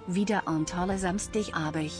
Wieder ein toller Samstagabend.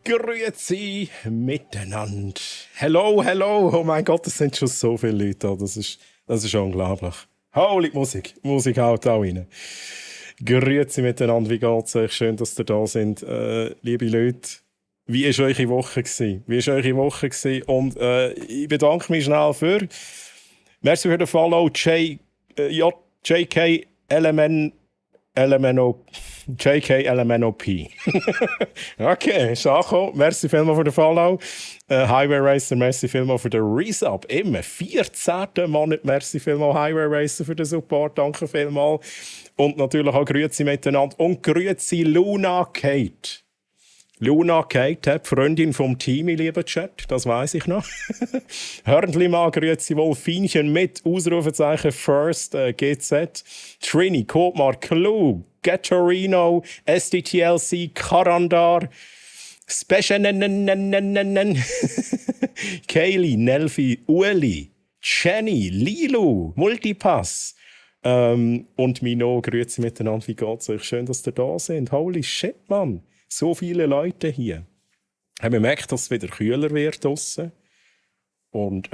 Grüezi miteinander. Hello, hello. Oh mein Gott, es sind schon so viele Leute da. Das ist unglaublich. Holy Musik. Musik haut auch rein. Grüezi miteinander. Wie geht's euch? Schön, dass ihr da sind. Liebe Leute, wie war eure Woche gewesen? Und ich bedanke mich schnell für. Merci für den Follow. JK LMNOP. Okay, ist angekommen. Merci vielmals für den Follow. Highway Racer, merci vielmals für den Resub. Immer 14. Monat, merci vielmals Highway Racer für den Support. Danke vielmals. Und natürlich auch Grüezi miteinander. Und Grüezi Luna Kate. Luna Kate, die Freundin vom Team, lieber Chat, das weiß ich noch. Hörnli mal, grüezi wohl, Fienchen mit, Ausrufezeichen First, GZ, Trini, Kotmar, Clue, Gettorino, SDTLC, Karandar, Special, Kaylee, Nelfi, Ueli, Jenny, Lilu, Multipass, und Mino, grüezi miteinander, wie geht's euch? Schön, dass ihr da sind. Holy shit, Mann. So viele Leute hier. Man merkt, dass es wieder kühler wird draussen. Und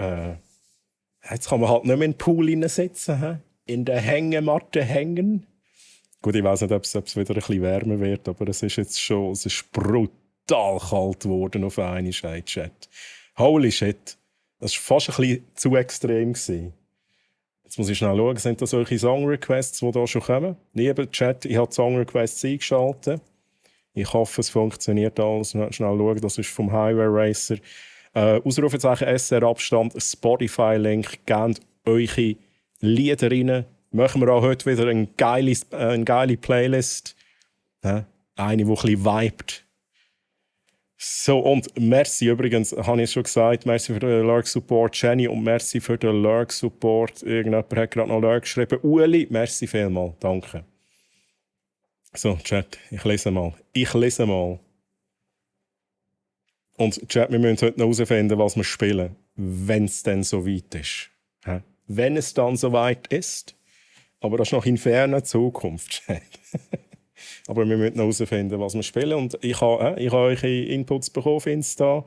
jetzt kann man halt nicht mehr in den Pool sitzen, in der Hängematte hängen. Gut, ich weiss nicht, ob es wieder ein bisschen wärmer wird, aber es ist brutal kalt geworden auf einen Chat. Holy shit. Das war fast ein bisschen zu extrem gewesen. Jetzt muss ich schnell schauen, sind das solche Song-Requests, die da schon kommen? Lieber Chat, ich habe die Song-Requests eingeschaltet. Ich hoffe, es funktioniert alles. Schnell schauen, das ist vom Highway Racer. Ausrufezeichen SR-Abstand, Spotify-Link. Gebt eure Lieder rein. Machen wir auch heute wieder eine geile Playlist. Eine, die ein bisschen vibet. So, und merci übrigens, habe ich schon gesagt, merci für den Lurk-Support, Jenny, und merci für den Lurk-Support. Irgendjemand hat gerade noch Lurk geschrieben. Ueli, merci vielmals, danke. So, Chat, ich lese mal. Und Chat, wir müssen heute noch herausfinden, was wir spielen, wenn es dann so weit ist. Wenn es dann so weit ist, Aber das ist noch in ferner Zukunft. Aber wir müssen noch herausfinden, was wir spielen. Und ich habe eure Inputs bekommen auf Insta.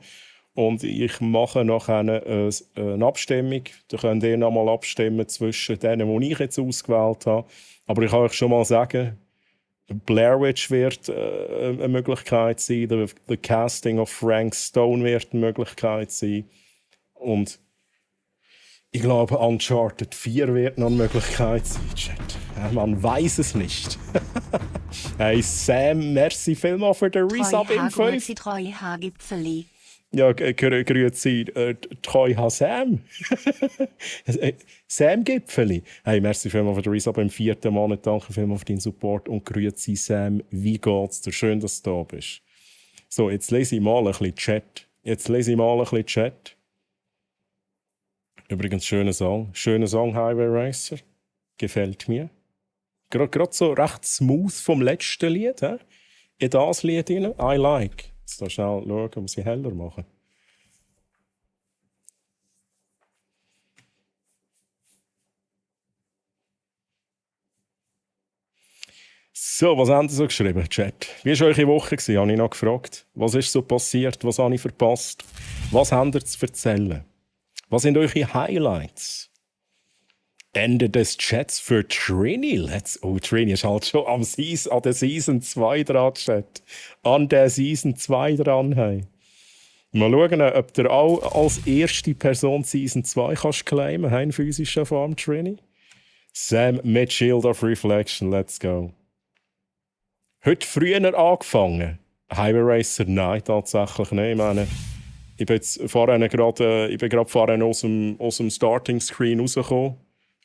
Und ich mache nachher eine Abstimmung. Da könnt ihr nochmal abstimmen zwischen denen, die ich jetzt ausgewählt habe. Aber ich kann euch schon mal sagen, Blair Witch wird eine Möglichkeit sein. The Casting of Frank Stone wird eine Möglichkeit sein. Und ich glaube, Uncharted 4 wird noch eine Möglichkeit sein. Man weiß es nicht. Hey Sam, merci vielmals für den Resub im 5. Treu-H-Gipfeli. Ja, grüezi, treu Sam. Sam Gipfeli. Hey, merci vielmals für den Resub im 4. Monat. Danke vielmals für deinen Support und grüezi Sam. Wie geht's dir? Schön, dass du da bist. So, jetzt lese ich mal ein bisschen Chat. Übrigens, schöner Song, Highway Racer. Gefällt mir. Gerade so recht smooth vom letzten Lied. He? In das Lied rein. I like. Jetzt da schnell schauen, ob sie heller machen. So, was haben Sie so geschrieben, Chat? Wie war eure Woche? Habe ich noch gefragt. Was ist so passiert? Was habe ich verpasst? Was habt ihr zu erzählen? Was sind eure Highlights? Ende des Chats für Trini. Trini ist halt schon an der Season 2 dran, Chat. An der Season 2 dran. Hey. Mal schauen, ob du auch als erste Person Season 2 kannst claimen, in physischer Form, Trini. Sam mit Shield of Reflection, let's go. Heute früher angefangen. Highway Racer, nein, tatsächlich nicht. Ich meine, ich bin gerade vorhin aus dem Starting Screen rausgekommen.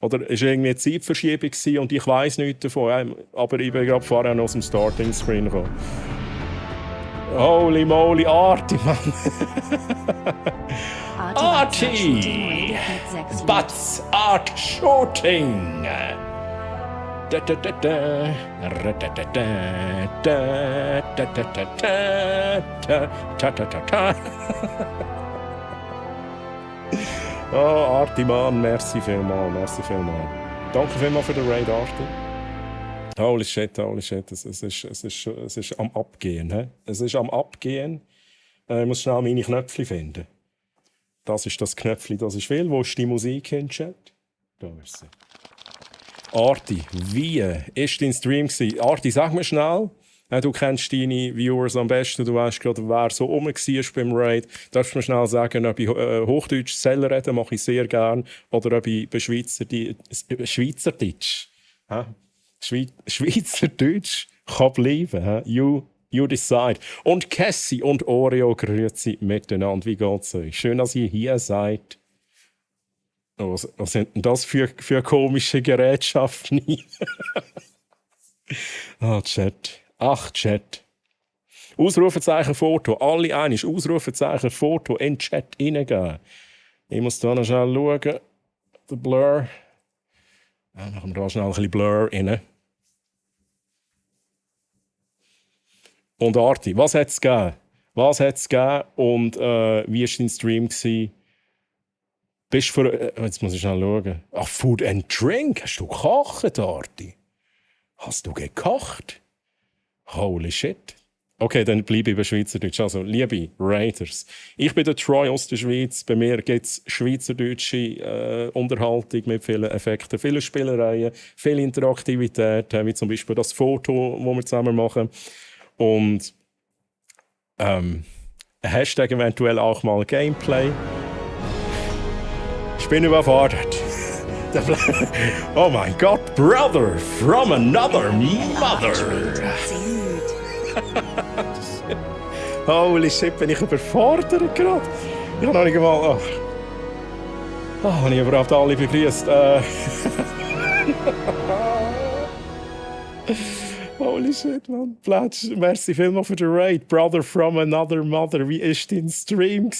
Oder es war irgendwie eine Zeitverschiebung und ich weiss nichts davon. Aber ich bin gerade vorhin aus dem Starting Screen gekommen. Holy moly, Arti, Mann! Arti! Butts Art Shooting! Oh, Arti, Mann, merci vielmals. Danke vielmals für den Raid, Arti. Holy shit, es ist am Abgehen. He? Es ist am Abgehen. Ich muss schnell meine Knöpfchen finden. Das ist das Knöpfchen, das ich will. Wo ist die Musik hin, Chat? Da ist sie. Arti, wie war dein Stream? Arti, sag mir schnell. Du kennst deine Viewers am besten, du weißt gerade, wer so rum war beim Raid. Darfst du mir schnell sagen, ob ich Hochdeutsch selber rede, mache ich sehr gerne, oder ob ich bei Schweizerdeutsch kann bleiben. You decide. Und Cassie und Oreo, grüezi miteinander. Wie geht's euch? Schön, dass ihr hier seid. Oh, was sind denn das für komische Gerätschaften? Chat. Ach, Chat. Ausrufezeichen Foto. Alle einig. Ausrufezeichen Foto in den Chat hineingeben. Ich muss da noch schnell schauen. Der Blur. Ja, machen wir da schnell ein bisschen Blur rein. Und Arti, was hat es gegeben? Und wie war dein Stream? Jetzt muss ich schnell schauen. Ach, Food and Drink. Hast du gekocht, Arti? Hast du gekocht? Holy shit. Okay, dann bleibe ich bei Schweizerdeutsch. Also, liebe Raiders, ich bin der Troy aus der Schweiz. Bei mir gibt es schweizerdeutsche Unterhaltung mit vielen Effekten, vielen Spielereien, viel Interaktivität, wie zum Beispiel das Foto, das wir zusammen machen. Und Hashtag eventuell auch mal Gameplay. Ich bin überfordert. Oh mein Gott, Brother from another mother. Holy shit, bin ich überfordert gerade. Ich habe noch nicht mal... habe ich überhaupt alle begrüßt? Holy shit, man. Platsch, merci vielmals für den Raid. Brother from another mother. Wie war dein Stream?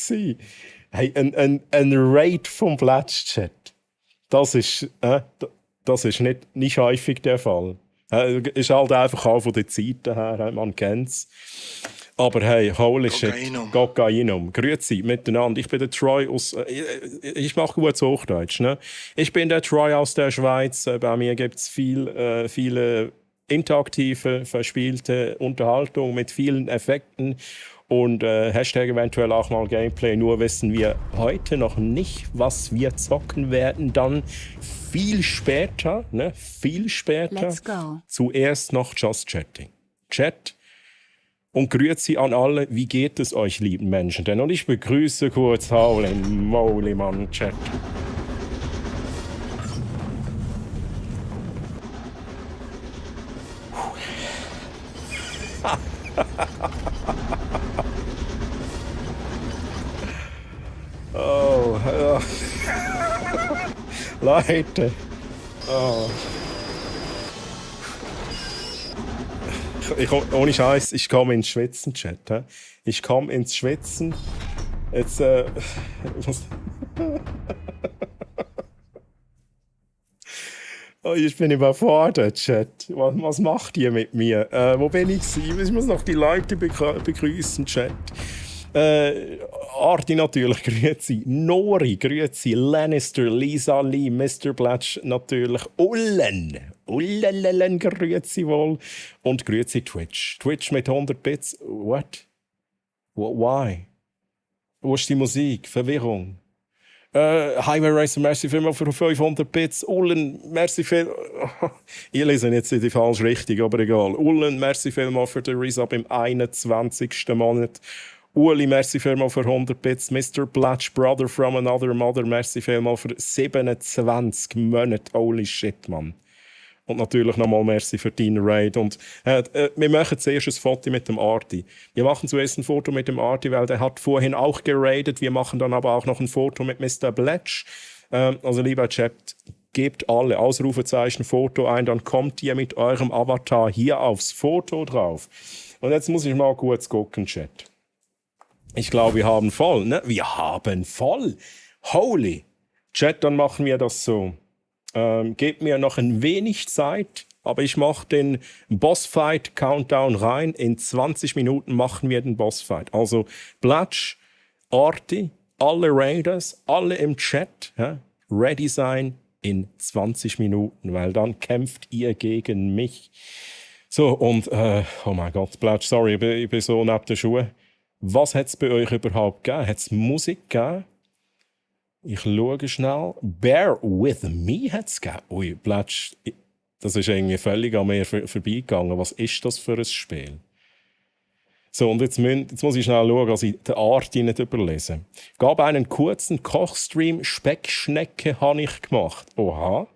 Hey, ein Raid vom Platsch-Chat. Das ist nicht häufig der Fall. Ist halt einfach auch von den Zeiten her, man kennt es. Aber hey, holy shit, Kokainum. Kokainum. Grüezi miteinander. Ich bin der Troy aus. Ich mache gutes Hochdeutsch. Ne? Ich bin der Troy aus der Schweiz. Bei mir gibt es viele interaktive, verspielte Unterhaltung mit vielen Effekten. Und Hashtag eventuell auch mal Gameplay. Nur wissen wir heute noch nicht, was wir zocken werden. Dann viel später, ne? Viel später. Let's go. Zuerst noch Just Chatting. Chat. Und Grüezi an alle, wie geht es euch, lieben Menschen? Denn und ich begrüße kurz Holy Moly, Mann, Chat. Oh, ja. Leute. Oh. Ohne Scheiß, ich komme ins Schwitzen, Chat. He? Ich komme ins Schwitzen. Jetzt, oh, ich bin überfordert, Chat. Was macht ihr mit mir? Wo bin ich? Ich muss noch die Leute begrüßen, Chat. Arti natürlich, grüezi. Nori, grüezi. Lannister, Lisa Lee, Mr. Blatch natürlich. Ullen, grüezi wohl. Und grüezi Twitch. Twitch mit 100 Bits. What? Why? Wo ist die Musik? Verwirrung. Highway Racer, merci vielmals für 500 Bits. Ullen, merci viel. Ihr lesen jetzt in die falsche Richtung, aber egal. Ullen, merci vielmals für den Resub im 21. Monat. Uli, merci vielmals für 100 Bits. Mr. Blatch, Brother from Another Mother, merci vielmals für 27 Monate. Holy shit, Mann. Und natürlich nochmal merci für deinen Raid. Und wir machen zuerst ein Foto mit dem Arti. Wir machen zuerst ein Foto mit dem Arti, weil der hat vorhin auch geradet. Wir machen dann aber auch noch ein Foto mit Mr. Blatch. Also lieber Chat, gebt alle Ausrufezeichen Foto ein, dann kommt ihr mit eurem Avatar hier aufs Foto drauf. Und jetzt muss ich mal kurz gucken, Chat. Ich glaube, wir haben voll, ne? Wir haben voll. Holy. Chat, dann machen wir das so. Gebt mir noch ein wenig Zeit, aber ich mache den Bossfight-Countdown rein. In 20 Minuten machen wir den Bossfight. Also Blatch, Arti, alle Raiders, alle im Chat, ja? Ready sein in 20 Minuten, weil dann kämpft ihr gegen mich. So, und, oh mein Gott, Blatch, sorry, ich bin so neben den Schuhen. Was hat es bei euch überhaupt gegeben? Hat es Musik gegeben? Ich schaue schnell. Bear With Me hat es gegeben. Ui, Blatch, das ist irgendwie völlig an mir vorbeigegangen. Was ist das für ein Spiel? So, und jetzt muss ich schnell schauen, dass ich die Art nicht überlese. Gab einen kurzen Kochstream, Speckschnecke habe ich gemacht. Oha.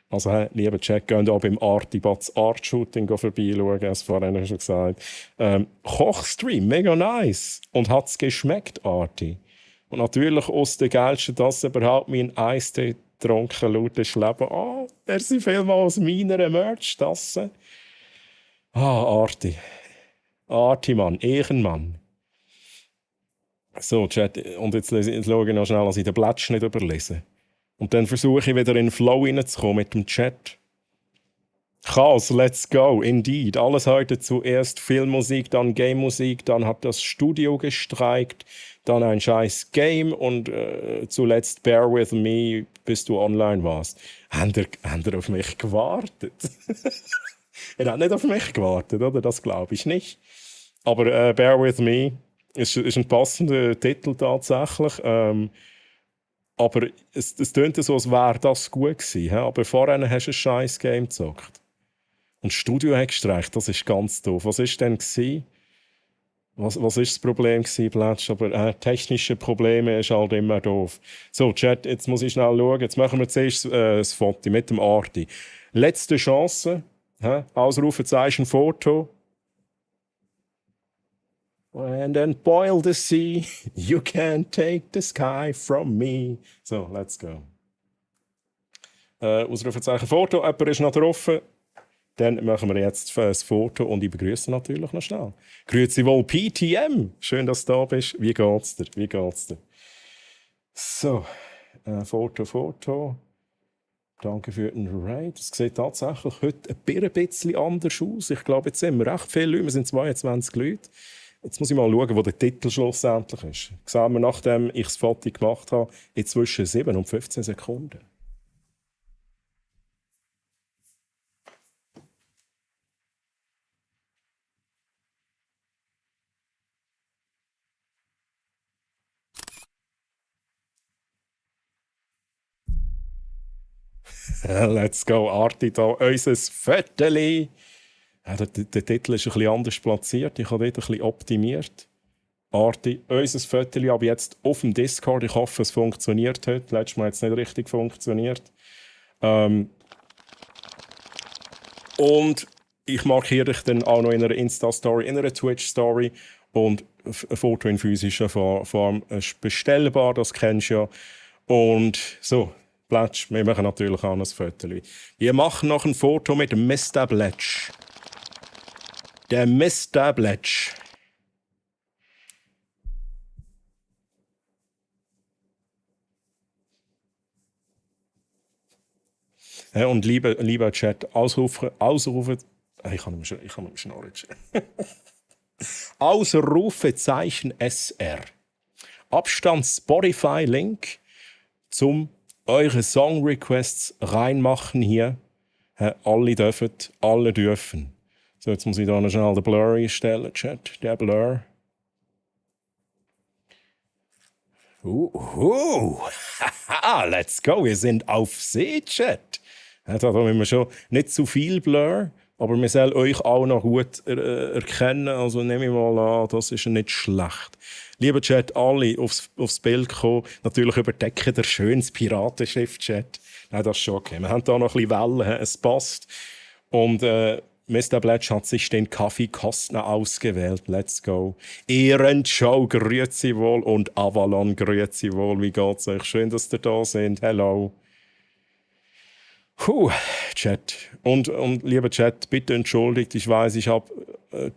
Also, lieber Chat, geht auch beim Artibats Art-Shooting vorbeischauen, das vorhin schon gesagt. Kochstream, mega nice. Und hat es geschmeckt, Arti? Und natürlich aus der geilsten Tasse überhaupt mein Eistee getrunken, lautes Leben. Oh, merci vielmals aus meiner Merch-Tasse. Arti. Arti, Mann, Ehrenmann. So, Chat, und jetzt schaue ich noch schnell, dass ich den Blatsch nicht überlese. Und dann versuche ich wieder in den Flow reinzukommen mit dem Chat. Chaos, let's go, indeed. Alles heute zuerst Filmmusik, dann Game-Musik, dann hat das Studio gestreikt, dann ein scheiß Game und zuletzt Bear With Me, bis du online warst. Habt ihr auf mich gewartet? Ihr habt nicht auf mich gewartet, oder? Das glaube ich nicht. Aber Bear With Me ist ein passender Titel tatsächlich. Aber es tönt so, als wäre das gut gewesen. He? Aber vorher hast du ein scheiß Game gezockt. Und das Studio hat gestreicht, das ist ganz doof. Was war denn gewesen? Was war das Problem gewesen, Blatsch? Aber technische Probleme ist halt immer doof. So, Chat, jetzt muss ich schnell schauen. Jetzt machen wir zuerst das Foto mit dem Arti. Letzte Chance. Ausrufezeichen Foto. And then boil the sea, you can't take the sky from me. So, let's go. Ausrufezeichen Foto, jemand ist noch drauf. Dann machen wir jetzt das Foto und ich begrüße natürlich noch schnell. Grüezi wohl PTM, schön, dass du da bist. Wie geht's dir? So, Foto. Danke für den Raid. Es sieht tatsächlich heute ein bisschen anders aus. Ich glaube, jetzt sind wir recht viele Leute, wir sind 22 Leute. Jetzt muss ich mal schauen, wo der Titel schlussendlich ist. Sehen wir, nachdem ich das Foto gemacht habe, inzwischen 7 und 15 Sekunden. Let's go, Arti, da unser Föteli. Ja, der Titel ist ein bisschen anders platziert. Ich habe dort ein bisschen optimiert. Arti, unser Föteli, aber jetzt auf dem Discord. Ich hoffe, es funktioniert heute. Letztes Mal hat es nicht richtig funktioniert. Und ich markiere dich dann auch noch in einer Insta-Story, in einer Twitch-Story. Und ein Foto in physischer Form ist bestellbar, das kennst du ja. Und so, Bletsch, wir machen natürlich auch ein Foto. Wir machen noch ein Foto mit Mr. Bletsch. Der Mr. Bletsch. Ja, und lieber Chat, Ausrufe, ich kann nicht mehr schnurren. Ausrufezeichen SR. Abstand Spotify-Link zum eure Song-Requests reinmachen hier. Alle dürfen. So, jetzt muss ich da noch schnell den Blur einstellen, Chat. Der Blur. Let's go, wir sind auf See, Chat. Ja, da haben wir schon nicht zu viel Blur, aber wir sollen euch auch noch gut erkennen. Also nehme ich mal an, das ist nicht schlecht. Lieber Chat, alle aufs Bild kommen. Natürlich überdecken der schönes Piratenschiff, Chat. Nein, das ist schon okay. Wir haben da noch ein bisschen Wellen, es passt. Und Mr. Bletsch hat sich den Kaffee Kostner ausgewählt. Let's go. Ehrenshow, grüezi wohl. Und Avalon, grüezi wohl. Wie geht's euch? Schön, dass ihr da sind. Hello. Chat. Und lieber Chat, bitte entschuldigt. Ich weiß, ich habe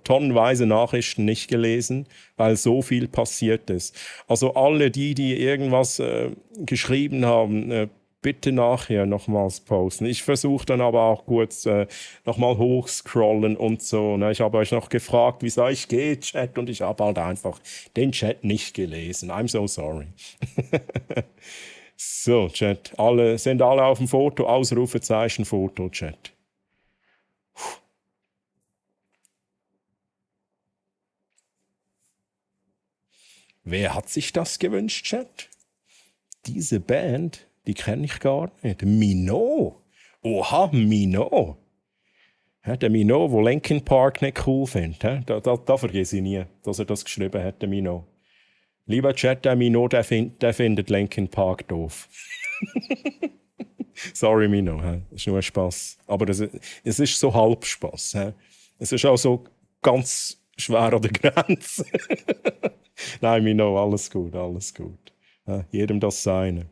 tonnenweise Nachrichten nicht gelesen, weil so viel passiert ist. Also alle die irgendwas geschrieben haben, bitte nachher nochmals posten. Ich versuche dann aber auch kurz nochmal hochscrollen und so. Ne? Ich habe euch noch gefragt, wie es euch geht, Chat, und ich habe halt einfach den Chat nicht gelesen. I'm so sorry. So, Chat, sind alle auf dem Foto? Ausrufezeichen Foto, Chat. Wer hat sich das gewünscht, Chat? Diese Band, die kenne ich gar nicht. Minot. Oha, Minot. Ja, der Minot, der Linkin Park nicht cool findet. Da vergesse ich nie, dass er das geschrieben hat, der Minot. Lieber Chat, der Minot, der findet Linkin Park doof. Sorry, Minot, das ist nur ein Spass. Aber es ist so halb Spass. Es ist auch so ganz schwer an der Grenze. Nein, Minot, alles gut. Jedem das Seine.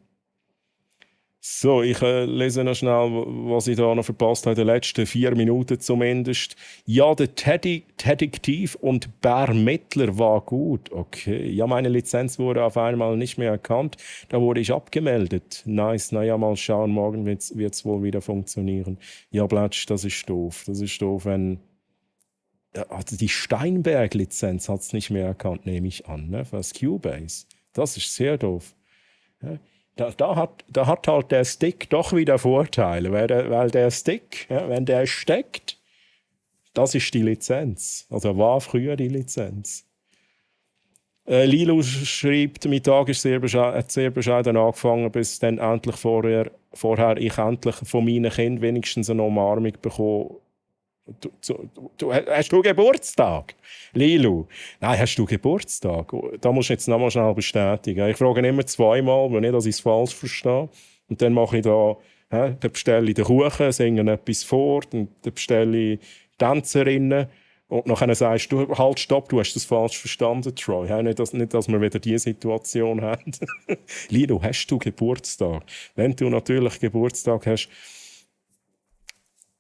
So, ich lese noch schnell, was ich da noch verpasst habe, in den letzten 4 Minuten zumindest. Ja, der Detektiv und Bärmittler war gut. Okay. Ja, meine Lizenz wurde auf einmal nicht mehr erkannt. Da wurde ich abgemeldet. Nice. Naja, mal schauen, morgen wird's wohl wieder funktionieren. Ja, Blatsch, das ist doof. Das ist doof, wenn... Also die Steinberg-Lizenz hat es nicht mehr erkannt, nehme ich an, ne? Für das Cubase. Das ist sehr doof. Ja? Da hat halt der Stick doch wieder Vorteile, weil der Stick, ja, wenn der steckt, das ist die Lizenz. Also war früher die Lizenz. Lilo schreibt, mein Tag ist hat sehr bescheiden angefangen, bis dann endlich vorher ich endlich von meinen Kindern wenigstens eine Umarmung bekomme. Hast du Geburtstag? Lilu? Nein, hast du Geburtstag? Da musst du jetzt nochmal schnell bestätigen. Ich frage immer zweimal, weil nicht, dass ich es falsch verstehe. Und dann mache ich dann bestelle ich den Kuchen, singe etwas vor, dann bestelle ich Tänzerinnen. Und nachher sagst du, halt, stopp, du hast das falsch verstanden, Troy. Nicht, dass wir wieder diese Situation haben. Lilu, hast du Geburtstag? Wenn du natürlich Geburtstag hast,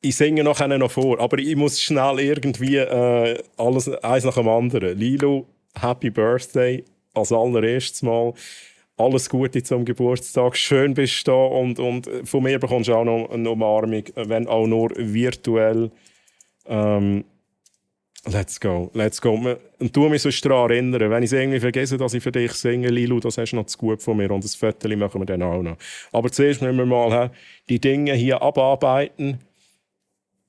ich singe nachher noch vor, aber ich muss schnell irgendwie alles eins nach dem anderen. Lilo, Happy Birthday als allererstes Mal. Alles Gute zum Geburtstag. Schön bist du da und von mir bekommst du auch noch eine Umarmung, wenn auch nur virtuell. Let's go, let's go. Und tu mich sonst daran erinnern, wenn ich es irgendwie vergesse, dass ich für dich singe, Lilu, das hast du noch zu gut von mir und das Foto machen wir dann auch noch. Aber zuerst müssen wir mal die Dinge hier abarbeiten.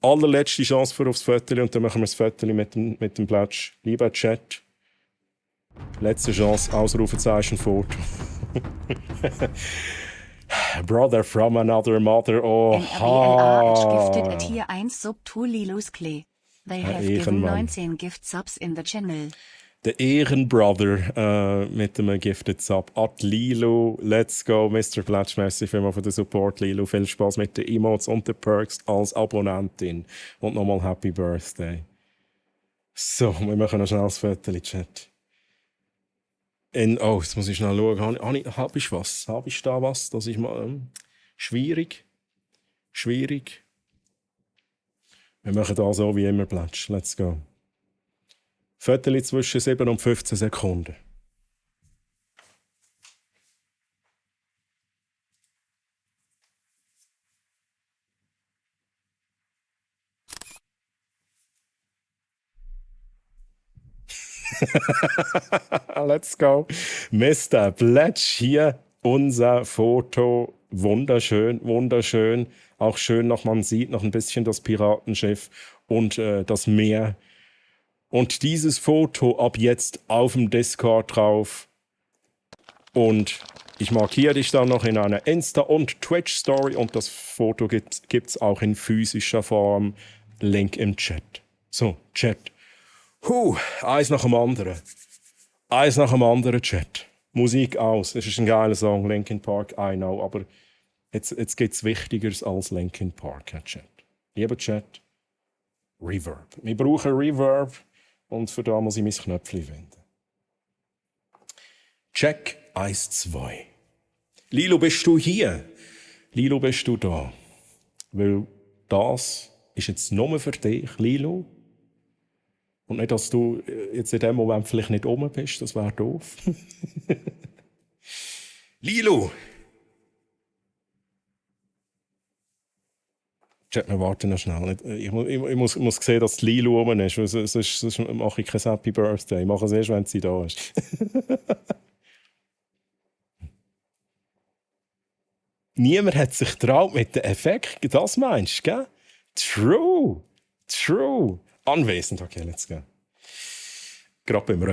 Allerletzte Chance für aufs Foto und dann machen wir das Foto mit dem Plätsch. Lieber Chat, letzte Chance, Ausrufezeichen, Foto. Brother from another mother, oh NRBNA gifted a tier 1 sub to Lilus Klee. They have given 19 gift subs in the channel. Der Ehrenbrother mit dem Gifted Sub. At Lilo, let's go, Mr. Plätsch, merci vielmals für den Support, Lilo. Viel Spaß mit den Emotes und den Perks als Abonnentin. Und nochmal Happy Birthday. So, wir machen noch schnell das Foto-Chat. Oh, jetzt muss ich schnell schauen. Habe ich was? Habe ich da was? Das ist mal schwierig. Schwierig. Wir machen da so wie immer Plätsch. Let's go. Viertel zwischen 7 und 15 Sekunden. Let's go. Mr. Plätsch, hier unser Foto. Wunderschön, wunderschön. Auch schön noch, man sieht noch ein bisschen das Piratenschiff und das Meer. Und dieses Foto ab jetzt auf dem Discord drauf. Und ich markiere dich dann noch in einer Insta- und Twitch-Story. Und das Foto gibt's auch in physischer Form. Link im Chat. So, Chat. Eins nach dem anderen. Eins nach dem anderen, Chat. Musik aus. Es ist ein geiler Song, Linkin Park, I know. Aber jetzt gibt es Wichtigeres als Linkin Park, Chat. Lieber Chat, Reverb. Wir brauchen Reverb. Und für da muss ich mein Knöpfchen finden. Check 1, 2. Lilo, bist du hier? Lilo, bist du da? Weil das ist jetzt nur für dich, Lilo. Und nicht, dass du jetzt in dem Moment vielleicht nicht oben bist, das wäre doof. Lilo! Chat, wir warten noch schnell. Ich muss sehen, dass Lilo oben ist, sonst mache ich kein Happy Birthday. Ich mache es erst, wenn sie da ist. Niemand hat sich getraut mit dem Effekt. Das meinst du, gell? True. True. Anwesend. Okay, let's go. Gerade beim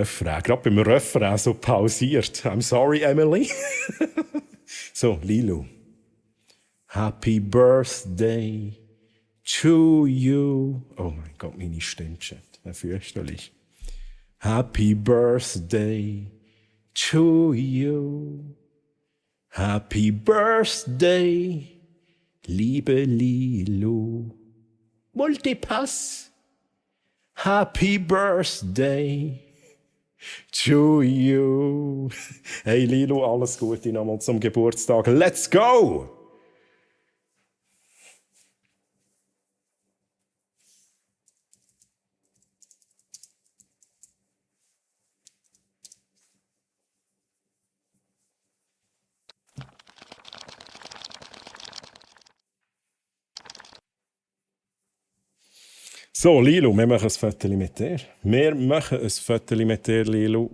Refrain so pausiert. I'm sorry, Emily. So, Lilo. Happy Birthday to you. Oh mein Gott, meine Stimme, Chat. Fürchterlich. Happy Birthday to you. Happy Birthday, liebe Lilo. Multipass. Happy Birthday to you. Hey Lilo, alles Gute nochmal zum Geburtstag. Let's go! So, Lilo, wir machen ein Foto mit dir. Wir machen ein Foto mit dir, Lilo.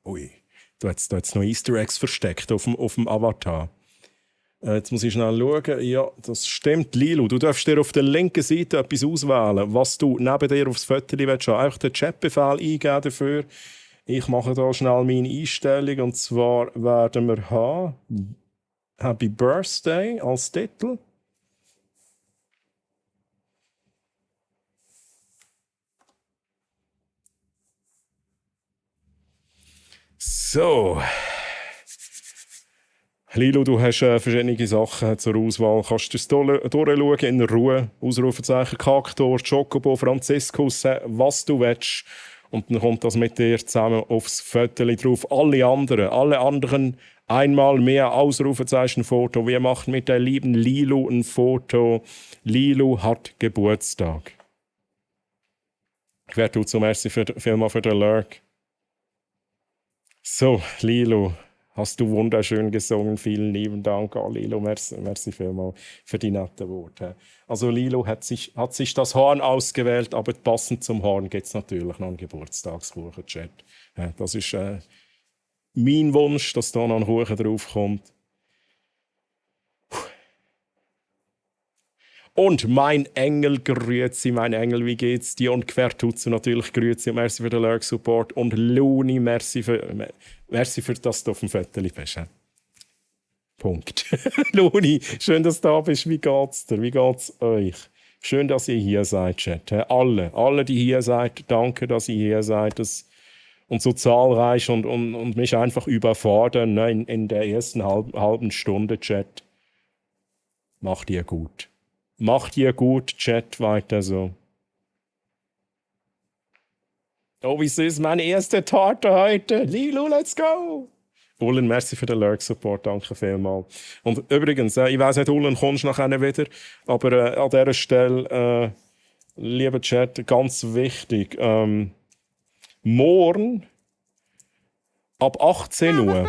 Ui, du hast noch Easter Eggs versteckt auf dem Avatar. Jetzt muss ich schnell schauen. Ja, das stimmt, Lilo. Du darfst dir auf der linken Seite etwas auswählen, was du neben dir aufs Foto willst. Einfach den Chatbefehl eingeben dafür. Ich mache da schnell meine Einstellung. Und zwar werden wir haben Happy Birthday als Titel. So. Lilo, du hast verschiedene Sachen zur Auswahl. Kannst du es durchschauen in Ruhe? Ausrufezeichen Kaktor, Chocobo, Franziskus, was du willst. Und dann kommt das mit dir zusammen aufs Foto drauf. Alle anderen einmal mehr Ausrufezeichen Foto. Wir machen mit der lieben Lilo ein Foto. Lilo hat Geburtstag. Ich werde zum ersten vielmal für den Lurk. So, Lilo, Hast du wunderschön gesungen. Vielen lieben Dank, Lilo. Merci vielmals für die netten Worte. Also Lilo hat sich das Horn ausgewählt, aber passend zum Horn gibt es natürlich noch einen Geburtstagskuchen-Chat. Das ist mein Wunsch, dass da noch ein Kuchen draufkommt. Und mein Engel, grüezi, mein Engel, wie geht's dir? Und Quertutze natürlich, grüezi, merci für den Lurk-Support. Und Luni, merci für, dass du auf dem Viertel bist. Punkt. Luni, schön, dass du da bist. Wie geht's dir? Wie geht's euch? Schön, dass ihr hier seid, Chat. Alle, die hier seid, danke, dass ihr hier seid. Und so zahlreich und mich einfach überfordern, ne, in der ersten halben Stunde, Chat. Macht ihr gut. Macht ihr gut, Chat, weiter so. Oh, wie süß, meine erste Torte heute. Lilo, let's go! Ullen, merci für den Lurk-Support, danke vielmals. Und übrigens, ich weiss nicht, Ullen, kommst du nachher wieder, aber an dieser Stelle, lieber Chat, ganz wichtig, morgen ab 18 Uhr.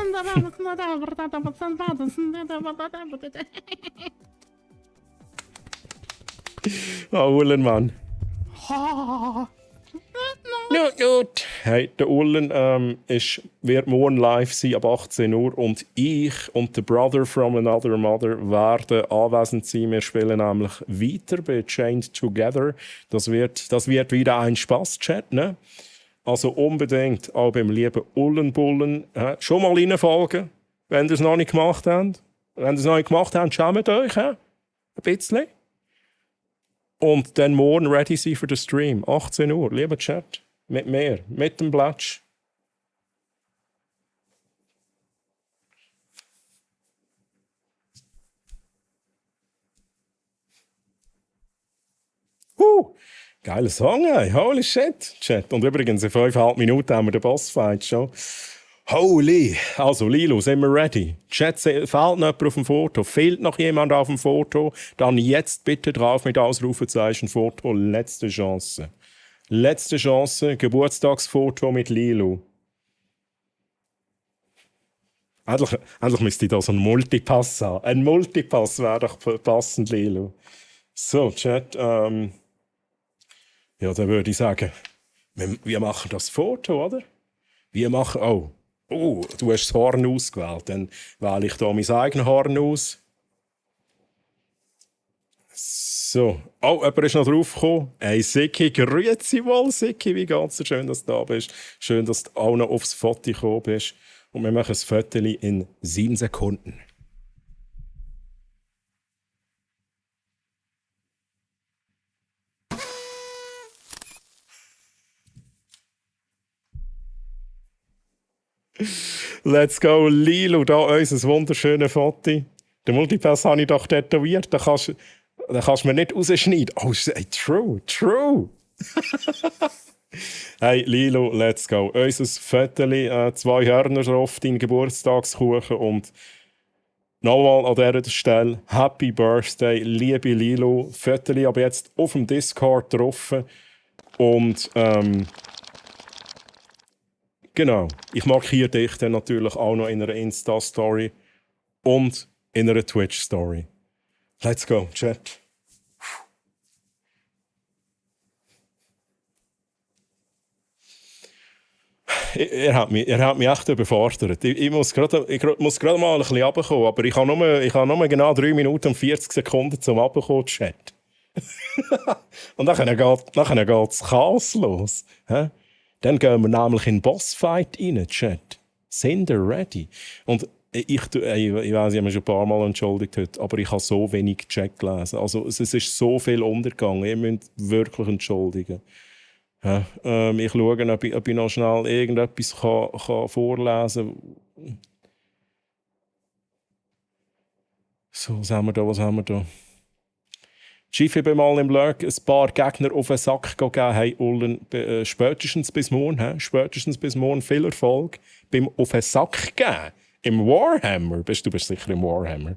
Ullen, Mann. Gut. Hey, der Ullen wird morgen live sein ab 18 Uhr und ich und der Brother from Another Mother werden anwesend sein. Wir spielen nämlich weiter bei Chained Together. Das wird wieder ein Spaß-Chat, ne? Also unbedingt auch beim lieben Ullenbullen schon mal reinfolgen, wenn ihr es noch nicht gemacht habt. Wenn ihr es noch nicht gemacht habt, schämt euch, ein bisschen. Und dann morgen ready sein für den Stream. 18 Uhr, lieber Chat. Mit mir, mit dem Blatsch. Geiler Song, ey. Holy shit, Chat. Und übrigens, in 5,5 Minuten haben wir den Bossfight schon. Holy! Also, Lilo, sind wir ready? Chat, fehlt noch jemand auf dem Foto? Fehlt noch jemand auf dem Foto? Dann jetzt bitte drauf mit Ausrufezeichen Foto. Letzte Chance. Letzte Chance, Geburtstagsfoto mit Lilo. Eigentlich müsste ich da so einen Multipass haben. Ein Multipass wäre doch passend, Lilo. So, Chat, ja, dann würde ich sagen, wir machen das Foto, oder? Wir machen, du hast das Horn ausgewählt. Dann wähle ich hier mein eigenes Horn aus. So. Jemand ist noch draufgekommen. Hey, Siki, grüezi wohl, Siki. Wie geht's dir? Schön, dass du da bist. Schön, dass du auch noch aufs Foto gekommen bist. Und wir machen das Foto in 7 Sekunden. Let's go, Lilo, da unser wunderschönes Foto. Den Multipass habe ich doch tätowiert, da kannst du mir nicht rausschneiden. Oh, true. Hey, Lilo, let's go. Unser Foto, 2 Hörner drauf, dein Geburtstagskuchen und nochmal an dieser Stelle, Happy Birthday, liebe Lilo. Foto aber jetzt auf dem Discord drauf und genau, ich markiere dich dann natürlich auch noch in einer Insta-Story und in einer Twitch-Story. Let's go, Chat. Er hat mich echt überfordert. Ich muss gerade mal ein bisschen runterkommen, aber ich habe nur genau 3 Minuten und 40 Sekunden zum Runterkommen, Chat. Und dann geht das Chaos los. Hä? Dann gehen wir nämlich in den Bossfight rein, Chat. Sind ihr ready? Und ich weiss, ich habe mich schon ein paar Mal entschuldigt heute, aber ich habe so wenig Chat gelesen. Also es ist so viel untergegangen. Ihr müsst wirklich entschuldigen. Ja, ich schaue, ob ich noch schnell irgendetwas kann vorlesen kann. So, was haben wir da? Schiffe bei mal im Lurk ein paar Gegner auf den Sack gegeben haben, Ullen, spätestens bis morgen. Spätestens bis morgen viel Erfolg beim auf den Sack geben. Im Warhammer. Du bist sicher im Warhammer.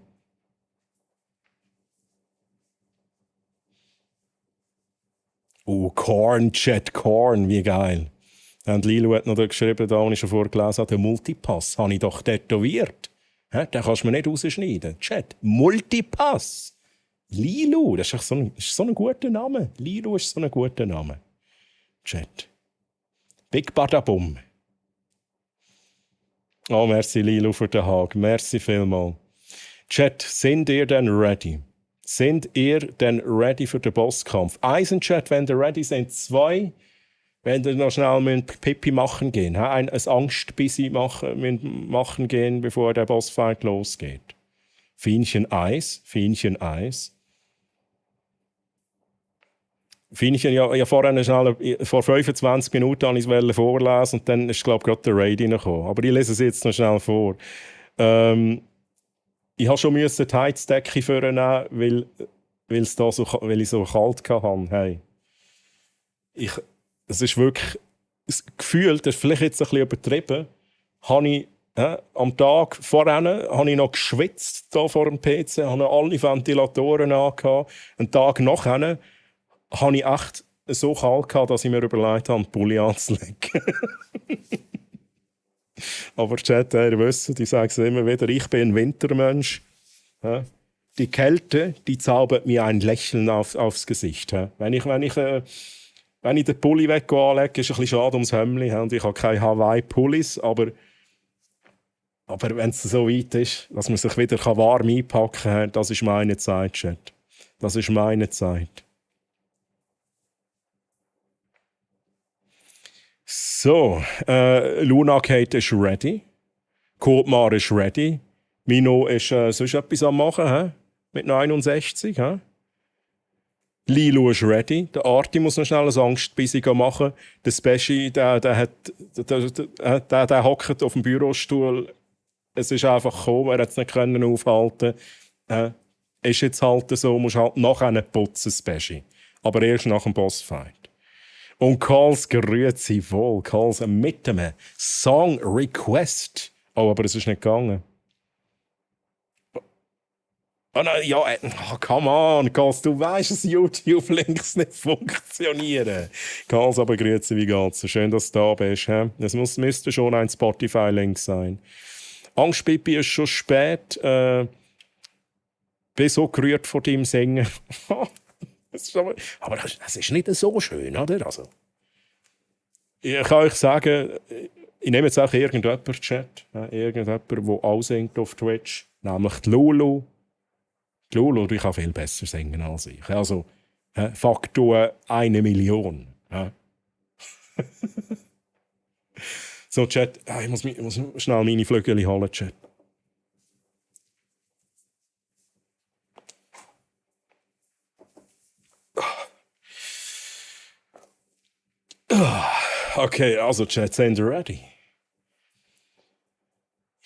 Korn, Chat, Korn, wie geil. Und Lilo hat noch da geschrieben, da habe ich schon vorgelesen, den Multipass habe ich doch tätowiert. Den kannst du mir nicht rausschneiden. Chat, Multipass. Lilo, das ist so ein guter Name. Lilo ist so ein guter Name. Chat. Big Badabum. Oh, merci Lilo für den Hag. Merci vielmals. Chat, sind ihr denn ready? Sind ihr denn ready für den Bosskampf? Eins in Chat, wenn ihr ready seid. Zwei, wenn ihr noch schnell Pipi machen gehen. Ein Angstbissi machen gehen, bevor der Bossfight losgeht. Fienchen Eis. Fienchen, ja vorher schnell, vor 25 Minuten wollte ich es vorlesen und dann ist, glaube ich, gerade der Raid reingekommen. Aber ich lese es jetzt noch schnell vor. Ich musste schon die Heizdecke vornehmen, weil ich so kalt hatte. Hey. Es ist wirklich gefühlt, das ist vielleicht jetzt ein bisschen übertrieben, habe ich am Tag vorher habe ich noch geschwitzt da vor dem PC, habe alle Ventilatoren angehabt. Einen Tag nachher habe ich echt so kalt gehabt, dass ich mir überlegt habe, den Pulli anzulegen. Aber Chat, ihr wisst, ich sage es immer wieder, ich bin ein Wintermensch. Die Kälte, die zaubert mir ein Lächeln aufs Gesicht. Wenn ich den Pulli anlege, ist es ein bisschen schade ums Hemdli. Und ich habe keine Hawaii-Pullis, aber wenn es so weit ist, dass man sich wieder warm einpacken kann, das ist meine Zeit, Chat. Das ist meine Zeit. So, Luna Kate ist ready. Kotmar ist ready. Mino ist sonst etwas am machen, mit 69. Lilo ist ready. Der Arti muss noch schnell ein Angstbissi machen. Der Special, der hockt auf dem Bürostuhl. Es ist einfach gekommen, er hat es nicht aufhalten können. Ist jetzt halt so, muss halt nachher putzen, Special. Aber erst nach dem Bossfight. Und Karls grüezi wohl. Karls mit einem Song Request. Oh, aber es ist nicht gegangen. Oh nein, ja, come on, Karls, du weißt, dass YouTube-Links nicht funktionieren. Karls, aber grüezi, wie geht's? Schön, dass du da bist. Es müsste schon ein Spotify-Link sein. Angstpipi ist schon spät. Bin so gerührt von deinem Singen. Aber das ist nicht so schön, oder? Also, ich kann euch sagen, ich nehme jetzt auch irgendjemanden Chat, irgendjemanden, der auch singt auf Twitch, nämlich die Lulu. Die Lulu, die kann viel besser singen als ich. Also, Faktor 1 Million. So, Chat, ich muss schnell meine Flügel holen, Chat. Okay, also Chat, sind ihr ready?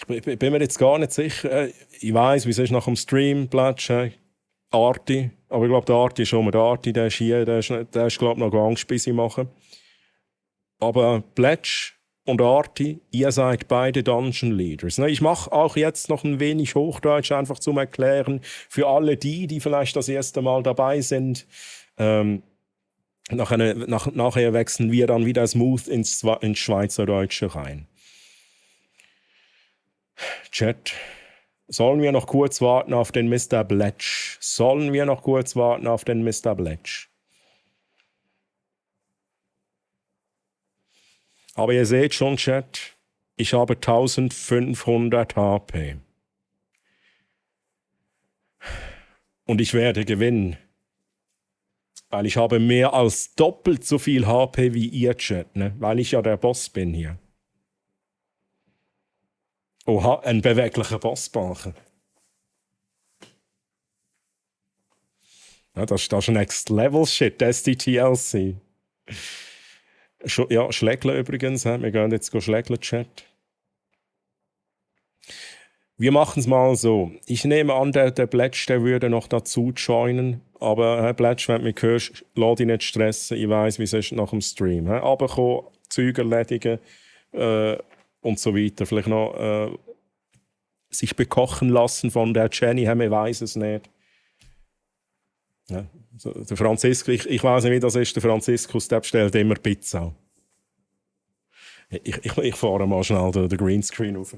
Ich bin mir jetzt gar nicht sicher. Ich weiss, wie es ist nach dem Stream, Plätsch, Arti. Aber ich glaube, der Arti ist schon mal der Arti, der ist hier, der ist glaube ich, noch Angstbissi machen. Aber Plätsch und Arti, ihr seid beide Dungeon Leaders. Ich mache auch jetzt noch ein wenig Hochdeutsch, einfach zum Erklären, für alle die vielleicht das erste Mal dabei sind. Nachher wechseln wir dann wieder smooth ins Schweizerdeutsche rein. Chat, sollen wir noch kurz warten auf den Mr. Bletch? Sollen wir noch kurz warten auf den Mr. Bletch? Aber ihr seht schon, Chat, ich habe 1500 HP. Und ich werde gewinnen. Weil ich habe mehr als doppelt so viel HP wie ihr, Chat, ne? Weil ich ja der Boss bin hier. Oha, ein beweglicher Bossbalken. Ja, das ist Next Level Shit, SDTLC. Ja, Schlägle übrigens, wir gehen jetzt Schlägle, Chat. Wir machen es mal so. Ich nehme an, der Bletch, der würde noch dazu joinen. Aber Herr Bletch, wenn du mich hörst, lass dich nicht stressen. Ich weiss, wie es ist nach dem Stream. Runterkommen, Zeug erledigen und so weiter. Vielleicht noch sich bekochen lassen von der Jenny. Ich weiss es nicht. Ja, der Franziskus, ich weiss nicht, wie das ist. Der Franziskus, der bestellt immer Pizza. Ich fahre mal schnell den Greenscreen auf.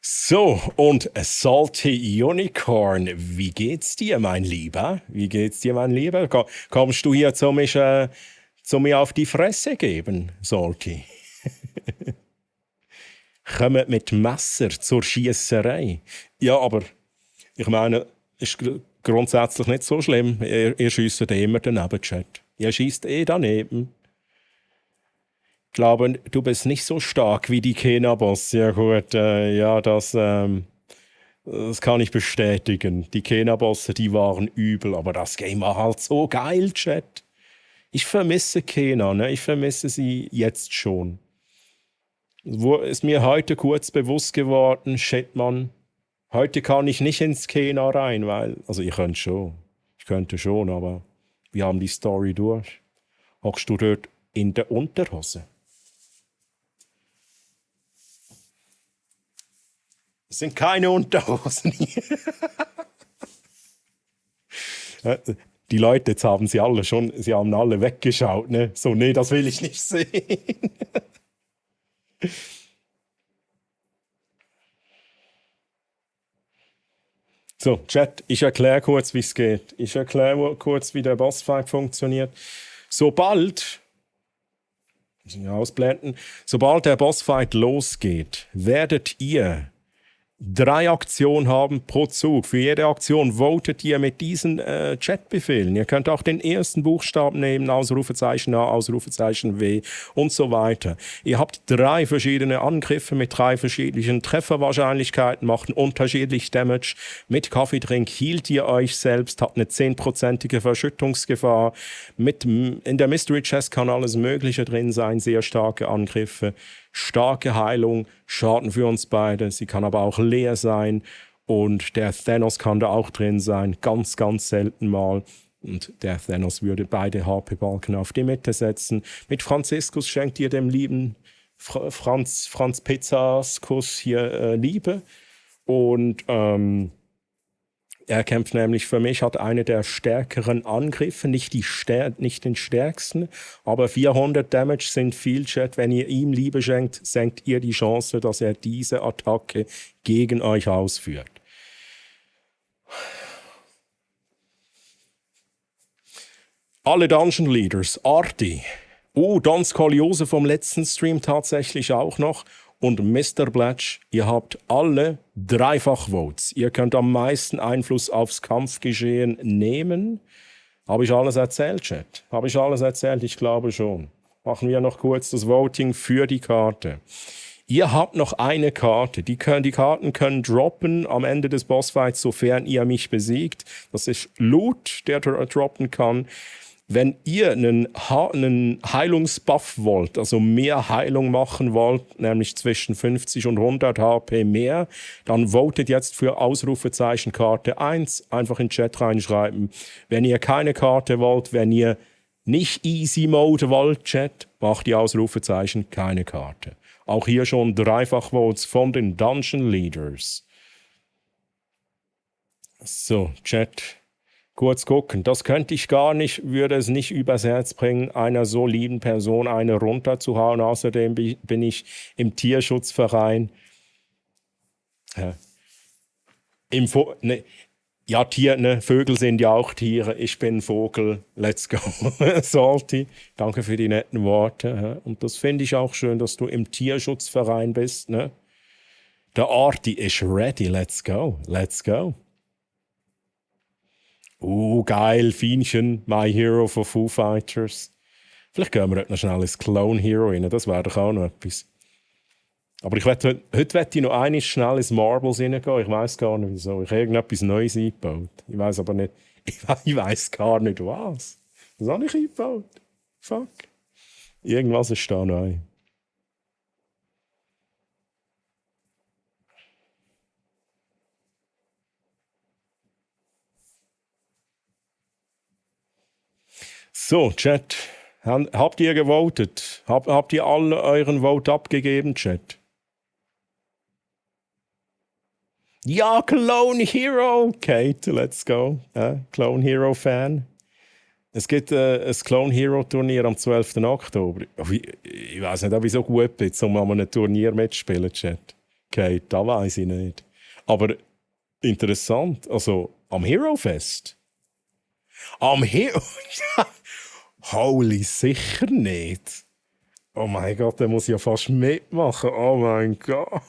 So, und Salty Unicorn, wie geht's dir, mein Lieber? Wie geht's dir, mein Lieber? Kommst du hier zu mir auf die Fresse geben, Salty? Kommt mit Messer zur Schiesserei. Ja, aber ich meine, ist grundsätzlich nicht so schlimm. Ihr schiesst immer daneben, Chat. Ihr schießt daneben. Ich glaube, du bist nicht so stark wie die Kena-Boss. Ja gut, ja, das kann ich bestätigen. Die Kena-Bosse, die waren übel, aber das Game war halt so geil, Chat. Ich vermisse Kena, ne? Ich vermisse sie jetzt schon. Ist mir heute kurz bewusst geworden, shit, Mann, heute kann ich nicht ins Kena rein, weil, also ich könnte schon, aber wir haben die Story durch. Hockst du dort in der Unterhose? Es sind keine Unterhosen hier. Die Leute, jetzt haben sie haben alle weggeschaut, ne? So, nee, das will ich nicht sehen. So, Chat, ich erkläre kurz, wie es geht. Ich erkläre kurz, wie der Bossfight funktioniert. Sobald der Bossfight losgeht, werdet ihr 3 Aktionen haben pro Zug. Für jede Aktion votet ihr mit diesen Chatbefehlen. Ihr könnt auch den ersten Buchstaben nehmen, Ausrufezeichen A, Ausrufezeichen W und so weiter. Ihr habt 3 verschiedene Angriffe mit 3 verschiedenen Trefferwahrscheinlichkeiten, macht unterschiedlich Damage. Mit Kaffeetrink hielt ihr euch selbst, habt eine 10%ige Verschüttungsgefahr. In der Mystery Chest kann alles Mögliche drin sein, sehr starke Angriffe. Starke Heilung, Schaden für uns beide. Sie kann aber auch leer sein. Und der Thanos kann da auch drin sein. Ganz, ganz selten mal. Und der Thanos würde beide HP-Balken auf die Mitte setzen. Mit Franziskus schenkt ihr dem lieben Franz Pizzaskus hier Liebe. Und er kämpft nämlich für mich, hat eine der stärkeren Angriffe, nicht den stärksten, aber 400 Damage sind viel, Chat. Wenn ihr ihm Liebe schenkt, senkt ihr die Chance, dass er diese Attacke gegen euch ausführt. Alle Dungeon Leaders, Arti, Don Skoliose vom letzten Stream tatsächlich auch noch. Und Mr. Blatch, ihr habt alle Dreifach-Votes. Ihr könnt am meisten Einfluss aufs Kampfgeschehen nehmen. Habe ich alles erzählt, Chat? Habe ich alles erzählt? Ich glaube schon. Machen wir noch kurz das Voting für die Karte. Ihr habt noch eine Karte. Die Karten können droppen am Ende des Bossfights, sofern ihr mich besiegt. Das ist Loot, der droppen kann. Wenn ihr einen Heilungsbuff wollt, also mehr Heilung machen wollt, nämlich zwischen 50 und 100 HP mehr, dann votet jetzt für Ausrufezeichen Karte 1. Einfach in den Chat reinschreiben. Wenn ihr keine Karte wollt, wenn ihr nicht Easy Mode wollt, Chat, macht die Ausrufezeichen keine Karte. Auch hier schon Dreifach-Votes von den Dungeon Leaders. So, Chat. Kurz gucken, das könnte ich gar nicht, würde es nicht übers Herz bringen, einer so lieben Person eine runterzuhauen. Außerdem bin ich im Tierschutzverein. Vögel sind ja auch Tiere. Ich bin Vogel. Let's go. Salty. Danke für die netten Worte. Und das finde ich auch schön, dass du im Tierschutzverein bist. Ne? Der Arti ist ready. Let's go. Let's go. Geil, Fienchen, My Hero von Foo Fighters. Vielleicht gehen wir heute noch schnell ins Clone Hero rein, das wäre doch auch noch etwas. Aber heute möchte ich noch einmal schnell ins Marbles reingehen, ich weiss gar nicht wieso. Ich habe irgendetwas Neues eingebaut. Ich weiss aber nicht, ich weiss gar nicht was. Was habe ich eingebaut? Fuck. Irgendwas ist da neu. So, Chat, habt ihr gewotet? Habt ihr alle euren Vote abgegeben, Chat? Ja, Clone Hero! Kate, let's go. Clone Hero Fan. Es gibt ein Clone Hero Turnier am 12. Oktober. Ich weiß nicht, ob ich so gut bin, um an einem Turnier mitzuspielen, Chat. Kate, das weiß ich nicht. Aber interessant. Also, am Hero Fest. Am Hero... Holy, sicher nicht. Oh mein Gott, der muss ja fast mitmachen. Oh mein Gott.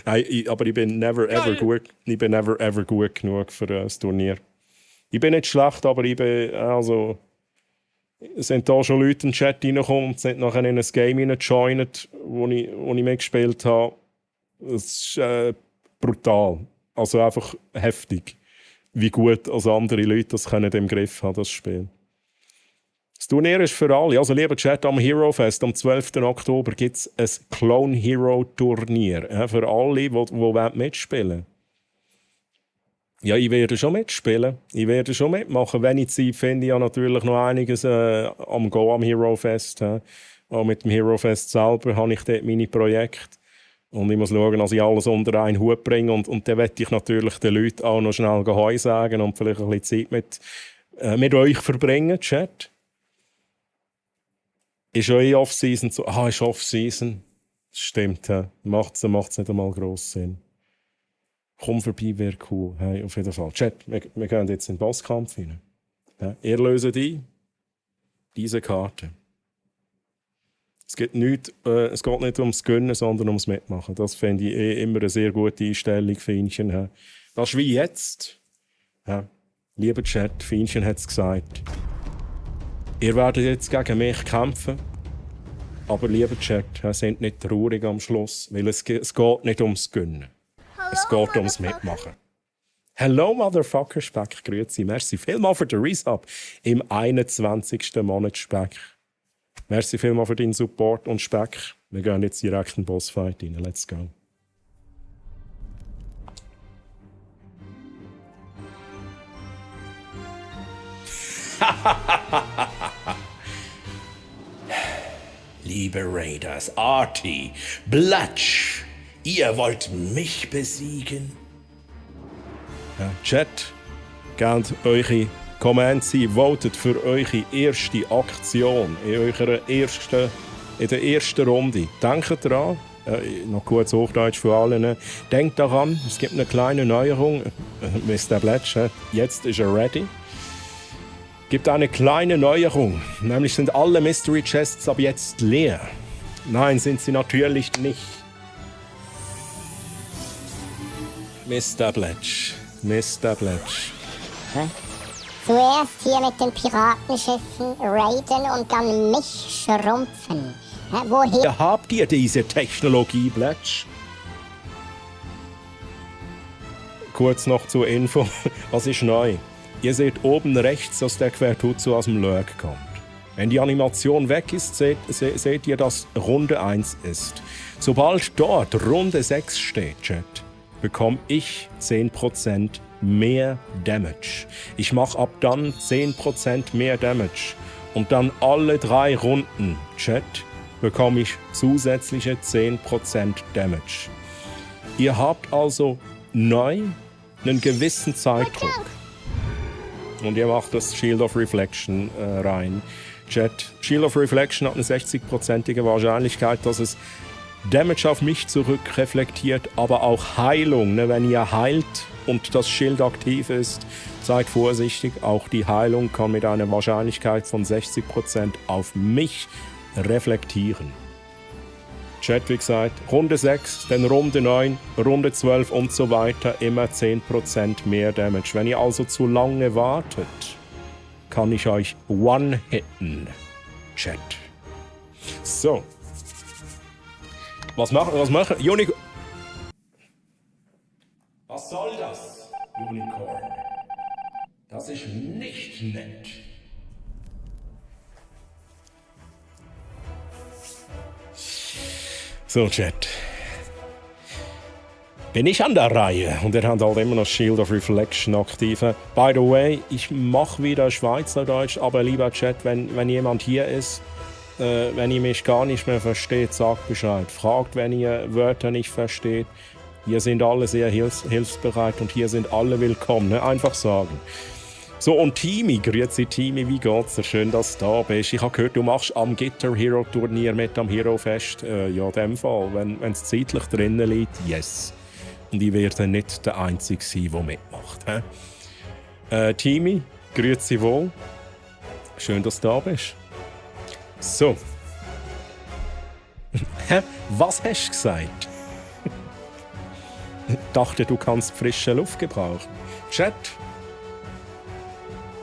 Nein, aber ich bin never ever gut genug für das Turnier. Ich bin nicht schlecht, aber ich bin, also... Es sind da schon Leute in den Chat reingekommen und sind nachher in ein Game reingejoint, wo ich mitgespielt habe. Es ist brutal. Also einfach heftig. Wie gut als andere Leute das können im Griff haben, das Spiel. Das Turnier ist für alle. Also, lieber Chat, am Hero Fest am 12. Oktober gibt es ein Clone Hero Turnier. Für alle, die mitspielen wollen. Ja, ich werde schon mitspielen. Ich werde schon mitmachen. Wenn ich Zeit finde, ja natürlich noch einiges am Hero Fest. Auch mit dem Hero Fest selber habe ich dort meine Projekte. Und ich muss schauen, dass ich alles unter einen Hut bringe. Und dann möchte ich natürlich den Leuten auch noch schnell Hoi sagen und vielleicht ein bisschen Zeit mit euch verbringen, Chat. Ist ja Off-Season so. Ist Off-Season. Das stimmt, macht's nicht einmal gross Sinn. Komm vorbei, wäre cool. Hey, auf jeden Fall. Chat, wir gehen jetzt in den Bosskampf rein. Ihr löst diese Karte. Es geht nicht ums Gönnen, sondern ums Mitmachen. Das finde ich immer eine sehr gute Einstellung, Fienchen. Das ist wie jetzt. Lieber Chat, Fienchen hat es gesagt. Ihr werdet jetzt gegen mich kämpfen. Aber lieber Chat, seid nicht traurig am Schluss, weil es geht nicht ums Gönnen. Es geht ums Mitmachen. Hello, Motherfucker, Speck, grüezi. Merci vielmals für den Resub im 21. Monat, Speck. Merci vielmals für deinen Support und Speck. Wir gehen jetzt direkt in den Bossfight rein. Let's go. Liebe Raiders, Artie, Blatch, ihr wollt mich besiegen? Chat, gebt eure Commands ein, votet für eure erste Aktion in der ersten Runde. Denkt daran, noch kurz Hochdeutsch für alle, denkt daran, es gibt eine kleine Neuerung. Mr. Blatch, jetzt ist er ready. Gibt eine kleine Neuerung, nämlich sind alle Mystery Chests ab jetzt leer. Nein, sind sie natürlich nicht. Mr. Blatch. Zuerst hier mit den Piratenschiffen raiden und dann mich schrumpfen. Woher habt ihr diese Technologie, Blatch? Kurz noch zur Info, was ist neu? Ihr seht oben rechts, dass der Quertuzzo aus dem Lurk kommt. Wenn die Animation weg ist, seht ihr, dass Runde 1 ist. Sobald dort Runde 6 steht, Chat, bekomme ich 10% mehr Damage. Ich mache ab dann 10% mehr Damage. Und dann alle 3 Runden, Chat, bekomme ich zusätzliche 10% Damage. Ihr habt also neu einen gewissen Zeitdruck. Und ihr macht das Shield of Reflection rein. Chat, Shield of Reflection hat eine 60%ige Wahrscheinlichkeit, dass es Damage auf mich zurückreflektiert, aber auch Heilung. Wenn ihr heilt und das Schild aktiv ist, seid vorsichtig. Auch die Heilung kann mit einer Wahrscheinlichkeit von 60% auf mich reflektieren. Chat, wie gesagt, Runde 6, dann Runde 9, Runde 12 und so weiter, immer 10% mehr Damage. Wenn ihr also zu lange wartet, kann ich euch one-hitten. Chat. So. Was machen? Unicorn. Was soll das, Unicorn? Das ist nicht nett. So, Chat. Bin ich an der Reihe und er hat halt immer noch Shield of Reflection aktiv. By the way, ich mache wieder Schweizerdeutsch, aber lieber Chat, wenn jemand hier ist, wenn ihr mich gar nicht mehr versteht, sagt Bescheid. Fragt, wenn ihr Wörter nicht versteht. Hier sind alle sehr hilfsbereit und hier sind alle willkommen. Ne? Einfach sagen. So, und Timi, grüezi Timi, wie geht's dir? Schön, dass du da bist. Ich habe gehört, du machst am Guitar Hero Turnier mit am Hero Fest. Ja, in dem Fall, wenn es zeitlich drinnen liegt, yes. Und ich werde nicht der Einzige sein, der mitmacht. Timi, grüezi wohl. Schön, dass du da bist. So. Was hast du gesagt? Ich dachte, du kannst frische Luft gebrauchen. Chat.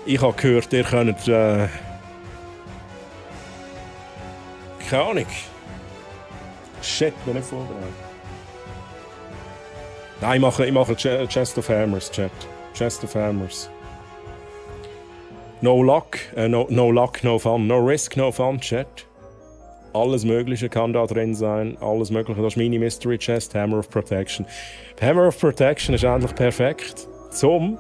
Ich habe gehört, ihr könnt... keine Ahnung. Shit, bin ich vorbereitet. Nein, ich mache Chest of Hammers, Chat. Chest of Hammers. No luck, no luck, no fun. No risk, no fun, Chat. Alles Mögliche kann da drin sein. Alles Mögliche. Das ist meine Mystery Chest, Hammer of Protection. Die Hammer of Protection ist eigentlich perfekt, zum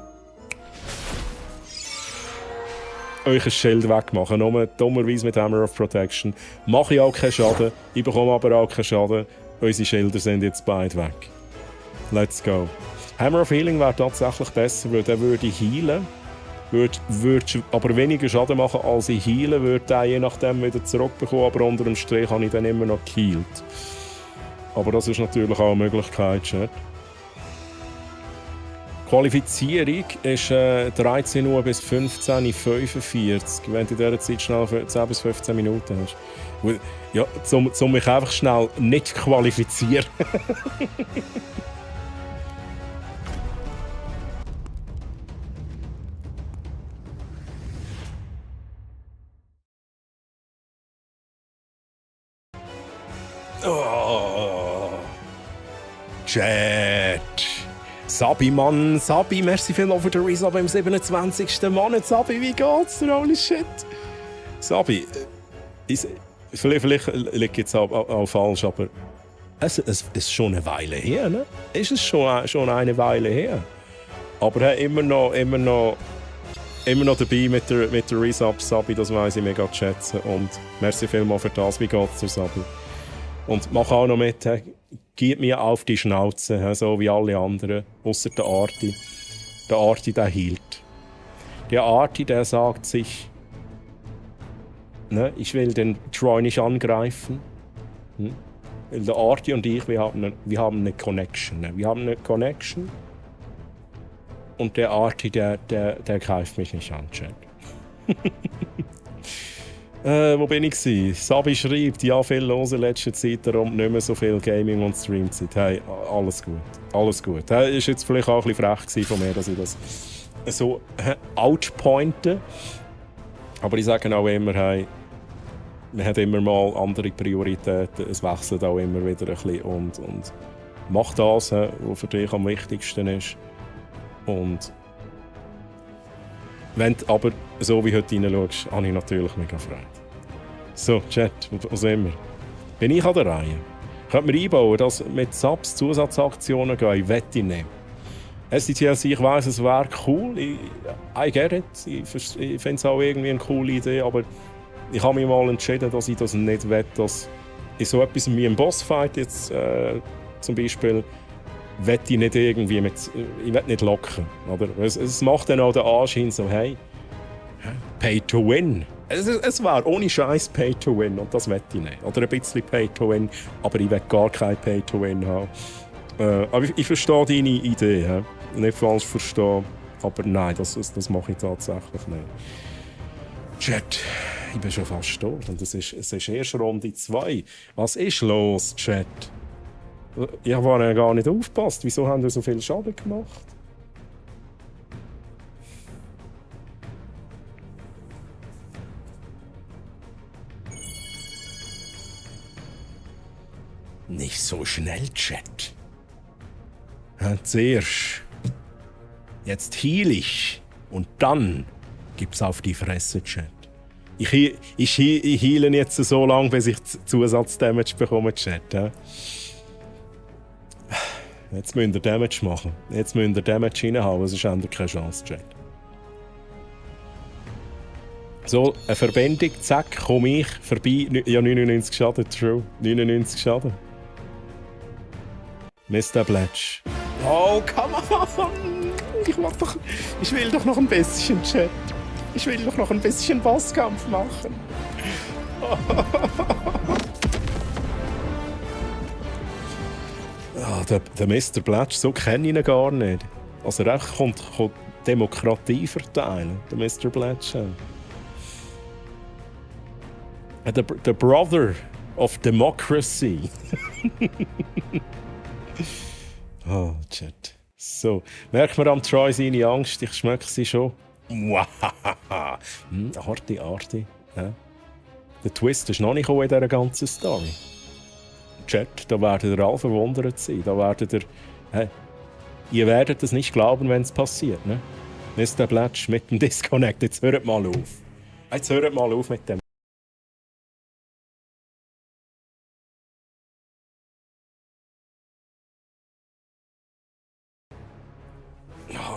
euch ein Schild wegmachen. Nur dummerweise mit Hammer of Protection. Mache ich auch keinen Schaden. Ich bekomme aber auch keinen Schaden. Unsere Schilder sind jetzt beide weg. Let's go. Hammer of Healing wäre tatsächlich besser, weil der würde healen. Würde aber weniger Schaden machen, als ich healen würde, den je nachdem wieder zurückbekommen. Aber unter dem Strich habe ich dann immer noch geheilt. Aber das ist natürlich auch eine Möglichkeit. Chat. Qualifizierung ist 13 Uhr bis 15:45 Uhr, wenn du in dieser Zeit schnell 10 bis 15 Minuten hast. Ja, um mich einfach schnell nicht qualifizieren. Oh. Chat. Sabi, Mann, Sabi, merci vielmals für den Resub im 27. Monat. Sabi, wie geht's dir? Holy shit. Sabi, vielleicht liegt jetzt auch falsch, aber es ist schon eine Weile her, ne? Ist es schon eine Weile her. Aber immer noch dabei mit der Resub, Sabi, das weiss ich mega zu schätzen. Und merci vielmals für das. Wie geht's dir, Sabi? Und mach auch noch mit, gib mir auf die Schnauze, so wie alle anderen, außer der Arti. Der Arti, der hielt. Der Arti, der sagt sich, ne, ich will den Troy nicht angreifen. Weil der Arti und ich, wir haben eine Connection. Ne? Wir haben eine Connection. Und der Arti, der greift mich nicht an, Chat. Wo bin ich gewesen? Sabi schreibt, ja, viel los in letzter Zeit, darum nicht mehr so viel Gaming und Streamzeit. Hey, alles gut, alles gut. Das war jetzt vielleicht auch ein bisschen frech von mir, dass ich das so outpointe. Aber ich sage auch immer, hey, man hat immer mal andere Prioritäten, es wechselt auch immer wieder ein bisschen und mach das, was für dich am wichtigsten ist. Und wenn du aber so wie heute reinschaust, habe ich natürlich mega Freude. So, Chat, wo sind wir? Bin ich an der Reihe? Könnte man einbauen, dass mit Subs Zusatzaktionen gehen? Ich wette nicht. SDTLC, ich weiss, es wäre cool. I get it. Ich finde es auch irgendwie eine coole Idee, aber ich habe mich mal entschieden, dass ich das nicht will, dass in so etwas wie ein Bossfight jetzt zum Beispiel will ich nicht irgendwie ich will nicht locken. Oder? Es macht dann auch den Anschein so, hey, Pay to Win. Es wäre ohne Scheiß Pay to Win und das will ich nicht. Oder ein bisschen Pay to Win, aber ich will gar kein Pay to Win haben. Aber ich verstehe deine Idee. He? Nicht falsch verstehen, aber nein, das mache ich tatsächlich nicht. Chat, ich bin schon fast tot und es ist erst Runde 2. Was ist los, Chat? Ich habe ja gar nicht aufgepasst. Wieso haben wir so viel Schaden gemacht? Nicht so schnell, Chat. Zuerst. Jetzt heal ich. Und dann gibt's auf die Fresse, Chat. Ich heale jetzt so lange, bis ich Zusatzdamage bekomme, Chat. Jetzt müsst ihr Damage machen. Jetzt müsst ihr Damage reinhauen, sonst habt ihr keine Chance, Chat. So, eine Verbindung, zack, komme ich vorbei. Ja, 99 Schaden, true. 99 Schaden. Mr. Bletch. Oh, come on! Ich will doch noch ein bisschen Chat. Ich will doch noch ein bisschen Bosskampf machen. Der Mr. Bletch, so kenne ich ihn gar nicht. Also er kommt Demokratie verteilen, der Mr. Bletch. The Brother of Democracy. Oh, Chat. So, merkt man am Troy seine Angst? Ich schmecke sie schon. Wahahaha. Arti. Ja. Der Twist ist noch nicht in dieser ganzen Story. Chat, da werdet ihr alle verwundert sein. Da werdet ihr... ihr werdet es nicht glauben, wenn es passiert. Ne? Mr. Bletch mit dem Disconnect. Jetzt hört mal auf. Jetzt hört mal auf mit dem.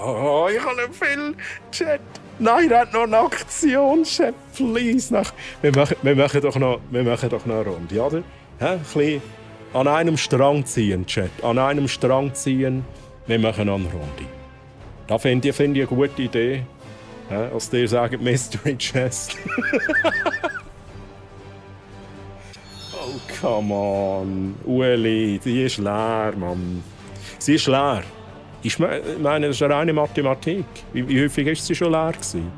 Oh, ich habe nicht viel Chat. Nein, er hat noch eine Aktion, Chat. Please. Wir machen doch noch eine Runde, oder? Ein bisschen an einem Strang ziehen, Chat. An einem Strang ziehen. Wir machen noch eine Runde. Das finde ich eine gute Idee. Als dir sagt Mystery Chest. Oh, come on. Ueli, die ist leer, Mann. Sie ist leer. Ich meine, das ist eine reine Mathematik. Wie häufig war sie schon leer gewesen?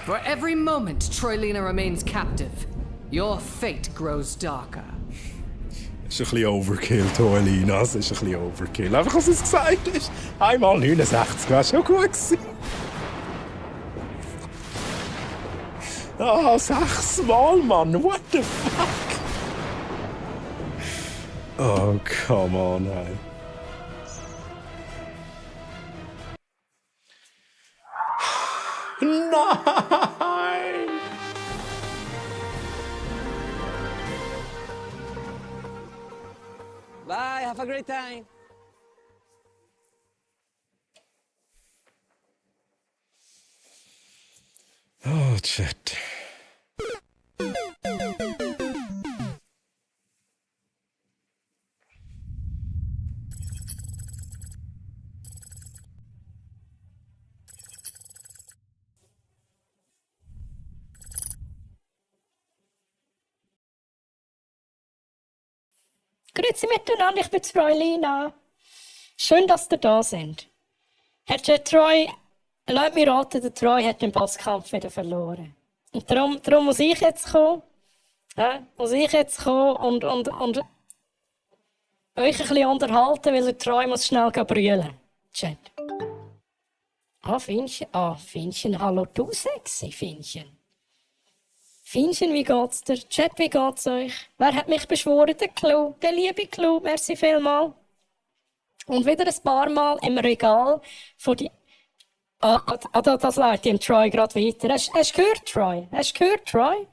For every moment Troilina remains captive, your fate grows darker. Das ist ein bisschen Overkill, Troilina. Das ist ein bisschen Overkill. Einfach, als es gesagt ist. Einmal 69 wäre schon gut gewesen. Ah, 6 Mal, Mann. What the fuck? Oh, come on, ey. Nein! Bye, have a great time. Oh, Chat. Grüezi miteinander, ich bin Troilina. Schön, dass ihr da sind. Der Troy, lasst mich raten, der Troy hat den Bosskampf wieder verloren. Und darum muss ich jetzt kommen. Muss ich jetzt kommen und euch ein bisschen unterhalten, weil der Troy muss schnell brüllen. Chat. Fienchen, hallo du sexy Fienchen. Fienchen, wie geht's dir? Chat, wie geht's euch? Wer hat mich beschworen? Der Clou, der liebe Clou, merci vielmal. Und wieder ein paar Mal im Regal von die... das leitet ihm Troy gerade weiter. Hast du gehört, Troy? Hast du gehört, Troy?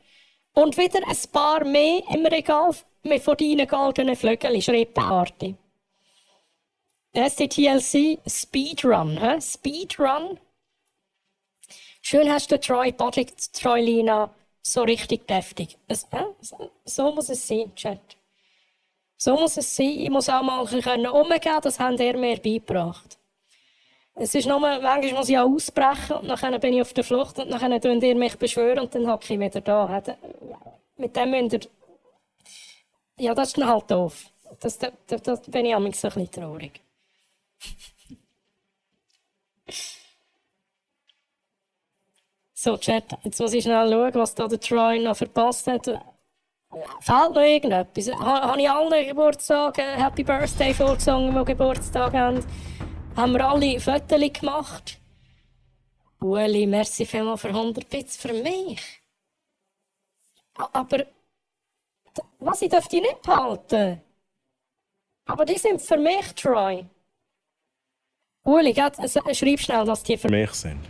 Und wieder ein paar mehr im Regal von deinen goldenen Flügeln, schreibt der Arti. STTLC, Speedrun, hä? Speedrun. Schön hast du Troy, Body, Troilina. So richtig deftig. So muss es sein, Chat. So muss es sein. Ich muss auch mal umgehen können. Das haben ihr mir beigebracht. Es ist nur, manchmal muss ich auch ausbrechen und dann bin ich auf der Flucht und dann tun ihr mich beschwören und dann hocke ich wieder da. Mit dem müsst ihr... Ja, das ist dann halt doof. Das bin ich manchmal so ein bisschen traurig. So, Chat, jetzt muss ich schnell schauen, was da der Troy noch verpasst hat. Fehlt noch irgendetwas? Habe ich allen Geburtstag Happy Birthday vorgesungen, die Geburtstag haben? Haben wir alle Fotos gemacht? Ueli, merci vielmals für 100 Bits für mich. Aber, was, ich darf die nicht behalten? Aber die sind für mich, Troy. Ueli, schreib schnell, dass die für mich sind.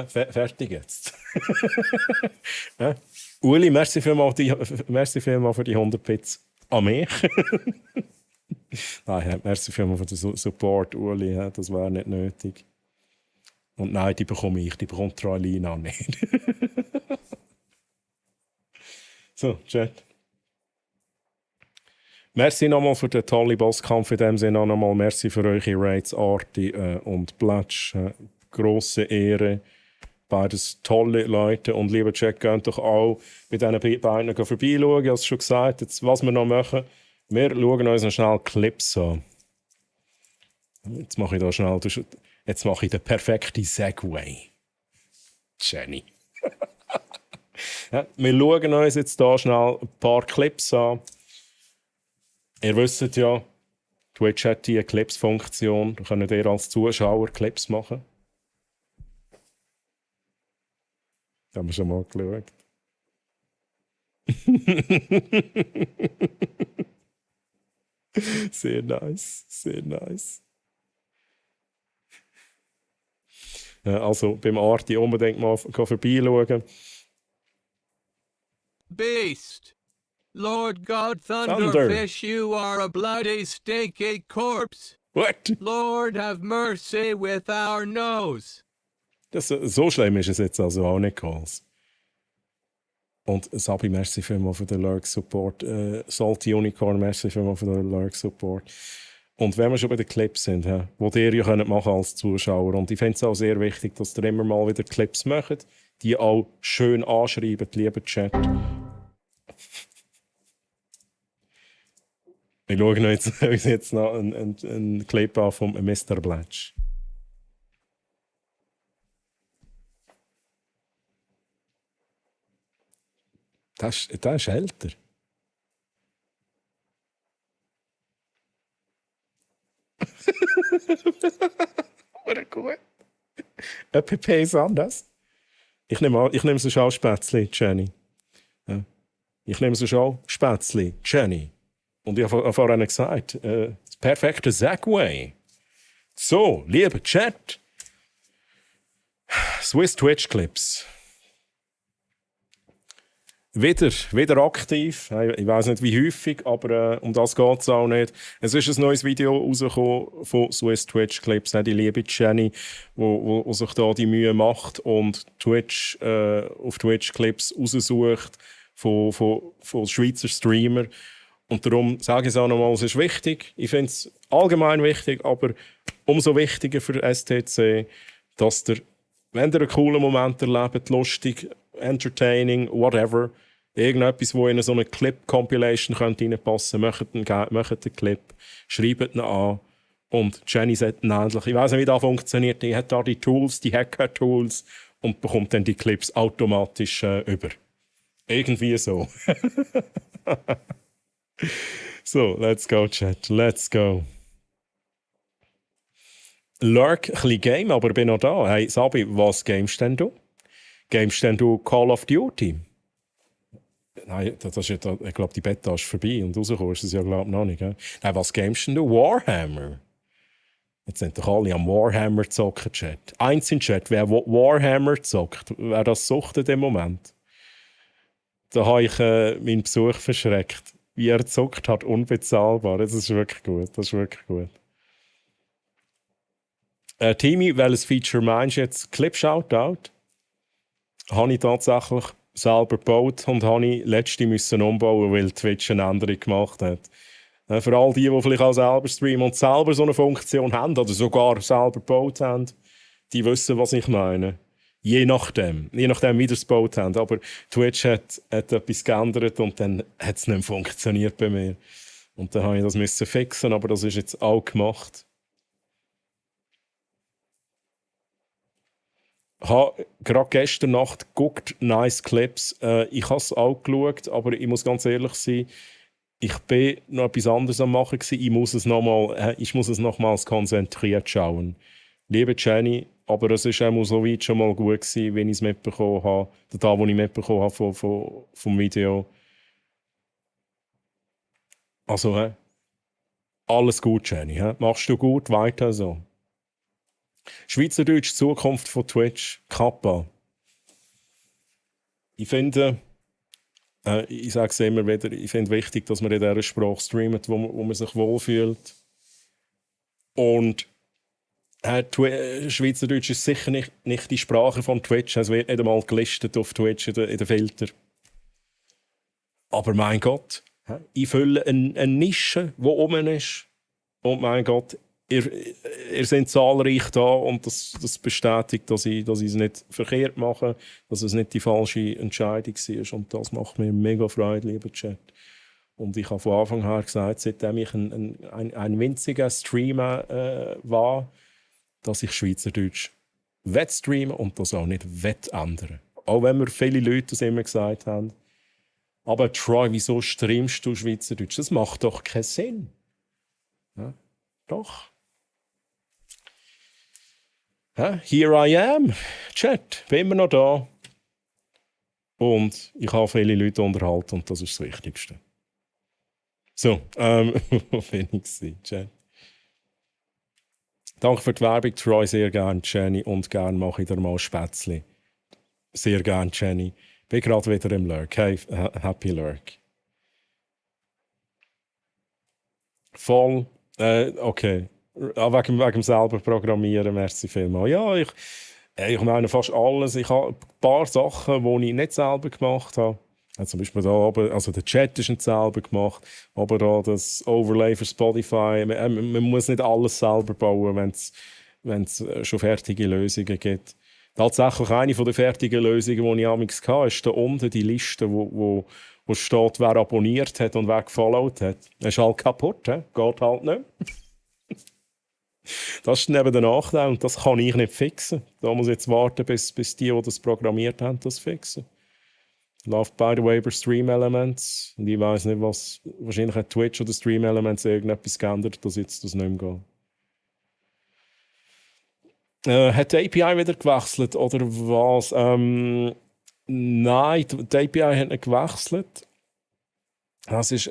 Fertig jetzt. Uli, merci vielmals für die 100 Bits an mich. Nein, merci vielmals für den Support, Uli. Das wäre nicht nötig. Und nein, die bekomme ich. Die bekommt Troilina nicht. So, Chat. Merci nochmal für den tollen Bosskampf. In dem Sinne auch nochmal merci für eure Raids, Arti und Blatsch. Grosse Ehre. Beides tolle Leute. Und lieber Chat, geht doch auch bei diesen beiden vorbeischauen. Ich habe es schon gesagt. Jetzt, was wir noch machen, wir schauen uns noch schnell Clips an. Jetzt mache ich da schnell... Jetzt mache ich den perfekten Segway. Jenny. Ja, wir schauen uns jetzt hier schnell ein paar Clips an. Ihr wisst ja, Twitch hat die Clips-Funktion. Da könnt ihr als Zuschauer Clips machen. Das haben wir schon mal geschaut. Sehr nice, sehr nice. Also beim Arti unbedingt mal vorbeischauen. Beast! Lord God Thunder. Thunderfish, you are a bloody stinky corpse! What? Lord have mercy with our nose! So schlimm ist es jetzt also auch nicht, Calls. Und Sabi, merci vielmals für den Lurk-Support. Salty Unicorn, merci vielmals für den Lurk-Support. Und wenn wir schon bei den Clips sind, die ihr ja machen als Zuschauer, und ich finde es auch sehr wichtig, dass ihr immer mal wieder Clips macht, die auch schön anschreiben, lieber Chat. Wir schauen uns jetzt noch einen Clip an von Mr. Blatch. Das ist älter. Oder gut. ÖPP ist anders. Ich nehme so schon Spätzli, Jenny. Ja. Ich nehme so schon Spätzli, Jenny. Und ich habe vorhin gesagt, das perfekte Segway. So, lieber Chat. Swiss Twitch Clips. Wieder aktiv. Ich weiß nicht wie häufig, aber um das geht es auch nicht. Es ist ein neues Video rausgekommen von Swiss Twitch Clips. Die liebe Jenny, wo sich da die Mühe macht und Twitch, auf Twitch Clips raussucht von Schweizer Streamer. Und darum sage ich es auch nochmal, es ist wichtig. Ich finde es allgemein wichtig, aber umso wichtiger für STC, dass wenn ihr einen coolen Moment erlebt, lustig, entertaining, whatever, irgendetwas, wo in so eine Clip-Compilation reinpassen könnte, macht den Clip, schreibt ihn an und Jenny sagt ihn endlich. Ich weiss nicht, wie das funktioniert. Die hat da die Tools, die Hacker-Tools und bekommt dann die Clips automatisch über. Irgendwie so. So, let's go, Chat. Let's go. Lurk, ein bisschen Game, aber bin noch da. Hey, Sabi, was gamest denn du? Gamest denn du Call of Duty? Nein, das ist ja, ich glaube, die Beta ist vorbei und rausgekommen ist es ja, glaube ich, noch nicht. Nein, was gamest denn du? Warhammer? Jetzt sind doch alle am Warhammer zocken, Chat. Eins in Chat, wer Warhammer zockt, wer das sucht in dem Moment? Da habe ich meinen Besuch verschreckt. Wie er zockt hat, unbezahlbar. Das ist wirklich gut. Das ist wirklich gut. Timmy, welches Feature meinst du jetzt? Clip-Shoutout? Habe ich tatsächlich selber gebaut und habe ich letzte müssen umbauen, weil Twitch eine Änderung gemacht hat. Für all die vielleicht auch selber streamen und selber so eine Funktion haben oder sogar selber gebaut haben, die wissen, was ich meine. Je nachdem, wie ihr es gebaut habt. Aber Twitch hat etwas geändert und dann hat es nicht mehr funktioniert bei mir. Und dann musste ich das fixen, aber das ist jetzt auch gemacht. Ich habe gerade gestern Nacht geguckt, nice Clips. Ich habe es auch geschaut, aber ich muss ganz ehrlich sein, ich bin noch etwas anderes am machen gewesen. Ich muss es nochmals konzentriert schauen. Liebe Jenny, aber es war auch so weit schon mal gut gewesen, wenn ich es mitbekommen habe. Da, wo ich mitbekommen habe vom Video. Also, alles gut, Jenny. Machst du gut, weiter so. Schweizerdeutsch, Zukunft von Twitch, Kappa. Ich finde, ich sage es immer wieder, ich finde wichtig, dass man in dieser Sprache streamt, wo man sich wohlfühlt. Und Schweizerdeutsch ist sicher nicht die Sprache von Twitch. Es wird nicht einmal gelistet auf Twitch in den Filter. Aber mein Gott, Ich fülle eine Nische, die oben ist. Und mein Gott, ihr seid zahlreich da und das bestätigt, dass ich es nicht verkehrt mache, dass es nicht die falsche Entscheidung war. Und das macht mir mega Freude, lieber Chat. Und ich habe von Anfang an gesagt, seitdem ich ein winziger Streamer war, dass ich Schweizerdeutsch streamen und das auch nicht ändern. Auch wenn mir viele Leute das immer gesagt haben. Aber Troy, wieso streamst du Schweizerdeutsch? Das macht doch keinen Sinn. Ja, doch. Ja, here I am. Chat, bin immer noch da. Und ich habe viele Leute unterhalten und das ist das Wichtigste. So, wo bin ich? Chat. Danke für die Werbung, Troy, sehr gerne, Jenny. Und gerne mache ich dir mal Spätzli. Sehr gerne, Jenny. Bin gerade wieder im Lurk. Hey, happy Lurk. Voll. Okay. Wegen dem selber Programmieren, merci vielmals. Ja, ich meine fast alles. Ich habe ein paar Sachen, die ich nicht selber gemacht habe. Zum Beispiel da oben, also der Chat ist nicht selber gemacht, aber da das Overlay für Spotify. Man muss nicht alles selber bauen, wenn es schon fertige Lösungen gibt. Tatsächlich eine der fertigen Lösungen, die ich amigs hatte, ist da unten die Liste, wo steht, wer abonniert hat und wer gefollowt hat. Das ist halt kaputt, geht halt nicht. Das ist neben der Nachteil und das kann ich nicht fixen. Da muss ich jetzt warten, bis die das programmiert haben, das fixen. Läuft by the way über Stream Elements. Und ich weiss nicht, was. Wahrscheinlich hat Twitch oder Stream Elements irgendetwas geändert, dass jetzt das nicht mehr geht. Hat die API wieder gewechselt oder was? Nein, die API hat nicht gewechselt. Das ist,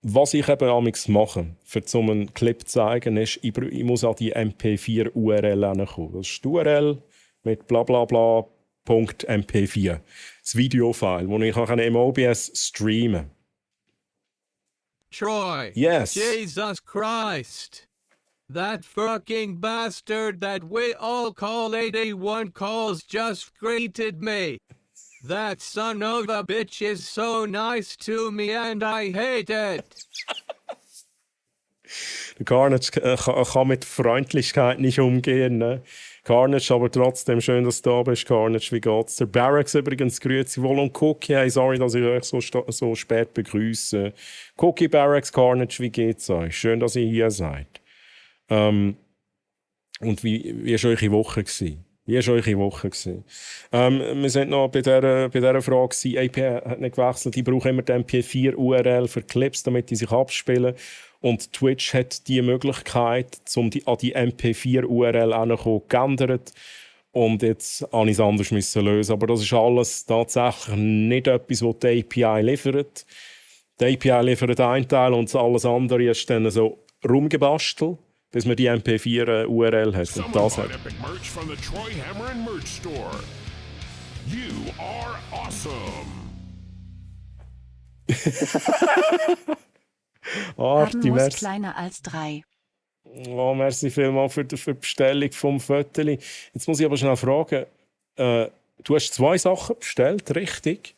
was ich eben amigs mache, für so einen Clip zu zeigen, ist, ich muss an die MP4 URL hinkommen. Das ist die URL mit blablabla. .mp4. Das Videofile, das ich im OBS streamen kann. Troy. Yes. Jesus Christ. That fucking bastard that we all call 81 calls just greeted me. That son of a bitch is so nice to me and I hate it. Der Carnage kann mit Freundlichkeit nicht umgehen. Ne? Carnage, aber trotzdem schön, dass du da bist. Carnage, wie geht's? Der Barracks übrigens, grüezi wohl und Cookie. Hey, sorry, dass ich euch so spät begrüße. Cookie, Barracks, Carnage, wie geht's euch? Schön, dass ihr hier seid. Und wie war eure Woche gewesen? Wir sind noch bei dieser Frage gewesen. API hat nicht gewechselt. Ich brauche immer die MP4 URL für Clips, damit die sich abspielen. Und Twitch hat die Möglichkeit, an die MP4 URL anzukommen, geändert. Und jetzt musste ich es anders lösen. Aber das ist alles tatsächlich nicht etwas, was die API liefert. Die API liefert einen Teil und alles andere ist dann so rumgebastelt, bis man die MP4 URL hat. Und das hat. Epic merch from the Troy Hammer and Merch Store. You are awesome. Arti, muss kleiner als 3. Oh, merci vielmals für die Bestellung vom Föteli. Jetzt muss ich aber schnell fragen, du hast 2 Sachen bestellt, richtig?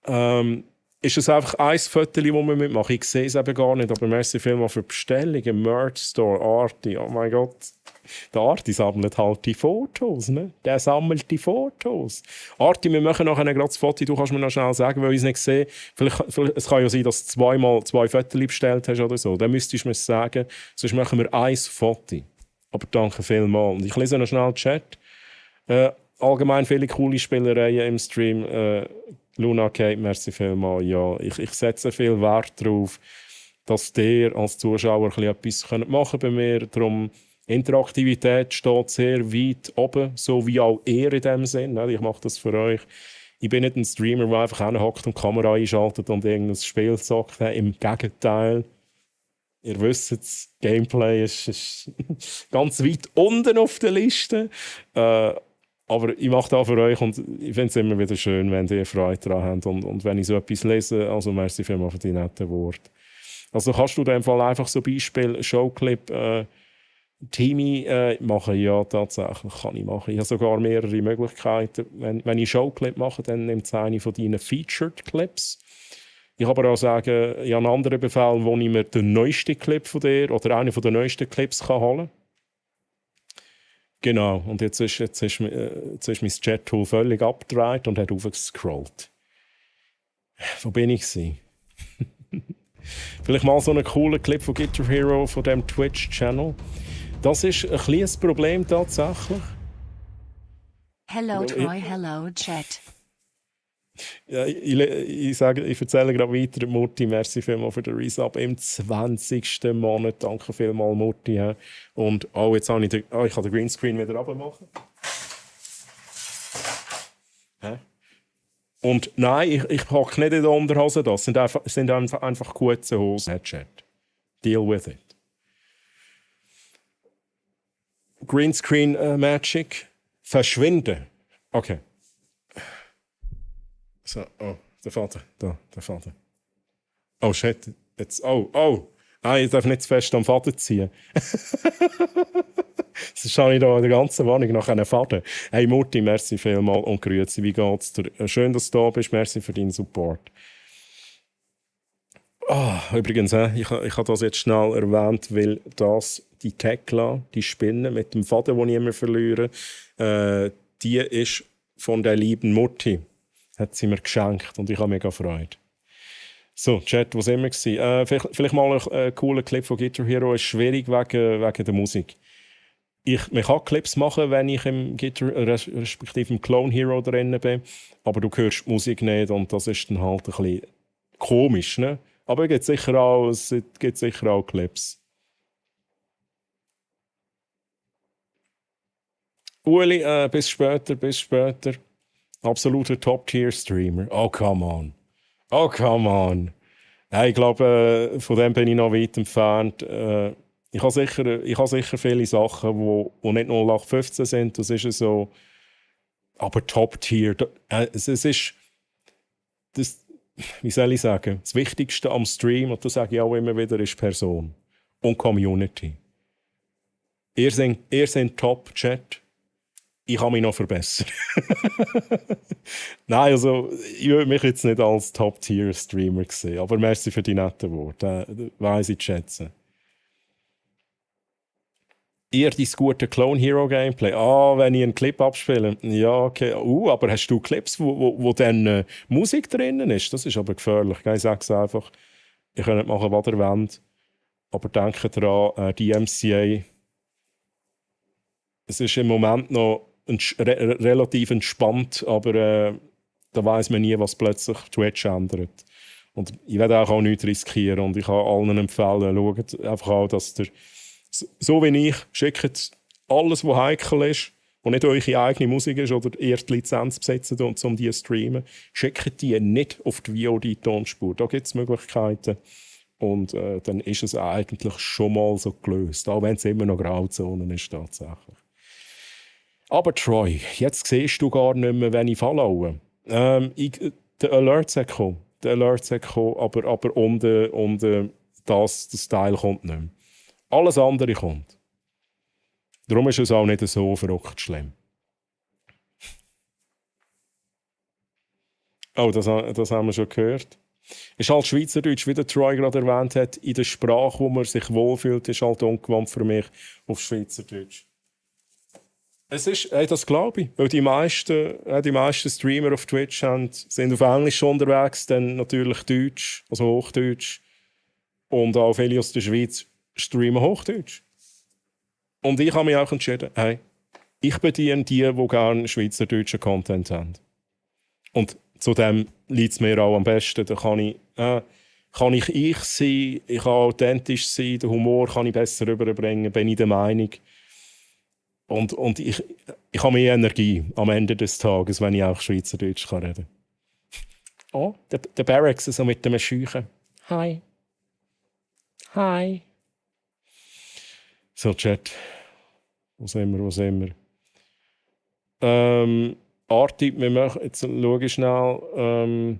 Ist es einfach ein Föteli, das wir mitmachen? Ich sehe es eben gar nicht, aber merci vielmals für die Bestellung im Merch Store, Arti. Oh mein Gott. Der Arti sammelt halt die Fotos, ne? Der sammelt die Fotos. Arti, wir machen nachher gerade das Foto. Du kannst mir noch schnell sagen, weil ich es nicht sehe. Vielleicht, es kann ja sein, dass du zweimal 2 Fotos bestellt hast oder so. Dann müsstest du mir sagen. Sonst machen wir ein Foto. Aber danke vielmals. Und ich lese noch schnell den Chat. Allgemein viele coole Spielereien im Stream. Luna Kate, merci vielmals. Ja, ich setze viel Wert darauf, dass ihr als Zuschauer etwas machen könnt bei mir. Darum, Interaktivität steht sehr weit oben, so wie auch ihr in dem Sinn. Ich mache das für euch. Ich bin nicht ein Streamer, der einfach hinhockt und die Kamera einschaltet und irgendein Spiel zockt. Im Gegenteil. Ihr wisst, das Gameplay ist ganz weit unten auf der Liste. Aber ich mache das für euch und ich finde es immer wieder schön, wenn ihr Freude daran habt und wenn ich so etwas lese. Also merci vielmals für die netten Worte. Also kannst du in dem Fall einfach so Beispiel Showclip Teamy machen? Ja, tatsächlich kann ich machen. Ich habe sogar mehrere Möglichkeiten. Wenn ich Showclip mache, dann nimmt es eine von deinen Featured Clips. Ich Ich kann aber auch sagen, ich habe einen anderen Befehl, wo ich mir den neuesten Clip von dir oder einen der neuesten Clips kann holen kann. Genau, und jetzt ist mein Chat-Tool völlig abgedreht und hat aufgescrollt. Wo bin ich gewesen? Vielleicht mal so einen coolen Clip von Guitar Hero von dem Twitch-Channel. Das ist ein kleines Problem tatsächlich. Hello Troy, hello Chat. Ja, ich erzähle gerade weiter, Mutti, merci vielmals für den Resub im 20. Monat. Danke vielmals, Mutti. Ja. Und jetzt habe ich ich kann den Greenscreen wieder runtermachen. Und nein, ich packe nicht in die Unterhose das. Es sind einfach gute Hosen. Chat. Deal with it. Greenscreen Magic. Verschwinden. Okay. So, der Vater. Der Vater. Oh shit. Jetzt, Nein, ich darf nicht zu fest am Vater ziehen. Sonst habe ich da in der ganzen Wohnung nach einem Vater. Hey Mutti, merci vielmals und grüezi. Wie geht's dir? Schön, dass du da bist. Merci für deinen Support. Übrigens, ich habe das jetzt schnell erwähnt, weil die Tekla, die Spinne mit dem Faden, den ich immer verliere, die ist von der lieben Mutti. Hat sie mir geschenkt und ich habe mega Freude. So, Chat, wo sind wir gewesen? Vielleicht mal ein cooler Clip von Guitar Hero. Ist schwierig wegen der Musik. Man kann Clips machen, wenn ich im Guitar, respektive im Clone Hero drin bin, aber du hörst die Musik nicht und das ist dann halt ein bisschen komisch, ne? Aber es gibt sicher auch Clips. Ueli, bis später. Absoluter Top-Tier-Streamer. Oh, come on. Ja, ich glaube, von dem bin ich noch weit entfernt. Ich habe sicher viele Sachen, die nicht 0815 sind. Das ist so. Aber Top-Tier. Es ist. Wie soll ich sagen? Das Wichtigste am Stream, und das sage ich auch immer wieder, ist Person und Community. Ihr seid Top-Chat. Ich kann mich noch verbessern. Nein, also ich würde mich jetzt nicht als Top-Tier-Streamer sehen, aber merci für die netten Worte. Weiss ich zu schätzen. Ihr dein gute Clone Hero Gameplay. Wenn ich einen Clip abspiele. Ja, okay. Aber hast du Clips, wo dann Musik drinnen ist? Das ist aber gefährlich. Ich sage es einfach. Ihr könnt machen, was ihr wollt. Aber denkt daran, die MCA. Es ist im Moment noch relativ entspannt, aber da weiss man nie, was plötzlich Twitch ändert. Und ich werde auch nichts riskieren und ich kann allen empfehlen, schaut einfach an, dass ihr, so wie ich, schickt alles, was heikel ist und nicht eure eigene Musik ist oder ihr die Lizenz besitzen um die zu streamen, schickt die nicht auf die VOD-Tonspur. Da gibt es Möglichkeiten und dann ist es eigentlich schon mal so gelöst, auch wenn es immer noch Grauzonen ist tatsächlich. Aber Troy, jetzt siehst du gar nicht mehr, wenn ich followe. Der Alert sagt kommen, aber unten das Teil kommt nicht mehr. Alles andere kommt. Darum ist es auch nicht so verrückt schlimm. Das haben wir schon gehört. Ist halt Schweizerdeutsch, wie der Troy gerade erwähnt hat, in der Sprache, wo man sich wohlfühlt, ist halt ungewohnt für mich auf Schweizerdeutsch. Es ist, das glaube ich, weil die meisten Streamer auf Twitch sind auf Englisch unterwegs, dann natürlich Deutsch, also Hochdeutsch. Und auch viele aus der Schweiz streamen Hochdeutsch. Und ich habe mich auch entschieden, hey, ich bediene die gerne schweizerdeutschen Content haben. Und zudem liegt es mir auch am besten. Da kann ich sein, ich kann authentisch sein, den Humor kann ich besser rüberbringen, bin ich der Meinung. Und ich habe mehr Energie am Ende des Tages, wenn ich auch Schweizerdeutsch reden kann. Der Barracks so mit dem Scheuchen. Hi. So, Chat. Wo sind wir? Arti, jetzt schaue ich schnell.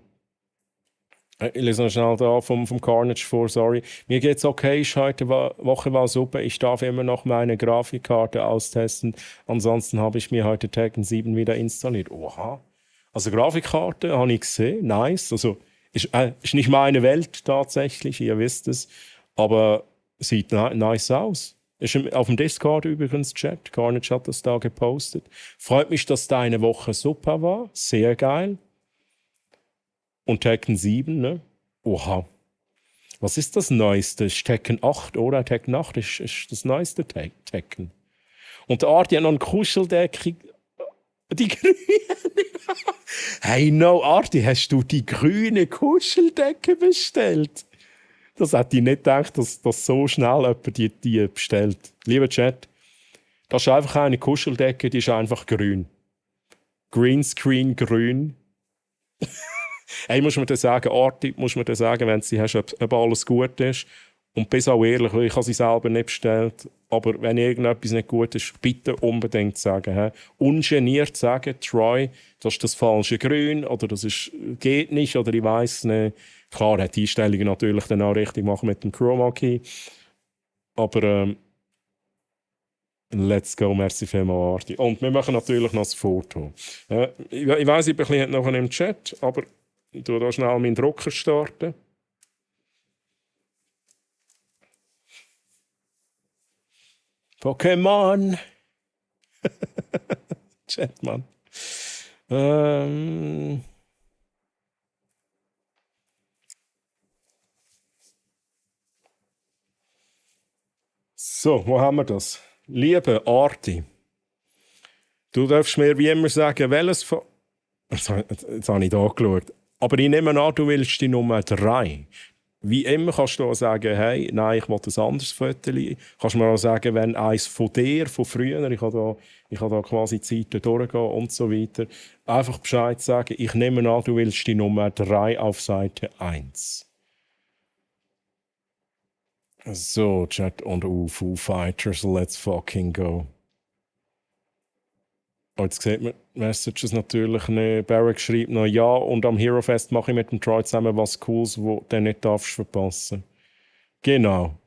Ich lese noch schnell da vom Carnage vor, sorry. Mir geht's okay, heute Woche war super. Ich darf immer noch meine Grafikkarte austesten. Ansonsten habe ich mir heute Tekken 7 wieder installiert. Oha. Also Grafikkarte habe ich gesehen, nice. Also Ist nicht meine Welt tatsächlich, ihr wisst es, aber sieht nice aus. Ist auf dem Discord übrigens Chat, Carnage hat das da gepostet. Freut mich, dass deine Woche super war, sehr geil. Und Tekken 7, ne? Oha. Was ist das Neueste? Ist Tekken 8, oder? Tekken 8 ist das neueste Tekken. Und der Arti hat noch ein Kuscheldecke. Die grüne. Hey, no, Arti, hast du die grüne Kuscheldecke bestellt? Das hätte ich nicht gedacht, dass so schnell jemand die bestellt. Lieber Chat, das ist einfach eine Kuscheldecke, die ist einfach grün. Greenscreen grün. Hey, muss man dir sagen, Arti, muss man dir sagen, wenn du sie hast, ob alles gut ist. Und bis auch ehrlich, weil ich habe sie selber nicht bestellt. Aber wenn irgendetwas nicht gut ist, bitte unbedingt sagen. He? Ungeniert sagen, Troy, das ist das falsche Grün oder das geht nicht oder ich weiss nicht. Klar, hat die Einstellungen natürlich dann auch richtig machen mit dem Chroma Key. Aber let's go, merci vielmals, Arti. Und wir machen natürlich noch das Foto. Ich weiss, ich bin ein bisschen noch im Chat, aber ich tue da schnell meinen Drucker starten. Pokémon! Chat, Mann. So, wo haben wir das? Liebe Arti, du darfst mir wie immer sagen, welches von... Jetzt habe ich da geschaut. Aber ich nehme an, du willst die Nummer 3. Wie immer kannst du auch sagen, hey, nein, ich will ein anderes Foto. Kannst mir auch sagen, wenn eins von dir, von früher, ich habe da quasi Zeiten durchgehen und so weiter. Einfach Bescheid sagen, ich nehme an, du willst die Nummer 3 auf Seite 1. So, Chat und Foo Fighters, let's fucking go. Oh, jetzt sieht man Messages natürlich nicht. Barrack schreibt noch, ja, und am Hero Fest mache ich mit dem Troy zusammen was Cooles, wo du nicht darfst verpassen. Genau.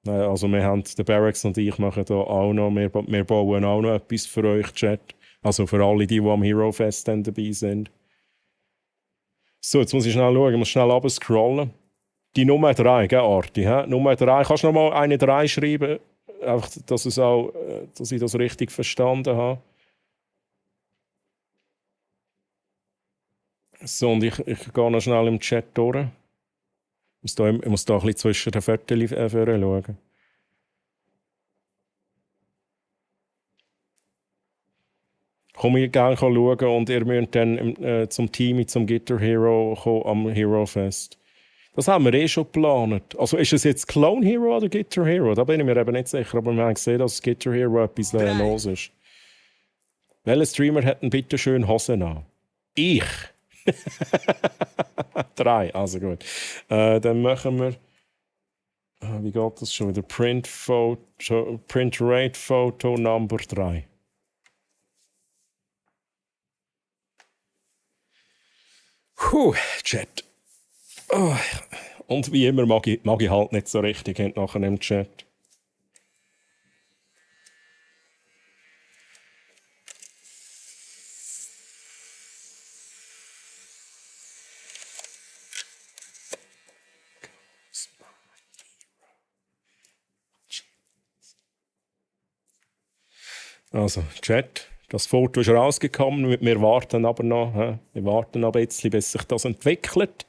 Also wir haben, der Barracks und ich machen da auch noch, wir bauen auch noch etwas für euch, Chat. Also für alle, die am Hero Fest dann dabei sind. So, jetzt muss ich schnell schauen, ich muss schnell runterscrollen. Die Nummer 3, gell, Arti? Nummer 3, kannst du noch mal eine 3 schreiben? Einfach, dass ich das richtig verstanden habe. So, und ich gehe noch schnell im Chat durch. Ich muss da ein bisschen zwischen den Vierteln schauen. Komm ich gerne schauen und ihr müsst dann zum Team, zum Guitar Hero kommen, am Hero Fest. Das haben wir schon geplant. Also ist es jetzt Clone Hero oder Guitar Hero? Da bin ich mir eben nicht sicher, aber wir haben gesehen, dass Guitar Hero etwas los ist. Welcher Streamer hat denn bitte schön Hosen an? Ich! 3, also gut. Dann machen wir. Wie geht das schon wieder? Print Rate Photo Number 3. Chat. Oh. Und wie immer mag ich halt nicht so richtig nachher im Chat. Also, Chat, das Foto ist rausgekommen, wir warten aber noch. Wir warten noch ein bisschen, bis sich das entwickelt.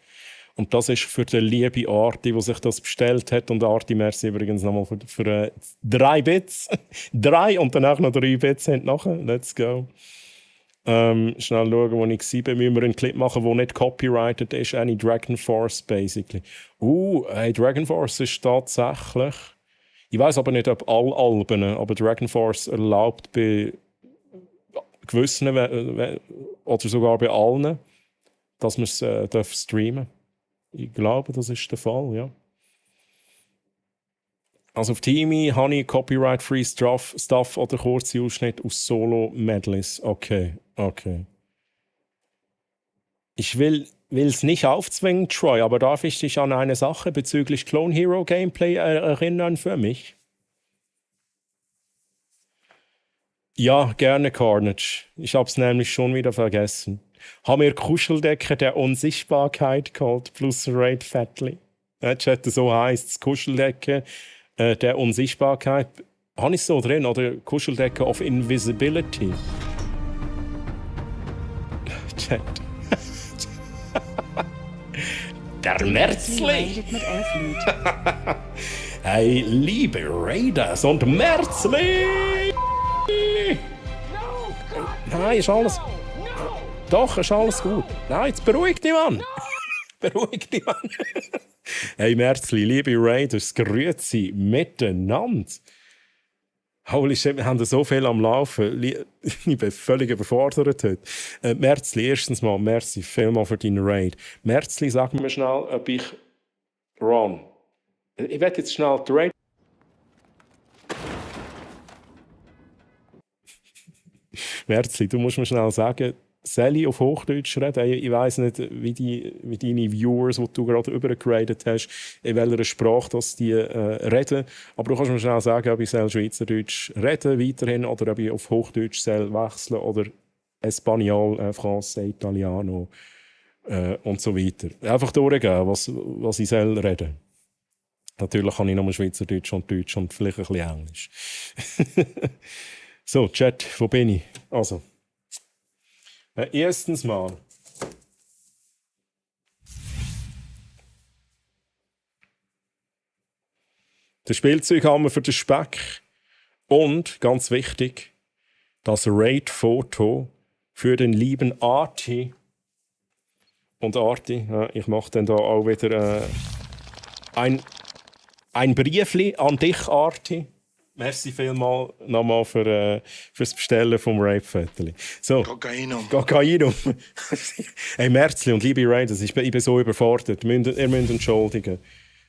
Und das ist für die liebe Arti, die sich das bestellt hat. Und Arti, merci übrigens nochmal für 3 Bits. 3 und danach noch 3 Bits sind nachher. Let's go. Schnell schauen, wo ich war. Müssen wir einen Clip machen, der nicht copyrighted ist. Any Dragon Force, basically. Hey, Dragon Force ist tatsächlich... Ich weiß aber nicht, ob alle Alben, aber Dragon Force erlaubt bei gewissen oder sogar bei allen, dass man es streamen darf. Ich glaube, das ist der Fall, ja. Also auf Teamy habe ich Copyright-Free Stuff oder kurze Ausschnitte aus Solo-Medleys. Okay. Ich will es nicht aufzwingen, Troy, aber darf ich dich an eine Sache bezüglich Clone Hero Gameplay erinnern für mich? Ja, gerne, Carnage. Ich habe es nämlich schon wieder vergessen. Haben wir Kuscheldecke der Unsichtbarkeit geholt, plus Raid Fettli. Ja, Chat, so heisst es, Kuscheldecke der Unsichtbarkeit. Habe ich so drin, oder Kuscheldecke of Invisibility? Chat. Der Merzli! Raidet mit 11 Loot. Hey, liebe Raiders und Merzli! Nein, ist alles... Doch, ist alles gut. Nein, jetzt beruhig dich, Mann! Beruhig dich, Mann! Hey, Merzli, liebe Raiders, grüezi miteinander! Holy shit, wir haben so viel am Laufen. Ich bin völlig überfordert heute. Merzli, erstens mal, merci vielmals für deinen Raid. Merzli, sag mir schnell, ob ich... Ron. Ich werde jetzt schnell die Raid... Merzli, du musst mir schnell sagen, soll ich auf Hochdeutsch reden? Ich weiss nicht, wie deine Viewers, die du gerade übergeradet hast, in welcher Sprache dass die reden. Aber du kannst mir schnell sagen, ob ich Schweizerdeutsch reden weiterhin oder ob ich auf Hochdeutsch wechseln oder Espanol, Français, Italiano und so weiter. Einfach durchgehen, was ich reden. Natürlich kann ich nur Schweizerdeutsch und Deutsch und vielleicht ein bisschen Englisch. So, Chat, wo bin ich? Also, erstens mal. Der Spielzeughammer für den Speck. Und, ganz wichtig, das Raid-Foto für den lieben Arti. Und Arti, ich mache dann da auch wieder ein Briefli an dich, Arti. Merci vielmals nochmal fürs Bestellen vom Raid-Fettli. So. Kokainum. Hey, Merzli und liebe Raiders, ich bin so überfordert. Ihr müsst entschuldigen.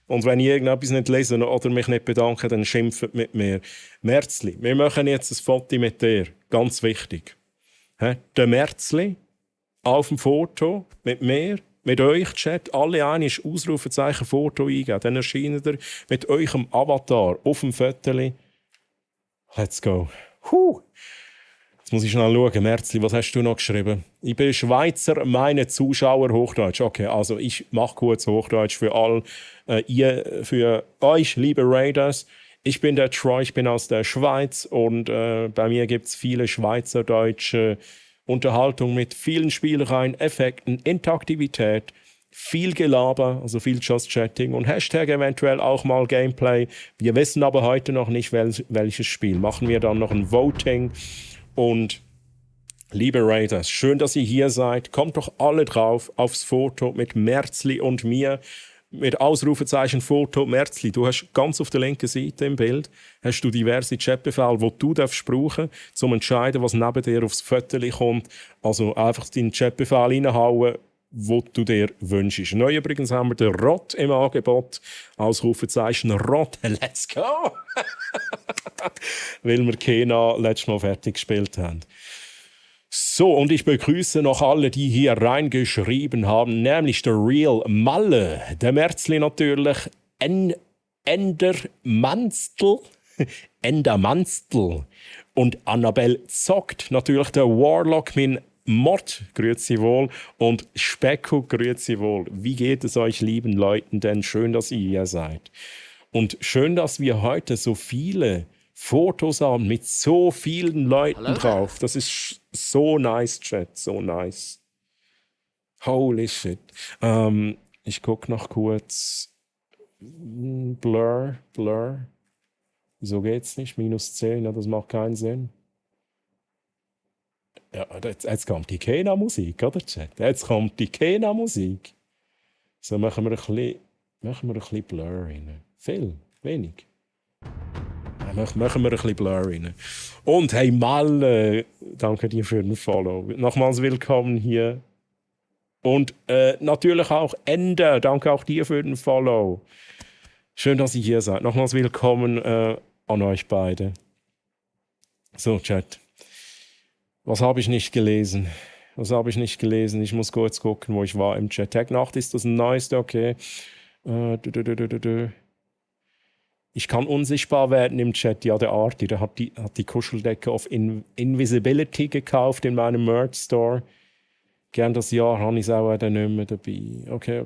Und wenn ich irgendetwas nicht lese oder mich nicht bedanke, dann schimpft mit mir. Merzli, wir machen jetzt ein Foto mit dir. Ganz wichtig. Der Merzli auf dem Foto mit mir, mit euch, Chat, alle ein Ausrufezeichen Foto eingeben. Dann erscheint ihr mit eurem Avatar auf dem Foto. Let's go. Jetzt muss ich schnell schauen. Merzli, was hast du noch geschrieben? Ich bin Schweizer, meine Zuschauer Hochdeutsch. Okay, also ich mache kurz Hochdeutsch für für euch, liebe Raiders. Ich bin der Troy, ich bin aus der Schweiz und bei mir gibt es viele schweizerdeutsche Unterhaltung mit vielen Spielereien, Effekten, Interaktivität, viel Gelaber, also viel Just Chatting und Hashtag eventuell auch mal Gameplay. Wir wissen aber heute noch nicht, welches Spiel. Machen wir dann noch ein Voting. Und liebe Raiders, schön, dass ihr hier seid. Kommt doch alle drauf aufs Foto mit Merzli und mir. Mit Ausrufezeichen Foto. Merzli, du hast ganz auf der linken Seite im Bild hast du diverse Chatbefehle, die du darfst brauchen, um zu entscheiden, was neben dir aufs Foto kommt. Also einfach deinen Chatbefehl reinhauen, wo du dir wünschst. Neu übrigens haben wir den Rot im Angebot. Ausrufezeichen Rot. Let's go! Weil wir Kena letztes Mal fertig gespielt haben. So, und ich begrüße noch alle, die hier reingeschrieben haben, nämlich der Real Malle, der Merzli natürlich, Ender Manstl und Annabelle zockt, natürlich der Warlock, mein Mod, grüezi wohl, und Specko, grüezi wohl. Wie geht es euch, lieben Leuten, denn schön, dass ihr hier seid. Und schön, dass wir heute so viele Fotos haben mit so vielen Leuten drauf. Das ist so nice, Chat, so nice. Holy shit. Ich gucke noch kurz. Blur. Wieso geht's nicht? -10, ja, das macht keinen Sinn. Ja, jetzt kommt die Kena-Musik, oder, Chat? Jetzt kommt die Kena-Musik. So, machen wir ein bisschen Blur rein. Viel, wenig. Machen wir ein bisschen Blur rein. Und hey, Malle, danke dir für den Follow. Nochmals willkommen hier. Und natürlich auch Ende, danke auch dir für den Follow. Schön, dass ihr hier seid. Nochmals willkommen an euch beide. So, Chat. Was habe ich nicht gelesen? Ich muss kurz gucken, wo ich war im Chat. Tag Nacht ist das ein neues, okay. Ich kann unsichtbar werden im Chat. Ja, der Arti, der hat die Kuscheldecke auf Invisibility gekauft in meinem Merch Store. Gern das Jahr habe ich es auch dann nicht mehr dabei. Okay.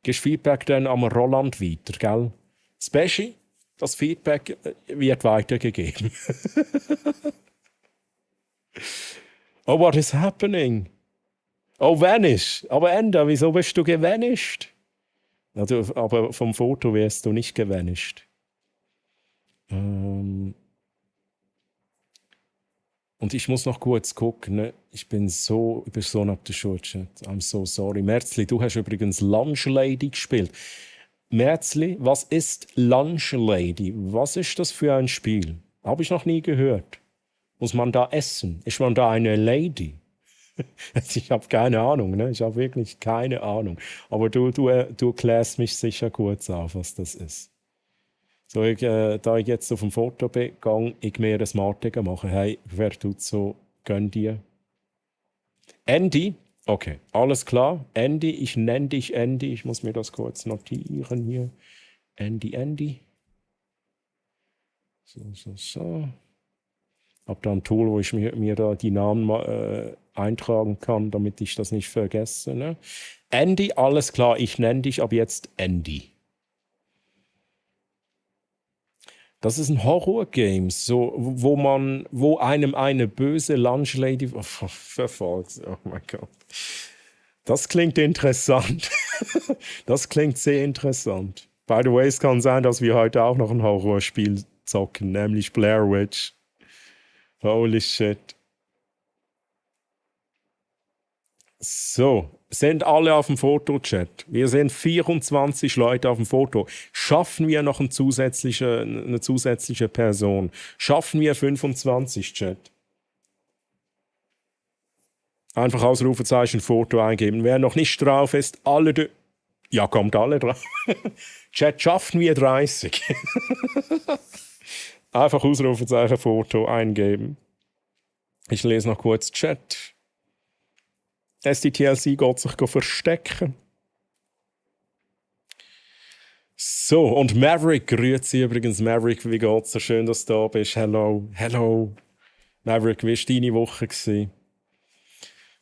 Gibst Feedback dann am Roland weiter, gell? Special, das Feedback wird weitergegeben. Oh, what is happening? Oh, vanish. Aber Enda, wieso bist du gevanished? Also, aber vom Foto wärst du nicht gevanished. Und ich muss noch kurz gucken. Ne? Ich bin so ab der Schulchat. I'm so sorry. Merzli, du hast übrigens Lunch Lady gespielt. Merzli, was ist Lunch Lady? Was ist das für ein Spiel? Habe ich noch nie gehört. Muss man da essen? Ist man da eine Lady? Ich habe keine Ahnung, ne? Ich habe wirklich keine Ahnung. Aber du klärst mich sicher kurz auf, was das ist. So, da ich jetzt auf dem Foto bin, gehe ich mir ein Smartige machen. Hey, wer tut so? Gönn dir. Andy? Okay, alles klar. Andy, ich nenne dich Andy. Ich muss mir das kurz notieren hier. Andy. So. Habe da ein Tool, wo ich mir da die Namen eintragen kann, damit ich das nicht vergesse. Ne? Andy, alles klar, ich nenne dich ab jetzt Andy. Das ist ein Horror-Game, so, wo einem eine böse Lunchlady verfolgt. Oh mein Gott. Das klingt interessant. Das klingt sehr interessant. By the way, es kann sein, dass wir heute auch noch ein Horrorspiel zocken, nämlich Blair Witch. Holy shit. So, sind alle auf dem Fotochat. Wir sind 24 Leute auf dem Foto. Schaffen wir noch eine zusätzliche Person? Schaffen wir 25, Chat? Einfach Ausrufezeichen Foto eingeben. Wer noch nicht drauf ist, alle... Ja, kommt alle drauf. Chat, schaffen wir 30? Einfach Ausrufezeichen Foto eingeben. Ich lese noch kurz Chat. SDTLC geht sich verstecken. So, und Maverick, grüezi übrigens. Maverick, wie geht's dir? Schön, dass du da bist. Hello. Maverick, wie war deine Woche gewesen?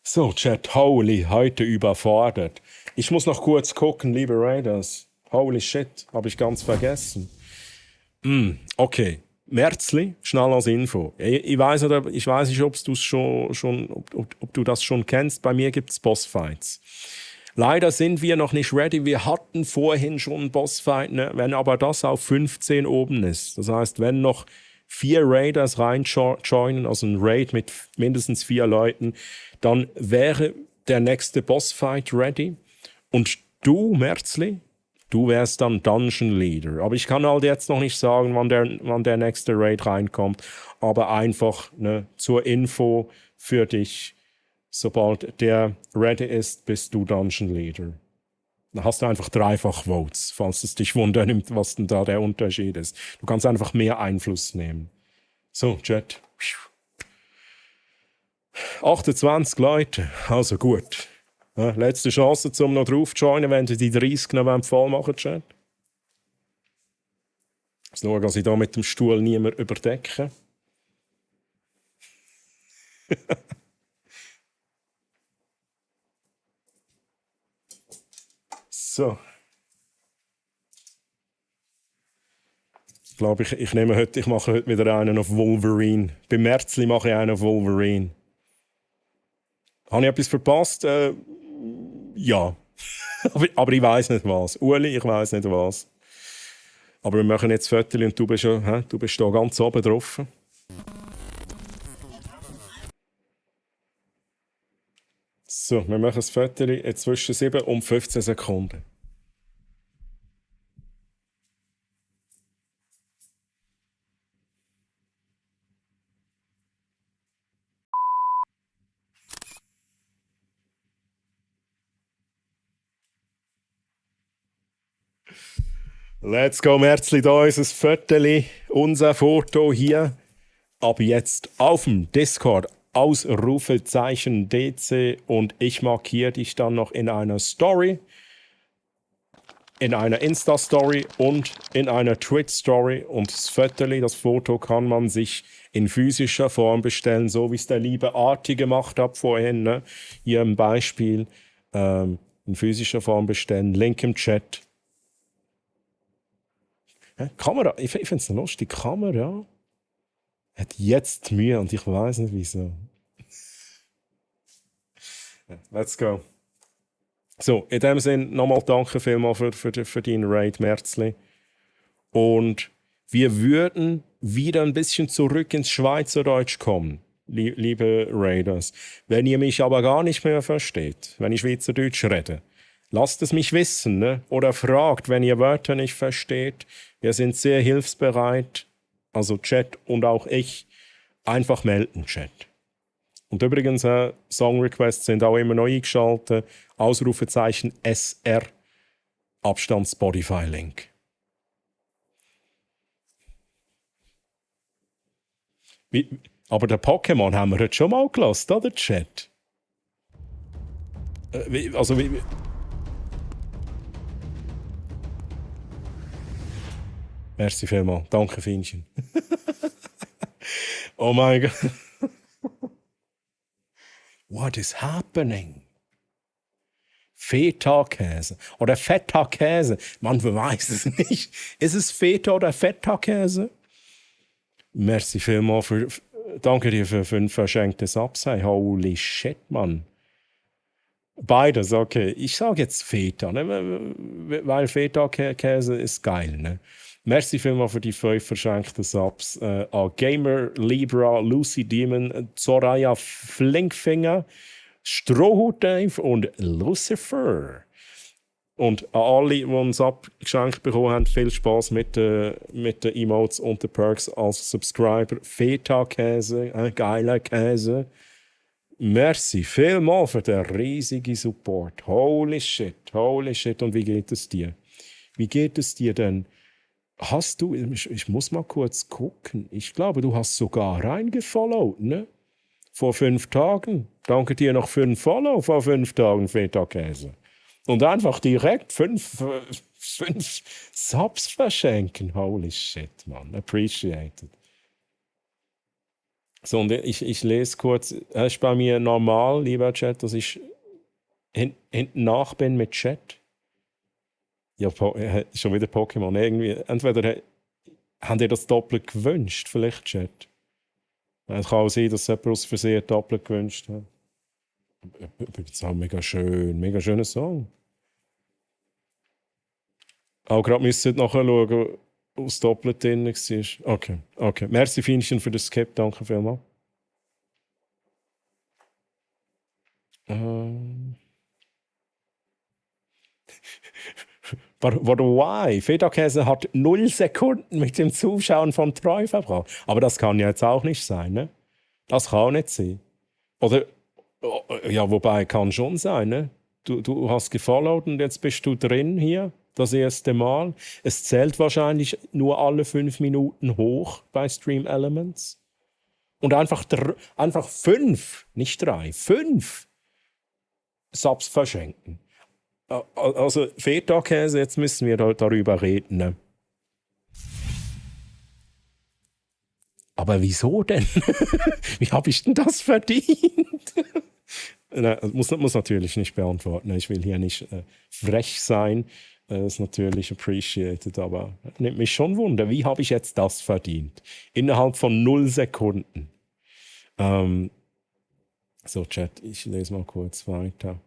So, Chat, holy, heute überfordert. Ich muss noch kurz gucken, liebe Raiders. Holy shit, habe ich ganz vergessen. Okay. Merzli, schnell als Info. Ich weiß nicht, ob du das schon kennst. Bei mir gibt es Bossfights. Leider sind wir noch nicht ready. Wir hatten vorhin schon einen Bossfight, ne? Wenn aber das auf 15 oben ist. Das heißt, wenn noch 4 Raiders reinjoinen, also ein Raid mit mindestens 4 Leuten, dann wäre der nächste Bossfight ready. Und du, Merzli, du wärst dann Dungeon Leader. Aber ich kann halt jetzt noch nicht sagen, wann der nächste Raid reinkommt. Aber einfach zur Info für dich. Sobald der ready ist, bist du Dungeon Leader. Dann hast du einfach 3-fach Votes, falls es dich wundert, was denn da der Unterschied ist. Du kannst einfach mehr Einfluss nehmen. So, Chat. 28 Leute. Also gut. Ja, letzte Chance, um noch drauf zu joinen, wenn Sie die 30 noch voll machen, Chat. Ich schaue, dass ich da mit dem Stuhl niemand überdecke. So. Ich glaube, ich mache heute wieder einen auf Wolverine. Bei Merzli mache ich einen auf Wolverine. Habe ich etwas verpasst? Ja. aber ich weiß nicht was. Uli, ich weiß nicht was. Aber wir machen jetzt Fotos und du bist da ganz oben drauf. So, wir machen das Foto zwischen 7 und 15 Sekunden. Let's go, Merzli, da ist das Foto, unser Foto hier. Ab jetzt auf dem Discord. Ausrufezeichen DC und ich markiere dich dann noch in einer Story. in einer Insta-Story und in einer Twitch-Story. Und das Foto kann man sich in physischer Form bestellen, so wie es der liebe Arti gemacht hat vorhin. Ne? Hier ein Beispiel. In physischer Form bestellen. Link im Chat. Kamera, ich finde es lustig. Kamera hat jetzt Mühe und ich weiß nicht wieso. Let's go. So, in dem Sinne nochmal danke vielmals für deinen Raid, Merzli. Und wir würden wieder ein bisschen zurück ins Schweizerdeutsch kommen, liebe Raiders. Wenn ihr mich aber gar nicht mehr versteht, wenn ich Schweizerdeutsch rede, lasst es mich wissen, ne? Oder fragt, wenn ihr Wörter nicht versteht. Wir sind sehr hilfsbereit, also Chat und auch ich. Einfach melden, Chat. Und übrigens, Song-Requests sind auch immer neu eingeschaltet. Ausrufezeichen SR, Abstand Spotify-Link. Aber den Pokémon haben wir heute schon mal gelassen, oder, Chat? Merci vielmals. Danke, Finchen. Oh mein Gott. What is happening? Feta-Käse oder Feta-Käse? Man weiß es nicht. Ist es Feta oder Feta-Käse? Merci vielmals danke dir für 5 verschenkte Subs. Holy shit, Mann. Beides, okay. Ich sage jetzt Feta, ne? Weil Feta-Käse ist geil. Ne? Merci vielmals für die 5 verschenkten Subs an Gamer, Libra, Lucy Demon, Zoraya Flinkfinger, Strohhut Dave und Lucifer. Und an alle, die uns abgeschenkt bekommen haben, viel Spaß mit den Emotes und den Perks als Subscriber. Feta-Käse, geiler Käse. Merci vielmals für den riesigen Support. Holy shit. Und wie geht es dir? Wie geht es dir denn? Hast du, ich muss mal kurz gucken, ich glaube, du hast sogar reingefollowt, ne? Vor 5 Tagen. Danke dir noch für einen Follow vor 5 Tagen, Feta-Käse. Und einfach direkt 5 Subs verschenken. Holy shit, man. Appreciated. So, und ich lese kurz. Es ist bei mir normal, lieber Chat, dass ich hinten nach bin mit Chat. Ja, schon wieder Pokémon. Irgendwie, entweder haben ihr das doppelt gewünscht, vielleicht, Chat. Es kann auch sein, dass jemand aus Versehen doppelt gewünscht hat. Übrigens auch mega schöner Song. Auch gerade müsst ihr nachher schauen, was doppelt drin war. Okay. Merci, Finchen, für den Skip. Danke vielmals. Why? Feta-Käse hat 0 Sekunden mit dem Zuschauen von Treu verbracht. Aber das kann ja jetzt auch nicht sein, ne? Das kann auch nicht sein. Oder, ja, wobei, kann schon sein, ne? Du hast gefollowt und jetzt bist du drin hier, das erste Mal. Es zählt wahrscheinlich nur alle 5 Minuten hoch bei Stream Elements. Und einfach 5, nicht 3, 5 Subs verschenken. Also Feta-Käse, jetzt müssen wir darüber reden. Ne? Aber wieso denn? Wie habe ich denn das verdient? Nein, muss natürlich nicht beantworten. Ich will hier nicht frech sein. Das ist natürlich appreciated, aber nimmt mich schon Wunder. Wie habe ich jetzt das verdient? Innerhalb von 0 Sekunden. So, Chat, ich lese mal kurz weiter.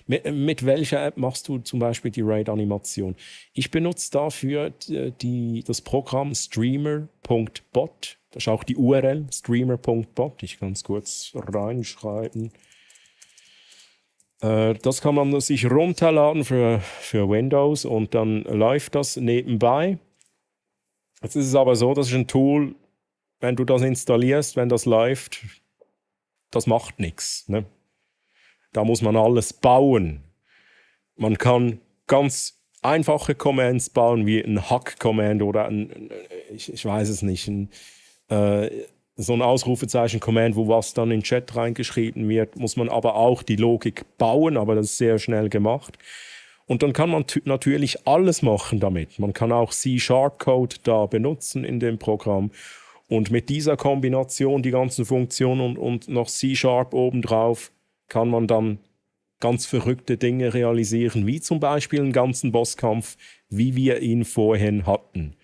Mit welcher App machst du zum Beispiel die Raid-Animation? Ich benutze dafür das Programm streamer.bot. Das ist auch die URL, streamer.bot. Ich kann es kurz reinschreiben. Das kann man sich runterladen für Windows und dann läuft das nebenbei. Jetzt ist es aber so, das ist ein Tool, wenn du das installierst, wenn das läuft, das macht nichts. Ne? Da muss man alles bauen. Man kann ganz einfache Commands bauen, wie ein Hack-Command oder ich weiß es nicht, so ein Ausrufezeichen-Command, wo was dann in den Chat reingeschrieben wird, muss man aber auch die Logik bauen, aber das ist sehr schnell gemacht. Und dann kann man natürlich alles machen damit. Man kann auch C-Sharp-Code da benutzen in dem Programm. Und mit dieser Kombination, die ganzen Funktionen und noch C-Sharp obendrauf, kann man dann ganz verrückte Dinge realisieren, wie zum Beispiel einen ganzen Bosskampf, wie wir ihn vorhin hatten.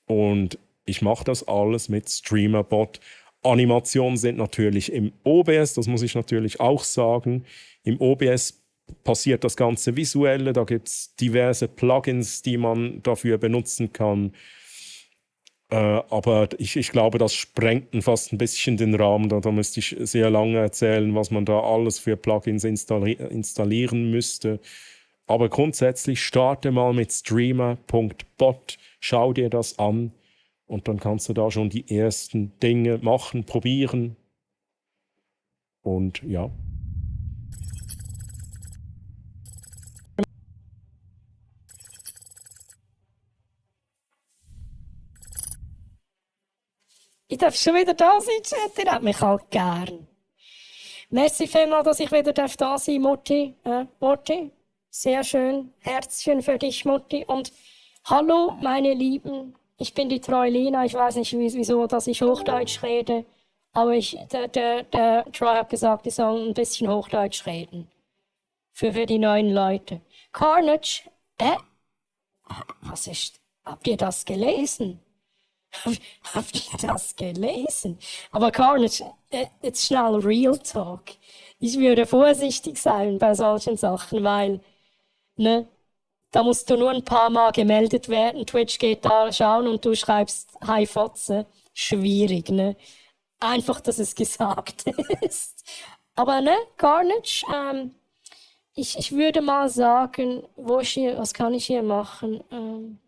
Und ich mache das alles mit Streamerbot. Animationen sind natürlich im OBS, das muss ich natürlich auch sagen. Im OBS passiert das ganze Visuelle, da gibt es diverse Plugins, die man dafür benutzen kann. Aber ich glaube, das sprengt fast ein bisschen den Rahmen. Da müsste ich sehr lange erzählen, was man da alles für Plugins installieren müsste. Aber grundsätzlich starte mal mit streamer.bot, schau dir das an und dann kannst du da schon die ersten Dinge machen, probieren. Und ja. Ich darf schon wieder da sein, Chat. Ihr habt mich halt gern. Merci vielmals, dass ich wieder da sein darf, Mutti. Mutti, sehr schön. Herzchen für dich, Mutti. Und hallo, meine Lieben. Ich bin die Troilina. Ich weiß nicht, wieso, dass ich Hochdeutsch rede. Aber der Troy hat gesagt, ich soll ein bisschen Hochdeutsch reden. Für die neuen Leute. Carnage, was ist? Habt ihr das gelesen? Habt ihr das gelesen? Aber Carnage, jetzt schnell Real Talk. Ich würde vorsichtig sein bei solchen Sachen, weil, ne, da musst du nur ein paar Mal gemeldet werden, Twitch geht da schauen und du schreibst Hi Fotze. Schwierig, ne? Einfach, dass es gesagt ist. Aber, ne, Carnage, ich würde mal sagen, was kann ich hier machen?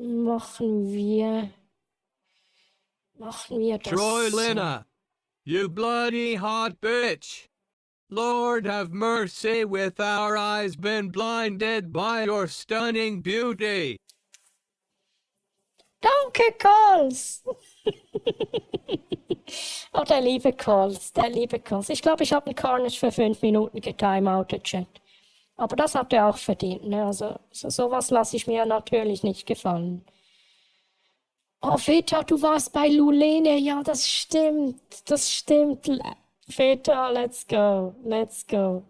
Machen wir das Troilina, you bloody hot bitch. Lord have mercy, with our eyes been blinded by your stunning beauty. Danke, Calls! Oh, der liebe Calls. Ich glaube, ich habe einen Carnage für 5 Minuten getimeoutet, Chat. Aber das hat er auch verdient, ne? Also, sowas lasse ich mir natürlich nicht gefallen. Oh, Veta, du warst bei Lulene. Ja, das stimmt. Veta, let's go.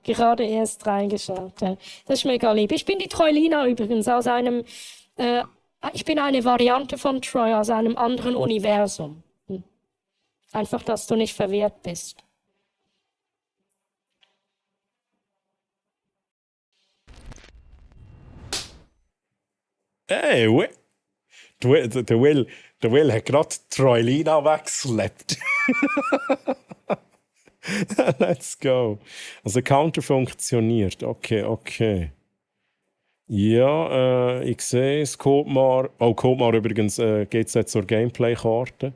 Gerade erst reingeschaut. Ja. Das ist mega lieb. Ich bin die Troilina übrigens aus einem, ich bin eine Variante von Troy aus einem anderen Universum. Einfach, dass du nicht verwirrt bist. Hey, der Will hat gerade Troilina weggeslappt. Let's go. Also der Counter funktioniert. Okay. Ja, ich sehe es. Kotmar übrigens geht es jetzt zur Gameplay-Karte.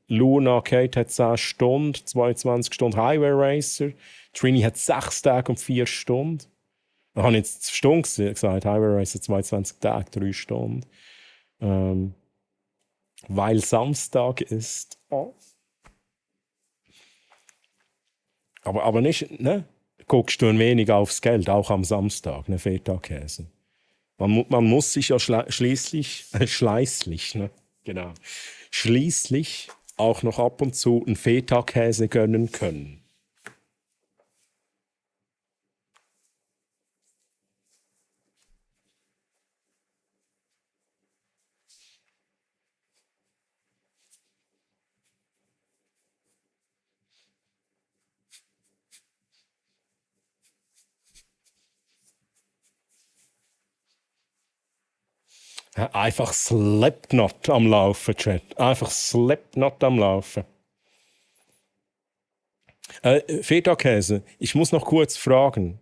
Luna Kate hat 10 Stunden, 22 Stunden Highway Racer. Trini hat 6 Tage und 4 Stunden. Ich habe jetzt Stunden gesagt, Highway Racer 22 Tage, 3 Stunden. Weil Samstag ist. Oh. Aber nicht, ne? Guckst du ein wenig aufs Geld, auch am Samstag, ne? Feta-Käse. Man muss sich ja schließlich, ne? Genau. Schließlich auch noch ab und zu einen Feta-Käse gönnen können. Einfach Slipknot am Laufen, Chat. Einfach Slipknot am Laufen. Feta-Käse, ich muss noch kurz fragen.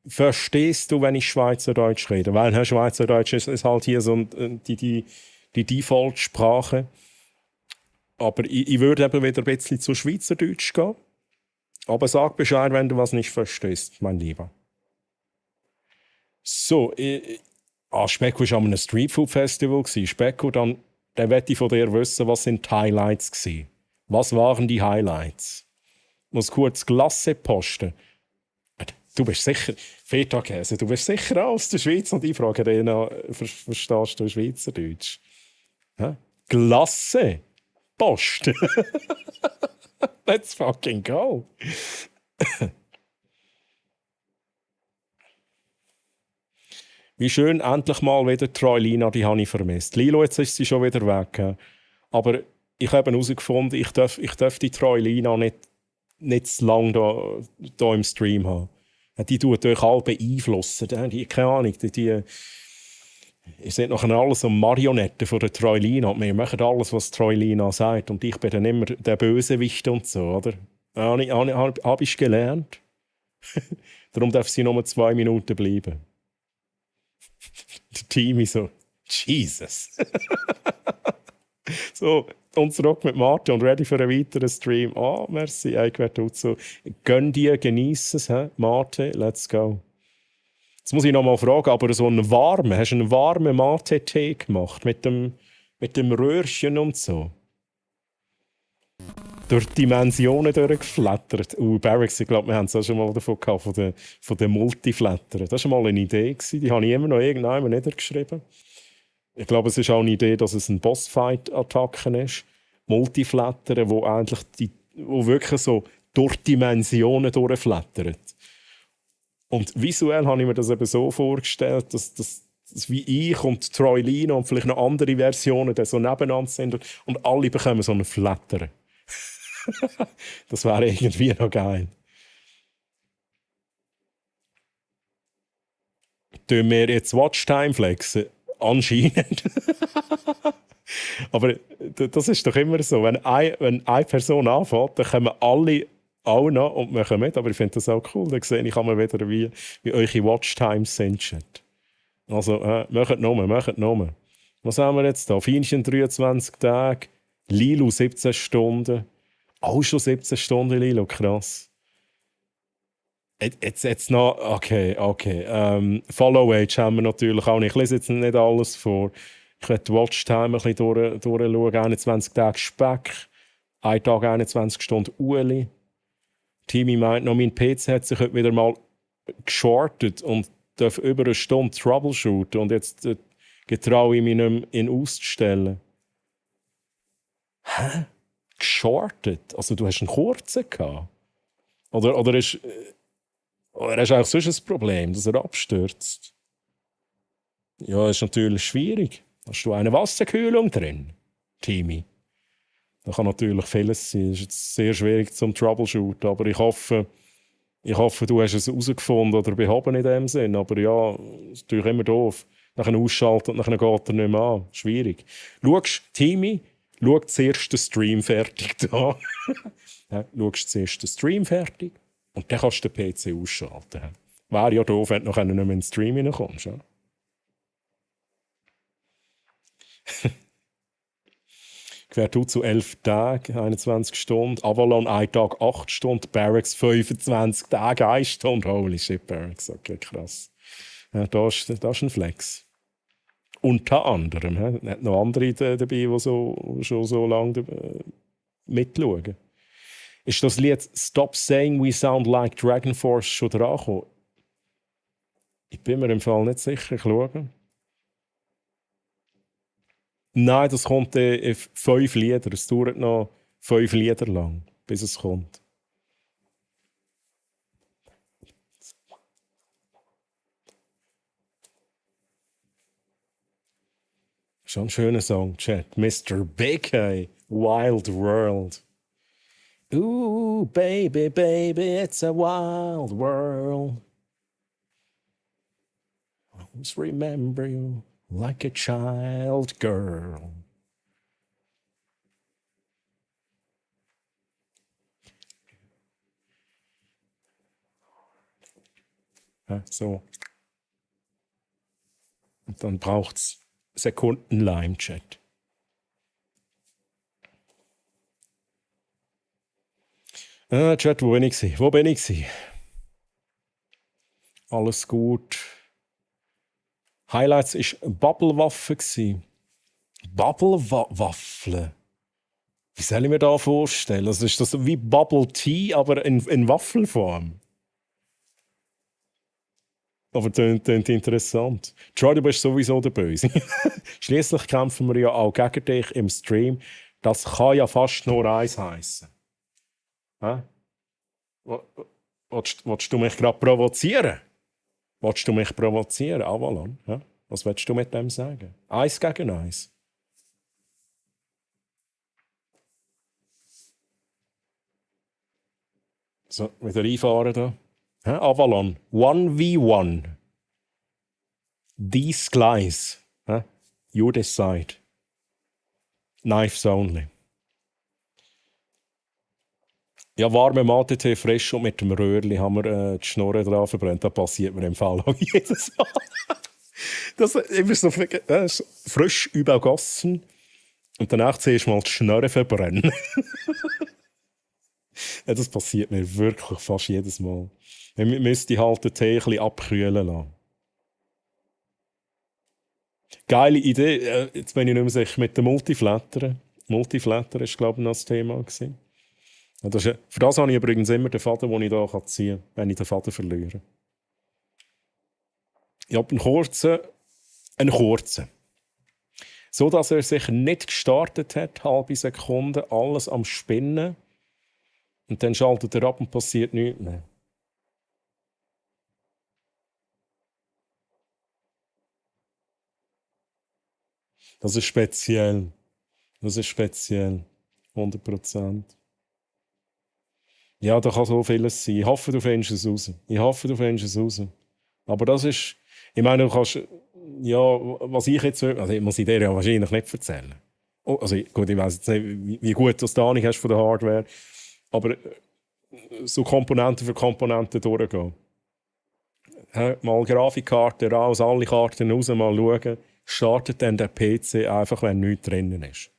Verstehst du, wenn ich Schweizerdeutsch rede? Weil Schweizerdeutsch ist halt hier so die Default-Sprache. Aber ich würde eben wieder ein bisschen zu Schweizerdeutsch gehen. Aber sag Bescheid, wenn du was nicht verstehst, mein Lieber. So, Specko war an einem Streetfood-Festival. Specko, dann möchte ich von dir wissen, was sind die Highlights gewesen? Was waren die Highlights? Ich muss kurz Glasse posten. Du bist sicher, Feta-Käse, du bist sicher aus der Schweiz und ich frage dich noch, verstehst du Schweizerdeutsch? Hä? Glasse, Post. Let's fucking go. Wie schön, endlich mal wieder Troilina, die habe ich vermisst. Lilo, jetzt ist sie schon wieder weg. Aber ich habe herausgefunden, ich darf die Troilina nicht zu lange da im Stream haben. Die tut euch alle beeinflussen. Die, keine Ahnung, ihr seht nachher alles um Marionetten von der Troilina. Wir machen alles, was Troilina sagt. Und ich bin dann immer der Bösewicht und so, oder? Habe ich gelernt. Darum darf sie nur 2 Minuten bleiben. Der Team ist so, Jesus. So, und zurück mit Martin und ready für einen weiteren Stream. Merci, so. Gönn dir, genieß es, Martin, let's go. Jetzt muss ich noch mal fragen, aber so hast du einen warmen Mate-Tee gemacht? Mit dem Röhrchen und so? Durch die Dimensionen durchgeflattert. Barracks, ich glaube, wir haben es auch schon mal davon gehabt, von den Multiflattern. Das war mal eine Idee, die habe ich immer noch irgendjemand niedergeschrieben. Ich glaube, es ist auch eine Idee, dass es ein Bossfight-Attacke ist. Multiflattern, wo wirklich so durch Dimensionen durchflattern. Und visuell habe ich mir das eben so vorgestellt, dass wie ich und Troilina und vielleicht noch andere Versionen so nebeneinander sind und alle bekommen so einen Flatter. Das wäre irgendwie noch geil. Tun wir jetzt Watchtime flexen? Anscheinend. Aber das ist doch immer so. Wenn eine Person anfängt, dann kommen alle auch noch und machen mit. Aber ich finde das auch cool. Dann sehe ich immer wieder, wie eure Watchtimes sind. Chat. Also, macht nur. Was haben wir jetzt da? Fienchen 23 Tage, Lilu 17 Stunden. Auch schon 17 Stunden, Lilo, krass. Jetzt noch, okay. Follow Age haben wir natürlich auch nicht. Ich lese jetzt nicht alles vor. Ich werde die Watchtime ein bisschen durchschauen. 21 Tage Speck, 1 Tag 21 Stunden Ueli. Timmy meint noch, mein PC hat sich heute wieder mal geschortet und darf über eine Stunde troubleshooten. Und jetzt getraue ich mich nicht mehr, ihn auszustellen. Hä? Geschortet? Also du hast einen kurzen gehabt? Oder hast du eigentlich sonst ein Problem, dass er abstürzt? Ja, ist natürlich schwierig. Hast du eine Wasserkühlung drin, Timmy? Da kann natürlich vieles sein. Es ist jetzt sehr schwierig zum Troubleshooten, aber ich hoffe, du hast es herausgefunden oder behoben in dem Sinn. Aber ja, es ist natürlich immer doof. Nachher ausschalten und nachher geht er nicht mehr an. Schwierig. Timmy, schau zuerst den Stream fertig da. Ja, schaust zuerst den Stream fertig und dann kannst du den PC ausschalten. Wäre ja doof, wenn du noch nicht mehr in den Stream reinkommst. Ja? Quertut zu 11 Tagen, 21 Stunden. Avalon 1 Tag 8 Stunden. Barracks 25 Tage, 1 Stunde. Holy shit, Barracks. Okay, krass. Ja, das ist ein Flex. Unter anderem. Es hat noch andere dabei, die schon so lange mitschauen. Ist das Lied Stop Saying We Sound Like Dragon Force schon dran gekommen? Ich bin mir im Fall nicht sicher. Ich schaue. Nein, das kommt in 5 Lieder. Es dauert noch 5 Lieder lang, bis es kommt. Schon ein schöner Song, Chat. Mr. Big Eye, Wild World. Ooh, baby, baby, it's a wild world. I always remember you like a child girl. Ja, so. Und dann braucht es Sekunden Lime-Chat. Chat, wo bin ich? Alles gut. Highlights war Bubble-Waffe. Bubble-Waffeln? Wie soll ich mir das vorstellen? Also ist das wie Bubble Tea, aber in Waffelform? Aber klingt interessant. Troy, du bist sowieso der Böse. Schließlich kämpfen wir ja auch gegen dich im Stream. Das kann ja fast nur eins heißen. Hä? Willst du mich gerade provozieren? Willst du mich provozieren, Avalon? Hä? Was willst du mit dem sagen? Eins gegen eins. So, wieder einfahren da. Hä? Avalon. 1v1. These guys. Hä? You decide. Knives only. Ja, warme Mate-Tee frisch und mit dem Röhrli haben wir die Schnorre drauf verbrennt. Das passiert mir im Fall auch jedes Mal. Das ist immer so frisch übergossen und danach zuerst mal die Schnorre verbrennen. Ja, das passiert mir wirklich fast jedes Mal. Man müsste halt den Tee ein bisschen abkühlen lassen. Geile Idee. Jetzt bin ich nicht mehr sicher mit dem Multiflattern. Multiflattern war, glaube ich, noch das Thema gewesen. Ja, für das habe ich übrigens immer den Faden, den ich hier ziehen kann, wenn ich den Faden verliere. Ich habe einen kurzen. So, dass er sich nicht gestartet hat, halbe Sekunde, alles am Spinnen. Und dann schaltet er ab und passiert nichts mehr. Das ist speziell. Das ist speziell. 100%. Ja, da kann so vieles sein. Ich hoffe, du findest es raus. Aber das ist... Ich meine, du kannst... Ja, was ich jetzt... Also ich muss ich dir ja wahrscheinlich nicht erzählen. Also gut, ich weiss jetzt nicht, wie gut du die Ahnung hast von der Hardware. Aber so Komponente für Komponente durchgehen. Mal Grafikkarte raus, alle Karten raus, mal schauen. Startet dann der PC einfach, wenn nichts drinnen ist.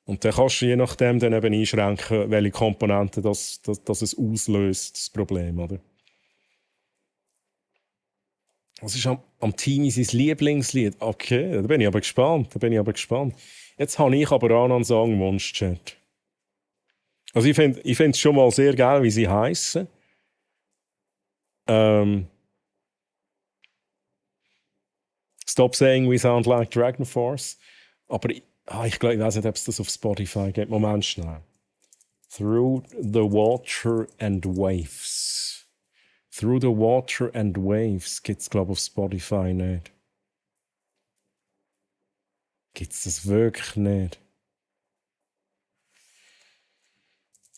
Und dann kannst du je nachdem dann eben einschränken, welche Komponenten das es auslöst, das Problem, oder? Das ist am Teenie sein Lieblingslied. Okay, da bin ich aber gespannt. Jetzt habe ich aber auch noch einen Songwunsch, Chat. Also ich finde es schon mal sehr geil, wie sie heißen. Stop Saying We Sound Like Dragon Force. Aber ich glaube, ich weiß nicht, ob es das auf Spotify gibt. Moment schnell. Through the Water and Waves. Through the Water and Waves gibt es, glaube ich, auf Spotify nicht. Gibt es das wirklich nicht?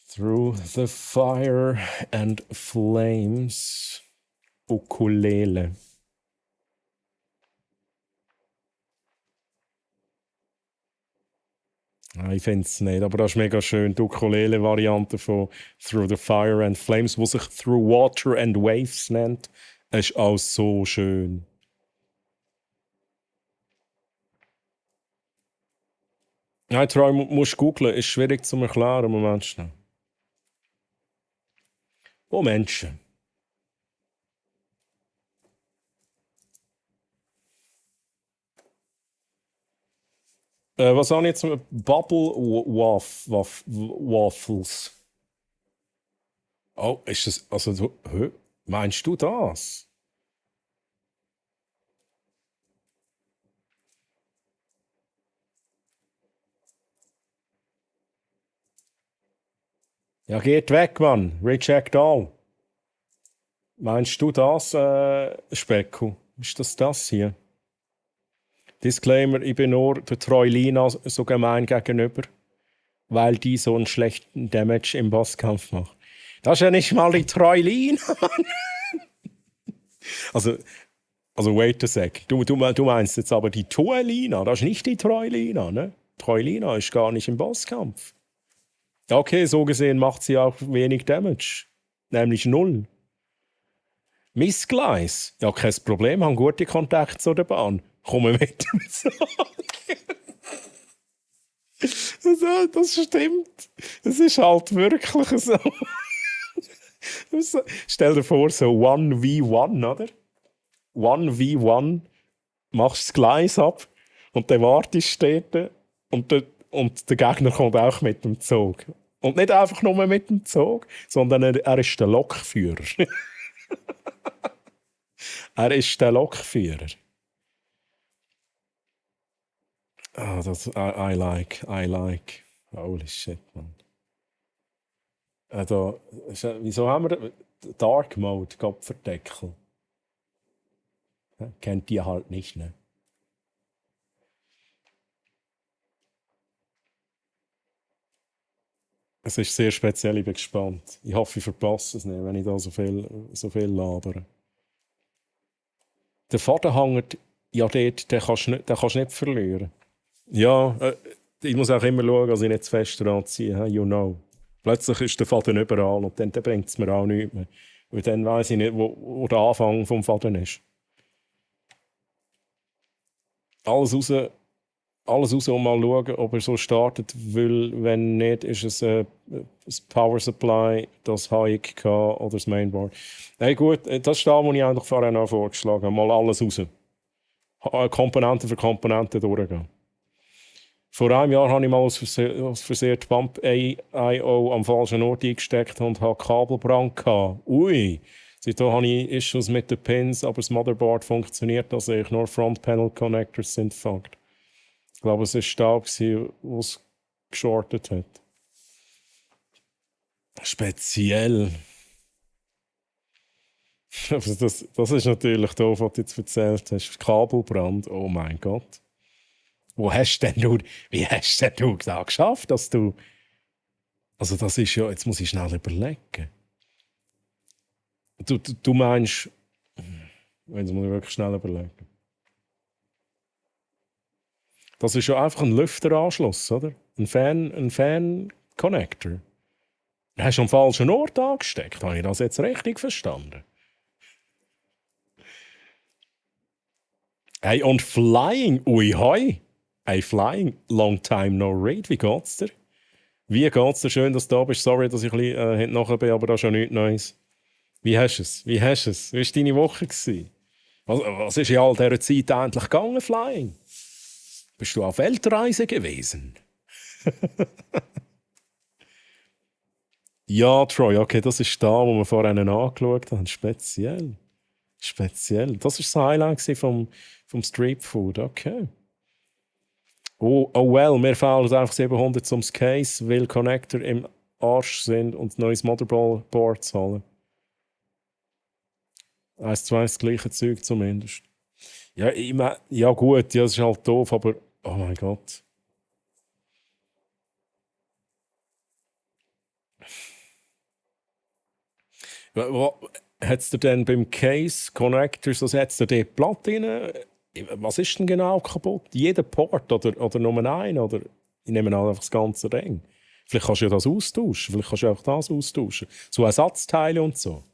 Through the Fire and Flames. Ukulele. Ich finde es nicht, aber das ist mega schön. Die Ukulele-Variante von Through the Fire and Flames, die sich Through Water and Waves nennt, ist auch so schön. Nein, Troy, musst du googlen, ist schwierig zu erklären. Moment schnell. Oh Menschen. Was habe ich jetzt mit Bubble Waffles? Oh, ist das. Also, meinst du das? Ja, geht weg, Mann. Reject all. Meinst du das, Specku? Ist das hier? Disclaimer, ich bin nur der Troilina so gemein gegenüber, weil die so einen schlechten Damage im Bosskampf macht. Das ist ja nicht mal die Troilina, Mann. Also wait a sec. Du meinst jetzt aber die Troilina, das ist nicht die Troilina, ne? Troilina ist gar nicht im Bosskampf. Okay, so gesehen macht sie auch wenig Damage. Nämlich 0. Missgleis. Ja, kein Problem, haben gute Kontakte zu der Bahn. Komme mit dem Zug. Das stimmt. Das ist halt wirklich so. Stell dir vor, so 1v1, oder? 1v1, machst das Gleis ab und dann wartest du dort und der Gegner kommt auch mit dem Zug. Und nicht einfach nur mit dem Zug, sondern er ist der Lokführer. Er ist der Lokführer. I like. Holy shit, man. Wieso haben wir Dark Mode, Kopfverdeckel? Kennt die halt nicht, ne? Es ist sehr speziell, ich bin gespannt. Ich hoffe, ich verpasse es nicht, wenn ich da so viel labere. Der Faden hängt ja dort, den kannst du nicht verlieren. Ja, ich muss auch immer schauen, dass ich nicht zu fest dran ziehe. You know. Plötzlich ist der Faden überall und dann bringt es mir auch nichts mehr. Und dann weiss ich nicht, wo der Anfang vom Faden ist. Alles raus und mal schauen, ob er so startet, weil wenn nicht, ist es das Power Supply, das HIK oder das Mainboard. Hey, gut, das ist das, was ich eigentlich vorher noch vorgeschlagen habe. Mal alles raus. Komponente für Komponente durchgehen. Vor einem Jahr habe ich mal aus Versehen die Pump-IO am falschen Ort eingesteckt und hatte Kabelbrand gehabt. Ui! Seitdem habe ich Issues mit den Pins, aber das Motherboard funktioniert, also ich nur Front-Panel-Connectors sind fucked. Ich glaube, es war Staub, was geschortet hat. Speziell. Das ist natürlich doof, was du jetzt erzählt hast. Kabelbrand, oh mein Gott. Wie hast denn du das geschafft, dass du... Also das ist ja... Jetzt muss ich schnell überlegen. Du meinst... Jetzt muss ich wirklich schnell überlegen. Das ist ja einfach ein Lüfteranschluss, oder? Ein Fan-Connector. Du hast am falschen Ort angesteckt. Habe ich das jetzt richtig verstanden? Hey, und Flying, ui hoi. Hey, Flying, long time no read. Wie geht's dir? Wie geht's dir? Schön, dass du da bist. Sorry, dass ich ein bisschen nachher bin, aber da ist ja nichts Neues. Wie hast du es? Wie war deine Woche? Was ist in all dieser Zeit endlich gegangen, Flying? Bist du auf Weltreise gewesen? Ja, Troy, okay, das ist da, wo wir vorhin angeschaut haben. Speziell. Das war das Highlight vom Street Food, okay. Oh well, mir fehlen einfach 700 zum Case, weil Connector im Arsch sind und ein neues Motherboard zu holen. 1-2 das gleiche Zeug zumindest. Ja, ja gut, ja, das ist halt doof, aber oh mein Gott. Hat es dir denn beim Case Connectors, also hat es dir die Platte rein? Was ist denn genau kaputt? Jeder Port oder nur ein? Oder ich nehme an, einfach das ganze Ding. Vielleicht kannst du ja das austauschen. Vielleicht kannst du auch das austauschen. So Ersatzteile und so.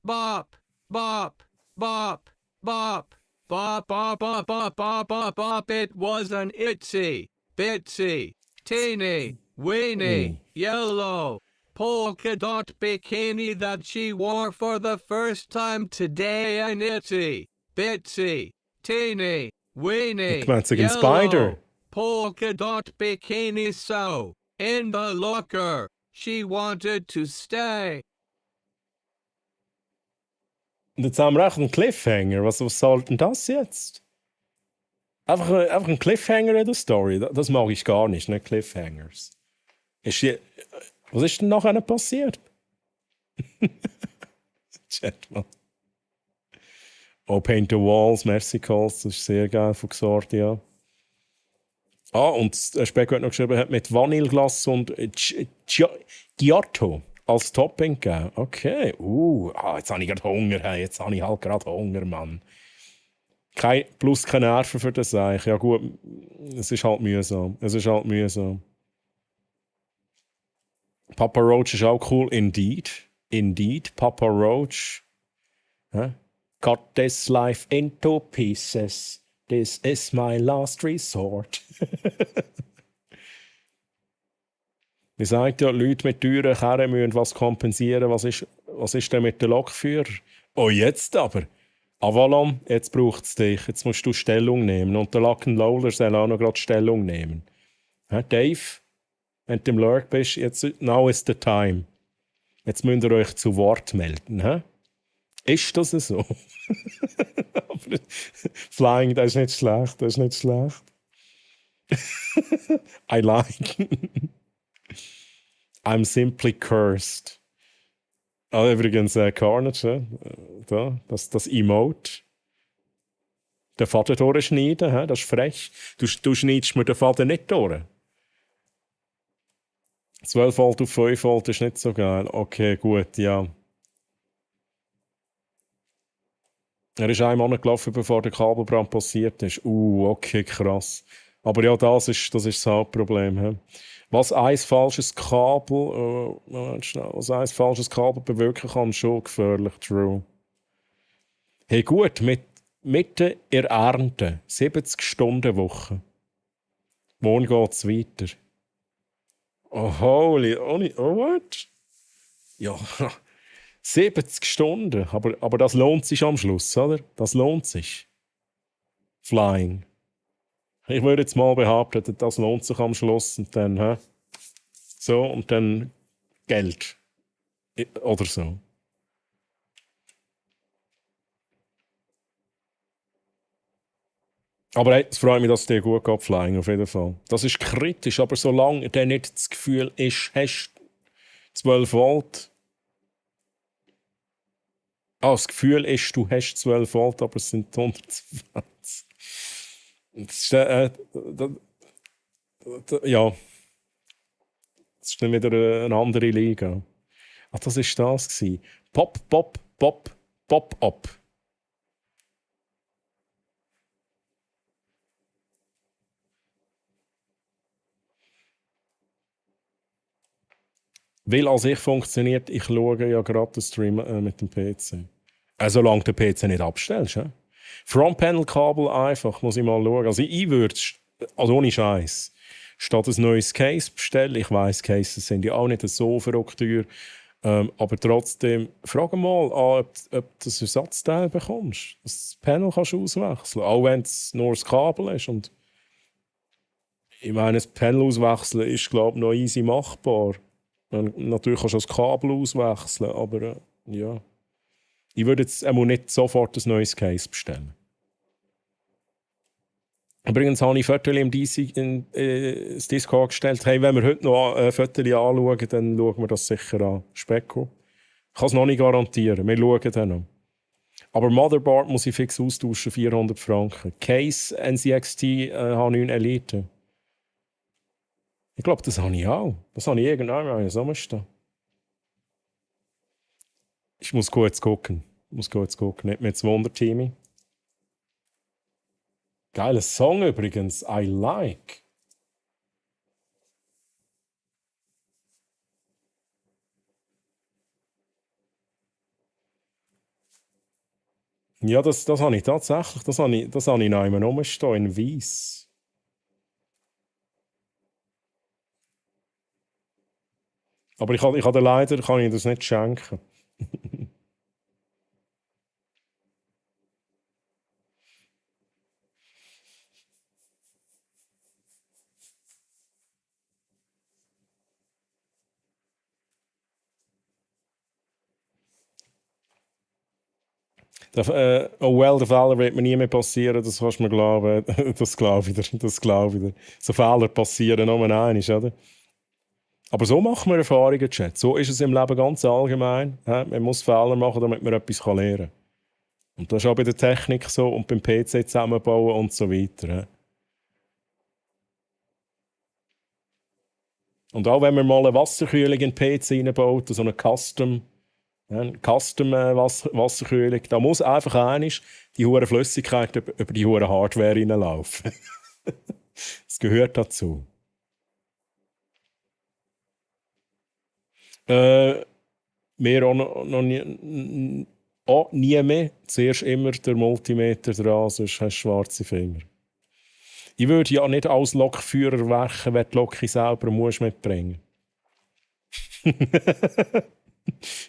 Bop, bop, bop, bop, bop, bop, bop, bop, bop, bop, bop. It was an itsy, bitsy, teeny, weeny, yellow, polka dot bikini that she wore for the first time today. An itsy, bitsy, teeny, weeny, yellow, Spider. Polka dot bikini. So, in the locker, she wanted to stay. Und jetzt haben wir echt einen Cliffhanger. Was soll denn das jetzt? Einfach ein Cliffhanger in der Story. Das mag ich gar nicht, ne? Cliffhangers. Was ist denn nachher passiert? Chatman. Oh, Paint the Walls, Merci Calls, das ist sehr geil von Xordia. Und der Speck hat noch geschrieben, hat mit Vanilleglas und Giotto als Topping gegeben. Okay. Jetzt habe ich gerade Hunger. Hey. Jetzt habe ich halt gerade Hunger, Mann. Plus keine Nerven für das eigentlich. Ja gut, es ist halt mühsam. Papa Roach ist auch cool. Indeed. Papa Roach. Cut this life into pieces. This is my last resort. Wie sagt ja, Leute mit teuren Karren müssen was kompensieren. Was ist denn mit den Lokführern? Oh, jetzt aber. Avalon, jetzt braucht es dich. Jetzt musst du Stellung nehmen. Und der Lock & Loader soll auch noch gerade Stellung nehmen. Dave, wenn du im Lurk bist, now is the time. Jetzt müsst ihr euch zu Wort melden. Ist das so? Aber Flying, das ist nicht schlecht, das ist nicht schlecht. I like. I'm simply cursed. Ah, übrigens, Carnage, da, das Emote. Den Faden durchschneiden, das ist frech. Du schneidest mir den Faden nicht durch. 12 Volt auf 5 Volt ist nicht so geil. Okay, gut, ja. Er ist einmal gelaufen, bevor der Kabelbrand passiert ist. Okay, krass. Aber ja, das ist das Hauptproblem. He? Was ein falsches Kabel, was ein falsches Kabel bewirken kann, schon gefährlich, true. Hey, gut, mitten in der Ernte, 70-Stunden-Woche. Morgen geht es weiter. Oh, holy, oh, what? Ja, 70 Stunden. Aber das lohnt sich am Schluss, oder? Das lohnt sich. Flying. Ich würde jetzt mal behaupten, das lohnt sich am Schluss. Und dann, so, und dann Geld. Oder so. Aber hey, es freut mich, dass es dir gut geht, Flying, auf jeden Fall. Das ist kritisch, aber solange dann nicht das Gefühl ist, hast 12 Volt. Das Gefühl ist, du hast 12 Volt, aber es sind 120. Das ist, ja. Das ist dann wieder eine andere Liga. Ach, das war das. Pop, pop, pop, pop, up. Weil als ich funktioniert, ich schaue ja gerade den Stream mit dem PC. Solange du den PC nicht abstellst. Ja? Frontpanel-Kabel einfach, muss ich mal schauen. Also ich würde, also ohne Scheiß, statt ein neues Case bestellen. Ich weiss, Cases sind ja auch nicht so verrückt teuer. Aber trotzdem, frag mal an, ob du das Ersatzteil bekommst. Das Panel kannst du auswechseln, auch wenn es nur das Kabel ist. Und ich meine, das Panel auswechseln ist, glaube ich, noch easy machbar. Natürlich kannst du das Kabel auswechseln, aber ja. Ich würde jetzt nicht sofort ein neues Case bestellen. Übrigens habe ich Fotos im ins Discord gestellt. Hey, wenn wir heute noch Fotos anschauen, dann schauen wir das sicher an. Specko. Ich kann es noch nicht garantieren. Wir schauen dann noch. Aber Motherboard muss ich fix austauschen, 400 Franken. Case NCXT H9 Elite. Ich glaube, das habe ich auch. Das habe ich irgendwann so stehen. Ich muss kurz gucken. Nicht mehr jetzt Wunder, Timmy. Geiler Song übrigens. I like. Ja, das habe ich tatsächlich. Das habe ich noch einmal rumstehen, in Weiss. Aber ich kann dir leider das nicht schenken. Oh well, der Fehler wird mir nie mehr passieren, das kannst du mir glauben. Das glaube ich dir. So Fehler passieren nur einmal, oder? Aber so machen wir Erfahrungen, Chat. So ist es im Leben ganz allgemein. Man muss Fehler machen, damit man etwas lernen kann. Und das ist auch bei der Technik so und beim PC zusammenbauen und so weiter. Und auch wenn man mal eine Wasserkühlung in den PC reinbaut, so eine Wasserkühlung, da muss einfach einmal die hohe Flüssigkeit über die hohe Hardware reinlaufen. Das gehört dazu. Wir noch nie mehr. Zuerst immer der Multimeter dran, sonst hast du schwarze Finger. Ich würde ja nicht als Lokführer werken, wenn die Lok selber mitbringen musst.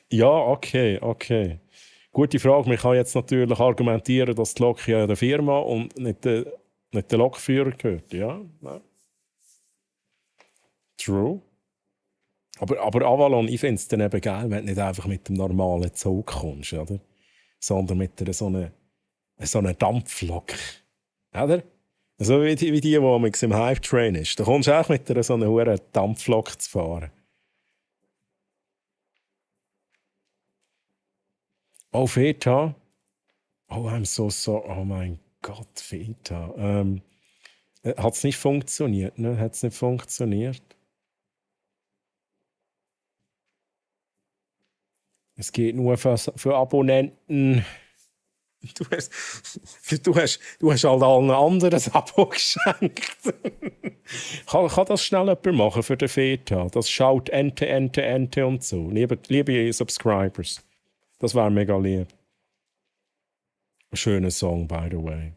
Ja, okay. Gute Frage. Man kann jetzt natürlich argumentieren, dass die Lok ja der Firma und nicht der Lokführer gehört. Ja, nein. True. Aber Avalon, ich finde es dann eben geil, wenn du nicht einfach mit dem normalen Zug kommst, oder? sondern mit einer so einer Dampflok. Oder? So wie die am im Hype-Train ist. Da kommst du auch mit so einer hohen Dampflok zu fahren. Oh, Feta. Oh, I'm so sorry. Oh mein Gott, Feta. Hat es nicht funktioniert, ne? Hat es nicht funktioniert? Es geht nur für Abonnenten. Du hast halt allen anderen ein Abo geschenkt. kann das schnell jemand machen für den Feta? Das schaut Ente und so. Liebe Subscribers. Das wäre mega lieb. Ein schöner Song, by the way.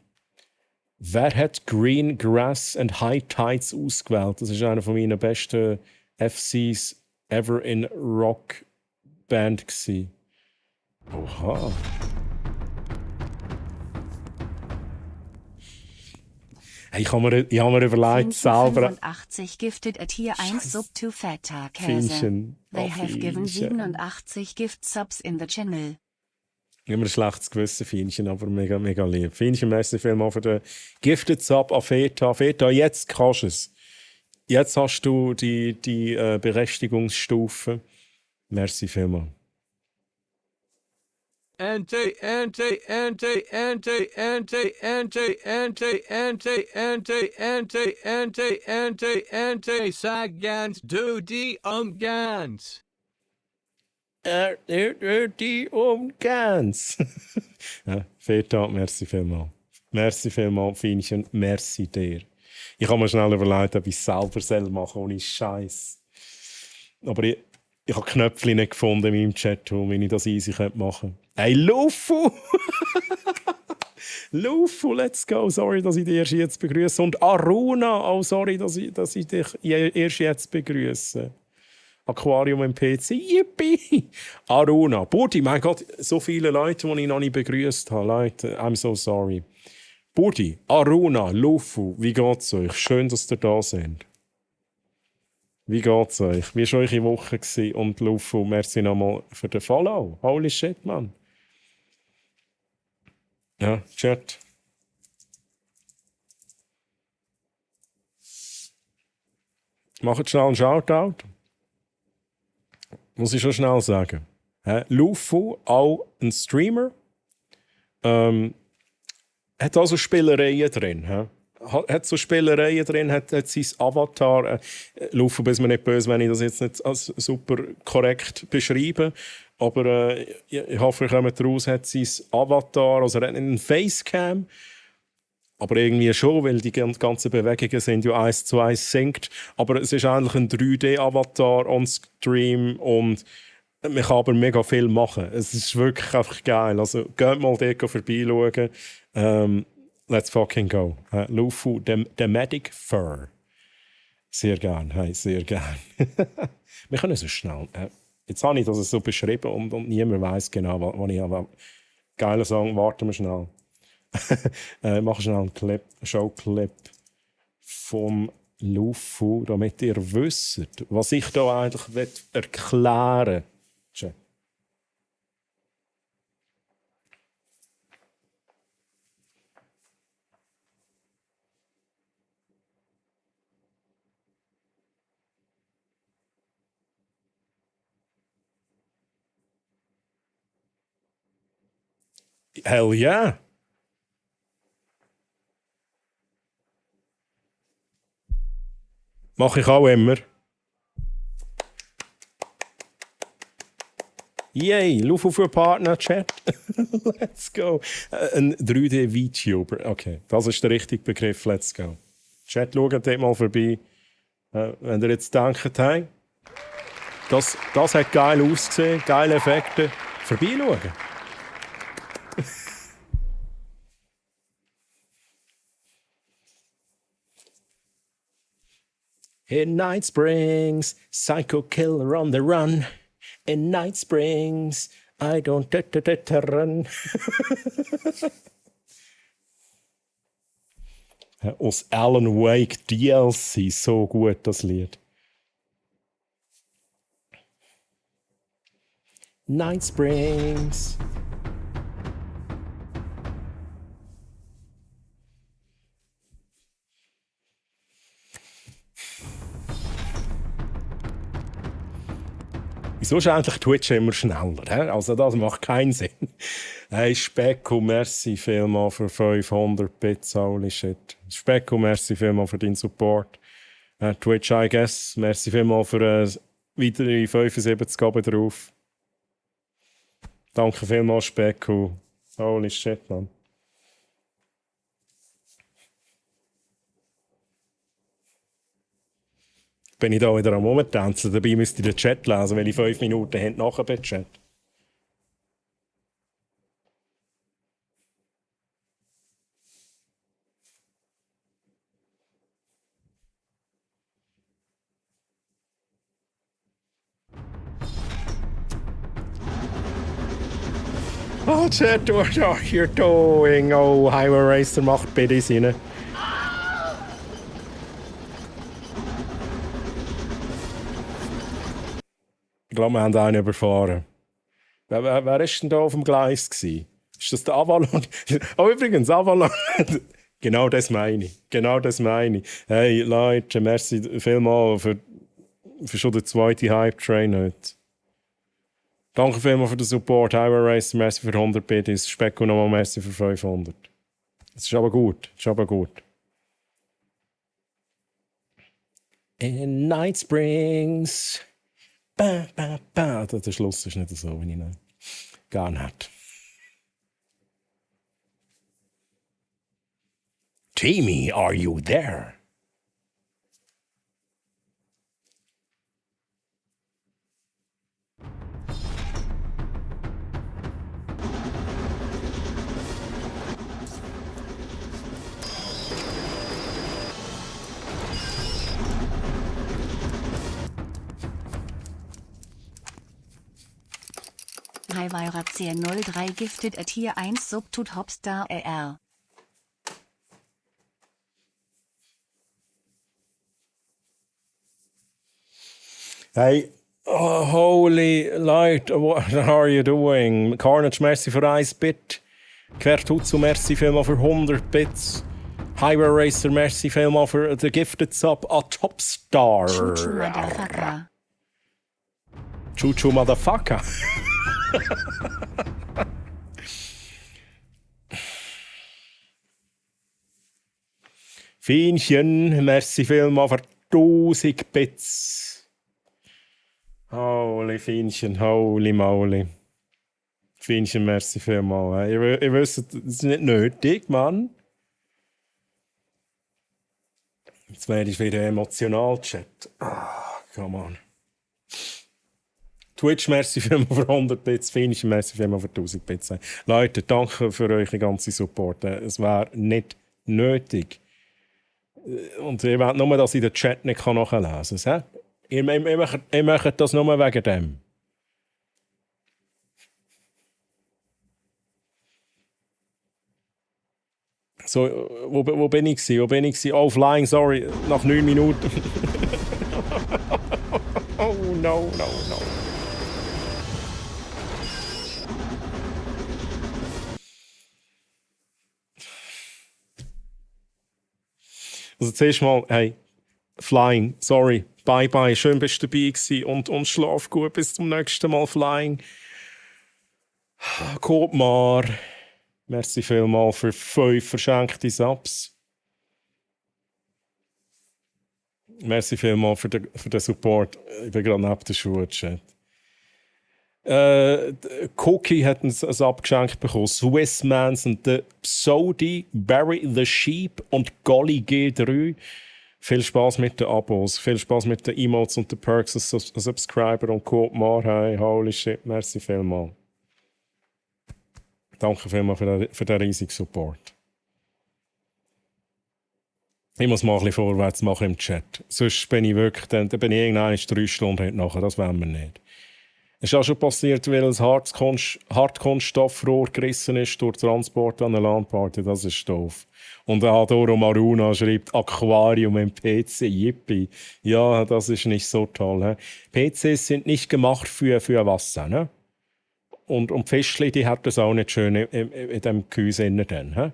Wer hat Green Grass and High Tides ausgewählt? Das ist einer von meinen besten FCs ever in Rockband gsi. Oha. Hey, ich habe mir überlegt, selber... 85 gifted a Tier 1 Sub to Feta Käse. Fienchen. They Oh, have given Fienchen. 87 gift subs in the channel. Immer ein schlechtes Gewissen, Fienchen, aber mega, mega lieb. Fienchen, merci vielmals für den Gifted Sub an Feta. Feta, jetzt kannst du es. Jetzt hast du die Berechtigungsstufe. Merci vielmals. Ante, ante, ante, ante, ante, ante, ante, ante, ante, ante, ante, ante, ante, Sagans, du die Umgans. Die Umgans. Ja, Feta, merci vielmals. Merci vielmals, Fienchen. Merci dir. Ich habe mir schnell überlegt, ob ich es selber machen soll, ohne Scheiß. Aber ich habe Knöpfchen nicht gefunden in meinem Chat, wie ich das easy machen könnte. Hey, Lufu! Lufu, let's go. Sorry, dass ich dich erst jetzt begrüße. Und Aruna, oh sorry, dass ich dich erst jetzt begrüße. Aquarium im PC, yippie! Aruna, Burti, mein Gott, so viele Leute, die ich noch nicht begrüßt habe. Leute, I'm so sorry. Burti, Aruna, Lufu, wie geht's euch? Schön, dass ihr da seid. Wie geht's euch? Wie war eure Woche gewesen? Und Lufu, merci nochmal für den Follow. Holy shit, Mann. Ja, Chat. Macht schnell einen Shoutout. Muss ich schon schnell sagen. Lufu, auch ein Streamer. Hat also Spielereien drin. Hat so Spielereien drin, hat sein Avatar. Lufu, bist mir nicht böse, wenn ich das jetzt nicht als super korrekt beschreibe. Aber ich hoffe, ihr kommt raus, hat sein Avatar, also er hat einen Facecam. Aber irgendwie schon, weil die ganzen Bewegungen sind ja 1:1 synkt. Aber es ist eigentlich ein 3D-Avatar on Stream und man kann aber mega viel machen. Es ist wirklich einfach geil. Also geht mal dort vorbeischauen. Let's fucking go. Lufu, the Medic Fur. Sehr gern, hey, sehr gern. Wir können so schnell. Jetzt habe ich das so beschrieben und niemand weiß genau, was ich habe. Geiler Song, warten wir schnell. Ich mache schnell einen Showclip vom Lufu, damit ihr wisst, was ich da eigentlich erklären will. Hell yeah! Mache ich auch immer. Yay, Lufu für Partner-Chat. Let's go. Ein 3D-VTuber. Okay, das ist der richtige Begriff. Let's go. Chat, schaut dort mal vorbei. Wenn ihr jetzt denkt, hey, das hat geil ausgesehen, geile Effekte. Vorbeischauen. In Night Springs, psycho killer on the run. In Night Springs, I don't run. Aus Alan Wake DLC, so gut das Lied. Night Springs. Wieso ist eigentlich Twitch immer schneller? He? Also das macht keinen Sinn. Hey, Specko, merci vielmals für 500 Bits, holy shit. Specko, merci vielmals für deinen Support. Twitch, I guess, merci vielmals für weitere 75 Gaben drauf. Danke vielmals, Specko. Holy shit, man. Bin ich da wieder am Rumtänzeln, dabei müsst ihr den Chat lesen, weil ich 5 Minuten habt nachher bei Chat. Oh, Chat, what are you doing? Oh, Highway Racer macht bitte Sinn. Ich glaube, wir haben einen überfahren. Wer war denn da auf dem Gleis? Ist das der Avalon? Oh, übrigens, Avalon. Genau das meine ich. Genau das meine ich. Hey, Leute, merci vielmals für schon den zweiten Hype-Train heute. Danke vielmals für den Support. Highway Racer, merci für 100 Bits. Specko nochmal merci für 500. Das ist aber gut. Das ist aber gut. In Night Springs. Ba, ba, ba. Der Schluss ist nicht so, wie ich ihn gar nicht. Timmy, are you there? Highway 03 gifted a Tier 1 Sub to Topstar AR. Hey, oh, holy light, what are you doing? Carnage, merci für 1 Bit. Quertutsu, merci vielmal für 100 Bits. Highway Racer, merci vielmal für den Gifted Sub a Topstar. Chuchu Motherfucker. Chuchu Motherfucker. Fienchen, merci vielmal für 1000 Bits. Holy Fienchen, holy moly. Fienchen, merci vielmal. Ihr wisst, das ist nicht nötig, Mann. Jetzt werde ich wieder emotional, Chat. Come on. Twitch, merci vielmals für 100 Bits. Fienchen, merci vielmals für 1000 Bits. Leute, danke für euren ganzen Support. Es wäre nicht nötig. Und ihr wollt nur, dass ich den Chat nicht nachlesen kann. Ihr macht das nur wegen dem. So, wo bin ich gewesen? Wo bin ich gewesen? Oh, Flying, sorry, nach 9 Minuten. Oh, no. Also zuerst mal, hey, Flying, sorry, bye, schön bist du dabei gewesen und schlaf gut, bis zum nächsten Mal, Flying. Kotmar, merci vielmals für 5 verschenkte Subs. Merci vielmals für den Support. Ich bin gerade neben der Schuhe, Chat. Cookie hat ein Sub geschenkt bekommen. Swissmans und der Psodi, Barry the Sheep und Golly G3. Viel Spaß mit den Abos, viel Spaß mit den Emotes und den Perks als Subscriber und Code Mar. Hey, holy shit, merci vielmals. Danke vielmals für den riesigen Support. Ich muss mal ein bisschen vorwärts machen im Chat. Sonst bin ich wirklich, dann bin ich irgendwann 3 Stunden nachher. Das wollen wir nicht. Es ist auch schon passiert, weil ein Hartkunststoffrohr gerissen ist durch Transport an einer LAN-Party. Das ist doof. Und Adoro Maruna schreibt Aquarium im PC. Yippie. Ja, das ist nicht so toll. He? PCs sind nicht gemacht für Wasser. Ne? Und Fischli, die hat das auch nicht schön in dem Gehäuse drin. He?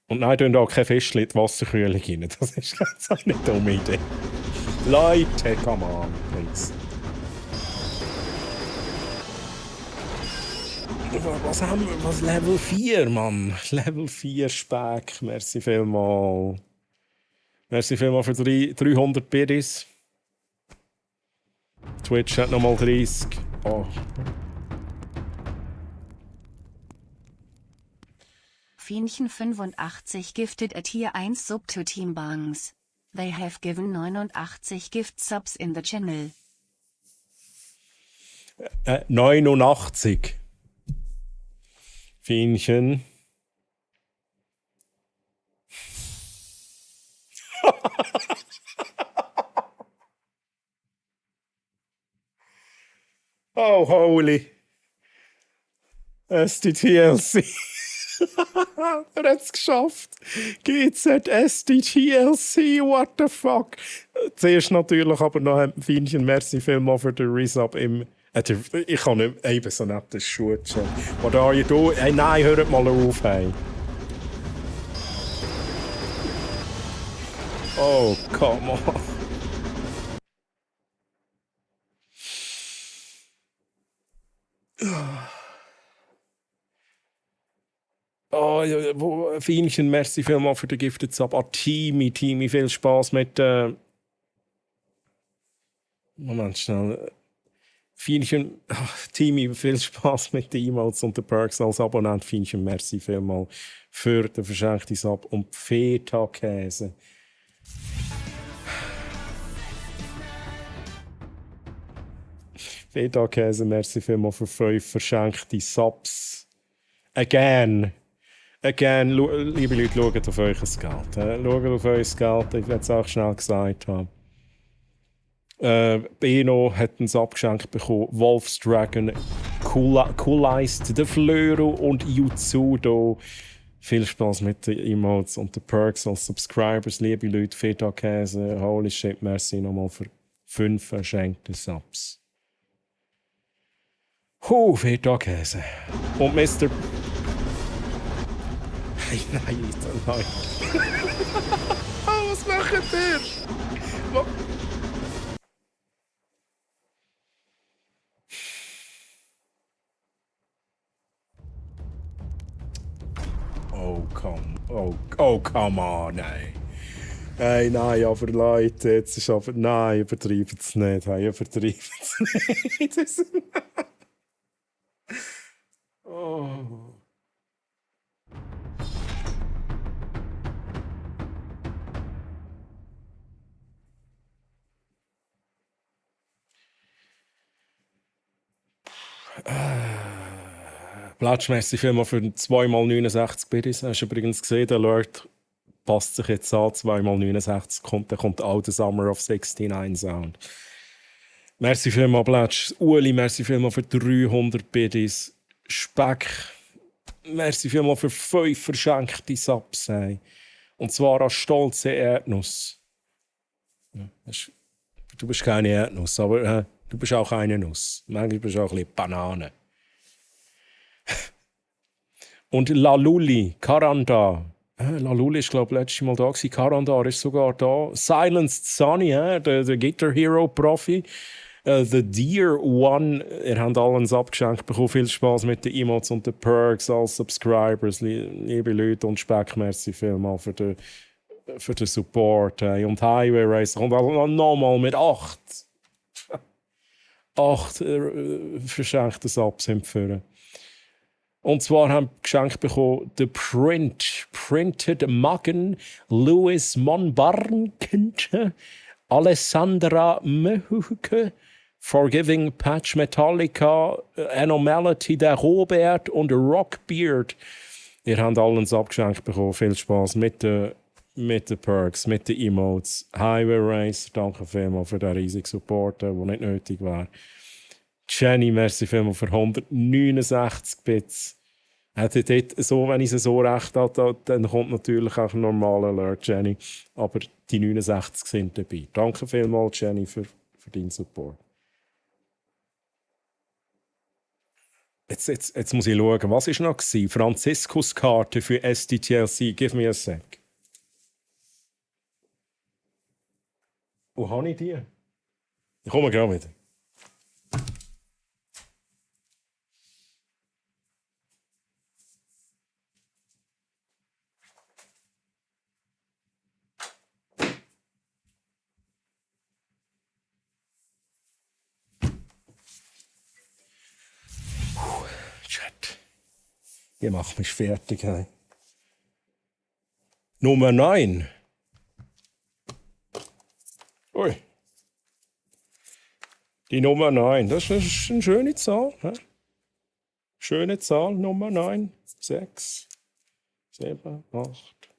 Und nein, tun da kein Fischli in die Wasserkühlung rein. Das ist ganz auch nicht eine dumme Idee. Leute, come on, please. Was haben wir? Was Level 4, Mann? Level 4 Speck. Merci vielmals. Merci vielmals für 300 Biddies. Twitch hat nochmal 30. Oh. Fienchen 85 gifted a Tier 1 sub to Team Bangs. They have given 89 gift subs in the channel. 89. Fienchen. Oh, holy. SDTLC. Er hat es geschafft. GZ SDTLC, what the fuck. Zuerst natürlich aber noch ein Fienchen, merci vielmals für den Resub im... ich kann nicht eben so nett das Schuhchen. What are you doing? Hey, nein, hört mal auf, hey. Oh, come on. Oh, ja, Fienchen, merci vielmals für den Gifted Sub. Ah, Timmy, viel Spaß mit Moment, schnell. Fienchen, Timmy, viel Spaß mit den Emotes und den Perks als Abonnent. Fienchen, merci vielmals für den verschenkten Sub und Feta-Käse. Feta-Käse, merci vielmals für 5 verschenkte Subs. Again, liebe Leute, schaut auf euer Geld. Schaut auf euer Geld, ich werde es auch schnell gesagt haben. Beno hat einen Abgeschenk bekommen. Wolf's Dragon, Coolized, der Flöro und Jutsudo. Viel Spaß mit den Emotes und den Perks als Subscribers, liebe Leute. Feta-Käse, holy shit, merci nochmal für 5 verschenkte Subs. Feta-Käse. Und Mr. Hey, nein, nein. Was macht ihr? Oh, come on, nein. Hey, nein, aber Leute, jetzt ist aber... Nein, übertreibt es nicht. Hey, übertreibt es nicht. Oh. Platschmässig vielmal für 2x69 Biddies. Hast du übrigens gesehen, der Alert passt sich jetzt an. 2x69 dann kommt auch der Summer of 69 Sound. Merci vielmal, Platsch. Ueli, merci vielmal für 300 Biddies. Speck, merci vielmal für 5 verschenkte Subs. Hey. Und zwar als stolze Erdnuss. Ja, du bist keine Erdnuss, aber du bist auch eine Nuss. Manchmal bist du auch ein bisschen Banane. Und Laluli, Karanda. Laluli ist, glaube ich, letztes Mal da gewesen. Karanda ist sogar da. Silenced Sunny, der Guitar Hero Profi. The Dear One, ihr habt allen abgeschenkt bekommen. Viel Spaß mit den Emotes und den Perks als Subscribers. Liebe Leute und Speck, merci vielmals für den Support. Und Highway Racer kommt nochmal mit 8 verschenkte Subs empfehlen. Und zwar haben wir geschenkt bekommen The Printed Magen, Louis Monbarnkent, Alessandra Mehuke, Forgiving Patch Metallica, Anomality der Robert und Rockbeard. Ihr habt allen abgeschenkt bekommen. Viel Spaß mit den Perks, mit den Emotes. Highway Race, danke vielmals für den riesigen Support, der nicht nötig war. Jenny, merci vielmals für 169 Bits. So, wenn ich es so recht habe, dann kommt natürlich auch ein normaler Alert, Jenny. Aber die 69 sind dabei. Danke vielmals, Jenny, für deinen Support. Jetzt muss ich schauen, was war noch? Franziskus-Karte für SDTLC. Give me a sec. Wo habe ich die? Ich komme gerade wieder. Die macht mich fertig. Hey. Nummer 9. Ui. Die Nummer 9. Das ist eine schöne Zahl. He? Schöne Zahl, Nummer 9. 6, 7, 8,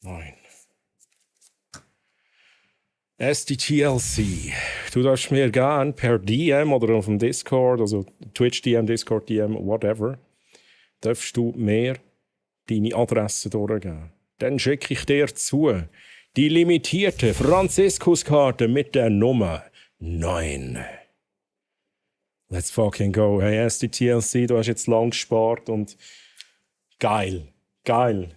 9. SDTLC. Du darfst mir gerne per DM oder auf dem Discord, also Twitch DM, Discord DM, whatever, darfst du mir deine Adresse durchgeben. Dann schicke ich dir zu die limitierte Franziskuskarte mit der Nummer 9. Let's fucking go. Hey, SDTLC, du hast jetzt lang gespart und geil. Geil.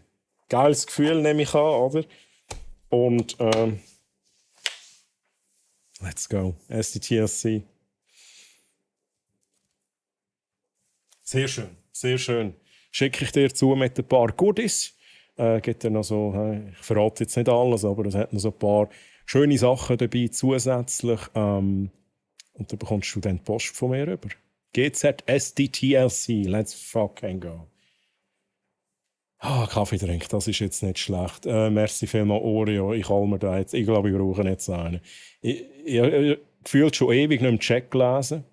Geiles Gefühl nehme ich an, oder? Und let's go. SDTLC. Sehr schön, sehr schön. Schicke ich dir zu mit ein paar Goodies. Gibt ja noch so, ich verrate jetzt nicht alles, aber es hat noch so ein paar schöne Sachen dabei zusätzlich. Und dann bekommst du dann die Post von mir rüber. GZ SDTLC, let's fucking go. Kaffee trinken, das ist jetzt nicht schlecht. Merci vielmals, Oreo. Ich hole mir da jetzt. Ich glaube, ich brauche jetzt einen. Ich gefühlt schon ewig nicht im Chat gelesen.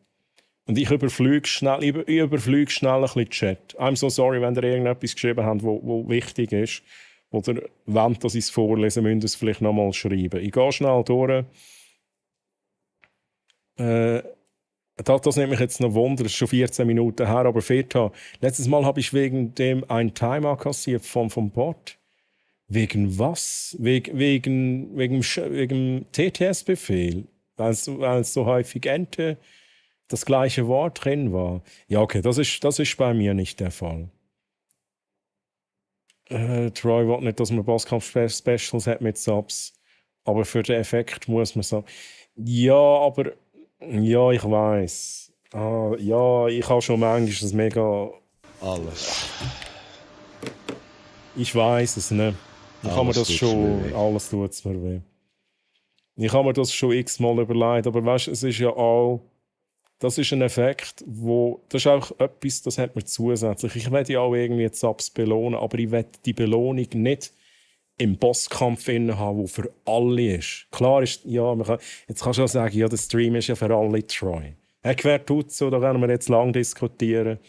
Und ich überfliege schnell ein bisschen Chat. I'm so sorry, wenn ihr irgendetwas geschrieben habt, wo wichtig ist. Oder wenn ihr es vorlesen, müsst ihr es vielleicht nochmal schreiben. Ich gehe schnell durch. Das nimmt mich jetzt noch Wunder, es ist schon 14 Minuten her, aber Feta, letztes Mal habe ich wegen dem ein Timeout kassiert vom Bot. Wegen was? Wegen TTS-Befehl. Weil so häufig Ente das gleiche Wort drin war. Ja, okay, das ist bei mir nicht der Fall. Troy will nicht, dass man Bosskampf-Specials hat mit Subs. Aber für den Effekt muss man sagen. Ja, aber... Ja, ich weiß. Ja, ich habe schon manchmal das mega... Alles. Ich weiß es nicht. Ich habe mir das schon... Alles tut es mir weh. Ich habe mir das schon x-mal überlegt, aber weißt du, es ist ja auch... Das ist ein Effekt, das ist auch etwas, das hat mir zusätzlich. Ich will ja auch irgendwie die Subs belohnen, aber ich will die Belohnung nicht im Bosskampf haben, der für alle ist. Klar ist, ja, jetzt kannst du auch sagen, ja, der Stream ist ja für alle Troy. Quer tut so, da können wir jetzt lang diskutieren.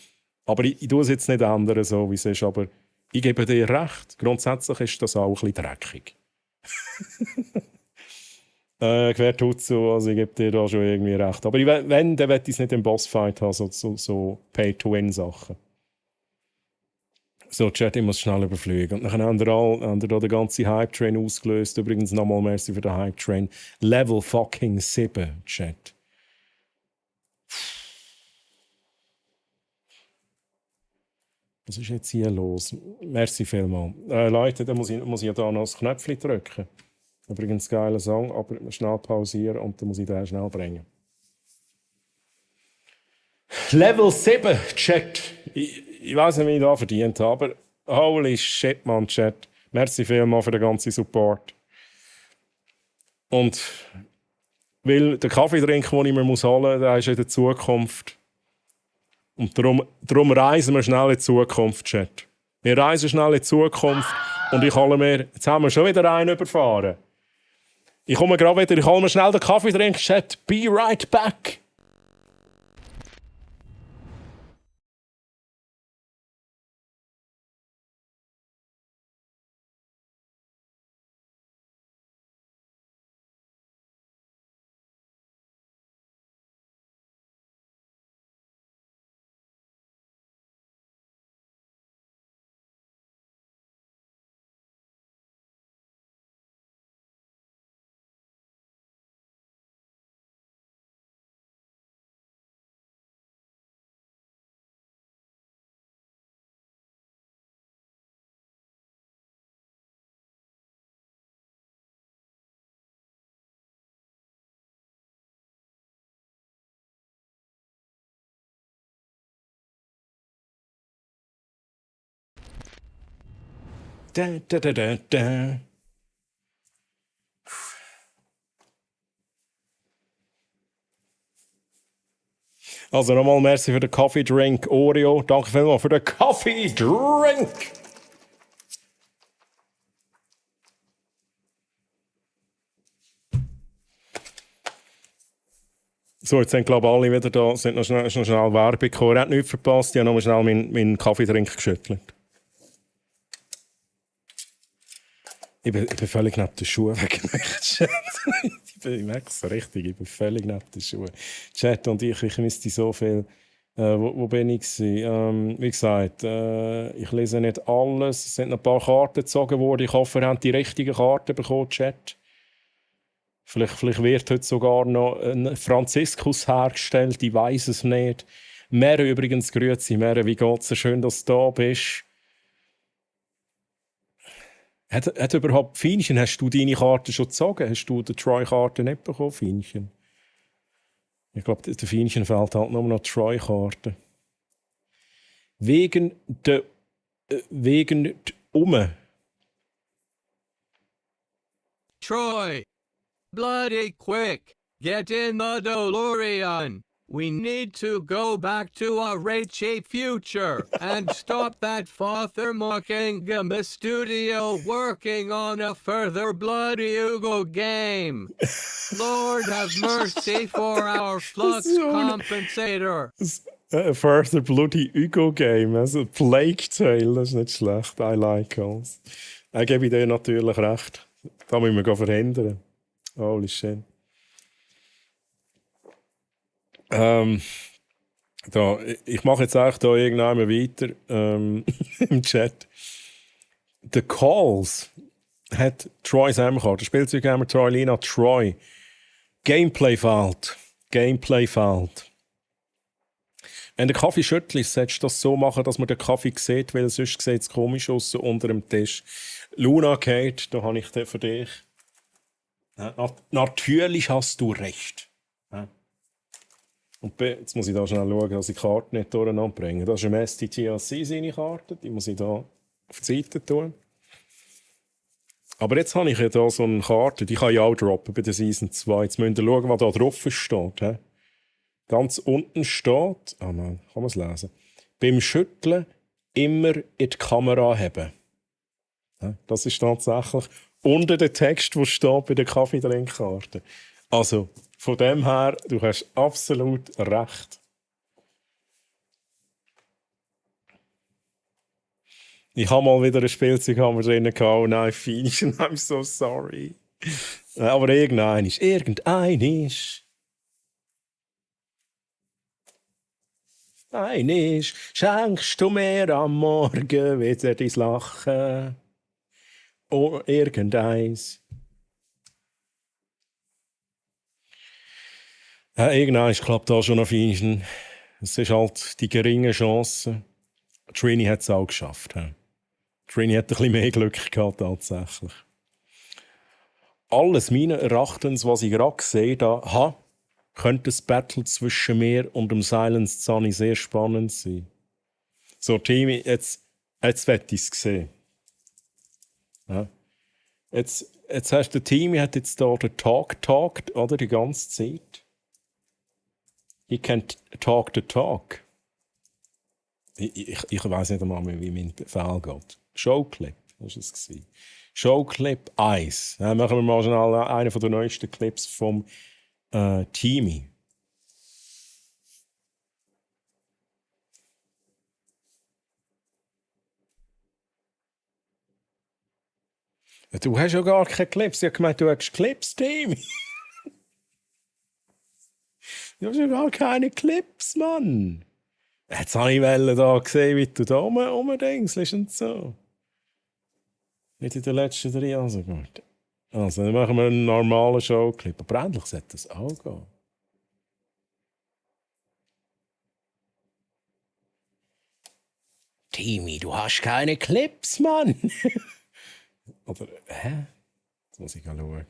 Aber ich tue es jetzt nicht ändern, so wie es ist. Aber ich gebe dir recht. Grundsätzlich ist das auch ein bisschen dreckig. Quer tut so, also ich gebe dir da schon irgendwie recht. Aber wenn, dann will ich es nicht im Bossfight haben, so Pay-to-Win-Sachen. So, Chat, ich muss schnell überfliegen. Und dann haben wir den ganzen Hype-Train ausgelöst. Übrigens nochmal merci für den Hype-Train. Level fucking 7, Chat. Was ist jetzt hier los? Merci vielmals. Leute, da muss ich ja da noch das Knöpfchen drücken. Übrigens geiler Song, aber schnell pausieren und dann muss ich den schnell bringen. Level 7, Chat. Ich weiß nicht, wie ich da verdient habe, aber holy shit, man, Chat. Merci vielmals für den ganzen Support. Und weil der Kaffee trinken, den ich mir holen muss, der ist in der Zukunft. Und darum reisen wir schnell in die Zukunft, Chat. Wir reisen schnell in die Zukunft und ich hole mir... Jetzt haben wir schon wieder einen überfahren. Ich komme gerade wieder, ich hole mir schnell den Kaffee trinken, Chat. Be right back. Da, da, da, da, da. Also nochmal merci für den Coffee Drink Oreo. Danke vielmals für den Coffee Drink. So, jetzt sind glaube ich alle wieder da. Sind noch schnell Werbung gekommen. Er hat nichts verpasst. Ich habe noch schnell meinen Kaffeedrink geschüttelt. Ich bin völlig neben den Schuhen weggemerkt. Ich merke es richtig, ich bin völlig neben den Schuhen. Chat und ich misste so viel. Wo bin ich gewesen? Wie gesagt, ich lese nicht alles. Es sind noch ein paar Karten gezogen worden. Ich hoffe, ihr habt die richtigen Karten bekommen, Chat. Vielleicht wird heute sogar noch ein Franziskus hergestellt, ich weiß es nicht. Mere übrigens, grüezi Mere, wie geht's? Schön, dass du da bist. Hat überhaupt Fienchen, hast du deine Karte schon gezogen? Hast du die Troy-Karte nicht bekommen, Fienchen? Ich glaube, der Fienchen fehlt halt nur noch die Troy-Karte. Wegen der Troy! Bloody quick! Get in the DeLorean! We need to go back to our Rachel future and stop that Father Mockingham studio working on a further Bloody Hugo game. Lord have mercy for our flux compensator. Further Bloody Hugo Game, also Plague Tale, das ist nicht schlecht. I like us. Ich gebe dir natürlich recht. Da müssen wir verhindern. Holy shit. Ich mache jetzt eigentlich da irgendwann weiter im Chat. The Calls hat Troy Sammenkarte. Der Spielzeuggamer Troy Lina Troy. Gameplay fehlt. Wenn der Kaffee schüttelt, solltest du das so machen, dass man den Kaffee sieht, weil sonst sieht es komisch aus unter dem Tisch. Luna Kate, da habe ich den für dich. Natürlich hast du recht. Und jetzt muss ich da schnell schauen, dass ich die Karte nicht durcheinander bringe. Das ist im STTLC seine Karte, die muss ich da auf die Seite tun. Aber jetzt habe ich ja da so eine Karte, die kann ich auch droppen bei der Season 2. Jetzt müsst ihr schauen, was da drauf steht. He? Ganz unten steht, nein, kann man es lesen. Beim Schütteln immer in die Kamera haben. Das ist tatsächlich unter dem Text, der steht bei der Kaffeetrinkkarte. Also, von dem her, du hast absolut recht. Ich habe mal wieder ein Spielzeug drin gehabt. Oh nein, Fienchen, I'm so sorry. Aber irgendein ist. Einisch schenkst du mir am Morgen wieder dein Lachen. Oh, irgendeins. Ja, irgendwann klappt da schon noch Fienchen. Es ist halt die geringe Chance. Trini hat es auch geschafft. He. Trini hat ein bisschen mehr Glück gehabt, tatsächlich. Alles meines Erachtens, was ich gerade gesehen habe, könnte das Battle zwischen mir und dem Silence Sunny sehr spannend sein. So, Timmy, jetzt wird ich es sehen. Ja. Jetzt hast du, Timmy hat jetzt da den Talk, oder, die ganze Zeit. He can talk the talk. Ich weiß nicht einmal mehr, wie mein Befehl geht. Showclip, das war es. Showclip 1. Dann machen wir mal schnell einen der neuesten Clips vom Timmy. Du hast ja gar keine Clips. Ich habe gemeint, du hast Clips, Timmy. Du hast ja gar keine Clips, Mann. Jetzt habe ich da gesehen, wie du da rumdingselst und so. Nicht in den letzten 3 Jahren so gut. Also, dann machen wir einen normalen Showclip. Aber endlich sollte das auch gehen. Timmy, du hast keine Clips, Mann. Oder, hä? Jetzt muss ich schauen.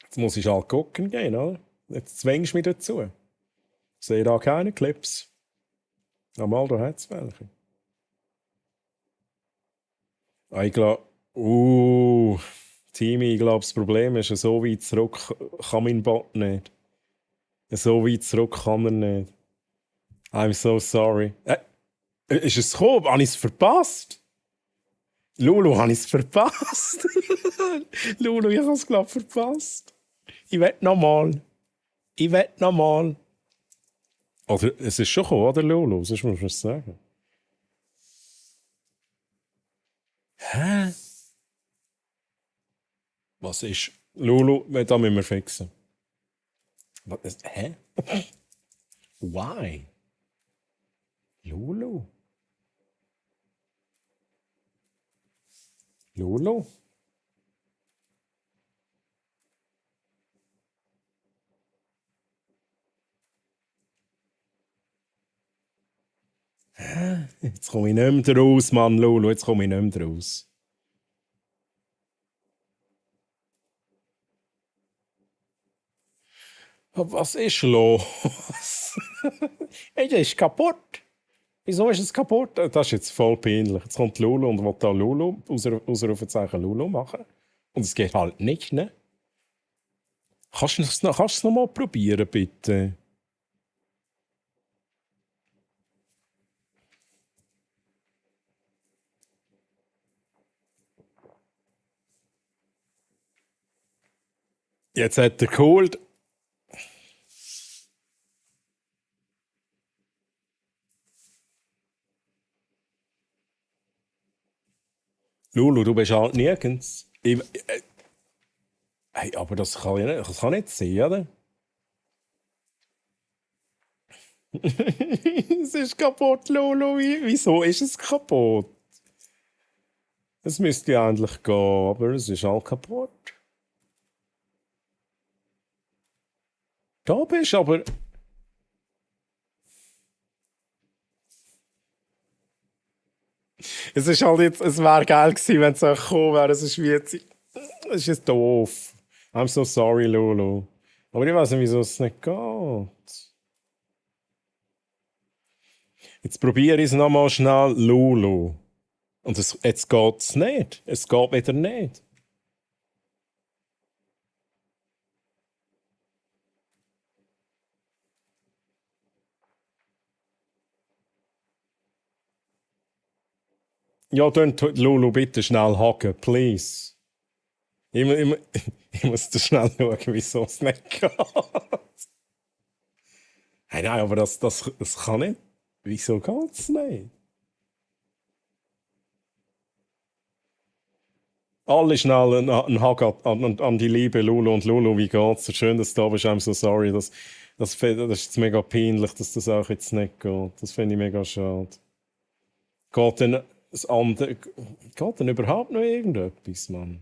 Jetzt muss ich halt gucken gehen, oder? Jetzt zwängst du mich dazu. Ich sehe da keine Clips. Einmal, da hat es welche. Ich glaube, Timmy, ich glaube, das Problem ist, so weit zurück kann mein Bot nicht. So weit zurück kann er nicht. I'm so sorry. Ist es gekommen? Habe ich es verpasst? Lulu, habe ich es verpasst? Lulu, ich habe es, glaube ich, verpasst. Ich will nochmal. Oder es ist schon gekommen, oder Lulu? Sonst muss man es sagen. Hä? Was ist? Lulu, da müssen wir fixen. Was, hä? Why? Lulu? Lulu? Jetzt komme ich nicht mehr raus, Mann, Lulu. Jetzt komme ich nicht mehr raus. Was ist los? Ey, der ist kaputt. Wieso ist es kaputt? Das ist jetzt voll peinlich. Jetzt kommt Lulu und will da Lulu, Ausrufezeichen Lulu machen. Und es geht halt nicht, ne? Kannst du es noch mal probieren, bitte? Jetzt hat er geholt. Lulu, du bist halt nirgends. Hey, aber das kann ja nicht, das kann nicht sein, oder? Es ist kaputt, Lulu. Wieso ist es kaputt? Es müsste ja eigentlich gehen, aber es ist halt kaputt. Da bist du aber. Es ist halt jetzt, es wäre geil gewesen, wenn es auch gekommen wäre. Es ist wie jetzt. Es ist jetzt doof. I'm so sorry, Lulu. Aber ich weiß nicht, wieso es nicht geht. Jetzt probiere ich es nochmal schnell, Lulu. Und jetzt geht es nicht. Es geht wieder nicht. Ja, dann Lulu, bitte schnell hacken, please. Ich muss da schnell schauen, wieso es nicht geht. Hey, nein, aber das kann nicht. Wieso geht es nicht? Alle schnell einen Hack an die liebe Lulu. Und Lulu, wie geht's dir? Schön, dass du da bist. I'm so sorry. Das ist jetzt mega peinlich, dass das auch jetzt nicht geht. Das finde ich mega schade. Geht denn das andere... Geht denn überhaupt noch irgendetwas, Mann?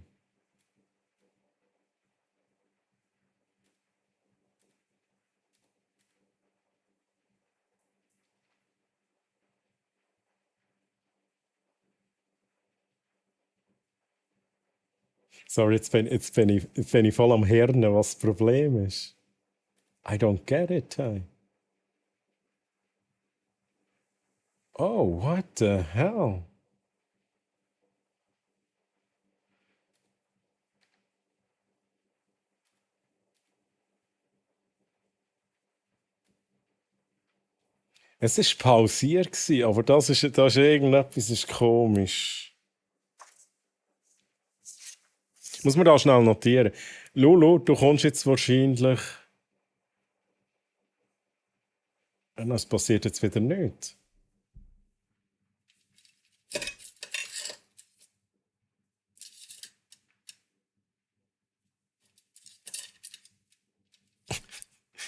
Sorry, jetzt bin ich voll am Hirn, was das Problem ist. I don't get it, hey. Oh, what the hell? Es war pausiert, aber das ist irgendetwas ist komisch. Muss man da schnell notieren. Lulu, du kommst jetzt wahrscheinlich... Es passiert jetzt wieder nicht.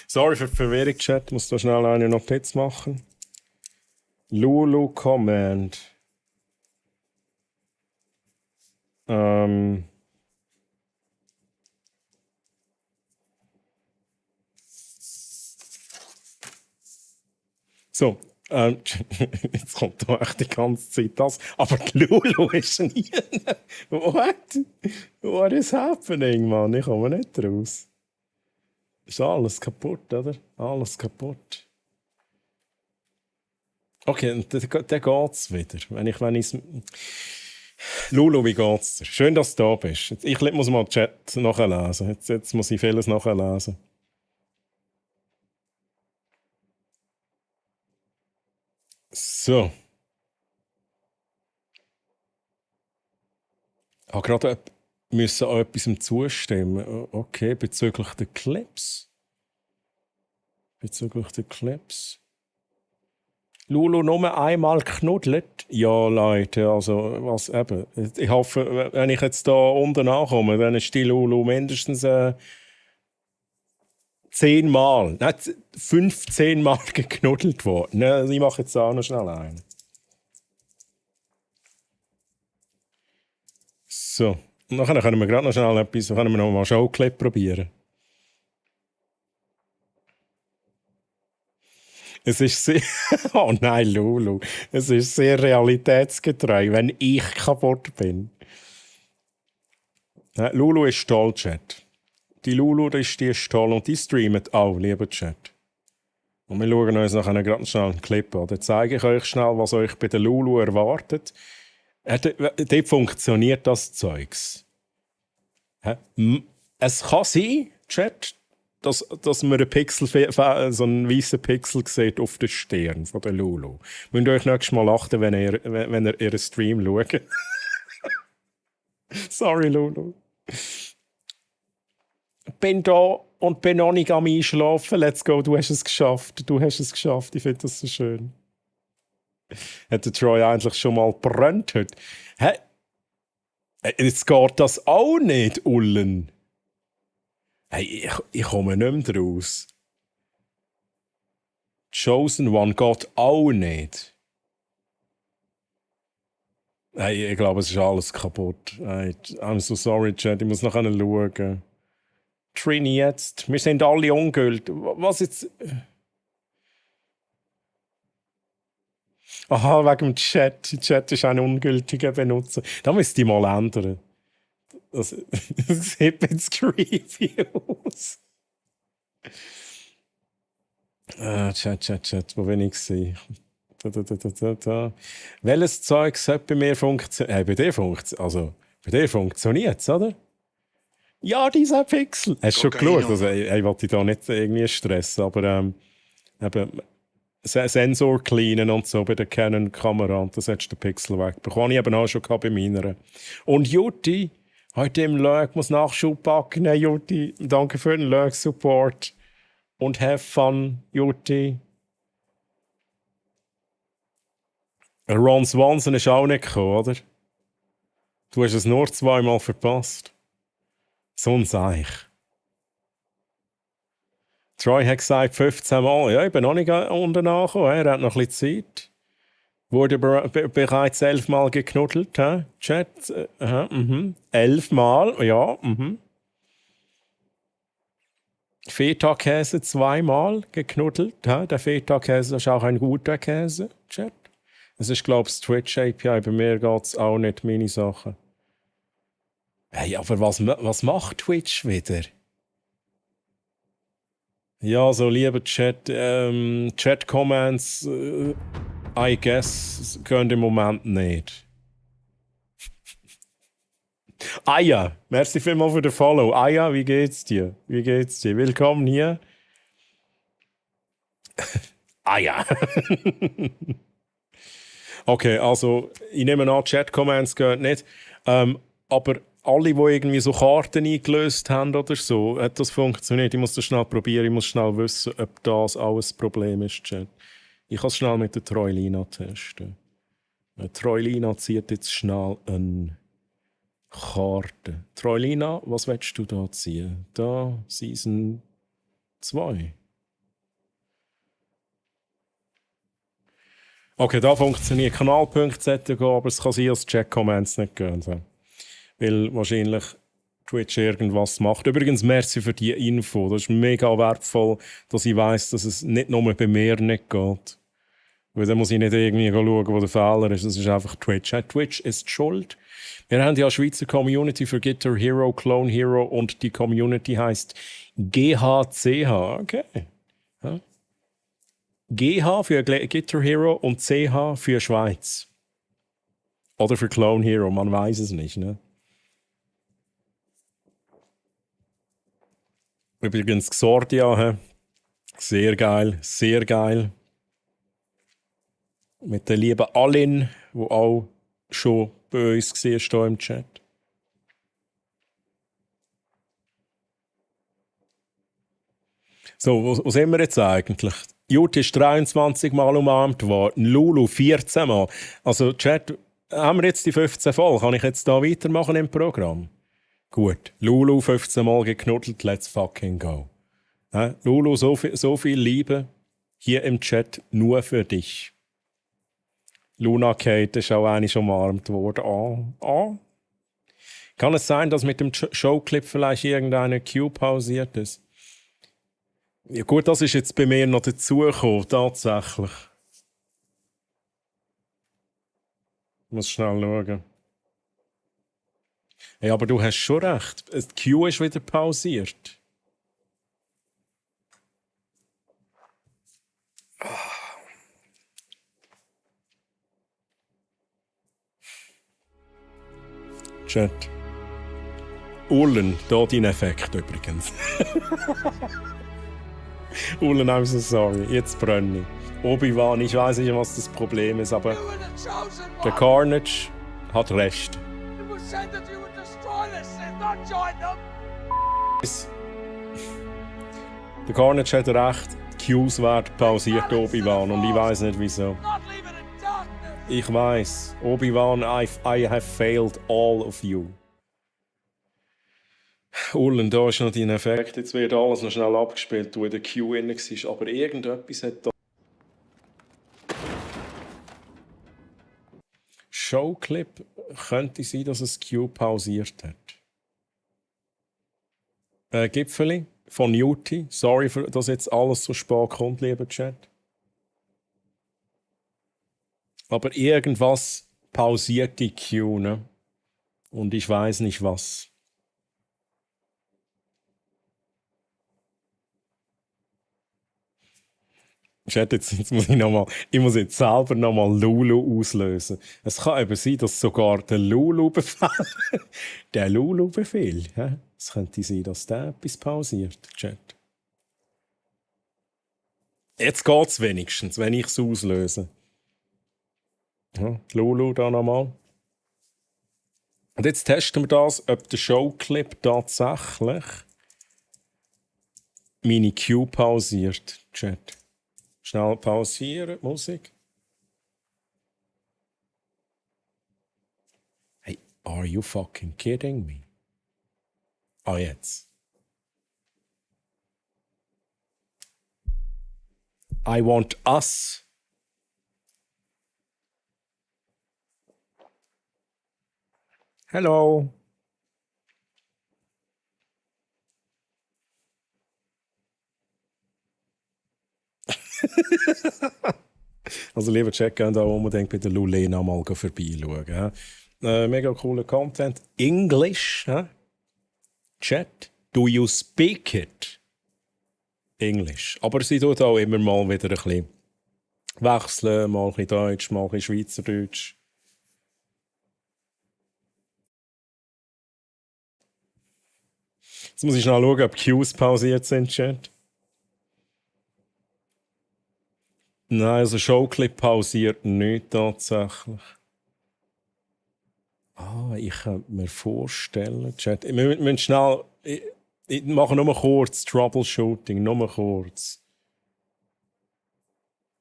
Sorry für die Verwirrung, Chat. Ich muss da schnell eine Notiz machen. Lulu Command. So, jetzt kommt da echt die ganze Zeit das. Aber die Lulu ist nie. What is happening, Mann? Ich komme nicht raus. Ist alles kaputt, oder? Alles kaputt. Okay, dann geht's wieder. Lulu, wie geht's dir? Schön, dass du da bist. Ich muss mal den Chat nachlesen. Jetzt muss ich vieles nachlesen. So. Ich habe gerade müssen auch etwas zustimmen. Okay, bezüglich der Clips. Lulu nur einmal knuddelt? Ja, Leute, also was eben. Ich hoffe, wenn ich jetzt da unten ankomme, dann ist die Lulu mindestens 10 Mal, nein, 15 Mal geknuddelt worden. Ne, ich mache jetzt auch noch schnell einen. So, und dann können wir gerade noch schnell etwas, können wir noch mal Showclip probieren. Es ist sehr, oh nein, Lulu. Es ist sehr realitätsgetreu, wenn ich kaputt bin. Lulu ist toll, Chat. Die Lulu, die ist toll und die streamt auch, lieber Chat. Und wir schauen uns nachher ganz schnell einen Clip an. Dann zeige ich euch schnell, was euch bei der Lulu erwartet. Dort funktioniert das Zeugs. Es kann sein, Chat, dass man einen Pixel, so einen weißen Pixel sieht auf der Stirn von der Lulu. Müsst ihr euch nächstes Mal achten, wenn ihr ihren Stream schaut. Sorry, Lulu. Bin da und bin noch nicht am Einschlafen. Let's go, du hast es geschafft. Ich finde das so schön. Hat der Troy eigentlich schon mal gebrannt heute? Hä? Jetzt geht das auch nicht, Ullen. Hey, ich komme nicht mehr raus. Chosen One geht auch nicht. Hey, ich glaube, es ist alles kaputt. Hey, I'm so sorry, Chat. Ich muss noch schauen. Trini jetzt. Wir sind alle ungültig. Was jetzt? Aha, wegen dem Chat. Der Chat ist ein ungültiger Benutzer. Da müsste ich mal ändern. Das sieht jetzt creepy aus. Chat, wo bin ich gewesen? Da. Welches Zeug sollte bei mir funktionieren? Bei dir funktioniert es, oder? Ja, dieser Pixel. Hast du schon geschaut? Also, ich wollte dich da nicht irgendwie stressen, aber eben, Sensor cleanen und so bei der Canon-Kamera und das hast du den Pixel wegbekommen. Ich eben auch schon bei meiner. Und Jutti, heute im Lurk muss Nachschub packen. Hey, Jutti, danke für den Lurk-Support. Und have fun, Jutti. Ron Swanson ist auch nicht gekommen, oder? Du hast es nur 2-mal verpasst. So ein Seich. Troy hat gesagt 15 Mal. Ja, ich bin noch nicht unten angekommen. Er hat noch ein bisschen Zeit. Wurde bereits 11 Mal geknuddelt. Chat. 11 Mal, ja. Feta-Käse 2 Mal geknuddelt. Der Feta-Käse ist auch ein guter Käse. Chat. Es ist, glaube ich, das Twitch-API. Bei mir geht es auch nicht, meine Sachen. Hey, aber was macht Twitch wieder? Ja, so lieber Chat, Chat-Comments, I guess, gehen im Moment nicht. Aya, merci vielmals für den Follow. Aya, wie geht's dir? Willkommen hier. Aya. Okay, also, ich nehme an, Chat-Comments gehen nicht. Aber alle, die irgendwie so Karten eingelöst haben oder so, hat das funktioniert. Ich muss das schnell probieren, ich muss schnell wissen, ob das alles ein Problem ist, Chat. Ich kann es schnell mit der Troilina testen. Troilina zieht jetzt schnell eine Karte. Troilina, was willst du da ziehen? Da, Season 2. Okay, da funktioniert Kanalpunkt-ZG, aber es kann sein, dass Chat-Comments nicht gehen. So. Weil wahrscheinlich Twitch irgendwas macht. Übrigens, merci für die Info. Das ist mega wertvoll, dass ich weiss, dass es nicht nur bei mir nicht geht. Weil dann muss ich nicht irgendwie schauen, wo der Fehler ist. Das ist einfach Twitch. Twitch ist schuld. Wir haben ja eine Schweizer Community für Guitar Hero, Clone Hero und die Community heisst GHCH. Okay. Ja. GH für Guitar Hero und CH für Schweiz. Oder für Clone Hero, man weiß es nicht. Ne? Übrigens, Xordia, hä? Sehr geil, sehr geil. Mit der lieben Alin, die auch schon bei uns war hier im Chat. So, wo sind wir jetzt eigentlich? Jut ist 23 Mal umarmt worden, Lulu 14 Mal. Also, Chat, haben wir jetzt die 15 voll? Kann ich jetzt da weitermachen im Programm? Gut, Lulu 15 Mal geknuddelt, let's fucking go. Lulu, so viel Liebe hier im Chat nur für dich. Luna Kate ist auch eine schon umarmt worden. Kann es sein, dass mit dem Showclip vielleicht irgendeine Cue pausiert ist? Ja gut, das ist jetzt bei mir noch dazugekommen, tatsächlich. Ich muss schnell schauen. Hey, aber du hast schon recht. Die Cue ist wieder pausiert. Chat. Ullen, da dein Effekt übrigens. Ullen, I'm so sorry. Jetzt brenne ich. Obi-Wan, ich weiß nicht, was das Problem ist, aber der Carnage hat recht. Der Carnage hat recht. Cues werden pausiert, Obi-Wan, und ich weiß nicht wieso. Ich weiß, Obi-Wan, I have failed all of you. Ullen, da ist noch dein Effekt. Jetzt wird alles noch schnell abgespielt, wo in der Queue drin war. Aber irgendetwas hat da. Showclip könnte sein, dass es Queue pausiert hat. Gipfeli von Newty. Sorry, dass jetzt alles so spät kommt, lieber Chat. Aber irgendwas pausiert die Queue, ne? Und ich weiß nicht was. Jetzt muss jetzt selber nochmal Lulu auslösen. Es kann eben sein, dass sogar der Lulu-Befehl, ja? Es könnte sein, dass der etwas pausiert, Chat. Jetzt geht's wenigstens, wenn ich es auslöse. Ja, Lulu da nochmal. Und jetzt testen wir das, ob der Showclip tatsächlich meine Cue pausiert, Chat. Schnell pausieren, Musik. Hey, are you fucking kidding me? Jetzt. I want us. Hello. Also lieber Chat, da unbedingt bei der Lulena mal vorbeischauen. Mega cooler Content. English, Chat, do you speak it? Englisch. Aber sie tut auch immer mal wieder ein bisschen wechseln, mal ein bisschen Deutsch, mal ein bisschen Schweizerdeutsch. Jetzt muss ich schnell schauen, ob Cues pausiert sind, Chat. Nein, also Showclip pausiert nicht tatsächlich. Ich könnte mir vorstellen, Chat. Wir müssen schnell. Ich mache nur kurz Troubleshooting, nur kurz.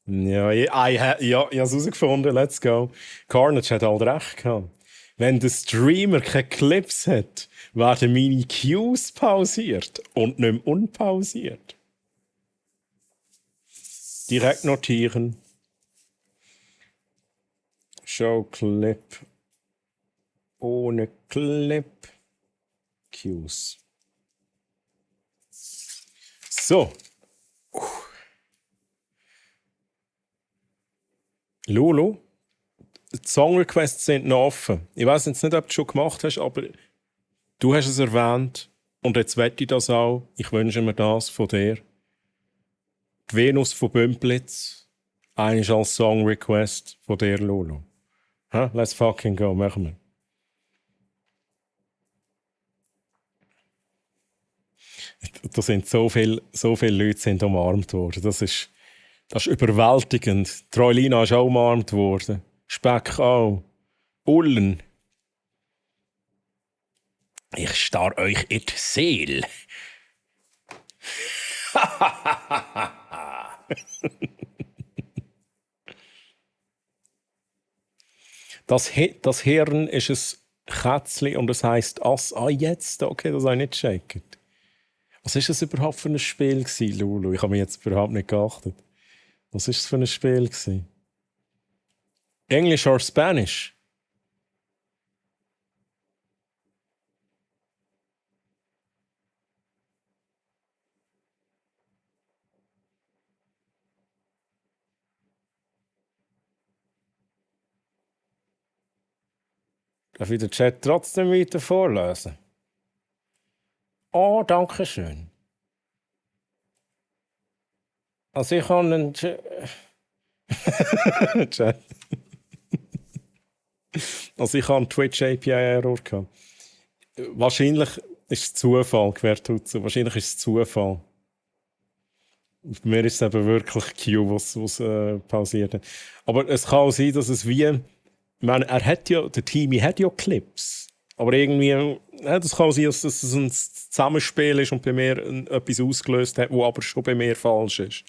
Ja, ich habe es herausgefunden, let's go. Carnage hat halt recht gehabt. Wenn der Streamer keine Clips hat, werden meine Cues pausiert und nicht mehr unpausiert. Direkt notieren. Showclip. Ohne Clip. Cues. So. Lulu. Die Song-Requests sind noch offen. Ich weiß jetzt nicht, ob du es schon gemacht hast, aber du hast es erwähnt. Und jetzt wette ich das auch. Ich wünsche mir das von dir. Die Venus von Bümplitz. Eigentlich als Song-Request von dir, Lulu. Let's fucking go, machen wir. Da sind so viele Leute sind umarmt worden. Das ist überwältigend. Troilina ist auch umarmt worden. Speck auch. Ullen. Ich starr euch in die Seele. Das Hirn ist ein Kätzchen und es heisst Ass. Jetzt? Okay, das habe ich nicht gecheckt. Was war das überhaupt für ein Spiel, Lulu? Ich habe mich jetzt überhaupt nicht geachtet. Was war das für ein Spiel? Englisch oder Spanisch? Darf ich den Chat trotzdem weiter vorlesen? Oh, danke schön. Also ich habe einen Chat. Also ich habe einen Twitch API-Error gehabt. Wahrscheinlich ist es Zufall, Quertutzer. Wahrscheinlich ist es Zufall. Bei mir ist es eben wirklich Q, was pausiert hat. Aber es kann auch sein, dass es wie... Ich meine, der Teamy hat ja Clips. Aber irgendwie, das kann sein, dass es ein Zusammenspiel ist und bei mir etwas ausgelöst hat, was aber schon bei mir falsch ist.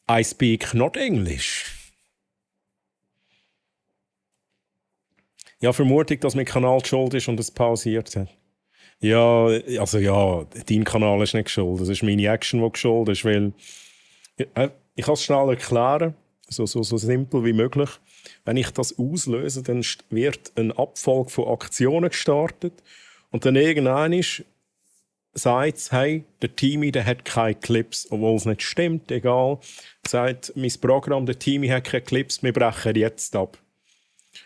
I speak not English. Ja, Vermutung, dass mein Kanal die schuld ist und es pausiert hat. Ja, also ja, dein Kanal ist nicht schuld. Das ist meine Action, die schuld ist, weil... Ich kann es schnell erklären, so simpel wie möglich. Wenn ich das auslöse, dann wird ein Abfolge von Aktionen gestartet und dann irgendwann sagt es, hey, der Teamy der hat keine Clips, obwohl es nicht stimmt, egal. Sagt mein Programm, der Teamy hat keine Clips, wir brechen jetzt ab.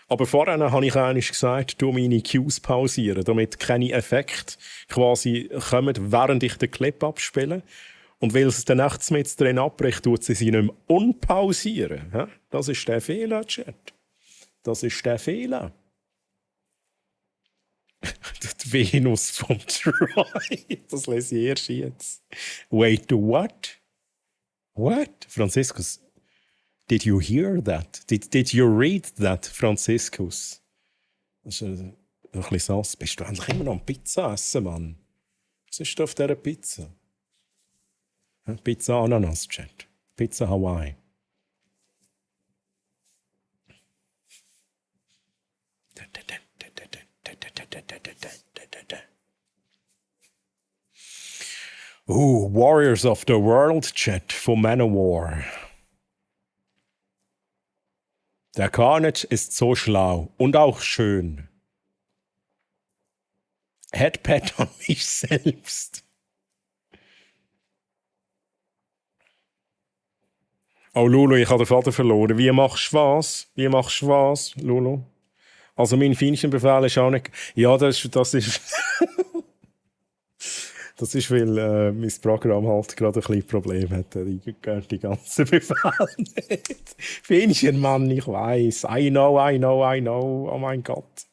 Aber vorher habe ich eigentlich gesagt, du meine Cues pausieren, damit keine Effekte quasi kommen, während ich den Clip abspiele. Und weil es dann nachts mit drin abbricht, tut sie nicht mehr unpausieren. Das ist der Fehler, Chat. Das ist der Fehler. Die Venus von Troy. Das lese ich erst jetzt. Wait, what? What? Franziskus, did you hear that? Did you read that, Franziskus? Das ist ein bisschen sass. Bist du eigentlich immer noch am Pizza essen, Mann? Was ist da auf dieser Pizza? Pizza Ananas, Chat. Pizza Hawaii. Warriors of the World, Chat von Manowar. Der Carnage ist so schlau und auch schön. Headpad an mich selbst. Oh, Lulu, ich habe den Vater verloren. Wie machst du was, Lulu? Also mein Feinchenbefehl ist auch nicht... Ja, das ist... Das ist, weil mein Programm halt gerade ein bisschen Problem hat. Ich gehöre die ganzen Befehle nicht. Feinchen, Mann, ich weiss. I know. Oh mein Gott.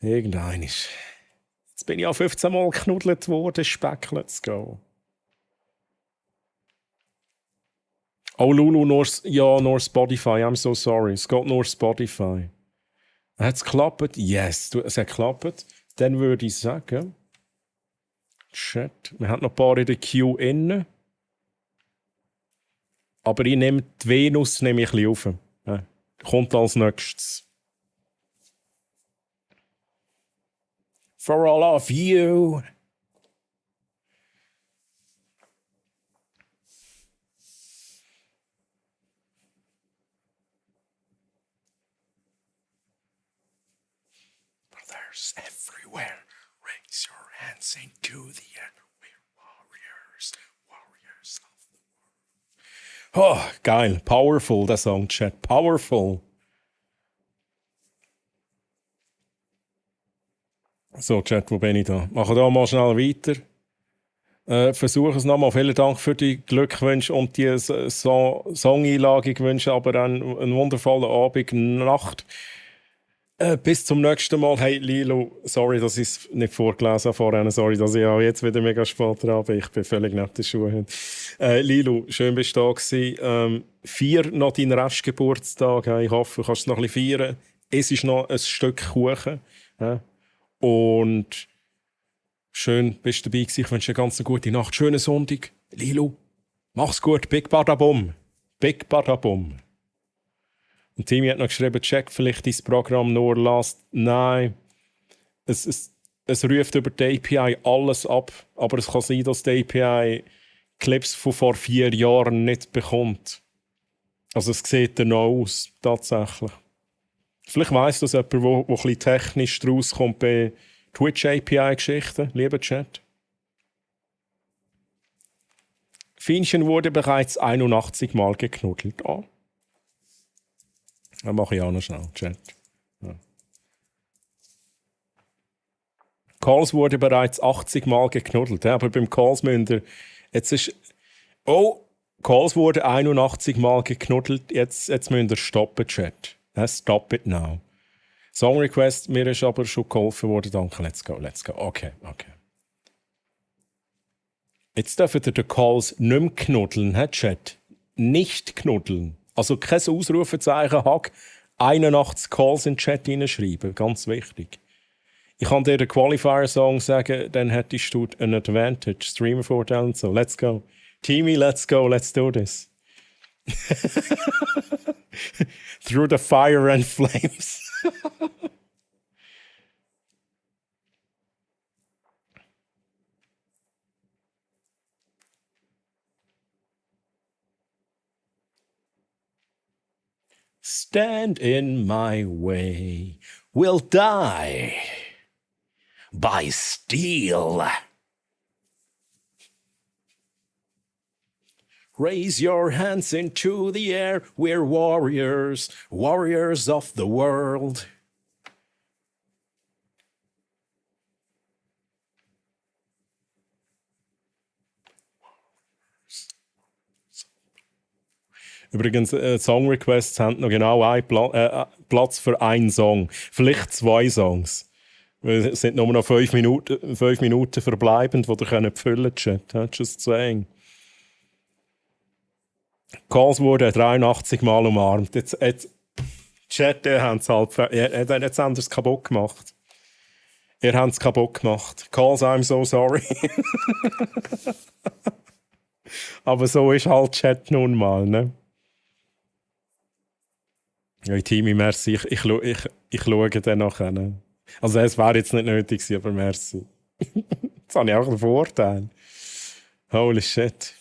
Irgendein ist... Jetzt bin ich auch 15 Mal geknuddelt worden. Speck, let's go. Oh, Lulu, nur Spotify. I'm so sorry. Es geht nur Spotify. Hat es geklappt? Yes, es hat geklappt. Dann würde ich sagen... Chat. Wir haben noch ein paar in der Queue innen. Aber ich nehme die Venus ein bisschen auf. Ja, kommt als nächstes. For all of you. Brothers everywhere. Raise your hands into the air. We're warriors of the world. Oh, geil. Powerful, der Song, Chat. Powerful. So, Chat, wo bin ich da? Machen wir da mal schnell weiter. Versuche es nochmal. Vielen Dank für die Glückwünsche und die Song-Einlage. Ich wünsche aber einen wundervollen Abend, Nacht. Bis zum nächsten Mal. Hey Lilo, sorry, dass ich es nicht vorgelesen habe vorhin. Sorry, dass ich auch jetzt wieder mega spät dran bin. Ich bin völlig neben den Schuhen. Lilo, schön bist du da gewesen. Feier noch deinen Restgeburtstag. Ich hoffe, du kannst es noch ein bisschen feiern. Es ist noch ein Stück Kuchen. Und schön, bist du dabei gewesen. Ich wünsche dir ganz eine gute Nacht. Schönen Sonntag. Lilo, mach's gut. Big Badabum. Big Badabum. Und Timmy hat noch geschrieben, check vielleicht dein Programm nur last. Nein, es ruft über die API alles ab, aber es kann sein, dass die API Clips von vor 4 Jahren nicht bekommt. Also es sieht dann noch aus, tatsächlich. Vielleicht weiss das jemand, wo ein bisschen technisch rauskommt bei Twitch-API-Geschichten, lieber Chat. Fienchen wurde bereits 81 Mal geknuddelt. Oh. Dann mache ich auch noch schnell, Chat. Ja. Calls wurde bereits 80 Mal geknuddelt. Ja, aber beim Calls müsst ihr... Jetzt ist... Oh, Calls wurde 81 Mal geknuddelt. Jetzt müsst ihr stoppen, Chat. Stop it now. Song Request, mir ist aber schon geholfen worden. Danke, let's go. Okay. Jetzt dürft ihr den Calls nicht mehr knuddeln, Chat? Nicht knuddeln. Also kein Ausrufezeichen, Hack, 81 Calls in den Chat hineinschreiben. Ganz wichtig. Ich kann dir den Qualifier-Song sagen, dann hättest du einen Advantage. Streamer-Vorteil und so. Let's go. Timmy, let's go. Let's do this. Through the fire and flames. Stand in my way, will die by steel. Raise your hands into the air, we're warriors, warriors of the world. Übrigens, Song-Requests haben noch genau einen Platz für einen Song. Vielleicht 2 Songs. Es sind nur noch 5 Minuten verbleibend, die ihr füllen könnt. Just saying. Calls wurden 83 Mal umarmt. Jetzt Chat, jetzt haben sie es kaputt gemacht. Ihr habt es kaputt gemacht. Calls, I'm so sorry. Aber so ist halt Chat nun mal, ne? Ja, Timmy, merci. Ich schaue dann nachher. Ne? Also es wäre jetzt nicht nötig gewesen, aber merci. Jetzt habe ich auch einen Vorteil. Holy shit.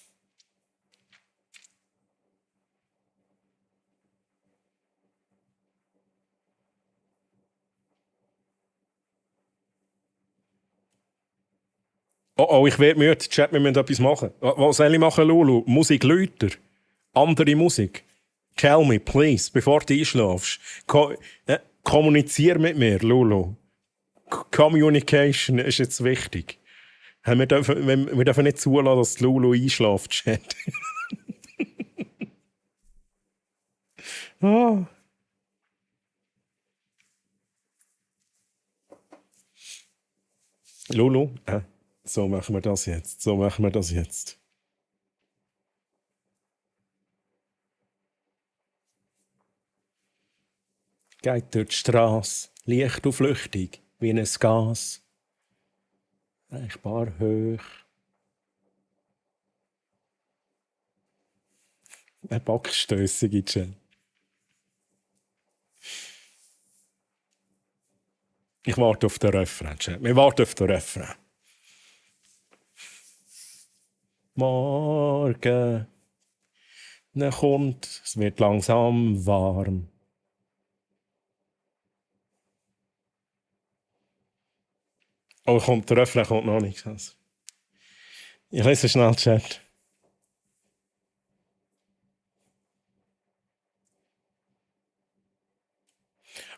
Oh, ich werde müde. Chat, wir müssen etwas machen. Was soll ich machen, Lulu? Musik lauter. Andere Musik. Tell me, please, bevor du einschläfst. Kommunizier mit mir, Lulu. Communication ist jetzt wichtig. Wir dürfen nicht zulassen, dass Lulu einschläft, Chat. Ah. Lulu, so machen wir das jetzt. Geht durch die Straße, leicht und flüchtig, wie ein Gas. Reichbar hoch. Eine backstössige Chat. Ich warte auf den Refrain, Chat. Wir warten auf den Refrain. Morgen, dann kommt, es wird langsam warm. Oh, der Refrain kommt noch nicht. Ich lese schnell Chat.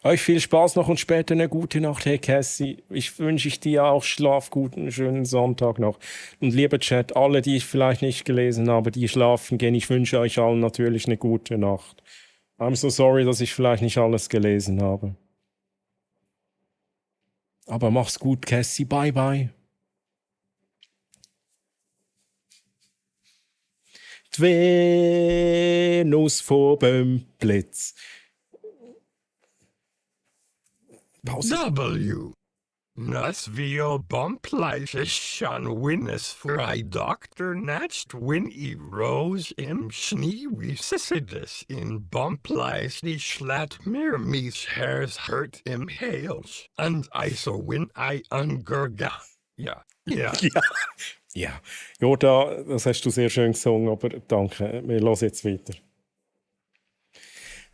Euch viel Spaß noch und später eine gute Nacht, hey Cassie. Ich wünsche dir auch Schlaf gut, einen schönen Sonntag noch. Und lieber Chat, alle, die ich vielleicht nicht gelesen habe, die schlafen gehen, ich wünsche euch allen natürlich eine gute Nacht. I'm so sorry, dass ich vielleicht nicht alles gelesen habe. Aber mach's gut, Cassie. Bye, bye. Die Venus von Bömplitz. Pause. W. Nasvio Bumplice Shan Winnes Fry Doctor Natched Win E Rose im Schnee Recissidus in Bumplice die Schlat mir Mies Hairs hurt im Hales and I so win I ungurga. Ja. Ja. Ja. Jorda, das hast du sehr schön gesungen, aber danke. Wir hören jetzt weiter.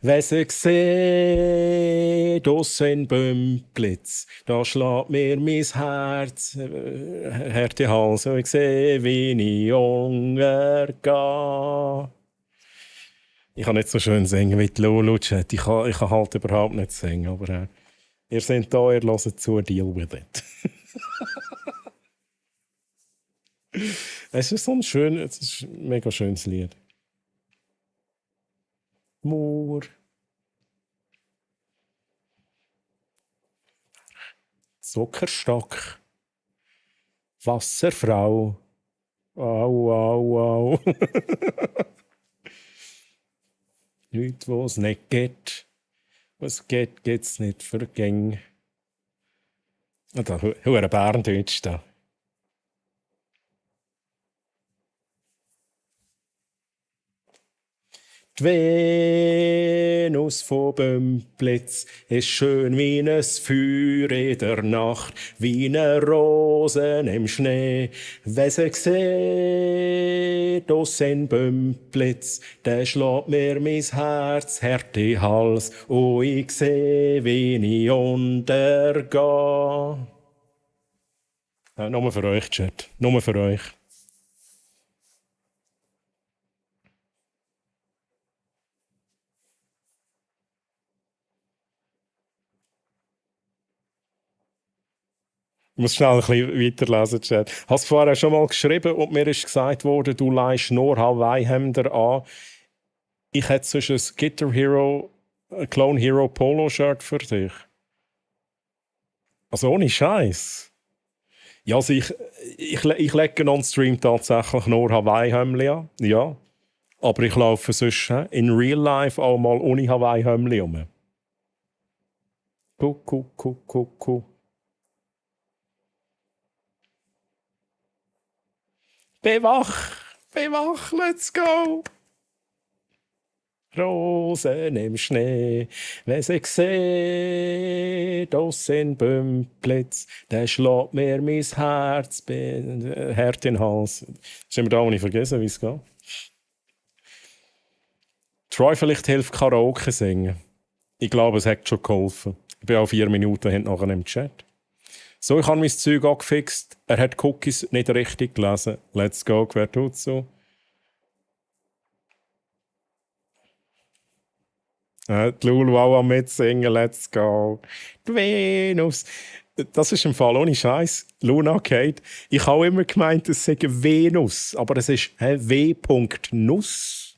Wenn sie sieht, in Bömplitz, da schlägt mir mein Herz, harte Hals, und ich sehe, wie ich untergehe. Ich kann nicht so schön singen wie die Lulu, Chat. Ich kann halt überhaupt nicht singen, aber ihr seid da, ihr hört zu, deal with it. Es ist so es ist ein mega schönes Lied. Moor. Zuckerstock. Wasserfrau. Au, au, au. Nichts, was es nicht geht. Was geht, geht's nicht vergäng. Da, hure Berndeutsch da. Die Venus von Bömplitz ist schön wie ein Feuer in der Nacht, wie eine Rosen im Schnee. Wenn sie sieht, in Bömplitz, dann schlägt mir mein Herz hart in den Hals, und ich seh, wie ich untergehe. Nur für euch, Chat. Nur für euch. Ich muss schnell ein bisschen weiterlesen, Chat. Ich habe es vorher schon mal geschrieben und mir ist gesagt worden, du leihst nur Hawaii-Hemder an. Ich hätte sonst ein Guitar Hero, ein Clone Hero Polo-Shirt für dich. Also ohne Scheiß. Ja, also ich lege on-stream tatsächlich nur Hawaii-Hemden an. Ja. Aber ich laufe sonst in Real Life auch mal ohne Hawaii-Hemden rum. Cool. Bewach, let's go! Rosen im Schnee, wenn sie sieht, in Bömplitz, dann schlägt mir mein Herz, Herd in den Hals. Hast du mir da auch nicht vergessen, wie es geht? Troy, vielleicht hilft Karaoke singen. Ich glaube, es hat schon geholfen. Ich bin auch 4 Minuten nachher im Chat. So, ich habe mein Zeug angefixt. Er hat Cookies nicht richtig gelesen. Let's go, wer tut so? Die Lulu auch am Mitsingen, let's go. Die Venus. Das ist im Fall ohne Scheiß. Luna Kate. Ich habe immer gemeint, es sei Venus, aber es ist W.Nuss.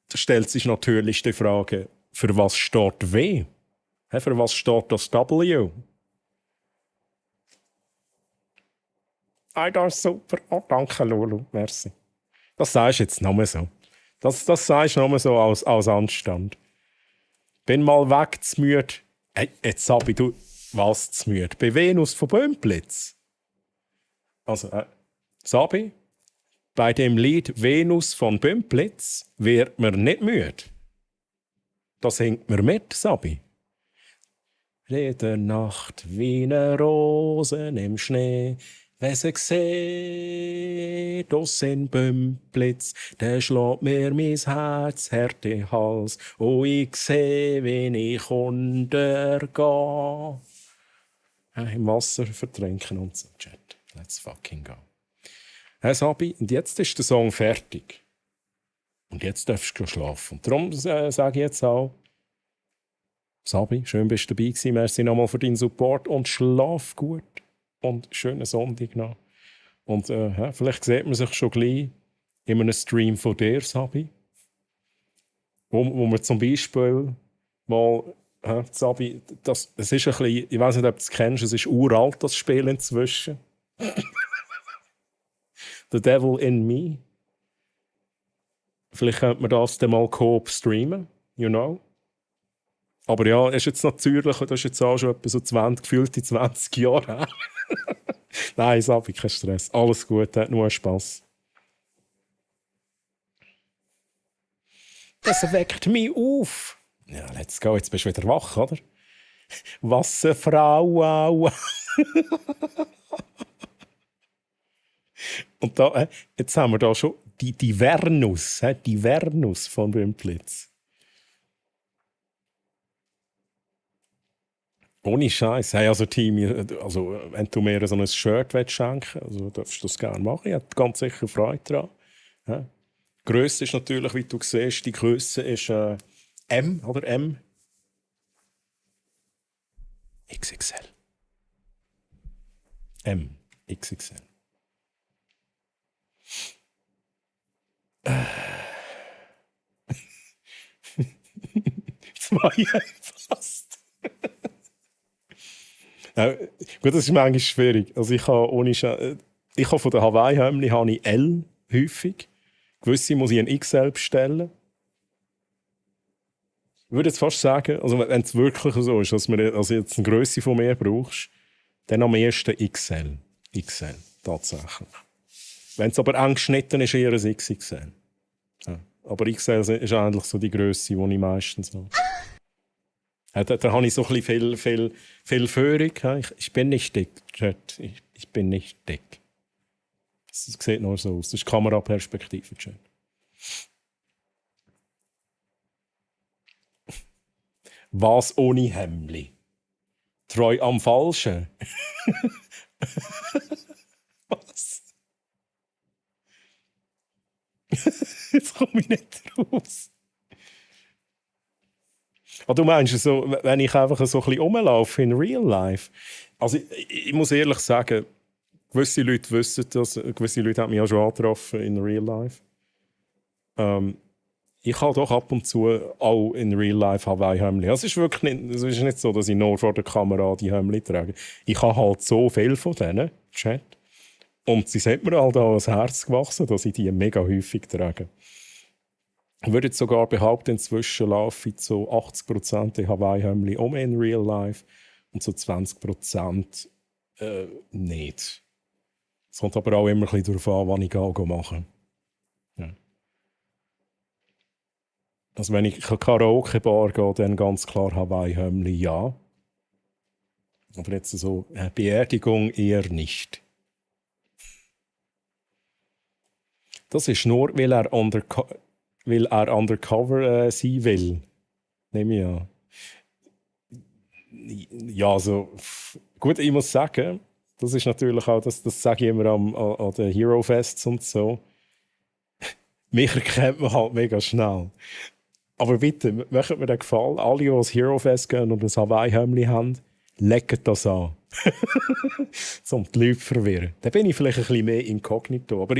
Da stellt sich natürlich die Frage, für was steht W? Für was steht das W? Das ist super. Oh, danke, Lulu. Merci. Das sagst du jetzt nur so. Das sagst du nur so als Anstand. Bin mal weg zu müde. Hey, jetzt sag ich, du, was zu müde? Bei Venus von Bömplitz. Also, Sabi, bei dem Lied Venus von Bömplitz wird man nicht müde. Das singt mir mit, Sabi. Jede Nacht wie eine Rosen im Schnee. Wenn sie sieht, in Bömplitz, dann schlägt mir mein Herz hart in den Hals, und ich sehe, wie ich untergehe. Im Wasser vertrinken und so, Chat. Let's fucking go. Hey Sabi, und jetzt ist der Song fertig. Und jetzt darfst du schlafen. Und darum sage ich jetzt auch, Sabi, schön bist du dabei gewesen. Merci nochmal für deinen Support und schlaf gut. Und schönen Sonntag noch. Und vielleicht sieht man sich schon gleich in einem Stream von dir, Sabi. Wo wir zum Beispiel mal, Sabi, es ist ein bisschen, ich weiß nicht, ob du es kennst, es ist uralt, das Spiel inzwischen. The Devil in Me. Vielleicht könnte man das dann mal Coop streamen, you know. Aber ja, ist jetzt natürlich, das ist jetzt auch schon etwa so 20 Jahre her. Nein, Sabi, kein Stress. Alles gut, hat nur Spass. Das weckt mich auf. Ja, let's go, jetzt bist du wieder wach, oder? Wasserfrau, au. Und da, jetzt haben wir da schon die Vernus von Rümplitz. Ohne Scheiß. Hey, also Team, also wenn du mir so ein Shirt schenken willst, also darfst du das gerne machen. Ich habe ganz sicher Freude daran. Ja. Die Grösse ist natürlich, wie du siehst, die Grösse ist M oder M. XXL. M. XXL. Zwei fast. Gut, das ist manchmal schwierig. Also ich habe von den Hawaii-Hemden habe ich L häufig. Gewisse muss ich ein XL bestellen. Ich würde jetzt fast sagen, also wenn es wirklich so ist, dass du also jetzt eine Grösse von mir brauchst, dann am ehesten XL. XL, tatsächlich. Wenn es aber eng geschnitten ist, eher ein XXL. Ja. Aber XL ist eigentlich so die Grösse, die ich meistens habe. Da habe ich so ein bisschen viel Führung. Ich bin nicht dick, Chat. Ich bin nicht dick. Das sieht nur so aus. Das ist Kameraperspektive, Chat. Was ohne Hemdli? Treu am Falschen? Was? Jetzt komme ich nicht raus. Ah, du meinst so, wenn ich einfach so ein bisschen rumlaufe in Real Life? Also ich muss ehrlich sagen, gewisse Leute wissen das, gewisse Leute haben mich auch schon angetroffen in Real Life. Ich habe doch ab und zu auch in Real Life Hawaii-Hemdli. Es ist wirklich nicht so, dass ich nur vor der Kamera die Hemdli trage. Ich habe halt so viel von denen, Chat. Und sie sind mir halt auch ans Herz gewachsen, dass ich die mega häufig trage. Ich würde jetzt sogar behaupten, inzwischen laufe ich so 80% der Hawaii-Hemdli in Real Life und so 20% nicht. Es kommt aber auch immer ein bisschen darauf an, wann ich mache. Ja. Also wenn ich in Karaoke-Bar gehe, dann ganz klar Hawaii-Hemdli, ja. Aber jetzt so Beerdigung eher nicht. Das ist nur, weil er undercover sein will. Nehme ich an. Ja, also gut, ich muss sagen, das ist natürlich auch, das sage ich immer an den Hero Fests und so. Mich erkennt man halt mega schnell. Aber bitte, macht mir den Gefallen, alle, die ans Hero Fest gehen und ein Hawaii-Hemdli haben, legen das an. Um die Leute zu verwirren. Dann bin ich vielleicht ein bisschen mehr inkognito. Aber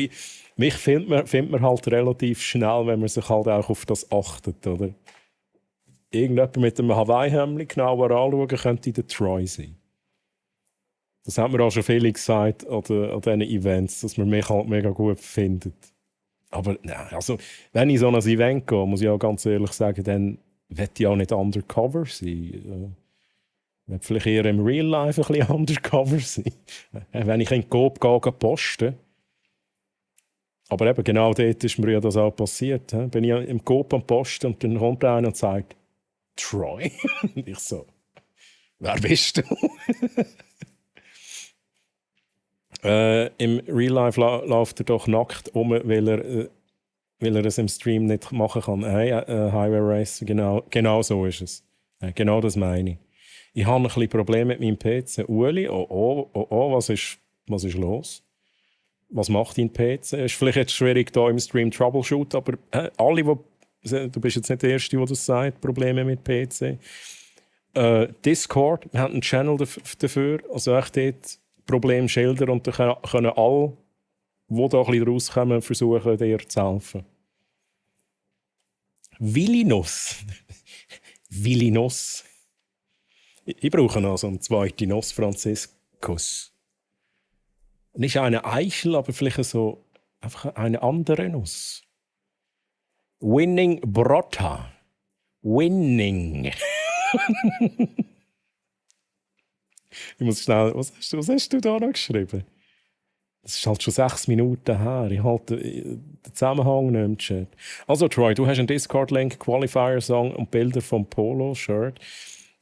mich findet man halt relativ schnell, wenn man sich halt auch auf das achtet. Oder? Irgendjemand mit einem Hawaii-Hemdli genauer anschauen, könnte der Troy sein. Das haben wir auch schon viele gesagt an diesen Events, dass man mich halt mega gut findet. Aber nein, also, wenn ich so an ein Event gehe, muss ich auch ganz ehrlich sagen, dann will ich auch nicht undercover sein. Ich will vielleicht eher im Real Life ein bisschen undercover sein. Wenn ich in den Coop gehe posten. Aber eben genau dort ist mir ja das auch passiert. Bin ich im Coop am Posten und dann kommt einer und sagt, Troy? Und ich so, wer bist du? Im Real Life läuft er doch nackt um, weil er es im Stream nicht machen kann. Highway Race, genau so ist es. Genau das meine ich. Ich habe ein bisschen Probleme mit meinem PC. Ueli, was ist los? Was macht dein PC? Ist vielleicht jetzt schwierig, hier im Stream Troubleshoot, aber alle, du bist jetzt nicht der Erste, der das sagt, Probleme mit PC. Discord, wir haben einen Channel dafür, also echt dort Problem schildern und dann können alle, die da ein bisschen rauskommen, versuchen, dir zu helfen. Willi-Nuss. Willi-Nuss. Ich brauche noch so eine zweite Nuss Franziskus. Nicht eine Eichel, aber vielleicht so einfach eine andere Nuss. Winning Brotta. Winning. Ich muss schnell. Was hast du da noch geschrieben? Das ist halt schon 6 Minuten her. Ich halte den Zusammenhang nicht im Chat. Also, Troy, du hast einen Discord-Link, Qualifier-Song und Bilder vom Polo-Shirt.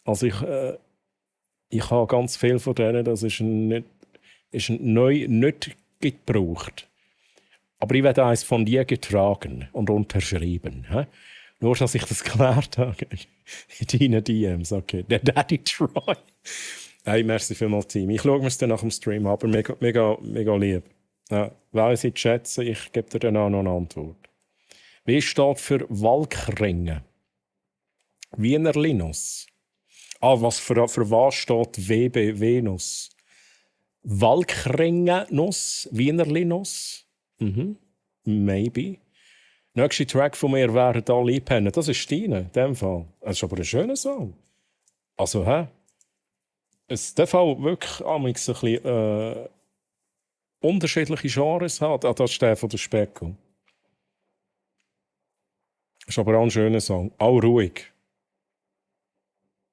Also, ich habe ganz viel von denen. Das ist neu nicht gebraucht. Aber ich werde eines von dir getragen und unterschrieben. He? Nur, dass ich das geklärt habe. In deinen DMs, okay. Der Daddy Troy. Hey, merci vielmals, Team. Ich schaue mir es dann nach dem Stream an, aber mega, mega, mega lieb. Ja, weil sie schätzen, ich gebe dir dann auch noch eine Antwort. W steht für Walkringen. Wiener Linus. Für was steht WB Venus? Walkringen-Nuss, Wiener Linus. Maybe. Nächster Track von mir wäre «Da Liebhaben». Das ist Stine, in dem Fall. Das ist aber ein schöner Song. Also, es darf auch wirklich ein bisschen unterschiedliche Genres haben. Das ist der von der Specko. Ist aber auch ein schöner Song. Auch ruhig.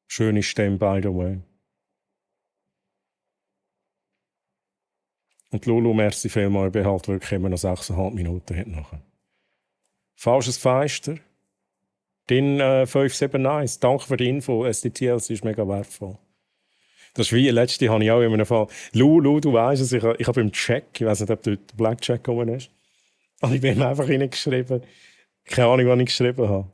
Schöne Stimme, by the way. Und Lulu, merci vielmals. Ich bin halt wirklich immer noch 6,5 Minuten hinten. Falsches Feister. Dein 579. Danke für die Info. SDTLC ist mega wertvoll. Das ist wie letzte habe ich auch in einem Fall. Lulu, du weißt es, ich habe im Check, ich weiß nicht, ob du der Blackjack gekommen ist. Und ich bin ihm einfach reingeschrieben. Keine Ahnung, was ich geschrieben habe.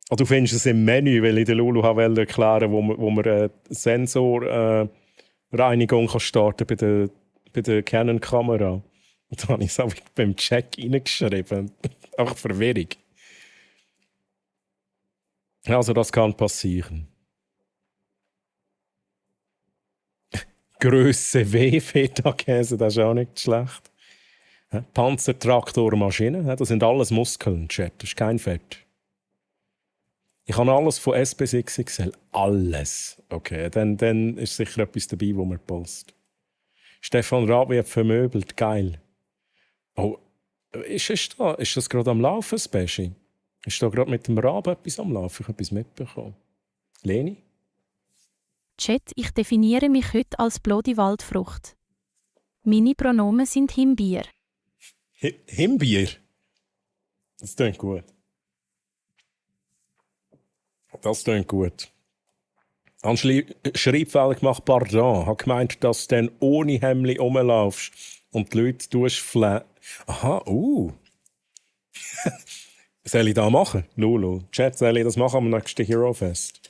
Und du findest es im Menü, weil ich der Lulu wollte erklären, wo man Sensorreinigung starten kann bei der Canon-Kamera. Und dann habe ich es einfach beim Check reingeschrieben. Einfach Verwirrung. Also das kann passieren. Grösse W, Feta-Käse, das ist auch nicht schlecht. Panzertraktormaschinen, das sind alles Muskeln, Chat, das ist kein Fett. Ich habe alles von S bis XXL. Alles. Okay, dann ist sicher etwas dabei, wo mir passt. Stefan Raab wird vermöbelt, geil. Oh, ist das gerade am Laufen, Special? Ist da gerade mit dem Raab etwas am Laufen? Ich habe etwas mitbekommen. Leni? Chat, ich definiere mich heute als blöde Waldfrucht. Meine Pronomen sind Himbier. Himbier? Das klingt gut. Das klingt gut. An Schreibfehler gemacht, pardon. Hat gemeint, dass du dann ohne Hemli rumlaufst und die Leute durchflächen. Aha, Soll ich das machen? Lulu. Chat, soll ich das machen am nächsten Hero Fest?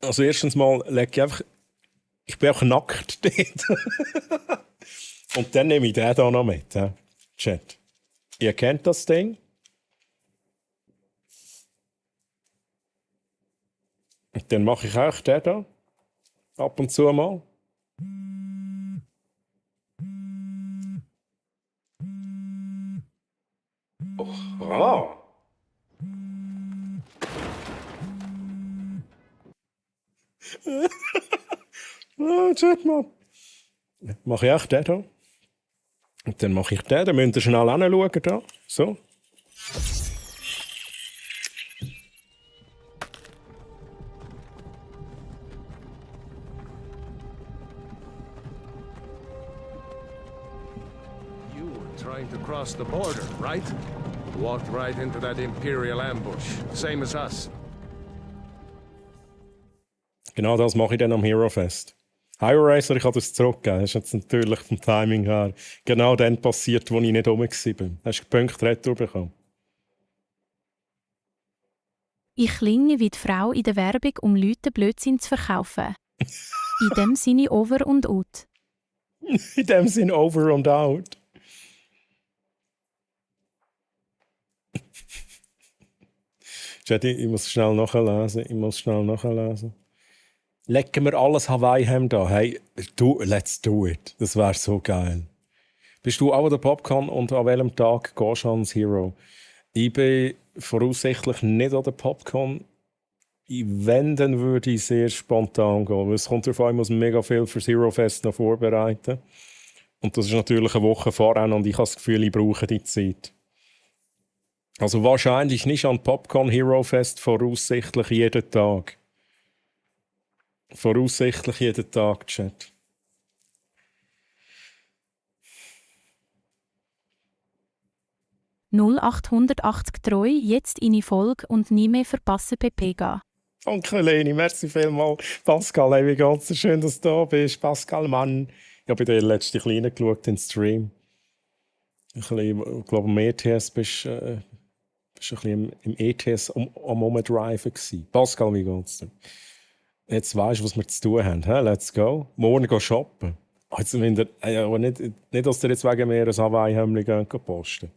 Also erstens mal lege ich einfach... Ich bin auch nackt dort. Und dann nehme ich den hier noch mit. Chat. Ihr kennt das Ding? Und dann mache ich auch den hier. Ab und zu mal. Oh. Chat mal. Mache ich auch den hier. Und dann mache ich den. Dann müsst ihr schnell hinschauen. Da. So. You were trying to cross the border, right? Walked right into that Imperial ambush. Same as us. Genau das mache ich dann am Hero Fest. Hyrule Racer, ich habe das zurückgegeben. Das ist jetzt natürlich vom Timing her genau dann passiert, wo ich nicht rum war. Hast du Punkte retour bekommen? Ich klinge wie die Frau in der Werbung, um Leuten Blödsinn zu verkaufen. In dem Sinne over und out. In dem Sinne over und out. Chat, ich muss schnell nachlesen. Lecken wir alles Hawaii-Hemd an. Hey, let's do it. Das wäre so geil. Bist du auch an der Popcorn und an welchem Tag gehst du ans Hero? Ich bin voraussichtlich nicht an der Popcorn. Wenn, dann würde ich sehr spontan gehen. Weil es kommt darauf an, ich muss mega viel für das Hero Fest noch vorbereiten. Und das ist natürlich eine Woche vorher und ich habe das Gefühl, ich brauche die Zeit. Also wahrscheinlich nicht an Popcorn Hero Fest, voraussichtlich jeden Tag. Voraussichtlich jeden Tag, Chat. (0880) treu, jetzt in die Folge und nie mehr verpassen Pepega. Danke, Leni, merci vielmals. Pascal, hey, wie geht's dir? Schön, dass du da bist. Pascal, Mann. Ich habe bei dir letzte Kleine geschaut in den Stream. Ich glaube, am ETS bist ein bisschen im ETS am Moment-Driven gewesen. Pascal, wie geht's dir? Jetzt weisst du, was wir zu tun haben. He? Let's go. Morgen gehen shoppen. Jetzt aber nicht, dass ihr jetzt wegen mir ein Hawaii-Hemd posten.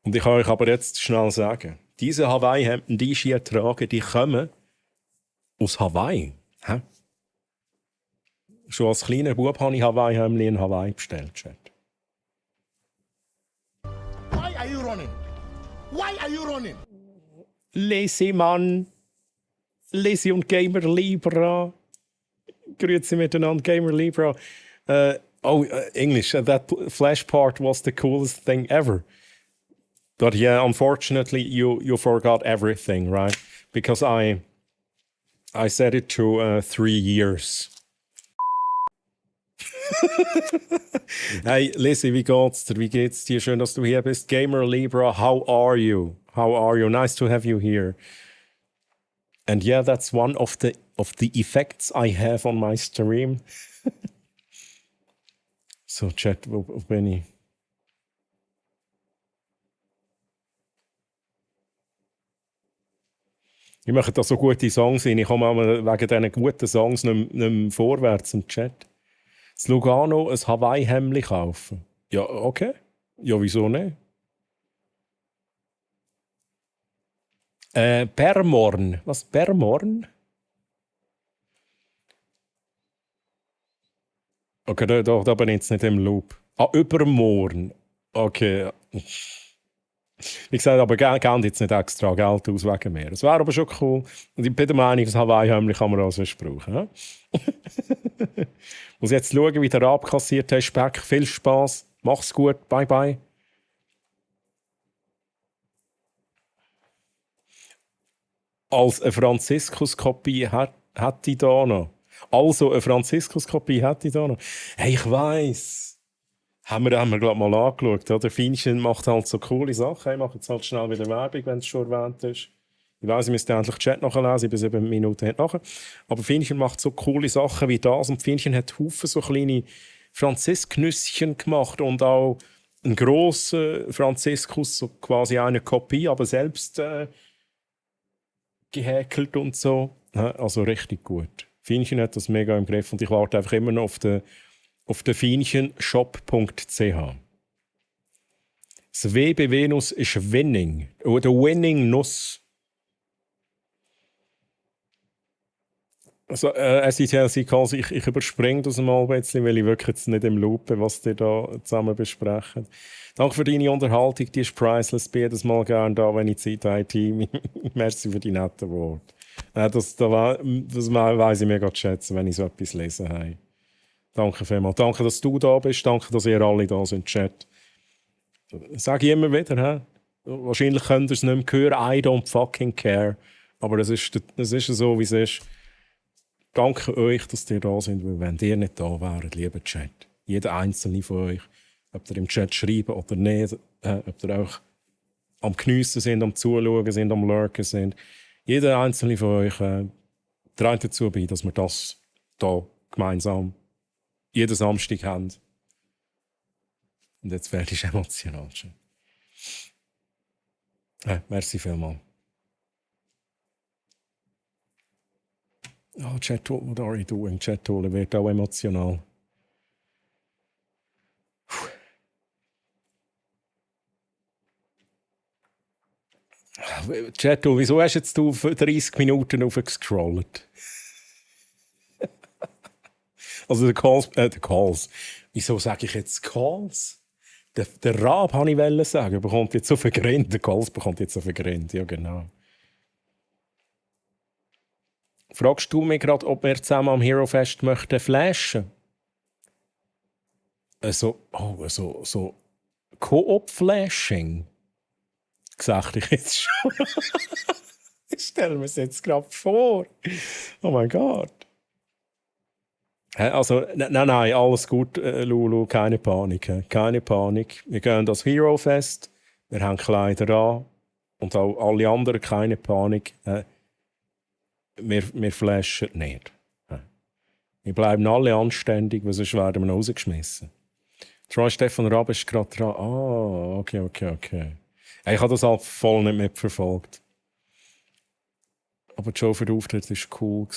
Und ich kann euch aber jetzt schnell sagen, diese Hawaii-Hemden, die ich hier trage, die kommen aus Hawaii. He? Schon als kleiner Bub habe ich Hawaii-Hemden in Hawaii bestellt. Chat. Why are you running? Why are you running? Lesi, Mann. Lesi und Gamer Libra. Grüezi miteinander, Gamer Libra. English. That flash part was the coolest thing ever. But yeah, unfortunately, you forgot everything, right? Because I set it to 3 years. Hey, Lizzie, wie geht's dir? Wie geht's dir? Schön, dass du hier bist. Gamer Libra, how are you? How are you? Nice to have you here. And yeah, that's one of the effects I have on my stream. So, Chat, wo bin ich? Ich mache da so gute Songs hin. Ich komme wegen diesen guten Songs nicht mehr vorwärts im Chat. Das Lugano ein Hawaii-Hemdli kaufen. Ja, okay. Ja, wieso nicht? Permorn. Was? Permorn? Okay, da bin ich jetzt nicht im Loop. Übermorgen. Okay. Wie gesagt, aber geben jetzt nicht extra Geld aus wegen mir. Das wäre aber schon cool. Und ich bin der Meinung, das Hawaii-Hemdli kann man auch sonst brauchen. Muss jetzt schauen, wie der abkassiert hast. Speck, viel Spaß. Mach's gut. Bye, bye. Als eine Franziskus-Kopie hätte ich da noch. Also, eine Franziskus-Kopie hätte ich da noch. Hey, ich weiss. Haben wir glaube mal angeschaut. Oder? Fienchen macht halt so coole Sachen. Ich mache jetzt halt schnell wieder Werbung, wenn es schon erwähnt ist. Ich weiss, ich müsste endlich Chat nachlesen. Ich bin 7 Minuten nachher. Aber Fienchen macht so coole Sachen wie das. Und Fienchen hat Haufen so kleine Franzisknüsschen gemacht. Und auch einen grossen Franziskus, so quasi eine Kopie, aber selbst gehäkelt und so. Also richtig gut. Fienchen hat das mega im Griff. Und ich warte einfach immer noch auf den finchenshop.ch. Das W bei Venus ist Winning. Oder Winning Nuss. Also, ich überspringe das mal ein bisschen, weil ich wirklich jetzt nicht im Loop bin, was die da zusammen besprechen. Danke für deine Unterhaltung, die ist priceless. Ich bin jedes Mal gerne da, wenn ich Zeit habe. Team. Merci für die netten Worte. Das weiss ich mega zu schätzen, wenn ich so etwas lesen habe. Danke vielmals. Danke, dass du da bist. Danke, dass ihr alle da sind im Chat. Sage ich immer wieder. He? Wahrscheinlich könnt ihr es nicht mehr hören. I don't fucking care. Aber das ist so, wie es ist. Danke euch, dass ihr da seid. Weil wenn ihr nicht da wäret, lieber Chat, jeder einzelne von euch, ob ihr im Chat schreiben oder nicht, ob ihr auch am Geniessen sind, am Zuschauen sind, am Lurken sind, jeder einzelne von euch trägt dazu bei, dass wir das hier gemeinsam jeden Samstag haben. Und jetzt werde ich emotional. Merci vielmals. Oh, Chat, what are you doing? Chat, wird auch emotional. Chat, wieso hast jetzt du für 30 Minuten aufgescrollt? Also der Calls. Wieso sage ich jetzt Calls? Der Rab, wollte ich sagen, bekommt jetzt auf den Grind. Der Calls bekommt jetzt auf den Grind, ja genau. Fragst du mich gerade, ob wir zusammen am Hero Fest möchten flashen? So Koop-Flashing. Sag ich jetzt schon. Ich stelle mir es jetzt gerade vor. Oh mein Gott. Also, nein, alles gut, Lulu, keine Panik. Keine Panik. Wir gehen das Hero Fest, wir haben Kleider an und auch alle anderen, keine Panik. Wir flashen nicht. Wir bleiben alle anständig, weil sonst werden wir rausgeschmissen. Troy Stefan Raab ist gerade dran. Ah, okay. Ich habe das halt voll nicht mitverfolgt. Aber Joe für den Auftritt war cool.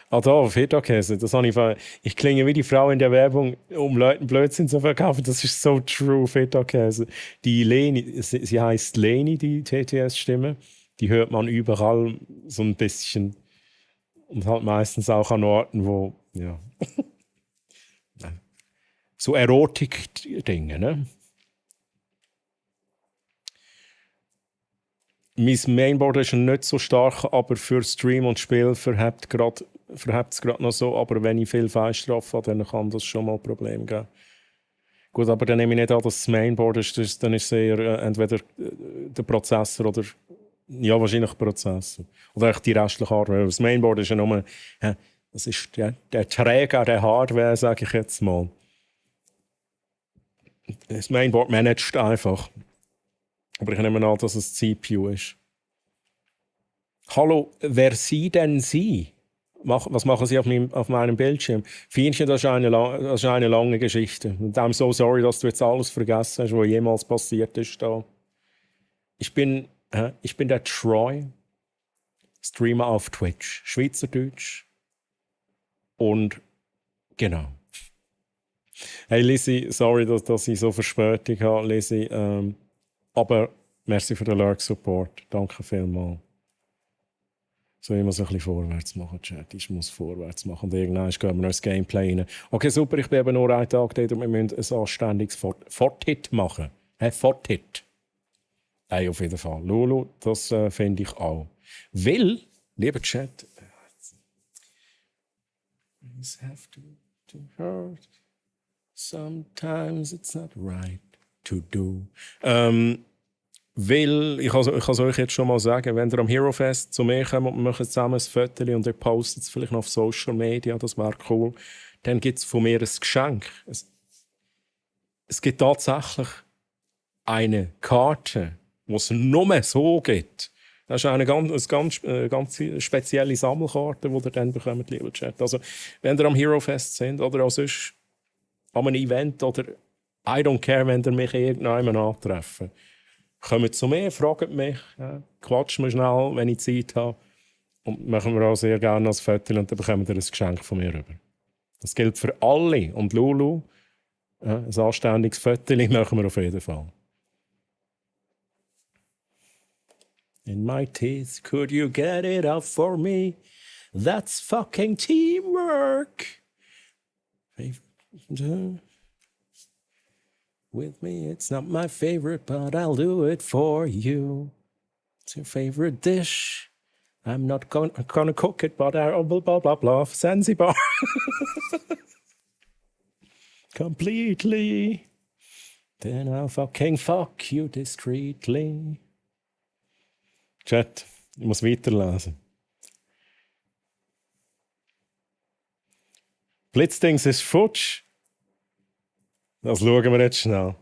Da, Feta-Käse, das habe ich klinge wie die Frau in der Werbung, um Leuten Blödsinn zu verkaufen. Das ist so true, Feta-Käse. Die Leni, sie heisst Leni, die TTS-Stimme. Die hört man überall so ein bisschen. Und halt meistens auch an Orten, wo, ja. So Erotik-Dinge, ne? Mein Mainboard ist nicht so stark, aber für Stream und Spiel verhebt es gerade noch so. Aber wenn ich viel Feinstrafe habe, dann kann das schon mal ein Problem geben. Gut, aber dann nehme ich nicht an, dass das Mainboard ist. Dann ist es eher entweder der Prozessor oder ja, wahrscheinlich der Prozessor. Oder echt die restliche Hardware. Das Mainboard ist ja nur das ist der Träger der Hardware, sage ich jetzt mal. Das Mainboard managt einfach. Aber ich nehme an, dass es CPU ist. Hallo, wer Sie denn Sie? Was machen Sie auf meinem Bildschirm? Fienchen, das ist eine lange Geschichte. Und I'm so sorry, dass du jetzt alles vergessen hast, was jemals passiert ist da. Ich bin der Troy, Streamer auf Twitch, Schweizerdeutsch. Und genau. Hey Lizzie, sorry, dass ich so Verspätung habe, Lizzie. Aber merci für den Lurk-Support. Danke vielmals. So, ich muss ein bisschen vorwärts machen, Chat. Ich muss vorwärts machen. Und irgendwann gehen wir noch ins Gameplay rein. Okay, super, ich bin eben nur einen Tag dort und wir müssen ein anständiges Forthit machen. Forthit. Hey, auf jeden Fall. Lulu, das finde ich auch. Weil, lieber Chat, have to hurt. Sometimes it's not right to do. Weil, ich kann es euch jetzt schon mal sagen, wenn ihr am Hero Fest zu mir kommt und wir machen zusammen ein Foto und ihr postet es vielleicht noch auf Social Media, das wäre cool, dann gibt es von mir ein Geschenk. Es gibt tatsächlich eine Karte, die es nur so gibt. Das ist eine ganz spezielle Sammelkarte, die ihr dann bekommt, lieber Chat. Also, wenn ihr am Hero Fest sind oder auch sonst an einem Event oder I don't care, wenn ihr mich irgendjemand antreffen. Kommt zu mir, fragt mich, quatschen wir schnell, wenn ich Zeit habe. Und machen wir auch sehr gerne als Foto und dann bekommt ihr ein Geschenk von mir rüber. Das gilt für alle. Und Lulu, ein anständiges Foto machen wir auf jeden Fall. In my teeth, could you get it out for me? That's fucking teamwork. With me, it's not my favorite, but I'll do it for you. It's your favorite dish. I'm not gonna cook it, but I'll blah blah blah blah. Zanzibar. Completely. Then I'll fucking fuck you discreetly. Chat, ich muss weiterlesen. Blitzdings ist futsch. Das schauen wir jetzt schnell.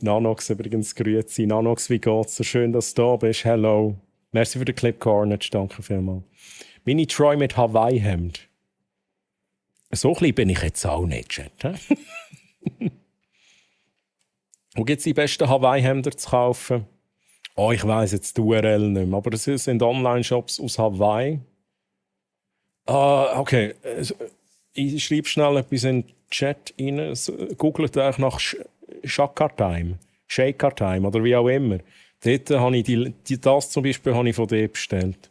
Nanox übrigens, grüezi. Nanox, wie geht's? So schön, dass du da bist. Hello. Merci für den Clip, Carnage. Danke vielmals. Mini Troy mit Hawaii-Hemd. So klein bin ich jetzt auch nicht, Chat. Wo gibt es die besten Hawaii-Hemder zu kaufen? Oh, ich weiss jetzt die URL nicht mehr, aber es sind Online-Shops aus Hawaii. Okay. Ich schreibe schnell etwas in den Chat rein. Googelt euch nach Shaker Time. Shaker Time oder wie auch immer. Dort habe ich das zum Beispiel habe ich von dir bestellt.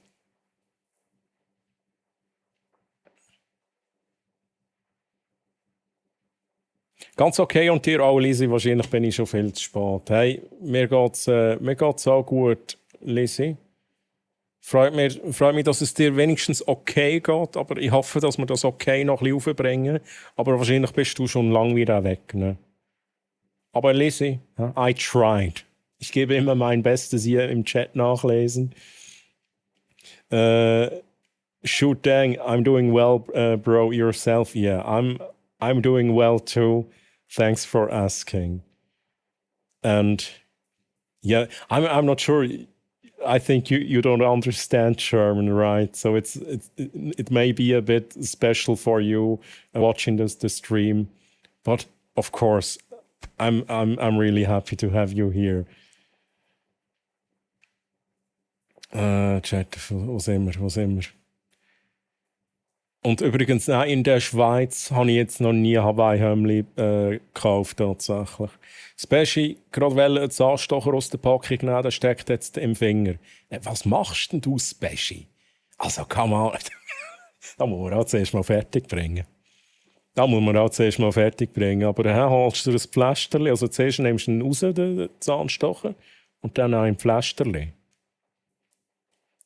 Ganz okay und dir auch, Lisi. Wahrscheinlich bin ich schon viel zu spät. Hey, mir geht's auch gut, Lisi. Freut mich, dass es dir wenigstens okay geht, aber ich hoffe, dass wir das okay noch ein bisschen aufbringen. Aber wahrscheinlich bist du schon lange wieder weg. Ne? Aber Lisi, I tried. Ich gebe immer mein Bestes hier im Chat nachlesen. Shoot dang, I'm doing well, bro, yourself. Yeah, I'm doing well too. Thanks for asking. And yeah, I'm not sure. I think you don't understand German, right? So it may be a bit special for you watching the stream, but of course, I'm really happy to have you here. Chat, wo sind wir? Und übrigens, nein, in der Schweiz habe ich jetzt noch nie Hawaii-Hemli gekauft, tatsächlich. Special, gerade weil den Zahnstocher aus der Packung nehmen, der steckt jetzt im Finger. Was machst denn du, Special? Also, come on. Da muss man auch zuerst mal fertig bringen. Aber dann holst du ein Pflasterli. Also zuerst nimmst du ihn raus, den Zahnstocher, und dann ein Pflasterli.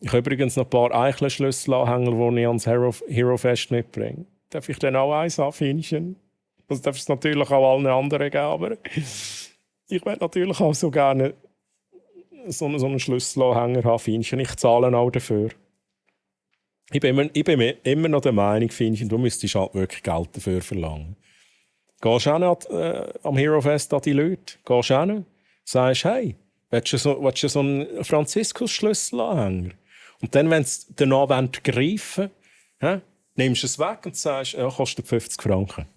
Ich habe übrigens noch ein paar Eichler-Schlüsselanhänger, die ich ans Hero Fest mitbringe. Darf ich dann auch eins anfinchen? Das darf es natürlich auch allen anderen geben, aber ich möchte natürlich auch so gerne so einen Schlüsselanhänger haben, Finchen. Ich zahle auch dafür. Ich bin immer noch der Meinung, Finchen, du müsstest halt wirklich Geld dafür verlangen. Gehst du auch am Hero Fest an die Leute? Gehst du hin? Sagst, hey, willst du so einen Franziskus-Schlüsselanhänger? Und dann, wenn sie danach greifen wollen, nimmst du es weg und sagst, ja, kostet 50 Franken.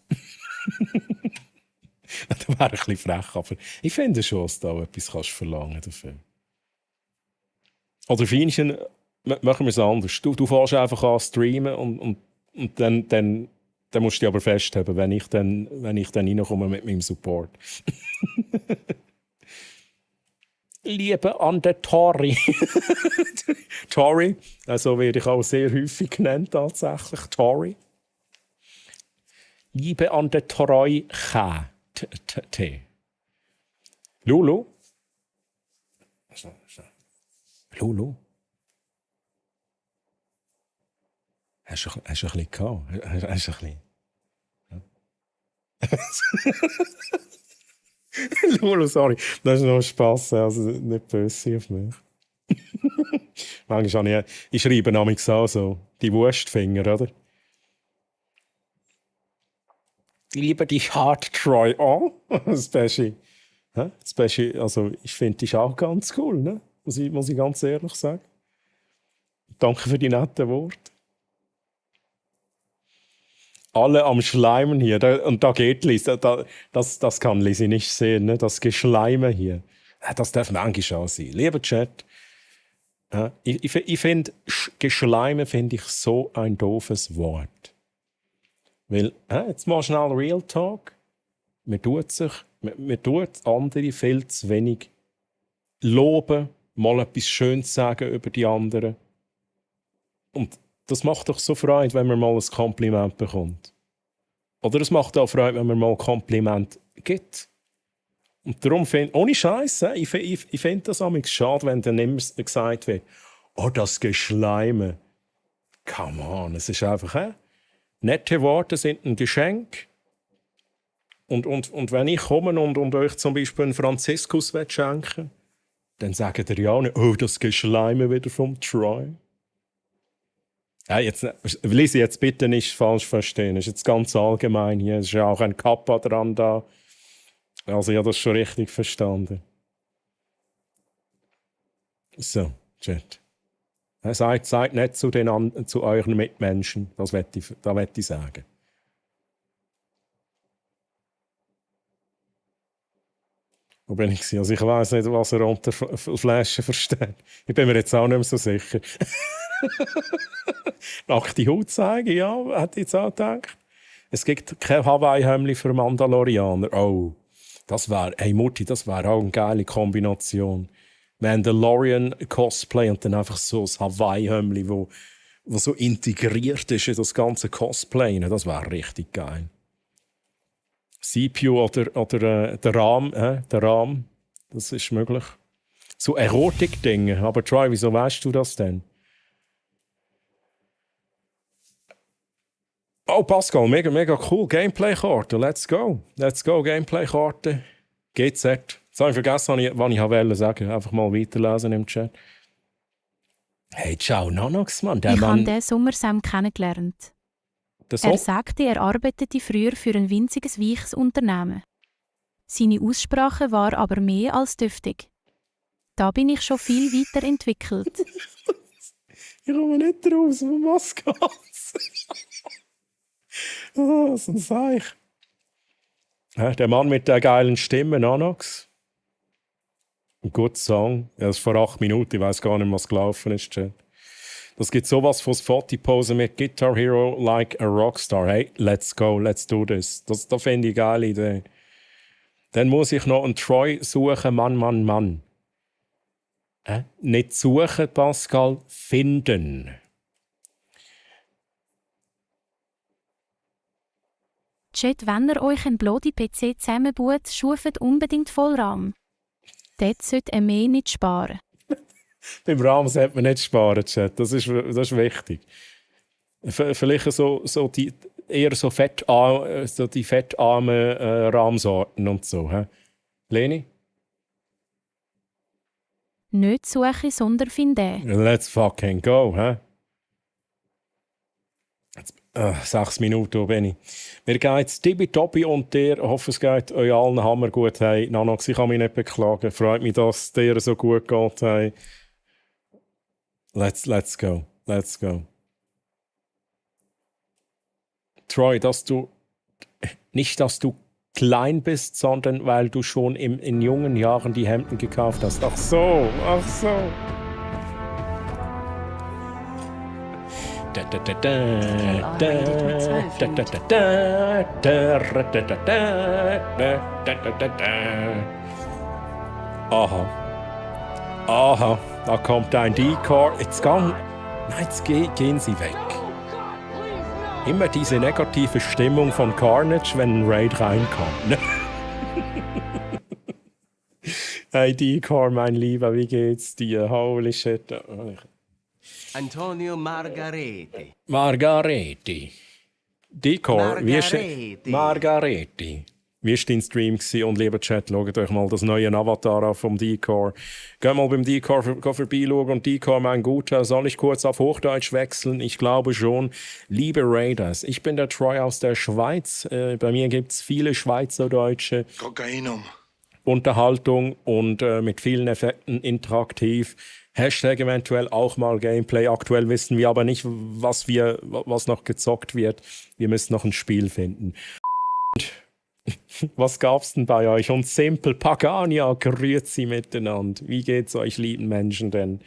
Das wäre ein bisschen frech, aber ich finde schon, dass du da etwas verlangen dafür. Oder Feinchen, machen wir es anders. Du fährst einfach an streamen und dann musst du dich aber festhalten, wenn ich dann reinkomme mit meinem Support. Liebe an der Tori. Tori, also werde ich auch sehr häufig genannt, tatsächlich. Tori. Liebe an der Toroi T. Lulu. Lulu. Hast du ein bisschen gehabt? Hast du ein bisschen? Lulu, sorry. Das ist noch Spass, also nicht böse auf mich. Manchmal habe ich schreibe nämlich auch so die Wurstfinger, oder? Ich liebe dich hart, Troy. Oh, Special. Special, also ich finde dich auch ganz cool, ne? Muss ich ganz ehrlich sagen. Danke für die netten Worte. Alle am Schleimen hier. Und da geht Lisi. Das kann Lisi nicht sehen, ne? Das Geschleime hier. Das darf manchmal auch sein. Lieber Chat, ich finde, Geschleime finde ich so ein doofes Wort. Weil, jetzt mal schnell Real Talk. Man tut andere viel zu wenig loben, mal etwas Schönes sagen über die anderen. Und das macht doch so Freude, wenn man mal ein Kompliment bekommt. Oder es macht auch Freude, wenn man mal ein Kompliment gibt. Und darum ohne Scheiß, ich finde das manchmal schade, wenn dann immer gesagt wird, oh, das Geschleime. Come on, es ist einfach, nette Worte sind ein Geschenk. Und wenn ich komme und euch zum Beispiel einen Franziskus schenken will, dann sagt ihr ja nicht, oh, das Geschleime wieder vom Troy. Ja, Lisi, jetzt bitte nicht falsch verstehen. Das ist jetzt ganz allgemein hier. Es ist ja auch ein Kappa dran da. Also ich habe das schon richtig verstanden. So, Chat. Seid nicht zu euren Mitmenschen. Das möchte ich sagen. Wo bin ich gewesen? Also ich weiss nicht, was er unter Flaschen versteht. Ich bin mir jetzt auch nicht mehr so sicher. Nackte Haut zeigen, ja, hätte ich jetzt auch gedacht. Es gibt kein Hawaii-Hemdli für Mandalorianer. Oh, das wäre, hey Mutti, das wäre auch eine geile Kombination. Mandalorian-Cosplay und dann einfach so ein Hawaii-Hemdli, wo so integriert ist in das ganze Cosplay. Das wäre richtig geil. CPU oder der Rahmen, das ist möglich. So Erotik-Dinge. Aber Troy, wieso weißt du das denn? Oh, Pascal, mega, mega cool. Gameplay-Karte, let's go. Let's go, Gameplay-Karte. GZ. Jetzt habe ich vergessen, was ich wollte sagen. Einfach mal weiterlesen im Chat. Hey, ciao, Nanox, Mann. Ich habe diesen Sommer Sam kennengelernt. Das Er sagte, er arbeitete früher für ein winziges weiches Unternehmen. Seine Aussprache war aber mehr als dürftig. Da bin ich schon viel weiterentwickelt. Ich komme nicht raus, um was geht's? Oh, so ein Seich. Der Mann mit der geilen Stimme, Nanox. Ein guter Song. Das ist vor 8 Minuten, ich weiß gar nicht, was gelaufen ist. Chat. Das gibt sowas von Fotoposen mit Guitar Hero like a Rockstar. Hey, let's go, let's do this. Das finde ich eine geile Idee. Dann muss ich noch einen Troy suchen, Mann. Nicht suchen, Pascal, finden. Chat, wenn ihr euch einen Bloody-PC zusammenbaut, schufet unbedingt Vollraum. Dort sollte er mehr nicht sparen. Beim RAM sollte man nicht sparen, Chat. Das ist wichtig. Vielleicht so die eher so die fettarmen RAM-Sorten und so. He? Leni? Nicht suchen, sondern finden. Let's fucking go, hä? 6 Minuten, wo bin ich? Mir geht's tippitoppi und dir, hoffe es geht euch allen hammergut. Hey, Nanox, ich kann mich nicht beklagen. Freut mich, dass es dir so gut geht. Hey. Let's go. Let's go. Troy, dass du klein bist, sondern weil du schon in jungen Jahren die Hemden gekauft hast. Ach so. Aha, da kommt ein Decoy. Jetzt gehen sie weg. Immer diese negative Stimmung von Carnage, wenn ein Raid reinkommt. Hey Decoy, mein Lieber, wie geht's dir? Holy shit. Antonio Margareti. Decoy, Margareti. Wie war dein Stream gewesen? Und lieber Chat, schaut euch mal das neue Avatar an vom Decoy. Geht mal beim Decoy vorbeischauen und Decoy, mein Guter, soll ich kurz auf Hochdeutsch wechseln? Ich glaube schon. Liebe Raiders, ich bin der Troy aus der Schweiz. Bei mir gibt es viele schweizerdeutsche Unterhaltung und mit vielen Effekten interaktiv. Hashtag eventuell auch mal Gameplay. Aktuell wissen wir aber nicht, was noch gezockt wird. Wir müssen noch ein Spiel finden. Was gab's denn bei euch? Und Simple Pagania, grüezi miteinander. Wie geht's euch, lieben Menschen denn?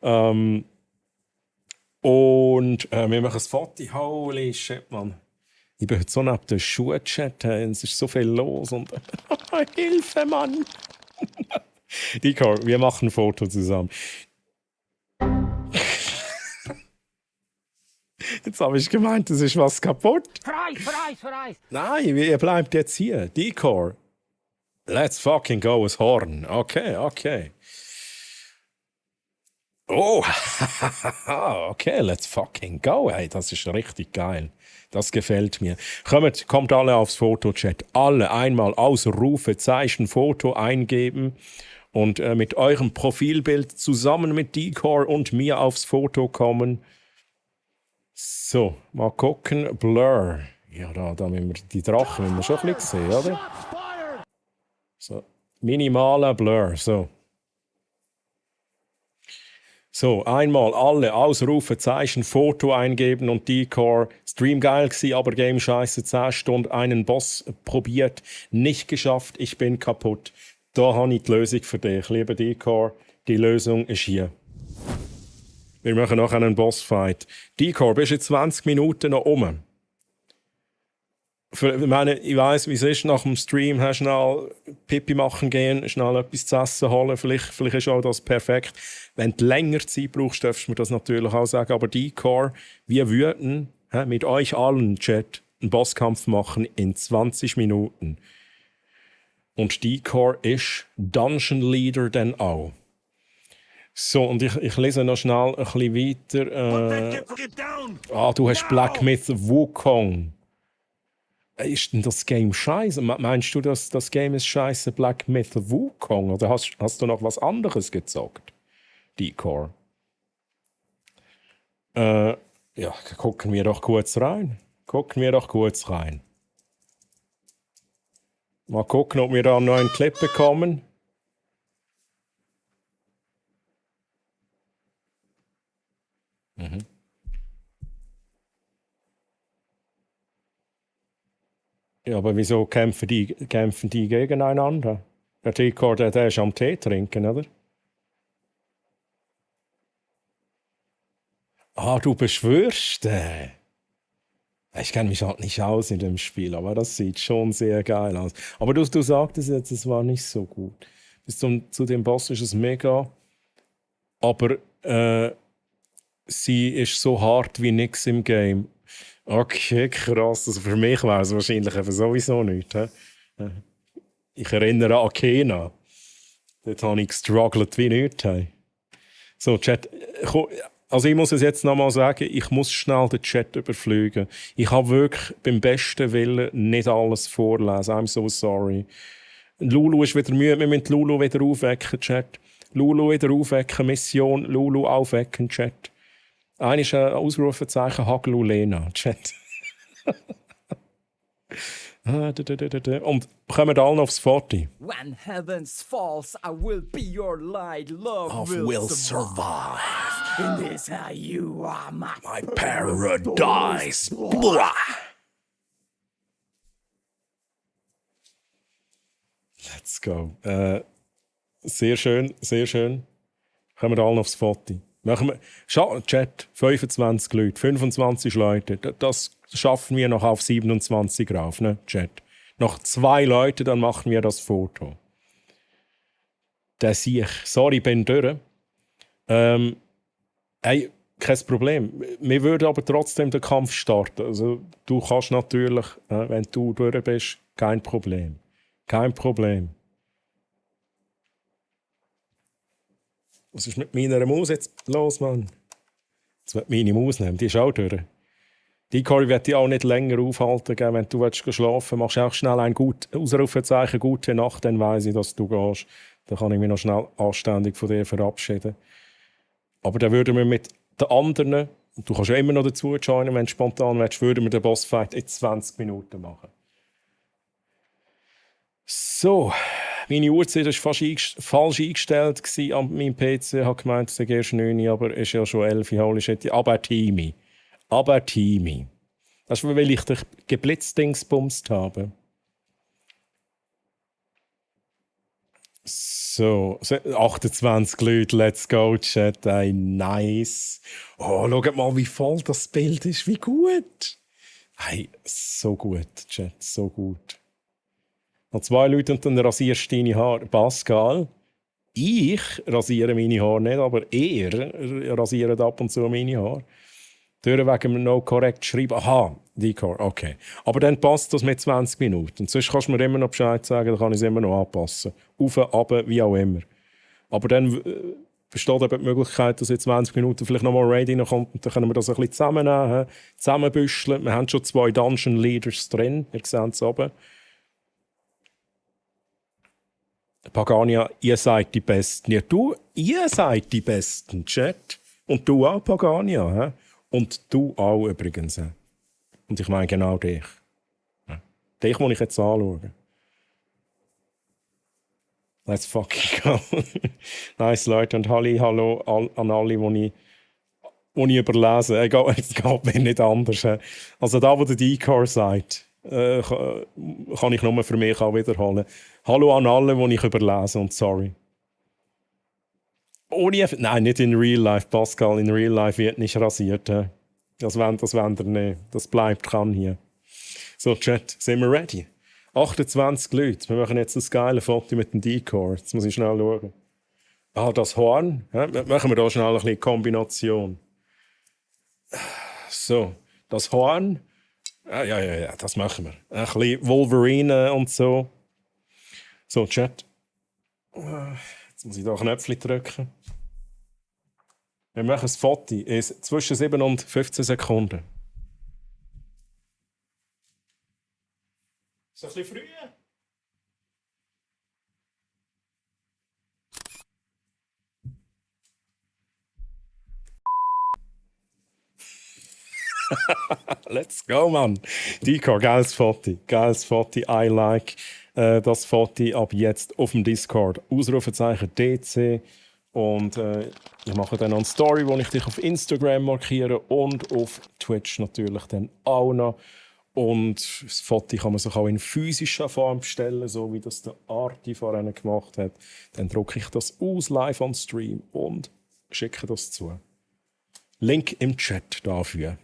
Wir machen ein Foto. Holy shit, Mann. Ich bin heute so neben der Schuhe-Chat. Es ist so viel los und Hilfe, Mann. Decoy, wir machen ein Foto zusammen. Jetzt habe ich gemeint, es ist was kaputt. Für Eis. Nein, ihr bleibt jetzt hier. Decoy. Let's fucking go, das Horn. Okay. Oh, okay, let's fucking go. Hey, das ist richtig geil. Das gefällt mir. Kommt alle aufs Fotochat. Alle einmal Ausrufezeichen Foto eingeben und mit eurem Profilbild zusammen mit Decoy und mir aufs Foto kommen. So, mal gucken. Blur. Ja, da müssen wir die Drachen müssen wir schon ein bisschen sehen, oder? So, minimaler Blur. So, einmal alle Ausrufezeichen, Foto eingeben und Decoy. Stream geil gsi, aber Game scheiße. 10 Stunden einen Boss probiert, nicht geschafft. Ich bin kaputt. Da habe ich die Lösung für dich. Lieber Decor, die Lösung ist hier. Wir machen nachher einen Bossfight. Decor, bist du in 20 Minuten noch um? Ich weiss, wie es ist, nach dem Stream hast du schnell Pipi machen gehen, schnell etwas zu essen holen. Vielleicht ist auch das perfekt. Wenn du länger Zeit brauchst, darfst du mir das natürlich auch sagen. Aber Decor, wir würden mit euch allen, Chat, einen Bosskampf machen in 20 Minuten. Und Decor ist Dungeon Leader dann auch. So, und ich lese noch schnell ein bisschen weiter. Du hast Black Myth Wukong. Ist denn das Game scheiße? Meinst du, dass das Game ist scheiße, Black Myth Wukong? Oder hast du noch was anderes gezockt? Decor. Ja, gucken wir doch kurz rein. Mal gucken, ob wir da noch einen Clip bekommen. Ja, aber wieso kämpfen die gegeneinander? Der Decor, der ist am Tee trinken, oder? Du beschwörst den. Ich kenne mich halt nicht aus in dem Spiel, aber das sieht schon sehr geil aus. Aber du sagtest jetzt, es war nicht so gut. Bis zu dem Boss ist es mega. Aber sie ist so hart wie nix im Game. Okay, krass. Also für mich wäre es wahrscheinlich eben sowieso nicht. Ich erinnere an Kena. Dort habe ich gestruggelt wie nichts. So, Chat. Also ich muss es jetzt nochmal sagen, ich muss schnell den Chat überfliegen. Ich habe wirklich beim besten Willen nicht alles vorlesen. I'm so sorry. Lulu ist wieder müde. Wir müssen Lulu wieder aufwecken, Chat. Lulu wieder aufwecken. Mission Lulu aufwecken, Chat. Einer ist ein Ausrufezeichen Haglu Lena, Chat. Und kommen alle noch aufs 40. When heavens falls, I will be your light. Love will survive. In this you are my paradise. Let's go. Sehr schön, sehr schön. Kommen wir alle noch aufs 40. Chat, 25 Leute, 25 Leute, das schaffen wir noch auf 27 rauf, ne, Chat. Noch 2 Leute, dann machen wir das Foto. Der sehe ich. Sorry, bin durch. Kein Problem. Wir würden aber trotzdem den Kampf starten. Also, du kannst natürlich, wenn du durch bist, kein Problem. Kein Problem. Was ist mit meiner Maus jetzt los, Mann? Jetzt wird meine Maus nehmen, die ist auch durch. Die Cory wird dich auch nicht länger aufhalten, gell? Wenn du schlafen willst, machst du auch schnell ein Ausrufezeichen, gute Nacht, dann weiss ich, dass du gehst. Dann kann ich mich noch schnell anständig von dir verabschieden. Aber dann würden wir mit den anderen, und du kannst ja immer noch dazu joinen, wenn du spontan willst, würden wir den Bossfight in 20 Minuten machen. So. Meine Uhrzeit war fast falsch eingestellt an meinem PC. Ich habe gemeint, es sei erst 9 Uhr, aber es ist ja schon 11 Uhr. Holy shit. Aber Timmy. Das ist, weil ich dich geblitzdingsbumst habe. So, 28 Leute, let's go, Chat. Hey, nice. Oh, schaut mal, wie voll das Bild ist. Wie gut. Hey, so gut, Chat, so gut. Noch 2 Leute und dann rasierst du deine Haare. Pascal, ich rasiere meine Haare nicht, aber er rasiert ab und zu meine Haare. Durch wegen dem No Correct schreiben. Aha, Decor, okay. Aber dann passt das mit 20 Minuten. Und sonst kannst du mir immer noch Bescheid sagen, dann kann ich es immer noch anpassen. Auf, runter, wie auch immer. Aber dann besteht eben die Möglichkeit, dass in 20 Minuten vielleicht noch mal Raid reinkommt und dann können wir das ein bisschen zusammennehmen, zusammenbüscheln. Wir haben schon 2 Dungeon Leaders drin, ihr seht es oben. Pagania, ihr seid die Besten. Ja, ihr seid die Besten, Chat. Und du auch, Pagania. He? Und du auch übrigens. He? Und ich meine genau dich. Dich muss ich jetzt anschauen. Let's fucking go. Nice, Leute. Und hallo an alle, die ich überlese. Es geht mir nicht anders. He? Also da, wo der Decor sagt. kann ich nur für mich auch wiederholen. Hallo an alle, die ich überlese und sorry. Nein, nicht in Real Life, Pascal. In Real Life wird nicht rasiert. Das wollen ihr nicht. Das bleibt kann hier. So, Chat, sind wir ready? 28 Leute. Wir machen jetzt das geile Foto mit dem Decor. Jetzt muss ich schnell schauen. Das Horn. Ja, machen wir da schnell ein bisschen Kombination. So, das Horn. Ja, das machen wir. Ein bisschen Wolverine und so. So, Chat. Jetzt muss ich hier Knöpfchen drücken. Wir machen das Foto zwischen 7 und 15 Sekunden. Ist das ein bisschen früh? Let's go, Mann. Decor, geiles Foto. Geiles Foto, I like. Das Foto ab jetzt auf dem Discord. Ausrufezeichen DC. Und ich mache dann noch eine Story, wo ich dich auf Instagram markiere und auf Twitch natürlich dann auch noch. Und das Foto kann man sich auch in physischer Form bestellen, so wie das der Arti vorhin gemacht hat. Dann drucke ich das aus live on Stream und schicke das zu. Link im Chat dafür.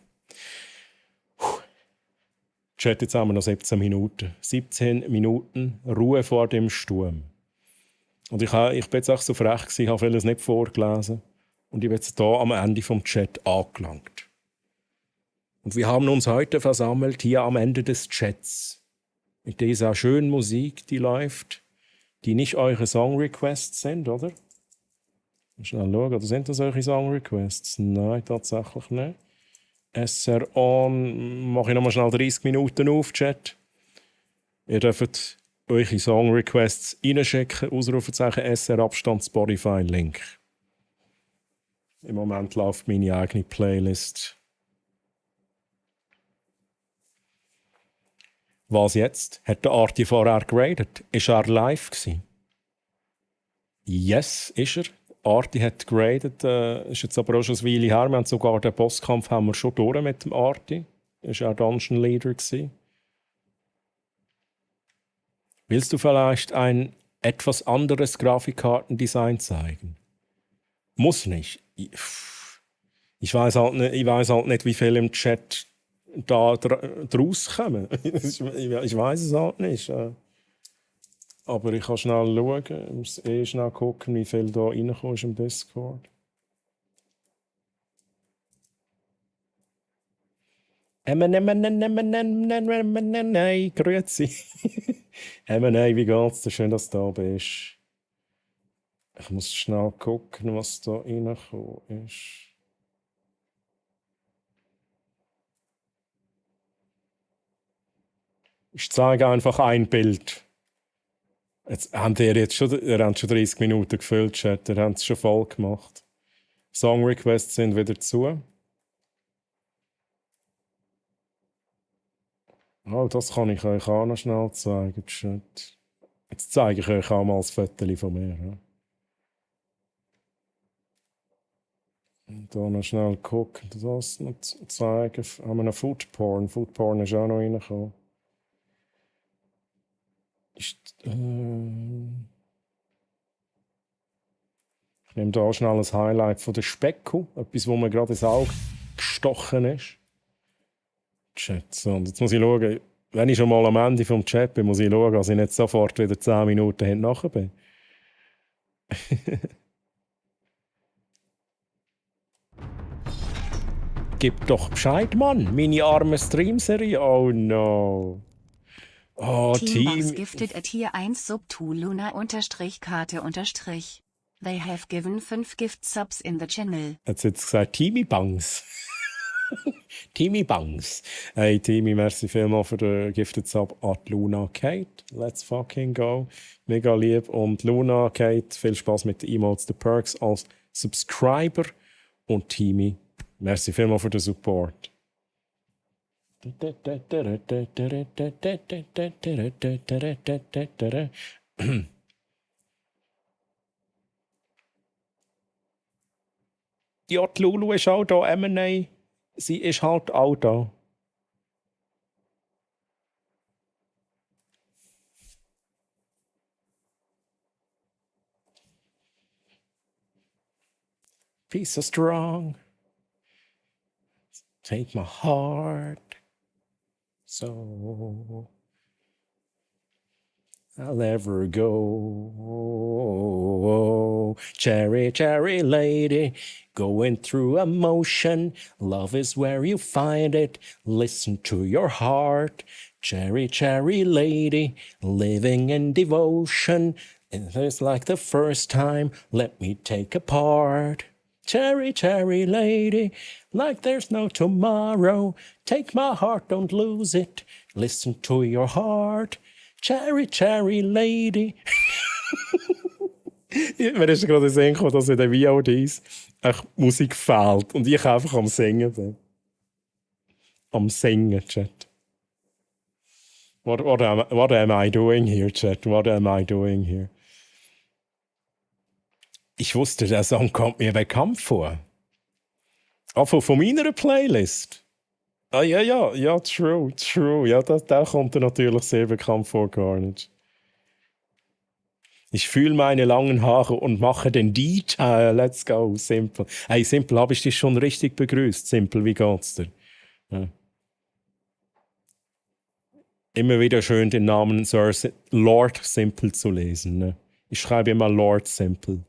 Chat, jetzt haben wir noch 17 Minuten. 17 Minuten Ruhe vor dem Sturm. Und ich bin jetzt auch so frech gewesen, ich habe vieles nicht vorgelesen. Und ich bin jetzt hier am Ende vom Chat angelangt. Und wir haben uns heute versammelt hier am Ende des Chats. Mit dieser schönen Musik, die läuft, die nicht eure Song-Requests sind, oder? Schnell schauen, oder sind das eure Song-Requests? Nein, tatsächlich nicht. SR on, mache ich nochmal schnell 30 Minuten auf, Chat. Ihr dürft eure Song-Requests reinschicken, Ausrufezeichen SR Abstand Spotify Link. Im Moment läuft meine eigene Playlist. Was jetzt? Hat der Arti vorher geradet? Ist er live gewesen? Yes, ist er. Arti hat geradet, ist jetzt aber auch schon eine Weile her. Wir haben sogar den Bosskampf haben wir schon durch mit dem Arti. Ist er Dungeon Leader gewesen. Willst du vielleicht ein etwas anderes Grafikkartendesign zeigen? Muss nicht. Ich weiß halt nicht, wie viele im Chat da draus kommen. Ich weiß es halt nicht. Aber ich kann schnell schauen. Ich muss schnell gucken, wie viel da reinkommen ist im Discord. Grüezi. M&A, wie geht's dir? Schön, dass du da bist. Ich muss schnell gucken, was da reingekommen ist. Ich zeige einfach ein Bild. Ihr habt schon 30 Minuten gefüllt, Chat. Ihr habt es schon voll gemacht. Song-Requests sind wieder zu. Oh, das kann ich euch auch noch schnell zeigen, Chat. Jetzt zeige ich euch auch mal das Foto von mir. Ja. Und da noch schnell gucken, das noch zeigen. Haben wir noch Foodporn? Foodporn ist auch noch reingekommen. Ich nehme da schnell ein Highlight von der Specku. Etwas, wo mir gerade ins Auge gestochen ist. Chat. So, und jetzt muss ich schauen, wenn ich schon mal am Ende vom Chat bin, muss ich schauen, dass ich nicht sofort wieder 10 Minuten hinten bin. Gib doch Bescheid, Mann. Meine arme Streamserie. Oh no. Oh, Teambox gifted a Tier 1 Sub to Luna Karte _. They have given 5 gift subs in the channel. Jetzt gesagt Teamy Bangs. Teamy Bangs. Hey Teamy, merci vielmals für den Gifted Sub an Luna Kate. Let's fucking go. Mega lieb. Und Luna Kate, viel Spaß mit den Emotes, den Perks als Subscriber. Und Teamy, merci vielmals für den Support. Ja, die Lulu ist auch da, M&A. Sie ist halt auch da. be so strong. Take my heart. So I'll never go. Cherry, cherry lady, going through emotion. Love is where you find it. Listen to your heart. Cherry, cherry lady, living in devotion. It's like the first time, let me take a part. Cherry, cherry lady, like there's no tomorrow. Take my heart, don't lose it. Listen to your heart. Cherry, cherry lady. Mir ist gerade in den Sinn gekommen, dass in den VODs Musik fehlt. Und ich einfach am Singen bin. Am Singen, Chat. What am I doing here, Chat? What am I doing here? Ich wusste, der Song kommt mir bekannt vor. Von meiner Playlist. Ja, true. Ja, der kommt dir natürlich sehr bekannt vor, Carnage. Ich fühle meine langen Haare und mache den Detail. Let's go, Simple. Hey, Simple, habe ich dich schon richtig begrüßt? Simple, wie geht's dir? Ja. Immer wieder schön den Namen Sir Lord Simple zu lesen. Ne? Ich schreibe immer Lord Simple.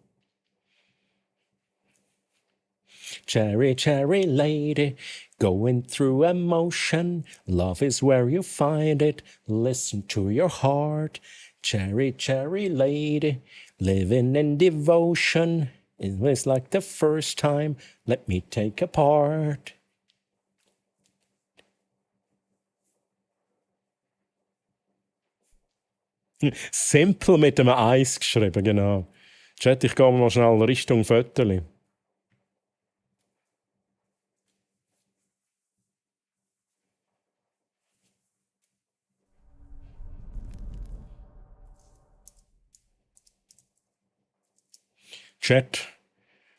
Cherry, cherry lady, going through emotion. Love is where you find it. Listen to your heart. Cherry, cherry lady, living in devotion. It was like the first time. Let me take a part. Simple mit einem Eis geschrieben, genau. Chat, ich gehe mal schnell Richtung Fötterli. Chat,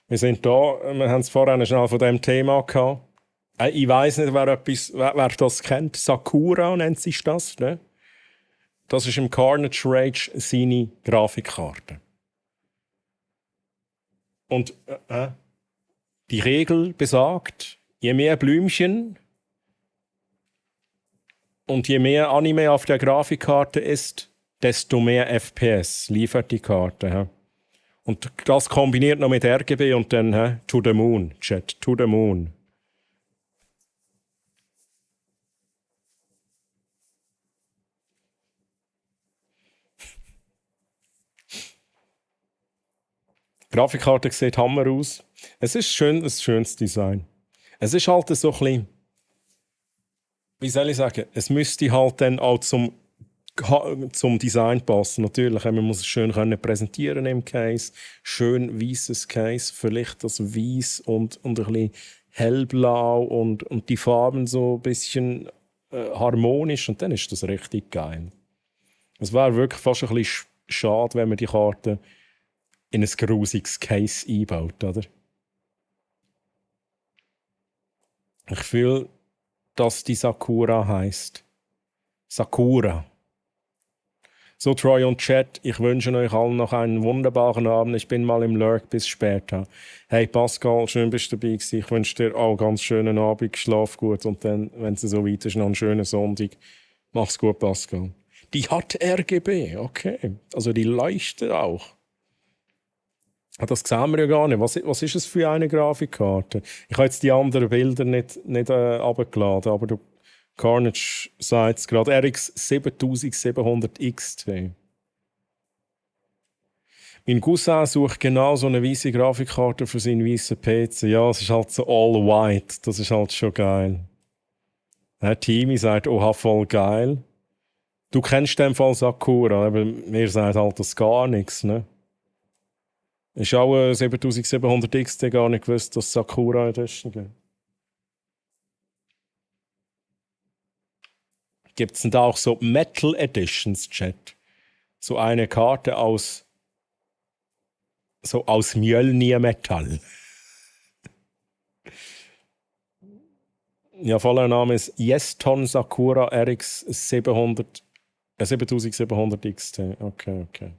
wir sind da. Wir haben es vorhin schnell von diesem Thema gehabt. Ich weiss nicht, wer das kennt. Sakura nennt sich das. Ne? Das ist im Carnage Rage seine Grafikkarte. Und die Regel besagt, je mehr Blümchen und je mehr Anime auf der Grafikkarte ist, desto mehr FPS liefert die Karte. Und das kombiniert noch mit RGB und dann to the moon, Chat, to the moon. Die Grafikkarte sieht Hammer aus. Es ist schön, ein schönes Design. Es ist halt so ein bisschen, wie soll ich sagen, es müsste halt dann auch zum Design passen. Natürlich, man muss es schön präsentieren im Case. Schön weißes Case, vielleicht das Weiß und ein bisschen hellblau und die Farben so ein bisschen harmonisch und dann ist das richtig geil. Es wäre wirklich fast ein bisschen schade, wenn man die Karte in ein grusiges Case einbaut, oder? Ich fühle, dass die Sakura heisst. Sakura. So, Troy und Chat, ich wünsche euch allen noch einen wunderbaren Abend. Ich bin mal im Lurk bis später. Hey Pascal, schön bist du dabei gewesen. Ich wünsche dir auch einen ganz schönen Abend, schlaf gut und dann, wenn es so weit ist, noch einen schönen Sonntag. Mach's gut, Pascal. Die hat RGB, okay. Also die leuchtet auch. Das sehen wir ja gar nicht. Was ist es für eine Grafikkarte? Ich habe jetzt die anderen Bilder nicht runtergeladen, aber du Carnage sagt es gerade. RX 7700 XT. Mein Cousin sucht genau so eine weiße Grafikkarte für seinen weißen PC. Ja, es ist halt so all white. Das ist halt schon geil. Timi sagt, oha, voll geil. Du kennst den Fall Sakura, aber mir sagt halt das gar nichts, ne? Ist auch 7700 XT gar nicht gewusst, dass Sakura Edition gibt. Gibt es denn da auch so Metal Editions, Chat? So eine Karte aus Mjölnir Metall. Ja, voller Name ist Yeston Sakura RX 7700 XT. Okay.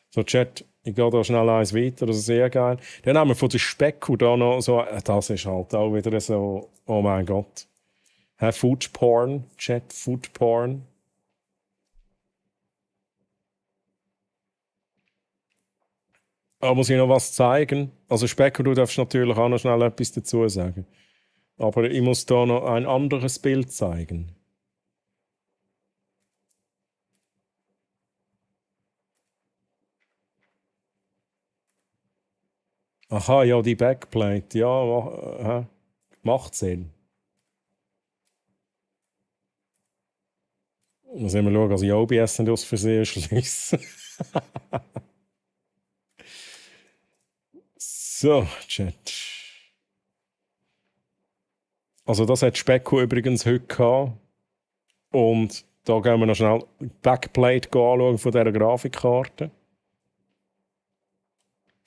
So, Chat, Ich gehe da schnell eins weiter, das ist sehr geil. Dann haben wir von der Specku da noch so, das ist halt auch wieder so, oh mein Gott. Food Porn, Chat, Food Porn. Aber muss ich noch was zeigen? Also Specku, du darfst natürlich auch noch schnell etwas dazu sagen. Aber ich muss da noch ein anderes Bild zeigen. Aha, ja, die Backplate, ja, macht Sinn. Muss ich mal schauen, dass ich OBS nicht aus Versehen schließe. So, Chat. Also das hat Specko übrigens heute gehabt. Und da gehen wir noch schnell die Backplate anschauen von dieser Grafikkarte.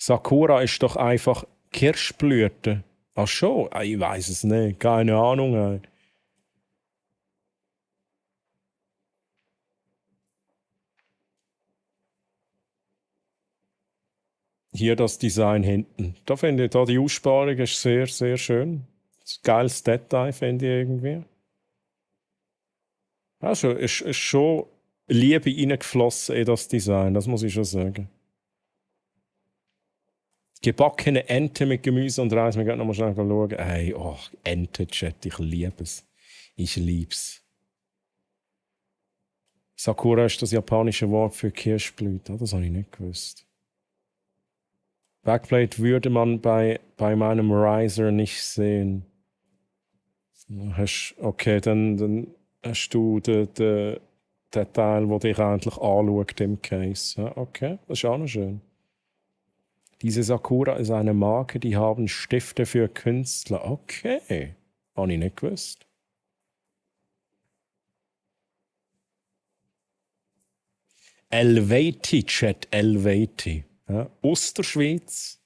Sakura ist doch einfach Kirschblüte. Ach schon? Ich weiß es nicht. Keine Ahnung. Hier das Design hinten. Da finde ich, die Aussparung ist sehr, sehr schön. Das geiles Detail finde ich irgendwie. Also ist schon Liebe reingeflossen in das Design, das muss ich schon sagen. Gebackene Ente mit Gemüse und Reis. Wir gehen nochmal schnell schauen. Hey, oh, Ente-Chat, ich liebe es. Ich liebe es. Sakura ist das japanische Wort für Kirschblüte. Das habe ich nicht gewusst. Backplate würde man bei meinem Riser nicht sehen. Okay, dann hast du den Teil, der dich eigentlich anschaut im Case. Ja, okay, das ist auch noch schön. Diese Sakura ist eine Marke, die haben Stifte für Künstler. Okay, habe ich nicht gewusst. Elvati, Chat, Elvati. Ja, aus der Schweiz.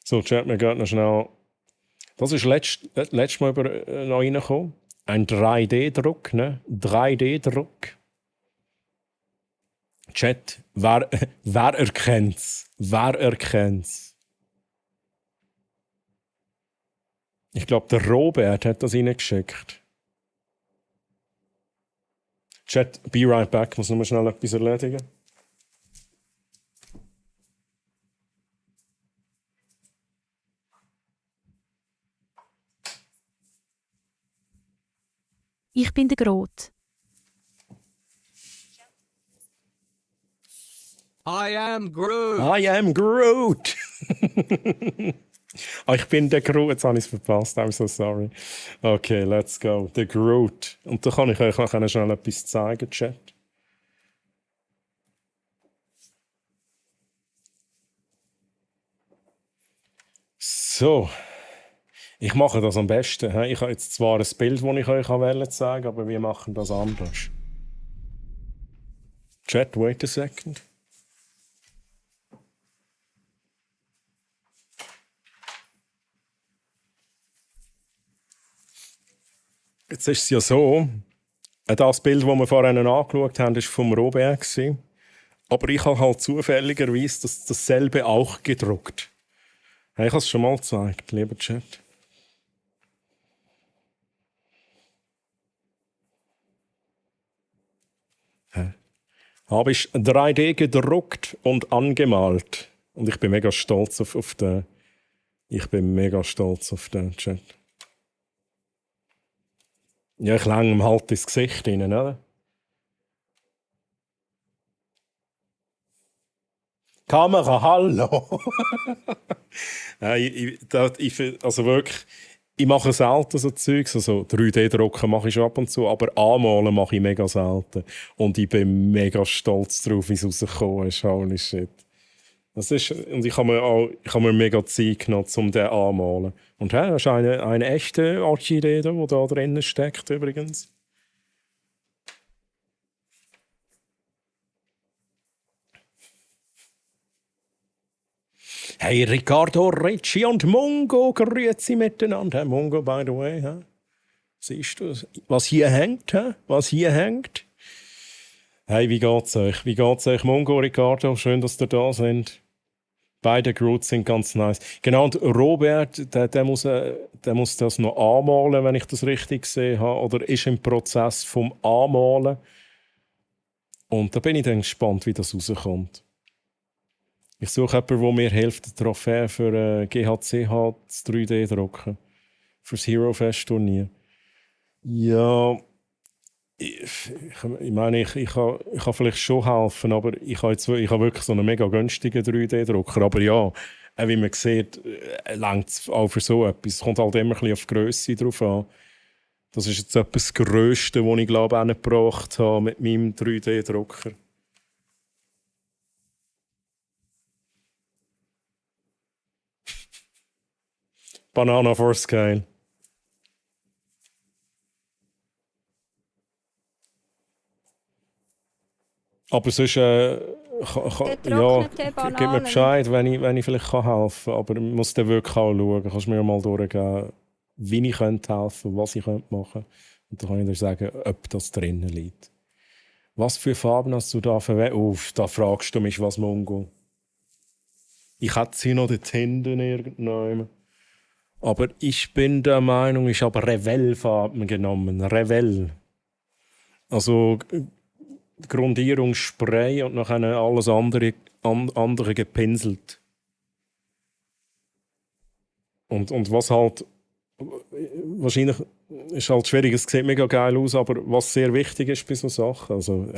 So, Chat, wir gehen noch schnell. Das ist letztes Mal noch reingekommen. Ein 3D-Druck, ne? 3D-Druck. Chat, wer erkennt's? Wer erkennt's? Ich glaube, der Robert hat das reingeschickt. Chat, be right back. Ich muss nur schnell etwas erledigen. Ich bin der Groot. I am Groot. I am Groot. Ich bin der Groot. Jetzt habe ich es verpasst. I'm so sorry. Okay, let's go. Der Groot. Und da kann ich euch noch schnell etwas zeigen, Chat. So. Ich mache das am besten. Ich habe jetzt zwar ein Bild, das ich euch zeigen will, aber wir machen das anders. Chat, wait a second. Jetzt ist es ja so, das Bild, das wir vorhin angeschaut haben, war vom Robert. Aber ich habe halt zufälligerweise dasselbe auch gedruckt. Ich habe es schon mal gezeigt, lieber Chat. Habe ich 3D gedruckt und angemalt. Und ich bin mega stolz auf den. Ich bin mega stolz auf den Chat. Ja, ich länge ihm halt ins Gesicht rein, oder? Kamera, hallo! Also wirklich, ich mache selten so Zeugs, also 3D-Drucken mache ich schon ab und zu, aber anmalen mache ich mega selten. Und ich bin mega stolz darauf, wie es rausgekommen ist. Holy shit. Und ich habe mir mega Zeit genommen, um den anzumalen. Und das ist eine echte Orchidee, die da drin steckt übrigens. Hey, Riccardo, Ricci und Mungo, grüezi miteinander. Hey, Mungo, by the way. Siehst du, was hier hängt? Was hier hängt? Hey, wie geht's euch? Wie geht's euch, Mongo, Ricardo? Schön, dass ihr da sind. Beide Groots sind ganz nice. Genau, und Robert, der muss das noch anmalen, wenn ich das richtig gesehen habe. Oder ist im Prozess vom Anmalen. Und da bin ich dann gespannt, wie das rauskommt. Ich suche jemanden, der mir hilft, die Trophäe für GHCH zu 3D-drucken. Für das Hero Fest Turnier. Ja, ich meine, ich kann vielleicht schon helfen, aber ich habe wirklich so einen mega günstigen 3D-Drucker. Aber ja, wie man sieht, reicht es auch für so etwas. Es kommt halt immer ein bisschen auf die Grösse drauf an. Das ist jetzt etwas das Grösste, was ich glaube ich gebracht habe mit meinem 3D-Drucker. Banana for Scale. Aber sonst, ja, gib mir Bescheid, wenn ich vielleicht helfen kann. Aber ich muss dann wirklich auch schauen. Kannst du mir mal durchgeben, wie ich helfen könnte, was ich machen könnte. Und dann kann ich dir sagen, ob das drinnen liegt. Was für Farben hast du da verwendet? Da fragst du mich, was Mongo. Ich hätte sie noch dort hinten irgendwann. Aber ich bin der Meinung, ich habe Revell-Farben genommen. Revell. Also Grundierungsspray und nachher alles andere gepinselt. Und was halt wahrscheinlich ist halt schwierig, es sieht mega geil aus, aber was sehr wichtig ist bei so Sachen, also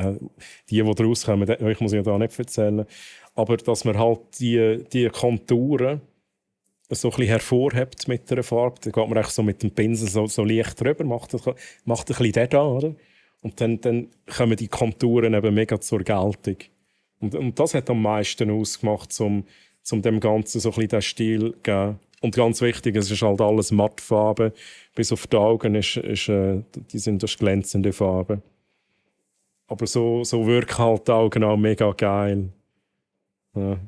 die rauskommen, ich muss ja da nicht erzählen, aber dass man halt die Konturen so ein bisschen hervorhebt mit der Farbe, dann geht man echt so mit dem Pinsel so leicht drüber, macht ein bisschen den da, oder? Und dann kommen die Konturen eben mega zur Geltung. Und das hat am meisten ausgemacht, um dem Ganzen so ein bisschen den Stil zu geben. Und ganz wichtig, es ist halt alles Mattfarben. Bis auf die Augen die sind das glänzende Farben. Aber so wirken halt die Augen auch mega geil. Ja.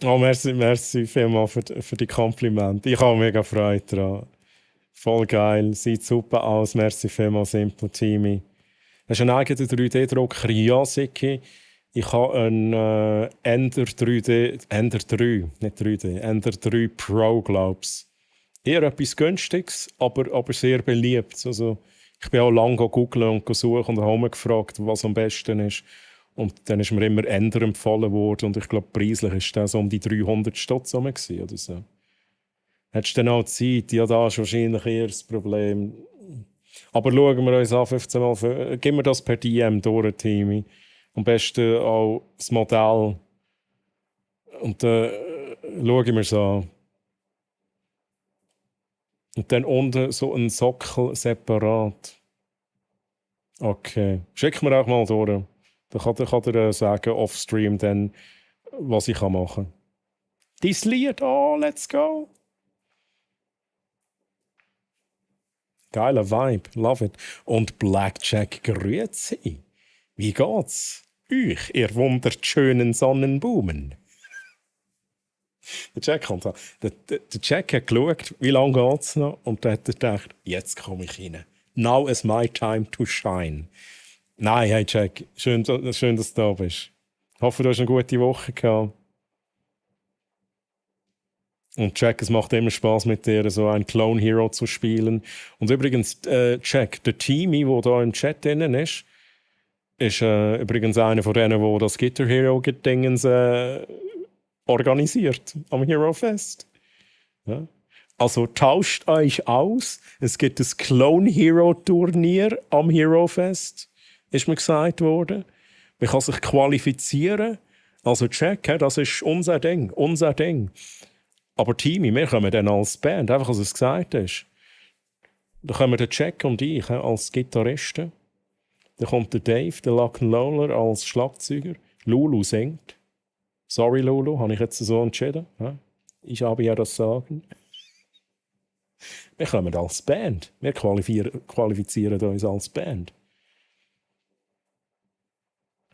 Oh, merci vielmals für die Komplimente. Ich habe mega Freude daran. Voll geil, sieht super aus. Merci vielmals, Simple Teamy. Hast du einen eigenen 3D-Drucker? Ja, Siki. Ich habe einen Ender 3, nicht 3D, Ender 3 Pro, glaube ich. Eher etwas Günstiges, aber sehr beliebt. Also, ich bin auch lange googeln und suchen und habe gefragt, was am besten ist. Und dann ist mir immer Ender empfohlen worden. Und ich glaube, preislich war das so um die 300 Stutz oder so. Hättest du dann auch Zeit? Ja, da ist wahrscheinlich eher das Problem. Aber schauen wir uns an, 15 Mal. Gib mir das per DM durch, Teamy. Am besten auch das Modell. Und dann schauen wir es an. Und dann unten so ein Sockel separat. Okay. Schick mir auch mal durch. Dann kann er sagen, off-stream, dann, was ich machen kann. Dieses Lied, oh, let's go! Geiler Vibe, love it. Und Blackjack grüezi. Wie geht's euch, ihr wunderschönen Sonnenblumen? Der Jack kommt an. Der Jack hat geschaut, wie lange geht's noch, und dann hat er gedacht, jetzt komme ich rein. Now is my time to shine. Nein, hey Jack, schön, dass du da bist. Ich hoffe, du hast eine gute Woche gehabt. Und Jack, es macht immer Spaß mit dir, so einen Clone Hero zu spielen. Und übrigens, Jack, der Teamy, der da im Chat drin ist übrigens einer von denen, der das Guitar Hero-Gedingens organisiert am Hero Fest. Ja? Also tauscht euch aus. Es gibt das Clone Hero Turnier am Hero Fest, ist mir gesagt worden. Man kann sich qualifizieren. Also Jack, das ist unser Ding. Aber Teamy, wir kommen dann als Band, einfach als es gesagt ist. Da kommen der Jack und ich als Gitarristen. Dann kommt der Dave, der Lock'n'Roller als Schlagzeuger. Lulu singt. Sorry Lulu, habe ich jetzt so entschieden. Ich habe ja das Sagen. Wir kommen als Band. Wir qualifizieren uns als Band.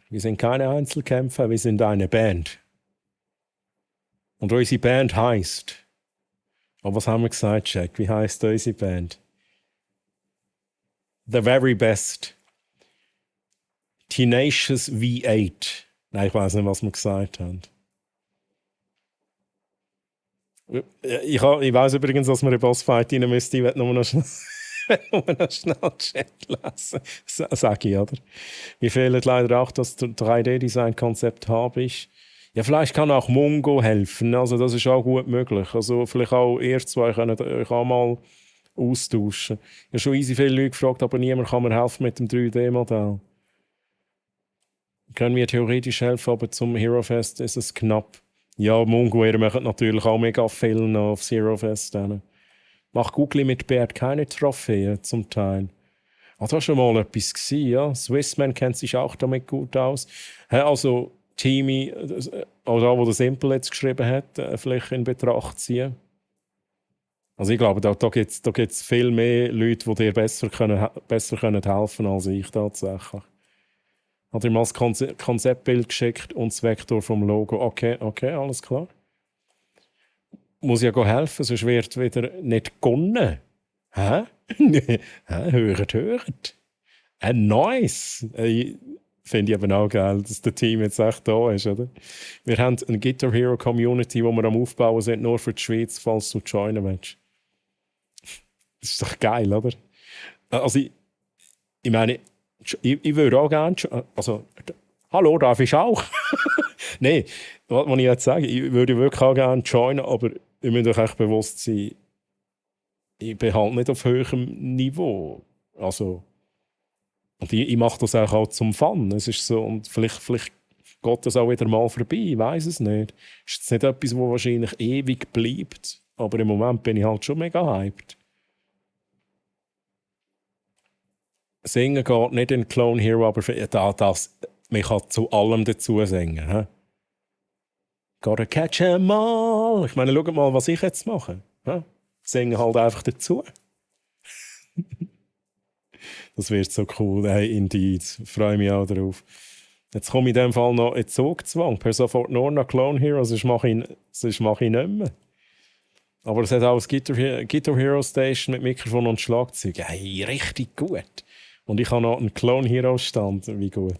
Wir sind keine Einzelkämpfer, wir sind eine Band. Und unsere Band heisst Aber was haben wir gesagt, Jack? Wie heisst unsere Band? The Very Best. Tenacious V8. Nein, ich weiß nicht, was wir gesagt haben. Ich weiss übrigens, dass wir eine Bossfight rein müsste. Ich werde nur noch schnell, Chat lesen. Sag ich, oder? Mir fehlt leider auch das 3D-Design-Konzept habe ich. Ja, vielleicht kann auch Mongo helfen. Also das ist auch gut möglich. Also vielleicht auch ihr zwei könnt euch auch mal austauschen. Ich habe schon easy viele Leute gefragt, aber niemand kann mir helfen mit dem 3D-Modell. Können wir theoretisch helfen, aber zum Hero Fest ist es knapp. Ja, Mongo, ihr macht natürlich auch mega viel noch aufs Hero Fest. Macht Google mit Bert keine Trophäen zum Teil. Das war schon mal etwas gewesen, ja. Swissman kennt sich auch damit gut aus. Also Teamy, oder wo der Simple jetzt geschrieben hat, vielleicht in Betracht ziehen. Also ich glaube, da gibt es viel mehr Leute, die dir besser können helfen als ich tatsächlich. Hat ihm mal das Konzeptbild geschickt und das Vektor vom Logo. Okay, alles klar. Muss ja helfen, sonst wird wieder nicht gewonnen. Hä? Hört. Nice. Finde ich aber auch geil, dass das Team jetzt echt da ist, oder? Wir haben eine Guitar Hero Community, die wir am Aufbauen sind, nur für die Schweiz, falls du joinen willst. Das ist doch geil, oder? Also, ich meine, ich würde auch gerne. Also, hallo, darf ich auch? Nein, was ich jetzt sage, ich würde wirklich auch gerne joinen, aber ihr müsst euch echt bewusst sein, ich bin halt nicht auf höherem Niveau. Also, und ich mache das auch zum Fun. Es ist so, und vielleicht geht das auch wieder mal vorbei, ich weiß es nicht. Es ist nicht etwas, das wahrscheinlich ewig bleibt, aber im Moment bin ich halt schon mega hyped. Singen geht nicht in Clone Hero, aber man kann zu allem dazu singen. He? Gotta catch 'em all. Ich meine, schau mal, was ich jetzt mache. He? Singen halt einfach dazu. Das wird so cool. Hey, indeed. Freue mich auch darauf. Jetzt komme ich in dem Fall noch in Zugzwang. Per sofort nur nach Clone Hero, sonst mache ich nicht mehr. Aber es hat auch das Guitar Hero Station mit Mikrofon und Schlagzeug. Hey, richtig gut. Und ich habe noch einen Clone Hero Stand. Wie gut.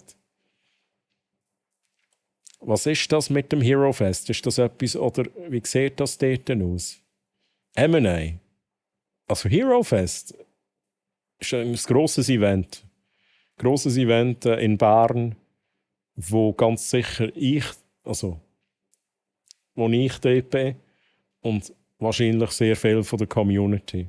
Was ist das mit dem Hero Fest? Ist das etwas, oder wie sieht das dort aus? M&A. Also Hero Fest ist ein grosses Event. Grosses Event in Bern, wo ganz sicher wo ich dort bin und wahrscheinlich sehr viel von der Community.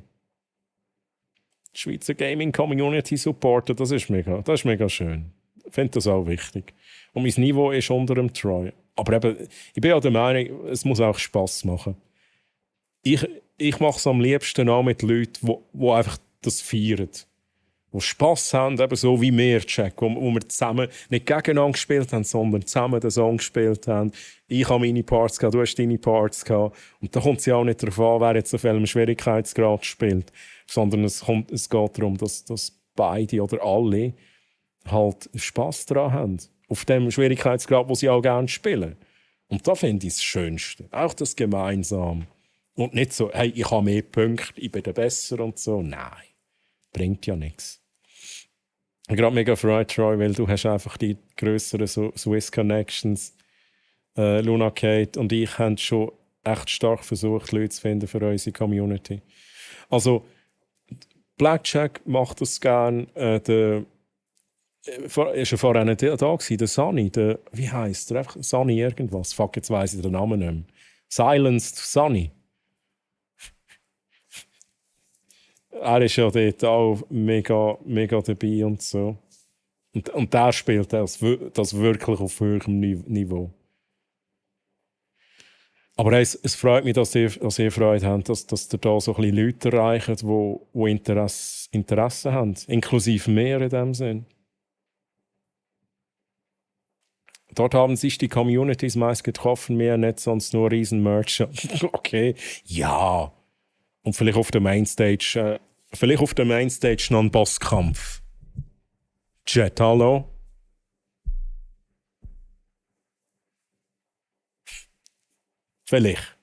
Die Schweizer Gaming Community supporten, das ist mega schön. Ich finde das auch wichtig. Und mein Niveau ist unter dem Troy. Aber eben, ich bin auch der Meinung, es muss auch Spass machen. Ich mache es am liebsten auch mit Leuten, die einfach das feiern. Die Spass haben, eben so wie wir, Jack, wo wir zusammen nicht gegeneinander gespielt haben, sondern zusammen den Song gespielt haben. Ich habe meine Parts gehabt, du hast deine Parts gehabt. Und da kommt es ja auch nicht darauf an, wer jetzt auf welchem Schwierigkeitsgrad spielt, sondern es geht darum, dass beide oder alle halt Spass daran haben. Auf dem Schwierigkeitsgrad, wo sie auch gerne spielen. Und da finde ich das Schönste. Auch das gemeinsam. Und nicht so, hey, ich habe mehr Punkte, ich bin der Besser und so. Nein, bringt ja nichts. Ich bin gerade mega freut, Troy, weil du hast einfach die grösseren Swiss Connections. Luna Kate und ich haben schon echt stark versucht, Leute zu finden für unsere Community. Also, Blackjack macht das gerne. Ist ja vorher nicht da gewesen, der Sunny, wie heisst der? Einfach Sunny irgendwas. Fuck, jetzt weiss ich den Namen nicht mehr. Silenced Sunny. Er ist ja dort auch mega dabei und so. Und der spielt das wirklich auf höherem Niveau. Aber es freut mich, dass ihr Freude habt, dass ihr da so ein bisschen Leute erreicht, die Interesse haben. Inklusive mehr in dem Sinn. Dort haben sich die Communities meist getroffen, mehr nicht sonst nur riesen Merch. Okay, ja. Und vielleicht auf der Mainstage noch ein Bosskampf. Jet, hallo? Vielleicht.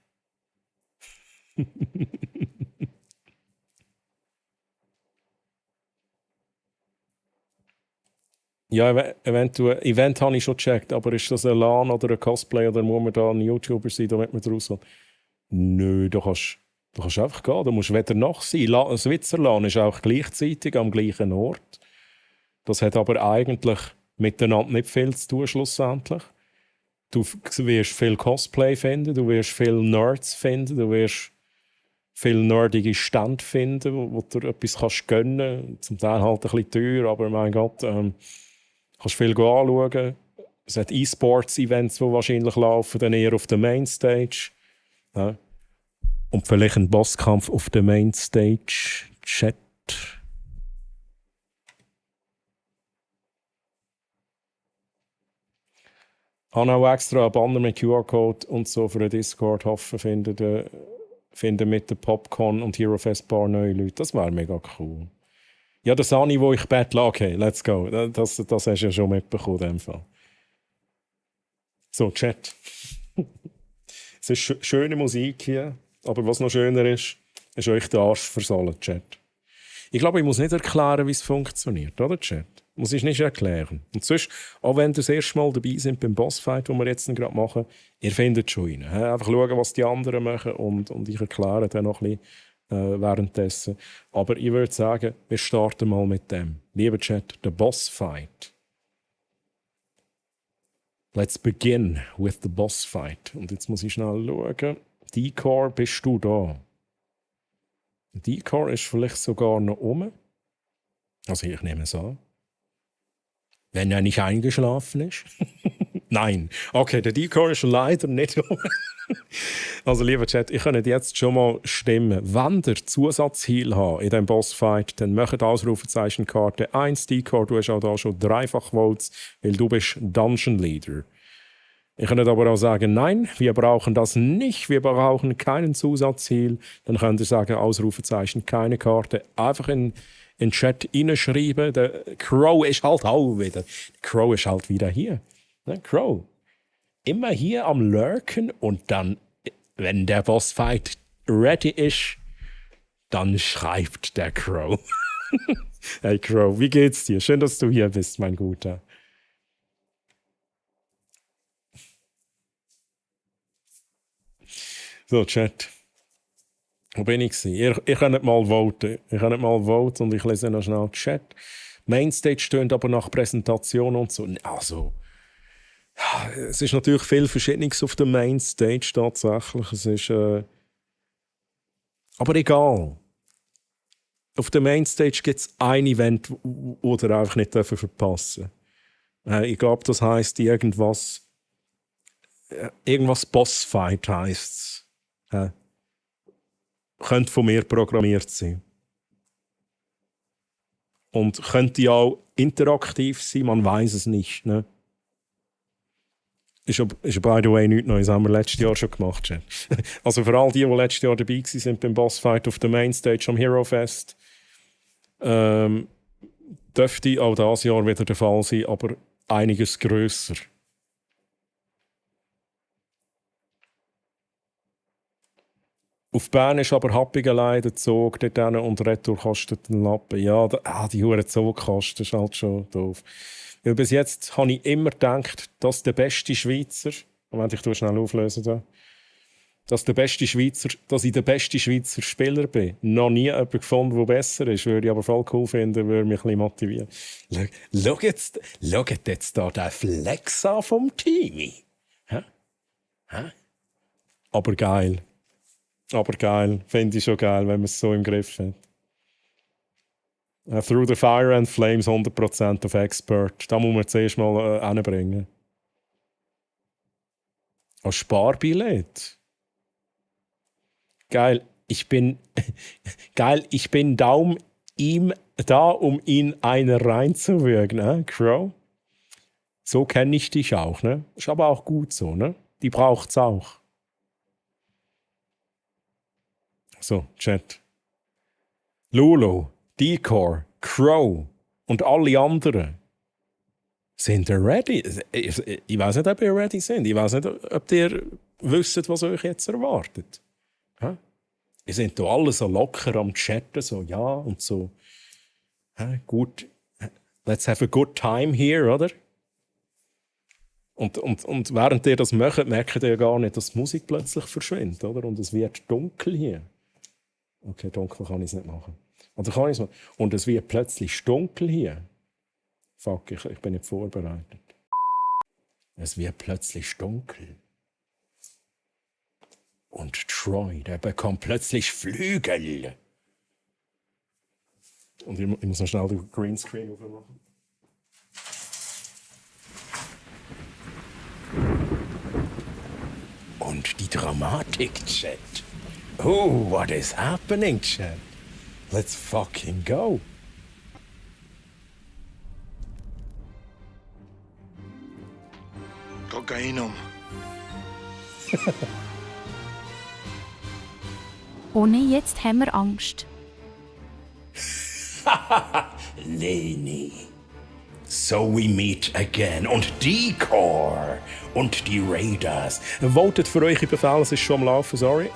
Ja, Event habe ich schon gecheckt, aber ist das ein LAN oder ein Cosplay oder muss man da ein YouTuber sein, damit man draus will? Nö, du kannst einfach gehen, du musst weder nach sein. Switzerland ist auch gleichzeitig am gleichen Ort. Das hat aber eigentlich miteinander nicht viel zu tun, schlussendlich. Du wirst viel Cosplay finden, du wirst viel Nerds finden, du wirst viele nerdige Stände finden, wo du dir etwas kannst gönnen. Zum Teil halt ein bisschen teuer, aber mein Gott, kannst viel anschauen. Es hat E-Sports-Events, die wahrscheinlich laufen, dann eher auf der Mainstage. Ja. Und vielleicht ein Bosskampf auf der Mainstage. Chat. Ich habe auch extra einen Banner mit QR-Code und so für den Discord hoffen, finden mit der Popcorn und Hero Fest Bar neue Leute. Das wäre mega cool. Ja, der Sani, wo ich bettle, okay, let's go. Das hast du ja schon mitbekommen in dem Fall. So, Chat. Es ist schöne Musik hier, aber was noch schöner ist euch der Arsch versohlen, Chat. Ich glaube, ich muss nicht erklären, wie es funktioniert, oder, Chat? Muss ich nicht erklären. Und sonst, auch wenn ihr das erste Mal dabei seid beim Bossfight, den wir jetzt gerade machen, ihr findet schon rein. Einfach schauen, was die anderen machen und ich erkläre dann noch ein bisschen währenddessen. Aber ich würde sagen, wir starten mal mit dem. Lieber Chat, der Bossfight. Let's begin with the Bossfight. Und jetzt muss ich schnell schauen. Decor, bist du da? Decor ist vielleicht sogar noch um. Also ich nehme es an. Wenn er nicht eingeschlafen ist. Nein. Okay, der Decor ist leider nicht um. Also lieber Chat, ich könnte jetzt schon mal stimmen. Wenn ihr Zusatzheal habt in diesem Bossfight, dann macht Ausrufezeichenkarte 1 Decor. Du hast auch da schon 3-fach Votes, weil du bist Dungeon Leader. Ich könnte aber auch sagen, nein, wir brauchen das nicht, wir brauchen keinen Zusatzheal. Dann könnt ihr sagen, Ausrufezeichen, keine Karte. Einfach in den Chat reinschreiben. Der Crow ist halt auch wieder. Crow ist halt wieder hier. Ne? Crow. Immer hier am Lurken und dann, wenn der Bossfight ready ist, dann schreibt der Crow. Hey Crow, wie geht's dir? Schön, dass du hier bist, mein Guter. So, Chat. Wo bin ich? Ihr könnt mal voten. Und ich lese noch schnell Chat. Mainstage stöhnt aber nach Präsentation und so. Also, es ist natürlich viel Verschiedenes auf der Mainstage tatsächlich. Es ist, aber egal. Auf der Mainstage gibt es ein Event, das ihr einfach nicht verpassen dürft. Ich glaube, das heisst irgendwas Bossfight heisst es. Könnte von mir programmiert sein. Und könnte auch interaktiv sein, man weiß es nicht. Ne? Ist by the way nichts Neues, haben wir letztes Jahr schon gemacht. Also für all die letztes Jahr dabei waren beim Bossfight auf der Mainstage am Hero Fest, dürfte auch dieses Jahr wieder der Fall sein, aber einiges grösser. Auf Bern ist aber Happigelei der Zug dort hin und retour kostet den Lappen. Ja, die hure Zugkosten ist halt schon doof. Weil bis jetzt habe ich immer gedacht, dass der beste Schweizer, Moment, ich tue schnell auflösen da, dass ich der beste Schweizer Spieler bin. Noch nie jemanden gefunden, der besser ist. Würde ich aber voll cool finden, würde mich ein bisschen motivieren. Schau jetzt da den Flex an vom Team. Hä? Aber geil. Finde ich schon geil, wenn man es so im Griff hat. Through the Fire and Flames 100% auf Expert. Da muss man zuerst mal hinbringen. Als Sparbillett. Geil, ich bin ihm da, um ihn einer reinzuwürgen, ne? Crow. So kenne ich dich auch, ne? Ist aber auch gut so, ne? Die braucht's auch. So, Chat. Lulu, Decor, Crow und alle anderen. Sind ihr ready? Ich weiß nicht, ob ihr ready sind. Ich weiß nicht, ob ihr wisst, was euch jetzt erwartet. Ihr seid da alle so locker am Chatten, so ja und so. Gut. Let's have a good time here, oder? Und während ihr das macht, merkt ihr ja gar nicht, dass die Musik plötzlich verschwindet, oder? Und es wird dunkel hier. Okay, dunkel kann ich es nicht machen. Oder kann ich es machen? Und es wird plötzlich dunkel hier. Fuck, ich bin nicht vorbereitet. Es wird plötzlich dunkel. Und Troy, der bekommt plötzlich Flügel. Und ich muss noch schnell den Greenscreen aufmachen. Und die Dramatik, Chat. Oh, what is happening, Chat? Let's fucking go. Kokainum. Ohne jetzt haben wir Angst. Leni. So we meet again. Und Decor. Und die Raiders. Votet für eure Befehle, es ist schon am Laufen, sorry.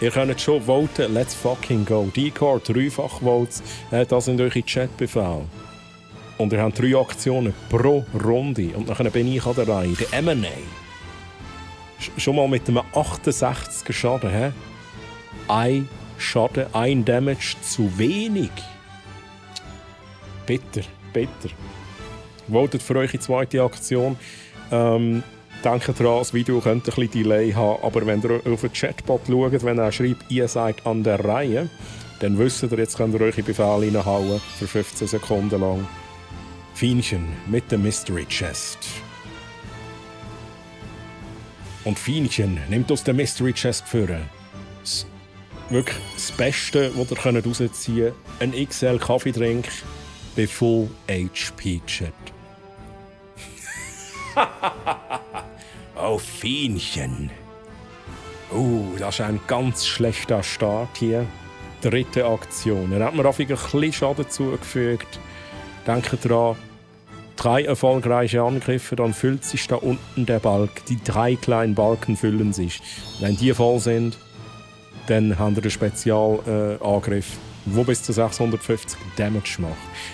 Ihr könnt schon voten, let's fucking go. Decor, 3-fach Votes, das sind eure Chatbefehle. Und ihr habt 3 Aktionen pro Runde. Und dann bin ich an der Reihe, der M&A. Schon mal mit einem 68er Schaden, hä? Ein Schaden, ein Damage zu wenig. Bitter, bitter. Votet für eure zweite Aktion. Denkt daran, das Video könnte ein bisschen Delay haben, aber wenn ihr auf den Chatbot schaut, wenn er schreibt, ihr seid an der Reihe, dann wisst ihr, jetzt könnt ihr eure Befehle reinhauen für 15 Sekunden lang. Fienchen mit der Mystery Chest. Und Fienchen nimmt aus der Mystery Chest vor. Wirklich das Beste, was ihr rausziehen könnt, ein XL Kaffeedrink bei Full HP Chat. Oh, Fienchen. Das ist ein ganz schlechter Start hier. 3. Aktion. Er hat mir auf ein bisschen Schaden zugefügt. Denkt daran, 3 erfolgreiche Angriffe, dann füllt sich da unten der Balk. Die 3 kleinen Balken füllen sich. Wenn die voll sind, dann haben wir einen Spezialangriff, der bis zu 650 Damage macht.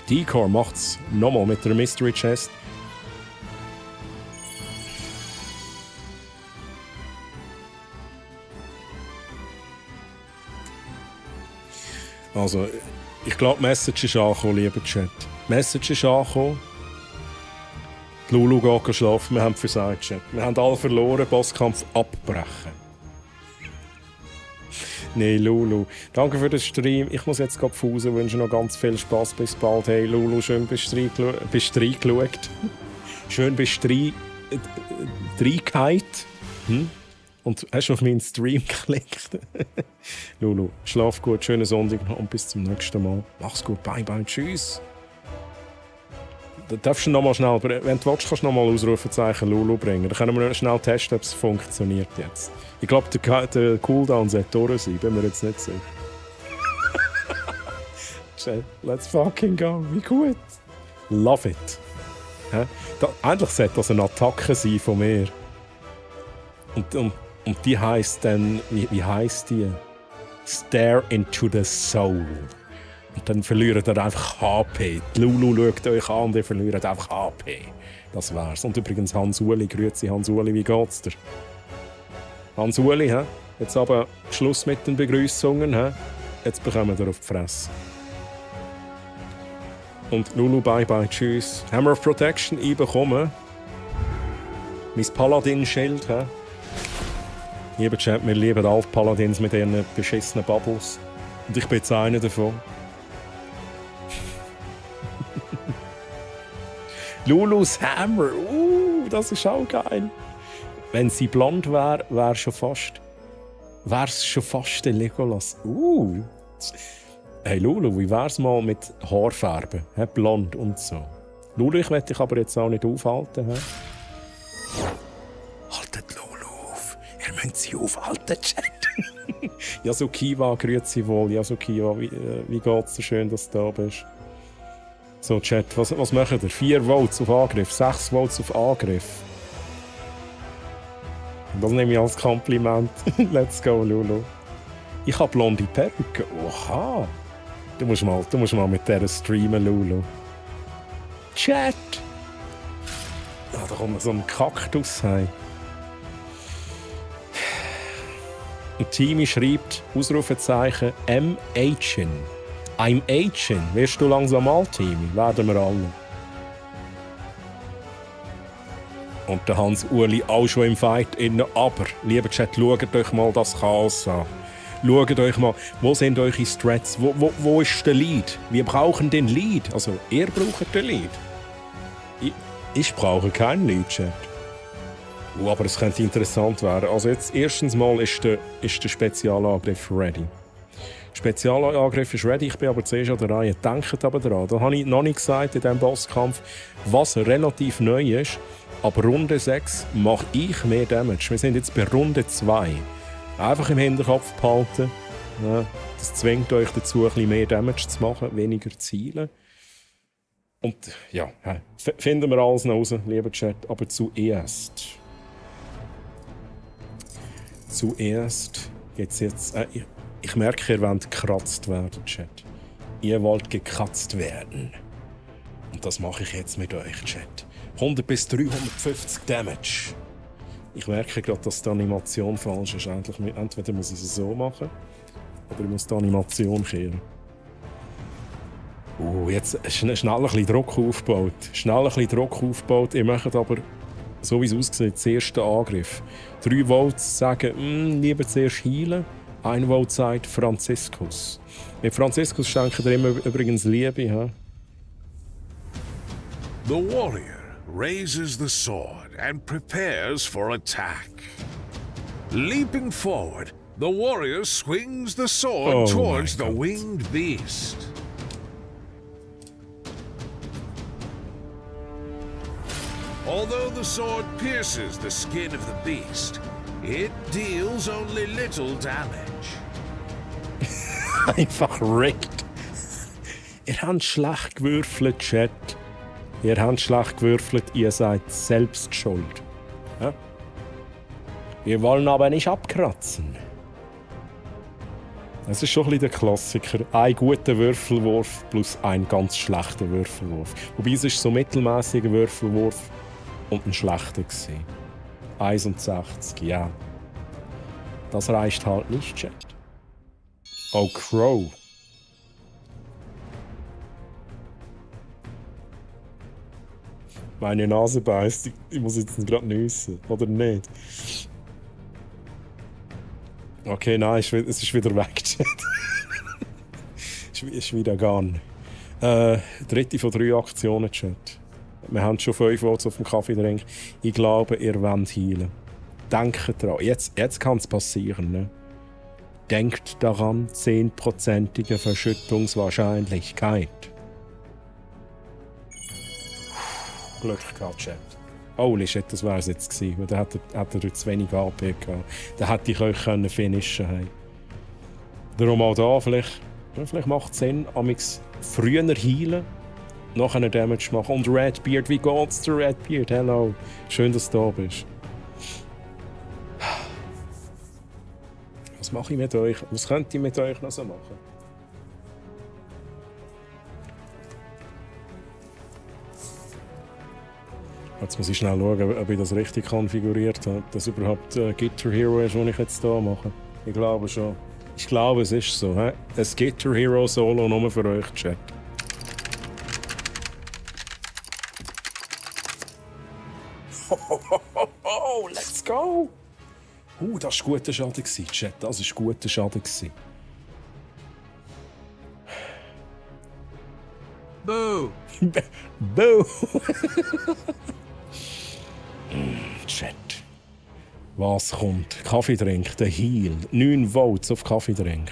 Decor macht es nochmal mit der Mystery Chest. Also, ich glaube, die Message ist angekommen, lieber Chat. Die Message ist angekommen. Die Lulu geht schlafen, wir haben versagt, Chat. Wir haben alle verloren, Bosskampf abbrechen. Nein, Lulu. Danke für den Stream. Ich muss jetzt gerade pausen, wünsche noch ganz viel Spaß. Bis bald. Hey, Lulu, schön bist du reingeschaut. Schön bist du reingehauen. Und hast du auf meinen Stream geklickt? Lulu, schlaf gut, schönen Sonntag und bis zum nächsten Mal. Mach's gut, bye bye, tschüss. Da darfst du noch mal schnell, wenn du willst, kannst du noch mal Ausrufezeichen Lulu bringen. Dann können wir schnell testen, ob es funktioniert jetzt. Ich glaube, der Cooldown sollte durch sein, bin mir jetzt nicht sicher. Let's fucking go, wie gut. Love it. Eigentlich sollte das eine Attacke sein von mir. Und die heisst dann, wie heisst die? Stare into the Soul. Und dann verliert ihr einfach HP. Die Lulu schaut euch an und ihr verliert einfach HP. Das wär's. Und übrigens Hans-Uli, grüezi Hans-Uli, wie geht's dir? Hans-Uli, jetzt aber Schluss mit den Begrüßungen. Jetzt bekommen wir auf die Fresse. Und Lulu, bye bye, tschüss. Hammer of Protection einbekommen. Mein Paladin-Schild. Lieber Chat, wir lieben alle Paladins mit ihren beschissenen Bubbles. Und ich bin jetzt einer davon. Lulus Hammer, das ist auch geil. Wenn sie blond wäre, wär's schon fast der Legolas. Hey Lulu, wie wär's mal mit Haarfarbe? Blond und so. Lulu, ich möchte dich aber jetzt auch nicht aufhalten. Haltet Lulu auf. Ihr müsst sie aufhalten, Chat. Yasukiwa, grüezi wohl. Yasukiwa, wie geht's dir? Schön, dass du da bist. So, Chat, was machen wir? 4 Votes auf Angriff, 6 Votes auf Angriff. Das nehme ich als Kompliment. Let's go, Lulu. Ich habe blonde Perücke. Oha. Du musst mal mit der streamen, Lulu. Chat! Ah, da kommt noch so ein Kaktus heim. Und Timmy schreibt, Ausrufezeichen, M-Agent. I'm Agent. Wirst du langsam alt, Timmy? Werden wir alle. Und der Hans-Uli auch schon im Fight innen. Aber, lieber Chat, schaut euch mal das Chaos an. Schaut euch mal, wo sind eure Strats? Wo ist der Lead? Wir brauchen den Lead. Also, ihr braucht den Lead. Ich brauche keinen Lead, Chat. Aber es könnte interessant werden. Also jetzt, erstens mal ist der Spezialangriff ready. Der Spezialangriff ist ready, ich bin aber zuerst an der Reihe. Denkt aber daran, da habe ich noch nicht gesagt in diesem Bosskampf, was relativ neu ist. Ab Runde 6 mache ich mehr Damage. Wir sind jetzt bei Runde 2. Einfach im Hinterkopf behalten. Ja, das zwingt euch dazu, ein bisschen mehr Damage zu machen, weniger Ziele. Und ja, finden wir alles noch raus, lieber Chat. Aber zuerst geht's jetzt. Ich merke, ihr wollt gekratzt werden, Chat. Ihr wollt gekratzt werden. Und das mache ich jetzt mit euch, Chat. 100 bis 350 Damage. Ich merke gerade, dass die Animation falsch ist. Entweder muss ich es so machen, oder ich muss die Animation kehren. Jetzt schnell ein bisschen Druck aufgebaut. Ihr macht aber, so wie es aussieht, den ersten Angriff. 3 Votes sagen, lieber zuerst heilen. 1 Vote sagt Franziskus. Mit Franziskus schenken ihr immer übrigens Liebe. Ja? The warrior raises the sword and prepares for attack. Leaping forward, the warrior swings the sword towards the winged beast. Although the sword pierces the skin of the beast, it deals only little damage. Einfach rigged. Ihr habt schlecht gewürfelt, Chat. Ihr seid selbst schuld. Ja? Wir wollen aber nicht abkratzen. Das ist schon ein bisschen der Klassiker. Ein guter Würfelwurf plus ein ganz schlechter Würfelwurf. Wobei es ist so ein mittelmäßiger Würfelwurf und ein schlechter gewesen. 61, ja. Das reicht halt nicht, Chat. Oh, Crow. Meine Nase beißt. Ich muss jetzt gerade nüssen, oder nicht? Okay, nein, es ist wieder weg, Chat. Es ist wieder gone. Dritte von 3 Aktionen, Chat. Wir haben schon 5 Votes auf dem Kaffeetrink. Ich glaube, ihr wollt heilen. Denkt daran. Jetzt kann es passieren. Ne? Denkt daran, 10%ige Verschüttungswahrscheinlichkeit. Glück gehabt, Chat. Holy shit, das wäre es jetzt gewesen. Weil da hat er zu wenig AP gehabt. Da hätte ich euch finishen können. Darum auch da, vielleicht macht es Sinn, amix früher heilen, nachher Damage machen. Und Redbeard, wie geht's dir, Redbeard? Hello. Schön, dass du da bist. Was mache ich mit euch? Was könnt ihr mit euch noch so machen? Jetzt muss ich schnell schauen, ob ich das richtig konfiguriert habe. Ob das überhaupt Guitar Hero ist, was ich jetzt hier mache. Ich glaube schon. Ich glaube, es ist so. Ein Guitar Hero Solo nur für euch, Chat. Oh, let's go! Das war guter Schaden, Chat. Das war guter Schaden. Boo! Boo! Chat. Was kommt? Kaffeetrink, der Heal. 9 Votes auf Kaffeetrink.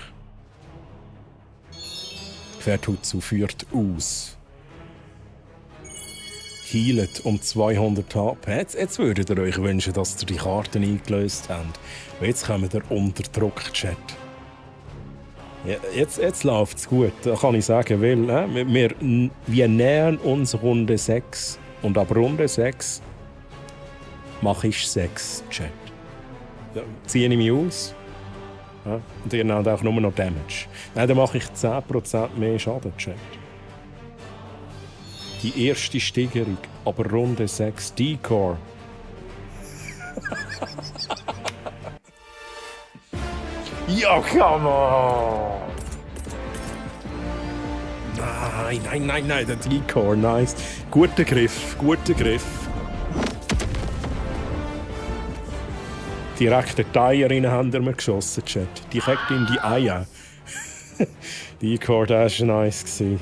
Vertutsu führt aus. Healet um 200 HP. Jetzt würdet ihr euch wünschen, dass ihr die Karten eingelöst habt. Und jetzt kommt ihr unter Druck, Chat. Jetzt läuft es gut, da kann ich sagen, weil wir nähern uns Runde 6. Und ab Runde 6 mache ich 6, Chat. Ja, ziehe ich mich aus. Ja, und ihr nehmt auch nur noch Damage. Nein, dann mache ich 10% mehr Schaden, Chat. Die erste Steigerung, aber Runde 6 Decor. Ja, come on! Nein, der Decor, nice. Guter Griff. Direkt den Teier in den Händen mir geschossen, Chat. Direkt in die Eier. Decor, das war nice.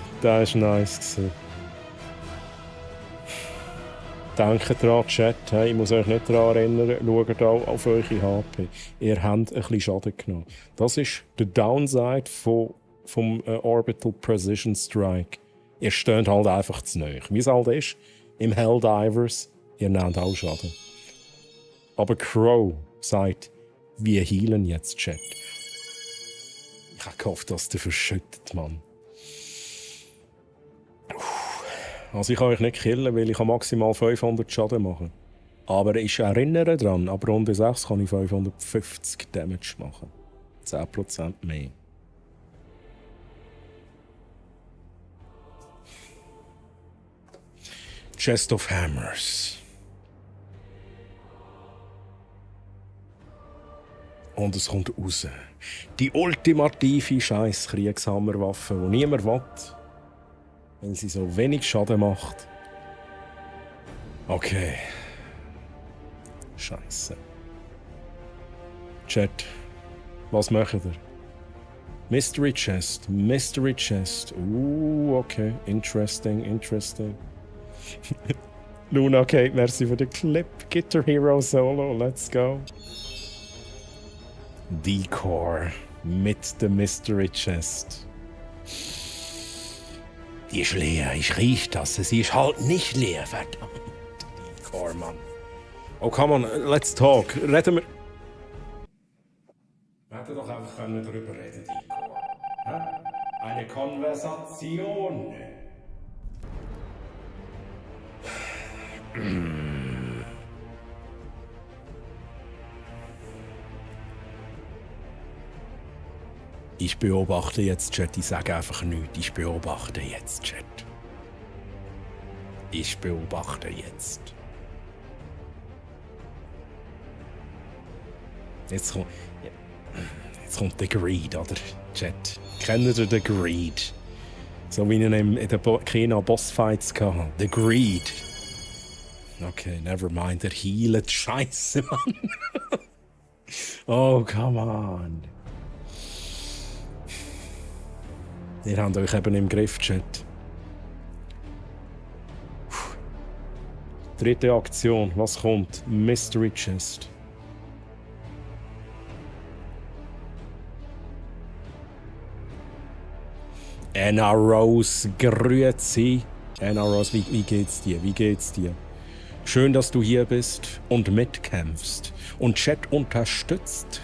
Denkt dran, Chat, hey, ich muss euch nicht daran erinnern, schaut auch auf eure HP. Ihr habt ein bisschen Schaden genommen. Das ist der Downside vom Orbital Precision Strike. Ihr steht halt einfach zu nahe. Wie es halt ist, im Helldivers, ihr nehmt auch Schaden. Aber Crow sagt, wir healen jetzt, Chat. Ich habe gehofft, dass der verschüttet, Mann. Also ich kann euch nicht killen, weil ich maximal 500 Schaden machen. Aber ich erinnere daran, ab Runde 6 kann ich 550 Damage machen. 10% mehr. Chest of Hammers. Und es kommt raus. Die ultimative Scheiß-Kriegshammerwaffe, die niemand will. Weil sie so wenig Schaden macht. Okay. Scheiße. Chat, was macht ihr? Mystery Chest. Okay. Interesting. Luna Kate, merci für den Clip. Guitar Hero Solo, let's go. Decor mit der Mystery Chest. Die ist leer, ich riech das. Sie ist halt nicht leer, verdammt. Decor, Mann. Oh, come on, let's talk. Reden wir... Wir hätten doch einfach darüber reden, Decor. Eine Konversation. Ich beobachte jetzt, Chat. Ich sage einfach nichts. Ich beobachte jetzt, Chat. Jetzt kommt der Greed, oder? Chat. Kennt ihr den Greed? So wie ihn in den Kena Bossfights hatte. Der Greed. Okay, never mind. Der healet. Scheiße, Mann. Oh, come on. Ihr habt euch eben im Griff, Chat. Dritte Aktion. Was kommt? Mystery Chest. Anna Rose, grüezi. Anna Rose, wie geht's dir? Schön, dass du hier bist und mitkämpfst und Chat unterstützt.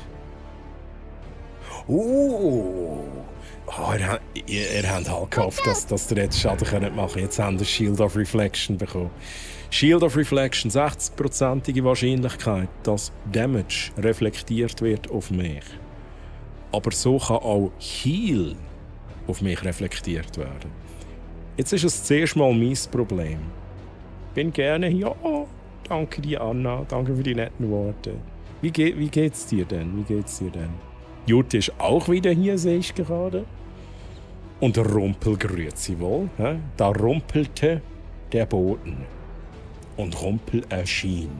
Ihr habt halt gehofft, dass ihr jetzt Schaden machen könnt. Jetzt habt ihr Shield of Reflection bekommen. Shield of Reflection, 60%ige Wahrscheinlichkeit, dass Damage reflektiert wird auf mich. Aber so kann auch Heal auf mich reflektiert werden. Jetzt ist es zuerst mal mein Problem. Bin gerne hier. Oh, danke dir, Anna. Danke für die netten Worte. Wie geht's dir denn? Jutta ist auch wieder hier, sehe ich gerade. Und der Rumpel grüezi wohl. Da rumpelte der Boden. Und Rumpel erschien.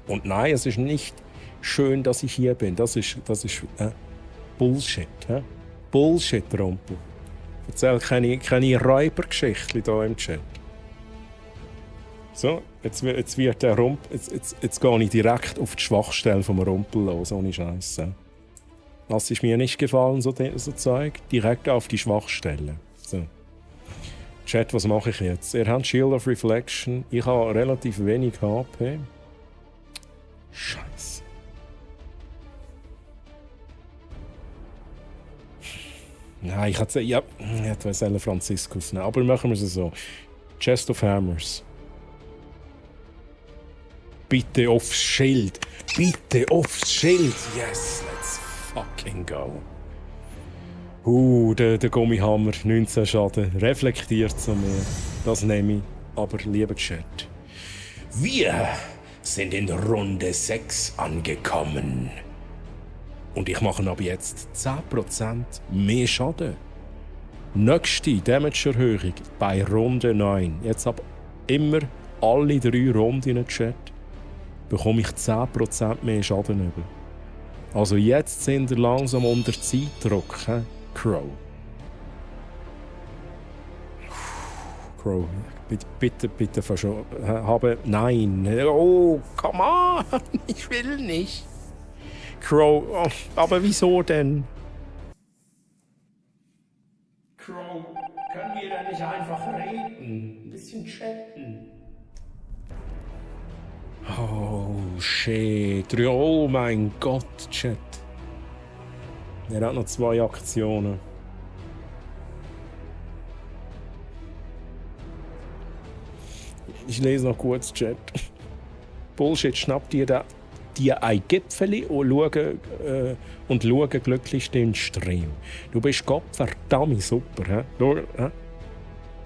Und nein, es ist nicht schön, dass ich hier bin. Das ist Bullshit. Bullshit, Rumpel. Erzähl keine Räubergeschichten hier im Chat. So, jetzt wird der Rumpel. Jetzt gehe ich direkt auf die Schwachstelle vom Rumpel los, ohne Scheiße. Das ist mir nicht gefallen, so Zeug. Direkt auf die Schwachstelle. So. Chat, was mache ich jetzt? Ihr habt Shield of Reflection. Ich habe relativ wenig HP. Scheiße. Nein, ich hätte Franziskus nehmen. Aber machen wir es so. Chest of Hammers. Bitte aufs Schild. Yes, let's fucking go. Der Gummihammer, 19 Schaden. Reflektiert zu mir. Das nehme ich. Aber lieber Chat. Wir sind in Runde 6 angekommen. Und ich mache ab jetzt 10% mehr Schaden. Nächste Damage-Erhöhung bei Runde 9. Jetzt ab immer alle 3 Runden in den Chat bekomme ich 10% mehr Schaden über. Also jetzt sind wir langsam unter Zeitdruck, he? Crow. Crow, bitte verschoben. Nein. Oh, come on. Ich will nicht. Crow, oh, aber wieso denn? Crow, können wir da nicht einfach reden? Ein bisschen chatten. Oh, shit. Oh mein Gott, Chat. Er hat noch 2 Aktionen. Ich lese noch kurz, Chat. Bullshit, schnapp dir ein Gipfeli und schau glücklich den Stream. Du bist Gott verdammt super. He?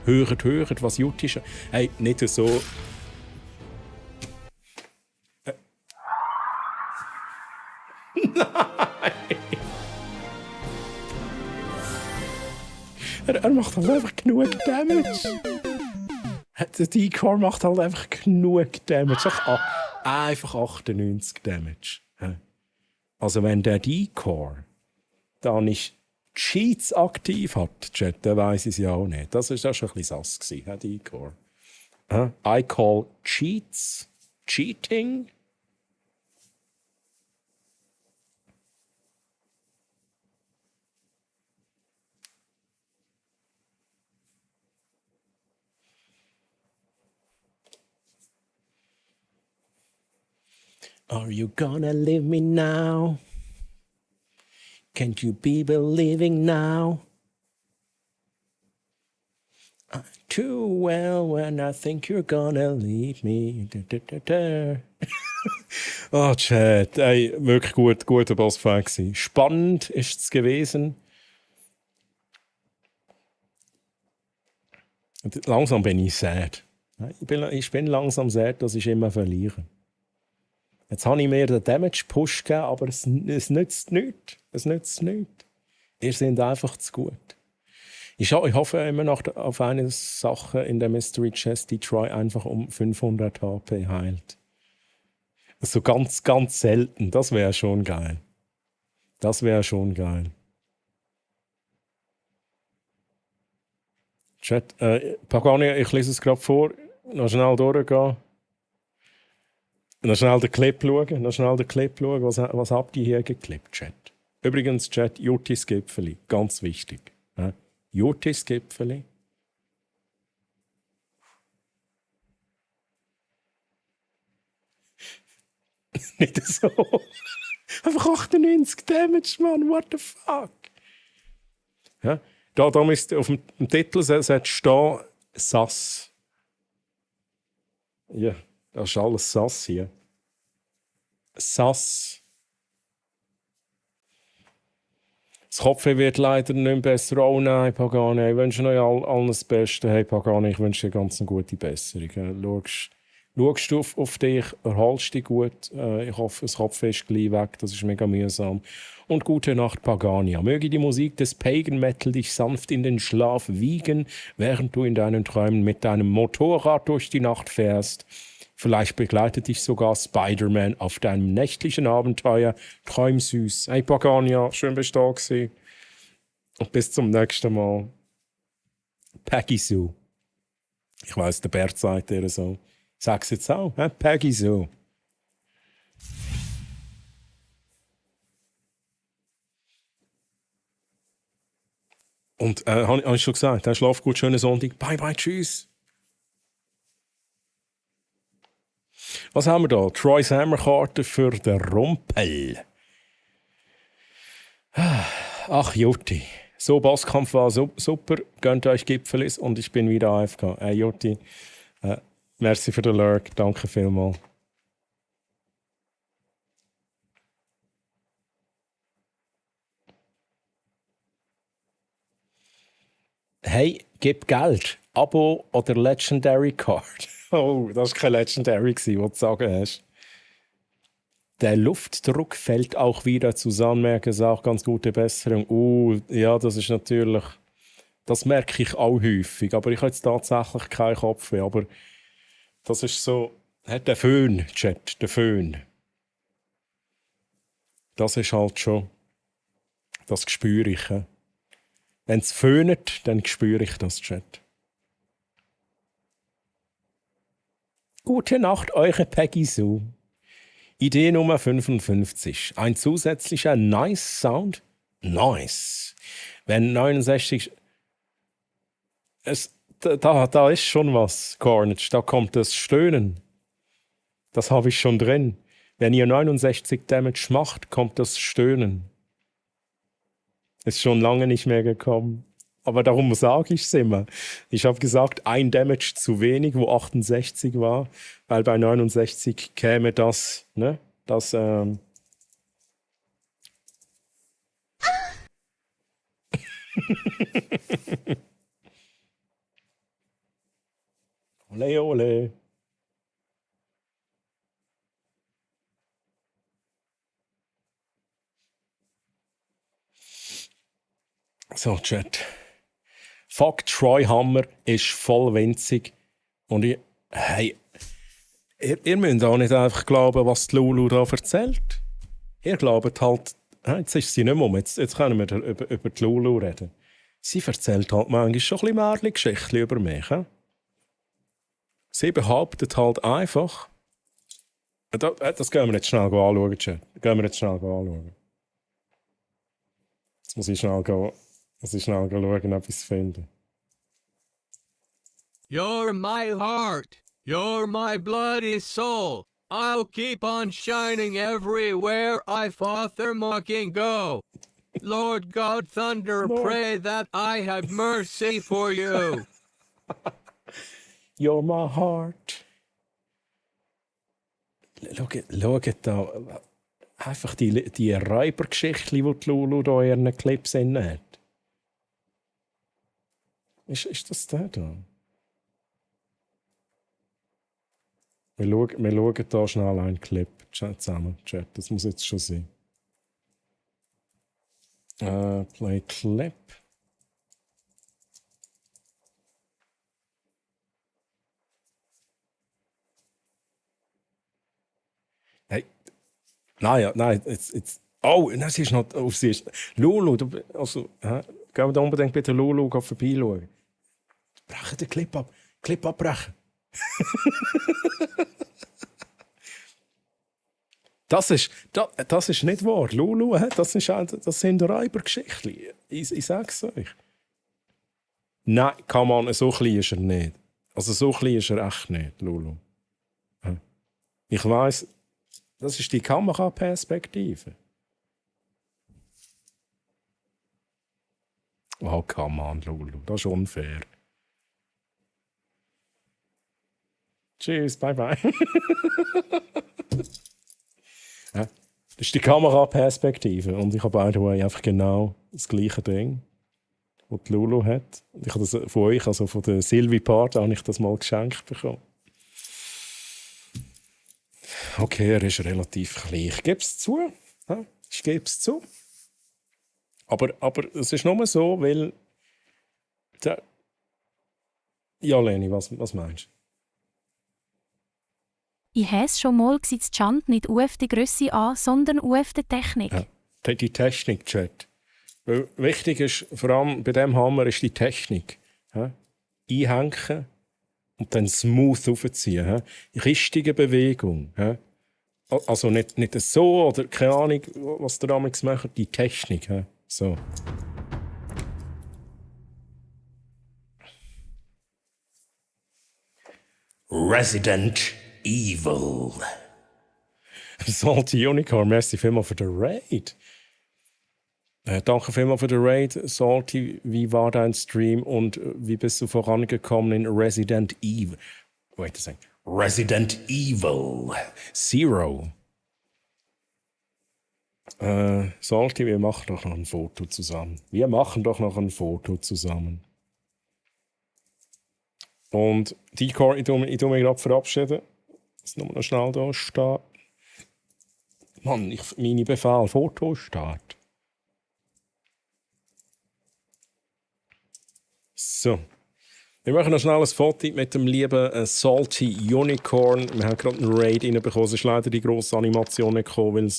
Hört, was gut ist. Hey, nicht so... Nein! Er macht halt einfach genug Damage. Der D-Core macht halt einfach genug Damage. Einfach 98 Damage. Also wenn der D-Core da nicht Cheats aktiv hat, Chat, dann weiss ich es ja auch nicht. Das war schon ein bisschen sass, D-Core. I call Cheats cheating. Are you gonna leave me now? Can't you be believing now? Too well when I think you're gonna leave me. Oh, Chat, ey, wirklich guter Bossfight gewesen. Spannend ist es gewesen. Und langsam bin ich sad. Ich bin langsam sad, dass ich immer verliere. Jetzt habe ich mir den Damage-Push gegeben, aber es nützt nichts. Es nützt nichts. Ihr seid einfach zu gut. Ich hoffe immer noch auf eine Sache in der Mystery Chest, die Troy einfach um 500 HP heilt. So ganz, ganz selten. Das wäre schon geil. Das wäre schon geil. Chat, Pagani, ich lese es gerade vor. Noch schnell durchgehen. Noch schnell den Clip schauen. Was habt ihr hier geklippt, Chat? Übrigens, Chat, Jutis Gipfeli. Ganz wichtig. Jutis Gipfeli. Nicht so. Einfach 98 Damage, Mann. What the fuck? Ja? Da müsst auf dem Titel stehen Sass. Ja. Das ist alles Sass hier. Sass. Das Kopfweh wird leider nicht besser. Oh nein, Pagani, ich wünsche euch allen das Beste. Hey Pagani, ich wünsche dir ganz eine gute Besserung. Schaust du auf dich, erholst dich gut. Ich hoffe, das Kopfweh ist gleich weg. Das ist mega mühsam. Und gute Nacht, Pagania. Möge die Musik des Pagan Metal dich sanft in den Schlaf wiegen, während du in deinen Träumen mit deinem Motorrad durch die Nacht fährst. Vielleicht begleitet dich sogar Spider-Man auf deinem nächtlichen Abenteuer. Träum süß. Hey Pagania, schön bist du da gewesen. Und bis zum nächsten Mal. Peggy Sue. Ich weiss, der Bert sagt dir so. Sag's jetzt auch, Peggy Sue. Und habe ich schon gesagt, schlaf gut, schönen Sonntag. Bye, bye, tschüss. Was haben wir da? Troy's Hammerkarte für den Rumpel. Ach, Jutti. So, Bosskampf war super. Gönnt euch Gipfelis und ich bin wieder AFK. Jutti, merci für den Lurk. Danke vielmals. Hey, gib Geld. Abo oder Legendary Card? Oh, das war kein Legendary, was du sagen hast. Der Luftdruck fällt auch wieder zusammen, merke es auch ganz gute Besserung. Ja, das ist natürlich, das merke ich auch häufig, aber ich habe jetzt tatsächlich keinen Kopfweh, aber das ist so, der Föhn, Chat, der Föhn. Das ist halt schon, das spüre ich. Wenn es föhnt, dann spüre ich das, Chat. Gute Nacht, eure Peggy Sue. Idee Nummer 55. Ein zusätzlicher Nice-Sound. Nice. Wenn 69... Da ist schon was, Carnage. Da kommt das Stöhnen. Das habe ich schon drin. Wenn ihr 69 Damage macht, kommt das Stöhnen. Ist schon lange nicht mehr gekommen. Aber darum sage ich es immer. Ich habe gesagt, ein Damage zu wenig, wo 68 war, weil bei 69 käme das, ne? Das, Ole, ole. So, Chat. Fuck, Troy Hammer ist voll winzig. Und hey, ihr müsst auch nicht einfach glauben, was die Lulu da erzählt. Ihr glaubt halt, jetzt ist sie nicht mehr um, jetzt können wir über die Lulu reden. Sie erzählt halt manchmal schon ein bisschen Märchen-Geschichten über mich. He? Sie behauptet halt einfach, das gehen wir jetzt schnell anschauen, Chat. Jetzt muss ich schnell schauen, ob ich es finde. You're my heart. You're my bloody soul. I'll keep on shining everywhere I father mocking go. Lord God Thunder, pray that I have mercy for you. You're my heart. Schaut da. Einfach die Räubergeschichte, die Lulu da in ihren Clips hat. Ist das der da? Wir schauen da schnell einen Clip zusammen. Chat, das muss jetzt schon sein. Play Clip. Hey. Nein, jetzt. Oh, nein, sie ist noch. Oh, sie ist. Lulu, also, gehen wir da unbedingt bei der Lulu vorbeischauen. Brechen den Clip ab. Clip abbrechen. Das ist nicht wahr. Lulu, das sind Räubergeschichten. Ich sag's euch. Nein, come on, so klein ist er nicht. Also so klein ist er echt nicht, Lulu. Ich weiss, das ist die Kameraperspektive. Oh, come on, Lulu, das ist unfair. Tschüss, bye bye. Ja, das ist die Kameraperspektive. Und ich habe by the way einfach genau das gleiche Ding, das die Lulu hat. Und ich habe das von euch, also von der Sylvie Part, habe ich das mal geschenkt bekommen. Okay, er ist relativ klein. Ich gebe es zu. Ja, ich gebe es zu. Aber es ist nur so, weil... Ja, Leni, was meinst du? Ich habe es schon mal gesagt, das Chant nicht auf die Grösse an, sondern auf die Technik. Ja, die Technik, Chat. Weil wichtig ist, vor allem bei diesem Hammer, ist die Technik. Ja? Einhängen und dann smooth aufziehen. Ja? Richtige Bewegung. Ja? Also nicht so oder keine Ahnung, was der damals macht, die Technik. Ja? So. Resident Evil. Salty Unicorn, merci vielmals für den Raid. Danke vielmals für den Raid, Salty. Wie war dein Stream und wie bist du vorangekommen in Resident Evil? Wait a second. Resident Evil Zero. Salty, wir machen doch noch ein Foto zusammen. Und Decor, ich tu mich gerade verabschieden. Jetzt nur noch schnell da stehen. Mann, meine Befehl, Fotostart. So. Wir machen noch schnell ein Foto mit dem lieben Salty Unicorn. Wir haben gerade einen Raid reinbekommen. Es ist leider die grosse Animation nicht gekommen,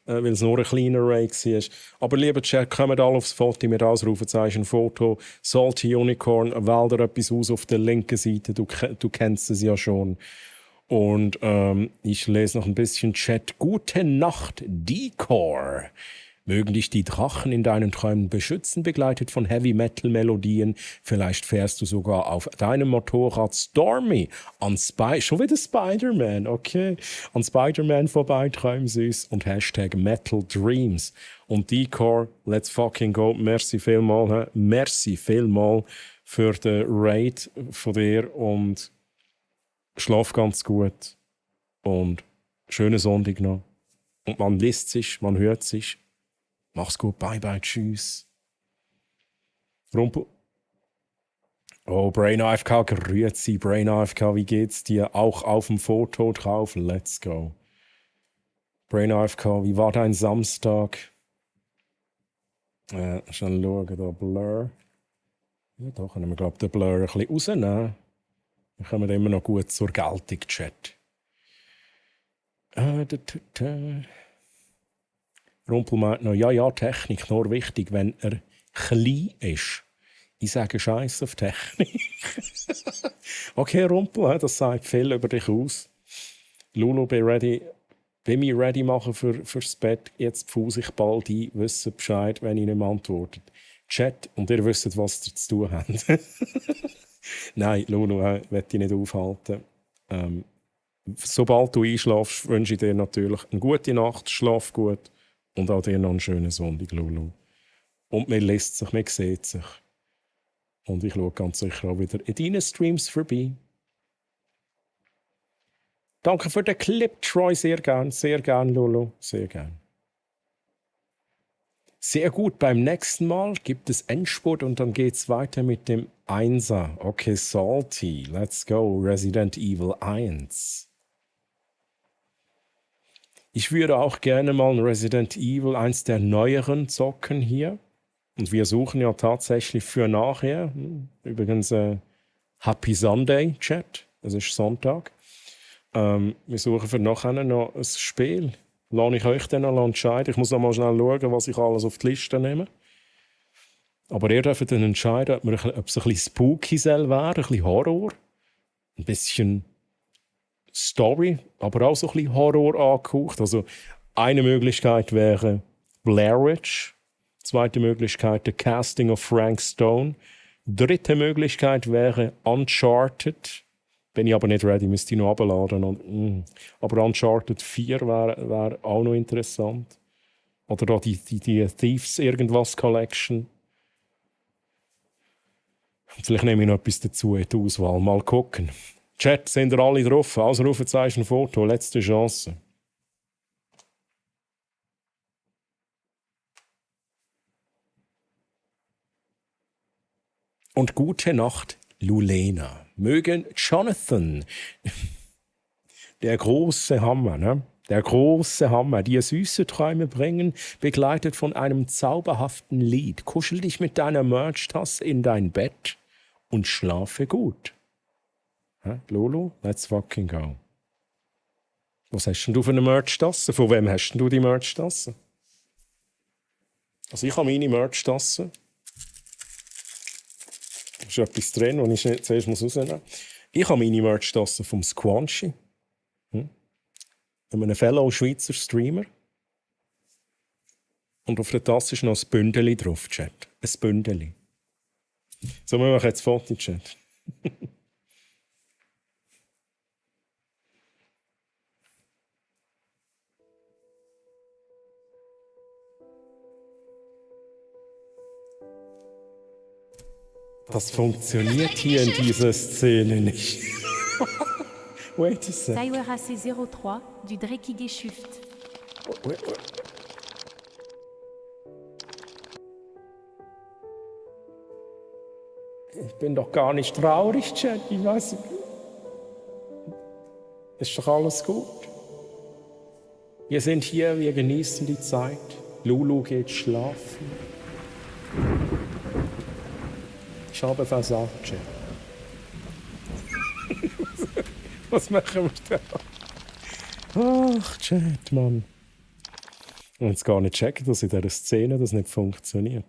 weil es nur ein kleiner Raid war. Aber lieber Chat, kommt alle aufs Foto mit Ausrufezeichen Foto. Salty Unicorn, wähl dir etwas aus auf der linken Seite. Du kennst es ja schon. Und ich lese noch ein bisschen Chat. Gute Nacht, Decor. Mögen dich die Drachen in deinen Träumen beschützen, begleitet von Heavy-Metal-Melodien. Vielleicht fährst du sogar auf deinem Motorrad Stormy schon wieder Spider-Man, okay. An Spider-Man vorbei, träumsüß und Hashtag Metal Dreams. Und Decor, let's fucking go. Merci vielmal, merci vielmal für den Raid von dir und schlaf ganz gut. Und schönen Sonntag noch. Und man liest sich, man hört sich. Mach's gut, bye bye, tschüss. Rumpel. Oh, Brain AFK, grüezi, Brain AFK, wie geht's dir? Auch auf dem Foto drauf, let's go. Brain AFK, wie war dein Samstag? Schnell schauen, da Blur. Ja, da können wir, glaube ich, den Blur ein bisschen rausnehmen. Dann kommen wir immer noch gut zur Geltung, Chat. Rumpel meint noch, ja, Technik, nur wichtig, wenn er klein ist. Ich sage Scheiß auf Technik. Okay, Rumpel, das sagt viel über dich aus. Lulu, bin mich ready machen fürs Bett. Jetzt pfuse ich bald ein, wissen Bescheid, wenn ich nicht mehr antwortet. Chat, und ihr wisst, was ihr zu tun habt. Nein, Lulu, will ich nicht aufhalten. Sobald du einschlafst, wünsche ich dir natürlich eine gute Nacht, schlaf gut. Und auch dir noch einen schönen Sonntag, Lulu. Und man liest sich, man sieht sich. Und ich schaue ganz sicher auch wieder in deinen Streams vorbei. Danke für den Clip, Troy. Sehr gern, Lulu. Sehr gern. Sehr gut, beim nächsten Mal gibt es Endspurt und dann geht es weiter mit dem Einser. Okay, Salty. Let's go. Resident Evil 1. Ich würde auch gerne mal ein Resident Evil, eins der neueren, zocken hier. Und wir suchen ja tatsächlich für nachher. Übrigens, Happy Sunday, Chat. Es ist Sonntag. Wir suchen für nachher noch ein Spiel. Lasse ich euch dann noch entscheiden. Ich muss noch mal schnell schauen, was ich alles auf die Liste nehme. Aber ihr dürft dann entscheiden, ob es ein bisschen spooky soll werden, ein bisschen Horror, ein bisschen Story, aber auch so ein bisschen Horror angehaucht. Also eine Möglichkeit wäre Blair Witch, zweite Möglichkeit The Casting of Frank Stone, dritte Möglichkeit wäre Uncharted. Bin ich aber nicht ready, müsste ich noch runterladen. Aber Uncharted 4 wäre auch noch interessant. Oder da die Thieves irgendwas Collection. Vielleicht nehme ich noch etwas dazu in die Auswahl. Mal gucken. Chat, sind ihr alle drauf? Ausrufezeichen Foto, letzte Chance. Und gute Nacht, Lulena. Mögen Jonathan, der große Hammer, ne? Der große Hammer, dir süße Träume bringen, begleitet von einem zauberhaften Lied. Kuschel dich mit deiner Merch-Tasse in dein Bett und schlafe gut. Lolo, let's fucking go. Was hast denn du für eine Merch-Tasse? Von wem hast denn du die Merch-Tasse? Also ich habe meine Merch-Tasse. Da ist etwas drin, das ich zuerst rausnehmen muss. Ich habe meine Merch-Tasse vom Squanchy. Einem Fellow Schweizer Streamer. Und auf der Tasse ist noch ein Bündeli drauf, Chat. Ein Bündeli. So, wir machen jetzt Foto, Chat. Das funktioniert hier in dieser Szene nicht. Wait a sec. Taiwer AC03 du dreckige Schift. Ich bin doch gar nicht traurig, Chat. Ich weiß nicht. Ist doch alles gut. Wir sind hier, wir genießen die Zeit. Lulu geht schlafen. Ich habe versagt, Chat. Was machen wir da? Ach, Chat, Mann. Und jetzt gar nicht checken, dass in dieser Szene das nicht funktioniert.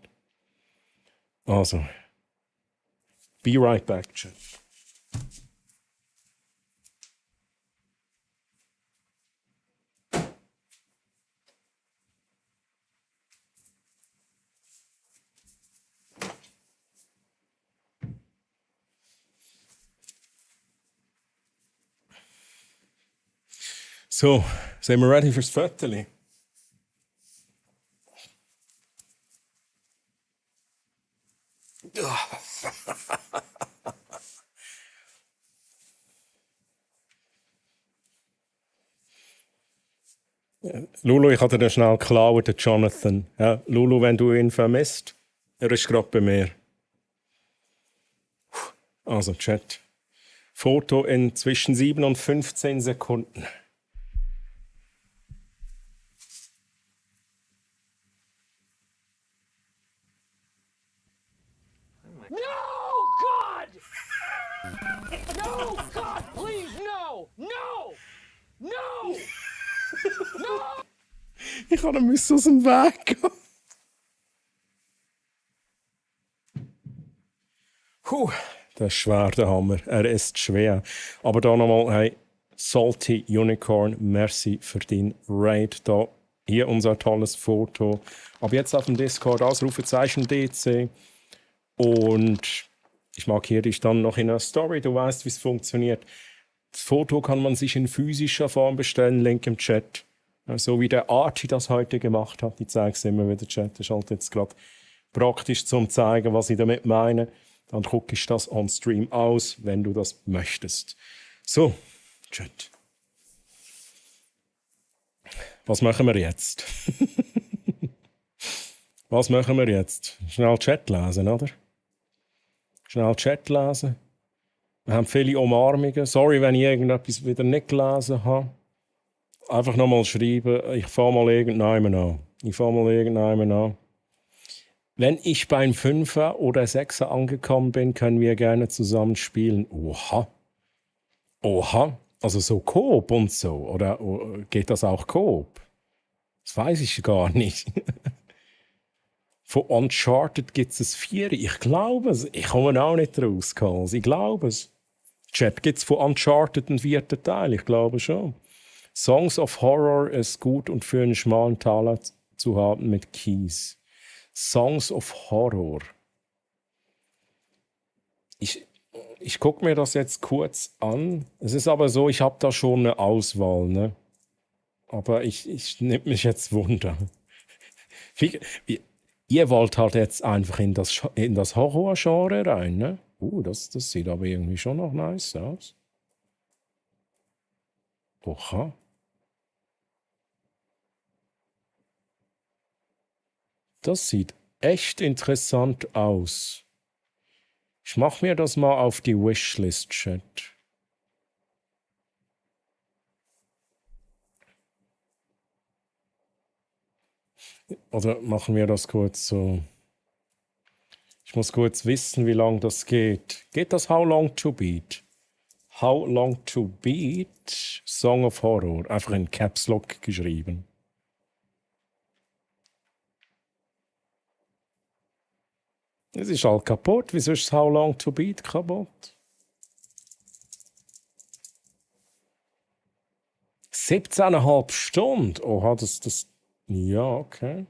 Also. Be right back, Chat. So, sind wir ready fürs Viertel? Lulu, ich hatte dir schnell geklaut, den Jonathan. Ja, Lulu, wenn du ihn vermisst, er ist gerade bei mir. Also, Chat. Foto in zwischen 7 und 15 Sekunden. No, God! No, God, please, no! No! No! No! Ich kann ihm aus dem Weg gehen. Das ist schwer, der Hammer. Er ist schwer. Aber da nochmal, hey, Salty Unicorn, merci für dein Raid. Da, hier unser tolles Foto. Aber jetzt auf dem Discord, Ausrufezeichen DC. Und ich markiere dich dann noch in einer Story. Du weißt, wie es funktioniert. Das Foto kann man sich in physischer Form bestellen, Link im Chat. So wie der Arti das heute gemacht hat. Ich zeige es immer wieder, Chat. Das ist halt jetzt gerade praktisch zum zeigen, was ich damit meine. Dann gucke ich das on Stream aus, wenn du das möchtest. So, Chat. Was machen wir jetzt? Was machen wir jetzt? Schnell Chat lesen, oder? Schnell Chat lesen. Wir haben viele Umarmungen. Sorry, wenn ich irgendetwas wieder nicht gelesen habe. Einfach nochmal schreiben, ich fange mal irgendjemanden an. Wenn ich beim 5er oder 6er angekommen bin, können wir gerne zusammen spielen. Oha. Oha. Also so Coop und so. Oder geht das auch Coop? Das weiß ich gar nicht. Von Uncharted gibt es 4. Ich glaube es. Ich komme auch nicht raus, Karls. Ich glaube es. Chat, gibt es von Uncharted einen 4. Teil? Ich glaube schon. Songs of Horror ist gut und für einen schmalen Taler zu haben mit Keys. Songs of Horror. Ich gucke mir das jetzt kurz an. Es ist aber so, ich habe da schon eine Auswahl, ne? Aber ich nehme mich jetzt Wunder. Ihr wollt halt jetzt einfach in das Horror-Genre rein, ne? Das sieht aber irgendwie schon noch nice aus. Oha. Das sieht echt interessant aus. Ich mache mir das mal auf die Wishlist, Chat. Oder machen wir das kurz so? Ich muss kurz wissen, wie lange das geht. Geht das How Long to Beat? How Long to Beat? Song of Horror. Einfach in Caps Lock geschrieben. Es ist halt kaputt. Wieso ist How Long to Beat kaputt? 17,5 Stunden. Oha, das. Ja, okay.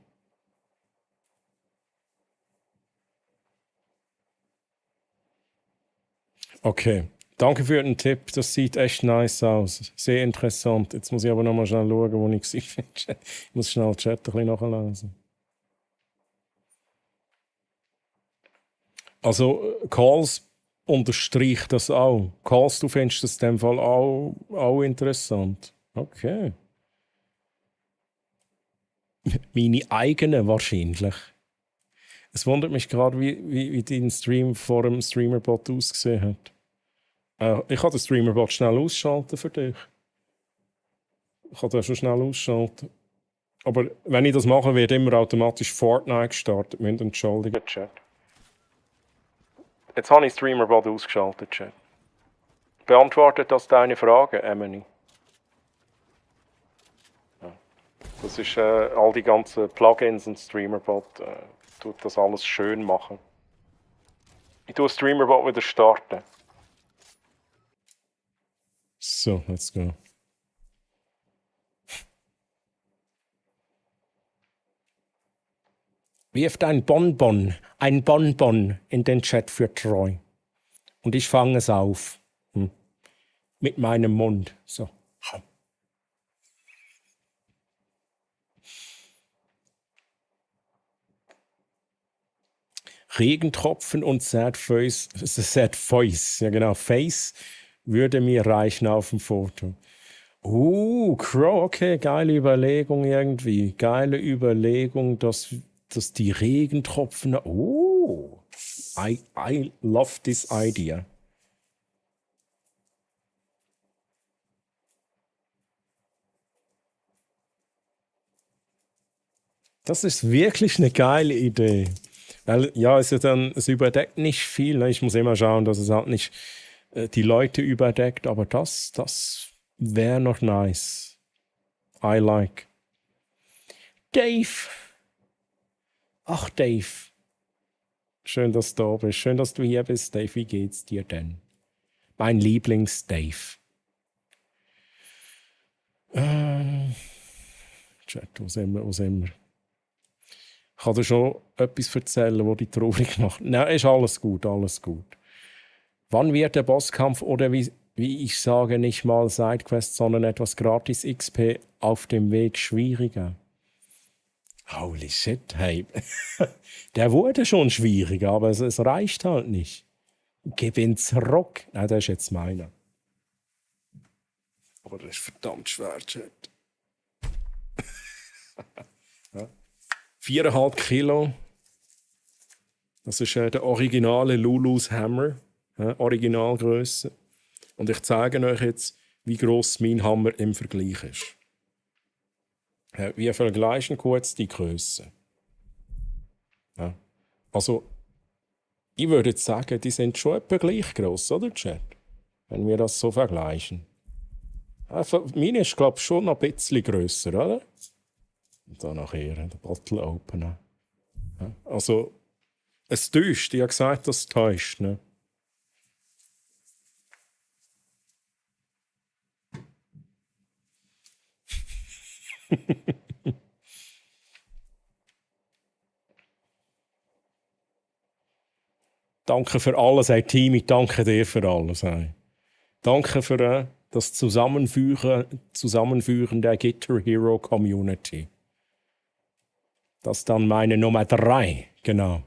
Okay. Danke für den Tipp. Das sieht echt nice aus. Sehr interessant. Jetzt muss ich aber noch mal schnell schauen, wo ich sie finde. Ich muss schnell Chat ein bisschen nachlesen. Also, Calls unterstreicht das auch. Calls, du findest das in dem Fall auch interessant. Okay. Meine eigene wahrscheinlich. Es wundert mich gerade, wie dein Stream vor dem Streamerbot ausgesehen hat. Ich kann den Streamerbot schnell ausschalten für dich. Ich kann den schon schnell ausschalten. Aber wenn ich das mache, wird immer automatisch Fortnite gestartet. Müsst ihr entschuldigen, Chat. Jetzt habe ich Streamerbot ausgeschaltet, Chat. Beantwortet das deine Frage, Emily? Ja. Das ist all die ganzen Plugins und Streamerbot tut das alles schön machen. Ich tue Streamerbot wieder starten. So, let's go. Wirft ein Bonbon in den Chat für Troy. Und ich fange es auf. Mit meinem Mund. So. Regentropfen und Sad Face. Ja genau, Face würde mir reichen auf dem Foto. Crow, okay, geile Überlegung irgendwie. Geile Überlegung, dass die Regentropfen... I love this idea. Das ist wirklich eine geile Idee. Weil, ja, es überdeckt nicht viel. Ne? Ich muss immer schauen, dass es halt nicht die Leute überdeckt. Aber das wäre noch nice. I like. Dave. Ach, Dave. Schön, dass du da bist. Schön, dass du hier bist, Dave. Wie geht's dir denn? Mein Lieblings-Dave. Chat, wo sind wir? Ich kann dir schon etwas erzählen, das dich traurig macht. Nein, ist alles gut. Wann wird der Bosskampf oder wie ich sage, nicht mal Sidequest, sondern etwas gratis XP auf dem Weg schwieriger? Holy shit, hey. Der wurde schon schwieriger, aber es reicht halt nicht. Gib ihn zurück. Nein, das ist jetzt meiner. Aber das ist verdammt schwer, Chat. Ja. 4,5 Kilo. Das ist der originale Lulus Hammer. Originalgröße. Und ich zeige euch jetzt, wie gross mein Hammer im Vergleich ist. Wir vergleichen kurz die Größe. Ja. Also, ich würde jetzt sagen, die sind schon etwa gleich gross, oder, Chat? Wenn wir das so vergleichen. Meine ist, glaube ich, schon noch ein bisschen grösser, oder? Und dann nachher den Bottle openen. Ja. Also, es täuscht. Ich habe gesagt, das täuscht. Ne? Danke für alles, hey Team. Ich danke dir für alles. Hey. Danke für das Zusammenführen der Guitar Hero Community. Das ist dann meine Nummer 3. Genau.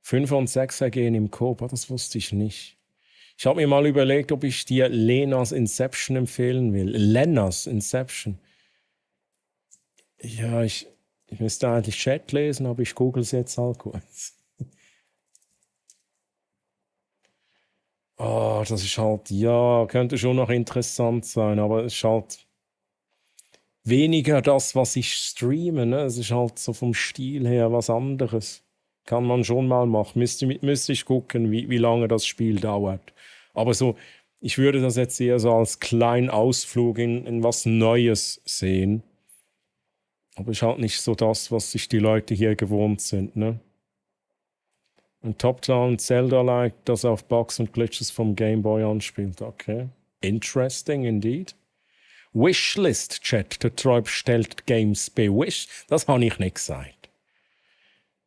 5 und 6 gehen im Coop, das wusste ich nicht. Ich habe mir mal überlegt, ob ich dir Lenas Inception empfehlen will. Lenas Inception. Ja, ich müsste eigentlich Chat lesen, aber ich google es jetzt halt kurz. Das ist halt, ja, könnte schon noch interessant sein, aber es ist halt weniger das, was ich streame. Ne? Es ist halt so vom Stil her was anderes. Kann man schon mal machen. Müsste ich gucken, wie lange das Spiel dauert. Aber so, ich würde das jetzt eher so als kleinen Ausflug in was Neues sehen. Aber es ist halt nicht so das, was sich die Leute hier gewohnt sind. Ne? Ein Top-Down Zelda-like, das auf Bugs und Glitches vom Game Boy anspielt. Okay. Interesting indeed. Wishlist-Chat, der Troy bestellt Games bei Wish. Das habe ich nicht gesagt.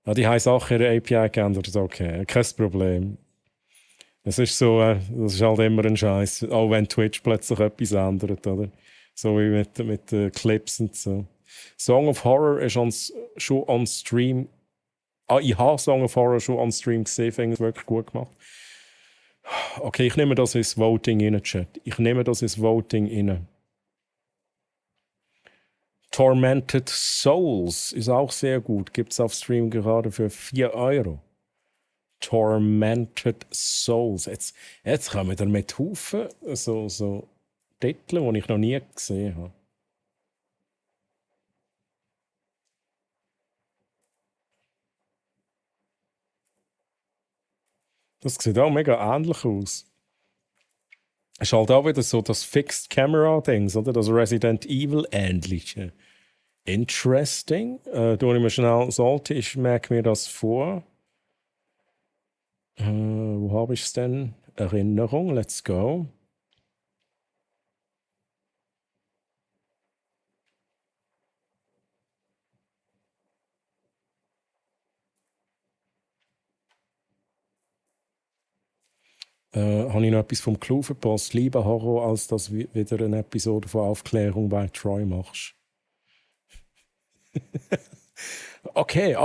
Ja, die haben Sachen ihre API geändert. Okay, kein Problem. Es ist so, das ist halt immer ein Scheiß, auch wenn Twitch plötzlich etwas ändert, oder? So wie mit Clips und so. Song of Horror ist schon on Stream. Ich habe Song of Horror schon on Stream gesehen, finde es wirklich gut gemacht. Okay, ich nehme das ins Voting rein, Chat. Tormented Souls ist auch sehr gut. Gibt es auf Stream gerade für 4 Euro. Tormented Souls. Jetzt kommen wir mit Haufen so Titel, die ich noch nie gesehen habe. Das sieht auch mega ähnlich aus. Es ist halt auch wieder so das Fixed Camera-Ding, oder? Das Resident Evil-ähnliche. Interesting. Tue ich mir schnell, ich merke mir das vor. Wo habe ich es denn? Erinnerung, let's go. Habe ich noch etwas vom Clou verpasst? Lieber Horror, als dass du wieder eine Episode von Aufklärung bei Troy machst. Okay.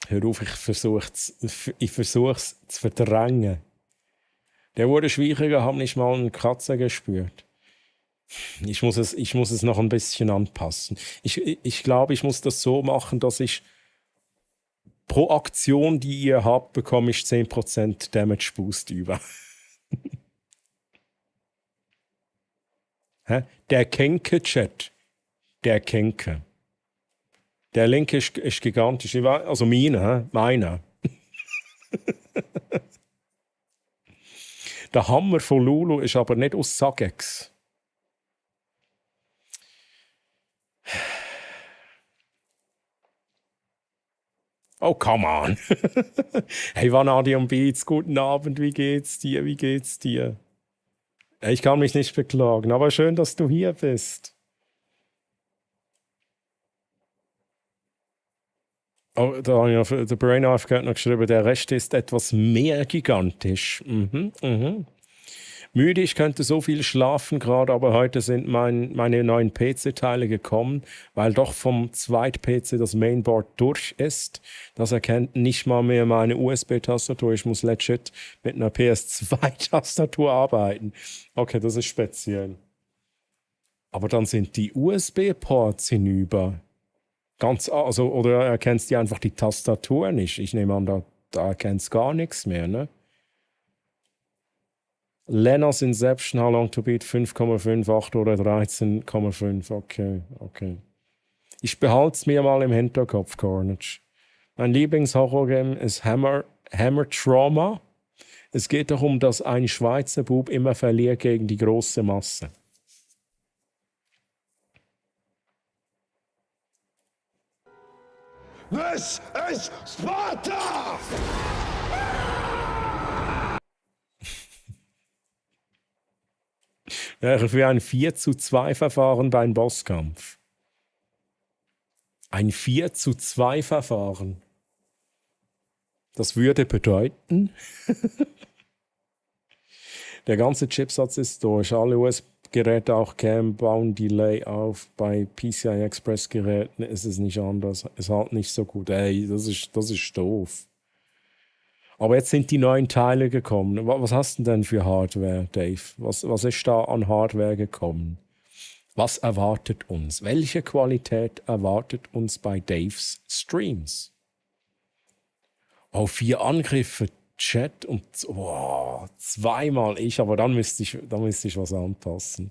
Hör auf, ich versuche es zu verdrängen. Der wurde schwieriger, habe nicht mal eine Katze gespürt. Ich muss es noch ein bisschen anpassen. Ich glaube, ich muss das so machen, dass ich pro Aktion, die ihr habt, bekomme ich 10% Damage Boost über. Der Kenke-Chat. Der Kenke. Der Link ist gigantisch. Also meiner. Der Hammer von Lulu ist aber nicht aus Sagex. Oh, come on. Hey, Vanadium Beats, guten Abend, wie geht's dir? Ich kann mich nicht beklagen, aber schön, dass du hier bist. Oh, da habe ich noch, der Brain AFK hat noch geschrieben, der Rest ist etwas mehr gigantisch. Müde, ich könnte so viel schlafen gerade, aber heute sind meine neuen PC-Teile gekommen, weil doch vom Zweit-PC das Mainboard durch ist. Das erkennt nicht mal mehr meine USB-Tastatur. Ich muss legit mit einer PS2-Tastatur arbeiten. Okay, das ist speziell. Aber dann sind die USB-Ports hinüber. Oder erkennst du einfach die Tastatur nicht? Ich nehme an, da erkennst du gar nichts mehr, ne? Lena's Inception, How Long to Beat 5,5, 8 oder 13,5. Okay. Ich behalte es mir mal im Hinterkopf, Carnage. Mein Lieblingshorror-Game ist Hammer Trauma. Es geht darum, dass ein Schweizer Bub immer verliert gegen die große Masse. This is Sparta! Wäre für ein 4:2-Verfahren beim Bosskampf. Ein 4:2-Verfahren. Das würde bedeuten, der ganze Chipsatz ist durch. Alle USB-Geräte, auch CAM, bauen Delay auf. Bei PCI Express-Geräten ist es nicht anders. Es halt nicht so gut. Ey, das ist doof. Aber jetzt sind die neuen Teile gekommen. Was hast du denn für Hardware, Dave? Was ist da an Hardware gekommen? Was erwartet uns? Welche Qualität erwartet uns bei Daves Streams? Oh, 4 Angriffe, Chat und zweimal ich, aber dann müsste ich was anpassen.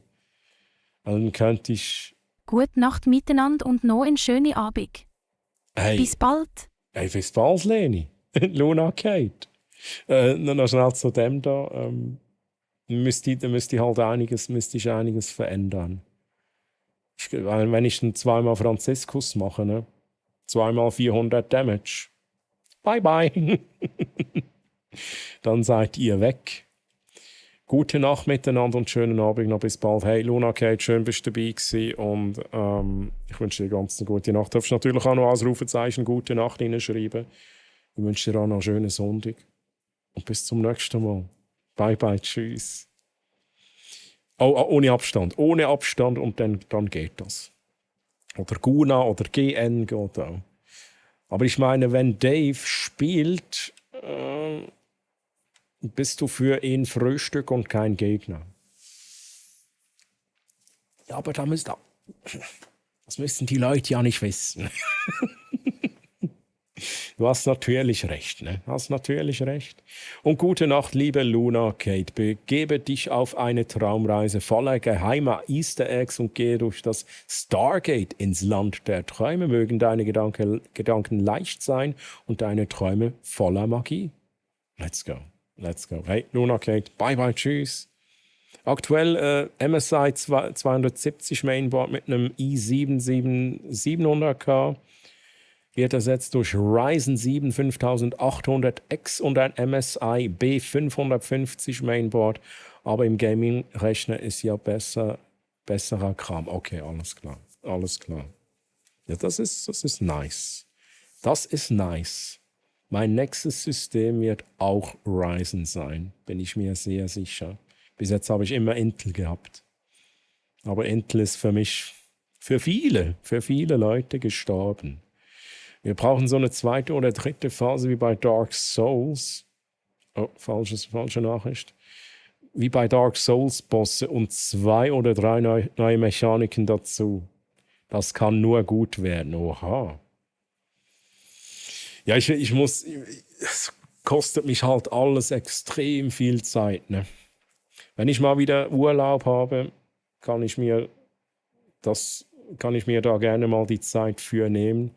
Dann könnte ich... Gute Nacht miteinander und noch einen schönen Abend. Hey. Bis bald. Hey, bis bald, Leni. Luna Kate. Noch schnell zu dem da. Müsste ich halt einiges verändern. Wenn ich dann 2-mal Franziskus mache, ne? 2-mal 400 Damage. Bye bye. Dann seid ihr weg. Gute Nacht miteinander und schönen Abend noch. Bis bald. Hey Luna Kate, schön bist du dabei gewesen und ich wünsche dir ganz eine gute Nacht. Du darfst natürlich auch noch als Rufezeichen gute Nacht hineinschreiben. Ich wünsche dir auch noch einen schönen Sonntag. Und bis zum nächsten Mal. Bye bye, tschüss. Ohne Abstand. Ohne Abstand und dann geht das. Oder Guna oder GN geht auch. Aber ich meine, wenn Dave spielt, bist du für ihn Frühstück und kein Gegner. Ja, aber das müssen die Leute ja nicht wissen. Du hast natürlich recht, ne? Hast natürlich recht. Und gute Nacht, liebe Luna Kate. Begebe dich auf eine Traumreise voller geheimer Easter Eggs und gehe durch das Stargate ins Land der Träume. Mögen deine Gedanken leicht sein und deine Träume voller Magie. Let's go. Let's go. Hey, Luna Kate, bye bye, tschüss. Aktuell MSI 270 Mainboard mit einem i7 700K. Wird ersetzt durch Ryzen 7 5800X und ein MSI B550 Mainboard. Aber im Gaming-Rechner ist ja besserer Kram. Okay, alles klar. Alles klar. Ja, das ist nice. Das ist nice. Mein nächstes System wird auch Ryzen sein. Bin ich mir sehr sicher. Bis jetzt habe ich immer Intel gehabt. Aber Intel ist für viele Leute gestorben. Wir brauchen so eine zweite oder dritte Phase wie bei Dark Souls. Oh, falsche Nachricht. Wie bei Dark Souls Bosse und 2 oder 3 neue Mechaniken dazu. Das kann nur gut werden. Oha. Ja, es kostet mich halt alles extrem viel Zeit, ne? Wenn ich mal wieder Urlaub habe, kann ich mir da gerne mal die Zeit für nehmen.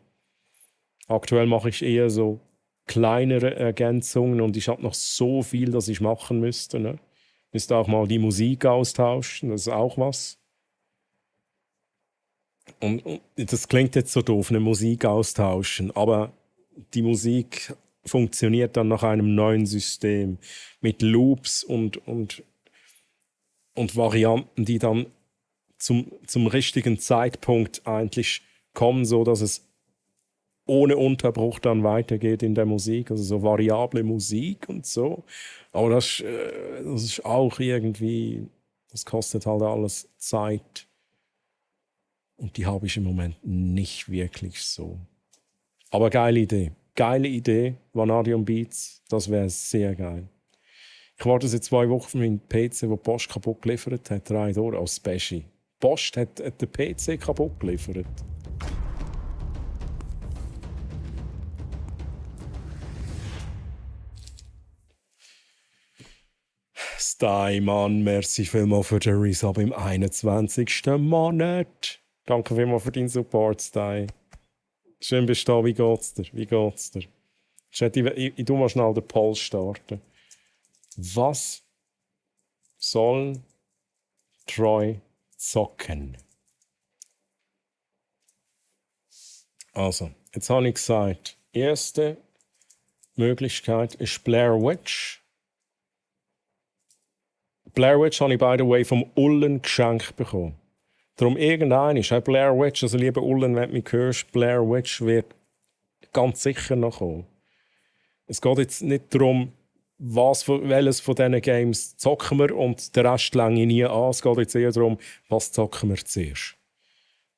Aktuell mache ich eher so kleinere Ergänzungen und ich habe noch so viel, das ich machen müsste. Ne? Müsste auch mal die Musik austauschen, das ist auch was. Und das klingt jetzt so doof, eine Musik austauschen, aber die Musik funktioniert dann nach einem neuen System mit Loops und Varianten, die dann zum richtigen Zeitpunkt eigentlich kommen, so dass es ohne Unterbruch dann weitergeht in der Musik, also so variable Musik und so. Aber das ist auch irgendwie, das kostet halt alles Zeit. Und die habe ich im Moment nicht wirklich so. Aber geile Idee, Vanadium Beats, das wäre sehr geil. Ich warte seit 2 Wochen für meinen PC, wo die Post kaputt geliefert hat, $3 als Special. Die Post hat den PC kaputt geliefert. Steinmann, merci vielmals für den Resub im 21. Monat. Danke vielmals für deinen Support, Stein. Schön bist du da. Wie geht's dir? Ich tu mal schnell den Poll starten. Was soll Troy zocken? Also, jetzt habe ich gesagt, erste Möglichkeit ist Blair Witch. Blair Witch habe ich, by the way, vom Ullen geschenkt bekommen. Darum irgendeiner ist Blair Witch, also lieber Ullen, wenn du mich hörst, Blair Witch wird ganz sicher noch kommen. Es geht jetzt nicht darum, welches von diesen Games zocken wir und den Rest länge ich nie an. Es geht jetzt eher darum, was zocken wir zuerst.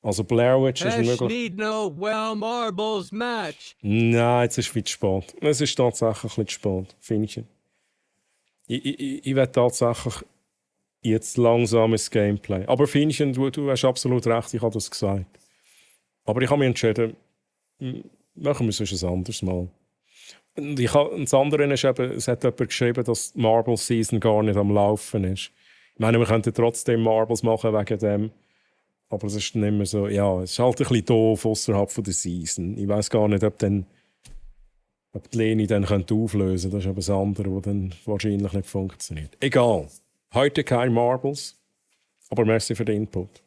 Also Blair Witch ist möglich. Need no well marbles match. Nein, jetzt ist es viel zu spät. Es ist tatsächlich ein bisschen zu spät, finde ich. Ich will tatsächlich jetzt langsames Gameplay. Aber Finchen, du hast absolut recht, ich habe das gesagt. Aber ich habe mich entschieden, machen wir es ein anderes Mal. Und das andere ist eben, es hat jemand geschrieben, dass die Marble Season gar nicht am Laufen ist. Ich meine, wir könnten trotzdem Marbles machen wegen dem. Aber es ist dann immer so, ja, es ist halt ein bisschen doof außerhalb der Season. Ich weiß gar nicht, ob die Leni dann auflösen könnte. Das ist aber das andere, das dann wahrscheinlich nicht funktioniert. Egal. Heute kein Marbles. Aber merci für den Input.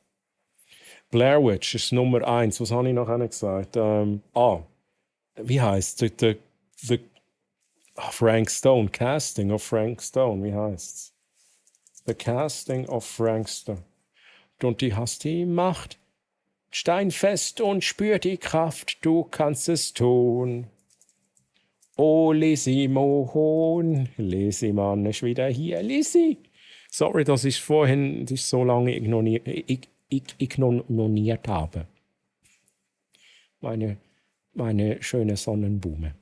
Blair Witch ist Nummer 1. Was habe ich noch gesagt? Wie heisst es? Frank Stone. Casting of Frank Stone. Wie heißt es? The Casting of Frank Stone. Und du hast die Macht. Steinfest und spür die Kraft. Du kannst es tun. Oh, Lizzie Mohon. Lizzie Mann ist wieder hier. Lizzie. Sorry, dass ich vorhin dich so lange ignoriert habe. Meine schöne Sonnenblume.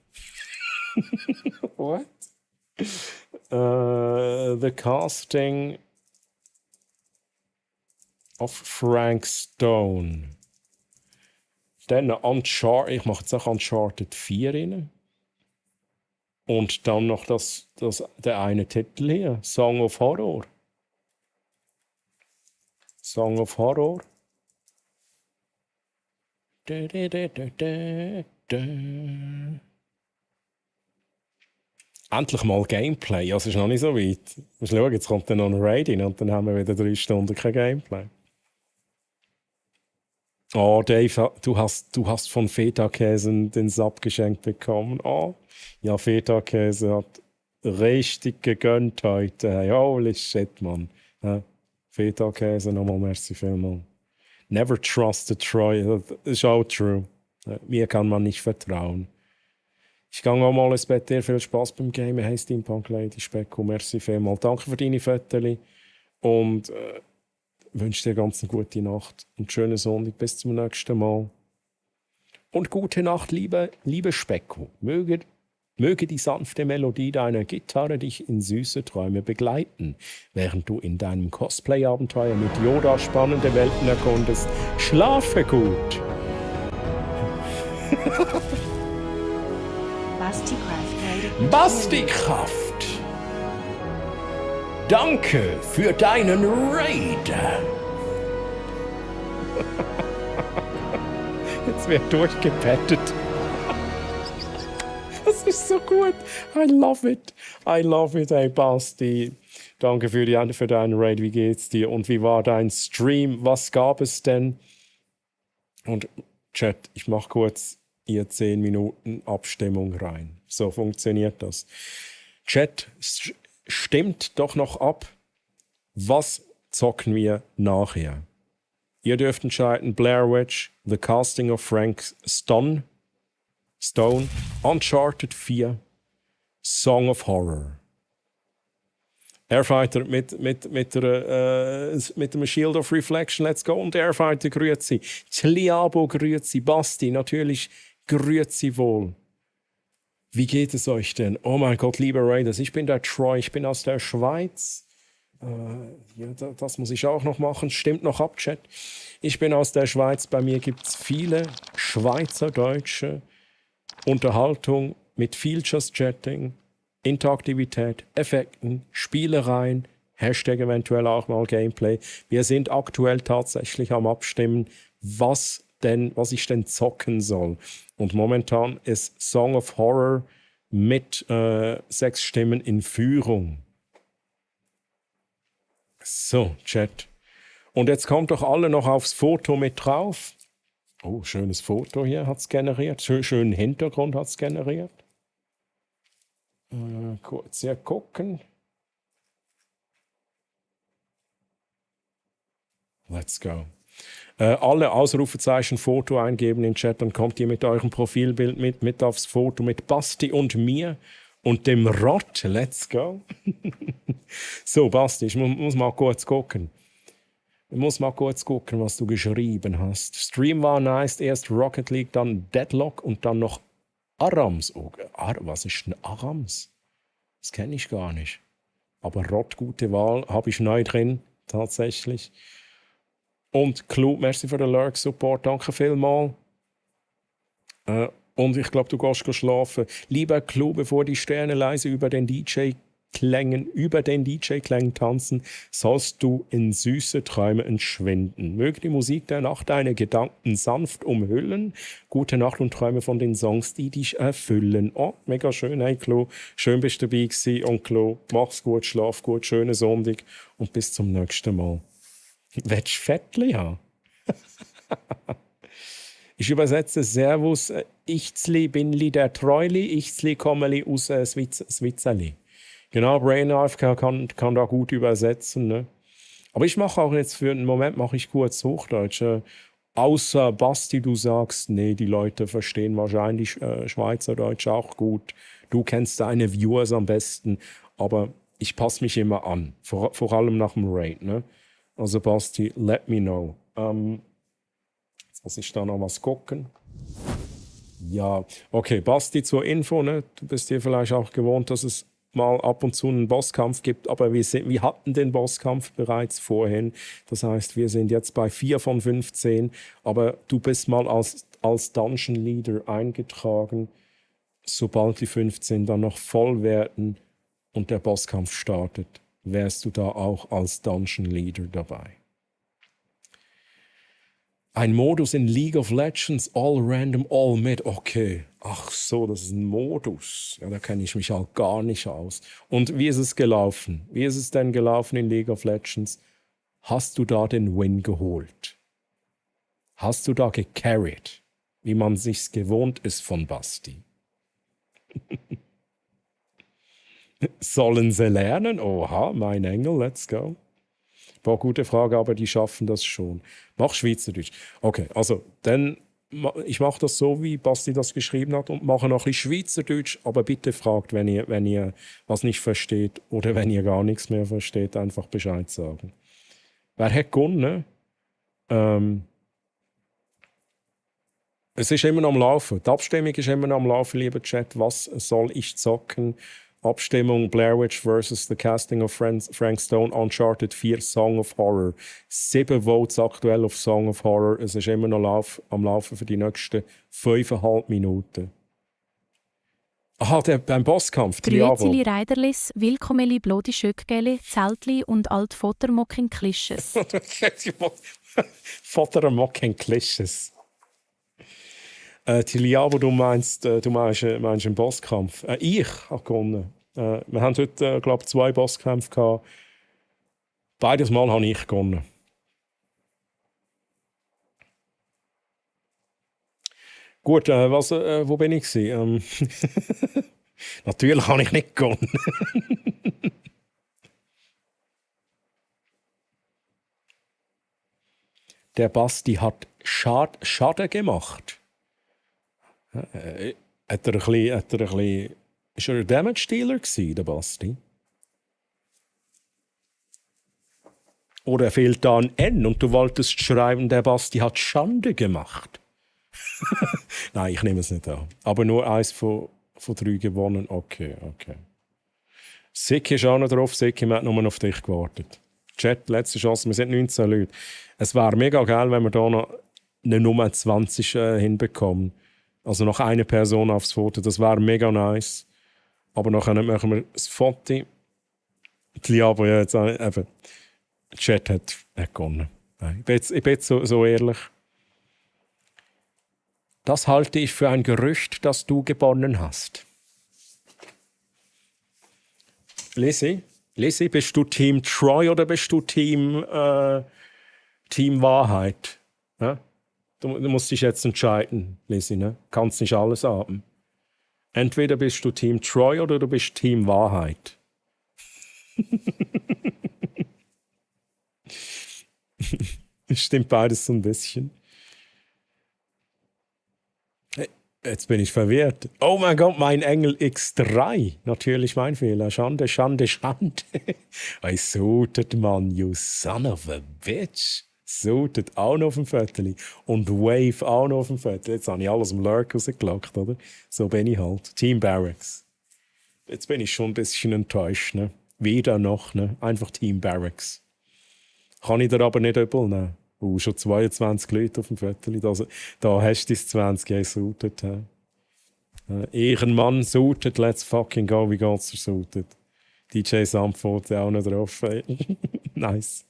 What? The casting of Frank Stone. Dann Uncharted, ich mache jetzt auch Uncharted 4 rein. Und dann noch der eine Titel hier, Song of Horror. Song of Horror. Da, da, da, da, da, da. Endlich mal Gameplay, also es ist noch nicht so weit. Mal schauen, jetzt kommt dann noch ein Raid rein und dann haben wir wieder 3 Stunden kein Gameplay. Oh, Dave, du hast von Feta-Käse den Sub geschenkt bekommen. Oh, ja, Feta-Käse hat richtig gegönnt heute. Hey, holy shit, Mann. Ja, Feta-Käse, nochmal merci vielmals. Never trust a Troy. Das ist auch true. Mir kann man nicht vertrauen. Ich gehe auch mal ins Bett. Dir viel Spaß beim Game. Hey, Steampunk Lady Specko, merci vielmals. Danke für deine Fotos. Und wünsche dir eine ganz gute Nacht und schönen Sonntag. Bis zum nächsten Mal. Und gute Nacht, liebe Specko. Möge die sanfte Melodie deiner Gitarre dich in süße Träume begleiten, während du in deinem Cosplay-Abenteuer mit Yoda spannende Welten erkundest. Schlafe gut! Bastikraft! Danke für deinen Raid! Jetzt wird durchgepettet. Das ist so gut. I love it. I love it, hey Basti. Danke für deinen Raid. Wie geht's dir? Und wie war dein Stream? Was gab es denn? Und Chat, ich mache kurz ihr 10 Minuten Abstimmung rein. So funktioniert das. Chat, stimmt doch noch ab. Was zocken wir nachher? Ihr dürft entscheiden, Blair Witch, The Casting of Frank Stone, Uncharted 4, Song of Horror. Airfighter mit dem Shield of Reflection, let's go. Und Airfighter, grüezi. Tliabo, grüezi. Basti, natürlich, grüezi wohl. Wie geht es euch denn? Oh mein Gott, liebe Raiders, ich bin der Troy, ich bin aus der Schweiz. Ja, das muss ich auch noch machen. Stimmt noch ab, Chat. Ich bin aus der Schweiz. Bei mir gibt es viele schweizerdeutsche Unterhaltung mit Features-Chatting, Interaktivität, Effekten, Spielereien, Hashtag eventuell auch mal Gameplay. Wir sind aktuell tatsächlich am Abstimmen, was ich denn zocken soll. Und momentan ist Song of Horror mit 6 Stimmen in Führung. So, Chat. Und jetzt kommt doch alle noch aufs Foto mit drauf. Oh, schönes Foto hier hat es generiert. Schönen Hintergrund hat es generiert. Kurz hier gucken. Let's go. Alle Ausrufezeichen Foto eingeben im Chat, dann kommt ihr mit eurem Profilbild mit aufs Foto mit Basti und mir und dem Rott. Let's go. So, Basti, ich muss mal kurz gucken. Ich muss mal kurz gucken, was du geschrieben hast. Stream war nice, erst Rocket League, dann Deadlock und dann noch Arams. Oh, was ist denn Arams? Das kenne ich gar nicht. Aber Rott, gute Wahl, habe ich neu drin, tatsächlich. Und Clu, merci für den Lurk-Support, danke vielmals. Und ich glaube, du gehst schlafen. Lieber Clu, bevor die Sterne leise über den DJ-Klängen tanzen, sollst du in süße Träume entschwinden. Möge die Musik der Nacht deine Gedanken sanft umhüllen. Gute Nacht und Träume von den Songs, die dich erfüllen. Oh, mega schön, hey Clu. Schön bist du dabei gewesen. Und Clu, mach's gut, schlaf gut, schönen Sonntag und bis zum nächsten Mal. Willst du Fettli haben? Ich übersetze Servus, Ichzli, Binli, der Treuli, Ichzli, Kommeli aus Switzerli. Genau, Brain AFK kann da gut übersetzen. Ne? Aber ich mache auch jetzt für einen Moment kurz Hochdeutsch. Außer Basti, du sagst, nee, die Leute verstehen wahrscheinlich Schweizerdeutsch auch gut. Du kennst deine Viewers am besten, aber ich passe mich immer an, vor allem nach dem Raid. Ne? Also Basti, let me know. Jetzt muss ich da noch was gucken. Ja, okay, Basti zur Info. Ne? Du bist dir vielleicht auch gewohnt, dass es mal ab und zu einen Bosskampf gibt, aber wir hatten den Bosskampf bereits vorhin. Das heißt, wir sind jetzt bei 4 von 15, aber du bist mal als Dungeon Leader eingetragen. Sobald die 15 dann noch voll werden und der Bosskampf startet, wärst du da auch als Dungeon Leader dabei. Ein Modus in League of Legends, all random, all mid. Okay, ach so, das ist ein Modus. Ja, da kenne ich mich halt gar nicht aus. Und wie ist es gelaufen? Wie ist es denn gelaufen in League of Legends? Hast du da den Win geholt? Hast du da gecarried, wie man sich's gewohnt ist von Basti? Sollen sie lernen? Oha, mein Engel, let's go. Ein paar gute Fragen, aber die schaffen das schon. Mach Schweizerdeutsch. Okay, also dann, ich mache das so, wie Basti das geschrieben hat und mache noch ein bisschen Schweizerdeutsch, aber bitte fragt, wenn ihr was nicht versteht oder wenn ihr gar nichts mehr versteht, einfach Bescheid sagen. Wer hat gewonnen? Es ist immer noch am Laufen. Die Abstimmung ist immer noch am Laufen, lieber Chat. Was soll ich zocken? Abstimmung Blair Witch vs. The Casting of Frank Stone, Uncharted 4, Song of Horror. 7 Votes aktuell auf Song of Horror. Es ist immer noch am Laufen für die nächsten 5,5 Minuten. Aha, beim Bosskampf. Grüezili Reiderlis, Willkommeli Blodi Schöckgeli, Zeltli und alt Futtermocken Klisches. Futtermocken Klisches. Tiliabo, du meinst einen Bosskampf. Ich habe gewonnen. Wir haben heute, glaube ich, 2 Bosskämpfe gehabt. Beides Mal habe ich gewonnen. Gut, wo bin ich gewesen? Natürlich habe ich nicht gewonnen. Der Basti hat Schaden gemacht. Hat er ein bisschen, ist er ein Damage-Dealer gewesen, der Basti? Oder fehlt da ein N und du wolltest schreiben, der Basti hat Schande gemacht? Nein, ich nehme es nicht an. Aber nur 1 von 3 gewonnen. Okay. Siki ist auch noch drauf. Siki hat nur auf dich gewartet. Chat, letzte Chance. Wir sind 19 Leute. Es wäre mega geil, wenn wir da noch eine Nummer 20 hinbekommen. Also noch eine Person aufs Foto, das wäre mega nice. Aber nachher machen wir das Foto. Die Liabo, ja, jetzt eben. Der Chat hat gewonnen. Ich bin jetzt so ehrlich. Das halte ich für ein Gerücht, dass du gewonnen hast. Lizzie, bist du Team Troy oder bist du Team Wahrheit? Ja? Du musst dich jetzt entscheiden, Lizzie, ne? Kannst nicht alles haben. Entweder bist du Team Troy oder du bist Team Wahrheit. Stimmt beides so ein bisschen. Jetzt bin ich verwirrt. Oh mein Gott, mein Engel X3. Natürlich mein Fehler. Schande. I suited, man, you son of a bitch. Suited auch noch auf dem Viertel. Und Wave auch noch auf dem Viertel. Jetzt habe ich alles im Lurk rausgelockt, oder? So bin ich halt. Team Barracks. Jetzt bin ich schon ein bisschen enttäuscht, ne? Weder noch, ne? Einfach Team Barracks. Kann ich dir aber nicht übel nehmen. Schon 22 Leute auf dem Viertel. Da hast du das 20 suited. Ehrenmann suited, let's fucking go. Wie geht's dir suited? DJ Samford auch noch drauf. Nice.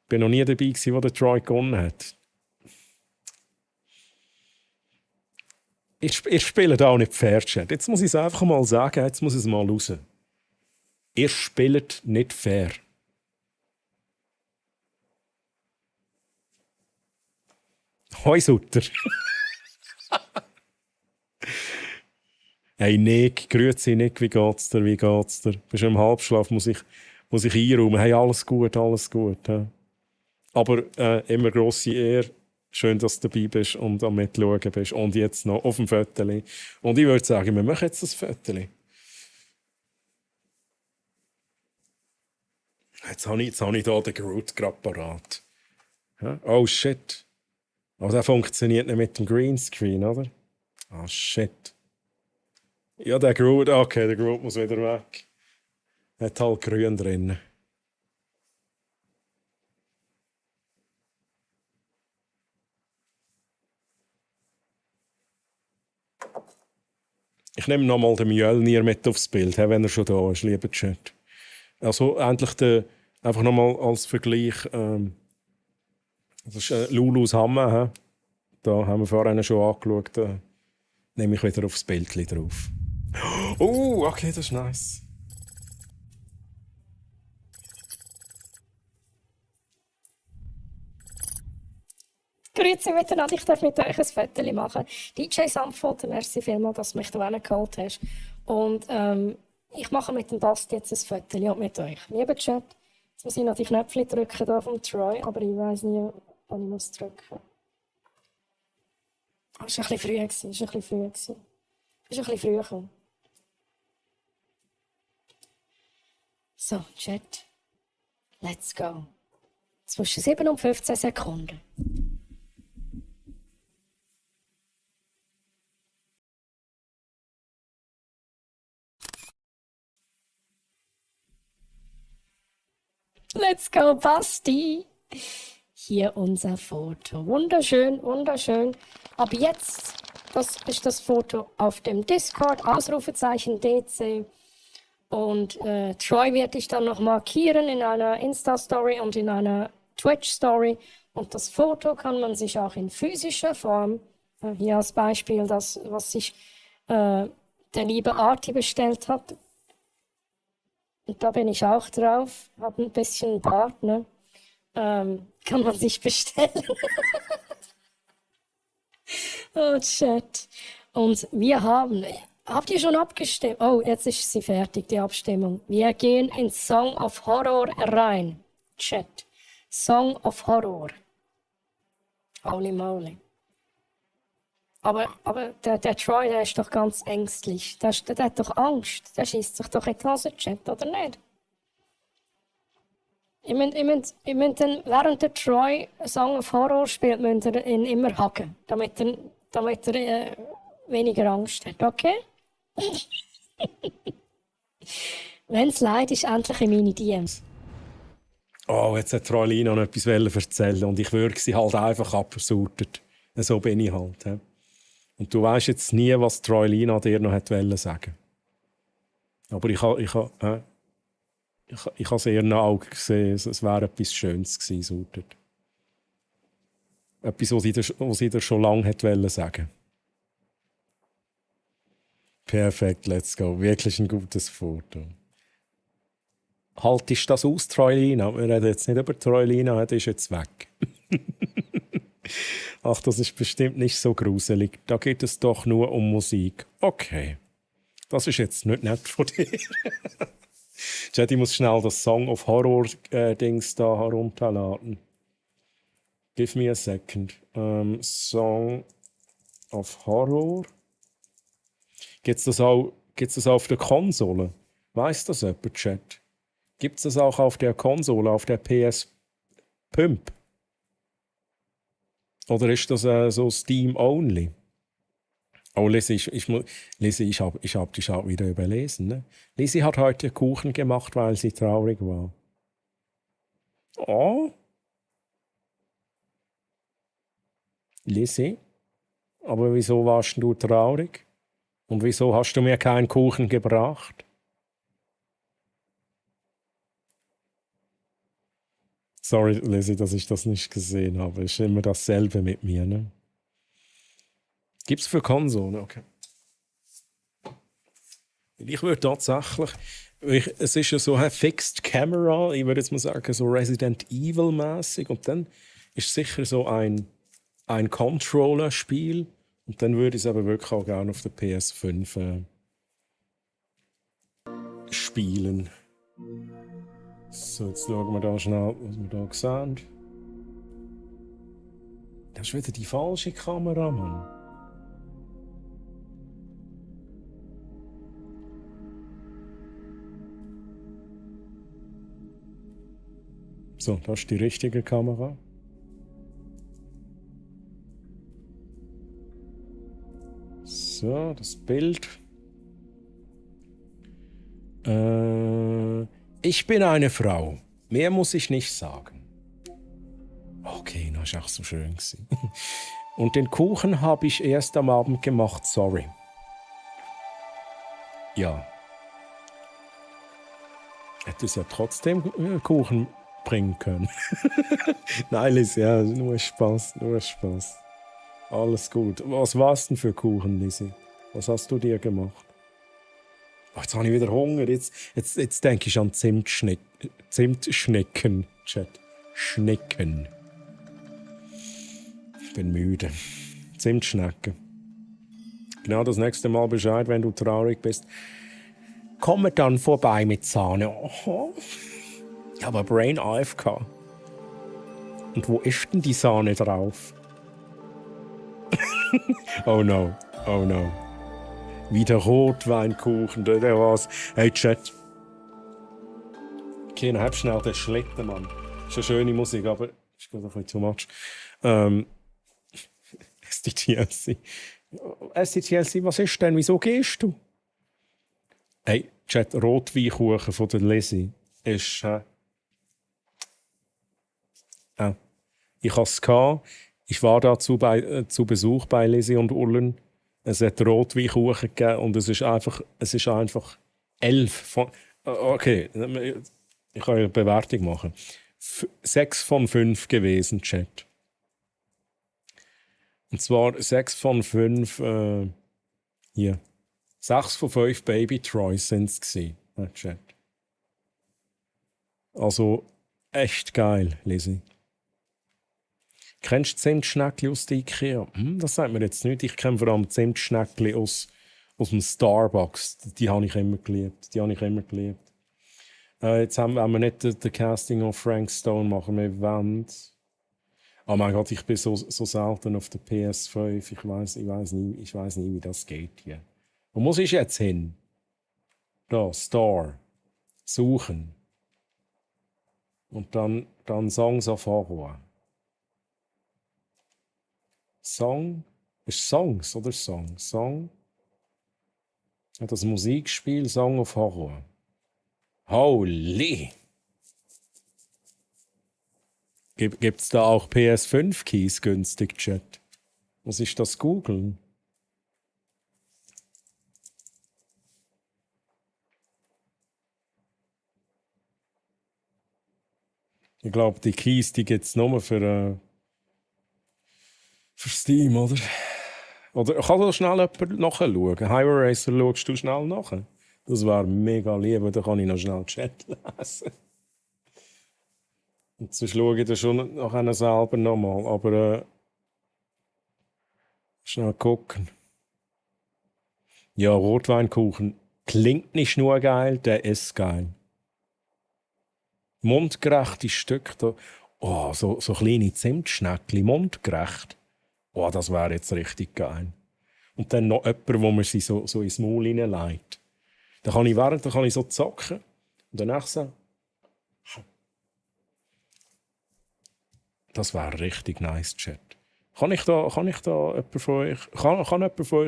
Ich war noch nie dabei, wo der Troy gewonnen hat. Ich spiele da auch nicht fair, Chat. Jetzt muss ich es einfach mal sagen, jetzt muss ich es mal raus. Ihr spielt nicht fair. Hoi Sutter. Hey Nick, grüezi Nick, wie geht's dir? Bist du im Halbschlaf? Muss ich einräumen? Hey, alles gut. Ja. Aber immer grosse Ehre. Schön, dass du dabei bist und am Mitschauen bist. Und jetzt noch auf dem Foto. Und ich würde sagen, wir machen jetzt das Foto. Jetzt habe ich hier den Groot gerade parat. Ja? Oh shit. Aber der funktioniert nicht mit dem Greenscreen, oder? Ah, shit. Ja, der Groot, okay, der Groot muss wieder weg. Hat halt grün drin. Ich nehme nochmal den Mjölnir mit aufs Bild, wenn er schon da ist, lieber Chat. Also endlich einfach nochmal als Vergleich. Das ist Lulus Hammer. Da haben wir vorhin schon angeschaut. Nehme ich wieder aufs Bild drauf. Oh, okay, das ist nice. Grüezi miteinander, ich darf mit euch ein Foto machen. DJ Samfoto, merci vielmals, dass du mich da geholt hast. Und ich mache mit dem Basti jetzt ein Foto und mit euch. Lieber Chat, jetzt muss ich noch die Knöpfe drücken hier vom Troy, aber ich weiß nie, wann ich muss drücken. Oh, es war ein bisschen früh. Ist ein bisschen früh gekommen. So, Chat. Let's go. Zwischen 7 und 15 Sekunden. Let's go, Basti! Hier unser Foto. Wunderschön, wunderschön. Aber jetzt, das ist das Foto auf dem Discord, Ausrufezeichen DC. Und Troy werde ich dann noch markieren in einer Insta-Story und in einer Twitch-Story. Und das Foto kann man sich auch in physischer Form, hier als Beispiel das, was sich der liebe Arti bestellt hat. Und da bin ich auch drauf, habe ein bisschen Bart, ne? Kann man sich bestellen. Oh, Chat. Und wir haben, habt ihr schon abgestimmt? Oh, jetzt ist sie fertig, die Abstimmung. Wir gehen in Song of Horror rein. Chat. Song of Horror. Holy moly. Aber der Troy, der ist doch ganz ängstlich. Der hat doch Angst. Der schießt sich doch in die Hose, Chat, oder nicht? Ich müsst dann, während der Troy Song of Horror spielt, müsst ihr ihn immer hacken, damit er weniger Angst hat, okay? Wenn's leid ist, endlich in meine DMs. Oh, jetzt hat Troilina noch etwas erzählen und ich würde sie halt einfach abversurtet. So bin ich halt. He. Und du weißt jetzt nie, was Troilina dir noch wollte sagen. Aber ich habe es in ihren Augen gesehen, es wäre etwas Schönes gewesen, surtet. Etwas, was sie dir schon lange wollte sagen. Perfekt, let's go. Wirklich ein gutes Foto. Haltest du das aus, Troilina? Wir reden jetzt nicht über Troilina, die ist jetzt weg. Ach, das ist bestimmt nicht so gruselig. Da geht es doch nur um Musik. Okay. Das ist jetzt nicht nett von dir. Ich muss schnell das Song of Horror-Dings da herunterladen. Give me a second. Song of Horror. Gibt es das auf der Konsole? Weiss das jemand, Chat? Gibt es das auch auf der Konsole, auf der PS Pump? Oder ist das so Steam-only? Oh, Lizzie, ich habe dich auch wieder überlesen. Ne? Lizzie hat heute Kuchen gemacht, weil sie traurig war. Oh. Lizzie, aber wieso warst du traurig? Und wieso hast du mir keinen Kuchen gebracht? Sorry, Lizzie, dass ich das nicht gesehen habe. Ist immer dasselbe mit mir, ne? Gibt's für Konsole? Okay. Ich würde tatsächlich, es ist ja so eine Fixed Camera, ich würde jetzt mal sagen, so Resident Evil-mäßig. Und dann ist sicher so ein Controller-Spiel. Und dann würde ich es aber wirklich auch gerne auf der PS5 spielen. So, jetzt schauen wir da schnell, was wir da sehen. Das ist wieder die falsche Kamera, Mann. So, das ist die richtige Kamera. So, das Bild. Ich bin eine Frau. Mehr muss ich nicht sagen. Okay, das war auch so schön. Und den Kuchen habe ich erst am Abend gemacht, sorry. Ja. Hätte es ja trotzdem Kuchen bringen können. Nein, Lizzie, ja, nur Spaß, nur Spaß. Alles gut. Was war's denn für Kuchen, Lizzie? Was hast du dir gemacht? Oh, jetzt habe ich wieder Hunger. Jetzt denke ich an Zimtschnecken. Chat. Schnecken. Ich bin müde. Zimtschnecken. Genau, das nächste Mal Bescheid, wenn du traurig bist. Komme dann vorbei mit Sahne. Oh. Ich habe Brain AFK. Und wo ist denn die Sahne drauf? Oh no, oh no. Wieder Rotweinkuchen, der war's. Hey, Chat. Okay, dann hab schnell den Schlitten, Mann. Ist eine schöne Musik, aber ist gerade ein bisschen too much. SDTLC. SDTLC, was ist denn? Wieso gehst du? Hey, Chat, Rotweinkuchen von der Lizzie ist... ich hatte es. Ich war da zu Besuch bei Lizzie und Ullen. Es hat Rotweinkuchen gegeben und es ist einfach 11 von... Okay, ich kann eine Bewertung machen. 6 von 5 gewesen, Chat. Und zwar 6 von 5... hier. 6 von 5 Baby Troys sind es gewesen, Chat. Also, echt geil, Lizzie. Kennst du Zimtschneckli aus der Ikea? Das sagt mir jetzt nicht. Ich kenne vor allem Zimtschneckli aus dem Starbucks. Die habe ich immer geliebt. Jetzt haben wir nicht den Casting of Frank Stone machen. Wir wollen... Oh mein Gott, ich bin so selten auf der PS5. Ich weiß nie, wie das geht hier. Wo muss ich jetzt hin? Da, Star. Suchen. Und dann Songs of Horror. Song? Ist Songs oder Song? Song? Ja, das Musikspiel Song of Horror. Holy! Gibt es da auch PS5-Keys günstig, Chat? Muss ich das googeln? Ich glaube, die Keys, die gibt es nur für Steam, oder? Oder kann da schnell jemand nachschauen? Highway Racer, schaust du schnell nach? Das wäre mega lieb, da kann ich noch schnell Chat lesen. Und sonst schaue ich dann schon nachher selber nochmal, aber schnell gucken. Ja, Rotweinkuchen klingt nicht nur geil, der ist geil. Mundgerechte Stück da. Oh, so kleine Zimtschneckli, mundgerecht. Oh, das wäre jetzt richtig geil. Und dann noch jemand, wo man sie so ins Maul hineinlegt. Da kann ich so zocken. Und danach so. Das wäre richtig nice, Chat. Kann jemand von euch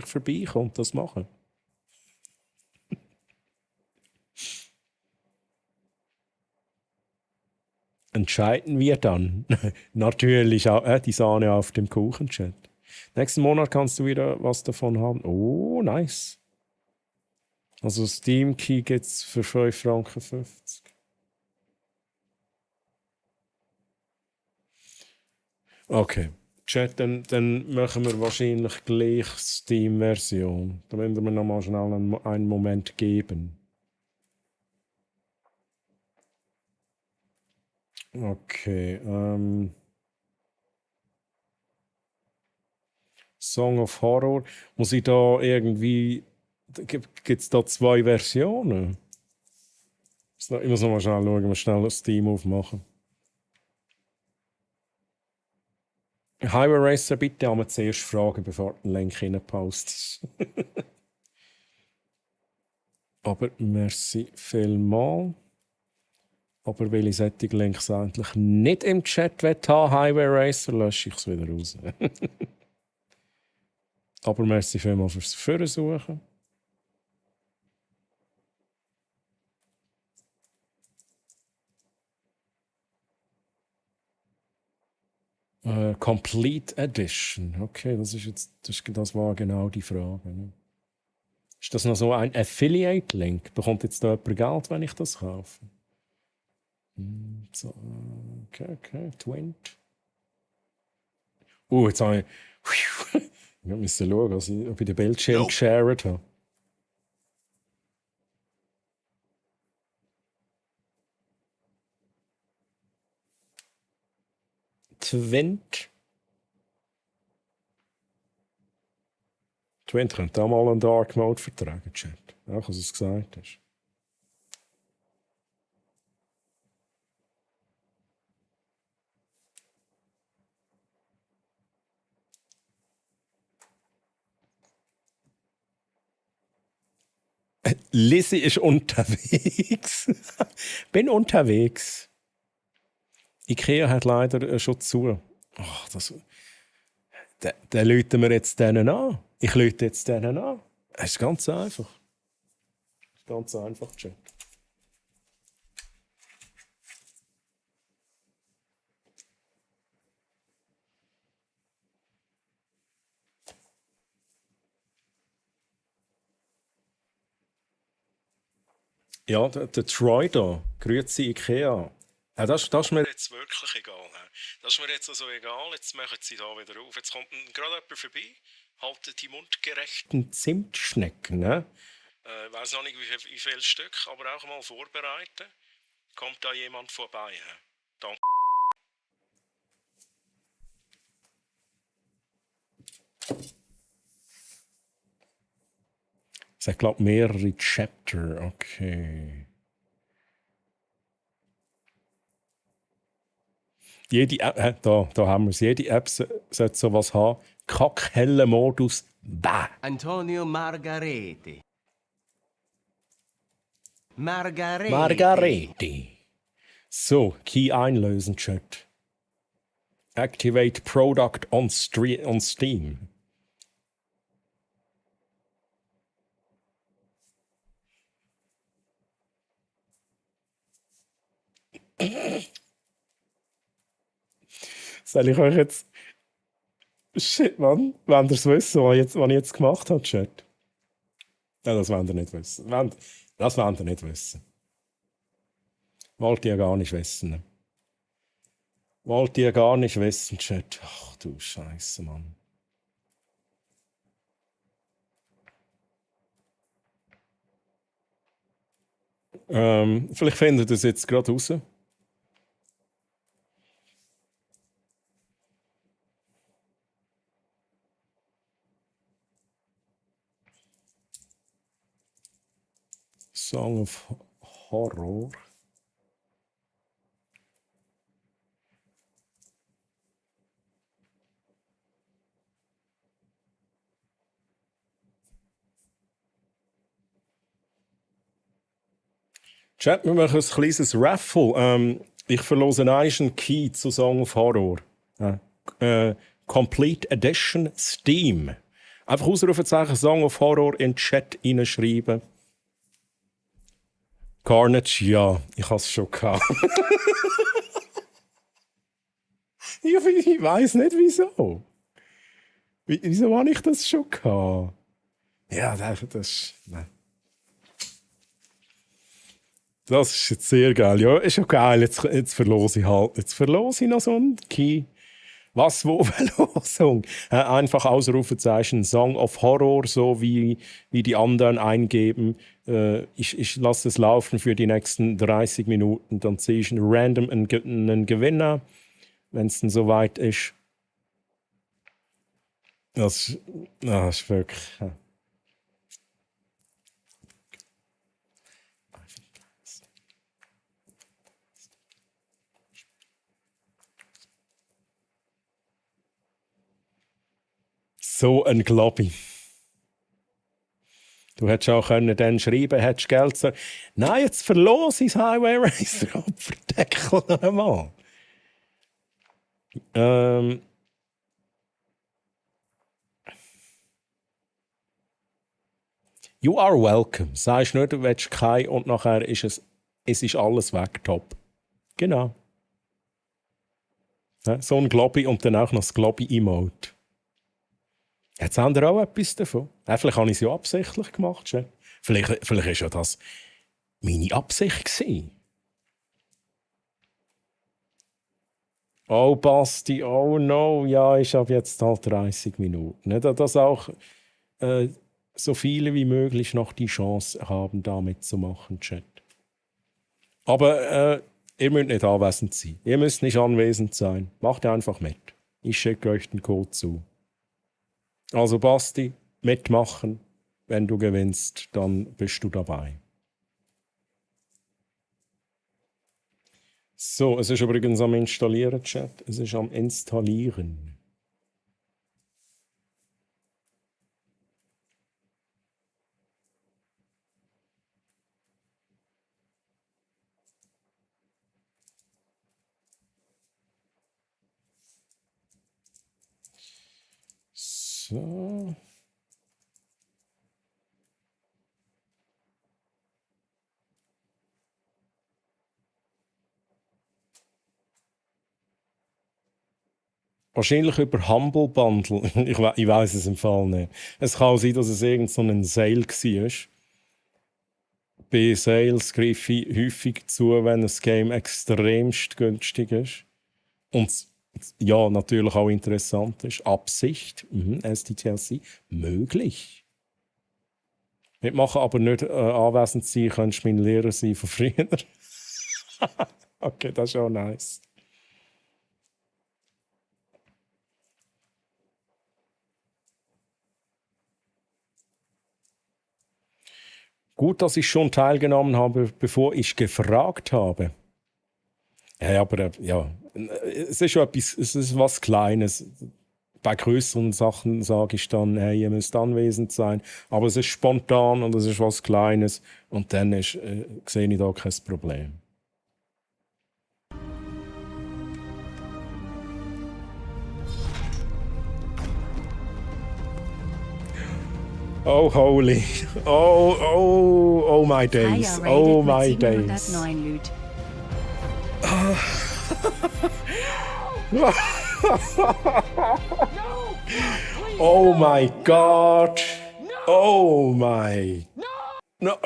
vorbeikommen und das machen? Entscheiden wir dann natürlich auch, die Sahne auf dem Kuchen, Chat. Nächsten Monat kannst du wieder was davon haben. Oh, nice. Also Steam Key gibt es für 5,50 Franken. Okay. Chat, dann machen wir wahrscheinlich gleich Steam-Version. Da werden wir noch mal schnell einen Moment geben. Okay, Song of Horror. Muss ich da irgendwie... Gibt es da 2 Versionen? Ich muss noch mal schnell schauen, wir schnell das Steam aufmachen. Highway Racer, bitte einmal zuerst fragen, bevor du den Link reinpostest. Aber merci vielmals. Aber weil ich solche Links eigentlich nicht im Chat haben, Highway Racer, lösche ich es wieder raus. Aber merci vielmals fürs Versuchen. Complete Edition. Okay, das war genau die Frage. Ne? Ist das noch so ein Affiliate-Link? Bekommt jetzt da jemand Geld, wenn ich das kaufe? So, okay. Twint. Jetzt habe ich... Ich musste schauen, ob ich den Bildschirm geshared habe. Twint könnte auch mal einen Dark Mode vertragen, Chat. Auch, was es gesagt hast. Lizzie ist unterwegs. Bin unterwegs. Ikea hat leider schon zu. Ach, dann läuten wir jetzt denen an. Ich läute jetzt denen an. Es ist ganz einfach. Ganz einfach, Chat. Ja, der Troy da. Grüezi Ikea. Das ist mir jetzt wirklich egal. Das ist mir jetzt also egal. Jetzt machen sie da wieder auf. Jetzt kommt gerade jemand vorbei. Halten die mundgerechten Zimtschnecken. Ne? Ich weiß noch nicht, wie viel Stück, aber auch mal vorbereiten. Kommt da jemand vorbei? Danke. Es hat, glaube ich, mehrere Chapter. Okay. Jede App, da haben wir es. Jede App sollte sowas haben. Kackheller Modus. Bäh. Antonio Margarete. Margarete. So, Key einlösen, Chat. Activate Product on Steam. Soll ich euch jetzt... Shit, Mann. Wollt ihr es wissen, was ich jetzt gemacht habe, Chat? Ja, das wollt ihr nicht wissen. Das wollt ihr nicht wissen. Wollt ihr gar nicht wissen. Wollt ihr gar nicht wissen, Chat? Ach du Scheiße, Mann. Vielleicht findet ihr es jetzt gerade raus. Song of Horror. Chat, wir machen ein kleines Raffle. Ich verlose einen Key zu Song of Horror. Complete Edition Steam. Einfach Ausrufezeichen Song of Horror in den Chat reinschreiben. Carnage, ja, ich habe es schon gehabt. ich weiß nicht wieso. Wieso habe ich das schon gehabt? Ja, das. Nein. Das ist jetzt sehr geil. Ja, ist schon geil. Jetzt verlose ich halt. Jetzt verlose ich noch so einen Key. Was, wo, Verlosung? Einfach Ausrufezeichen Song of Horror, so wie die anderen eingeben. Ich lasse es laufen für die nächsten 30 Minuten. Dann ziehe ich random einen Gewinner, wenn es dann soweit ist. Das ist wirklich... So ein Globby. Du hättest auch dann schreiben, hättest Geld so. Nein, jetzt verlose ich das Highway Racer Opferdeckel noch einmal. You are welcome. Sagst nicht, du willst kein und nachher ist es ist alles weg, top. Genau. Ja, so ein Globby und dann auch noch das Globby-Emote. Jetzt haben wir auch etwas davon. Ja, vielleicht habe ich es ja absichtlich gemacht. Schon. Vielleicht war ja das meine Absicht gewesen. Oh, Basti, oh no. Ja, ich habe jetzt halt 30 Minuten. Ne? Dass auch so viele wie möglich noch die Chance haben, da mitzumachen, Chat. Aber ihr müsst nicht anwesend sein. Ihr müsst nicht anwesend sein. Macht einfach mit. Ich schicke euch den Code zu. Also Basti, mitmachen. Wenn du gewinnst, dann bist du dabei. So, es ist übrigens am Installieren, Chat. Es ist am Installieren. So. Wahrscheinlich über Humble Bundle. Ich weiß es im Fall nicht. Es kann sein, dass es irgend so ein Sale war. Bei Sales greife ich häufig zu, wenn ein Game extremst günstig ist. Und ja, natürlich auch interessant ist. Absicht, STTLC, möglich. Mitmachen, aber nicht anwesend sein, könntest mein Lehrer sein von früher. Okay, das ist auch nice. Gut, dass ich schon teilgenommen habe, bevor ich gefragt habe. Ja, aber ja, es ist schon etwas, es ist was Kleines. Bei größeren Sachen sage ich dann, hey, ihr müsst anwesend sein. Aber es ist spontan und es ist was Kleines. Und dann sehe ich da kein Problem. Oh, holy. Oh my days. Oh my days. Oh my God. Oh my. No.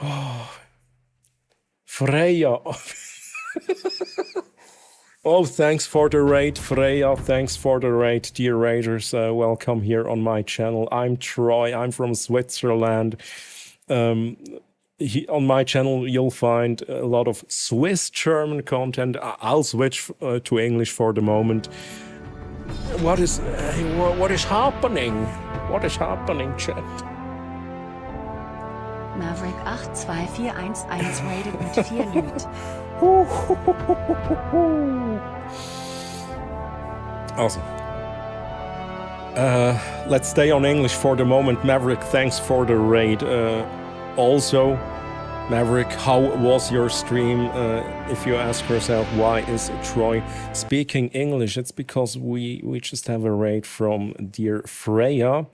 Oh. Freya. Oh, thanks for the raid, Freya. Thanks for the raid, dear raiders. Welcome here on my channel. I'm Troy. I'm from Switzerland. On my channel, you'll find a lot of Swiss German content. I'll switch to English for the moment. What is happening? What is happening, chat? Maverick 82411 raided mit 4 Lüt. Awesome. Let's stay on English for the moment. Maverick, thanks for the raid. Also, Maverick, how was your stream? If you ask yourself why is Troy speaking English, it's because we just have a raid from dear Freya.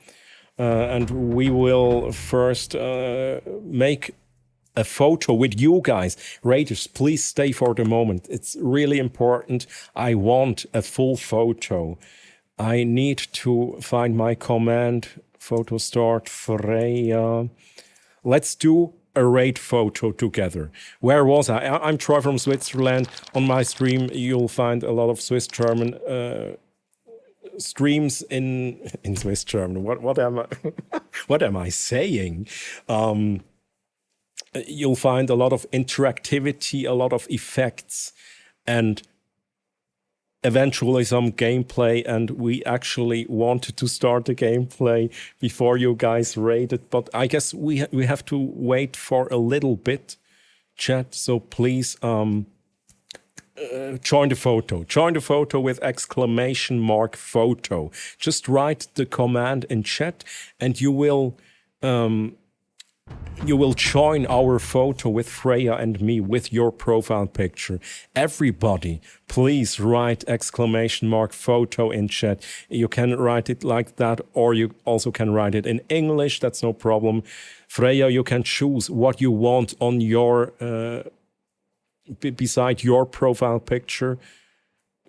And we will first make a photo with you guys. Raiders, please stay for the moment. It's really important. I want a full photo. I need to find my command. Photo start, Freya. Let's do a raid photo together. Where was I? I'm Troy from Switzerland. On my stream, you'll find a lot of Swiss German streams in Swiss German. What am I? What am I saying? You'll find a lot of interactivity, a lot of effects, and eventually some gameplay. And we actually wanted to start the gameplay before you guys raided, but I guess we have to wait for a little bit, chat. So please join the photo. Join the photo with !photo. Just write the command in chat, and you will join our photo with Freya and me with your profile picture. Everybody, please write !photo in chat. You can write it like that, or you also can write it in English. That's no problem. Freya, you can choose what you want on your beside your profile picture.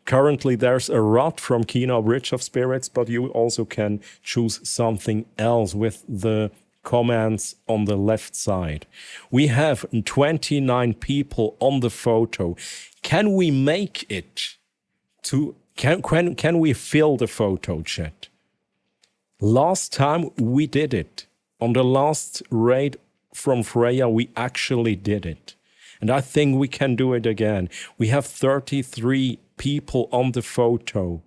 Currently, there's a rod from Kina, Bridge of Spirits, but you also can choose something else with the comments on the left side. We have 29 people on the photo. Can we make it to... Can we fill the photo, chat? Last time we did it. On the last raid from Freya, we actually did it. And I think we can do it again. We have 33 people on the photo.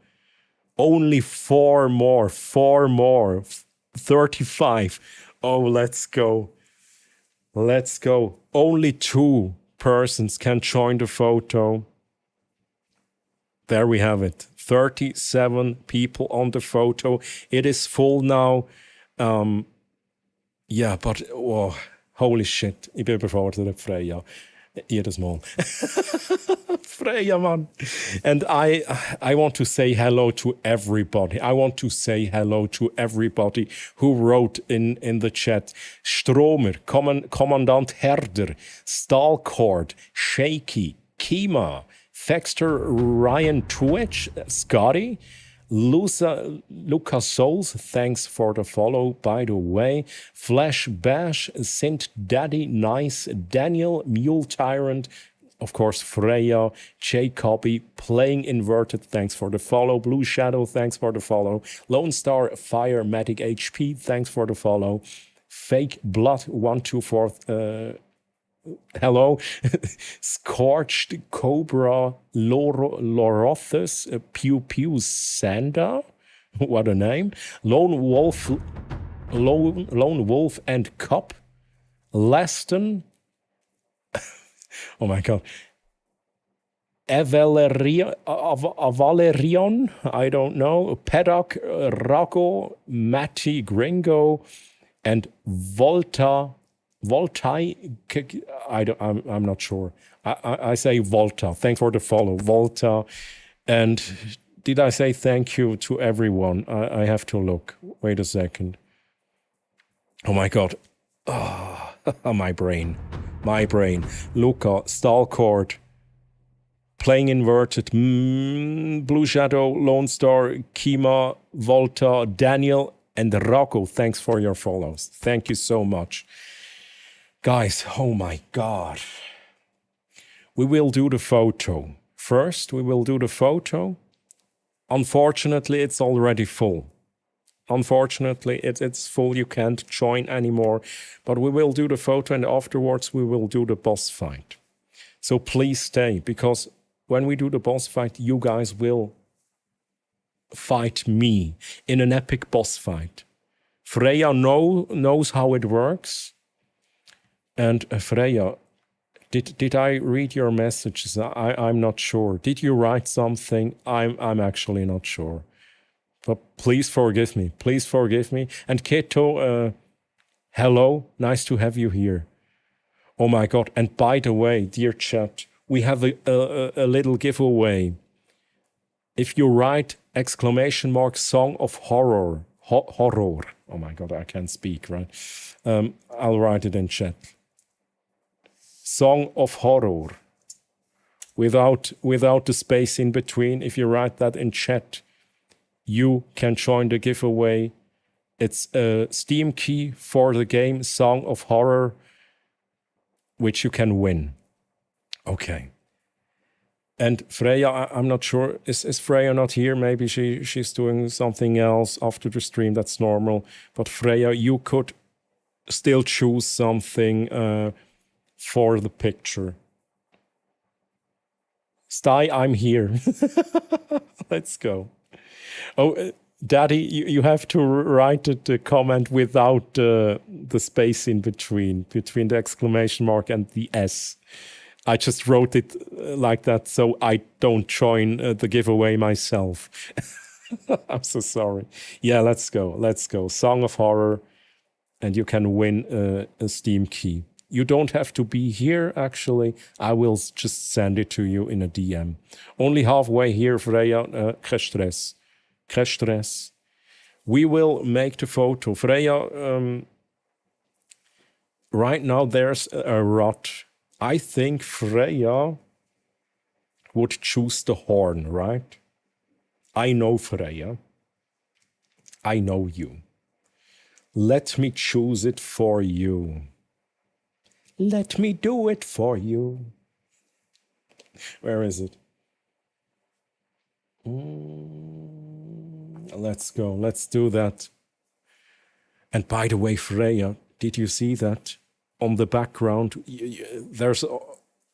Only 4 more. 35. Oh, let's go. Let's go. Only 2 persons can join the photo. There we have it. 37 people on the photo. It is full now. Ja, but holy shit. Ich bin überfordert, Freya. Jedes Mal. Freya, man. And I want to say hello to everybody. I want to say hello to everybody who wrote in the chat. Stromer, Kommandant Herder, Stalcord, Shaky, Kima, Fexter, Ryan Twitch, Scotty, Lucas Souls, thanks for the follow, by the way. Flash Bash, Saint Daddy, Nice, Daniel, Mule Tyrant, of course, Freya, Jacoby, Playing Inverted, thanks for the follow. Blue Shadow, thanks for the follow. Lone Star, Fire, Matic HP, thanks for the follow. Fake Blood, 124, hello. Scorched Cobra, Lorothus, Pew Pew Sanda, what a name. Lone Wolf and Cup, Leston, oh my god, Avalerion, I don't know, Pedoc, Rago, Matty, Gringo, and Voltai, I'm not sure. I say Volta. Thanks for the follow, Volta. And did I say thank you to everyone? I have to look. Wait a second. Oh my god. Oh, my brain. Luca, Stalcord, Playing Inverted, Blue Shadow, Lone Star, Kima, Volta, Daniel, and Rocco. Thanks for your follows. Thank you so much. Guys, oh my god. We will do the photo. First, we will do the photo. Unfortunately, it's already full. Unfortunately, it's full. You can't join anymore. But we will do the photo, and afterwards we will do the boss fight. So please stay, because when we do the boss fight, you guys will fight me in an epic boss fight. Freya knows how it works. And Freya, did I read your messages? I'm not sure. Did you write something? I'm actually not sure. But please forgive me. Please forgive me. And Keto, hello. Nice to have you here. Oh my god. And by the way, dear chat, we have a little giveaway. If you write ! Song of Horror. Horror. Oh my god, I can't speak, right? I'll write it in chat. Song of Horror. Without the space in between. If you write that in chat, you can join the giveaway. It's a Steam key for the game Song of Horror, which you can win. Okay. And Freya, I'm not sure, is Freya not here? Maybe she's doing something else after the stream, that's normal. But Freya, you could still choose something for the picture. Sty, I'm here. Let's go. Oh, Daddy, you have to write the comment without the space in between the exclamation mark and the S. I just wrote it like that so I don't join the giveaway myself. I'm so sorry. Yeah, let's go. Song of Horror, and you can win a Steam key. You don't have to be here, actually. I will just send it to you in a DM. Only halfway here, Freya. Kein Stress. Kein Stress. We will make the photo. Freya, right now there's a rod I think Freya would choose the horn, right? I know Freya. I know you. Let me choose it for you. Let me do it for you. Where is it? Let's go. Let's do that. And by the way, Freya, did you see that? On the background, there's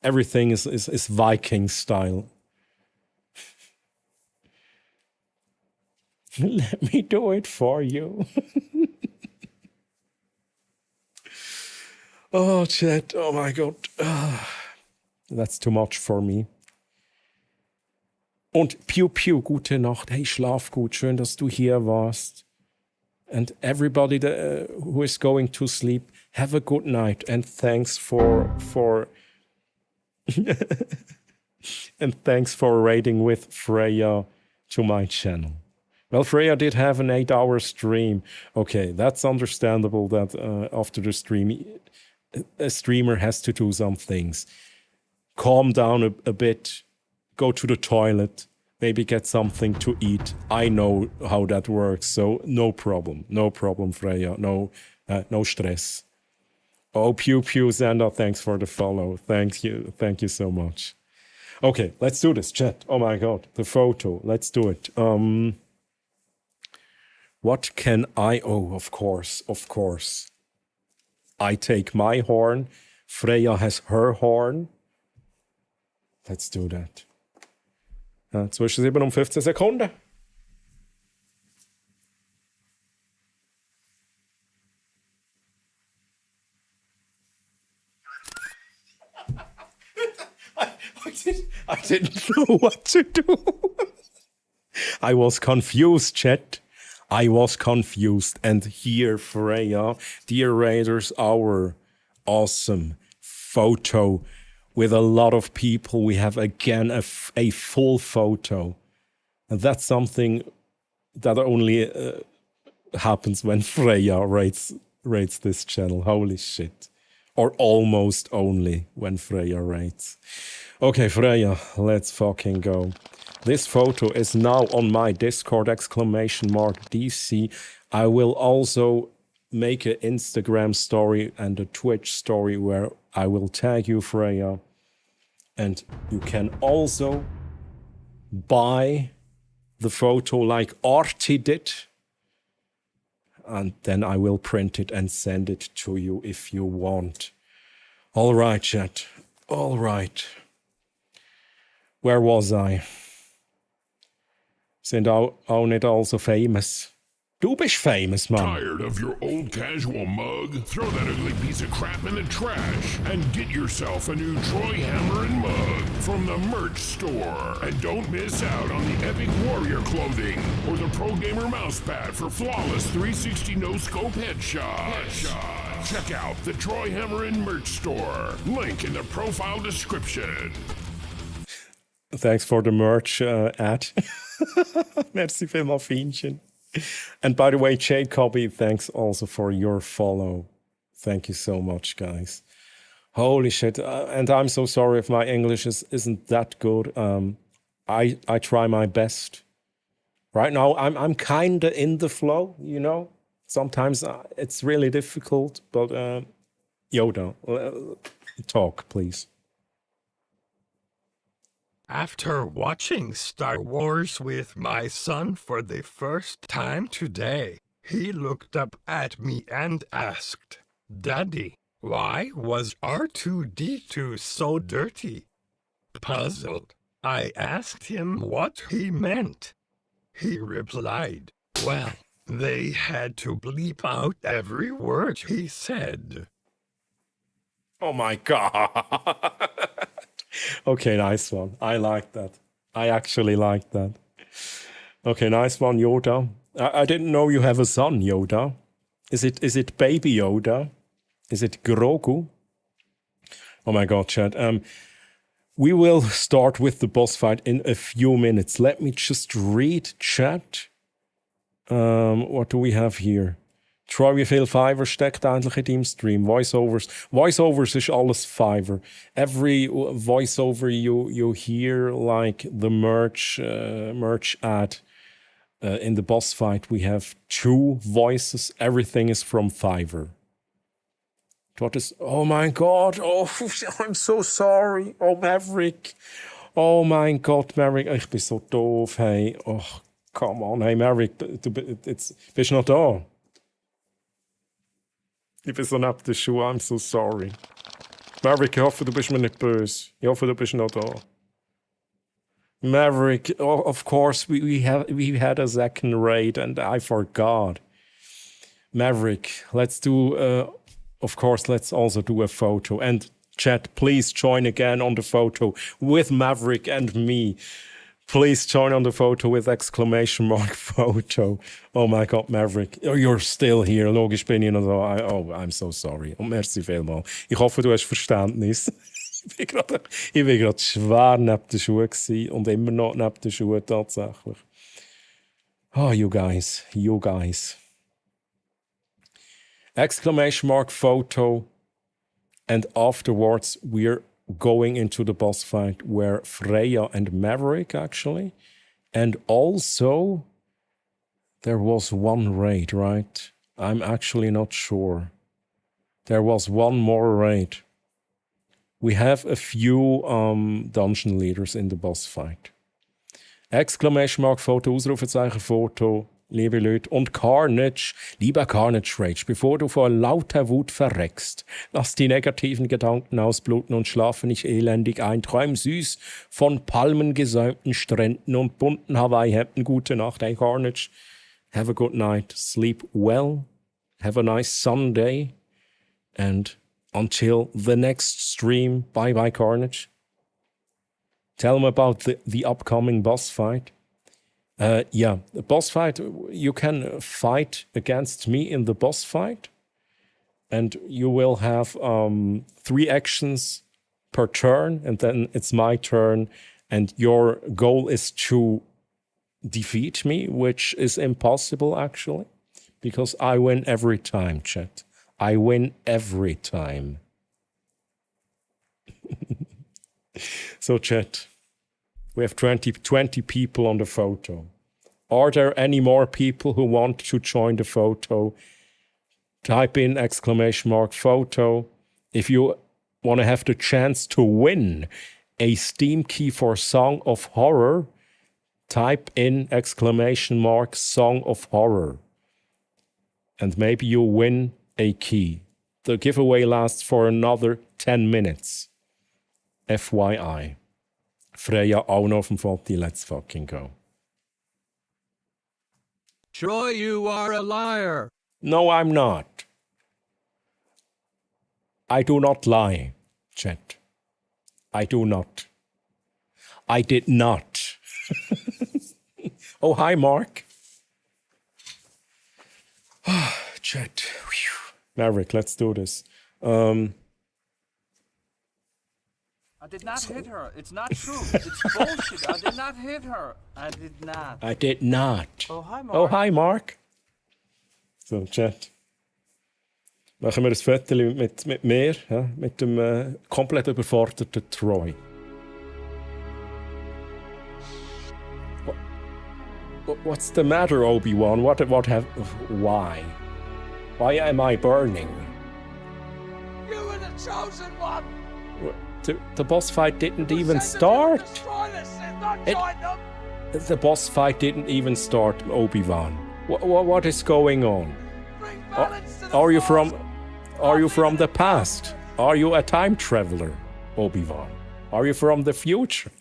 everything is Viking style. Let me do it for you. Oh, chat. Oh my God. That's too much for me. Und Piu Piu, gute Nacht. Hey, schlaf gut. Schön, dass du hier warst. And everybody who is going to sleep, have a good night. And thanks for and thanks for raiding with Freya to my channel. Well, Freya did have an 8-hour stream. Okay, that's understandable that after the stream, a streamer has to do some things. Calm down a bit, go to the toilet, maybe get something to eat. I know how that works, so no problem. No problem, Freya. No stress. Oh, Pew Pew Xander, thanks for the follow. Thank you so much. Okay, let's do this, chat. Oh my God, the photo. Let's do it. What can I... Oh, of course. I take my horn. Freya has her horn. Let's do that. Zwischen 7 und 15 Sekunden. I didn't know what to do. I was confused, chat. I was confused. And here, Freya, dear Raiders, our awesome photo with a lot of people. We have again a full photo. And that's something that only happens when Freya rates this channel. Holy shit. Or almost only when Freya rates. Okay, Freya, let's fucking go. This photo is now on my Discord, !DC. I will also make an Instagram story and a Twitch story where I will tag you, Freya. And you can also buy the photo like Artie did. And then I will print it and send it to you if you want. All right, chat. All right. Where was I? Sind auch nicht all so famous. Du bist famous, man. Tired of your old casual mug? Throw that ugly piece of crap in the trash and get yourself a new Troy Hammerin' mug from the merch store. And don't miss out on the Epic Warrior clothing or the Pro Gamer mousepad for flawless 360 no-scope headshots. Check out the Troy Hammerin' merch store. Link in the profile description. Thanks for the merch ad. Merci vielmals, Fienchen. And by the way, Jacoby, thanks also for your follow. Thank you so much, guys. Holy shit. And I'm so sorry if my English isn't that good. I try my best. Right now, I'm kind of in the flow, you know. Sometimes it's really difficult, but Yoda, talk, please. After watching Star Wars with my son for the first time today, he looked up at me and asked, "Daddy, why was R2-D2 so dirty?" Puzzled, I asked him what he meant. He replied, "Well, they had to bleep out every word he said." Oh my God. Okay, nice one. I like that. I actually like that. Okay, nice one, Yoda. I didn't know you have a son, Yoda. Is it baby Yoda? Is it Grogu? Oh my God, chat. We will start with the boss fight in a few minutes. Let me just read chat. What do we have here? Troy, wie viel Fiverr steckt eigentlich in deinem Stream? Voiceovers. Voiceovers ist alles Fiverr. Every voiceover you hear, like the merch ad in the boss fight, we have 2 voices. Everything is from Fiverr. What is? Oh my God! Oh, I'm so sorry. Oh Maverick. Oh mein Gott, Maverick. Ich bin so doof. Hey, oh, come on. Hey Maverick, du bist noch da? Ich bin so neben den Schuhen. I'm so sorry. Maverick, ich hoffe, du bist mir nicht böse. Ich hoffe, du bist noch da. Maverick, oh, of course, we had a second raid and I forgot. Maverick, let's do, of course, let's also do a photo. And chat, please join again on the photo with Maverick and me. Please join on the photo with exclamation mark photo. Oh my God, Maverick, you're still here. Logisch bin ich noch da. Oh, I'm so sorry. Und merci vielmals. Ich hoffe, du hast Verständnis. Ich bin gerade schwer neben den Schuhen gewesen und immer noch neben den Schuhen tatsächlich. Oh, you guys. Exclamation mark photo. And afterwards, we're going into the boss fight where Freya and Maverick actually. And also, there was one raid, right? I'm actually not sure. There was one more raid. We have a few dungeon leaders in the boss fight. Exclamation mark Foto, Ausrufezeichen Foto, liebe Leute. Und Carnage, lieber Carnage Rage, bevor du vor lauter Wut verreckst, lass die negativen Gedanken ausbluten und schlafe nicht elendig ein. Träum süß von palmengesäumten Stränden und bunten Hawaii-Hemden. Gute Nacht, hey Carnage. Have a good night. Sleep well. Have a nice Sunday. And until the next stream, bye-bye, Carnage. Tell them about the upcoming boss fight. The boss fight, you can fight against me in the boss fight. And you will have 3 actions per turn, and then it's my turn. And your goal is to defeat me, which is impossible, actually. Because I win every time, chat. I win every time. So, chat, we have 20 people on the photo. Are there any more people who want to join the photo? Type in exclamation mark photo. If you want to have the chance to win a Steam key for Song of Horror, type in exclamation mark Song of Horror. And maybe you win a key. The giveaway lasts for another 10 minutes. FYI. Freya auch noch auf dem Foto. Let's fucking go. Troy, you are a liar. No, I'm not. I do not lie, chat. I do not. I did not. Oh, hi, Mark. Chat. Maverick, let's do this. I did not hit her. It's not true. It's bullshit. I did not hit her. I did not. I did not. Oh, hi, Mark. Oh, hi, Mark. So, Chat. Machen wir ein Foto mit mir, ja, mit dem komplett überforderten Troy. What's the matter, Obi-Wan? Why? Why am I burning? You were the chosen one! The boss fight didn't even start. The boss fight didn't even start, Obi-Wan. What is going on? Are you from the past? Are you a time traveler, Obi-Wan? Are you from the future?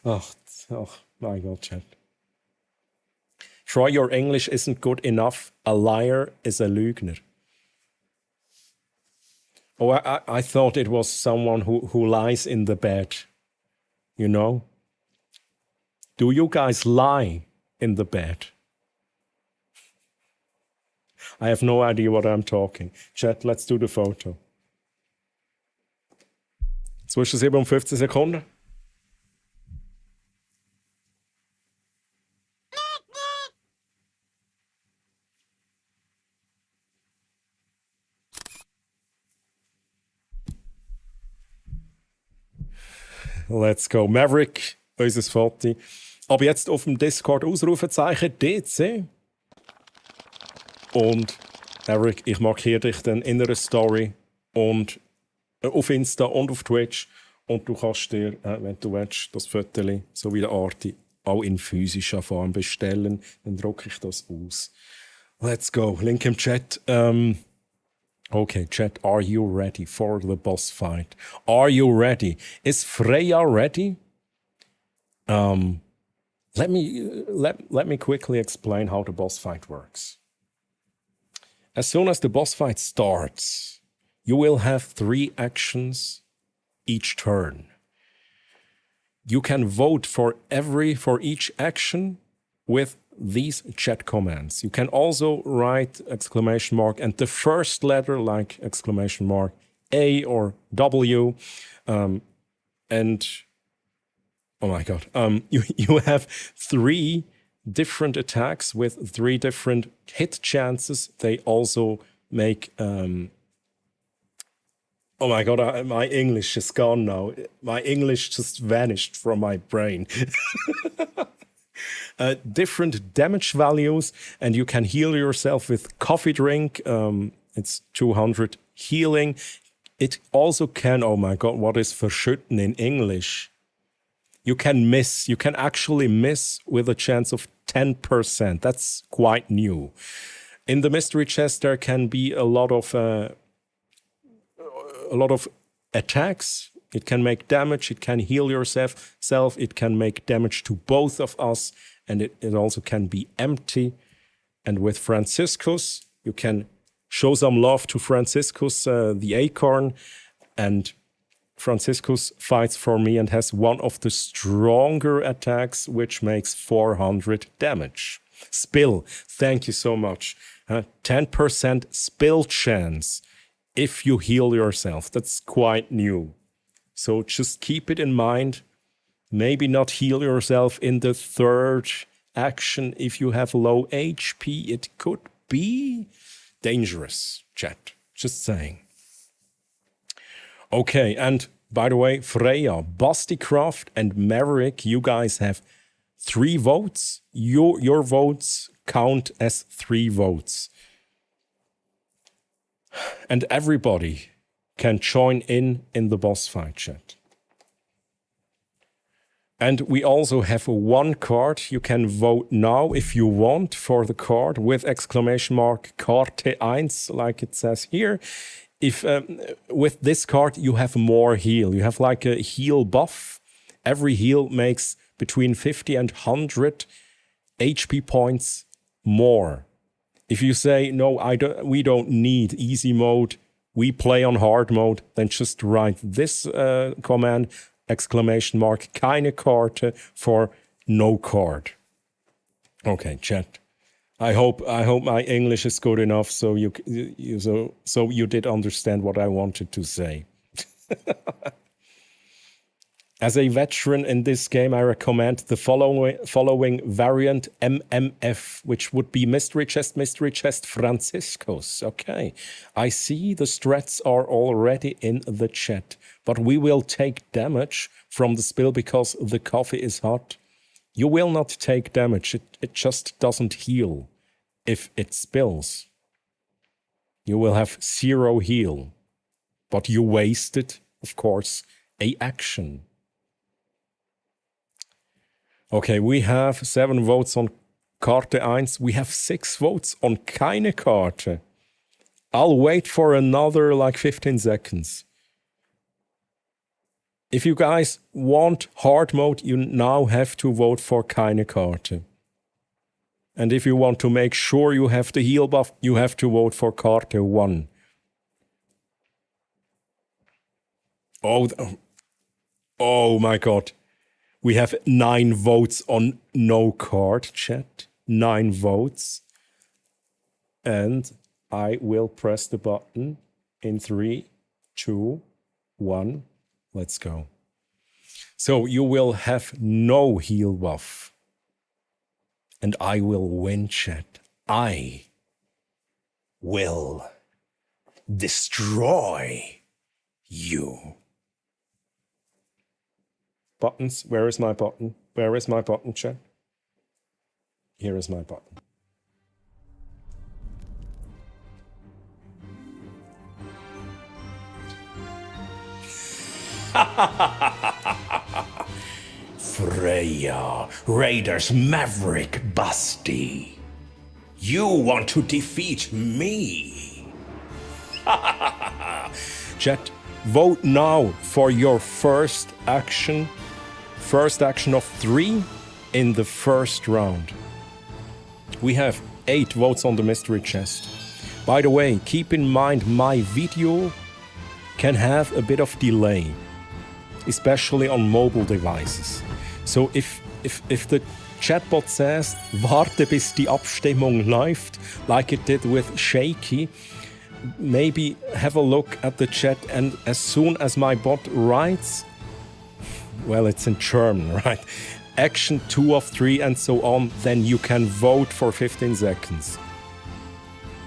Oh my God, chat. Troy, your English isn't good enough. A liar is a Lügner. Oh, I thought it was someone who lies in the bed. You know? Do you guys lie in the bed? I have no idea what I'm talking. Chat, let's do the photo. Zwischen 7 und 15 Sekunden. let's go. Maverick, unser Foto. Aber jetzt auf dem Discord Ausrufezeichen DC. Und Maverick, ich markiere dich dann in einer Story und auf Insta und auf Twitch. Und du kannst dir, wenn du willst, das Foto, so wie der Arti, auch in physischer Form bestellen. Dann drucke ich das aus. Let's go. Link im Chat. Okay, chat, are you ready for the boss fight? Are you ready? Is Freya ready? Let me quickly explain how the boss fight works. As soon as the boss fight starts, you will have 3 actions each turn. You can vote for each action with these chat commands. You can also write ! And the first letter like ! A or W. And oh my god. You have 3 different attacks with 3 different hit chances. They also make oh my god, my English is gone now. My English just vanished from my brain. Different damage values, and you can heal yourself with coffee drink. It's 200 healing. It also can, oh my god, what is verschütten in English? You can actually miss with a chance of 10%. That's quite new. In the mystery chest, there can be a lot of attacks. It can make damage, it can heal yourself, it can make damage to both of us, and it also can be empty. And with Franciscus, you can show some love to Franciscus, the acorn, and Franciscus fights for me and has one of the stronger attacks, which makes 400 damage. Spill, thank you so much. 10% spill chance if you heal yourself. That's quite new. So just keep it in mind. Maybe not heal yourself in the 3rd action if you have low HP. It could be dangerous, chat. Just saying. Okay, and by the way, Freya, Bustycraft, and Maverick, you guys have 3 votes. Your votes count as 3 votes. And everybody can join in the boss fight chat. And we also have 1 card. You can vote now if you want for the card with ! Karte 1, like it says here. If with this card you have more heal. You have like a heal buff. Every heal makes between 50 and 100 HP points more. If you say, no, we don't need easy mode, we play on hard mode, then just write this command, ! Keine Karte for no card. Okay, chat. I hope my English is good enough so you did understand what I wanted to say. As a veteran in this game, I recommend the following variant MMF, which would be Mystery Chest Franciscus. Okay, I see the strats are already in the chat, but we will take damage from the spill because the coffee is hot. You will not take damage, it just doesn't heal if it spills. You will have 0 heal, but you wasted, of course, a action. Okay, we have 7 votes on Karte 1. We have 6 votes on keine Karte. I'll wait for another 15 seconds. If you guys want hard mode, you now have to vote for keine Karte. And if you want to make sure you have the heal buff, you have to vote for Karte 1. Oh my god. We have 9 votes on no card, chat. 9 votes. And I will press the button in 3, 2, 1. Let's go. So you will have no heal buff. And I will win, chat. I will destroy you. Buttons. Where is my button? Where is my button, chat? Here is my button. Freya, Raiders Maverick Busty. You want to defeat me? Chat, vote now for your first action of 3 in the first round. We have 8 votes on the mystery chest. By the way, keep in mind my video can have a bit of delay, especially on mobile devices. So if the chatbot says, warte bis die Abstimmung läuft, like it did with Shaky, maybe have a look at the chat, and as soon as my bot writes, well, it's in German, right? Action 2 of 3 and so on, then you can vote for 15 seconds.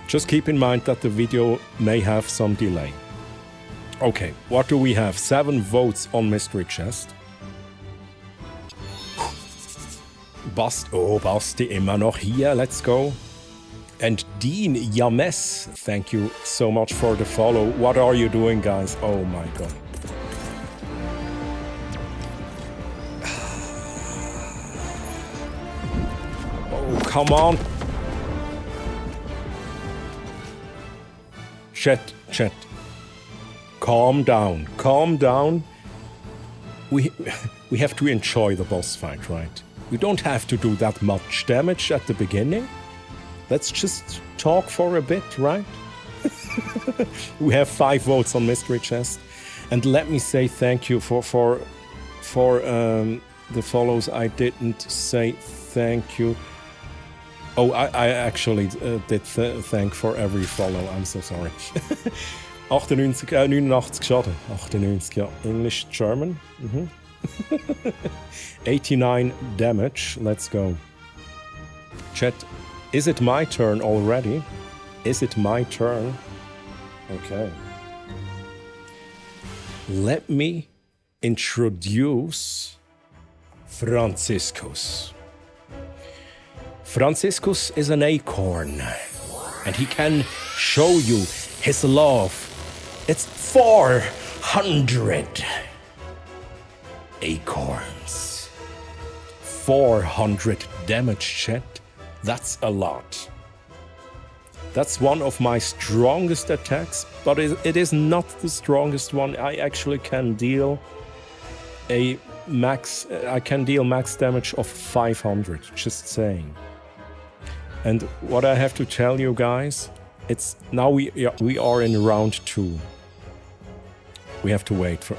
Just keep in mind that the video may have some delay. Okay, what do we have? 7 votes on mystery chest. Basti immer noch hier, let's go. And Dean Yames, thank you so much for the follow. What are you doing, guys? Oh my god. Oh, come on. Chat. Calm down. We have to enjoy the boss fight, right? We don't have to do that much damage at the beginning. Let's just talk for a bit, right? We have 5 votes on mystery chest, and let me say thank you for the follows. I didn't say thank you. Oh, I actually did thank for every follow. I'm so sorry. 89 Schaden. 98, ja. English, German. 89 damage. Let's go. Chat, is it my turn already? Is it my turn? Okay. Let me introduce Franciscus. Franciscus is an acorn, and he can show you his love. It's 400 acorns. 400 damage, chat. That's a lot. That's one of my strongest attacks, but it is not the strongest one. I actually can deal max damage of 500, just saying. And what I have to tell you guys, it's now we are in round 2. We have to wait.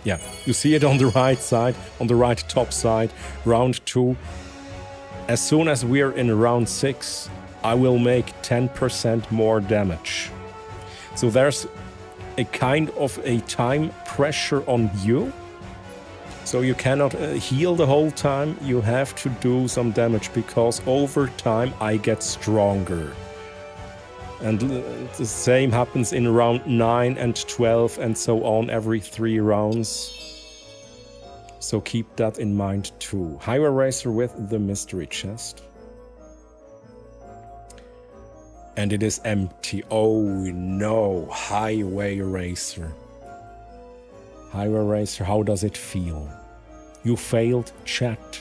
Yeah, you see it on the right side, on the right top side, round 2. As soon as we're in round 6, I will make 10% more damage. So there's a kind of a time pressure on you. So you cannot heal the whole time. You have to do some damage because over time I get stronger. And the same happens in round 9 and 12 and so on every 3 rounds. So keep that in mind too. Highway Racer with the mystery chest. And it is empty. Oh no, Highway Racer. Highway Racer, how does it feel? You failed, chat.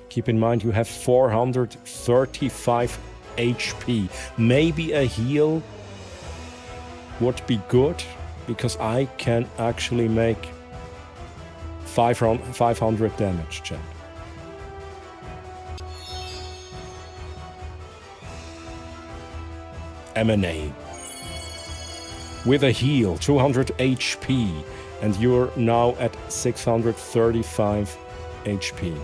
Keep in mind you have 435 HP. Maybe a heal would be good, because I can actually make 500 damage, chat. M&A. With a heal, 200 HP, and you're now at 635 HP.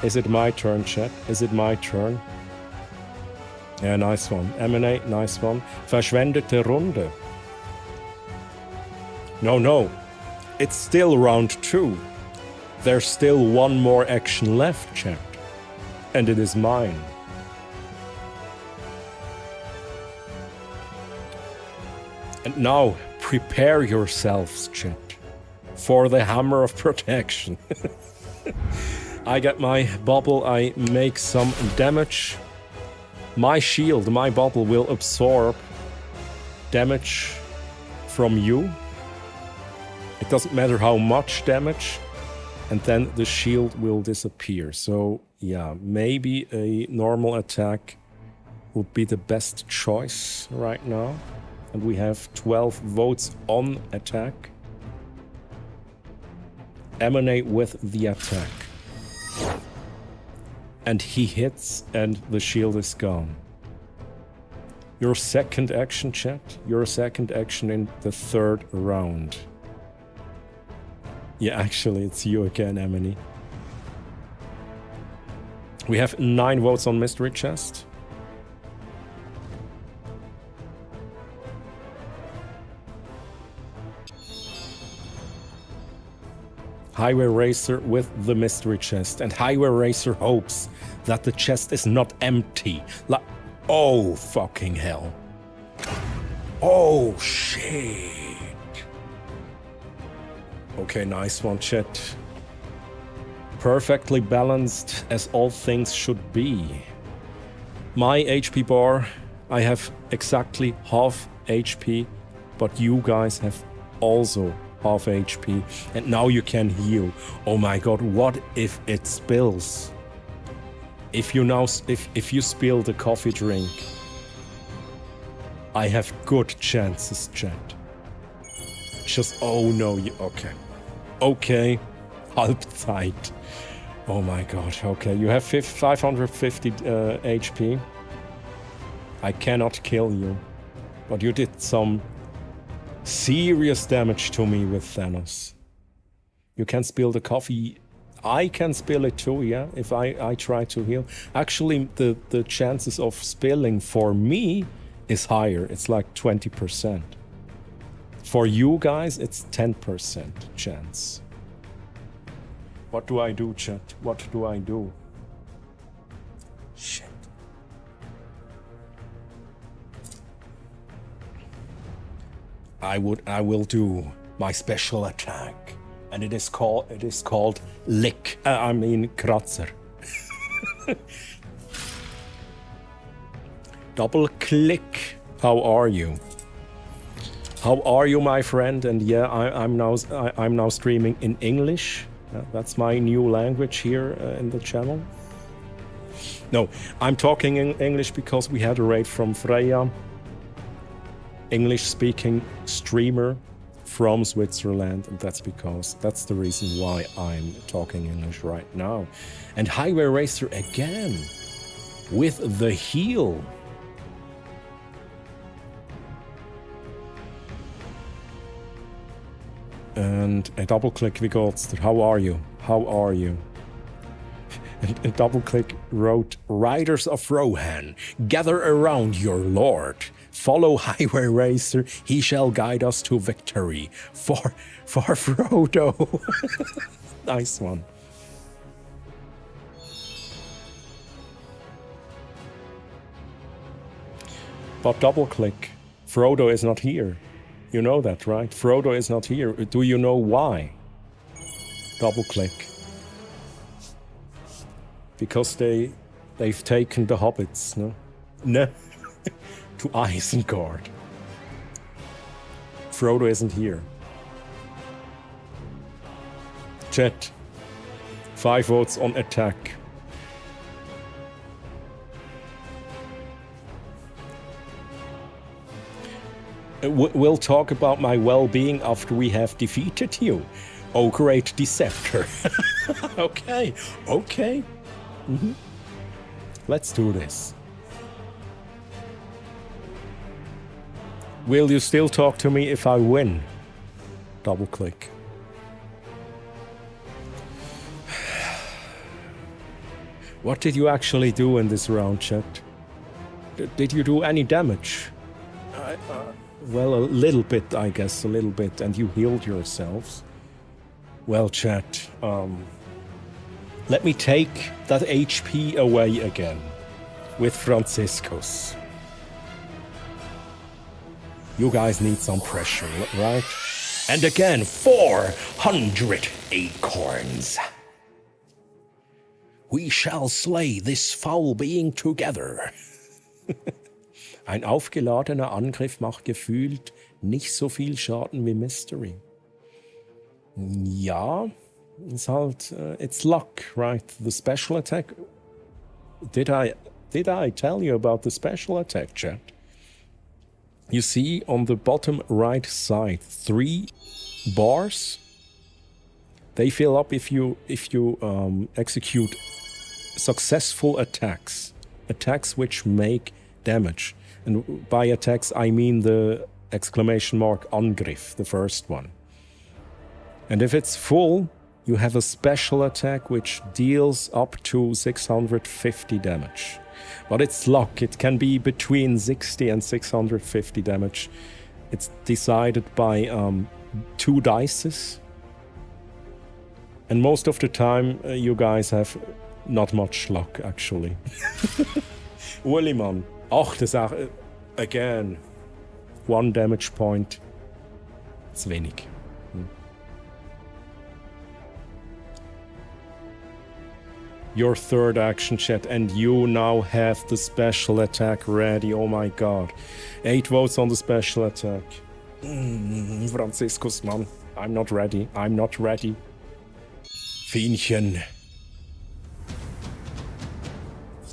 Is it my turn, chat? Is it my turn? Yeah, nice one. M&A, nice one. Verschwendete Runde. No. It's still round 2. There's still one more action left, chat. And it is mine. And now, prepare yourselves, chat. for the hammer of protection. I get my bubble, I make some damage. My shield, my bubble will absorb damage from you. It doesn't matter how much damage. And then the shield will disappear. So, yeah, maybe a normal attack would be the best choice right now. And we have 12 votes on attack. Emanate with the attack. And he hits and the shield is gone. Your second action, chat. Your second action in the third round. Yeah, actually, it's you again, Emily. We have 9 votes on Mystery Chest. Highway Racer with the Mystery Chest. And Highway Racer hopes that the chest is not empty. Like, oh, fucking hell. Oh, shit. Okay, nice one, chat. Perfectly balanced as all things should be. My HP bar, I have exactly half HP, but you guys have also half HP, and now you can heal. Oh my god, what if it spills? If you spill the coffee drink, I have good chances, chat. Just, oh no, okay. Okay, Halbzeit. Oh my god, okay, you have 550 HP. I cannot kill you, but you did some serious damage to me with Thanos. You can spill the coffee. I can spill it too, yeah, if I try to heal. Actually, the chances of spilling for me is higher. It's like 20%. For you guys, it's 10% chance. What do I do, chat? What do I do? Shit. I will do my special attack, and it is called lick. Kratzer. Double click. How are you? How are you, my friend? And yeah, I'm now streaming in English. That's my new language here in the channel. No, I'm talking in English because we had a raid from Freya, English-speaking streamer from Switzerland, and that's the reason why I'm talking English right now. And Highway Racer again with the heal. And a double click, we got, how are you? How are you? And double click wrote, Riders of Rohan, gather around your lord. Follow Highway Racer, he shall guide us to victory. For Frodo. Nice one. But double click, Frodo is not here. You know that, right? Frodo is not here. Do you know why? Double click. Because they've taken the hobbits, no? No. To Isengard. Frodo isn't here. Chat. 5 votes on attack. We'll talk about my well-being after we have defeated you. Oh, great Deceptor. Okay. Mm-hmm. Let's do this. Will you still talk to me if I win? Double click. What did you actually do in this round, chat? Did you do any damage? Well, a little bit, I guess, a little bit, and you healed yourselves. Well, chat, let me take that HP away again with Franciscus. You guys need some pressure, right? And again, 400 acorns. We shall slay this foul being together. Ein aufgeladener Angriff macht gefühlt nicht so viel Schaden wie Mystery. Ja, it's halt, it's luck, right? The special attack. Did I tell you about the special attack, chat? You see on the bottom right side 3 bars. They fill up if you execute successful attacks which make damage. And by attacks I mean the exclamation mark Angriff, the first one. And if it's full, you have a special attack which deals up to 650 damage. But it's luck, it can be between 60 and 650 damage. It's decided by 2 dices. And most of the time you guys have not much luck actually. Uli, man. Ach, das auch, again. 1 damage point. It's wenig. Your third action, chat, and you now have the special attack ready. Oh my god. 8 votes on the special attack. Franziskus, man. I'm not ready. I'm not ready. Fienchen.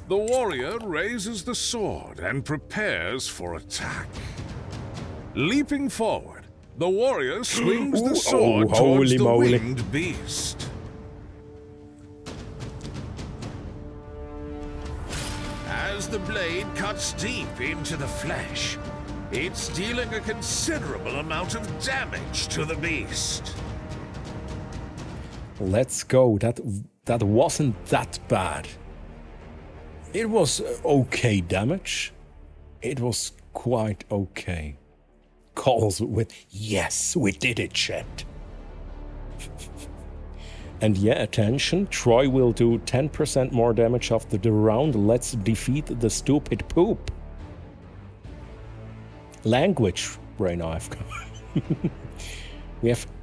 The warrior raises the sword and prepares for attack. Leaping forward, the warrior swings the sword towards the winged beast. As the blade cuts deep into the flesh, it's dealing a considerable amount of damage to the beast. Let's go. That wasn't that bad. It was okay damage. It was quite okay. Calls with, yes, we did it, chat. And yeah, attention, Troy will do 10% more damage after the round. Let's defeat the stupid poop. Language, Brain AFK.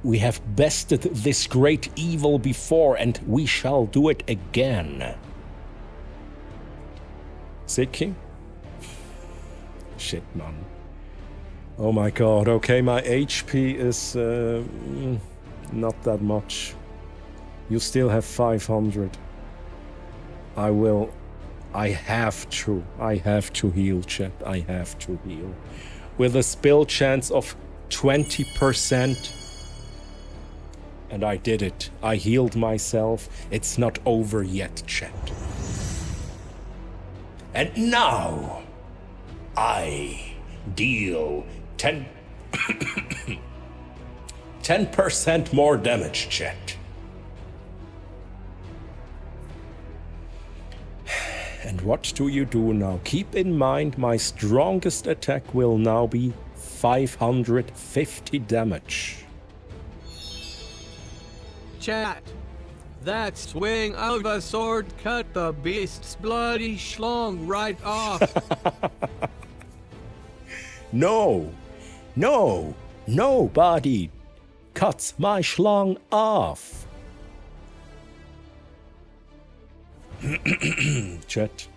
We have bested this great evil before, and we shall do it again. Siki? Shit, man. Oh my god, okay, my HP is not that much. You still have 500. I have to heal, chat. I have to heal. With a spill chance of 20%. And I did it. I healed myself. It's not over yet, chat. And now, I deal 10% more damage, chat. And what do you do now? Keep in mind, my strongest attack will now be 550 damage. Chat. That swing of a sword cut the beast's bloody schlong right off. No, nobody cuts my schlong off. Chat.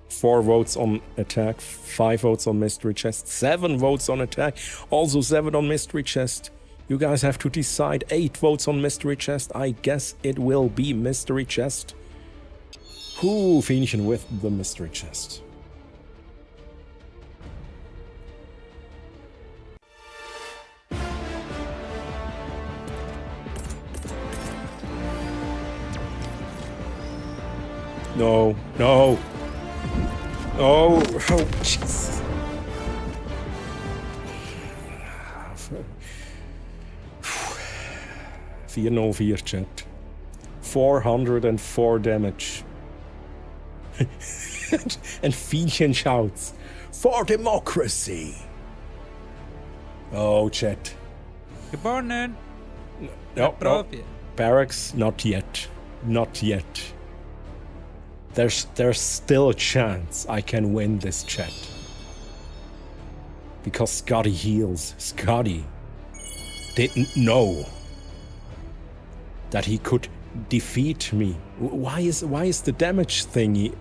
4 votes on attack, 5 votes on mystery chest, 7 votes on attack, also 7 on mystery chest. You guys have to decide. 8 votes on mystery chest. I guess it will be mystery chest. Who finishing with the mystery chest? No. Oh, jeez. 404, chat. 404 damage. And Fienchen shouts, for democracy. Oh, chat. Good morning. No. Barracks, not yet. Not yet. There's still a chance I can win this, chat. Because Scotty heals. Scotty. didn't know that he could defeat me. Why is the damage thingy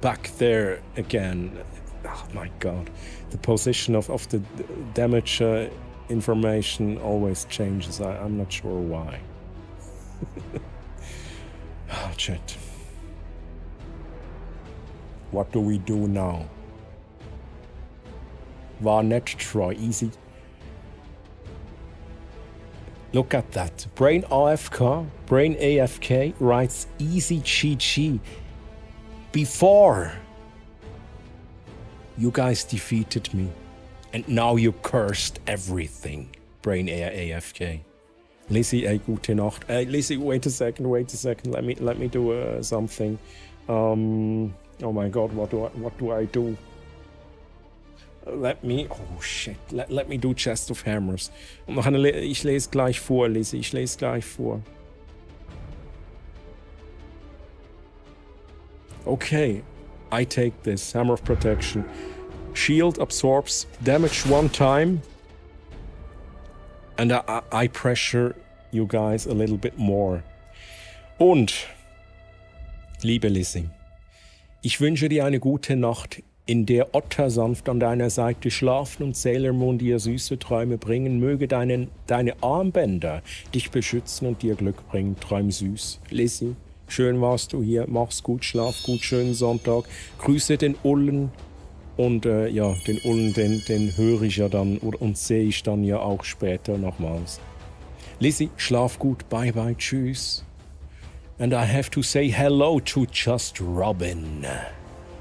back there again? Oh my god. The position of the damage information always changes. I'm not sure why. Oh, chat. What do we do now? War net Troy, easy. Look at that. Brain AFK writes easy GG before you guys defeated me. And now you cursed everything. Brain AFK. Lizzie, gute Nacht. Lizzie, wait a second. Let me do something. Oh my god, what do I do? Let me do Chest of Hammers. Und nachher, ich lese gleich vor, Lizzie. Ich lese gleich vor. Okay, I take this. Hammer of Protection. Shield absorbs damage one time. And I pressure you guys a little bit more. Und, liebe Lizzie, ich wünsche dir eine gute Nacht, in der Otter sanft an deiner Seite schlafen und Sailor Moon dir süße Träume bringen. Möge deine Armbänder dich beschützen und dir Glück bringen. Träum süß. Lizzie, schön warst du hier. Mach's gut, schlaf gut, schönen Sonntag. Grüße den Ullen. Und ja, den Ullen, den höre ich ja dann und sehe ich dann ja auch später nochmals. Lizzie, schlaf gut. Bye bye, tschüss. And I have to say hello to Just Robin.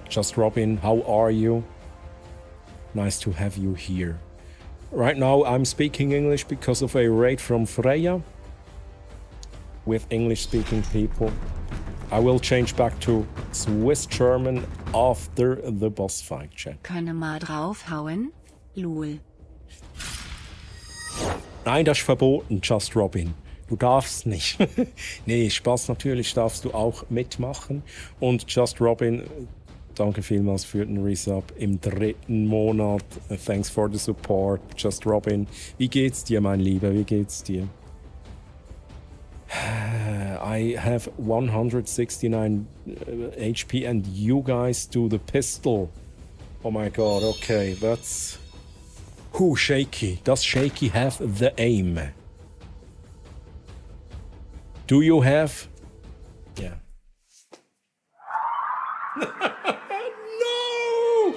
Just Robin, how are you? Nice to have you here. Right now I'm speaking English because of a raid from Freya with English-speaking people. I will change back to Swiss German after the boss fight, chat. Könne mal draufhauen? Lul. Nein, das ist verboten, Just Robin. Du darfst nicht. Nee, Spaß, natürlich darfst du auch mitmachen. Und Just Robin, danke vielmals für den Resub im 3. Monat. Thanks for the support, Just Robin. Wie geht's dir, mein Lieber? Wie geht's dir? I have 169 HP and you guys do the pistol. Oh my god, okay, that's... shaky. Does Shaky have the aim? Do you have... Yeah. No!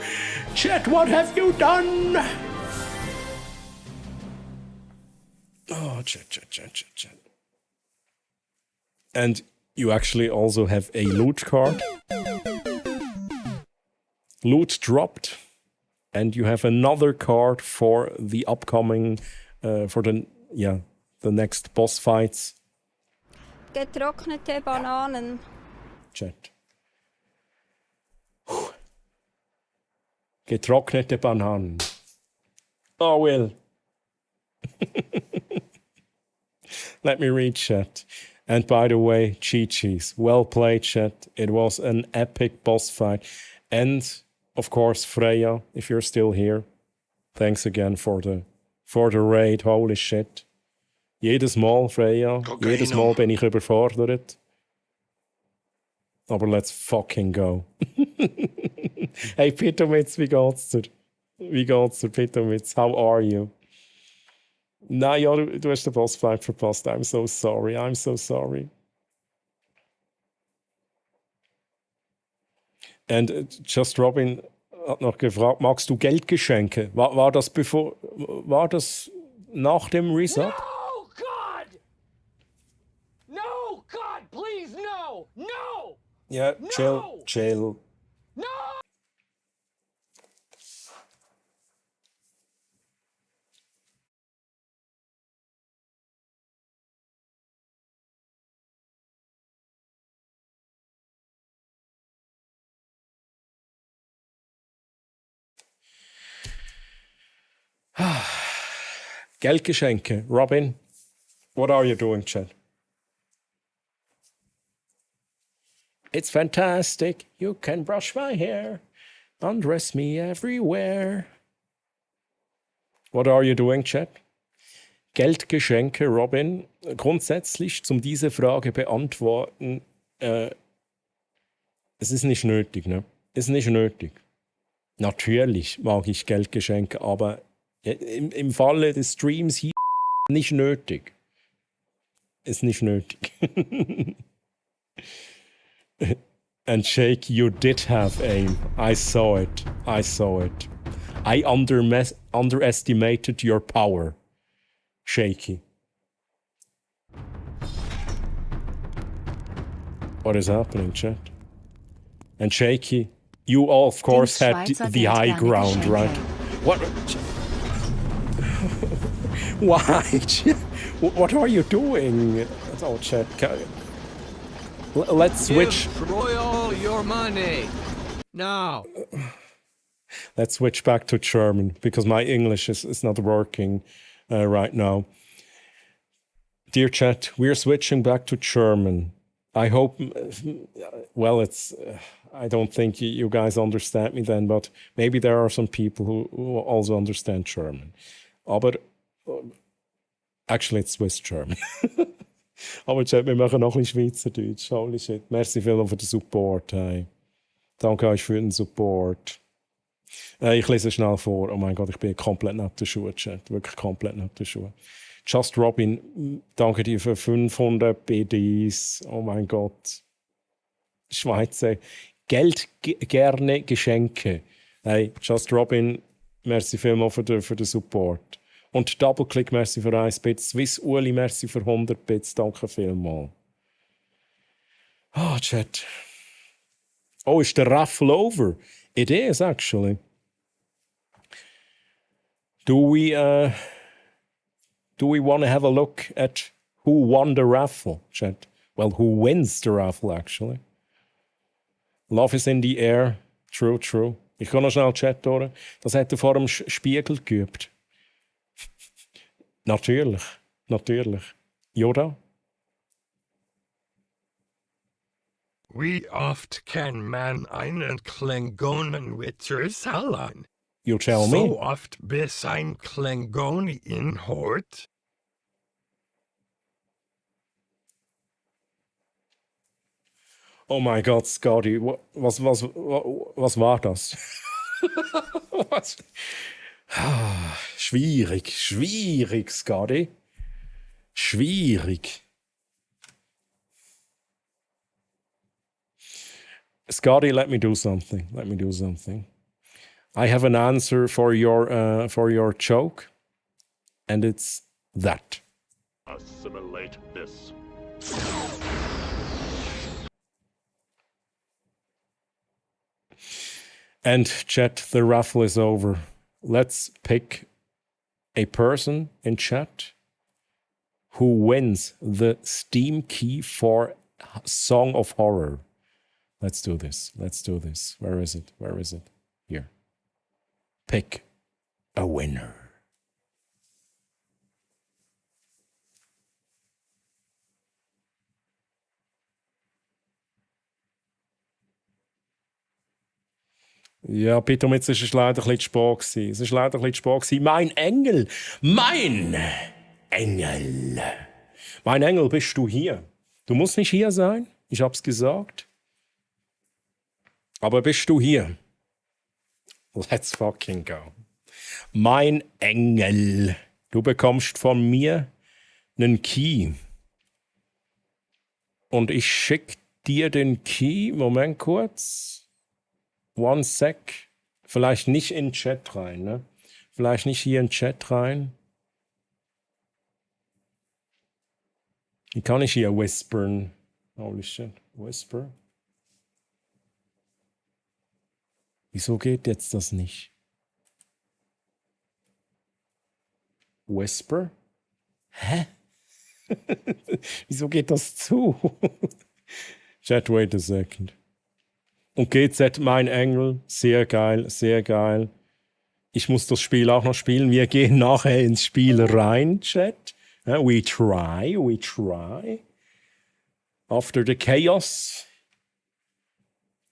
Chat, what have you done? Oh, chat. And you actually also have a loot card. Loot dropped. And you have another card for the upcoming, for the next boss fights. Getrocknete Bananen. Chat. Getrocknete Bananen. Oh, well. Let me read chat. And by the way, Chi-Chi's, well played, chat. It was an epic boss fight. And, of course, Freya, if you're still here, thanks again for the raid. Holy shit. Jedes Mal, Freya, jedes Mal bin ich überfordert. Aber let's fucking go. Hey, Pitomitz, wie geht's dir? Wie geht's dir, Pitomitz? How are you? Nein, ja, du hast den Bossfight verpasst. I'm so sorry. And Just Robin hat noch gefragt, magst du Geldgeschenke? War das nach dem Resub? No, God, please, no! Ja, chill. No! Geldgeschenke. Robin, what are you doing, chat? It's fantastic. You can brush my hair, undress me everywhere. What are you doing, chat? Geldgeschenke, Robin. Grundsätzlich, um diese Frage beantworten, es ist nicht nötig, ne? Es ist nicht nötig. Natürlich mag ich Geldgeschenke, aber im Falle des Streams hier nicht nötig. Ist nicht nötig. And Shake, you did have aim. I saw it. I saw it. I underestimated your power. Shaky. What is happening, chat? And Shaky, you all, of course, had the high ground, right? What? Why? What are you doing? Oh, chat. Let's switch. Give Troy all your money. Now. Let's switch back to German because my English is not working right now. Dear chat, we're switching back to German. I hope, well, it's, I don't think you guys understand me then, but maybe there are some people who also understand German. Aber, actually, it's Swiss German. Aber Chat, wir machen noch ein bisschen Schweizerdeutsch. Holy shit. Merci vielmals für den Support. Hey. Danke euch für den Support. Ich lese schnell vor. Oh mein Gott, ich bin komplett neben der Schuhe, Chat. Wirklich komplett neben der Schuhe. Just Robin, danke dir für 500 BDs. Oh mein Gott. Schweizer. Geld, gerne Geschenke. Hey, Just Robin, merci vielmals für den Support. Und Doubleclick, merci für 1 Bit. Swiss Uli, merci für 100 Bits. Danke vielmals. Oh, Chat. Oh, is the raffle over? It is, actually. Do we want to have a look at who won the raffle, Chat? Well, who wins the raffle, actually? Love is in the air. True, true. Ich kann noch schnell Chat durch. Das hat er vor dem Spiegel geübt. Natürlich, natürlich. Yoda? Wie oft kann man einen Klingonenwitzer sagen? You tell me. So oft bis ein Klingon ihn hört? Oh mein Gott, Scotty, was war das? Was? Schwierig, Scotty. Schwierig. Scotty, let me do something. I have an answer for your joke, and it's that. Assimilate this. And chat, the raffle is over. Let's pick a person in chat who wins the Steam key for Song of Horror. Let's do this. Where is it? Here. Pick a winner. Ja, bitte, jetzt ist es leider ein bisschen spät gewesen. Mein Engel! Mein Engel, bist du hier? Du musst nicht hier sein, ich hab's gesagt. Aber bist du hier? Let's fucking go. Mein Engel, du bekommst von mir einen Key. Und ich schick dir den Key, Moment kurz. One sec. Vielleicht nicht in den Chat rein, ne? Vielleicht nicht hier in den Chat rein. Wie kann ich hier whispern? Holy shit. Whisper? Wieso geht jetzt das nicht? Whisper? Hä? Wieso geht das zu? Chat, wait a second. Und GZ, mein Engel, sehr geil, sehr geil. Ich muss das Spiel auch noch spielen. Wir gehen nachher ins Spiel rein, Chat. We try. After the chaos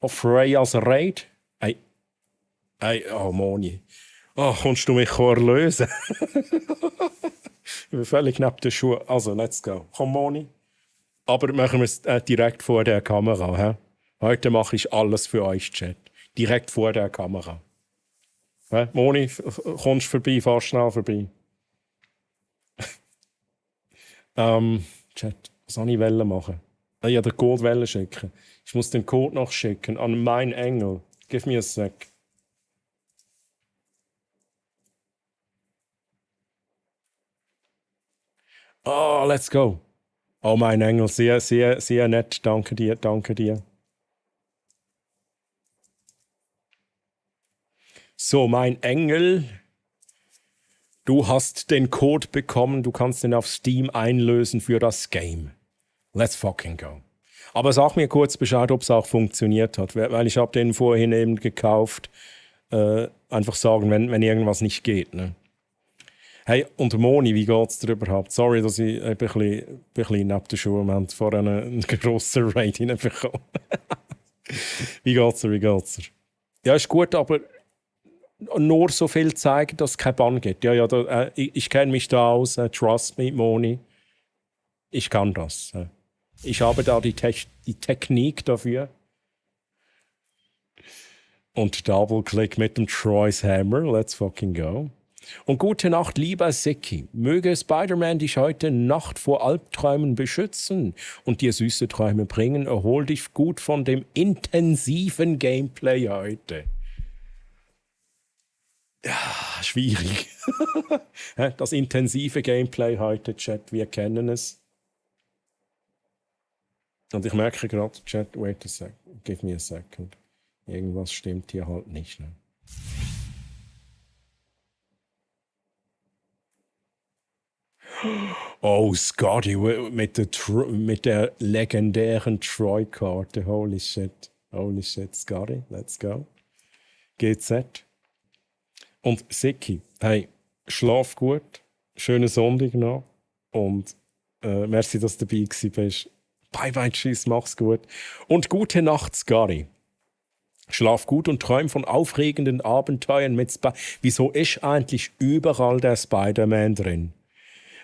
of Freya's raid. Oh, Moni. Oh, kommst du mich erlösen? Ich bin völlig neben den Schuhen. Also, let's go. Komm, Moni. Aber machen wir es direkt vor der Kamera. He? Heute mache ich alles für euch, Chat. Direkt vor der Kamera. He? Moni, kommst vorbei, fahr schnell vorbei. Chat, was soll ich machen? Ich wollte den Code schicken. Ich muss den Code noch schicken an mein Engel. Give me a sec. Oh, let's go. Oh, mein Engel, sehr, sehr, sehr nett. Danke dir, danke dir. So, mein Engel, du hast den Code bekommen. Du kannst den auf Steam einlösen für das Game. Let's fucking go. Aber sag mir kurz Bescheid, ob es auch funktioniert hat, weil ich habe den vorhin eben gekauft. Einfach sagen, wenn irgendwas nicht geht. Ne? Hey, und Moni, wie geht's dir überhaupt? Sorry, dass ich ein bisschen neben der Schuhe wir haben vorher einen grossen Raid hineinbekommen. Wie geht's dir? Ja, ist gut, aber nur so viel zeigen, dass es kein Bann gibt. Ja, ich kenne mich da aus. Trust me, Moni. Ich kann das. Ich habe da die Technik dafür. Und Double-Click mit dem Troy's Hammer. Let's fucking go. Und gute Nacht, lieber Seki. Möge Spider-Man dich heute Nacht vor Albträumen beschützen und dir süße Träume bringen. Erhol dich gut von dem intensiven Gameplay heute. Ja, schwierig. Das intensive Gameplay heute, Chat, wir kennen es. Und ich merke gerade, Chat, wait a second, give me a second. Irgendwas stimmt hier halt nicht. Ne? Oh, Scotty, mit der legendären Troy-Karte. Holy shit, Scotty, let's go. GZ. Und Siki, hey, schlaf gut, schönen Sonntag noch und merci, dass du dabei bist. Bye bye, tschüss, mach's gut. Und gute Nacht, Scotty. Schlaf gut und träum von aufregenden Abenteuern mit Wieso ist eigentlich überall der Spider-Man drin?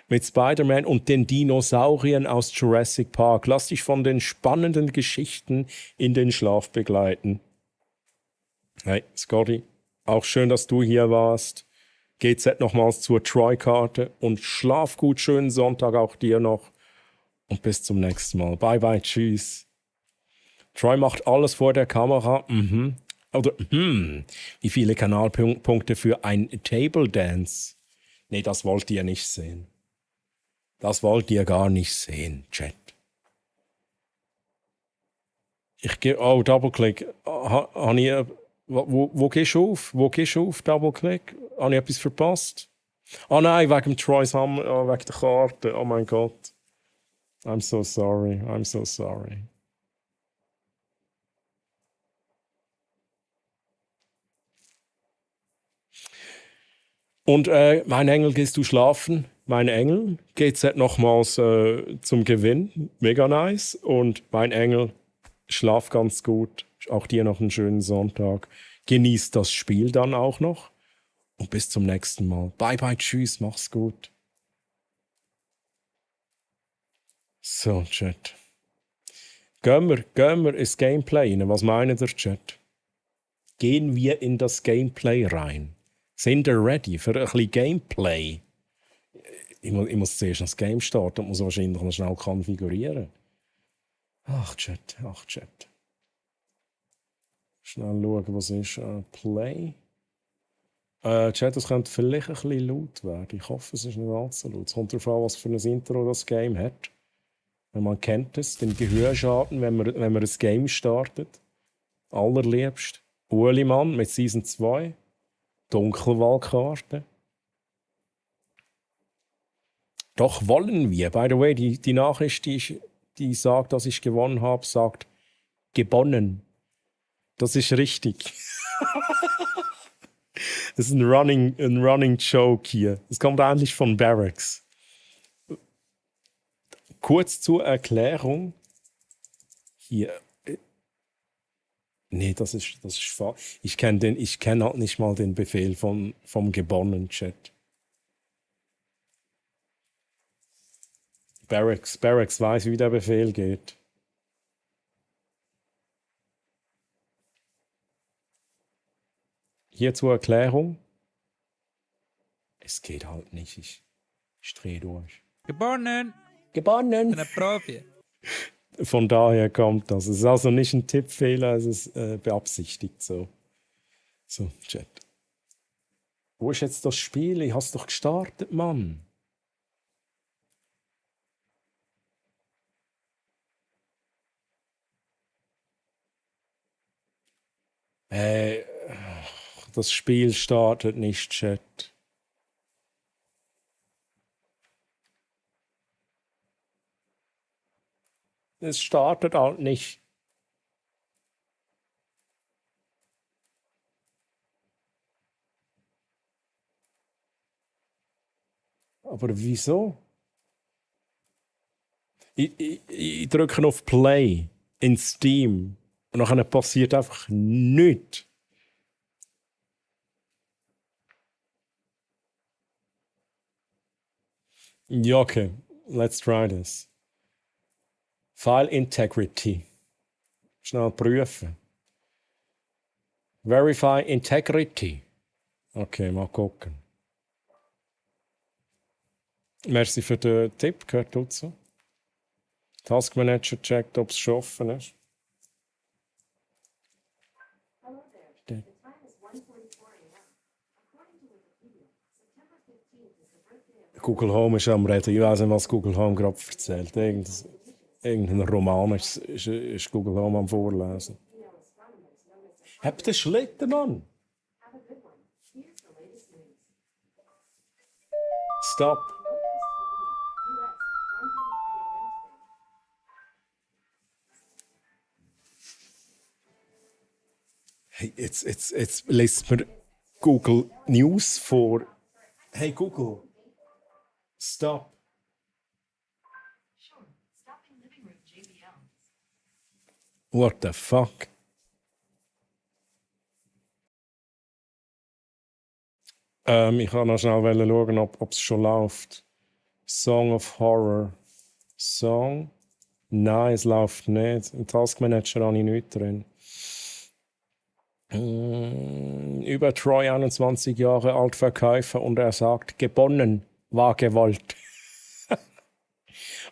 Mit Spider-Man und den Dinosauriern aus Jurassic Park. Lass dich von den spannenden Geschichten in den Schlaf begleiten. Hey, Scotty, auch schön, dass du hier warst. GZ nochmals zur Troy-Karte und schlaf gut, schönen Sonntag auch dir noch. Und bis zum nächsten Mal. Bye bye, tschüss. Troy macht alles vor der Kamera. Oder, wie viele Kanalpunkte für ein Table Dance? Nee, das wollt ihr nicht sehen. Das wollt ihr gar nicht sehen, Chat. Oh, Double-Click. Wo gehst du auf? Double-Click? Habe ich etwas verpasst? Oh nein, wegen Troy's Hammer, wegen der Karte. Oh mein Gott. I'm so sorry. Und mein Engel, gehst du schlafen? Mein Engel, GZ nochmals zum Gewinn. Mega nice. Und mein Engel, schlaf ganz gut. Auch dir noch einen schönen Sonntag. Genießt das Spiel dann auch noch. Und bis zum nächsten Mal. Bye bye, tschüss, mach's gut. So, Chat. Gehen wir ins Gameplay rein. Was meint ihr, Chat? Gehen wir in das Gameplay rein? Sind ihr ready für ein bisschen Gameplay? Ich muss zuerst das Game starten und muss wahrscheinlich noch schnell konfigurieren. Ach, Chat. Schnell schauen, was ist. Play. Chat, das könnte vielleicht ein bisschen laut werden. Ich hoffe, es ist nicht allzu laut. Es kommt darauf an, was für ein Intro das Game hat. Man kennt es, den Gehörschaden, wenn man ein Game startet. Allerliebst. Uelimann mit Season 2. Dunkelwaldkarte. Doch wollen wir. By the way, die Nachricht, die sagt, dass ich gewonnen habe, sagt gewonnen. Das ist richtig. Das ist ein running Joke hier. Es kommt eigentlich von Barracks. Kurz zur Erklärung. Hier. Nee, das ist falsch. Ich kenne halt nicht mal den Befehl vom Gewonnen-Chat. Barracks. Barracks weiss, wie der Befehl geht. Hier zur Erklärung. Es geht halt nicht. Ich drehe durch. Gewonnen! Gewonnen! Eine Profi. Von daher kommt das. Es ist also nicht ein Tippfehler, es ist beabsichtigt so. So, Chat. Wo ist jetzt das Spiel? Ich hab's doch gestartet, Mann. Das Spiel startet nicht, Chat. Es startet halt nicht. Aber wieso? Ich drücke auf Play in Steam und dann passiert einfach nichts. Ja, okay. Let's try this. File Integrity. Schnell prüfen. Verify Integrity. Okay, mal gucken. Merci für den Tipp, gehört dazu. Task Manager checkt, ob es schon offen ist. Google Home ist am Reden. Ich weiß nicht, was Google Home gerade erzählt. Irgendein Roman ist Google Home am Vorlesen. Habt ihr Schlitten, Mann? Stop. Hey, jetzt liest mir Google News vor. Hey Google, stop. What the fuck? Ich kann noch schnell schauen, ob es schon läuft. Song of Horror. Song? Nein, es läuft nicht. Im Task Manager habe ich nichts drin. Über Troy 21 Jahre alt Verkäufer und er sagt, gewonnen war gewollt.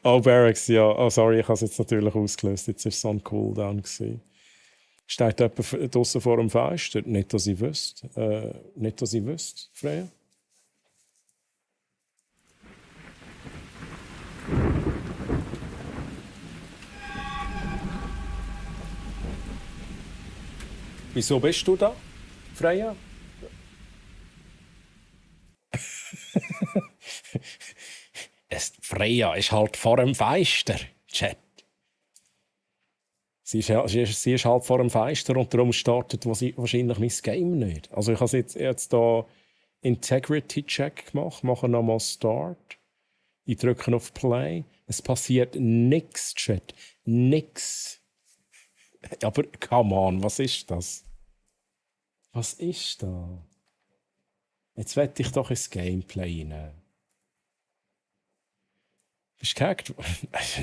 Oh, Barracks, ja. Oh, sorry, ich habe es jetzt natürlich ausgelöst. Jetzt war es so ein Cooldown. Steht jemand draussen vor dem Fenster? Nicht, dass ich wüsste. Nicht, dass ich wüsste, Freya. Wieso bist du da, Freya? Freya ist halt vor dem Fenster, Chat. Sie ist halt vor dem Fenster und darum startet wahrscheinlich mein Game nicht. Also ich habe jetzt hier Integrity Check gemacht, mache nochmal Start. Ich drücke auf Play. Es passiert nichts, Chat. Nix. Aber come on, was ist das? Was ist da? Jetzt will ich doch ins Gameplay rein. Bist du gehackt?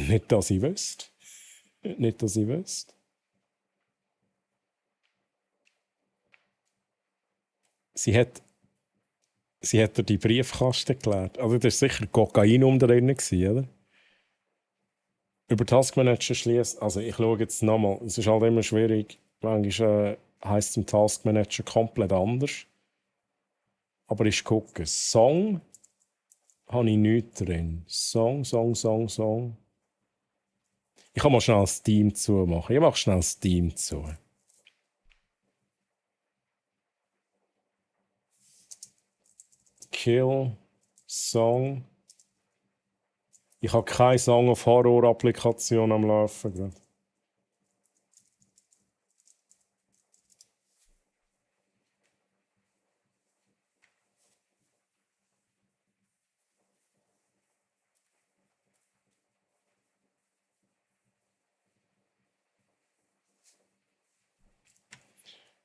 Nicht, dass ich wüsste. Nicht, dass ich wüsste. Sie hat dir die Briefkasten geleert. Also das war sicher Kokain drin, oder? Über Task Manager schließen. Also ich schaue jetzt nochmal. Es ist halt immer schwierig. Manchmal heisst es im Task Manager komplett anders. Aber ich gucke. Song habe ich nichts drin. Song. Ich kann mal schnell Steam zumachen. Ich mache schnell Steam zu. Kill, Song. Ich habe keine Song of Horror Applikation am Laufen gerade.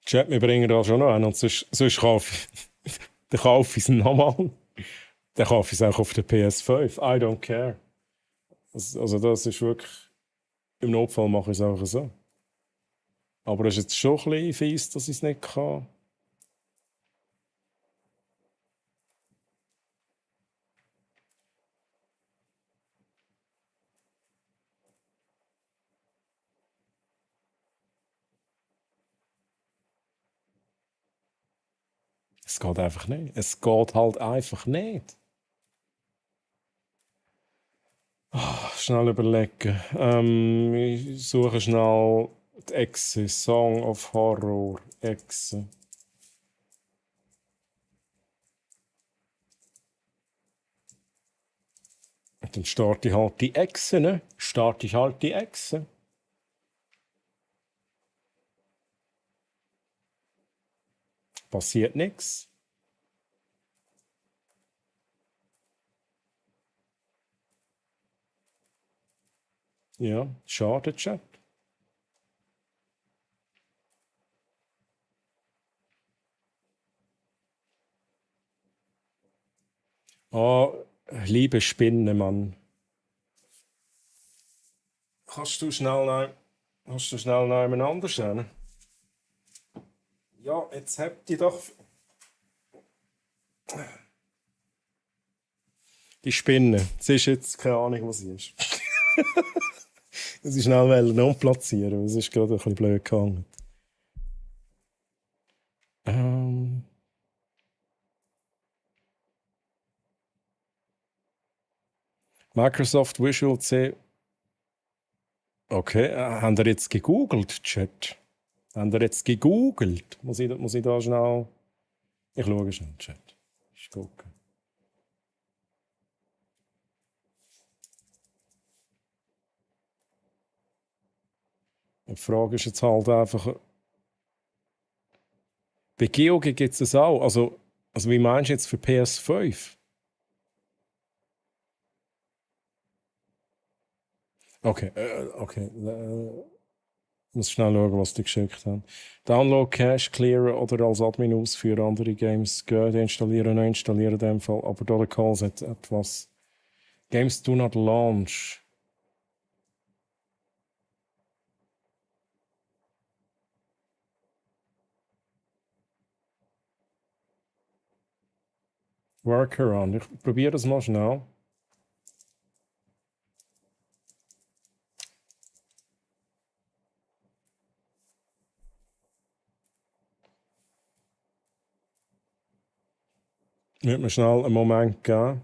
Chat, wir bringen da schon noch einen und sonst kaufe ich es nochmal. Dann kaufe ich es auch auf der PS5. I don't care. Also das ist wirklich... Im Notfall mache ich es einfach so. Aber es ist jetzt schon ein bisschen fies, dass ich es nicht kann. Es geht einfach nicht. Es geht halt einfach nicht. Schnell überlegen. Ich suche schnell die Exe. Song of Horror. Exe. Und dann starte ich halt die Exe, ne? Starte ich halt die Exe. Passiert nichts. Ja, schade, Chat. Liebe Spinne, Mann. Kannst du schnell noch jemand anders hin? Ja, jetzt habt ihr doch... Die Spinne. Sie ist jetzt keine Ahnung, was sie ist. Sie schnell non platzieren, es ist gerade ein bisschen blöd gegangen. Microsoft Visual C. Okay, haben ihr jetzt gegoogelt, Chat? Haben ihr jetzt gegoogelt? Muss ich da schnell... Ich schaue schnell, Chat. Ich gucke. Die Frage ist jetzt halt einfach... Bei GeoG gibt es das auch. Also wie meinst du jetzt für PS5? Okay, ich muss schnell schauen, was die geschickt haben. Download, Cache, clearen oder als Admin ausführen, andere Games gehen, installieren, neu installieren in dem Fall. Aber da der Call hat etwas. Games do not launch. Workaround. Ich probiere das mal schnell. Wird mir schnell einen Moment geben.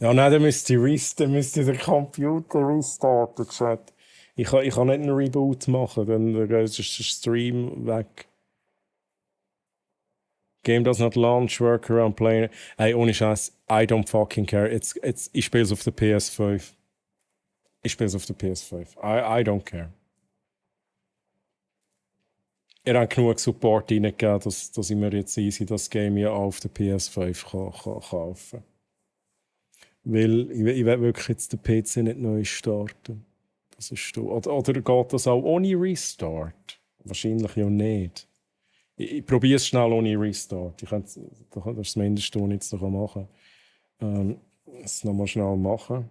Ja, nein, dann müsste ich den Computer restarten, Chat. Ich kann nicht einen Reboot machen, dann ist der Stream weg. Game does not launch, workaround, play. Ey, ohne Scheiß, I don't fucking care. Ich spiele es auf der PS5. Ich spiele es auf der PS5. I don't care. Ihr habt genug Support reingegeben, dass ich mir jetzt easy das Game ja auch auf der PS5 kann kaufen kann. Weil ich will wirklich jetzt den PC nicht neu starten. Das ist oder geht das auch ohne Restart? Wahrscheinlich ja nicht. Ich probiere es schnell ohne Restart. Das ist das Mindeste, was ich jetzt noch machen kann. Das nochmal schnell machen.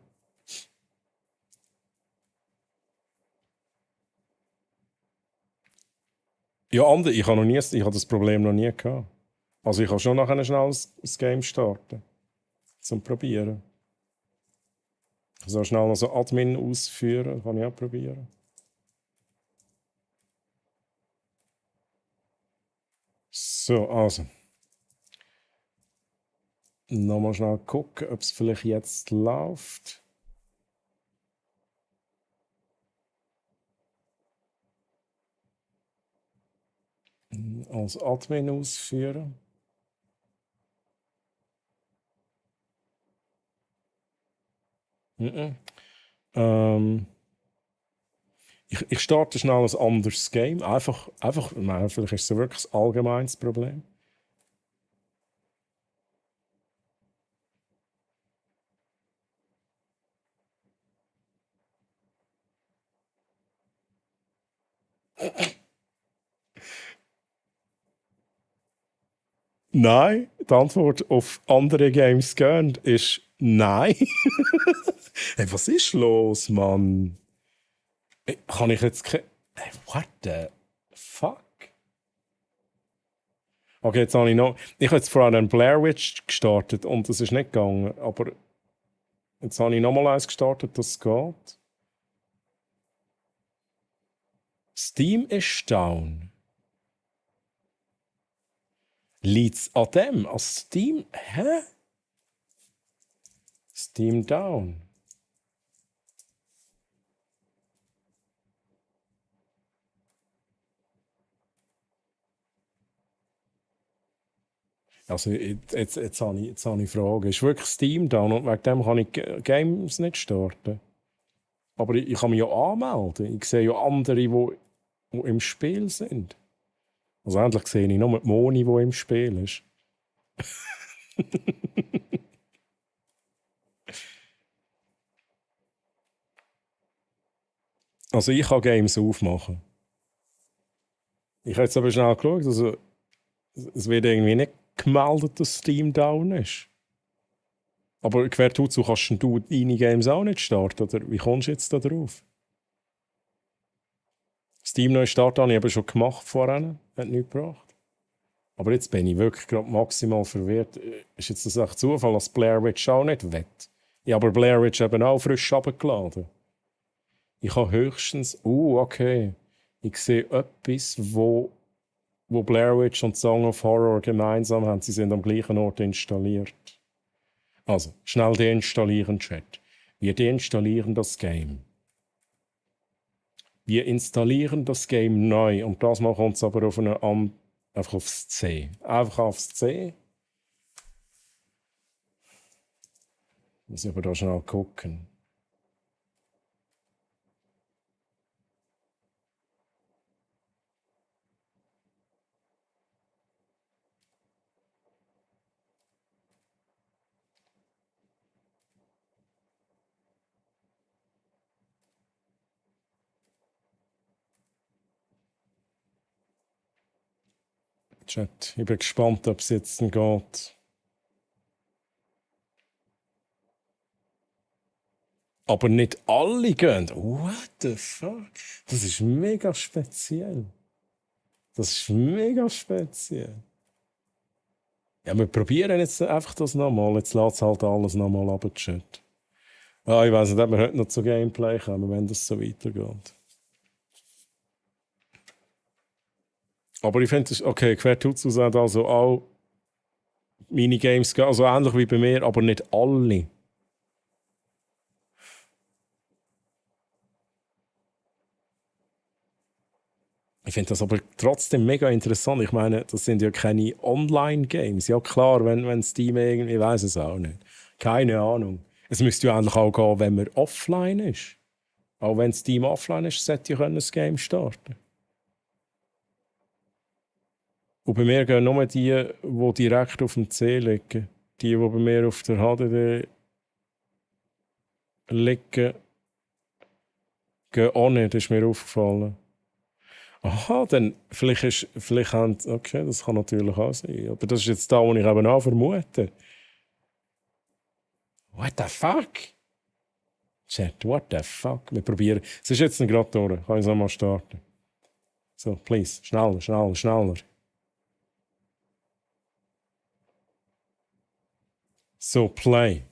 Ja, ich habe das Problem noch nie gehabt. Also ich kann schon nachher schnell das Game starten. Zum Probieren. Ich kann so schnell noch so Admin ausführen. Das kann ich auch probieren. So, also. Nochmal schnell gucken, ob es vielleicht jetzt läuft. Als Admin ausführen. Ich starte schnell ein anderes Game. Einfach, nein, vielleicht ist es wirklich ein allgemeines Problem. Nein, die Antwort auf andere Games gehen ist nein. Hey, was ist los, Mann? Kann ich jetzt Hey, what the fuck? Okay, jetzt habe ich noch... Ich habe jetzt vorhin einen Blair Witch gestartet und das ist nicht gegangen, aber jetzt habe ich nochmal eins gestartet, das geht. Steam ist down. Liegt's an dem? An Steam? Hä? Steam down. Also jetzt habe ich Fragen. Ist wirklich Steam down und wegen dem kann ich Games nicht starten? Aber ich kann mich ja anmelden. Ich sehe ja andere, die im Spiel sind. Also endlich sehe ich nur die Moni, die im Spiel ist. Also ich kann Games aufmachen. Ich habe jetzt aber schnell geschaut, also es wird irgendwie nicht gemeldet, dass Steam down ist. Aber quer dazu kannst du deine Games auch nicht starten, oder wie kommst du jetzt da drauf? Steam neu starten habe ich aber schon gemacht vorhin, hat nichts gebracht. Aber jetzt bin ich wirklich gerade maximal verwirrt. Ist jetzt das echt Zufall, dass Blair Witch auch nicht wett? Ja, aber Blair Witch eben auch frisch runtergeladen. Ich habe höchstens... okay. Ich sehe etwas, wo Blair Witch und Song of Horror gemeinsam haben. Sie sind am gleichen Ort installiert. Also, schnell deinstallieren, Chat. Wir deinstallieren das Game. Wir installieren das Game neu. Und das machen wir uns aber auf einfach aufs C. Einfach aufs C. Muss ich aber da schnell gucken. Chat, ich bin gespannt, ob es jetzt geht. Aber nicht alle gehen. What the fuck? Das ist mega speziell. Das ist mega speziell. Ja, wir probieren jetzt einfach das nochmal. Jetzt lässt es halt alles nochmal ab, Chat. Ah, ich weiss nicht, ob wir heute noch zu Gameplay kommen, wenn das so weitergeht. Aber ich finde, okay, Quertutsu sagt also auch Minigames, also ähnlich wie bei mir, aber nicht alle. Ich finde das aber trotzdem mega interessant. Ich meine, das sind ja keine Online-Games. Ja klar, wenn Steam irgendwie, ich weiß es auch nicht. Keine Ahnung. Es müsste ja eigentlich auch gehen, wenn man offline ist. Auch wenn Steam offline ist, sollte ich das Game starten. Und bei mir gehen nur die direkt auf dem C liegen. Die bei mir auf der HDD liegen, gehen auch nicht, ist mir aufgefallen. Aha, dann vielleicht haben... Okay, das kann natürlich auch sein. Aber das ist jetzt da, wo ich eben auch vermute. What the fuck? Chat, what the fuck? Wir probieren. Es ist jetzt gerade durch. Kann ich es nochmal starten? So, please. Schneller, schneller, schneller. So, play.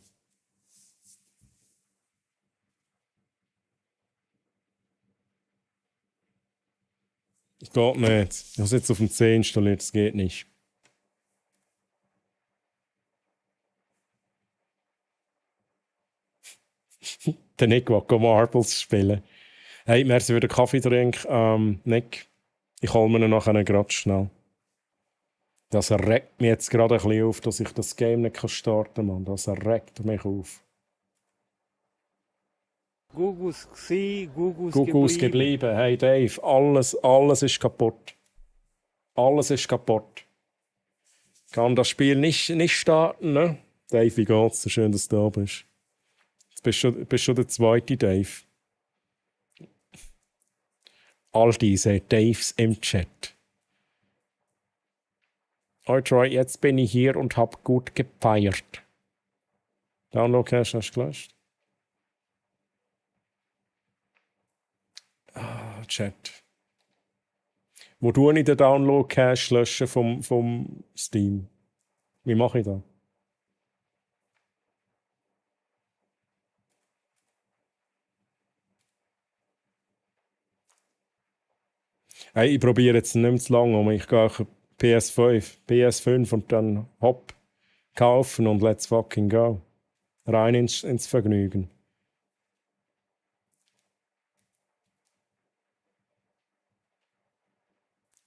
Geht nicht. Ich habe es jetzt auf dem C installiert, es geht nicht. Der Nick will Marbles spielen. Hey, merci für den Kaffeetrink. Nick, ich hole mir ihn nachher gerade schnell. Das regt mich jetzt gerade ein bisschen auf, dass ich das Game nicht starten kann, Mann. Das regt mich auf. Gugus gsi, Gugus geblieben. Hey Dave, alles ist kaputt. Alles ist kaputt. Ich kann das Spiel nicht starten, ne? Dave, wie geht's? Schön, dass du da bist. Jetzt bist schon der zweite Dave. all diese Daves im Chat. Oh Troy, jetzt bin ich hier und hab gut gefeiert. Download-Cache hast du gelöscht? Ah, Chat. Wo tue ich den Download-Cache löschen vom Steam? Wie mache ich das? Hey, ich probiere jetzt nicht mehr zu lange, aber ich gehe PS5 und dann hopp, kaufen und let's fucking go. Rein ins Vergnügen.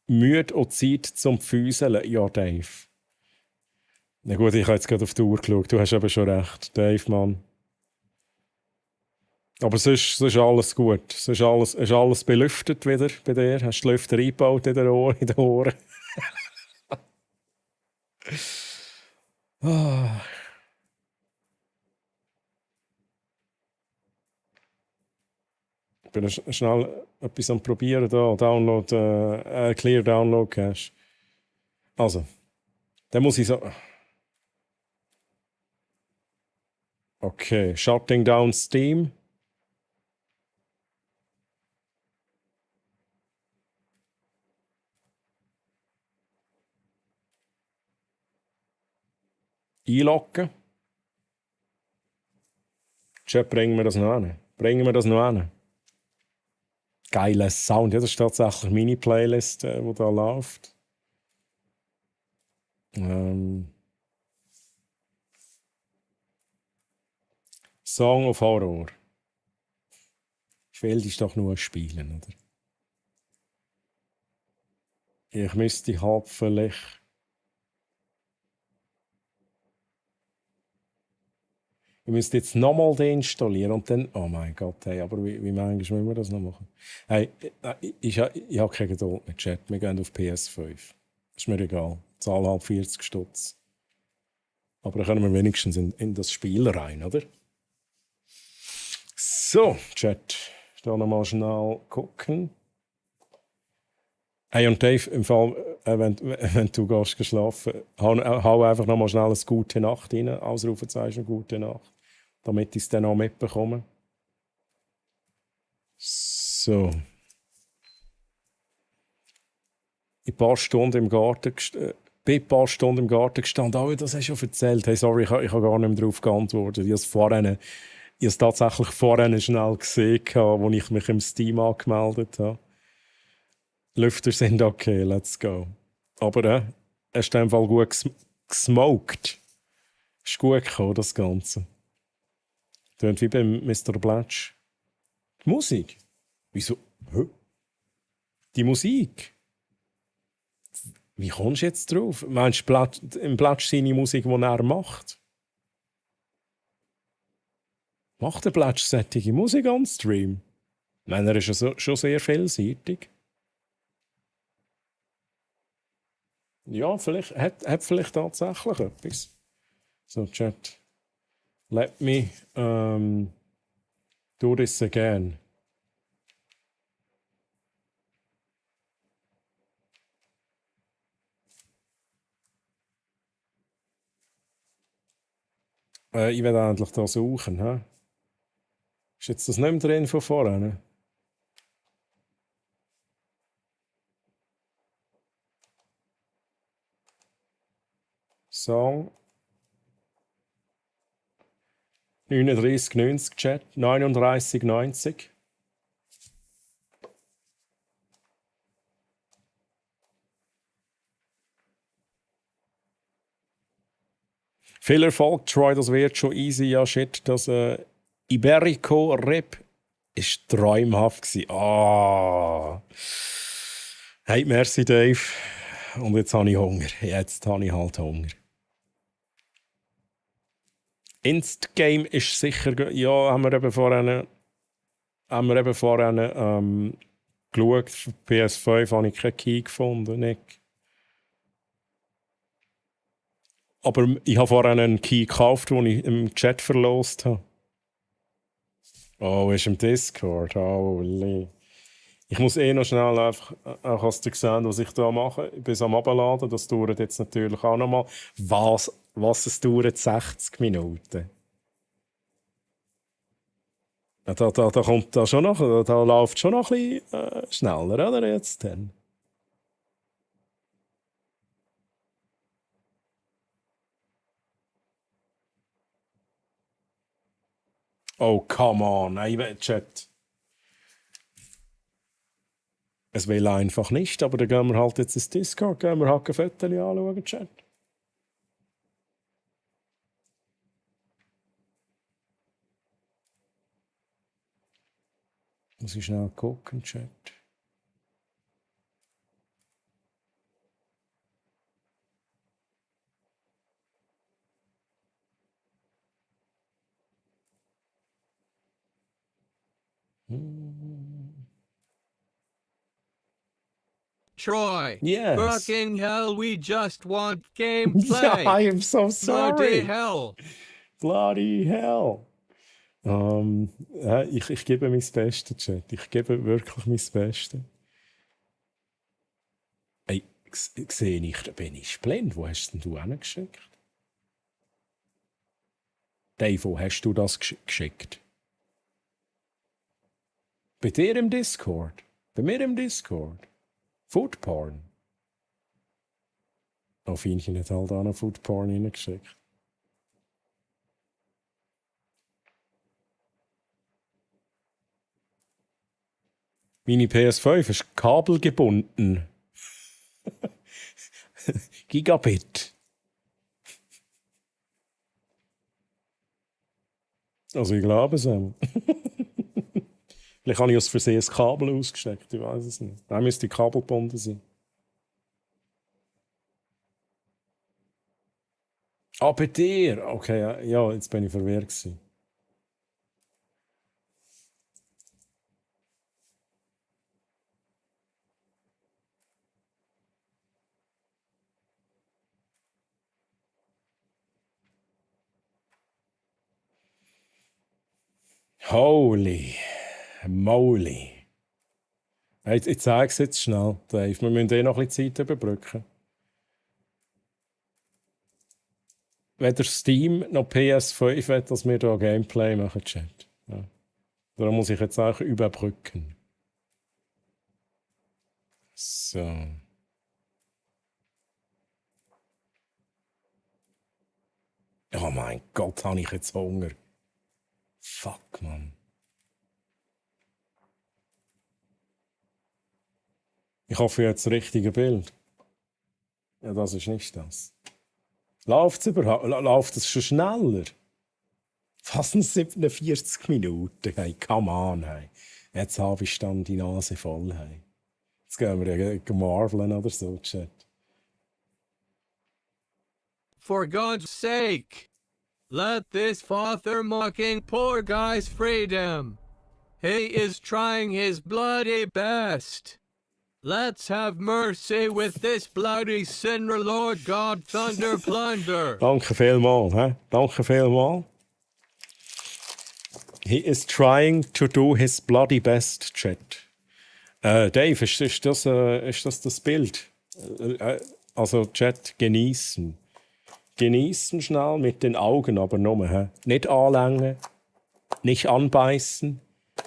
Müde und Zeit zum Füßeln? Ja, Dave. Na gut, ich habe jetzt gerade auf die Uhr geschaut. Du hast eben schon recht, Dave, Mann. Aber sonst alles gut. Sonst ist alles belüftet wieder bei dir. Hast du die Lüfter eingebaut in den Ohren? Ah. Ich bin schnell etwas am Probieren da. Clear Download Cache. Also, dann muss ich so. Okay, shutting down Steam. Einloggen. Chat, bringen wir das noch an? Geiler Sound. Ja, das ist tatsächlich meine Playlist, die da läuft. Song of Horror. Ich will dich doch nur spielen, oder? Ich müsste halt vielleicht. Ich müsste jetzt nochmal deinstallieren und dann. Oh mein Gott, hey, aber wie manchmal müssen wir das noch machen? Hey, ich habe keine Geduld mit Chat. Wir gehen auf PS5. Ist mir egal. Zahl halt 40 Stutz. Aber dann können wir wenigstens in das Spiel rein, oder? So, Chat. Da nochmal schnell gucken. Hey, und Dave, im Fall, wenn du gehst geschlafen, hau einfach nochmal schnell eine gute Nacht rein. Ausrufezeichen, gute Nacht. Damit ich es dann auch mitbekomme. So. Ein paar Stunden im Garten gestanden. Oh, das hast du schon erzählt. Hey, sorry, ich habe gar nicht mehr darauf geantwortet. Ich habe es tatsächlich vorhin schnell gesehen, als ich mich im Steam angemeldet habe. Lüfter sind okay, let's go. Aber hast du in dem Fall gut gesmoked. Ist gut gekommen, das Ganze. Tönt wie beim Mr. Blatch. Die Musik? Wieso? Hä? Die Musik? Wie kommst du jetzt drauf? Meinst du im Blatch seine Musik, die er macht? Macht der Blatch solche Musik am Stream? Ich meine, er ist ja schon sehr vielseitig. Ja, vielleicht hat vielleicht tatsächlich etwas. So, Chat. Let me do this again. Ich werde endlich da suchen. He? Ist jetzt das nicht mehr drin von vorne? Song 39,90 Chat, 39,90. Viel Erfolg, Troy, das wird schon easy. Ja, shit, das Iberico-Rip ist träumhaft gewesen. Ah. Hey, merci, Dave. Und jetzt habe ich Hunger. Jetzt habe ich halt Hunger. Insta-Game ist sicher. Ja, haben wir eben vorhin geschaut. Für PS5 habe ich keinen Key gefunden. Nicht. Aber ich habe vorhin einen Key gekauft, den ich im Chat verlost habe. Oh, ist im Discord. Holy. Ich muss noch schnell einfach, auch hast du gesehen, was ich da mache, bis am Abladen. Das dauert jetzt natürlich auch noch mal. Was es dauert 60 Minuten. Ja, da kommt da schon noch, da läuft schon noch ein bisschen schneller, oder jetzt dann? Oh, come on, nein, Chat. Es will einfach nicht, aber dann gehen wir halt jetzt ins Discord, gehen wir halt ein Fotos anschauen, Chat. Muss ich schnell gucken, Chat. Troy. Yes. Fucking hell, we just want gameplay. Yeah, I am so sorry. Bloody hell. Bloody hell. Ich gebe mein Bestes, Chat. Ich gebe wirklich mein Bestes. Ey, sehe ich, da bin ich blind. Wo hast denn du hingeschickt? Dave, wo hast du das geschickt? Bei dir im Discord? Bei mir im Discord? Foodporn? Oh, Fienchen hat halt auch noch Foodporn hineingeschickt. Meine PS5 ist kabelgebunden. Gigabit. Also ich glaube es. Vielleicht habe ich aus Versehen das Kabel ausgesteckt, ich weiß es nicht. Dann müsste die Kabel gebunden sein. Ah, bei dir? Okay, ja, jetzt bin ich verwirrt gewesen. Holy moly. Ich zeige es jetzt schnell, Dave. Wir müssen noch ein bisschen Zeit überbrücken. Weder Steam noch PS5 will, dass wir hier Gameplay machen, Chat. Ja. Darum muss ich jetzt auch überbrücken. So. Oh mein Gott, habe ich jetzt Hunger. Fuck, Mann. Ich hoffe, jetzt das richtige Bild. Ja, das ist nicht das. Läuft es überhaupt? Läuft es schon schneller? Fast 47 Minuten. Hey, come on, hey. Jetzt habe ich dann die Nase voll, hey. Jetzt gehen wir marveln oder so, Chat. For God's sake, let this father mocking poor guy's freedom. He is trying his bloody best. Let's have mercy with this bloody sinner, Lord God, thunder plunder. Danke vielmals, hä? Danke vielmals. He is trying to do his bloody best, Chat. Dave, ist das Bild? Also, Chat, genießen. Genießen schnell mit den Augen, aber nur, hä? Nicht anlängen, nicht anbeißen,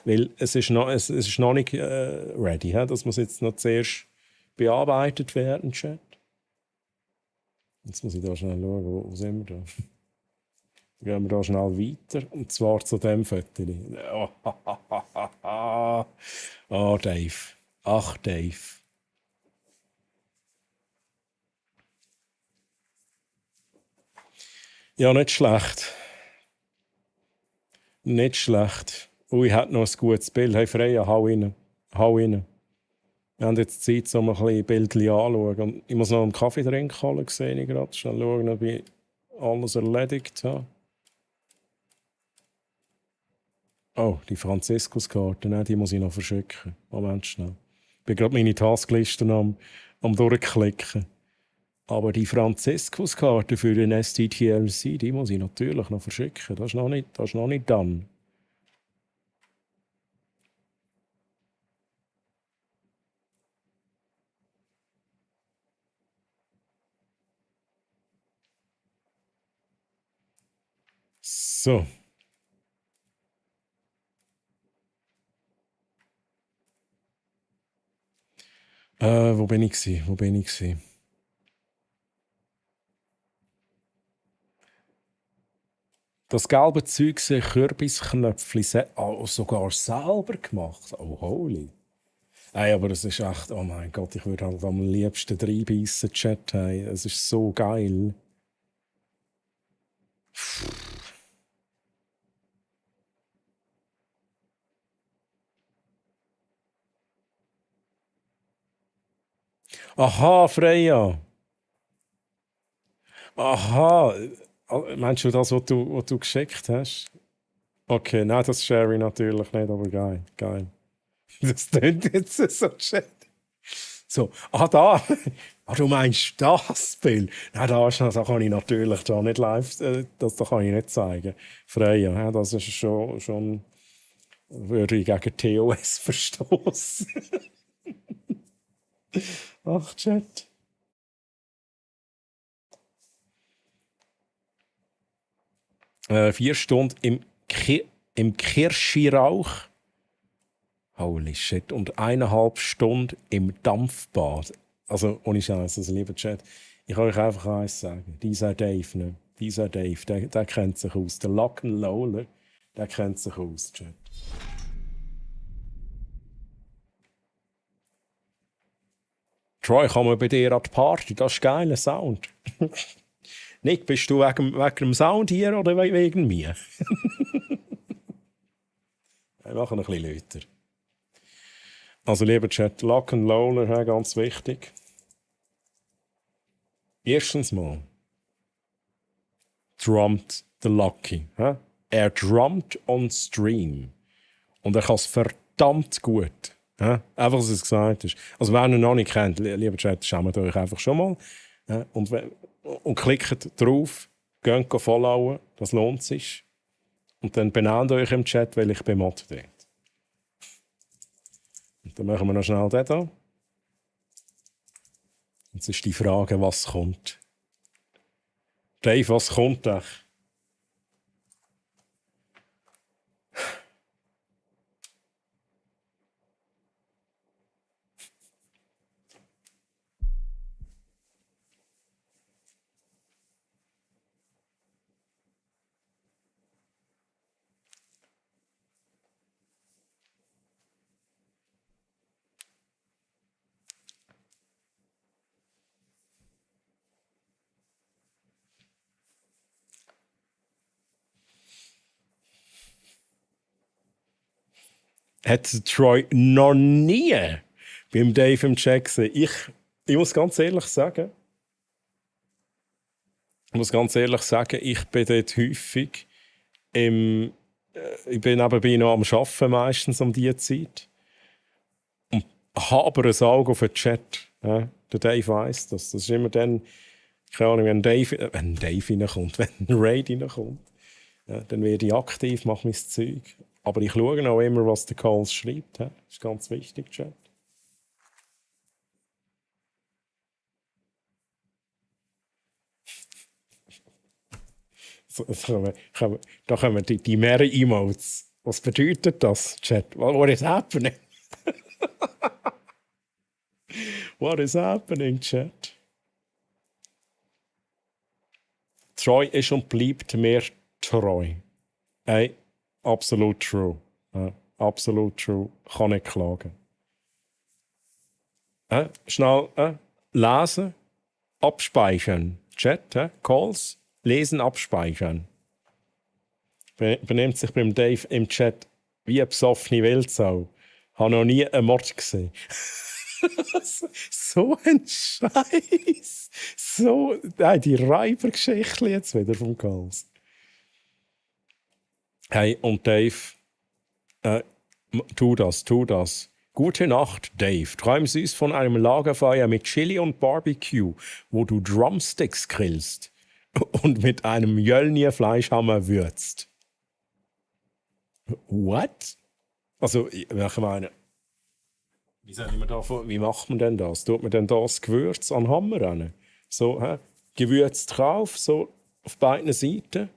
weil es ist noch nicht ready. Hä? Das muss jetzt noch zuerst bearbeitet werden, Chat. Jetzt muss ich da schnell schauen, wo sind wir da? Gehen wir da schnell weiter, und zwar zu dem Foto. Oh, Dave. Ach, Dave. Ja, nicht schlecht. Nicht schlecht. Ich hätte noch ein gutes Bild. Hey, Freya, hau rein. Hau rein. Wir haben jetzt Zeit, um ein bisschen Bildchen anzuschauen. Und ich muss noch einen Kaffee trinken, sehe ich gerade. Schnell schauen, ob ich alles erledigt habe. Oh, die Franziskuskarte, die muss ich noch verschicken. Moment schnell. Ich bin gerade meine Taskliste am durchklicken. Aber die Franziskuskarte für den STTLC, die muss ich natürlich noch verschicken. Das ist noch nicht done. So. Wo bin ich gewesen? Das gelbe Zeug, Kürbisknöpfchen, sogar selber gemacht. Oh, holy. Ey, aber es ist echt, oh mein Gott, ich würde halt am liebsten reinbeissen, Chat. Hey. Es ist so geil. Aha, Freya. Aha. Meinst du das, was du geschickt hast? Okay, nein, das share ich natürlich nicht, aber geil, geil. Das klingt jetzt so schön. So, da. Du meinst das Bild? Nein, das kann ich natürlich da nicht live, das kann ich nicht zeigen. Freya, ja, das ist schon würde ich gegen TOS verstoßen. Ach, Chat. Vier Stunden im Kirschirauch. Holy shit. Und 1,5 Stunden im Dampfbad. Also, ohne Scheiß, also lieber Chat, ich kann euch einfach eins sagen. Dieser Dave, ne? Dieser Dave, der kennt sich aus. Der Lock and Loller, der kennt sich aus, Chat. Troy, kommen wir bei dir an die Party? Das ist geiler Sound. Nick, bist du wegen dem Sound hier oder wegen mir? Wir machen ein bisschen lauter. Also, lieber Chat, Lock and Loller, ganz wichtig. Erstens mal drummt der Lucky. Er drummt on Stream. Und er kann es verdammt gut. Einfach, dass es gesagt ist. Also, wer ihn noch nicht kennt, lieber Chat, schaut euch einfach schon mal. Und klickt drauf, geht followen, das lohnt sich. Und dann benennt euch im Chat, weil ich bin Mod dort. Und dann machen wir noch schnell den hier. Jetzt ist die Frage, was kommt. Dave, was kommt da? Hat Troy noch nie beim Dave im Chat gesehen. Ich muss ganz ehrlich sagen, ich bin dort häufig ich bin nebenbei noch am Arbeiten, meistens um diese Zeit. Und habe aber ein Auge auf den Chat. Ja, der Dave weiss das. Das ist immer dann, keine Ahnung, wenn Dave reinkommt, wenn ein Raid reinkommt, ja, dann werde ich aktiv, mache mein Zeug. Aber ich schaue auch immer, was der Calls schreibt. Das ist ganz wichtig, Chat. Da kommen die mehreren Emotes. Was bedeutet das, Chat? What is happening? What is happening, Chat? Treu ist und bleibt mir treu. Hey. Absolut true. Absolut true. Kann nicht klagen. Schnell lesen, abspeichern. Chat, Calls, lesen, abspeichern. Benimmt sich beim Dave im Chat wie eine besoffene Wildsau. Habe noch nie einen Mord gesehen. So ein Scheiß. So, die Reibergeschichte jetzt wieder vom Calls. Hey, und Dave, tu das. Gute Nacht, Dave. Träum süß von einem Lagerfeuer mit Chili und Barbecue, wo du Drumsticks grillst und mit einem Mjölnir-Fleischhammer würzt. What? Also, ich meine, wie macht man denn das? Tut man denn das Gewürz an den Hammer ran? So, Gewürz drauf, so auf beiden Seiten.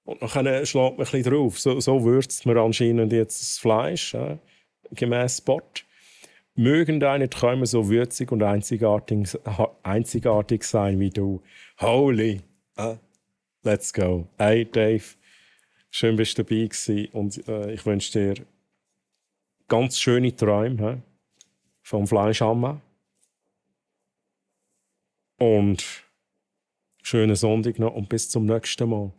Und dann schlägt man ein bisschen drauf. So würzt man anscheinend jetzt das Fleisch, gemäß Spot. Mögen deine Träume so würzig und einzigartig sein wie du. Holy! Let's go. Hey Dave, schön bist du dabei gewesen. Und ich wünsche dir ganz schöne Träume vom Fleischhammer. Und schönen Sonntag noch und bis zum nächsten Mal.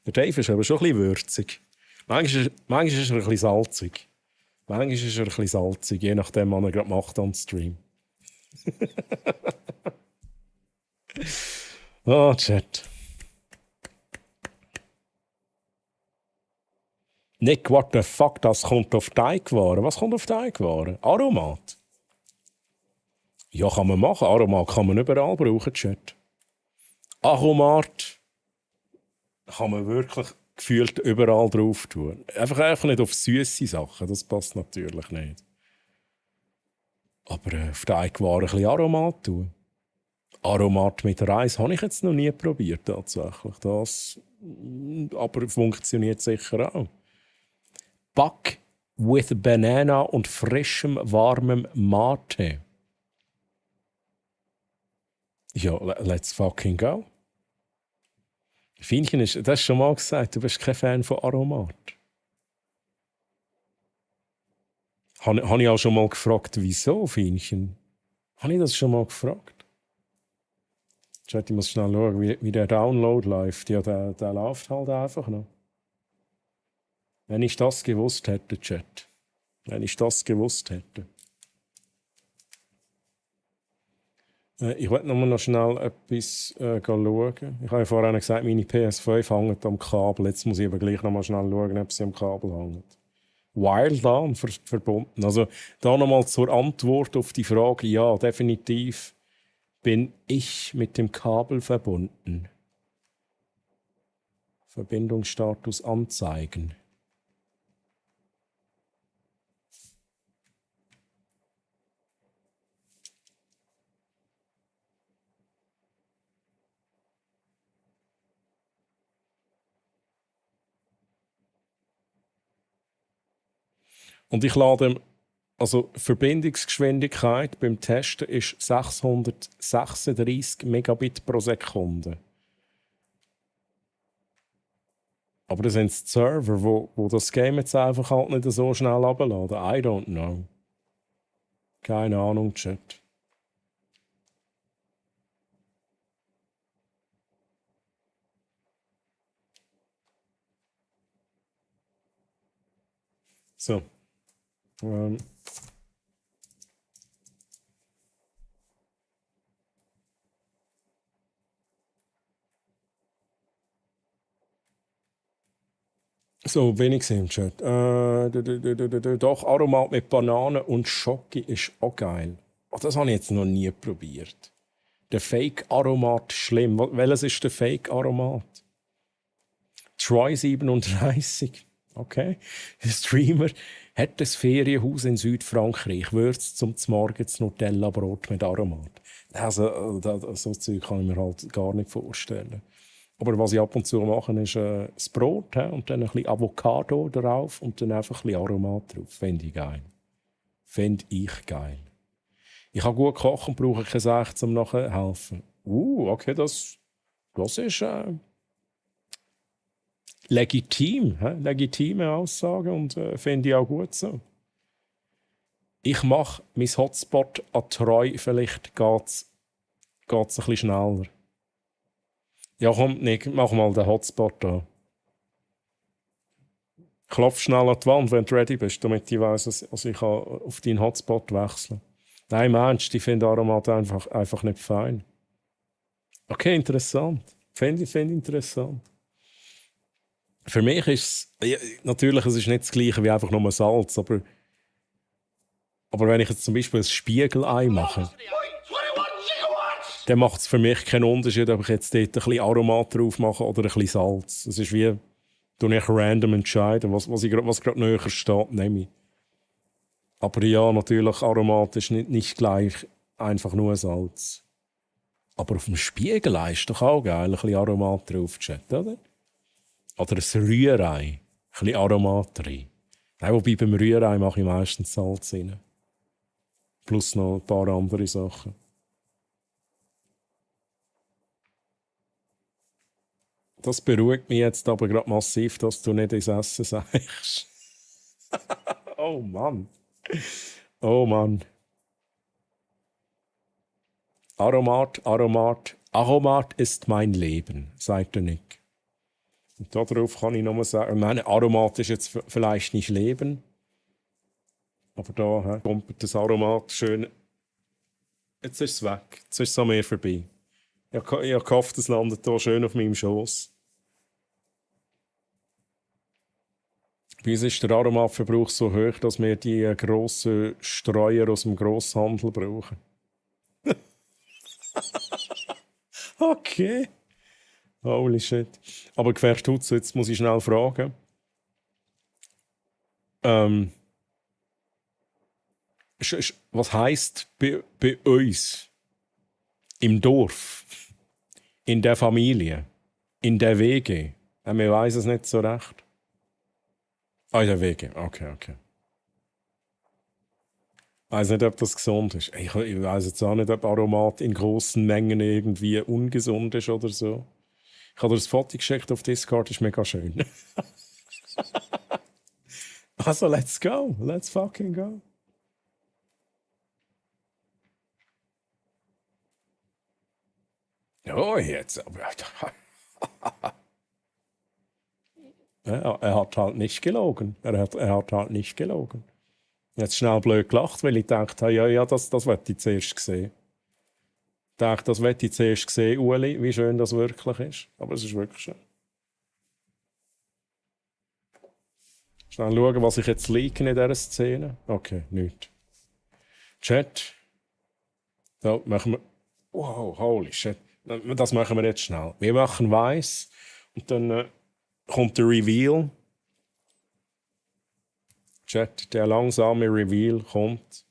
Der Dave ist aber schon ein bisschen würzig. Manchmal ist er ein bisschen salzig. Je nachdem, was er gerade macht am Stream. Chat. Nick, what the fuck, das kommt auf Teigwaren. Was kommt auf Teigwaren? Aromat. Ja, kann man machen. Aromat kann man überall brauchen, Chat. Aromat kann man wirklich gefühlt überall drauf tun. Einfach nicht auf süße Sachen, das passt natürlich nicht. Aber auf Teigwaren ein bisschen Aromat tun. Aromat mit Reis habe ich jetzt noch nie probiert, tatsächlich. Das aber funktioniert sicher auch. Back with Banana und frischem, warmem Mate. Ja, let's fucking go. Fienchen, das hast du schon mal gesagt, du bist kein Fan von Aromat. Habe ich auch schon mal gefragt, wieso, Fienchen? Habe ich das schon mal gefragt? Ich muss schnell schauen, wie der Download läuft. Ja, der läuft halt einfach noch. Wenn ich das gewusst hätte, Chat. Wenn ich das gewusst hätte. Ich wollte noch schnell etwas schauen. Ich habe ja vorhin gesagt, meine PS5 hängt am Kabel. Jetzt muss ich aber gleich noch mal schnell schauen, ob sie am Kabel hängt. Wild LAN verbunden. Also da nochmal zur Antwort auf die Frage. Ja, definitiv bin ich mit dem Kabel verbunden. Verbindungsstatus anzeigen. Und ich lade, also Verbindungsgeschwindigkeit beim Testen ist 636 Megabit pro Sekunde. Aber das sind die Server, wo das Game jetzt einfach halt nicht so schnell abladen. I don't know. Keine Ahnung, Chat. So. So, wenig im Chat. Doch, Aromat mit Banane und Schoki ist auch geil. Oh, das habe ich jetzt noch nie probiert. Der Fake-Aromat schlimm. Welches ist der Fake-Aromat? Troy 37. Okay. Der Streamer hat das Ferienhaus in Südfrankreich, würzt zum Morgen das Nutella-Brot mit Aromat. Also, so Zeug kann ich mir halt gar nicht vorstellen. Aber was ich ab und zu mache, ist das Brot und dann ein bisschen Avocado drauf und dann einfach ein bisschen Aromat drauf. Finde ich geil. Ich kann gut kochen und brauche keine Sache, um nachher zu helfen. Okay, das ist legitim. Legitime Aussage und finde ich auch gut so. Ich mache mein Hotspot an Treu, vielleicht geht's ein bisschen schneller. Ja, komm, Nick, mach mal den Hotspot an. Klopf schnell an die Wand, wenn du ready bist, damit ich weiss, dass ich auf deinen Hotspot wechseln kann. Nein, Mensch, ich finde Aromat einfach nicht fein. Okay, interessant. Finde ich interessant. Für mich ist es, natürlich, es ist nicht das Gleiche wie einfach nur Salz, aber wenn ich jetzt zum Beispiel ein Spiegelei mache, dann macht es für mich keinen Unterschied, ob ich jetzt dort ein bisschen Aromat drauf mache oder ein bisschen Salz. Es ist wie, du ich random entscheiden, was gerade näher steht, nehme ich. Aber ja, natürlich, Aromat ist nicht gleich einfach nur Salz. Aber auf dem Spiegelei ist doch auch geil, ein bisschen Aromat drauf, Chat, oder? Oder ein Rührei. Ein bisschen Aromat rein. Nein, wobei beim Rührei mache ich meistens Salz rein. Plus noch ein paar andere Sachen. Das beruhigt mich jetzt aber gerade massiv, dass du nicht ins Essen sagst. Oh Mann. Oh Mann. Aromat ist mein Leben, sagt der Nick. Und darauf kann ich nochmal sagen, ich meine, Aromat ist jetzt vielleicht nicht Leben, aber da kommt das Aromat schön. Jetzt ist es weg, jetzt ist es an mir vorbei. Ich habe gehofft, es landet hier schön auf meinem Schoß. Bei uns ist der Aromatverbrauch so hoch, dass wir die grossen Streuer aus dem Grosshandel brauchen. Okay. Holy shit. Aber Querstutz, jetzt muss ich schnell fragen. Was heisst bei uns im Dorf, in der Familie, in der WG? Wir weiss es nicht so recht. Ah, in der WG. Okay. Ich weiss nicht, ob das gesund ist. Ich weiss jetzt auch nicht, ob Aromat in grossen Mengen irgendwie ungesund ist oder so. Ich habe dir das Foto geschickt auf Discord, ist mega schön. Also, let's go. Let's fucking go. Oh, jetzt aber. Er hat halt nicht gelogen. Er hat halt nicht gelogen. Jetzt schnell blöd gelacht, weil ich dachte, ja, das wollte ich zuerst sehen. Ich dachte, das wollte ich zuerst sehen, Uli, wie schön das wirklich ist. Aber es ist wirklich schön. Schnell schauen, was ich jetzt leake in dieser Szene. Okay, nichts. Chat. Da machen wir... Wow, holy shit. Das machen wir jetzt schnell. Wir machen weiß und dann kommt der Reveal. Chat, der langsame Reveal kommt.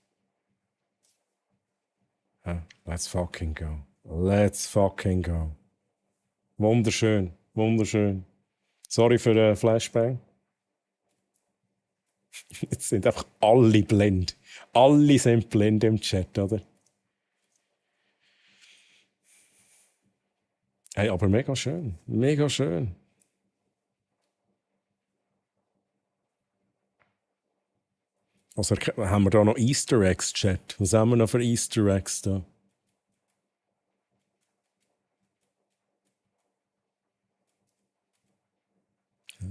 Let's fucking go. Let's fucking go. Wunderschön, wunderschön. Sorry für den Flashbang. Jetzt sind einfach alle blind. Alle sind blind im Chat, oder? Hey, aber mega schön. Mega schön. Also haben wir da noch Easter Eggs, Chat? Was haben wir noch für Easter Eggs da?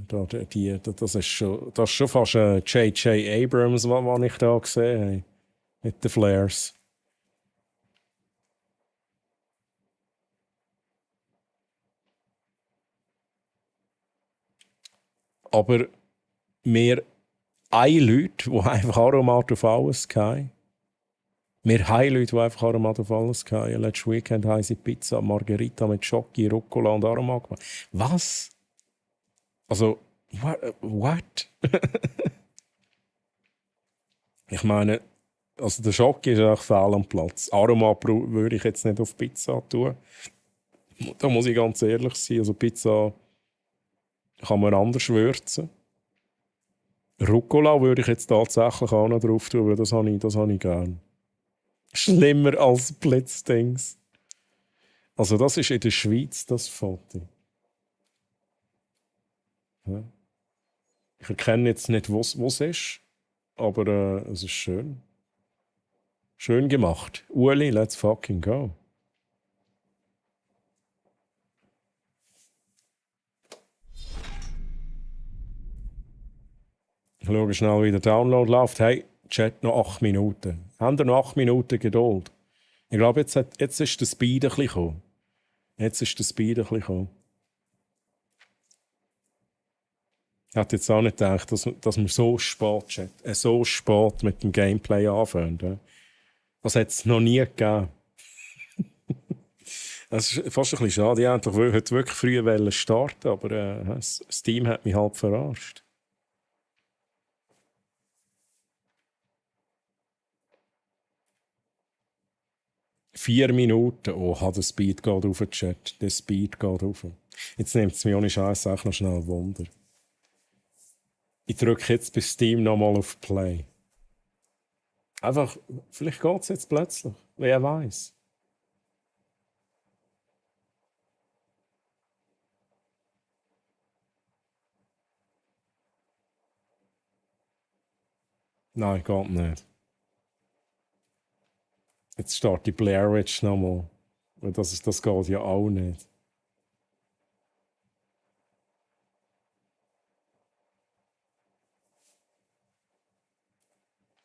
Das ist schon fast J.J. Abrams, was ich da gesehen habe. Mit den Flares. Aber wir Leute, die einfach Aromat auf alles haben. Wir haben Leute, die einfach Aromat auf alles haben. Letztes Weekend haben sie Pizza Margherita mit Schoki, Rucola und Aromat gemacht. Was? Also, what? Ich meine, also der Schoki ist auch fehl am Platz. Aromat würde ich jetzt nicht auf Pizza tun. Da muss ich ganz ehrlich sein. Also Pizza kann man anders würzen. Rucola würde ich jetzt tatsächlich auch noch drauf tun, weil das habe ich gern. Schlimmer als Blitzdings. Also das ist in der Schweiz, das Foto. Ja. Ich erkenne jetzt nicht, wo es ist, aber es ist schön. Schön gemacht. Uli, let's fucking go. Ich schaue schnell, wie der Download läuft. Hey, Chat, noch 8 Minuten. Habt ihr noch 8 Minuten Geduld? Ich glaube, jetzt ist der Speed ein bisschen gekommen. Ich hätte jetzt auch nicht gedacht, dass wir so spät, so spät mit dem Gameplay anfangen. Das hat es noch nie gegeben. Es ist fast ein bisschen schade. Ich wollte wirklich früh starten, aber das Team hat mich halb verarscht. 4 Minuten. Oh, der Speed geht auf, Chat. Der Speed geht auf. Jetzt nimmt es mich ohne Scheiß auch noch schnell Wunder. Ich drücke jetzt bei Steam nochmal auf Play. Einfach, vielleicht geht es jetzt plötzlich. Wer weiß. Nein, geht nicht. Jetzt starte ich Blair Witch nochmal. Weil das geht ja auch nicht.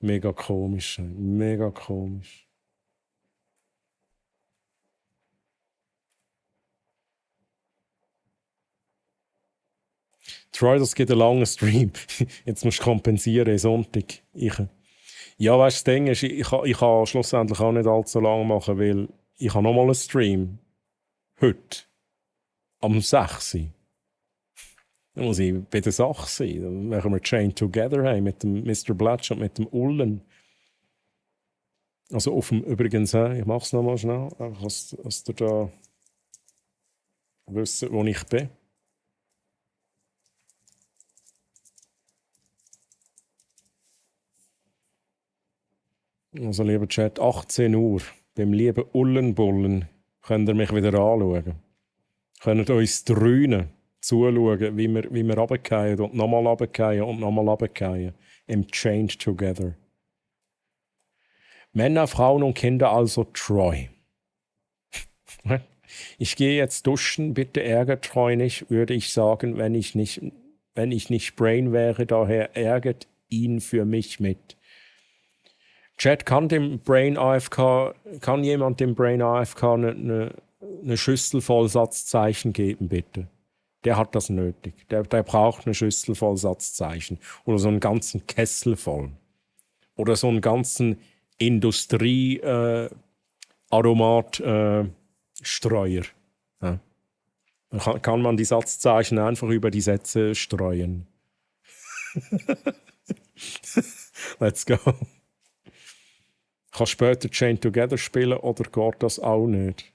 Mega komisch. Mega komisch. Troy, das gibt einen langen Stream. Jetzt musst du kompensieren, Sonntag. Ja, weißt du, das Ding ist, ich kann schlussendlich auch nicht allzu lange machen, weil ich habe nochmal einen Stream. Heute. Am 6. Dann muss ich bei der Sache sein. Dann machen wir Chain Together heim mit dem Mr. Blatch und mit dem Ullen. Also auf dem übrigens, ich mache es nochmal schnell, einfach, dass ihr da wisst, wo ich bin. Also, lieber Chat, 18 Uhr, beim lieben Ullenbullen, könnt ihr mich wieder anschauen. Könnt ihr uns drünen zuschauen, wie wir runterfallen und nochmal runterfallen und nochmal runterfallen. Im Change Together. Männer, Frauen und Kinder, also Troy. Ich gehe jetzt duschen, bitte ärgert Troy nicht, würde ich sagen, wenn ich nicht Brain wäre, daher ärgert ihn für mich mit. Chat, kann jemand dem Brain AFK eine Schüssel voll Satzzeichen geben, bitte? Der hat das nötig. Der braucht eine Schüssel voll Satzzeichen. Oder so einen ganzen Kessel voll. Oder so einen ganzen Industrie-Aromat-Streuer. Ja. Dann kann man die Satzzeichen einfach über die Sätze streuen. Let's go. Kann später Chain Together spielen oder geht das auch nicht?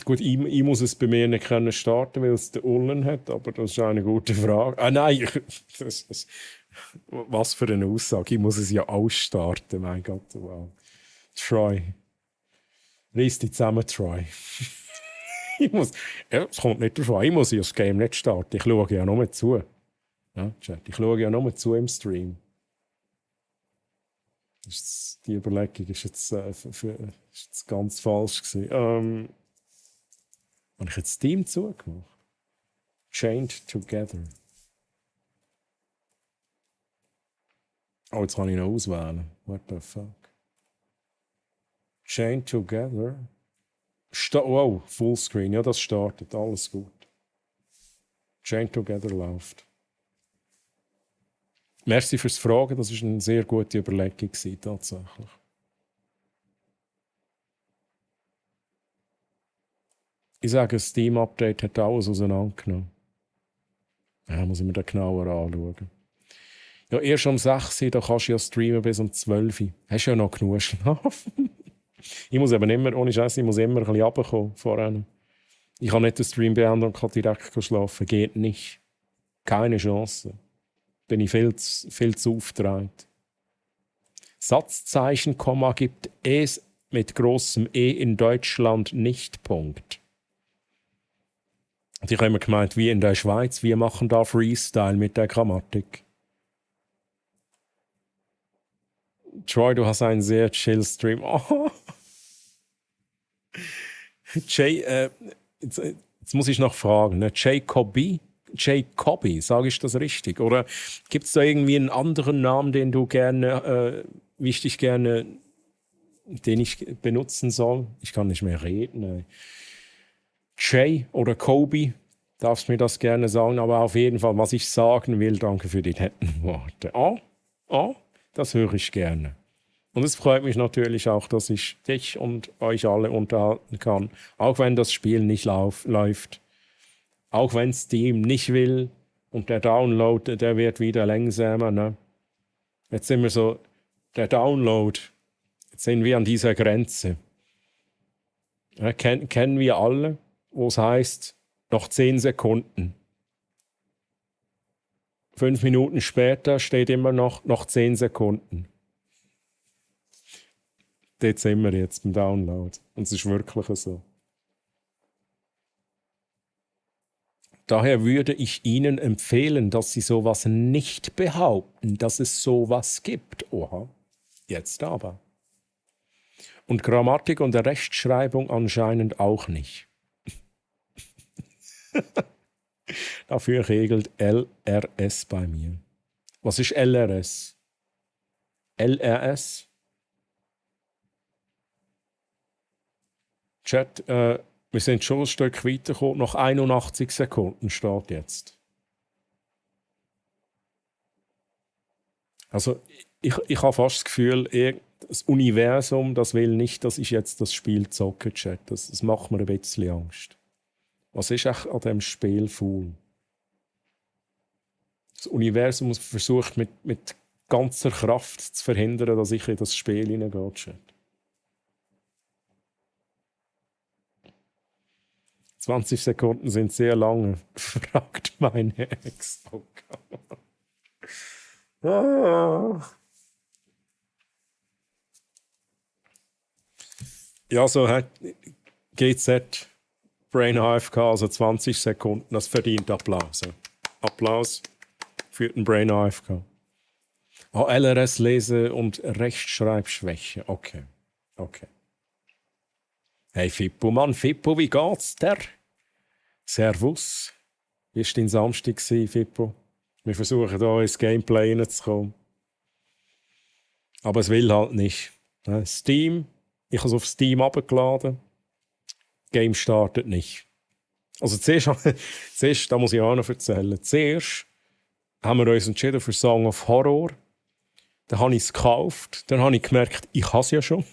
Gut, ich muss es bei mir nicht können starten, weil es den Ullen hat, aber das ist eine gute Frage. Ah nein, was für eine Aussage. Ich muss es ja ausstarten, mein Gott. Wow. Troy. Reiss dich zusammen, Troy. Es kommt nicht drauf an, ich muss ja das Game nicht starten. Ich schaue ja nur zu. Ja, Chat, ich schaue ja nur zu im Stream. Die Überlegung ist jetzt, ist jetzt ganz falsch gewesen. Habe ich jetzt Steam zugemacht? Chained Together. Oh, jetzt kann ich noch auswählen. What the fuck? Chained Together. Wow, Fullscreen. Ja, das startet. Alles gut. Chained Together läuft. Merci fürs Fragen, das war eine sehr gute Überlegung tatsächlich. Ich sage, das Steam-Update hat alles auseinandergenommen. Ja, muss ich mir das genauer anschauen. Ja, erst um 6 Uhr, da kannst du ja streamen bis um 12 Uhr. Hast ja noch genug schlafen. Ich muss eben immer, ohne Scheiß, ich muss immer ein bisschen runterkommen vorher. Ich kann nicht den Stream beenden und kann direkt schlafen. Geht nicht. Keine Chance. Bin ich viel zu aufgetragen. Satzzeichen, Komma gibt es mit großem E in Deutschland nicht. Punkt. Und ich habe immer gemeint, wie in der Schweiz, wir machen da Freestyle mit der Grammatik. Troy, du hast einen sehr chill Stream. Oh. Jay, jetzt muss ich noch fragen, ne? Jacoby, sage ich das richtig? Oder gibt es da irgendwie einen anderen Namen, den du gerne, den ich benutzen soll? Ich kann nicht mehr reden. Jay oder Kobe, darfst mir das gerne sagen, aber auf jeden Fall, was ich sagen will, danke für die netten Worte. Das höre ich gerne. Und es freut mich natürlich auch, dass ich dich und euch alle unterhalten kann, auch wenn das Spiel nicht läuft. Auch wenn Steam nicht will und der Download, der wird wieder langsamer. Ne? Jetzt sind wir so, der Download, sind wir an dieser Grenze. Ja, kennen wir alle, wo es heißt, noch 10 Sekunden. 5 Minuten später steht immer noch 10 Sekunden. Dort sind wir jetzt beim Download. Und es ist wirklich so. Daher würde ich Ihnen empfehlen, dass Sie sowas nicht behaupten, dass es sowas gibt. Oha, jetzt aber. Und Grammatik und Rechtschreibung anscheinend auch nicht. Dafür regelt LRS bei mir. Was ist LRS? LRS? Chat, wir sind schon ein Stück weitergekommen. Noch 81 Sekunden steht jetzt. Also, ich habe fast das Gefühl, das Universum, das will nicht, dass ich jetzt das Spiel zocke, Chat. Das macht mir ein bisschen Angst. Was ist echt an diesem Spiel faul? Das Universum versucht mit ganzer Kraft zu verhindern, dass ich in das Spiel hineingehe, Chat. 20 Sekunden sind sehr lange, fragt meine Ex. Oh Gott. Ah. Ja, so hat GZ Brain AFK, also 20 Sekunden, das verdient Applaus. Applaus für den Brain AFK. Oh, LRS Lese- und Rechtschreibschwäche. Okay. Hey Fippo, Mann, Fippo, wie geht's dir? Servus. Wie war dein Samstag, Fippo? Wir versuchen hier ins Gameplay reinzukommen. Aber es will halt nicht. Steam, ich habe es auf Steam abgeladen. Game startet nicht. Also zuerst, da muss ich auch noch erzählen. Zuerst haben wir uns entschieden für Song of Horror. Dann habe ich es gekauft. Dann habe ich gemerkt, ich habe es ja schon.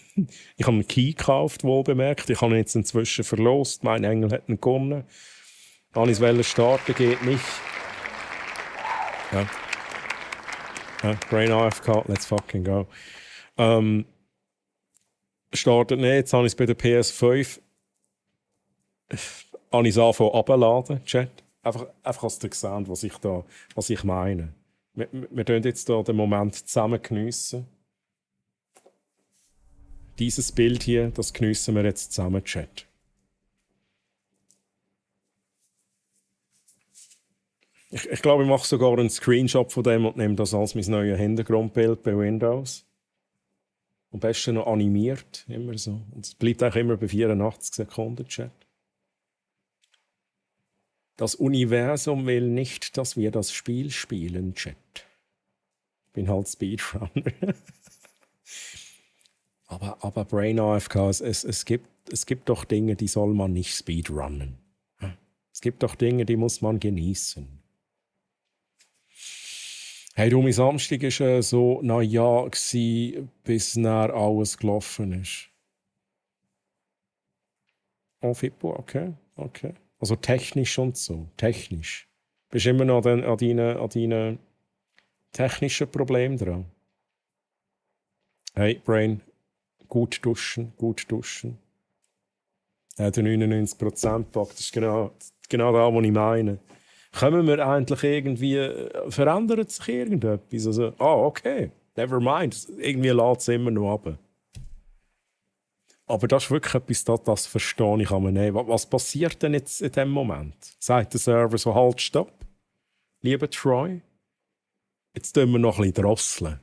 Ich habe einen Key gekauft, wohl bemerkt. Ich habe ihn jetzt inzwischen verlost. Mein Engel hat ihn gewonnen. Dann wollte ich starten, geht nicht. Ja. Brain AFK, let's fucking go. Startet nicht. Jetzt habe ich es bei der PS5. Habe ich es angefangen abzuladen, Chat. Einfach als ihr seht, was ich meine. Wir tun jetzt hier den Moment zusammen geniessen. Dieses Bild hier, das geniessen wir jetzt zusammen, Chat. Ich glaube, ich mache sogar einen Screenshot von dem und nehme das als mein neues Hintergrundbild bei Windows. Am besten noch animiert, immer so. Und es bleibt auch immer bei 84 Sekunden, Chat. Das Universum will nicht, dass wir das Spiel spielen, Chat. Ich bin halt Speedrunner. aber Brain AFK, es gibt doch Dinge, die soll man nicht speedrunnen. Es gibt doch Dinge, die muss man genießen. Hey, du, mein Samstag war so, bis nachher alles gelaufen ist. Oh, Fippo, okay. Also technisch und so. Technisch. Bist du immer noch an deinen technischen Problemen dran? Hey, Brain, gut duschen. Der 99% packt, das ist genau das, was ich meine. Kommen wir eigentlich irgendwie, verändert sich irgendetwas? Also, okay, never mind. Irgendwie lädt es immer noch ab. Aber das ist wirklich etwas, das verstehe ich nicht. Was passiert denn jetzt in dem Moment? Sagt der Server so, halt, stopp. Lieber Troy, jetzt tun wir noch ein bisschen drosseln.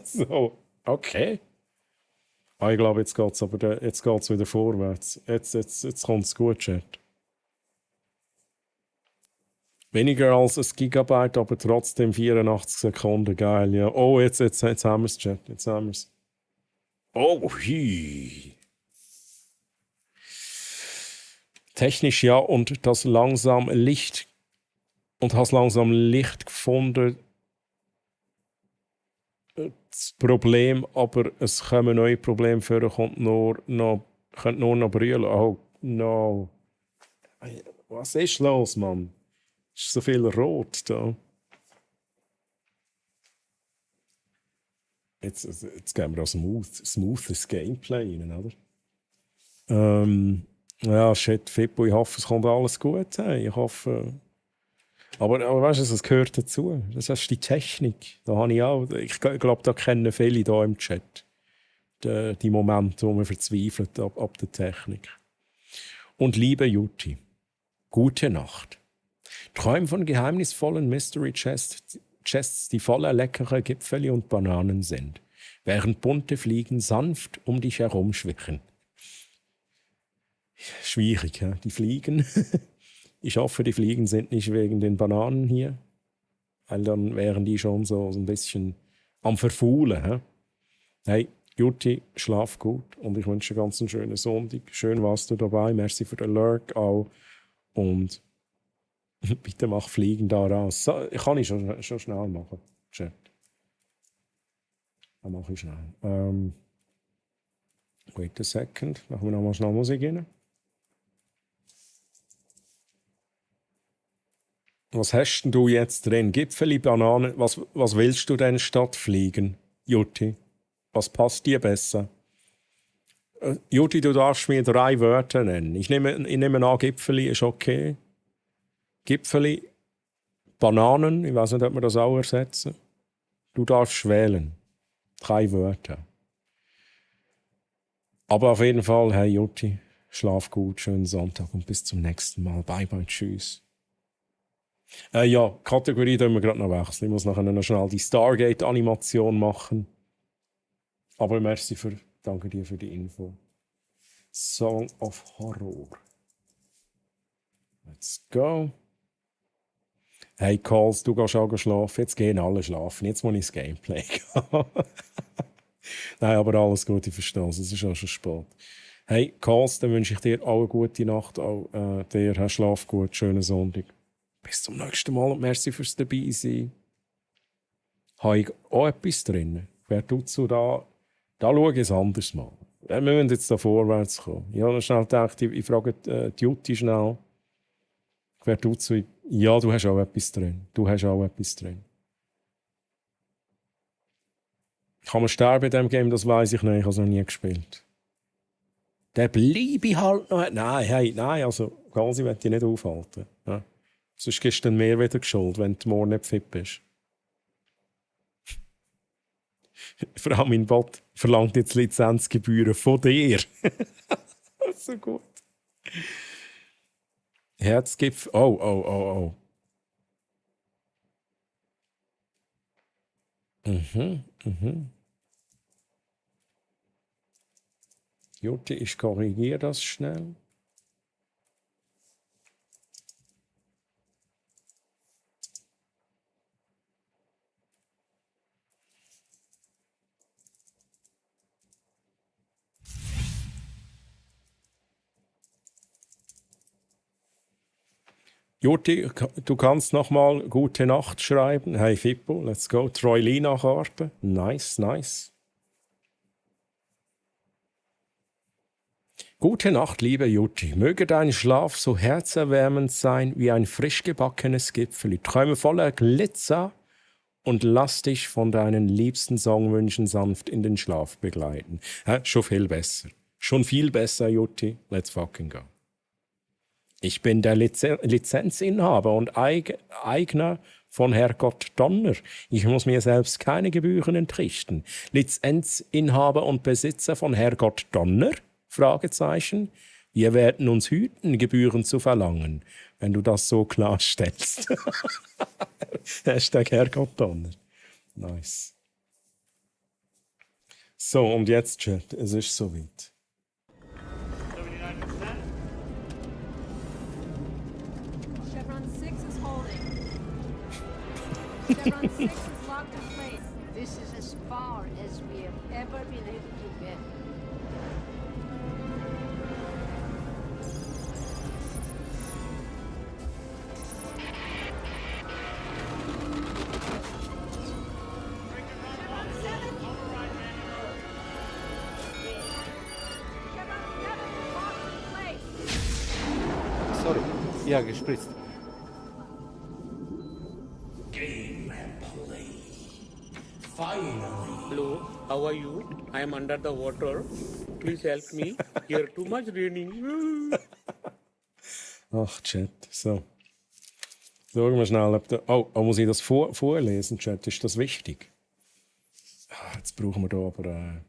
So, okay. Ich glaube, jetzt geht es wieder vorwärts. Jetzt kommt es gut, Chat. Weniger als 1 Gigabyte, aber trotzdem 84 Sekunden. Geil, ja. Oh, jetzt haben wir es, Chat. Jetzt haben wir es. Oh, hi. Technisch ja, und das langsam Licht. Und hast langsam Licht gefunden. Das Problem, aber es kommen neue Probleme vor, könnt nur noch brüllen. Oh, no. Was ist los, Mann? Es ist so viel Rot da. Jetzt gehen wir auch smoothes Gameplay rein, oder? Ja, shit, Fippo, ich hoffe, es kommt alles gut. Hey. Ich hoffe... Aber weißt du, es gehört dazu. Das ist die Technik. Da habe ich auch... Ich glaube, da kennen viele hier im Chat. Die Momente, wo man verzweifelt ab der Technik. Und liebe Jutti, gute Nacht. Träum von geheimnisvollen Mystery Chests, die voller leckerer Gipfeli und Bananen sind, während bunte Fliegen sanft um dich herumschwirren. Schwierig, ja? Die Fliegen. Ich hoffe, die Fliegen sind nicht wegen den Bananen hier, weil dann wären die schon so ein bisschen am Verfuhlen. Ja? Hey, Jutti, schlaf gut und ich wünsche dir ganz einen schönen Sonntag. Schön warst du dabei, merci für den Lurk auch und bitte mach Fliegen da raus. So, kann ich schon schnell machen. Chat. Dann mache ich schnell. Wait a second. Machen wir nochmal schnell Musik rein. Was hast denn du jetzt drin? Gipfeli, Bananen. Was willst du denn statt Fliegen, Jutti? Was passt dir besser? Jutti, du darfst mir 3 Wörter nennen. Ich nehme an, Gipfeli ist okay. Gipfeli, Bananen, ich weiß nicht, ob wir das auch ersetzen. Du darfst wählen. 3 Wörter. Aber auf jeden Fall, hey Jutti, schlaf gut, schönen Sonntag und bis zum nächsten Mal. Bye bye, tschüss. Ja, Kategorie können wir gerade noch wechseln. Ich muss nachher noch schnell die Stargate-Animation machen. Aber danke dir für die Info. Song of Horror. Let's go. Hey Calls, du gehst auch schlafen. Jetzt gehen alle schlafen. Jetzt muss ich das Gameplay gehen. Nein, aber alles gut, ich verstehe es. Es ist auch schon spät. Hey Calls, dann wünsche ich dir auch eine gute Nacht. Auch dir, schlaf gut, schönen Sonntag. Bis zum nächsten Mal und merci fürs Dabeisein. Habe ich auch etwas drin? Wer tut so da? Da schaue ich es anders mal. Wir müssen jetzt da vorwärts kommen. Ich habe schnell gedacht, ich frage die Jutti schnell. Wer tut so? Ja, du hast auch etwas drin. Kann man sterben in diesem Game? Das weiss ich nicht. Ich habe es noch nie gespielt. Der bleibe ich halt noch. Nein, also quasi will ich nicht aufhalten. Ja. Sonst gibst du dann mehr wieder Schuld, wenn du morgen nicht fit bist. Vor allem mein Bot verlangt jetzt Lizenzgebühren von dir. So gut. Herzgipfel. Oh. Jutti, ich korrigiere das schnell. Jutti, du kannst nochmal gute Nacht schreiben. Hey Fippo, let's go. Troilina-Karte. Nice. Gute Nacht, liebe Jutti. Möge dein Schlaf so herzerwärmend sein wie ein frisch gebackenes Gipfeli. Träume voller Glitzer und lass dich von deinen liebsten Songwünschen sanft in den Schlaf begleiten. Schon viel besser, Jutti. Let's fucking go. Ich bin der Lizenzinhaber und Eigner von Herrgott Donner. Ich muss mir selbst keine Gebühren entrichten. Lizenzinhaber und Besitzer von Herrgott Donner? Fragezeichen. Wir werden uns hüten, Gebühren zu verlangen, wenn du das so klarstellst. Hashtag Herrgott Donner. Nice. So, und jetzt, Chat, es ist soweit. Chevron 6 is locked in place. This is as far as we have ever been able to get. Sorry, ja, gespritzt. Gameplay. Finally. Hallo? How are you? I am under the water. Please help me. Here too much raining. Ach, Chat. So. Schauen wir schnell, ob der... Oh, muss ich das vorlesen, Chat? Ist das wichtig? Jetzt brauchen wir da aber...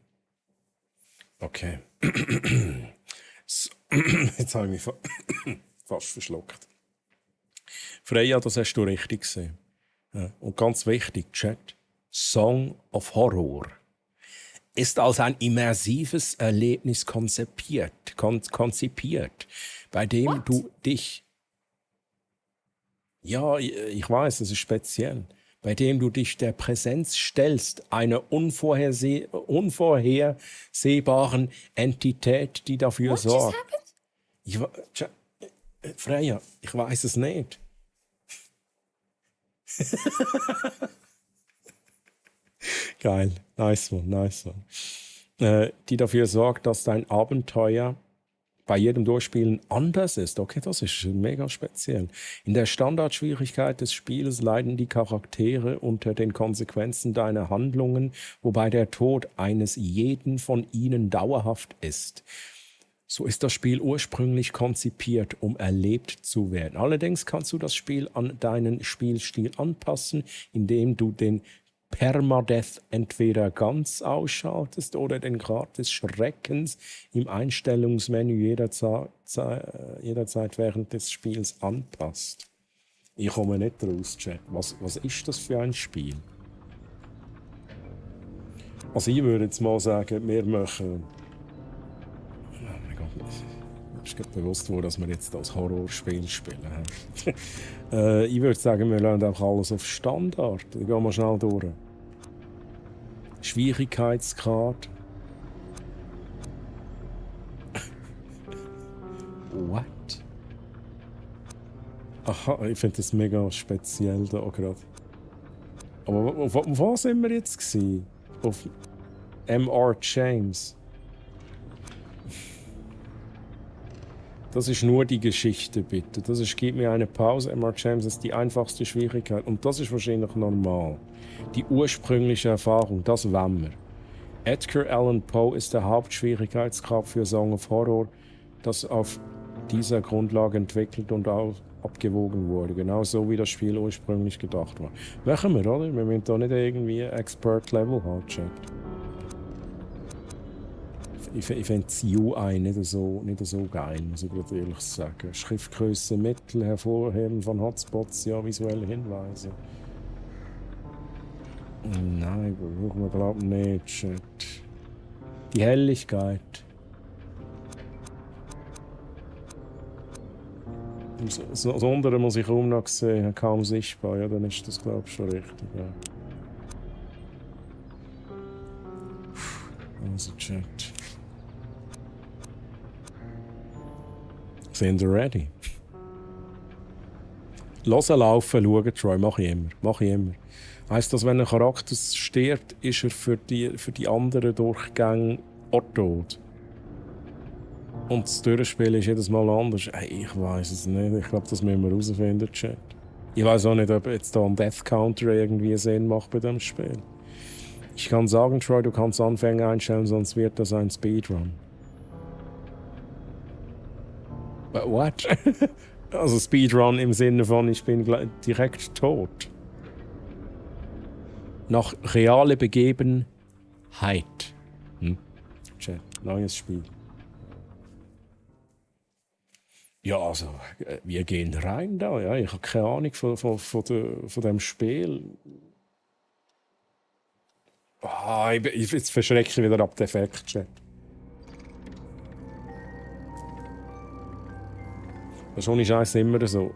Okay. So. Jetzt habe ich mich fast verschluckt. Freya, das hast du richtig gesehen. Ja. Und ganz wichtig, Chat. Song of Horror ist als ein immersives Erlebnis konzipiert, bei dem du dich... Ja, ich weiß, es ist speziell. Bei dem du dich der Präsenz stellst, einer unvorhersehbaren Entität, die dafür sorgt. Freya, ich weiß es nicht. Geil, nice one. Die dafür sorgt, dass dein Abenteuer bei jedem Durchspielen anders ist. Okay, das ist mega speziell. In der Standardschwierigkeit des Spiels leiden die Charaktere unter den Konsequenzen deiner Handlungen, wobei der Tod eines jeden von ihnen dauerhaft ist. So ist das Spiel ursprünglich konzipiert, um erlebt zu werden. Allerdings kannst du das Spiel an deinen Spielstil anpassen, indem du den Permadeath entweder ganz ausschaltest oder den Grad des Schreckens im Einstellungsmenü jederzeit während des Spiels anpasst. Ich komme nicht raus, Chat. Was ist das für ein Spiel? Also ich würde jetzt mal sagen, wir machen... Oh mein Gott, ich bin bewusst, dass wir jetzt das Horrorspiel spielen. Ich würde sagen, wir lassen einfach alles auf Standard. Dann gehen wir schnell durch. Schwierigkeitsgrad. What? Aha, ich finde das mega speziell da gerade. Aber auf was sind wir jetzt gewesen? Auf M.R. James. Das ist nur die Geschichte, bitte. Das ist, gib mir eine Pause. M.R. James ist die einfachste Schwierigkeit. Und das ist wahrscheinlich normal. Die ursprüngliche Erfahrung, das wollen wir. Edgar Allan Poe ist der Hauptschwierigkeitsgrad für Song of Horror, das auf dieser Grundlage entwickelt und auch abgewogen wurde. Genau so, wie das Spiel ursprünglich gedacht war. Machen wir, oder? Wir müssen da nicht irgendwie Expert-Level haben, Chat. Ich finde das UI nicht so geil, muss ich gerade ehrlich sagen. Schriftgröße, Mittel, Hervorheben von Hotspots, ja, visuelle Hinweise. Nein, brauchen wir glaube ich nicht, Chat. Die Helligkeit. Das andere muss ich kaum noch sehen, kaum sichtbar, ja, dann ist das glaube ich schon richtig, ja. Also, Chat. Sind ihr ready? Hören, laufen, schauen, Troy, mache ich immer. Heisst das, wenn ein Charakter stirbt, ist er für die anderen Durchgänge auch tot? Und das Durchspielen ist jedes Mal anders? Hey, ich weiß es nicht. Ich glaube, das müssen wir herausfinden, Chat. Ich weiß auch nicht, ob jetzt da ein Death Counter irgendwie Sinn macht bei dem Spiel. Ich kann sagen, Troy, du kannst Anfänge einstellen, sonst wird das ein Speedrun. But what? Also Speedrun im Sinne von, ich bin direkt tot. Nach reale Begebenheit. Chat, neues Spiel. Ja, also, wir gehen rein da. Ja. Ich habe keine Ahnung von dem Spiel. Jetzt verschrecke ich wieder ab den Effekt, Chat. Das ist ohne Scheiß immer so.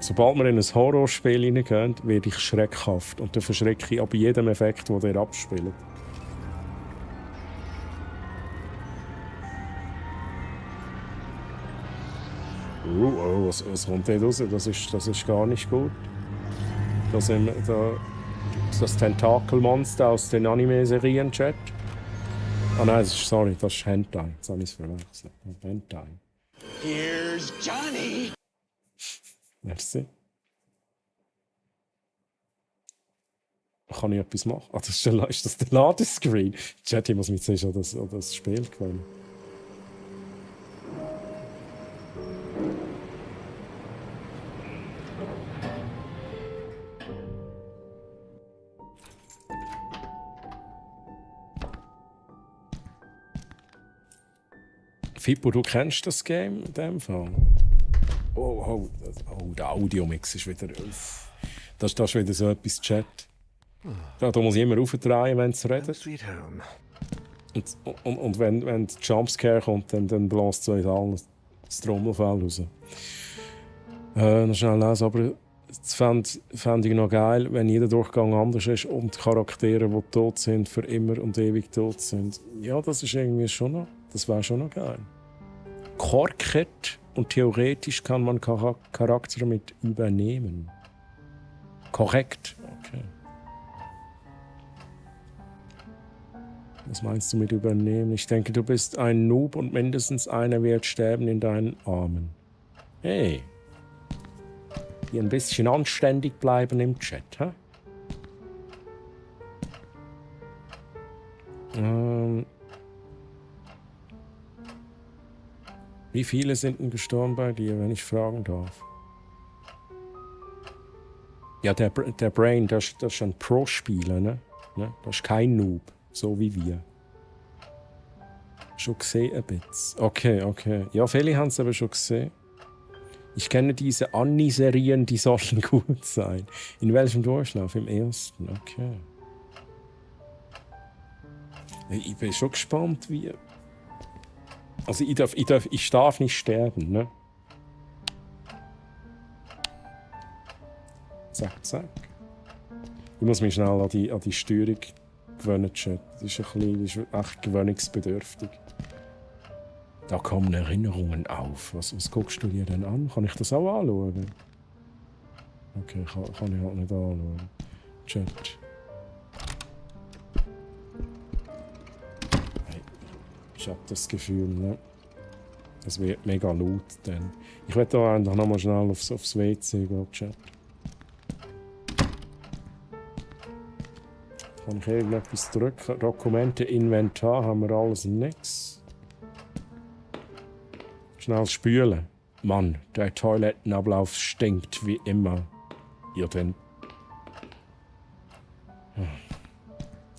Sobald wir in ein Horrorspiel hineingehen, werde ich schreckhaft. Und dann verschrecke ich ab jedem Effekt, den der abspielt. Was kommt da raus? Das ist gar nicht gut. Das Tentakelmonster aus den Anime-Serien, Chat. Ah nein, das ist Hentai. Jetzt habe ich es verwechselt. Hentai. Here's Johnny! Merci. Kann ich etwas machen? Ah, ist das der Ladescreen? Chat, ich muss mich zuerst an das Spiel gewöhnen. Fippo, du kennst das Game in dem Fall? Oh, der Audiomix ist wieder... Das ist wieder so etwas Chat. Da muss ich immer aufdrehen, wenn es redet. Und wenn der Jumpscare kommt, dann bläst so alles das Trommelfell raus. Noch schnell lesen, aber das fände ich noch geil, wenn jeder Durchgang anders ist und die Charaktere, die tot sind, für immer und ewig tot sind. Ja, das ist irgendwie schon noch... Das wäre schon noch geil. Korrekt und theoretisch kann man Charaktere mit übernehmen. Korrekt. Okay. Was meinst du mit übernehmen? Ich denke, du bist ein Noob und mindestens einer wird sterben in deinen Armen. Hey. Hier ein bisschen anständig bleiben im Chat, hä? Wie viele sind denn gestorben bei dir, wenn ich fragen darf? Ja, der Brain, das ist ein Pro-Spieler, ne? Das ist kein Noob, so wie wir. Schon gesehen ein bisschen. Okay. Ja, viele haben es aber schon gesehen. Ich kenne diese Anni-Serien, die sollen gut sein. In welchem Durchlauf? Im ersten, okay. Ich bin schon gespannt, wie... Also ich darf nicht sterben, ne? Zack. Ich muss mich schnell an die Steuerung gewöhnen, Chat. Das ist echt gewöhnungsbedürftig. Da kommen Erinnerungen auf. Was guckst du dir denn an? Kann ich das auch anschauen? Okay, kann ich halt nicht anschauen. Chat. Ich habe das Gefühl, ne? Es wird mega laut dann. Ich werde da einfach nochmal schnell aufs WC gehen, Chat. Kann ich irgendetwas drücken? Dokumente, Inventar, haben wir alles und nix. Schnell spülen. Mann, der Toilettenablauf stinkt wie immer. Ihr denn?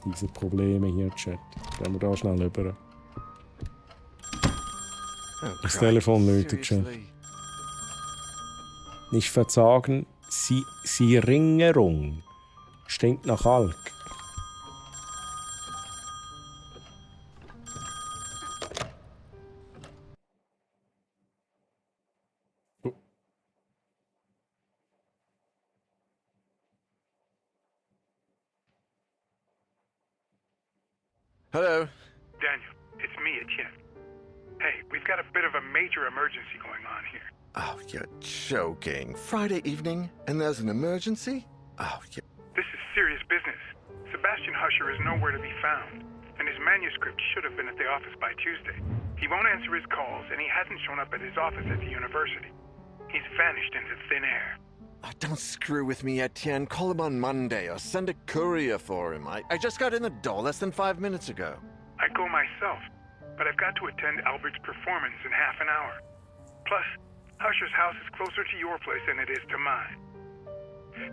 Diese Probleme hier, Chat. Gehen wir da schnell rüber. Das Telefon läutet schon. Nicht verzagen, sie Ringerung. Stinkt nach Alk. Hello. Daniel, it's me, Etienne. Hey, we've got a bit of a major emergency going on here. Oh, you're joking. Friday evening, and there's an emergency? Oh, yeah. This is serious business. Sebastian Husher is nowhere to be found, and his manuscript should have been at the office by Tuesday. He won't answer his calls, and he hasn't shown up at his office at the university. He's vanished into thin air. Oh, don't screw with me, Etienne. Call him on Monday or send a courier for him. I just got in the door less than 5 minutes ago. I'd go myself, but I've got to attend Albert's performance in half an hour. Plus, Husher's house is closer to your place than it is to mine.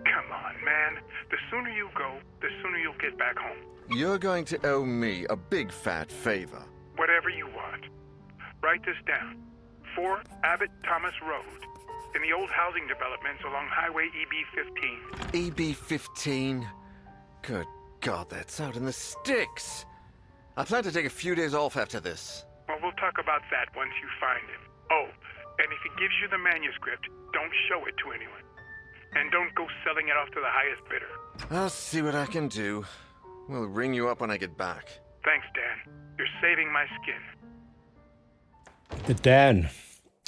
Come on, man. The sooner you go, the sooner you'll get back home. You're going to owe me a big fat favor. Whatever you want. Write this down. 4 Abbott Thomas Road, in the old housing developments along Highway EB-15. EB-15? Good God, that's out in the sticks. I plan to take a few days off after this. Well, we'll talk about that once you find him. Oh, and if he gives you the manuscript, don't show it to anyone. And don't go selling it off to the highest bidder. I'll see what I can do. We'll ring you up when I get back. Thanks, Dan. You're saving my skin. Der Dan.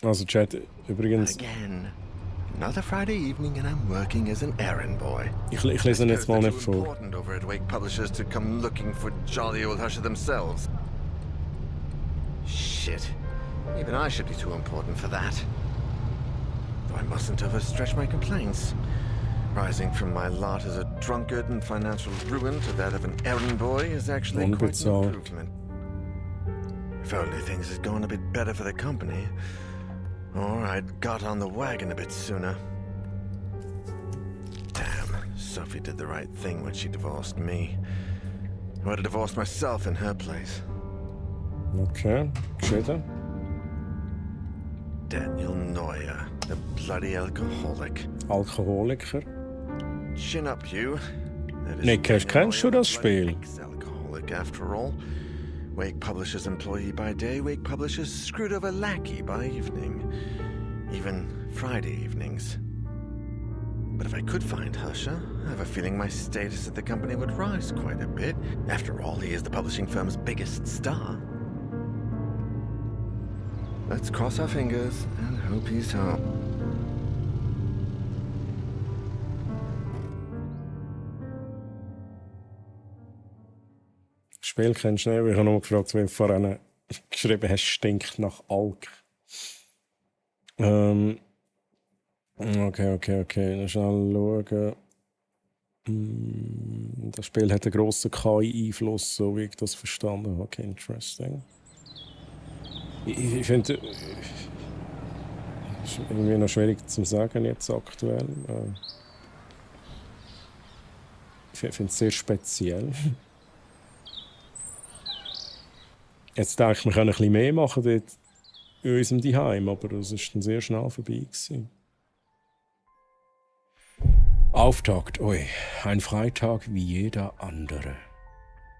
Also, Chat, übrigens. Again. Another Friday evening and I'm working as an errand boy. Ich lese ihn jetzt mal nicht vor. Important over at Wake Publishers to come looking for jolly old Husher themselves. Shit. Even I should be too important for that. Though I mustn't overstretch my complaints. Rising from my lot as a drunkard and financial ruin to that of an errand boy is actually quite an improvement. If only things had gone a bit better for the company, or I'd got on the wagon a bit sooner. Damn, Sophie did the right thing when she divorced me. I would have divorced myself in her place. Okay, geschrieben. Daniel Neuer, the bloody alcoholic. Alkoholiker. Chin up, you. Nick, kennst du das Spiel? Alcoholic, after all. Wake Publishers employee by day, Wake Publishers screwed over lackey by evening. Even Friday evenings. But if I could find Husher, I have a feeling my status at the company would rise quite a bit. After all, he is the publishing firm's biggest star. Let's cross our fingers and hope he's home. Spiel kennst du nicht, ich habe nur gefragt, wie du vorhin geschrieben hast, stinkt nach Alk. Okay. Dann schnell schauen. Das Spiel hat einen grossen KI-Einfluss, so wie ich das verstanden habe. Okay, interesting. Ich finde es ist irgendwie noch schwierig zu sagen jetzt aktuell. Ich finde es sehr speziell. Jetzt denke ich, wir können ein bisschen mehr machen dort in unserem Zuhause, aber das war dann sehr schnell vorbei gewesen. Auftakt, ein Freitag wie jeder andere.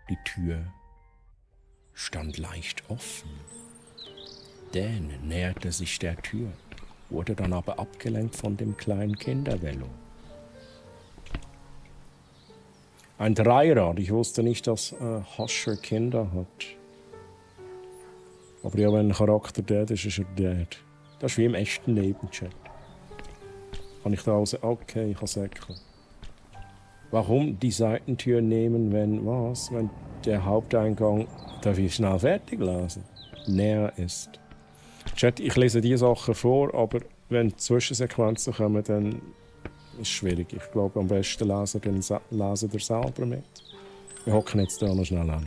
Die Tür stand leicht offen. Dan näherte sich der Tür, wurde dann aber abgelenkt von dem kleinen Kindervelo. Ein Dreirad, ich wusste nicht, dass Husher Kinder hat. Aber ja, wenn ein Charakter dead ist, ist er dead. Das ist wie im echten Leben, Chat. Kann ich da also... Okay, ich kann säckeln. Warum die Seitentür nehmen, wenn der Haupteingang... Darf ich schnell fertig lesen? Näher ist. Chat, ich lese diese Sachen vor, aber wenn Zwischensequenzen kommen, dann ist es schwierig. Ich glaube, am besten lesen ihr selber mit. Wir hocken jetzt da noch schnell an.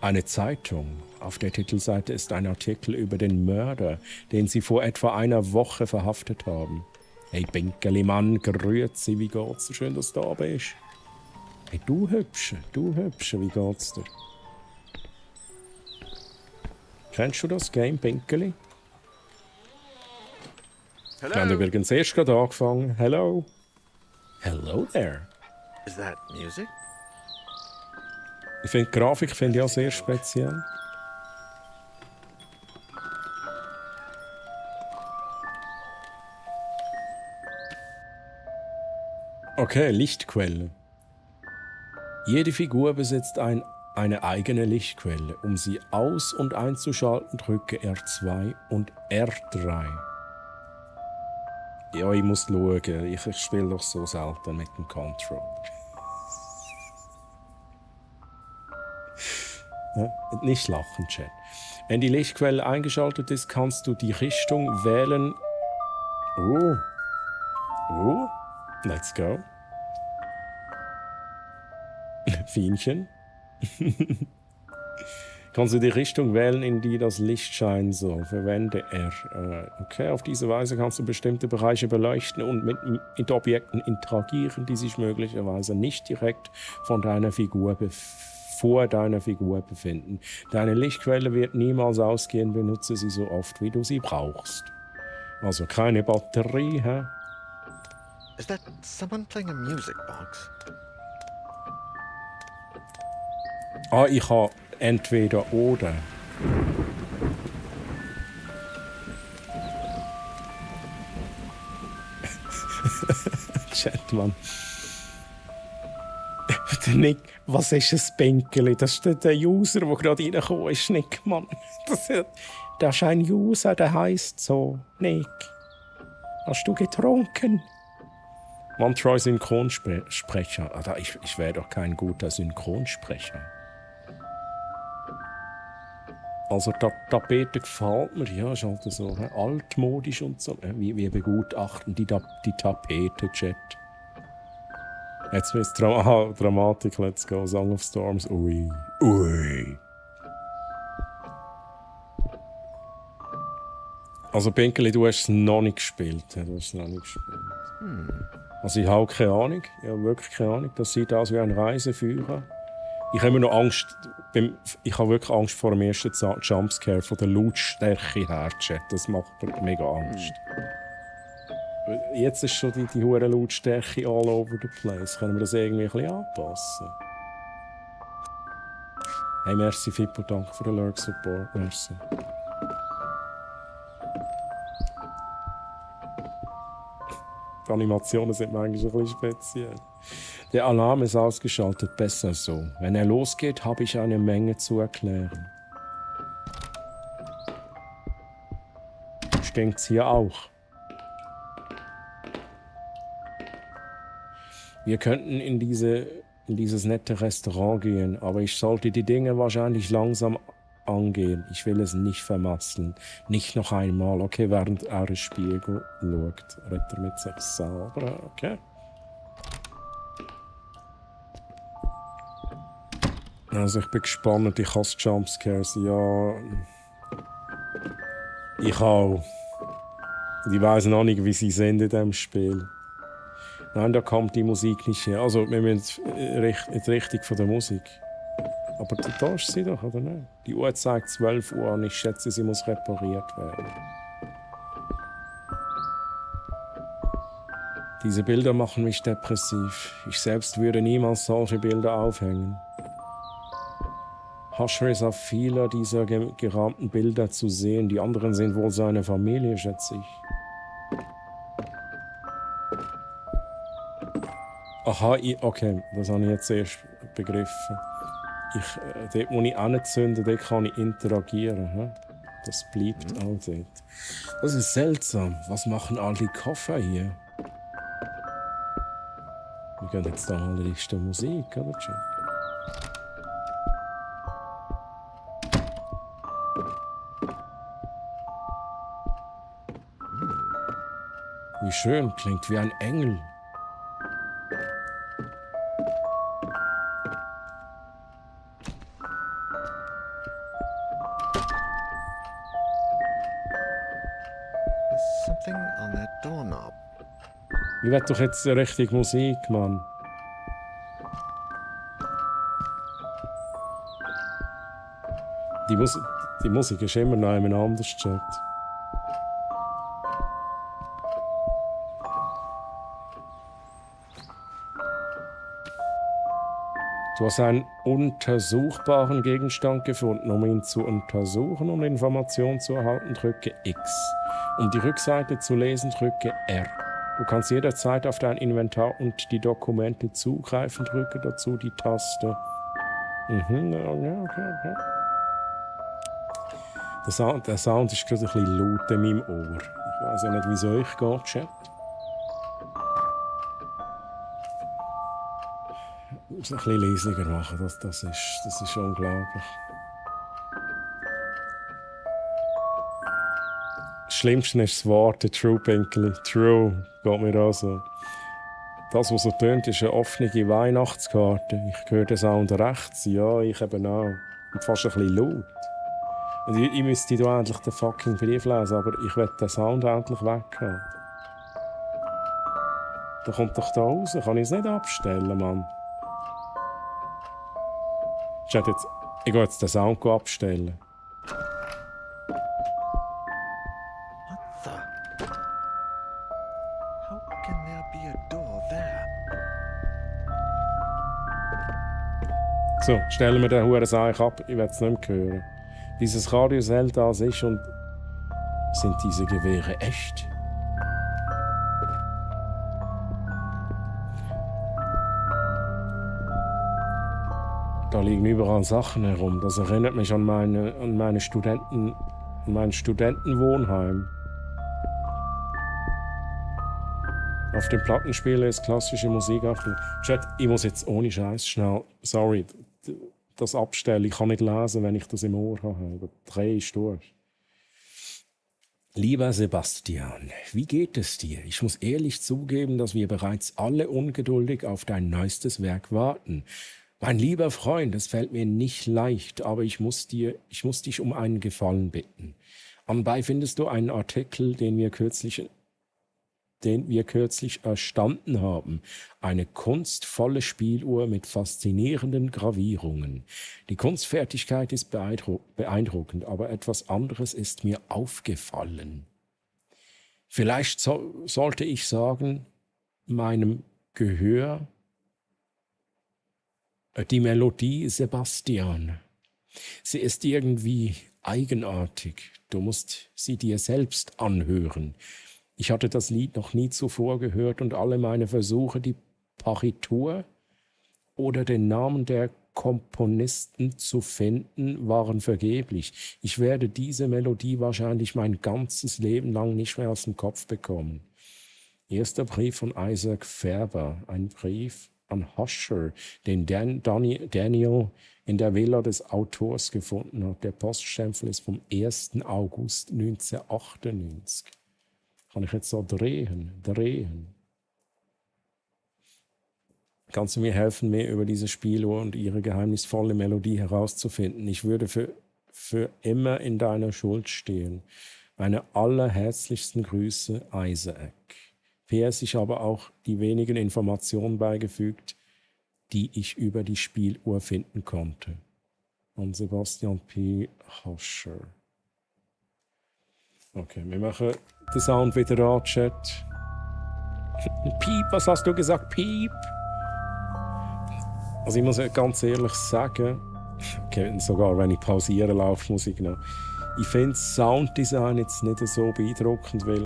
Eine Zeitung. Auf der Titelseite ist ein Artikel über den Mörder, den sie vor etwa einer Woche verhaftet haben. Hey Binkeli Mann, grüezi, wie geht's dir? Schön, dass du da bist. Hey du Hübsche, wie geht's dir? Kennst du das Game, Binkeli? Wir haben übrigens erst gerade angefangen. Hello. Hello there. Is that music? Ich finde die Grafik auch sehr speziell. Okay, Lichtquelle. Jede Figur besitzt eine eigene Lichtquelle. Um sie aus- und einzuschalten, drücke R2 und R3. Ja, ich muss schauen. Ich spiele doch so selten mit dem Control. Ja, nicht lachen, Chat. Wenn die Lichtquelle eingeschaltet ist, kannst du die Richtung wählen. Let's go. Fienchen. Kannst du die Richtung wählen, in die das Licht scheinen soll. Verwende R. Okay, auf diese Weise kannst du bestimmte Bereiche beleuchten und mit Objekten interagieren, die sich möglicherweise nicht direkt vor deiner Figur befinden. Deine Lichtquelle wird niemals ausgehen, benutze sie so oft, wie du sie brauchst. Also keine Batterie, hä? Is that someone playing a music box? Ich habe entweder oder. Chat, Mann. Nick, was ist ein Bänkeli? Das ist der User, der gerade reingekommen ist, Nick, Mann. Das ist ein User, der heisst so. Nick, hast du getrunken? Man, try Synchronsprecher. Also ich wäre doch kein guter Synchronsprecher. Also die Tapete gefällt mir, ja, ist halt so altmodisch und so. Wir begutachten die Tapete, Chat. Jetzt wird es Dramatik, let's go. Song of Storms. Ui. Ui. Also, Pinkeli, du hast es noch nicht gespielt. Also, ich habe keine Ahnung. Ich habe wirklich keine Ahnung. Das sieht aus wie ein Reiseführer. Ich habe immer noch Angst. Ich habe wirklich Angst vor dem ersten Jumpscare von der Lautstärke her, Chat. Das macht mir mega Angst. Jetzt ist schon die hohe Lautstärke all over the place. Können wir das irgendwie ein bisschen anpassen? Hey, merci Fippo, danke für den Lurk Support. Merci. Die Animationen sind manchmal ein bisschen speziell. Der Alarm ist ausgeschaltet, besser so. Wenn er losgeht, habe ich eine Menge zu erklären. Stinkt's hier auch? Wir könnten in dieses nette Restaurant gehen, aber ich sollte die Dinge wahrscheinlich langsam angehen. Ich will es nicht vermasseln. Nicht noch einmal. Okay, während er ins Spiegel schaut, redet er mit sich selber. Okay. Also ich bin gespannt. Ich hasse Jumpscares. Ja. Ich auch. Ich weiss noch nicht, wie sie sind in diesem Spiel. Nein, da kommt die Musik nicht her. Also, wir müssen in die Richtung von der Musik. Aber da ist sie doch, oder nicht? Die Uhr zeigt 12 Uhr und ich schätze, sie muss repariert werden. Diese Bilder machen mich depressiv. Ich selbst würde niemals solche Bilder aufhängen. Husher ist auf viele dieser gerahmten Bilder zu sehen. Die anderen sind wohl seine Familie, schätze ich. Aha, okay, das habe ich jetzt erst begriffen. Dort muss ich anzünden, dort kann ich interagieren. He? Das bleibt auch dort. Das ist seltsam. Was machen all die Koffer hier? Wir gehen jetzt da mal Richtung Musik, oder? Wie schön, klingt wie ein Engel. Ich will doch jetzt richtig Musik, Mann. Die Musik ist immer noch jemand anders, Chat. Du hast einen untersuchbaren Gegenstand gefunden. Um ihn zu untersuchen und Informationen zu erhalten, drücke X. Um die Rückseite zu lesen, drücke R. Du kannst jederzeit auf dein Inventar und die Dokumente zugreifen, drücke dazu die Taste. Okay. Der Sound ist gerade ein bisschen laut in meinem Ohr. Ich weiß ja nicht, wie es euch geht, Chat. Ich muss es ein bisschen leisiger machen, das ist unglaublich. Das Schlimmste ist das Wort, der True Pinkeli. True, geht mir auch so. Das, was so tönt, ist eine offene Weihnachtskarte. Ich höre den Sound rechts, ja, ich eben auch. Und fast ein bisschen laut. Und ich müsste da endlich den fucking Brief lesen, aber ich will den Sound endlich weghaben. Der kommt doch da raus, kann ich es nicht abstellen, Mann. Ich gehe jetzt den Sound abstellen. So, stellen wir den Hurenseich ab, ich will es nicht mehr hören. Dieses Radio hält das ist und sind diese Gewehre echt? Da liegen überall Sachen herum. Das erinnert mich an mein Studentenwohnheim. Auf dem Plattenspieler ist klassische Musik aufgelegt. Chat, ich muss jetzt ohne Scheiß schnell, sorry, das abstellen. Ich kann nicht lesen, wenn ich das im Ohr habe. Der Dreh ist durch. Lieber Sebastian, wie geht es dir? Ich muss ehrlich zugeben, dass wir bereits alle ungeduldig auf dein neuestes Werk warten. Mein lieber Freund, es fällt mir nicht leicht, aber ich muss dich um einen Gefallen bitten. Anbei findest du einen Artikel, den wir kürzlich erstanden haben. Eine kunstvolle Spieluhr mit faszinierenden Gravierungen. Die Kunstfertigkeit ist beeindruckend, aber etwas anderes ist mir aufgefallen. Vielleicht sollte ich sagen, meinem Gehör, die Melodie, Sebastian. Sie ist irgendwie eigenartig. Du musst sie dir selbst anhören. Ich hatte das Lied noch nie zuvor gehört und alle meine Versuche, die Partitur oder den Namen der Komponisten zu finden, waren vergeblich. Ich werde diese Melodie wahrscheinlich mein ganzes Leben lang nicht mehr aus dem Kopf bekommen. Erster Brief von Isaac Faber, ein Brief an Husher, den Daniel in der Villa des Autors gefunden hat. Der Poststempel ist vom 1. August 1998. Kann ich jetzt so drehen? Kannst du mir helfen, mehr über diese Spieluhr und ihre geheimnisvolle Melodie herauszufinden? Ich würde für immer in deiner Schuld stehen. Meine allerherzlichsten Grüße, Isaac. PS, ich habe auch die wenigen Informationen beigefügt, die ich über die Spieluhr finden konnte. Von Sebastian P. Huscher. Okay, wir machen den Sound wieder an, Chat. Piep, was hast du gesagt? Piep? Also ich muss ganz ehrlich sagen, okay, sogar wenn ich pausiere, läuft Musik noch. Ich finde das Sounddesign jetzt nicht so beeindruckend, weil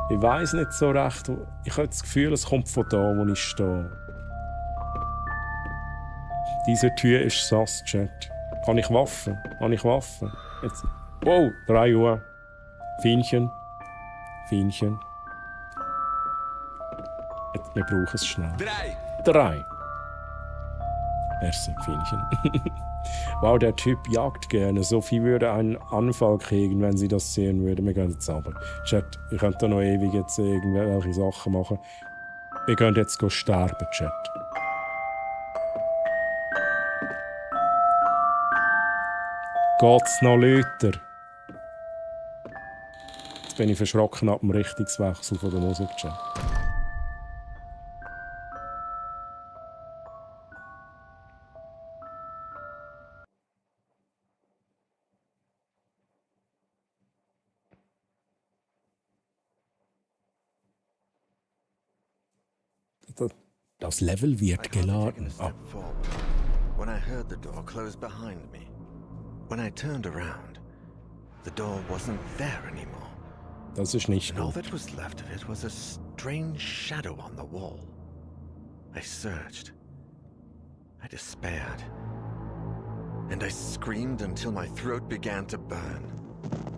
ich weiss nicht so recht. Ich habe das Gefühl, es kommt von da, wo ich stehe. Diese Tür ist sass, Chat. Habe ich Waffen? Jetzt. Wow, 3 Uhr. Fienchen. Jetzt, wir brauchen es schnell. 3. Merci, Fienchen. Wow, der Typ jagt gerne. Sophie würde einen Anfall kriegen, wenn sie das sehen würde. Wir gehen jetzt aber. Chat, ihr könnt da noch ewig jetzt irgendwelche Sachen machen. Wir gehen jetzt sterben, Chat. Geht's noch lauter? Jetzt bin ich verschrocken ab dem Richtungswechsel von der Musik, Chat. Das Level wird geladen. Oh. When I heard the door close behind me. When I turned around, the door wasn't there anymore. Das ist nicht and all gut. that was left of it was a strange shadow on the wall. I searched. I despaired. And I screamed until my throat began to burn.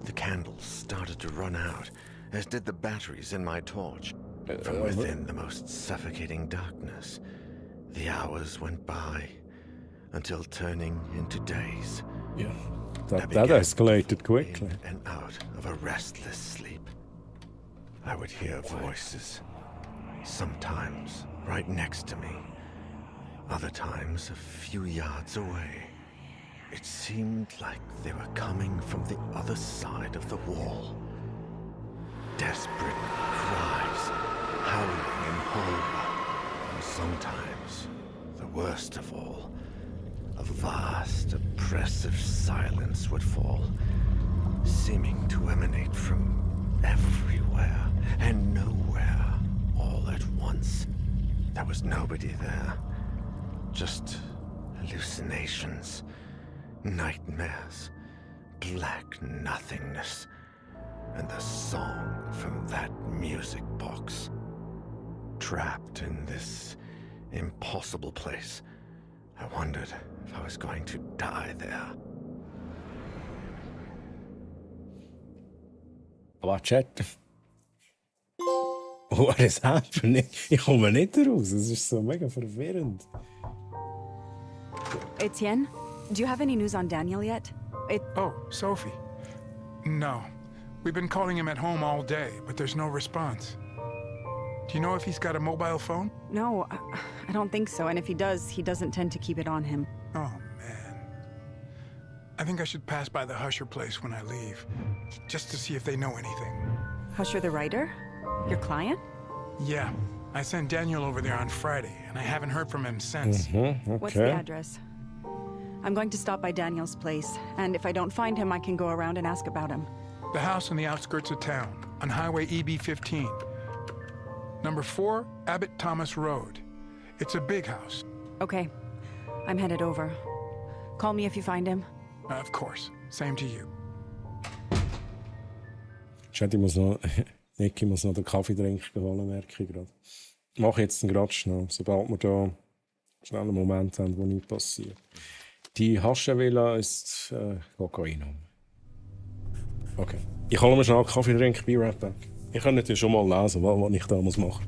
The candles started to run out, as did the batteries in my torch. From within the most suffocating darkness, the hours went by until turning into days. Yeah, that escalated quickly. In and out of a restless sleep. I would hear voices, sometimes right next to me, other times a few yards away. It seemed like they were coming from the other side of the wall. Desperate cries, howling in horror, and sometimes, the worst of all, a vast, oppressive silence would fall, seeming to emanate from everywhere and nowhere all at once. There was nobody there, just hallucinations, nightmares, black nothingness, and the song from that music box. Trapped in this impossible place, I wondered if I was going to die there. Aber Chat. What is happening? Ich komme nicht raus. Es ist so mega verwirrend. Etienne, do you have any news on Daniel yet? Oh, Sophie. No. We've been calling him at home all day, but there's no response. Do you know if he's got a mobile phone? No, I don't think so. And if he does, he doesn't tend to keep it on him. Oh, man. I think I should pass by the Husher place when I leave, just to see if they know anything. Husher the writer? Your client? Yeah. I sent Daniel over there on Friday, and I haven't heard from him since. Okay. What's the address? I'm going to stop by Daniel's place, and if I don't find him, I can go around and ask about him. The house on the outskirts of town, on Highway EB-15. Number 4, Abbott Thomas Road. It's a big house. Okay. I'm headed over. Call me if you find him. Of course. Same to you. Nicky muss noch den Kaffeedrink holen, merke ich gerade. Ich mache jetzt gerade schnell, sobald wir da schnell einen Moment haben, wo nichts passiert. Die Haschenvilla ist Kokain. Okay. Ich hole mir schnell einen Kaffeedrink bei right back. Ich kann natürlich schon mal lesen, was ich da machen muss.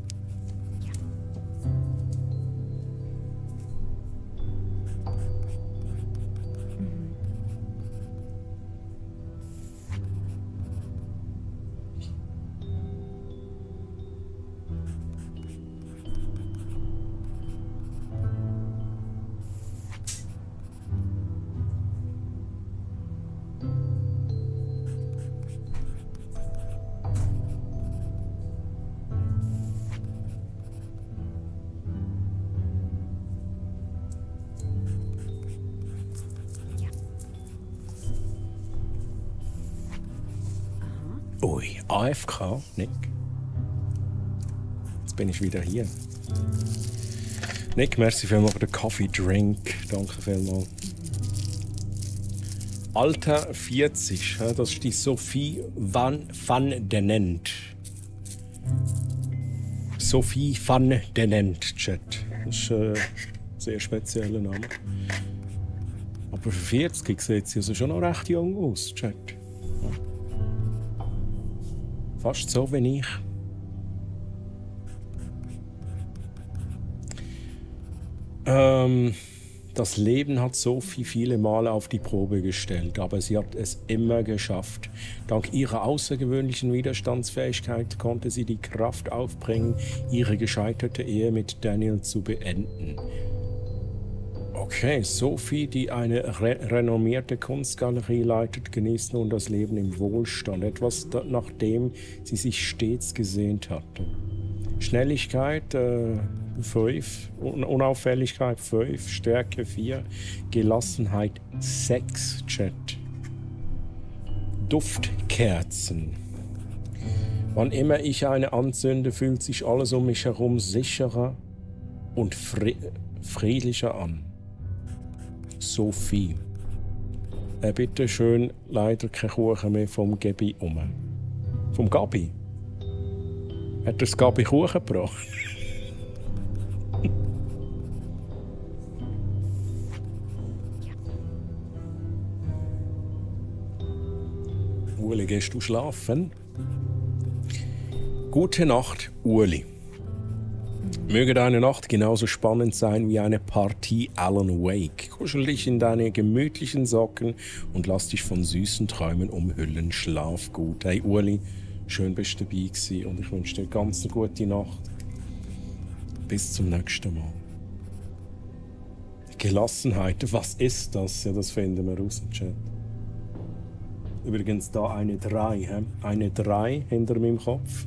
Ui, AFK, Nick. Jetzt bin ich wieder hier. Nick, merci vielmals für den Kaffee-Drink. Danke vielmals. Alter 40, das ist die Sophie van den Ent. Sophie van den Ent, Chat. Das ist ein sehr spezieller Name. Aber für 40 sieht sie also schon noch recht jung aus, Chat. Fast so wie ich. Das Leben hat Sophie viele Male auf die Probe gestellt, aber sie hat es immer geschafft. Dank ihrer außergewöhnlichen Widerstandsfähigkeit konnte sie die Kraft aufbringen, ihre gescheiterte Ehe mit Daniel zu beenden. Okay, Sophie, die eine renommierte Kunstgalerie leitet, genießt nun das Leben im Wohlstand, etwas nach dem sie sich stets gesehnt hatte. Schnelligkeit 5, Unauffälligkeit 5, Stärke 4, Gelassenheit 6, Chat. Duftkerzen. Wann immer ich eine anzünde, fühlt sich alles um mich herum sicherer und friedlicher an. Sophie. Bitte schön, leider kein Kuchen mehr vom Gabi um. Vom Gabi? Hat das Gabi Kuchen gebracht? Uli, gehst du schlafen? Gute Nacht, Uli. Möge deine Nacht genauso spannend sein wie eine Partie Alan Wake. Kuschel dich in deine gemütlichen Socken und lass dich von süßen Träumen umhüllen. Schlaf gut. Hey Uli, schön bist du dabei gewesen und ich wünsche dir ganz eine gute Nacht. Bis zum nächsten Mal. Gelassenheit, was ist das? Ja, das finden wir raus im Chat. Übrigens da eine 3, eine 3 hinter meinem Kopf.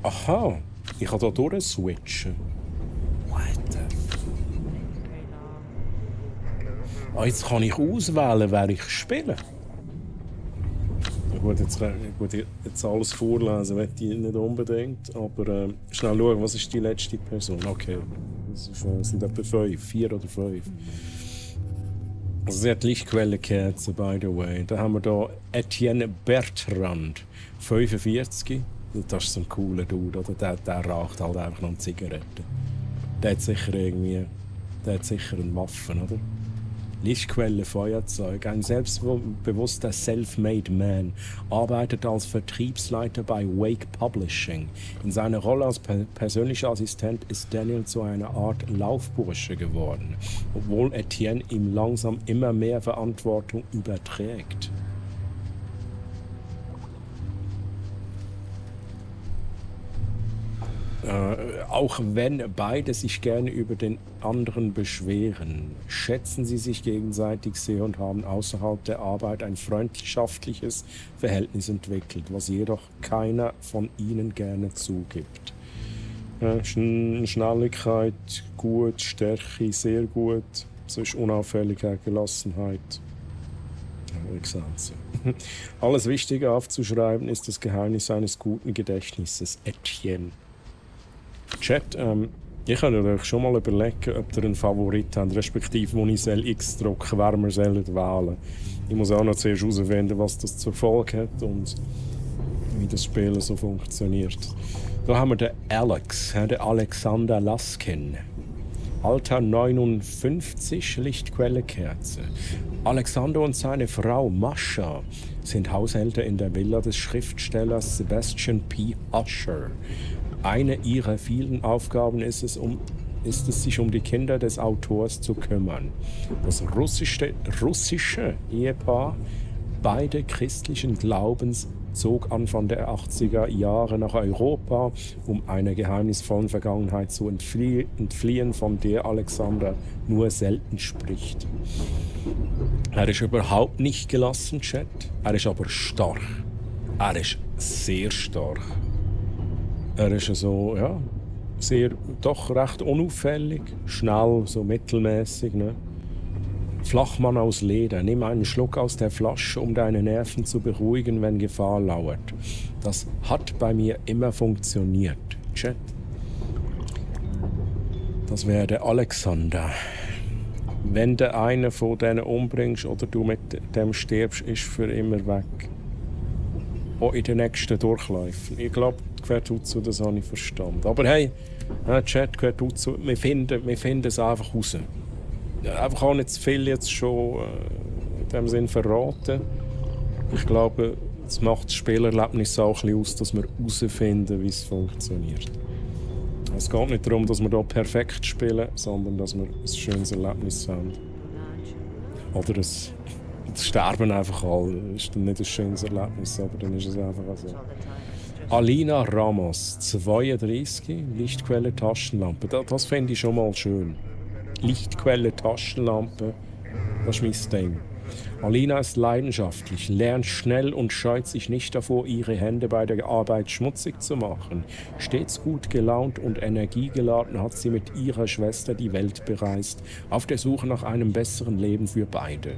Aha, ich kann hier durchswitchen. Jetzt kann ich auswählen, wer ich spiele. Ja, gut, jetzt alles vorlesen möchte ich nicht unbedingt, aber schnell schauen, was ist die letzte Person? Okay, das sind etwa 5, 4 oder 5. Also sie hat Lichtquellenkerzen, by the way. Da haben wir hier Etienne Bertrand, 45. Das ist so ein cooler Dude, oder? Der raucht halt einfach noch eine Zigarette. Der hat sicher eine Waffe, oder? Lichtquelle Feuerzeug. Ein selbstbewusster Self-Made Man arbeitet als Vertriebsleiter bei Wake Publishing. In seiner Rolle als persönlicher Assistent ist Daniel zu einer Art Laufbursche geworden, obwohl Etienne ihm langsam immer mehr Verantwortung überträgt. Auch wenn beide sich gerne über den anderen beschweren, schätzen sie sich gegenseitig sehr und haben außerhalb der Arbeit ein freundschaftliches Verhältnis entwickelt, was jedoch keiner von ihnen gerne zugibt. Schnelligkeit gut, Stärke sehr gut, sonst Unauffälligkeit, Gelassenheit. Alles Wichtige aufzuschreiben ist das Geheimnis eines guten Gedächtnisses. Etienne. Chat, ich habe euch schon mal überlegen, ob ihr einen Favorit habt, respektive wo ich X drücke, wer wir wählen. Ich muss auch noch zuerst herausfinden, was das zur Folge hat und wie das Spiel so funktioniert. Da haben wir den Alex, den Alexander Laskin. Alter 59, Lichtquellekerze. Alexander und seine Frau Mascha sind Haushälter in der Villa des Schriftstellers Sebastian P. Usher. Eine ihrer vielen Aufgaben ist es, sich um die Kinder des Autors zu kümmern. Das russische Ehepaar, beide christlichen Glaubens, zog Anfang der 80er Jahre nach Europa, um einer geheimnisvollen Vergangenheit zu entfliehen, von der Alexander nur selten spricht. Er ist überhaupt nicht gelassen, Chat. Er ist aber stark. Er ist sehr stark. Er ist so, ja, doch recht unauffällig, schnell, so mittelmäßig. Ne? Flachmann aus Leder, nimm einen Schluck aus der Flasche, um deine Nerven zu beruhigen, wenn Gefahr lauert. Das hat bei mir immer funktioniert. Chat. Das wäre der Alexander. Wenn du einen von denen umbringst oder du mit dem stirbst, ist für immer weg. Auch in den nächsten Durchläufen. Ich glaube, Quertutsu, das habe ich verstanden. Aber hey, Chat, Quertutsu, wir finden es einfach raus. Einfach auch nicht zu viel jetzt schon in dem Sinn verraten. Ich glaube, es macht das Spielerlebnis auch ein bisschen aus, dass wir herausfinden, wie es funktioniert. Es geht nicht darum, dass wir hier perfekt spielen, sondern dass wir ein schönes Erlebnis haben. Oder das sterben einfach alle. Das ist dann nicht ein schönes Erlebnis, aber dann ist es einfach so. Alina Ramos, 32, Lichtquelle Taschenlampe. Das finde ich schon mal schön. Lichtquelle Taschenlampe, das ist mein Ding. Alina ist leidenschaftlich, lernt schnell und scheut sich nicht davor, ihre Hände bei der Arbeit schmutzig zu machen. Stets gut gelaunt und energiegeladen hat sie mit ihrer Schwester die Welt bereist, auf der Suche nach einem besseren Leben für beide.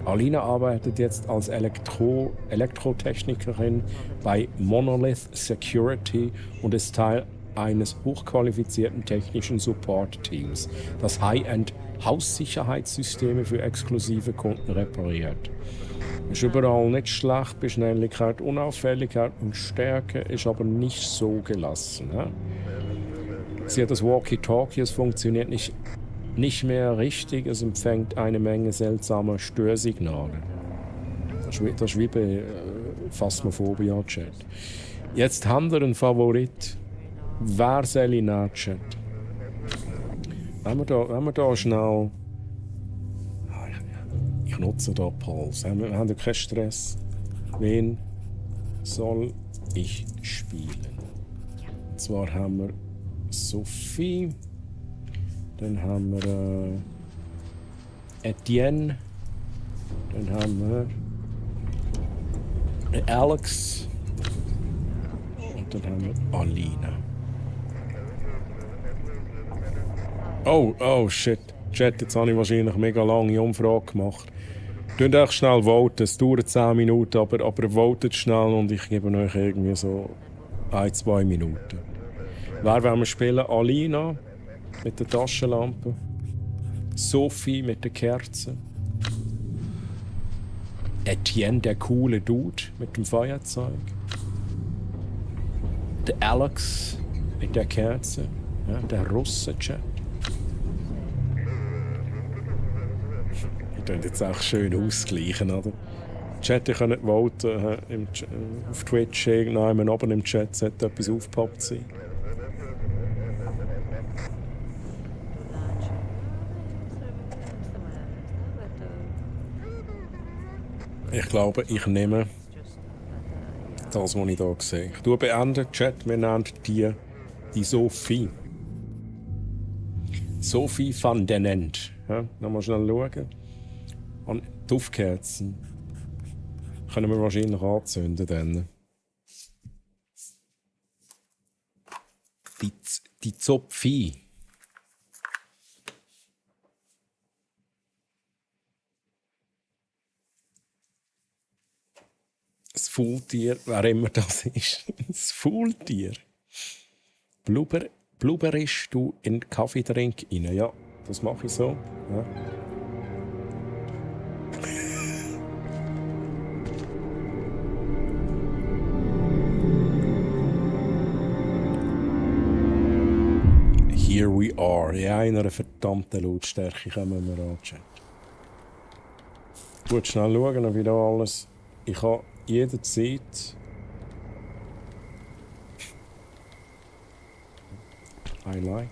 Alina arbeitet jetzt als Elektrotechnikerin bei Monolith Security und ist Teil eines hochqualifizierten technischen Support-Teams, das High-End Haussicherheitssysteme für exklusive Kunden repariert. Ist überall nicht schlecht bei Schnelligkeit, Unauffälligkeit und Stärke, ist aber nicht so gelassen. He? Sie hat das Walkie-Talkie, es funktioniert nicht mehr richtig, es empfängt eine Menge seltsamer Störsignale. Das ist wie bei Phasmophobia-Chat. Jetzt haben wir einen Favorit. Wer soll ich Chat? Wenn wir da schnell... Ich nutze da Puls. Wir haben keinen Stress. Wen soll ich spielen? Und zwar haben wir Sophie. Dann haben wir Etienne. Dann haben wir Alex. Und dann haben wir Alina. Oh shit. Chat, jetzt habe ich wahrscheinlich eine mega lange Umfrage gemacht. Könnt euch schnell voten, es dauert 10 Minuten, aber votet schnell und ich gebe euch irgendwie so 1-2 Minuten. Wer wollen wir spielen? Alina mit der Taschenlampe, Sophie mit der Kerze, Etienne, der coole Dude mit dem Feuerzeug, der Alex mit der Kerze, ja, der Russe-Chat. könnt jetzt auch schön ausgleichen, oder? Chat, ihr könnt voten auf Twitch, irgendjemand oben im Chat sollte etwas aufgepoppt sein. Ich glaube, ich nehme das, was ich hier sehe. Ich tue beenden, Chat, wir nennen die Sophie. Sophie van den End. Ja, nochmal schnell schauen. Und die Duftkerzen können wir wahrscheinlich anzünden dann. Die Sophie. Das Faultier, wer immer das ist. Das Faultier. Blubberisch du in den Kaffeetrink rein? Ja, das mache ich so. Ja. Here we are. In einer verdammten Lautstärke kommen wir an, Chat. Gut, schnell schauen, wie da alles... Ich habe jederzeit... I like.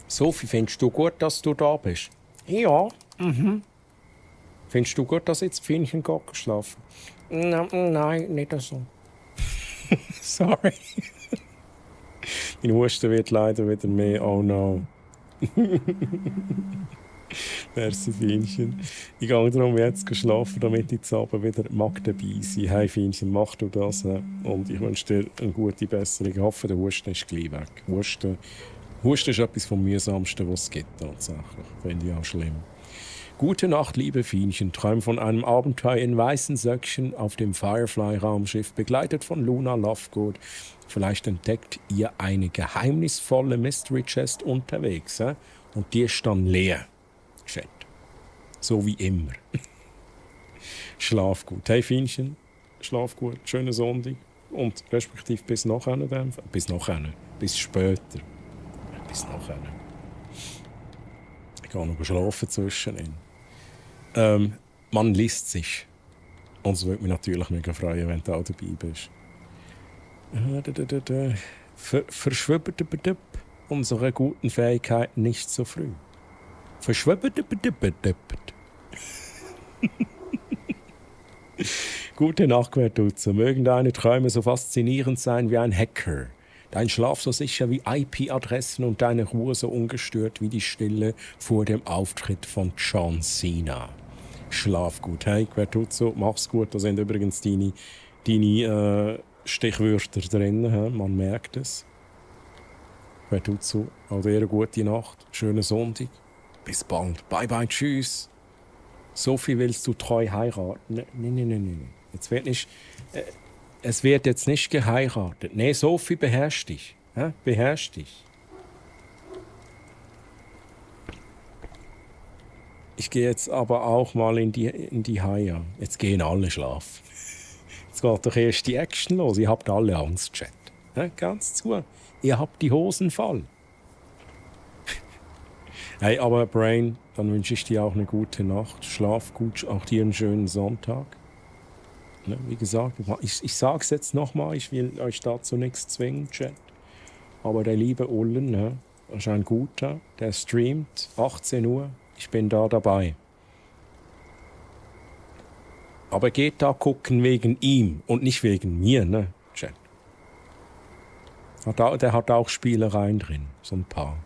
Sophie, findest du gut, dass du da bist? Ja. Findest du gut, dass jetzt Pfähnchen geschlafen? Nein, nicht so. Sorry. Mein Husten wird leider wieder mehr. Oh no. Merci, Fienchen. Ich gehe darum jetzt schlafen, damit ich zu Abend wieder dabei sein. Hey Fienchen, mach du das. Und ich wünsche dir eine gute Besserung. Ich hoffe, der Husten ist gleich weg. Husten ist etwas vom Mühsamsten, was es gibt, tatsächlich. Finde ich auch schlimm. Gute Nacht, liebe Fienchen. Träum von einem Abenteuer in weißen Söckchen auf dem Firefly-Raumschiff, begleitet von Luna Lovegood. Vielleicht entdeckt ihr eine geheimnisvolle Mystery Chest unterwegs. Und die ist dann leer. Chat. So wie immer. Schlaf gut. Hey Fienchen, schlaf gut. Schönen Sonntag. Und respektive bis nachher. Bis später. Bis nachher. Ich gehe noch schlafen zwischenin. Man liest sich. Und es würde mich natürlich mega freuen, wenn du auch dabei bist. Verschwöbert unsere guten Fähigkeiten nicht so früh. Gute Nacht, Quertutzer. Mögen deine Träume so faszinierend sein wie ein Hacker. Dein Schlaf so sicher wie IP-Adressen und deine Ruhe so ungestört wie die Stille vor dem Auftritt von John Cena. Schlaf gut. Hey, Quertutzer, mach's gut. Da sind übrigens deine Stichwörter drin. Man merkt es. Quertutzer, auch dir eine gute Nacht. Schönen Sonntag. Bis bald. Bye bye, tschüss. Sophie, willst du treu heiraten? Nein. Es wird jetzt nicht geheiratet. Nee, Sophie, beherrsch dich. Beherrsch dich. Ich gehe jetzt aber auch mal in die Haie. Jetzt gehen alle schlafen. Jetzt geht doch erst die Action los. Ihr habt alle Angst, Chat. Ganz zu. Ihr habt die Hosen voll. Hey, aber Brain, dann wünsche ich dir auch eine gute Nacht. Schlaf gut, auch dir einen schönen Sonntag. Ne, wie gesagt, ich sage es jetzt nochmal, ich will euch dazu nichts zwingen, Chat. Aber der liebe Ullen, ne, ist ein guter, der streamt 18 Uhr. Ich bin da dabei. Aber geht da gucken wegen ihm und nicht wegen mir, ne, Chat. Der hat auch Spielereien drin, so ein paar.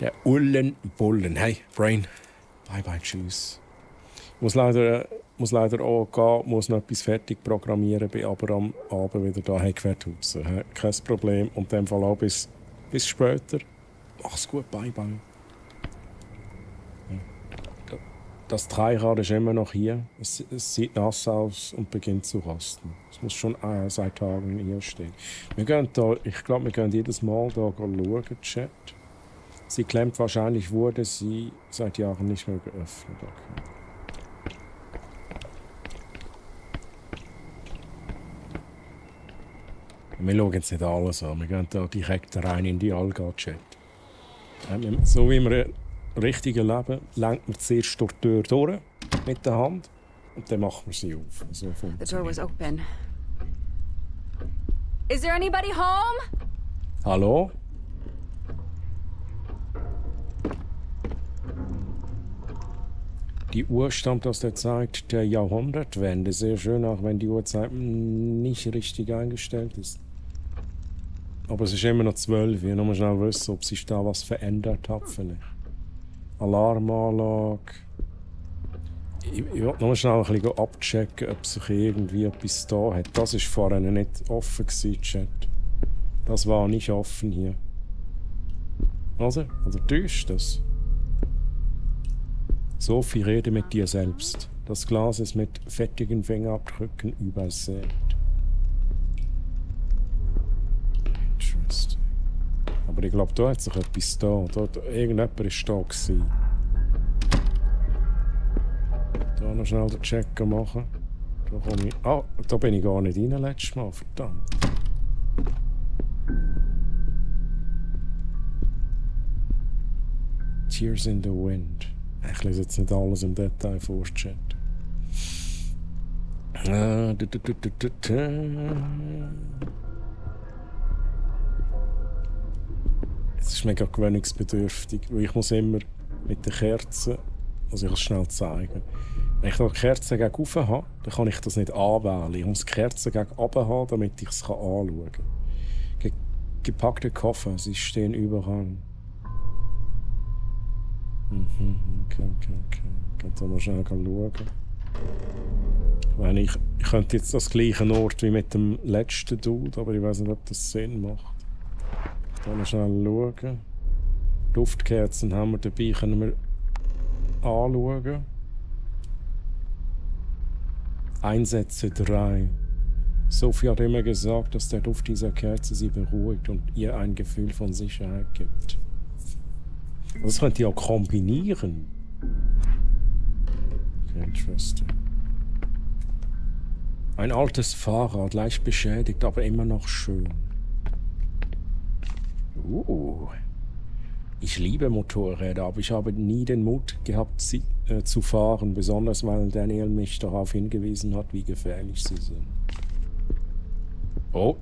Der Ullen-Bullen. Hey, Brain. Bye bye, tschüss. Muss leider auch gehen, muss noch etwas fertig programmieren, bin aber am Abend wieder da. Hey, Quertutzer. Hey, kein Problem. Und in dem Fall auch bis später. Mach's gut, bye bye. Das Dreirad ist immer noch hier. Es sieht nass aus und beginnt zu rosten. Es muss schon seit Tagen hier stehen. Ich glaube, wir gehen jedes Mal da schauen, Chat. Sie klemmt wahrscheinlich, wurde sie seit Jahren nicht mehr geöffnet. Okay. Wir schauen jetzt nicht alles an. Wir gehen da direkt rein in die Alga-Chat. So wie wir im richtigen Leben lenkt man zuerst durch die Tür durch mit der Hand und dann machen wir sie auf. So The door was open. Is there anybody home? Hallo? Die Uhr stammt aus der Zeit der Jahrhundertwende. Sehr schön, auch wenn die Uhrzeit nicht richtig eingestellt ist. Aber es ist immer noch 12 Uhr. Nur mal schnell wissen, ob sich da was verändert hat vielleicht. Alarmanlage. Ich will noch mal schnell ein bisschen abchecken, ob sich irgendwie etwas da hat. Das war vorher nicht offen gewesen, Chat. Das war nicht offen hier. Also täuscht das? Sophie, rede mit dir selbst. Das Glas ist mit fettigen Fingerabdrücken übersät. Interesting. Aber ich glaube, da hat sich etwas da. Irgendjemand war da gewesen. Da noch schnell den Checker machen. Da komme ich. Ah, da bin ich gar nicht rein letztes Mal, verdammt. Tears in the Wind. Ich lese jetzt nicht alles im Detail vor, Chat. Es ist mega gewöhnungsbedürftig, weil ich muss immer mit den Kerzen, also ich kann es schnell zeigen. Wenn ich da die Kerzen gegen oben habe, dann kann ich das nicht anwählen. Ich muss die Kerzen gegen unten haben, damit ich es anschauen kann. Gepackte Koffer, sie stehen überall. Okay. Geht da mal schnell schauen. Ich könnte jetzt das gleiche Ort wie mit dem letzten Dude, aber ich weiß nicht, ob das Sinn macht. Da mal schnell schauen. Duftkerzen haben wir dabei, können wir anschauen. Einsätze 3. Sophie hat immer gesagt, dass der Duft dieser Kerze sie beruhigt und ihr ein Gefühl von Sicherheit gibt. Das könnt ihr auch kombinieren. Okay, interesting. Ein altes Fahrrad, leicht beschädigt, aber immer noch schön. Ich liebe Motorräder, aber ich habe nie den Mut gehabt, sie zu fahren, besonders weil Daniel mich darauf hingewiesen hat, wie gefährlich sie sind. Oh,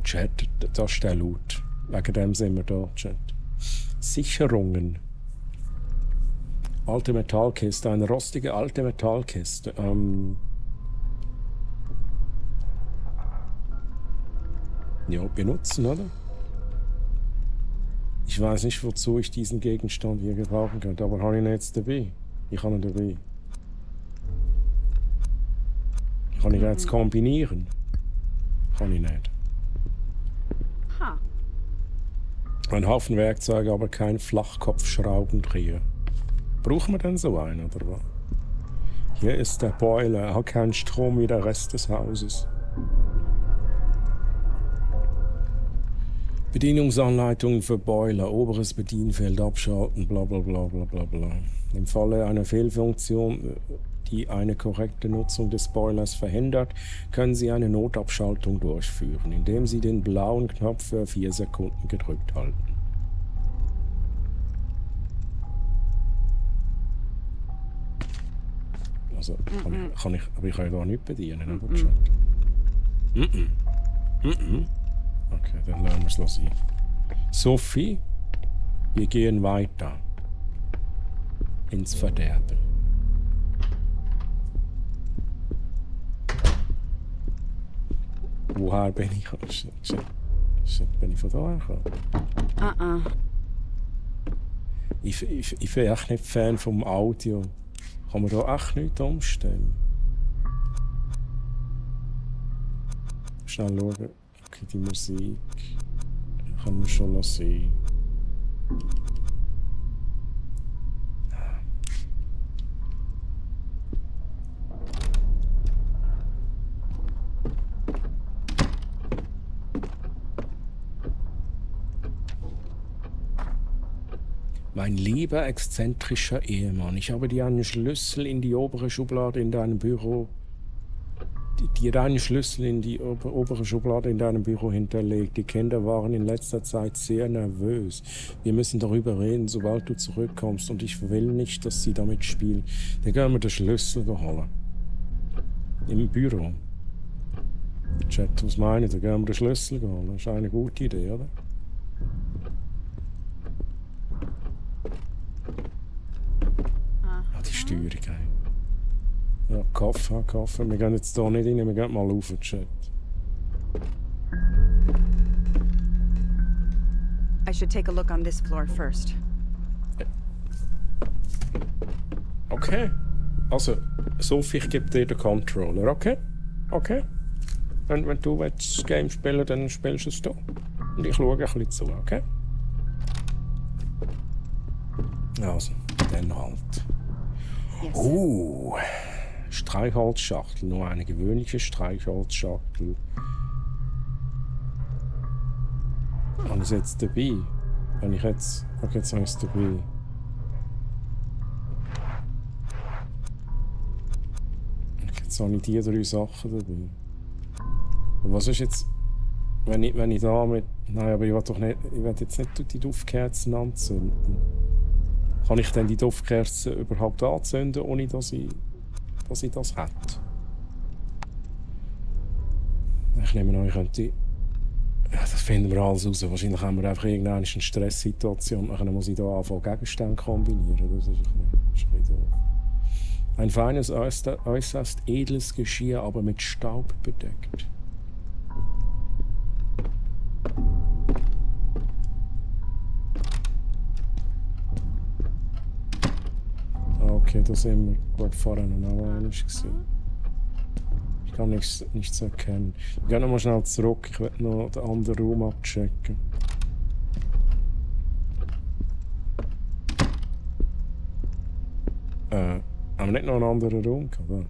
Chat, das ist der Loot. Wegen dem sind wir da, Chat. Sicherungen. Alte Metallkiste, eine rostige alte Metallkiste. Ja, benutzen, oder? Ich weiß nicht, wozu ich diesen Gegenstand hier gebrauchen könnte, aber habe ich ihn jetzt dabei? Ich habe ihn dabei. Kann ich jetzt kombinieren? Kann ich nicht. Ein Haufen Werkzeuge, aber kein Flachkopfschraubendreher. Brauchen wir denn so einen, oder was? Hier ist der Boiler, er hat keinen Strom wie der Rest des Hauses. Bedienungsanleitungen für Boiler, oberes Bedienfeld abschalten, bla bla bla bla bla bla. Im Falle einer Fehlfunktion, die eine korrekte Nutzung des Boilers verhindert, können Sie eine Notabschaltung durchführen, indem Sie den blauen Knopf für 4 Sekunden gedrückt halten. Also, aber ich kann ja da nicht bedienen, aber Chat. Okay, dann lassen wir es sein. Sophie, wir gehen weiter. Ins Verderben. Woher bin ich? Bin ich von da gekommen? Ich bin echt nicht Fan vom Audio. Kann man da echt nichts umstellen? Schnell schauen. Okay, die Musik kann man schon noch sehen. Mein lieber exzentrischer Ehemann, ich habe dir einen Schlüssel in die obere Schublade in deinem Büro die reinen Schlüssel in die obere Schublade in deinem Büro hinterlegt. Die Kinder waren in letzter Zeit sehr nervös. Wir müssen darüber reden, sobald du zurückkommst. Und ich will nicht, dass sie damit spielen. Dann gehen wir den Schlüssel holen. Im Büro. Chat, was meine ich? Dann gehen wir den Schlüssel holen. Das ist eine gute Idee, oder? Ah, die Steuerung, ey. Ja, Kaffee. Wir gehen jetzt hier nicht rein, wir gehen mal rauf, Chat. I should take a look on this floor first. Okay. Also, Sophie, ich gebe dir den Controller, okay? Okay? Wenn du das Game spielen willst, dann spielst du es hier. Und ich schaue ein bisschen zu, okay? Also, dann halt. Yes. Streichholzschachtel, nur eine gewöhnliche Streichholzschachtel. Habe ich es jetzt dabei? Wenn ich jetzt... Okay, jetzt habe ich es dabei. Okay, jetzt habe ich die 3 Sachen dabei. Und was ist jetzt... Wenn ich da mit... Nein, aber ich will jetzt nicht die Duftkerzen anzünden. Kann ich denn die Duftkerzen überhaupt anzünden, ohne dass ich das hätte? Ich nehme an, ich könnte... Ja, das finden wir alles raus. Wahrscheinlich haben wir einfach irgendeine Stresssituation. Dann muss ich hier anfangen, Gegenstände kombinieren. Das ist ein bisschen doof. Ein feines, äußerst edles Geschirr, aber mit Staub bedeckt. Okay, da sind wir gut vorher noch einmal gesehen. Ich kann nichts erkennen. Wir gehen noch mal schnell zurück. Ich will noch den anderen Raum abchecken. Haben wir nicht noch einen anderen Raum gehabt? Oder?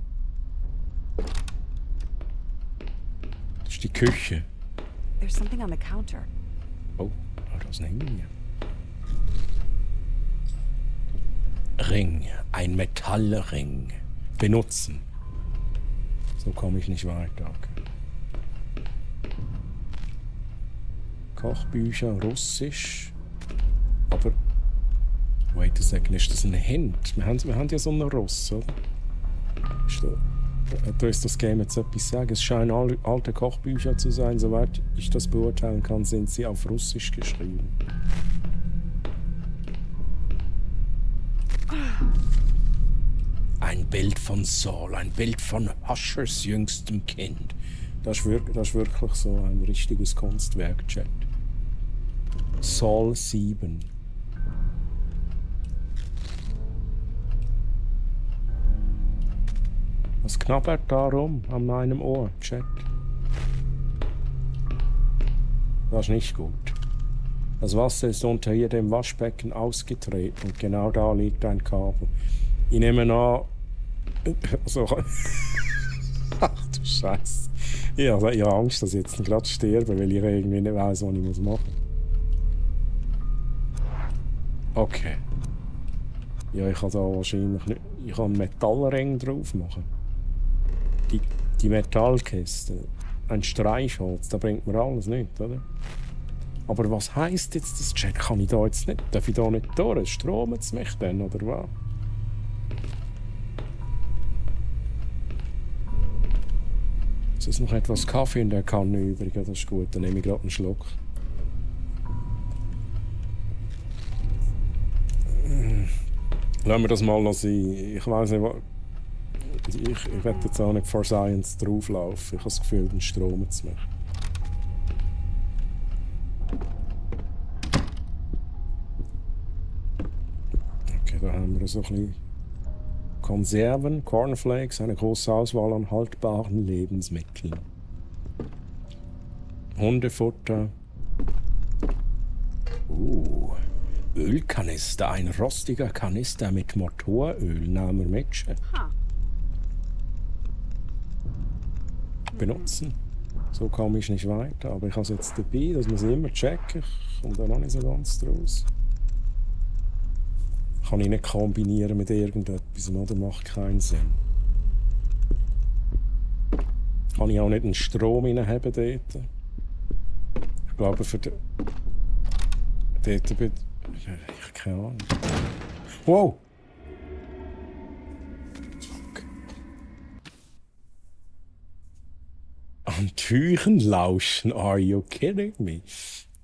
Das ist die Küche. There's something on the counter. Oh, das nehmen wir. Ring, ein Metallring. Benutzen. So komme ich nicht weiter. Okay. Kochbücher, Russisch. Aber. Wait a second, ist das ein Hint? Wir haben ja so einen Russ, oder? Hat uns das Game jetzt etwas sagen? Es scheinen alte Kochbücher zu sein. Soweit ich das beurteilen kann, sind sie auf Russisch geschrieben. Ein Bild von Saul, ein Bild von Ushers jüngstem Kind. Das ist wirklich so ein richtiges Kunstwerk, Chat. Saul 7. Was knabbert da rum an meinem Ohr, Chat? Das ist nicht gut. Das Wasser ist unter hier dem Waschbecken ausgetreten und genau da liegt ein Kabel. Ich nehme an... So. Ach du Scheiße. Ich habe Angst, dass ich jetzt gerade sterbe, weil ich irgendwie nicht weiss, was ich machen muss. Okay. Ja, ich kann da wahrscheinlich nicht... Ich kann einen Metallring drauf machen. Die Metallkiste. Ein Streichholz, da bringt mir alles nicht, oder? Aber was heisst jetzt das, Chat? Kann ich da jetzt nicht? Darf ich da nicht durch? Stromt es mich dann, oder was? Es ist noch etwas Kaffee in der Kanne übrig, das ist gut, dann nehme ich gerade einen Schluck. Lassen wir das mal noch sein. Ich weiss nicht, ich werde jetzt auch nicht vor Science drauflaufen. Ich habe das Gefühl, dann stromt es mich. Okay, da haben wir so ein bisschen Konserven, Cornflakes, eine große Auswahl an haltbaren Lebensmitteln. Hundefutter. Ölkanister, ein rostiger Kanister mit Motoröl nahm er mit. Benutzen. So komme ich nicht weiter, aber ich habe es jetzt dabei, das muss ich immer checken. Ich komme da noch nicht so ganz draus. Kann ich nicht kombinieren mit irgendetwas, oder? Macht keinen Sinn. Kann ich auch nicht einen Strom reinhaben dort? Ich glaube, für den... Dort bin ich... keine Ahnung. Wow! Fuck. An Türen lauschen? Are you kidding me?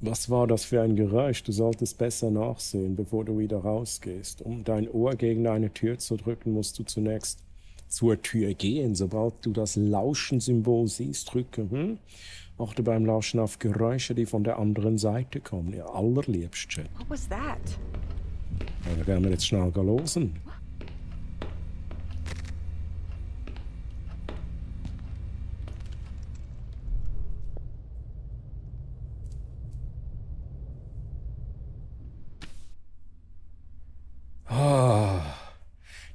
Was war das für ein Geräusch? Du solltest besser nachsehen, bevor du wieder rausgehst. Um dein Ohr gegen eine Tür zu drücken, musst du zunächst zur Tür gehen. Sobald du das Lauschen-Symbol siehst, drücke. Achte beim Lauschen auf Geräusche, die von der anderen Seite kommen. Ja, allerliebst, Chat. What was that? Ja, da gehen wir jetzt schnell losen.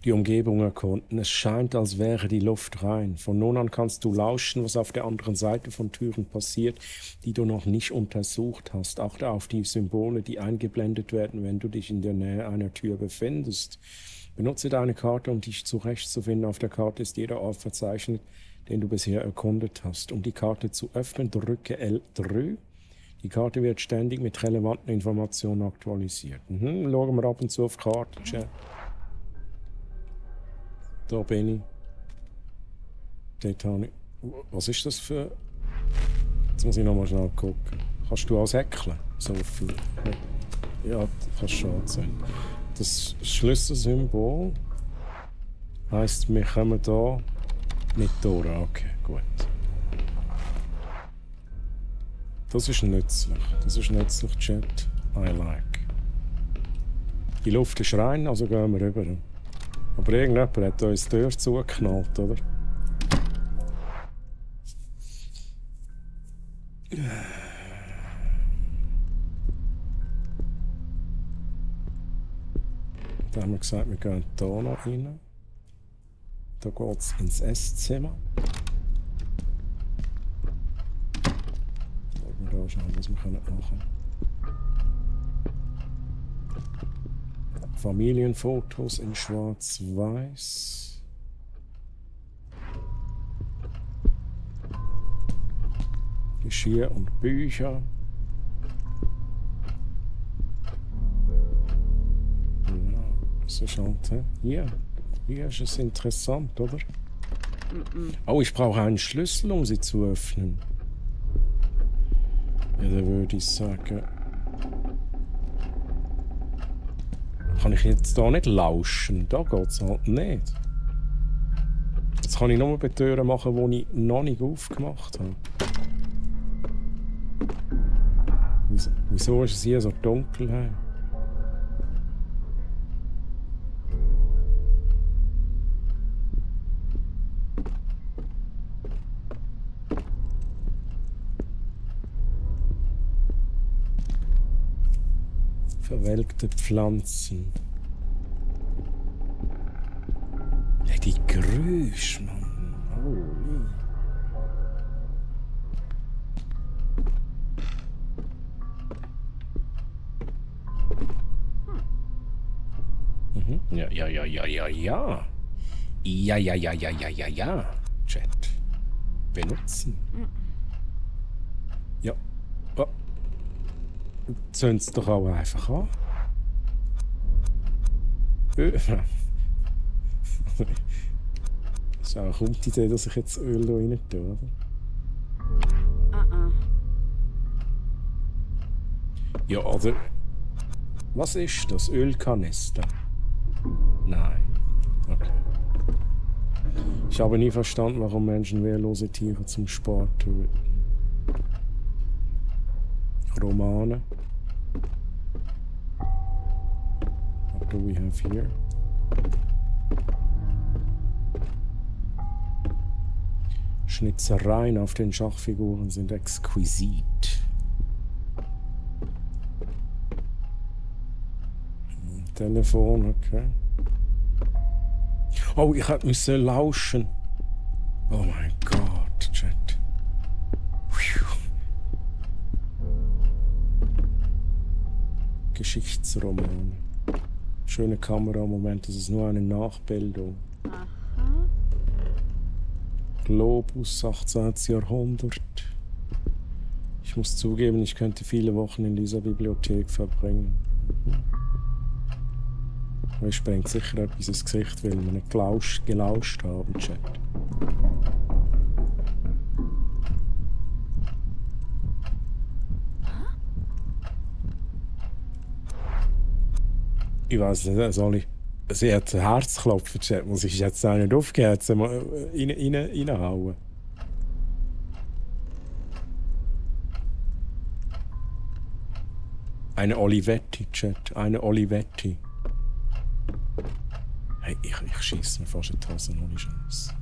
Die Umgebung erkunden. Es scheint, als wäre die Luft rein. Von nun an kannst du lauschen, was auf der anderen Seite von Türen passiert, die du noch nicht untersucht hast. Achte auf die Symbole, die eingeblendet werden, wenn du dich in der Nähe einer Tür befindest. Benutze deine Karte, um dich zurechtzufinden. Auf der Karte ist jeder Ort verzeichnet, den du bisher erkundet hast. Um die Karte zu öffnen, drücke L3. Die Karte wird ständig mit relevanten Informationen aktualisiert. Schauen wir ab und zu auf die Karte, Chat. Da bin ich. Dort habe ich... Was ist das für... Jetzt muss ich nochmal schnell gucken. Kannst du auch säckeln? So viel. Ja, kannst schon sein. Das Schlüsselsymbol heisst, wir kommen da nicht durch. Okay, gut. Das ist nützlich. Das ist nützlich, Chat. I like. Die Luft ist rein, also gehen wir rüber. Aber irgendjemand hat uns die Tür zugeknallt, oder? Da haben wir gesagt, wir gehen hier noch rein. Da geht es ins Esszimmer. Schauen wir da schauen, was wir machen können. Familienfotos in Schwarz-Weiß. Geschirr und Bücher. Ja, das ist halt, hier ist es interessant, oder? Oh, ich brauche einen Schlüssel, um sie zu öffnen. Ja, da würde ich sagen... Kann ich jetzt hier nicht lauschen? Da geht es halt nicht. Jetzt kann ich nur bei Türen machen, die ich noch nicht aufgemacht habe. Wieso ist es hier so dunkel? Hey? Verwelkte Pflanzen. Ja, die Geräusche, Mann. Holy. Ja. Ja. Chat. Benutzen. Ja. Oh. Zünd's doch auch einfach an. Das ist auch eine gute Idee, dass ich jetzt Öl da rein tue, oder? Ja, oder... Was ist das? Ölkanister? Nein. Okay. Ich habe nie verstanden, warum Menschen wehrlose Tiere zum Sport töten. Romane. What do we have here? Schnitzereien auf den Schachfiguren sind exquisit. Telefon, okay. Oh, ich hätte müssen lauschen. Oh mein Gott, Chat. Geschichtsroman. Schöne Kameramoment, das ist nur eine Nachbildung. Globus, 18. Jahrhundert. Ich muss zugeben, ich könnte viele Wochen in dieser Bibliothek verbringen. Ich sprengt sicher etwas ins Gesicht, weil wir nicht gelauscht haben, Chat. Ich weiß nicht, sie hat ein Herzklopfen, Chat. Muss ich jetzt auch nicht aufgehen, jetzt mal reinhauen. Eine Olivetti, Chat. Eine Olivetti. Hey, ich schieße mir fast in die Hose, ohne Chance.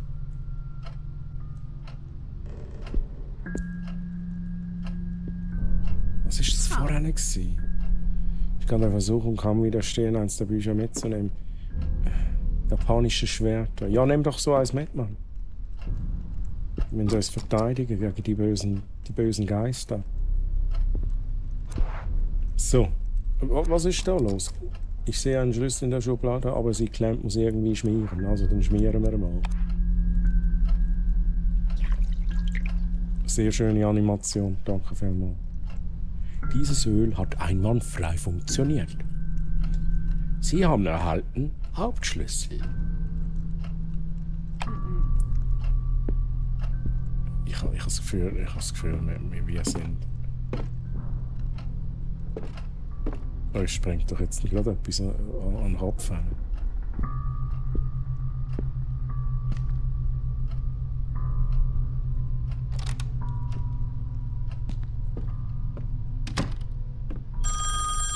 Was war das vorher nicht? Ich kann da versuchen, kaum widerstehen, eins der Bücher mitzunehmen. Japanische Schwerter. Ja, nimm doch so eins mit, Mann. Wir müssen uns verteidigen gegen die bösen Geister. So, was ist da los? Ich sehe einen Schlüssel in der Schublade, aber sie klemmt, muss irgendwie schmieren. Also dann schmieren wir mal. Sehr schöne Animation, danke vielmals. Dieses Öl hat einwandfrei funktioniert. Sie haben erhalten Hauptschlüssel. Ich habe das Gefühl, wir sind. Euch springt doch jetzt nicht gerade etwas an den Kopf hin.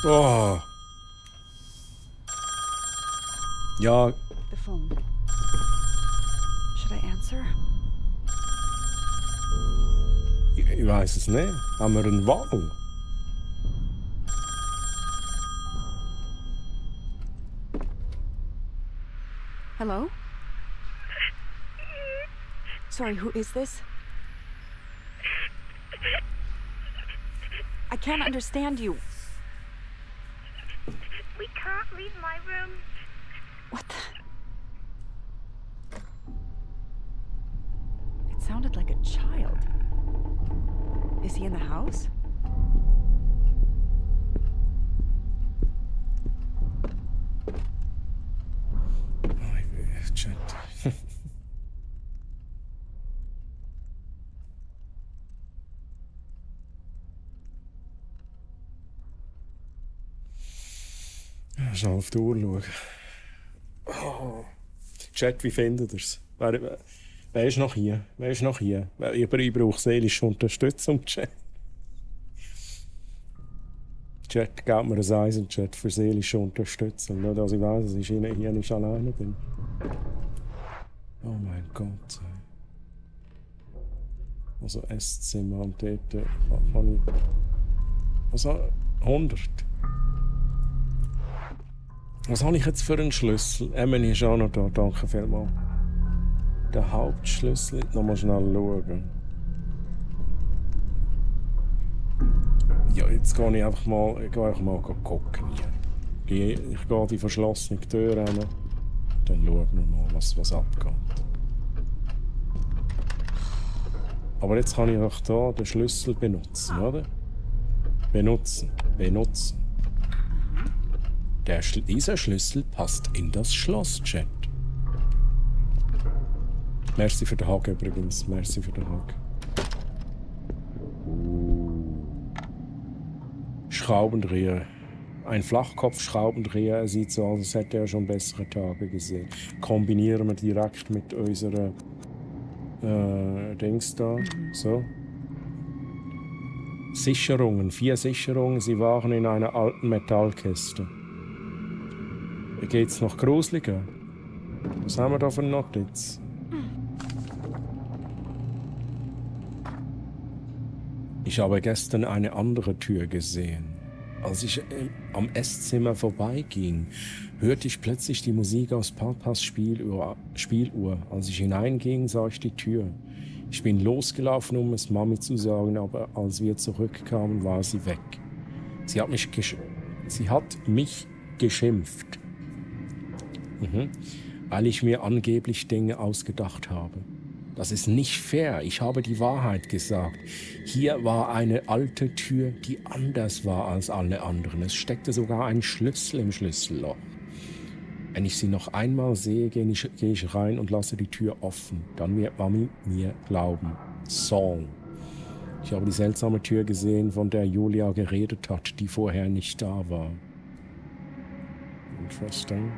Oh. Ja. The phone. Should I answer? Ich weiß es nicht. Haben wir eine Wahl? Hello? Sorry, who is this? I can't understand you. We can't leave my room. What the? It sounded like a child. Is he in the house? Chat. Schnell auf die Uhr schauen. Oh. Chat, wie findet ihr es? Wer ist noch hier? Wer ist noch hier? Ich brauche seelische Unterstützung, Chat. Chat, gebt mir ein Eis im Chat für seelische Unterstützung. Nur, dass ich weiss, dass ich hier nicht alleine bin. Oh mein Gott. Also Esszimmer und dort kann ich... Also 100. Was habe ich jetzt für einen Schlüssel? Emily ist auch noch da, danke vielmals. Der Hauptschlüssel, nochmal schnell schauen. Ja, jetzt gehe ich einfach mal gucken. Ich gehe die verschlossene Tür an. Dann schauen wir mal, was abgeht. Aber jetzt kann ich auch hier den Schlüssel benutzen, oder? Benutzen. Dieser Schlüssel passt in das Schloss, Chat. Merci für den Hug übrigens. Merci für den Hug. Schraubendreher. Ein Flachkopf-Schraubendreher. Er sieht so aus, als hätte er schon bessere Tage gesehen. Kombinieren wir direkt mit unserer Dings da. So. Sicherungen. 4 Sicherungen. Sie waren in einer alten Metallkiste. Geht's noch gruseliger? Was haben wir da für eine Notiz? Ich habe gestern eine andere Tür gesehen. Als ich am Esszimmer vorbeiging, hörte ich plötzlich die Musik aus Papas Spieluhr. Als ich hineinging, sah ich die Tür. Ich bin losgelaufen, um es Mami zu sagen, aber als wir zurückkamen, war sie weg. Sie hat mich geschimpft. Weil ich mir angeblich Dinge ausgedacht habe. Das ist nicht fair. Ich habe die Wahrheit gesagt. Hier war eine alte Tür, die anders war als alle anderen. Es steckte sogar ein Schlüssel im Schlüsselloch. Wenn ich sie noch einmal sehe, gehe ich rein und lasse die Tür offen. Dann wird Mami mir glauben. Song. Ich habe die seltsame Tür gesehen, von der Julia geredet hat, die vorher nicht da war. Interesting.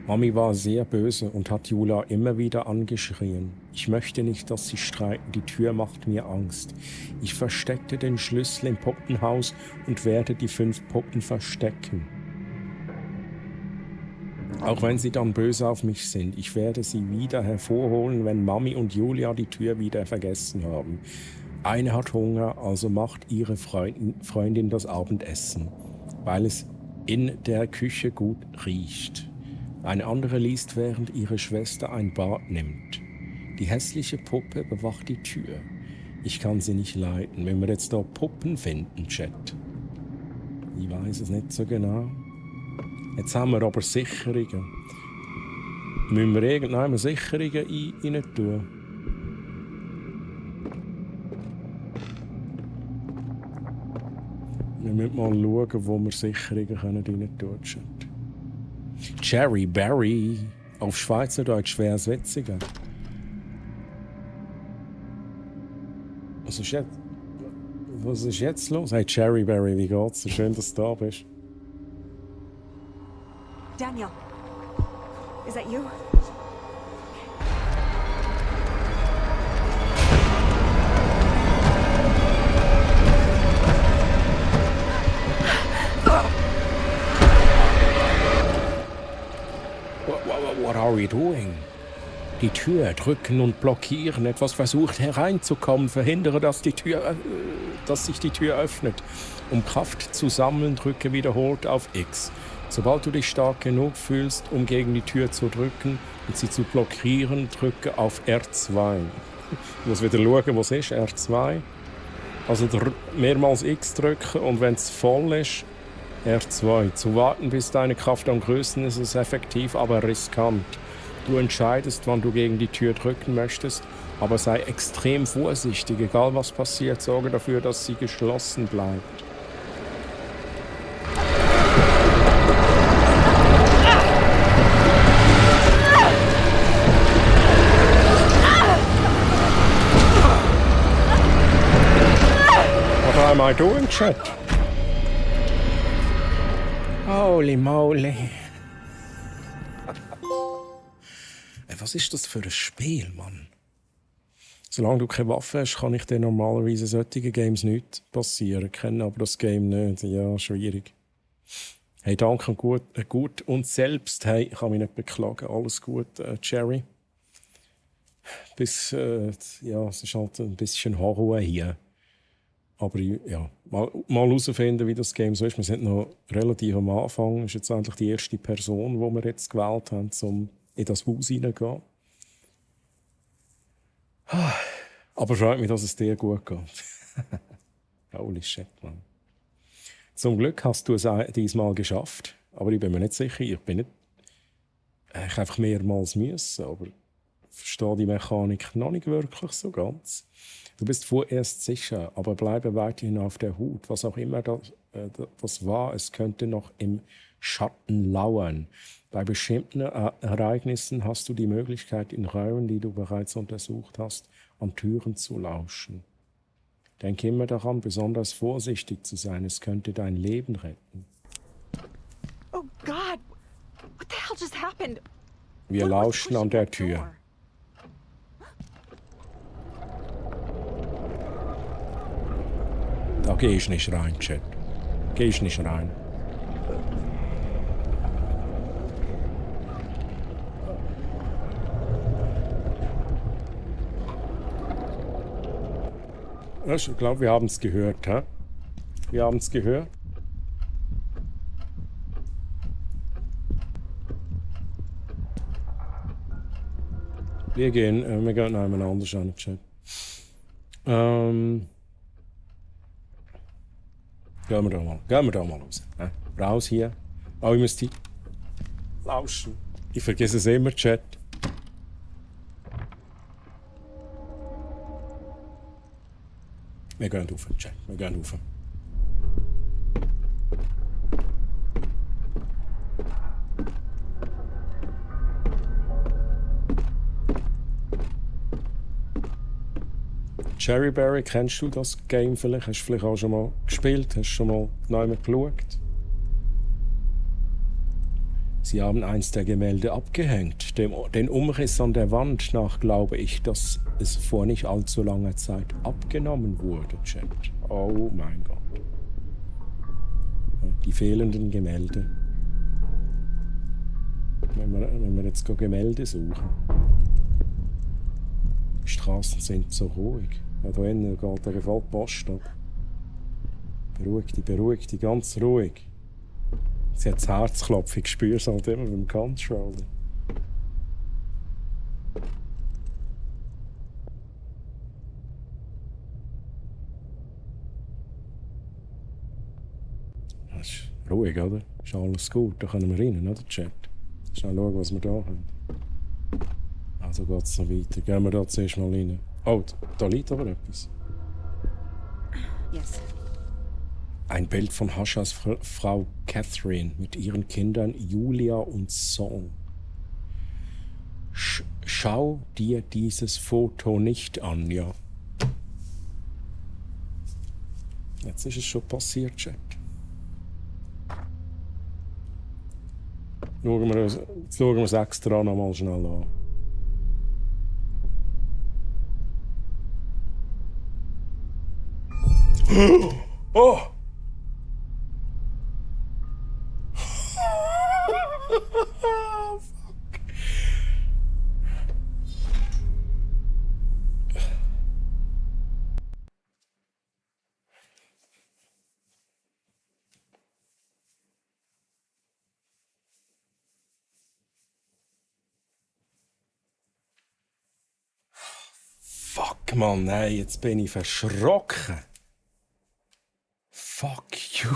Mami war sehr böse und hat Julia immer wieder angeschrien. Ich möchte nicht, dass sie streiten. Die Tür macht mir Angst. Ich versteckte den Schlüssel im Puppenhaus und werde die 5 Puppen verstecken. Auch wenn sie dann böse auf mich sind, ich werde sie wieder hervorholen, wenn Mami und Julia die Tür wieder vergessen haben. Eine hat Hunger, also macht ihre Freundin das Abendessen, weil es in der Küche gut riecht. Eine andere liest, während ihre Schwester ein Bad nimmt. Die hässliche Puppe bewacht die Tür. Ich kann sie nicht leiten. Wenn wir jetzt noch Puppen finden, Chat. Ich weiß es nicht so genau. Jetzt haben wir aber Sicherungen. Müssen wir irgendwann Sicherungen rein tun? Wir müssen mal schauen, wo wir Sicherungen rein tun können. Cherry Berry. Auf Schweizerdeutsch schweres Wetzigen. Was ist jetzt los? Hey Cherry Berry, wie geht's dir? Schön, dass du da bist. Daniel, is that you? What are we doing? Die Tür drücken und blockieren. Etwas versucht hereinzukommen. Verhindere, dass sich die Tür öffnet. Um Kraft zu sammeln, drücke wiederholt auf X. Sobald du dich stark genug fühlst, um gegen die Tür zu drücken und sie zu blockieren, drücke auf R2. Ich muss wieder schauen, was ist R2. Also mehrmals X drücken und wenn es voll ist, R2. Zu warten, bis deine Kraft am größten ist, ist effektiv, aber riskant. Du entscheidest, wann du gegen die Tür drücken möchtest, aber sei extrem vorsichtig. Egal was passiert, sorge dafür, dass sie geschlossen bleibt. What am I doing, chat? Holy moly. Was ist das für ein Spiel, Mann? Solange du keine Waffe hast, kann ich dir normalerweise solche Games nicht passieren. Kenne aber das Game nicht. Ja, schwierig. Hey, danke und gut und selbst. Hey, ich kann mich nicht beklagen. Alles gut, Cherry. Ja, es ist halt ein bisschen Horror hier. Aber ja, mal herausfinden, wie das Game so ist. Wir sind noch relativ am Anfang. Das ist jetzt eigentlich die erste Person, die wir jetzt gewählt haben, um in das Haus hineingehen. Aber freut mich, dass es dir gut geht. Holy shit, man. Zum Glück hast du es diesmal geschafft. Aber ich bin mir nicht sicher. Ich habe einfach mehrmals müssen. Aber ich verstehe die Mechanik noch nicht wirklich so ganz. Du bist vorerst sicher, aber bleibe weiterhin auf der Hut. Was auch immer das war, es könnte noch im Schatten lauern. Bei bestimmten Ereignissen hast du die Möglichkeit, in Räumen, die du bereits untersucht hast, an Türen zu lauschen. Denk immer daran, besonders vorsichtig zu sein. Es könnte dein Leben retten. Oh God! What the hell just happened? Wir lauschen an der Tür. Da geh ich nicht rein, Chat. Geh ich nicht rein. Ich glaube, wir haben es gehört. Hä? Wir haben es gehört. Wir gehen einmal anders an den Chat. Gehen wir da mal raus. Raus hier. Ich müsste lauschen. Ich vergesse es immer, Chat. Wir gehen rauf, Chat. Wir gehen rauf. Cherryberry, kennst du das Game vielleicht? Hast du vielleicht auch schon mal gespielt? Hast du schon mal neu geschaut? Sie haben eins der Gemälde abgehängt. Den Umriss an der Wand nach glaube ich, dass es vor nicht allzu langer Zeit abgenommen wurde, Chat. Oh mein Gott. Die fehlenden Gemälde. Wenn wir jetzt Gemälde suchen. Die Straßen sind so ruhig. Ja, da hinten geht der Post ab. Beruhig dich, ganz ruhig. Sie hat das Herzklopfen, ich spüre es halt immer beim Controller. Das ist ruhig, oder? Ist alles gut, da können wir rein, oder Chat? Schnell schauen, was wir da haben. Also geht es noch weiter. Gehen wir da zuerst mal rein. Oh, da liegt aber etwas. Yes. Ein Bild von Hashas Frau Catherine mit ihren Kindern Julia und Saul. Schau dir dieses Foto nicht an, ja. Jetzt ist es schon passiert, Chat. Jetzt schauen wir es extra noch mal schnell an. Oh! Fuck, Mann, nein, jetzt bin ich verschrocken. Fuck you.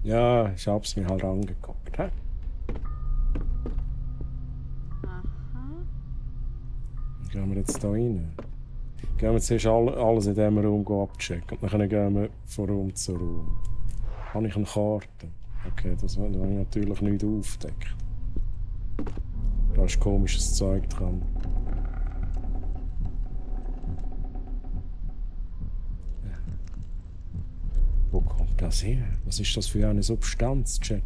Ja, ich hab's mir halt angeguckt, hä? Gehen wir jetzt da rein? Gehen wir zuerst alles in diesem Raum abchecken und dann gehen wir von Raum zu Raum. Habe ich eine Karte? Okay, da habe ich natürlich nichts aufgedeckt. Da ist komisches Zeug dran. Wo kommt das her? Was ist das für eine Substanz, Chat?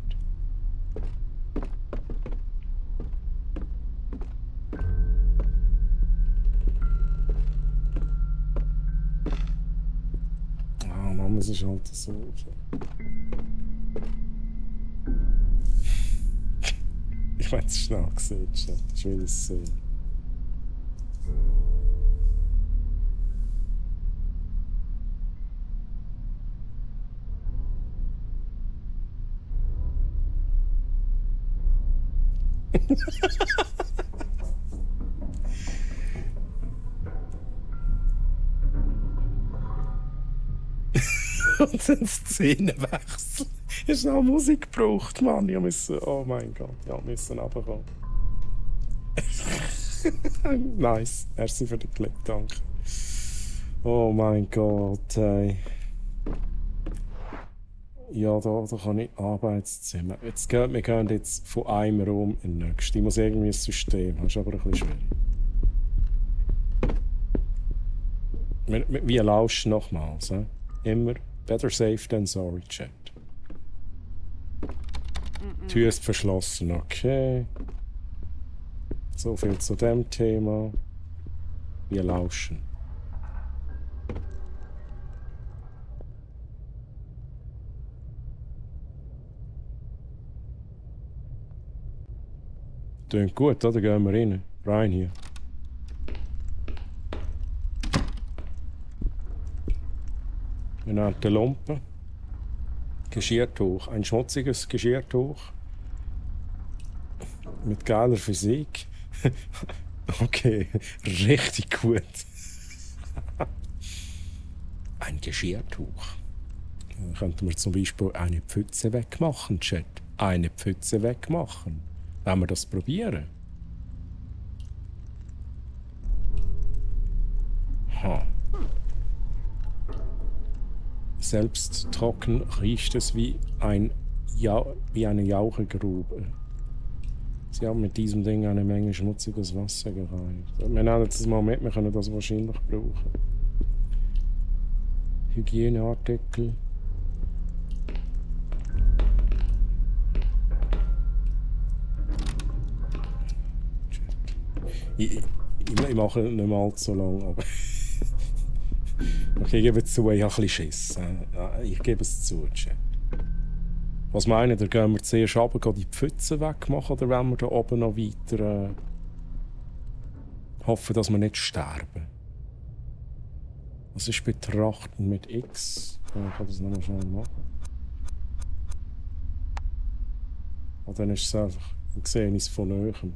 Ah, Mann, das ist halt so. Ich meine, es ist schnell gesehen, Chat. Ich will es sehen. Und dann Szenenwechsel. Ich habe noch Musik gebraucht, Mann. Ich musste, oh mein Gott, ja, wir müssen runterkommen. Nice. Merci für den Klick, danke. Oh mein Gott, ey. Ja, da kann ich Arbeitszimmer. Wir gehen jetzt von einem Raum in den nächsten. Ich muss irgendwie ein System. Das ist aber ein bisschen schwierig. Wir lauschen nochmals. Immer better safe than sorry, Chat. Die Tür ist verschlossen, okay. So viel zu dem Thema. Wir lauschen. Klingt gut, oder? Gehen wir rein. Rein hier. Wir nehmen die Lampe. Geschirrtuch. Ein schmutziges Geschirrtuch. Mit geiler Physik. Okay, richtig gut. Ein Geschirrtuch. Dann könnten wir zum Beispiel eine Pfütze wegmachen, Chat. Eine Pfütze wegmachen. Wollen wir das probieren? Ha. Selbst trocken riecht es wie eine Jauchegrube. Sie haben mit diesem Ding eine Menge schmutziges Wasser gereinigt. Wir nehmen das mal mit, wir können das wahrscheinlich brauchen. Hygieneartikel. Ich mache nicht mal allzu lang, aber okay, ich gebe es zu, ich habe ein bisschen Schiss. Ich gebe es zu, Chat. Was meinen ihr, gehen wir zuerst runter, die Pfütze wegmachen, oder wollen wir da oben noch weiter hoffen, dass wir nicht sterben? Was ist betrachten mit X? Ich kann das nochmal schnell machen. Und dann ist es einfach, ich sehe es von Neuem.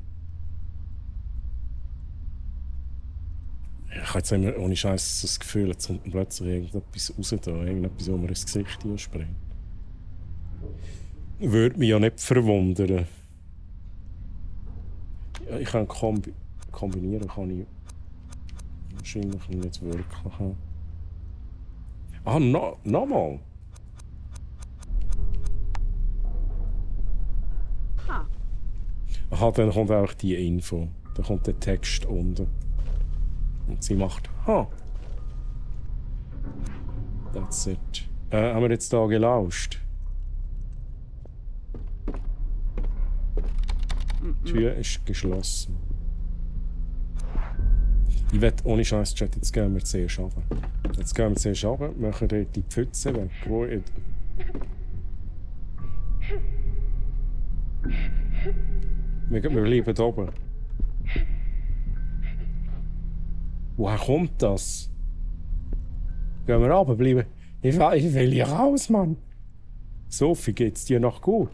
Ich habe jetzt immer ohne Scheiß das Gefühl, jetzt kommt plötzlich irgendetwas raus da, irgendetwas, wo mir ins Gesicht springt. Würde mich ja nicht verwundern. Ja, ich kann kombinieren, kann ich wahrscheinlich nicht wirklich. Ah, nochmal! Aha, dann kommt auch die Info. Dann kommt der Text unten. Und sie macht ha. That's it. Haben wir jetzt da gelauscht? Die Tür ist geschlossen. Ich will ohne Scheiß Chat, jetzt gehen wir zuerst runter. Jetzt gehen wir zuerst runter, machen dort die Pfütze weg. Wir bleiben da oben. Woher kommt das? Gehen wir runter, bleiben. Ich will hier raus, Mann. Sophie, geht's dir noch gut?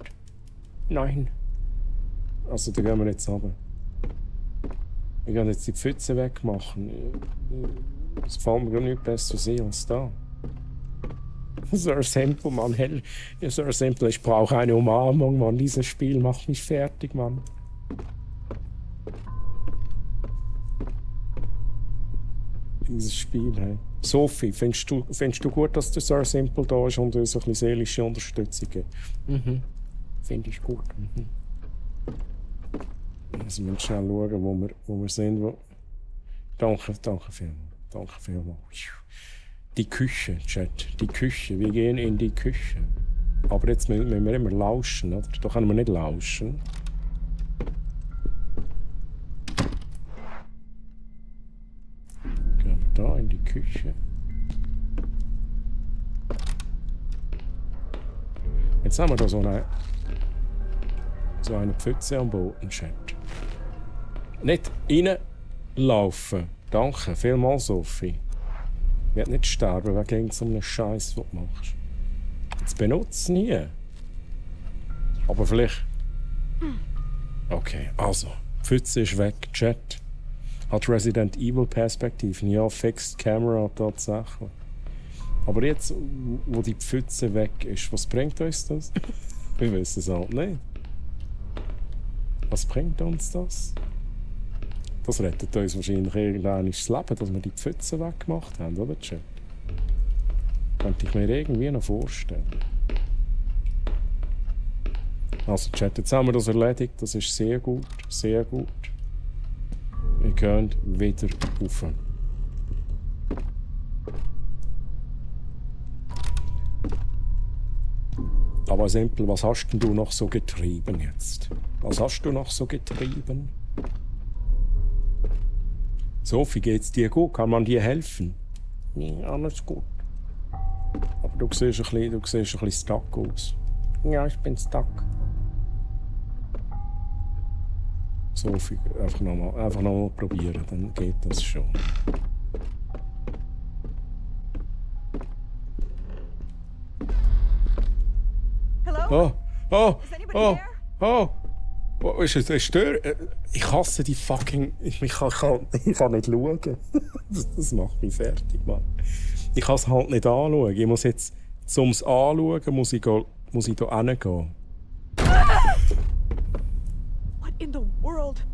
Nein. Also, dann gehen wir jetzt runter. Wir gehen jetzt die Pfütze wegmachen. Es gefällt mir gar nicht besser sehen als da. Sir Simple, Mann. Sir Simple, ich brauche eine Umarmung, Mann. Dieses Spiel macht mich fertig, Mann. Dieses Spiel, hey. Sophie, findest du gut, dass der Sir Simple da ist und uns ein bisschen seelische Unterstützung gibt? Mhm. Finde ich gut. Mhm. Also wir müssen schnell schauen, wo wir sind. Danke vielmals. Danke vielmals. Die Küche, Chat. Die Küche. Wir gehen in die Küche. Aber jetzt müssen wir immer lauschen, oder? Da können wir nicht lauschen. Gehen wir da in die Küche. Jetzt haben wir da so eine Pfütze am Boden, Chat. Nicht reinlaufen. Danke, vielmals, Sophie. Ich werde nicht sterben wegen so einem Scheiß, den du machst. Jetzt benutze nie. Aber vielleicht. Okay, also. Pfütze ist weg, Chat. Hat Resident Evil Perspektiven. Ja, Fixed Camera tatsächlich. Aber jetzt, wo die Pfütze weg ist, was bringt uns das? Wir wissen es halt nicht. Was bringt uns das? Das rettet uns wahrscheinlich irgendwann das Leben, dass wir die Pfütze weggemacht haben, oder Chat? Könnte ich mir irgendwie noch vorstellen. Also Chat, jetzt haben wir das erledigt, das ist sehr gut, sehr gut. Wir gehen wieder rauf. Aber Simpel, was hast denn du noch so getrieben jetzt? Was hast du noch so getrieben? Sophie, geht's dir gut? Kann man dir helfen? Ja, alles gut. Aber du siehst ein bisschen stuck aus. Ja, ich bin stuck. Sophie, einfach nochmal probieren, dann geht das schon. Hello? Oh! Is anybody there? Oh! Ist es Stör? Ich hasse die fucking. Ich kann nicht schauen. Das macht mich fertig, Mann. Ich kann es halt nicht anschauen. Ich muss jetzt Um es anzuschauen, muss ich hier hingehen. What in the world?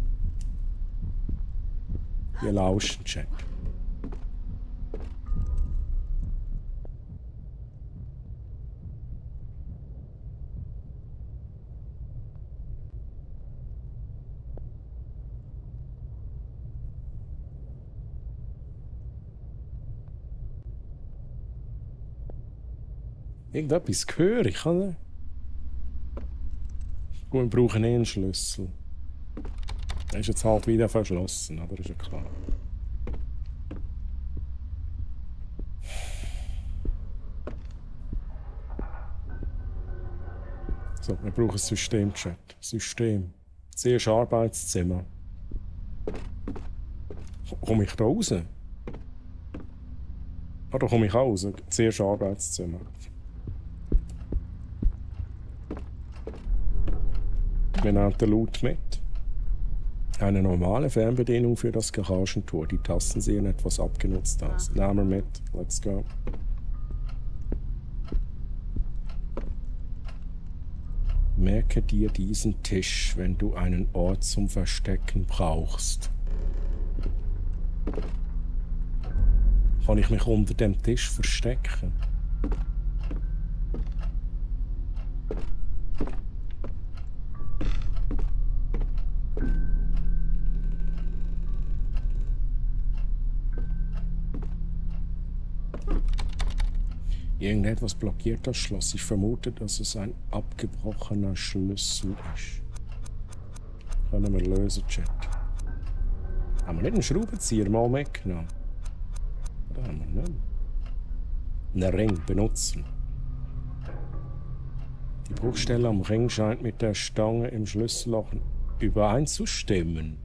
Ihr lauscht, Chat. Irgendetwas höre ich, oder? Gut, wir brauchen einen Schlüssel. Er ist jetzt halt wieder verschlossen, aber ist ja klar. So, wir brauchen ein System-Chat. System. Zuerst Arbeitszimmer. Komme ich da raus? Ah, da komme ich auch raus. Zuerst Arbeitszimmer. Wir nehmen den Loot mit. Eine normale Fernbedienung für das Garagentor. Die Tasten sehen etwas abgenutzt aus. Nehmen wir mit. Let's go. Merke dir diesen Tisch, wenn du einen Ort zum Verstecken brauchst. Kann ich mich unter dem Tisch verstecken? Irgendetwas blockiert das Schloss. Ich vermute, dass es ein abgebrochener Schlüssel ist. Können wir lösen, Chat. Haben wir nicht einen Schraubenzieher mal mitgenommen? Oder haben wir nicht? Einen Ring benutzen. Die Bruchstelle am Ring scheint mit der Stange im Schlüsselloch übereinzustimmen.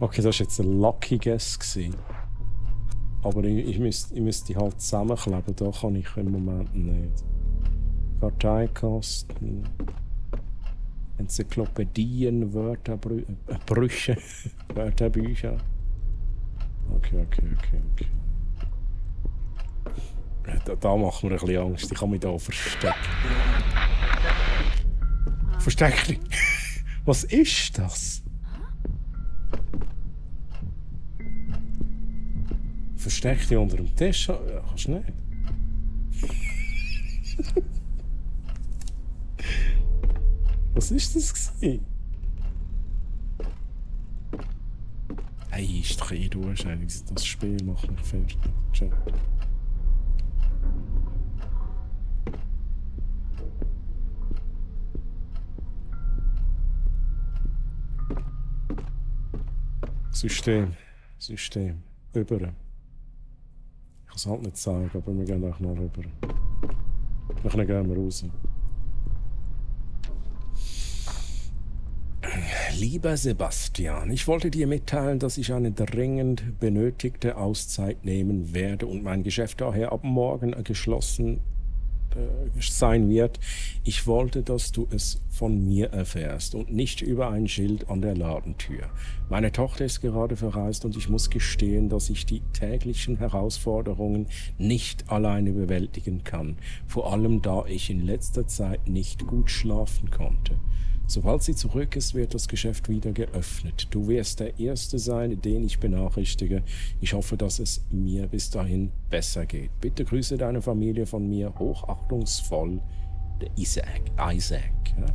Okay, das war jetzt ein Lucky Guess gewesen. Aber ich müsste halt zusammenkleben, da kann ich im Moment nicht. Karteikasten, Enzyklopädien, Wörterbrüche, Wörterbücher. Okay. Da macht mir ein bisschen Angst, ich kann mich da verstecken. Versteckli. Was ist das? Versteck dich unter dem Tisch. Ja, kannst du nicht. Was ist das gewesen? Hey, ist doch durch. Das Spiel macht mich fertig. Chat. System. Über. Ich kann es halt nicht zeigen, aber wir gehen auch noch rüber. Dann gehen wir raus. Lieber Sebastian, ich wollte dir mitteilen, dass ich eine dringend benötigte Auszeit nehmen werde und mein Geschäft daher ab morgen geschlossen sein wird. Ich wollte, dass du es von mir erfährst und nicht über ein Schild an der Ladentür. Meine Tochter ist gerade verreist und ich muss gestehen, dass ich die täglichen Herausforderungen nicht alleine bewältigen kann, vor allem da ich in letzter Zeit nicht gut schlafen konnte. Sobald sie zurück ist, wird das Geschäft wieder geöffnet. Du wirst der Erste sein, den ich benachrichtige. Ich hoffe, dass es mir bis dahin besser geht. Bitte grüße deine Familie von mir hochachtungsvoll. Der Isaac. Ja?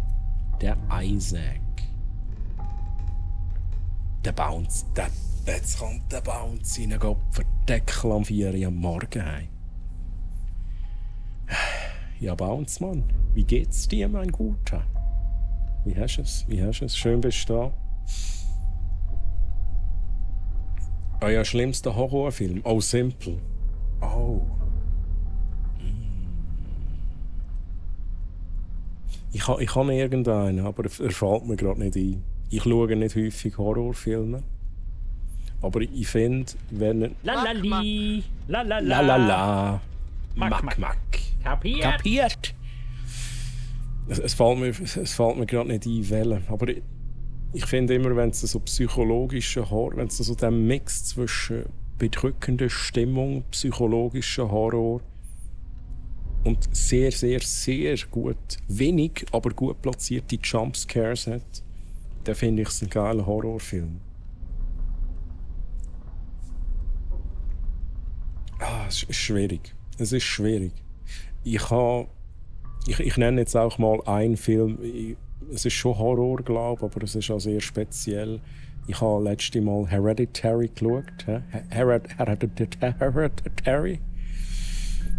Der Isaac. Der Bounce. Jetzt kommt der Bounce rein. Gott verdeckel am 4 Uhr am Morgen heim. Ja, Bounce, Mann. Wie geht's dir, mein Guter? Wie hast du es? Schön bist du da. Euer schlimmster Horrorfilm. Oh, Simple. Oh. Ich habe irgendeinen, aber er fällt mir gerade nicht ein. Ich schaue nicht häufig Horrorfilme. Aber ich finde, wenn... Lalali. Lalala. Mack. Kapiert. Es fällt mir gerade nicht ein, welchen. Aber ich finde immer, wenn es so psychologischer Horror, wenn es so der Mix zwischen bedrückender Stimmung, psychologischer Horror und sehr, sehr, sehr gut, wenig, aber gut platzierte Jumpscares hat, dann finde ich es einen geilen Horrorfilm. Es ist schwierig. Es ist schwierig. Ich nenne jetzt auch mal einen Film. Es ist schon Horror, glaube ich, aber es ist auch sehr speziell. Ich habe letztes Mal Hereditary geschaut. Hereditary.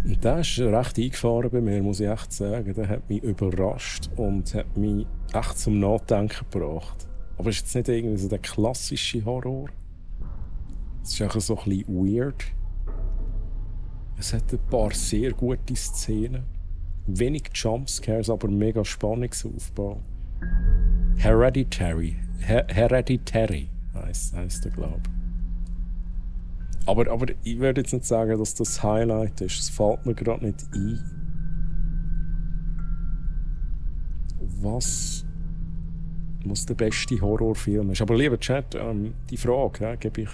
Und der ist recht eingefahren bei mir, muss ich echt sagen. Der hat mich überrascht und hat mich echt zum Nachdenken gebracht. Aber es ist jetzt nicht irgendwie so der klassische Horror. Es ist einfach so ein bisschen weird. Es hat ein paar sehr gute Szenen. Wenig Jumpscares, aber mega Spannungsaufbau. Hereditary heisst der, glaube ich. Aber ich würde jetzt nicht sagen, dass das Highlight ist. Es fällt mir gerade nicht ein. Was der beste Horrorfilm ist. Aber lieber Chat, die Frage gebe ich.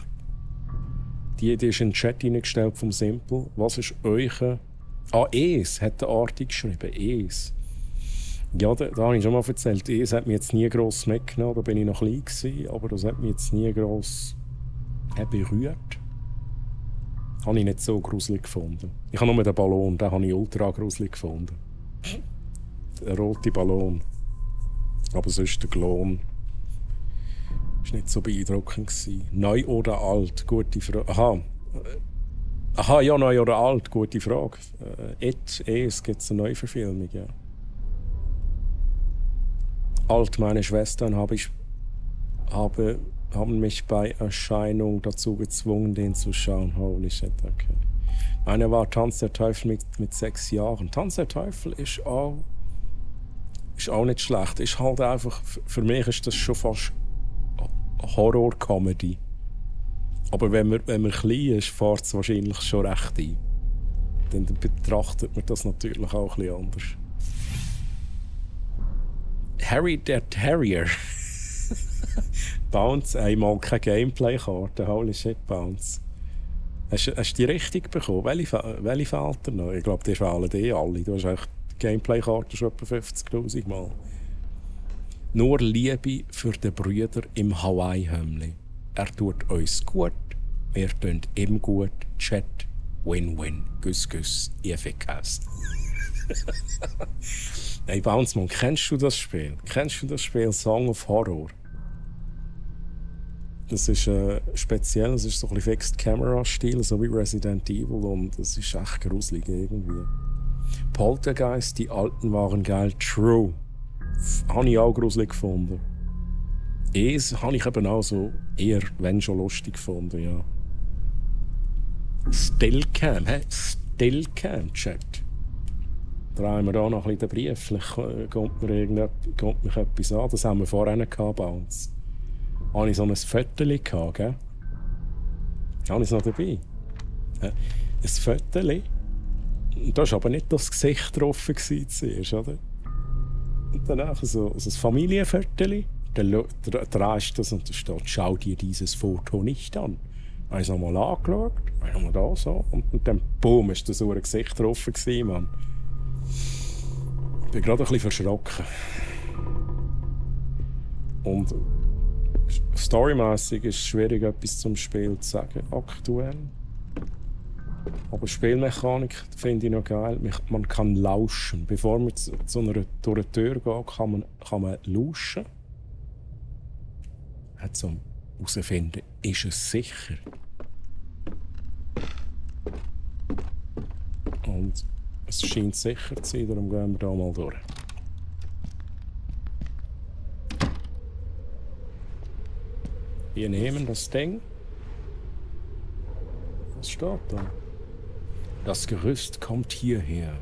Die ist in den Chat hineingestellt vom Simple. Was ist euch... Es hat der Arti geschrieben. Es. Ja, da habe ich schon mal erzählt. Es hat mich jetzt nie gross mitgenommen. Da bin ich noch klein gewesen, aber das hat mich jetzt nie gross berührt. Habe ich nicht so gruselig gefunden. Ich habe nur den Ballon, den habe ich ultra gruselig gefunden. Der rote Ballon. Aber sonst der Klon. Das war nicht so beeindruckend gewesen. Neu oder alt? Gute Frage. Aha, ja, neu oder alt? Gute Frage. Es gibt eine Neuverfilmung, ja. Alt, meine Schwestern haben mich bei Erscheinung dazu gezwungen, den zu schauen. Holy shit, okay. Meine war Tanz der Teufel mit 6 Jahren. Tanz der Teufel ist auch nicht schlecht. Ist halt einfach, für mich ist das schon fast Horror-Comedy. Aber wenn man klein ist, fährt es wahrscheinlich schon recht ein. Dann betrachtet man das natürlich auch ein bisschen anders. Harry der Terrier. Bounce, einmal keine Gameplay-Karte. Holy shit, Bounce. Hast du die richtig bekommen? Welche fehlt dir noch? Ich glaube, die fehlen alle. Du hast echt die Gameplay-Karte schon etwa 50'000 Mal. Nur Liebe für den Brüder im Hawaii-Hümmli. Er tut uns gut, wir tun ihm gut. Chat, Win-Win. Güss, Efikast. Hey Bounceman, kennst du das Spiel? Kennst du das Spiel Song of Horror? Das ist speziell, es ist so ein bisschen Fixed-Camera-Stil, so wie Resident Evil, und es ist echt gruselig irgendwie. Poltergeist, die alten waren geil, true. Habe ich auch gruselig gefunden. Es habe ich eben auch so eher, wenn schon, lustig gefunden, ja. Stillcam, Stillcam, Chat. Drehen wir da noch ein bisschen den Brief, vielleicht kommt mich etwas an. Das haben wir vorhin gehabt bei uns. Habe ich so ein Fötterli gehabt, gell? Habe ich es noch dabei? Ein Fötterli. Da war aber nicht das Gesicht drauf zuerst, oder? Und danach so ein Familienviertel. Dann drehst du das und da steht, schau dir dieses Foto nicht an. Habe ich es nochmal angeschaut, habe ich nochmal da so, und dann boom, ist da so ein Gesicht drauf gewesen, Mann. Ich bin gerade ein bisschen verschrocken. Und storymässig ist es schwierig, etwas zum Spiel zu sagen, aktuell. Aber Spielmechanik finde ich noch geil. Man kann lauschen. Bevor man zu einer durch eine Tür geht, kann man lauschen. Zum herausfinden, ist es sicher. Und es scheint sicher zu sein, darum gehen wir da mal durch. Wir nehmen das Ding. Was steht da? Das Gerüst kommt hierher.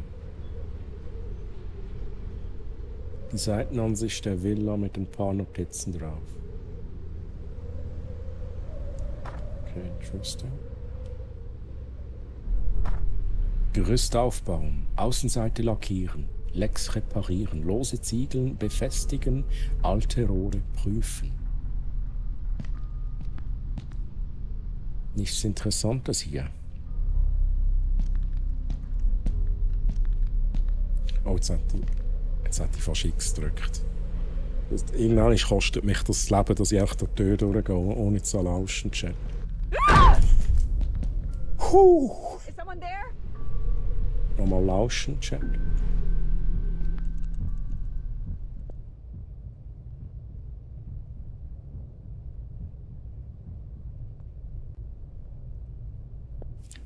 Die Seitenansicht der Villa mit ein paar Notizen drauf. Okay, interesting. Gerüst aufbauen, Außenseite lackieren, Lecks reparieren, lose Ziegeln befestigen, alte Rohre prüfen. Nichts Interessantes hier. Oh, jetzt hat ich fast X gedrückt. Irgendwann kostet mich das Leben, dass ich einfach durch die Tür durchgehe, ohne zu lauschen, Chat. Is someone there? Nochmal lauschen, Chat.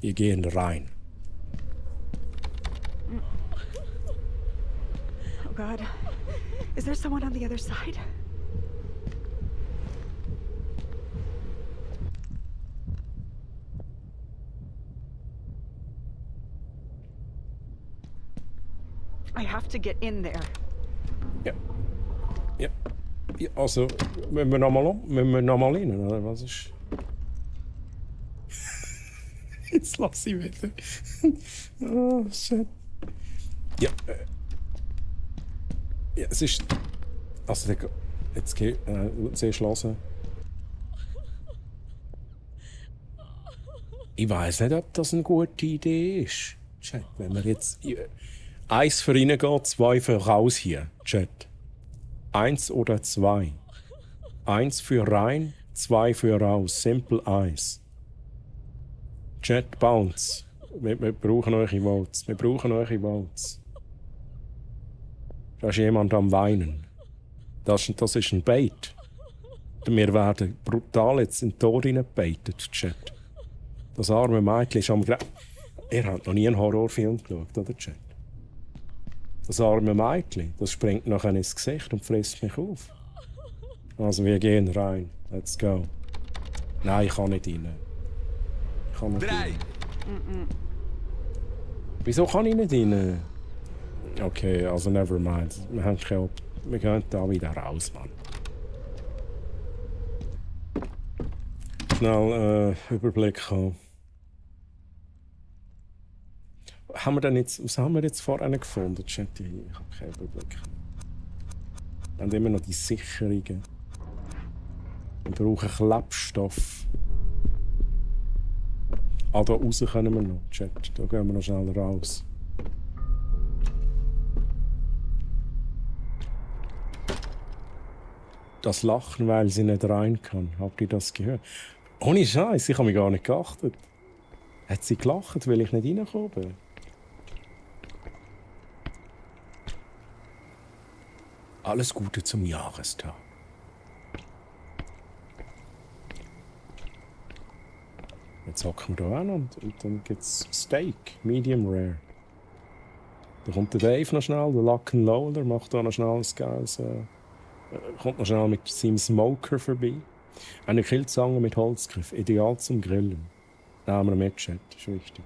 Wir gehen rein. Oh God. Is there someone on the other side? I have to get in there. Ja, also, müssen wir nochmal rein, oder was ist? Jetzt lass ich wieder. Oh, shit. Ja, ja, es ist... Also, jetzt geht... zuerst hören. Ich weiss nicht, ob das eine gute Idee ist. Chat, wenn wir jetzt... 1 für reingeht, 2 für raus hier. Chat. 1 oder 2. 1 für rein, 2 für raus. Simple 1. Chat, bounce. Wir brauchen eure Votes. Wir brauchen eure Votes. Da ist jemand am Weinen. Das ist ein Bait. Wir werden brutal jetzt in den Tor hineingebaitet, Chat. Das arme Mädchen ist am Er hat noch nie einen Horrorfilm geschaut, oder, Chat? Das arme Mädchen, das springt nachher ins Gesicht und frisst mich auf. Also, wir gehen rein. Let's go. Nein, ich kann nicht rein. Ich kann nicht rein. Wieso kann ich nicht rein? Okay, also never mind. Wir gehen da wieder raus, Mann. Schnell Überblick haben. Was haben wir jetzt vorher gefunden? Chat? Ich habe keinen Überblick. Wir haben immer noch die Sicherungen. Wir brauchen Klebstoff. Ah, da raus können wir noch. Chat, da gehen wir noch schnell raus. Das Lachen, weil sie nicht rein kann. Habt ihr das gehört? Ohne Scheiß, ich habe mich gar nicht geachtet. Hat sie gelacht, weil ich nicht reingekommen bin? Alles Gute zum Jahrestag. Jetzt hocken wir hier an und dann gibt es Steak, Medium Rare. Da kommt der Dave noch schnell, der Lock and Loader, macht da noch schnell ein geiles... kommt noch schnell mit seinem Smoker vorbei. Eine Grillzange mit Holzgriff, ideal zum Grillen. Nehmen wir mit, Chat, ist wichtig.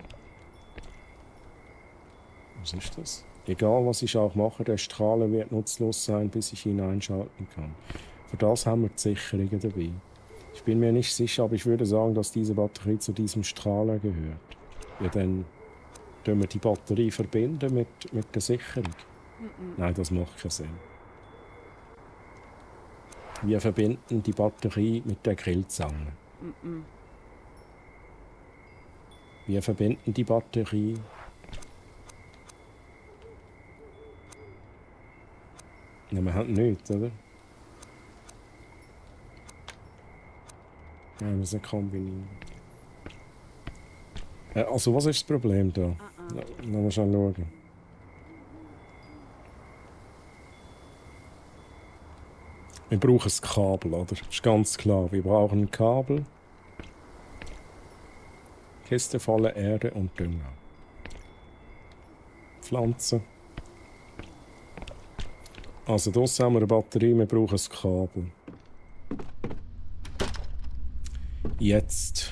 Was ist das? Egal was ich auch mache, der Strahler wird nutzlos sein, bis ich ihn einschalten kann. Für das haben wir die Sicherungen dabei. Ich bin mir nicht sicher, aber ich würde sagen, dass diese Batterie zu diesem Strahler gehört. Ja, dann können wir die Batterie verbinden mit der Sicherung. Nein, das macht keinen Sinn. Wir verbinden die Batterie mit der Grillzange. Wir verbinden die Batterie... Ja, wir haben nichts, oder? Ja, wir müssen kombinieren. Also, was ist das Problem da? Lass mal schauen. Wir brauchen ein Kabel, oder? Das ist ganz klar. Wir brauchen ein Kabel. Kiste voller Erde und Dünger. Pflanzen. Also, hier haben wir eine Batterie, wir brauchen ein Kabel. Jetzt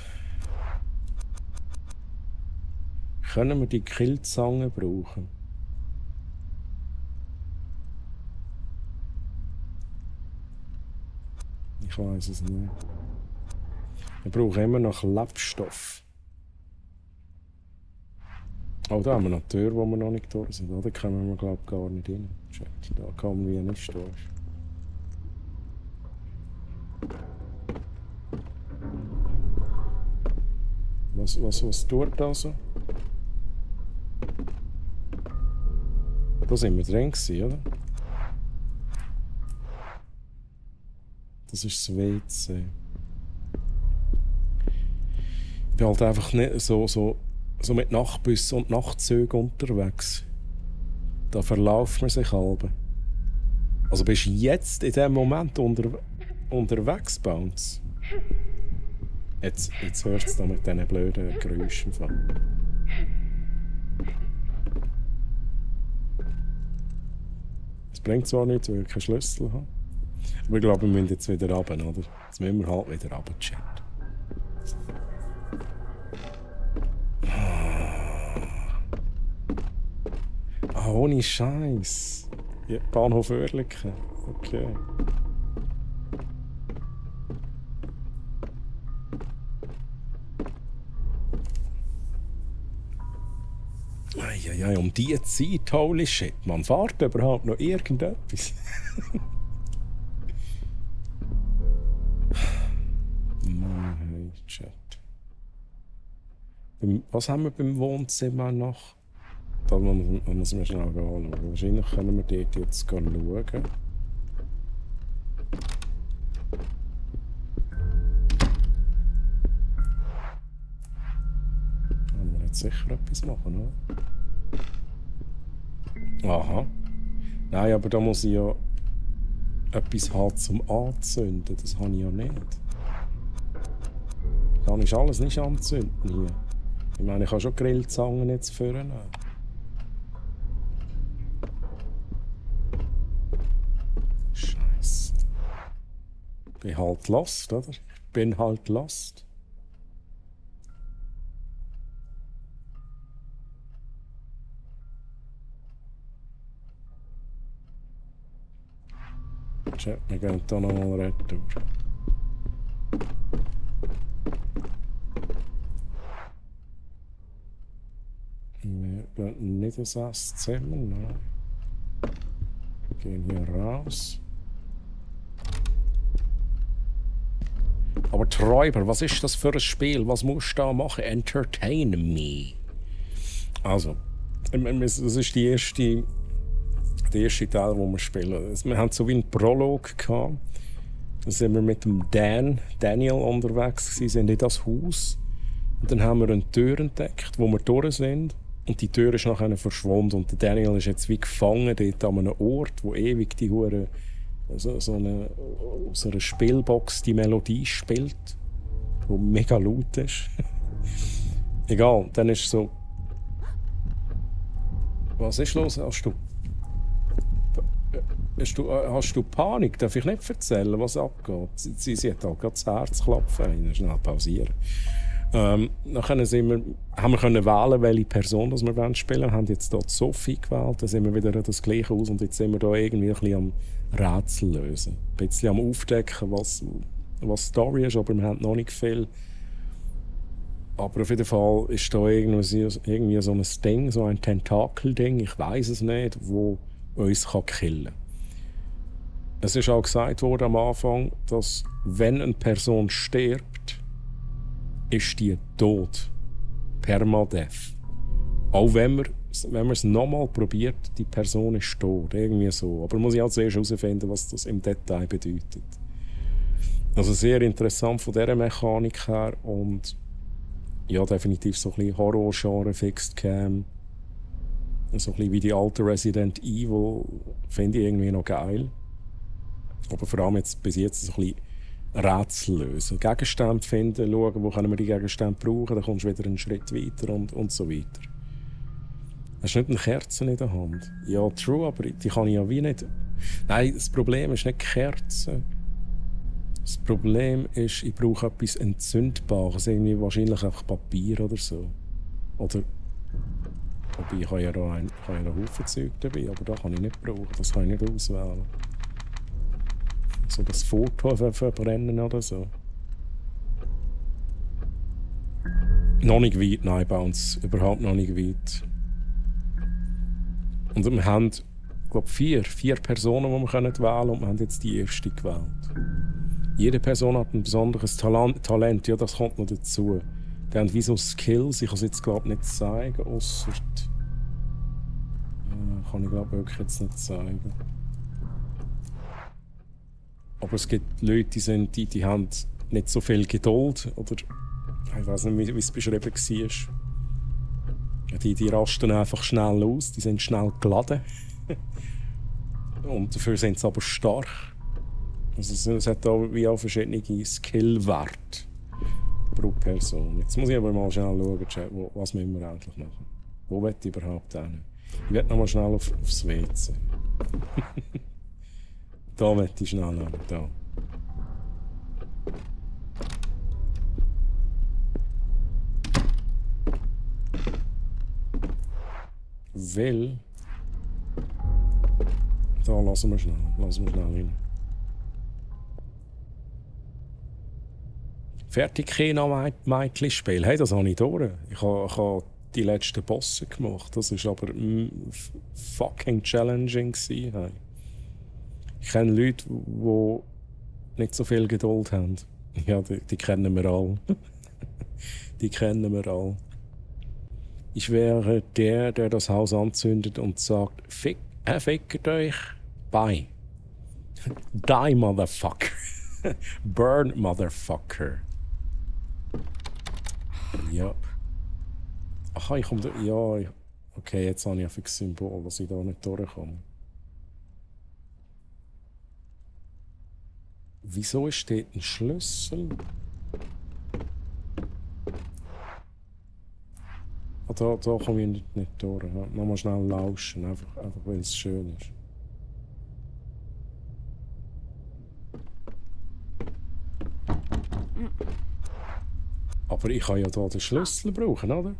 können wir die Grillzange brauchen. Ich weiß es nicht. Wir brauchen immer noch Klebstoff. Oh, da haben wir noch die Tür, wo wir noch nicht durch sind. Da kommen wir, glaube ich, gar nicht rein. Da kommen wir nicht durch. Was tut das so? Da sind wir drin gewesen, oder? Das ist das WC. Ich bin halt einfach nicht so mit Nachtbussen und Nachtzügen unterwegs. Da verläuft man sich halb. Also bist du jetzt in diesem Moment unterwegs, Bounce? Jetzt hörst du es da mit diesen blöden Geräuschen von. Es bringt zwar nichts, weil ich keinen Schlüssel habe. Aber ich glaube, wir müssen jetzt wieder runter, oder? Jetzt müssen wir halt wieder runter, Chat. Ah, ohne Scheiß. Ja, Bahnhof Oerlikon. Okay. Eieiei, um diese Zeit, holy shit, man fährt überhaupt noch irgendetwas. Mann, hey, Chat. Was haben wir beim Wohnzimmer noch? Da muss man schnell anschauen. Wahrscheinlich können wir dort jetzt schauen. Können wir jetzt sicher etwas machen, oder? Aha. Nein, aber da muss ich ja etwas haben zum Anzünden. Das habe ich ja nicht. Kann ich alles nicht anzünden hier. Ich meine, ich kann schon Grillzangen jetzt führen. Scheiße. Ich bin halt lost, oder? Ich bin halt lost. Chat, wir gehen hier nochmal retour. Wir gehen nicht ins Esszimmer, nein. Wir gehen hier raus. Aber Träuber, was ist das für ein Spiel? Was musst du da machen? Entertain me. Also, das ist der erste Teil, den wir spielen. Wir haben so wie einen Prolog gehabt. Da sind wir mit dem Daniel unterwegs gewesen, sind in das Haus. Und dann haben wir eine Tür entdeckt, wo wir durch sind. Und die Tür ist nachher verschwunden. Und der Daniel ist jetzt wie gefangen dort an einem Ort, wo ewig die Hure aus einer Spielbox die Melodie spielt, die mega laut ist. Egal, dann ist so. Was ist los? Hast du Panik? Darf ich nicht erzählen, was abgeht? Sie hat halt gerade das Herzklopfen. Schnell pausieren. Dann haben wir können wählen, welche Person das wir spielen wollen. Wir haben jetzt hier Sophie gewählt, dann sind wir wieder das Gleiche aus und jetzt sind wir hier irgendwie ein bisschen am Rätsel lösen. Ein bisschen am Aufdecken, was Story ist, aber wir haben noch nicht viel. Aber auf jeden Fall ist da irgendwie so ein Ding, so ein Tentakel-Ding, ich weiß es nicht, wo uns killen kann. Es ist auch gesagt worden am Anfang, dass wenn eine Person stirbt, ist die tot. Permadeath. Auch wenn man es nochmal probiert, die Person ist tot. Irgendwie so. Aber man muss ja zuerst herausfinden, was das im Detail bedeutet. Also sehr interessant von dieser Mechanik her. Und ja, definitiv so ein bisschen Horror-Genre, Fixed Cam. So ein bisschen wie die alte Resident Evil. Finde ich irgendwie noch geil. Aber vor allem jetzt bis jetzt so ein bisschen Rätsel lösen. Gegenstände finden, schauen, wo können wir die Gegenstände brauchen, dann kommst du wieder einen Schritt weiter und so weiter. Hast du nicht eine Kerze in der Hand? Ja, true, aber die kann ich ja wie nicht... Nein, das Problem ist nicht die Kerze. Das Problem ist, ich brauche etwas Entzündbares, irgendwie wahrscheinlich einfach Papier oder so. Oder... Wobei, ich habe ja da einen Haufen Zeug dabei, aber das kann ich nicht brauchen, das kann ich nicht auswählen. So das Foto verbrennen oder so. Noch nicht weit, nein, bei uns überhaupt noch nicht weit. Und wir haben, ich glaube, vier Personen, die wir wählen können, und wir haben jetzt die erste gewählt. Jede Person hat ein besonderes Talent, ja, das kommt noch dazu. Die haben wie so Skills, ich kann es jetzt glaube nicht zeigen, ausser... kann ich glaube wirklich jetzt nicht zeigen. Aber es gibt Leute, die haben nicht so viel Geduld. Oder ich weiß nicht, wie es beschrieben war. Die rasten einfach schnell aus, die sind schnell geladen. Und dafür sind sie aber stark. Also es hat auch wie auch verschiedene Skillwerte pro Person. Jetzt muss ich aber mal schnell schauen, was müssen wir eigentlich machen. Wo will ich überhaupt hin? Ich will noch mal schnell aufs WC. Da will ich schnell hin. Da. Weil... Da lassen wir schnell rein. Fertig Kena-Mädchen spielen. Hey, das habe ich durch. Ich habe die letzten Bosse gemacht. Das war aber fucking challenging. Hey. Ich kenne Leute, die nicht so viel Geduld haben. Ja, die kennen wir alle. Die kennen wir alle. Ich wäre der das Haus anzündet und sagt, fickt euch. Bye. Die, Motherfucker. Burn, Motherfucker. Ja. Ach, ich komme da... Ja, okay, jetzt habe ich einfach das Symbol, dass ich da nicht durchkomme. Wieso steht ein Schlüssel? Ah, da komme ich nicht durch. Ja. Nochmal schnell lauschen, einfach weil es schön ist. Aber ich kann ja hier den Schlüssel brauchen, oder?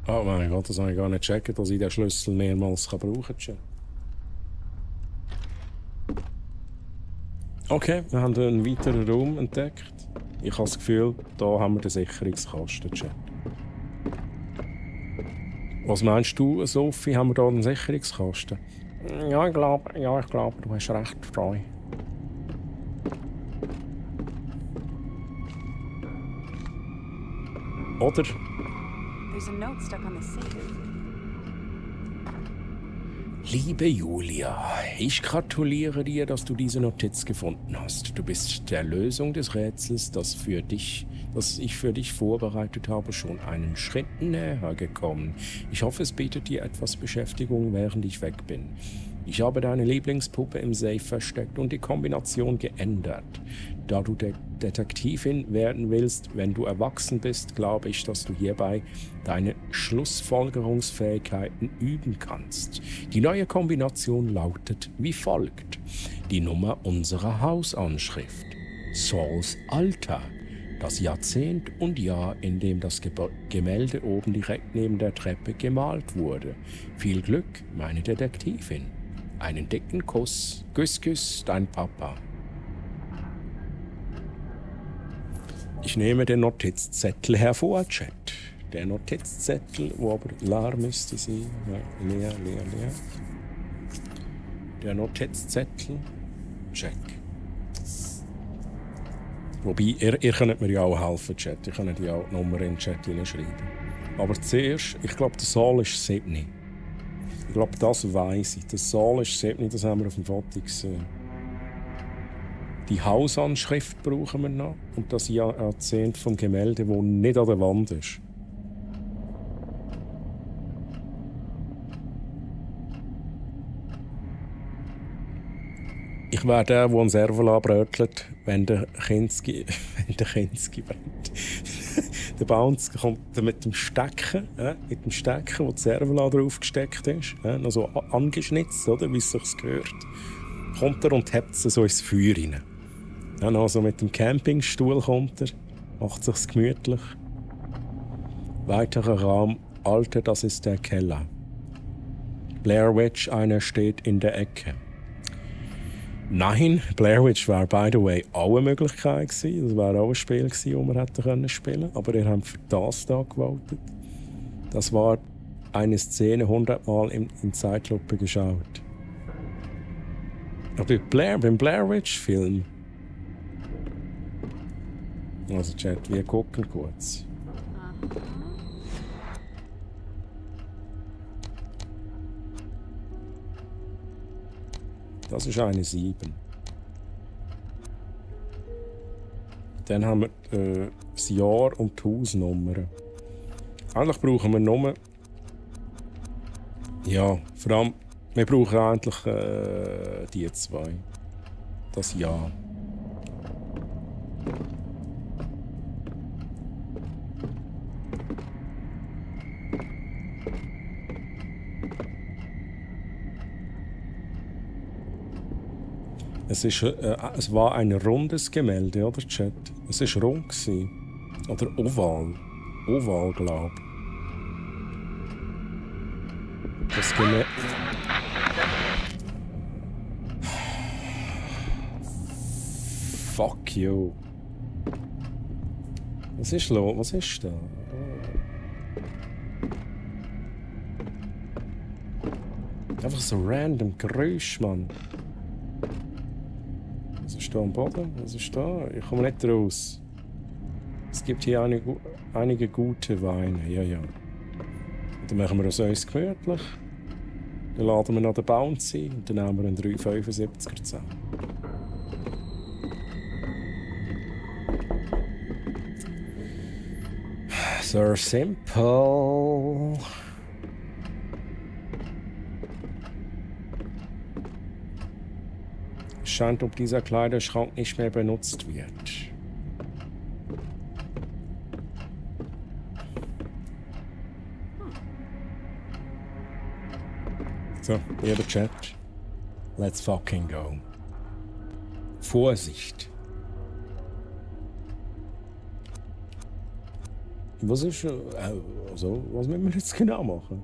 Oh mein Gott, das habe ich gar nicht gecheckt, dass ich den Schlüssel mehrmals brauchen kann. Okay, wir haben einen weiteren Raum entdeckt. Ich habe das Gefühl, da haben wir den Sicherungskasten. Was meinst du, Sophie? Haben wir da einen Sicherungskasten? Ja, ich glaube, du hast recht, Troy. Oder? There's a note stuck on the safe. Liebe Julia, ich gratuliere dir, dass du diese Notiz gefunden hast. Du bist der Lösung des Rätsels, das ich für dich vorbereitet habe, schon einen Schritt näher gekommen. Ich hoffe, es bietet dir etwas Beschäftigung, während ich weg bin. Ich habe deine Lieblingspuppe im Safe versteckt und die Kombination geändert. Da du Detektivin werden willst, wenn du erwachsen bist, glaube ich, dass du hierbei deine Schlussfolgerungsfähigkeiten üben kannst. Die neue Kombination lautet wie folgt. Die Nummer unserer Hausanschrift. Sauls Alter. Das Jahrzehnt und Jahr, in dem das Gemälde oben direkt neben der Treppe gemalt wurde. Viel Glück, meine Detektivin. Einen dicken Kuss. Küss, küss, dein Papa. Ich nehme den Notizzettel hervor, Chat. Der Notizzettel, wo aber leer müsste sein. Ja, leer. Der Notizzettel. Check. Wobei, ihr könnt mir ja auch helfen, Chat. Ihr könnt ja auch die Nummer in den Chat hineinschreiben. Aber zuerst, ich glaube, der Saal ist 7. Ich glaube, das weiss ich. Der Saal ist 7, das haben wir auf dem Foto gesehen. Die Hausanschrift brauchen wir noch und das Jahrzehnt vom Gemälde, das nicht an der Wand ist. Ich wäre der ein Servola brötelt, wenn der Kinski brennt. Der Bounce kommt mit dem Stecken, wo die Servola drauf gesteckt ist, noch so angeschnitzt, oder, wie es sich gehört. Kommt er und hebt es so ins Feuer rein. Dann also mit dem Campingstuhl kommt er, macht sich's gemütlich. Weiterer Raum, Alter, das ist der Keller. Blair Witch, einer steht in der Ecke. Nein, Blair Witch wäre, by the way, auch eine Möglichkeit gewesen. Das wäre auch ein Spiel gewesen, das wir hätten spielen können. Aber ihr habt für das da gewotet. Das war eine Szene 100 Mal in Zeitlupe geschaut. Aber beim Blair Witch-Film. Also, Chat, wir gucken kurz. Das ist eine 7. Dann haben wir das Jahr und die Hausnummer. Eigentlich brauchen wir nur... Ja, vor allem, wir brauchen eigentlich die 2. Das Jahr. Es war ein rundes Gemälde, oder Chat? Es war rund gewesen. Oder oval. Oval, glaube ich. Das Gemälde... Fuck you. Was ist los? Was ist da? Einfach so random Geräusch, Mann. Was ist da am Boden? Was ist da? Ich komme nicht raus. Es gibt hier einige gute Weine. Ja, ja. Und dann machen wir uns gemütlich. Dann laden wir noch den Bouncy und dann nehmen wir einen 375er zusammen. So simple. Es scheint, ob dieser Kleiderschrank nicht mehr benutzt wird. So, lieber Chat. Let's fucking go. Vorsicht. Was ist... also, was müssen wir jetzt genau machen?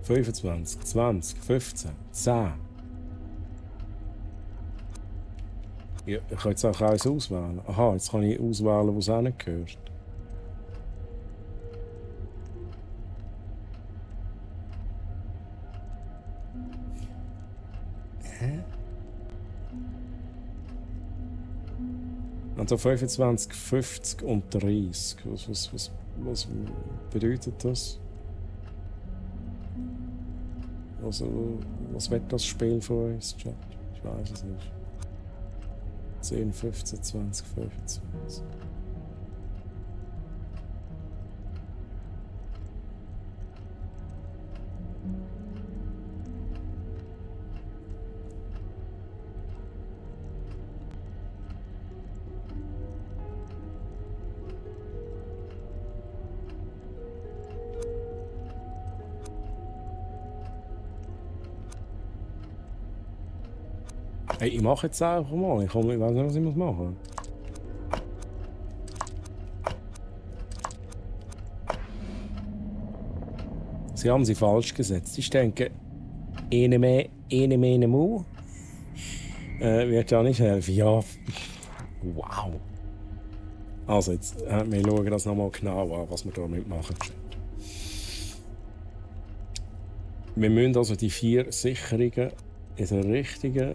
25, 20, 15, 10. Ja, ich kann jetzt auch eins auswählen. Aha, jetzt kann ich auswählen, wo es hingehört. Hä? Also 25, 50 und 30. Was bedeutet das? Also, was wird das Spiel von uns? Ich weiß es nicht. 10, 15, 20, 25. Hey, ich mache jetzt einfach mal. Ich weiß nicht, was ich machen muss. Sie haben sie falsch gesetzt. Ich denke, eine mehr, mu. Wird ja nicht helfen. Ja. Wow. Also, jetzt wir schauen das nochmal genau an, was wir damit machen. Wir müssen also die 4 Sicherungen in der richtigen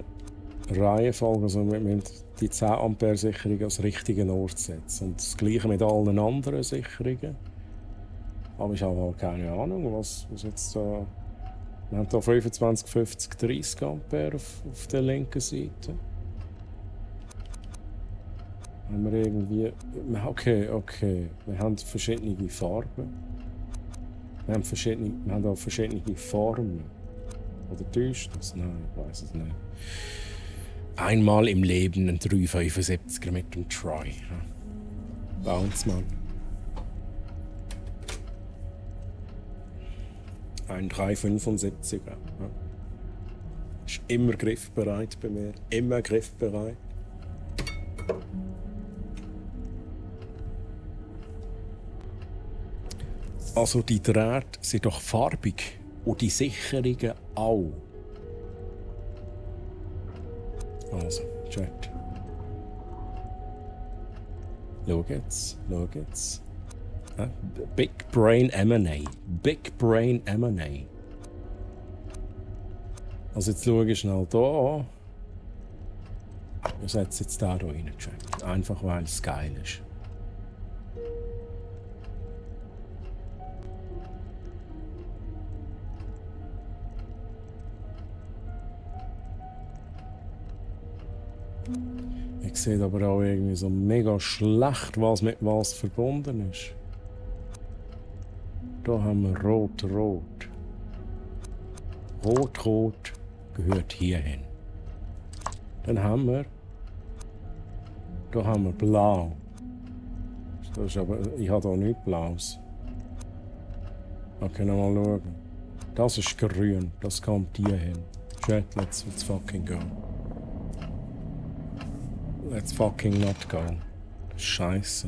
Reihenfolge, also wir müssen die 10 Ampere Sicherung als richtigen Ort setzen. Und das Gleiche mit allen anderen Sicherungen. Aber ich habe halt keine Ahnung, was jetzt da... Wir haben hier 25, 50, 30 Ampere auf der linken Seite. Haben wir irgendwie... Okay. Wir haben verschiedene Farben. Wir haben auch verschiedene Formen. Oder täuscht das? Nein, ich weiß es nicht. Einmal im Leben ein 375er mit dem Troy. Bounce, Mann. Ein 375er. Ist immer griffbereit bei mir. Immer griffbereit. Also die Drähte sind doch farbig. Und die Sicherungen auch. Also, Chat. Schau jetzt. Big Brain M&A. Big Brain M&A. Also jetzt schau ich schnell hier an. Ich setze jetzt da rein, Chat. Einfach weil es geil ist. Ich sehe aber auch irgendwie so mega schlecht, was mit was verbunden ist. Da haben wir Rot-Rot. Rot-Rot gehört hierhin. Dann haben wir... Da haben wir Blau. Das ist aber, ich habe hier nichts Blaues. Okay, mal schauen. Das ist grün, das kommt hier hin. Shit, let's fucking go. Let's fucking not go. Scheiße.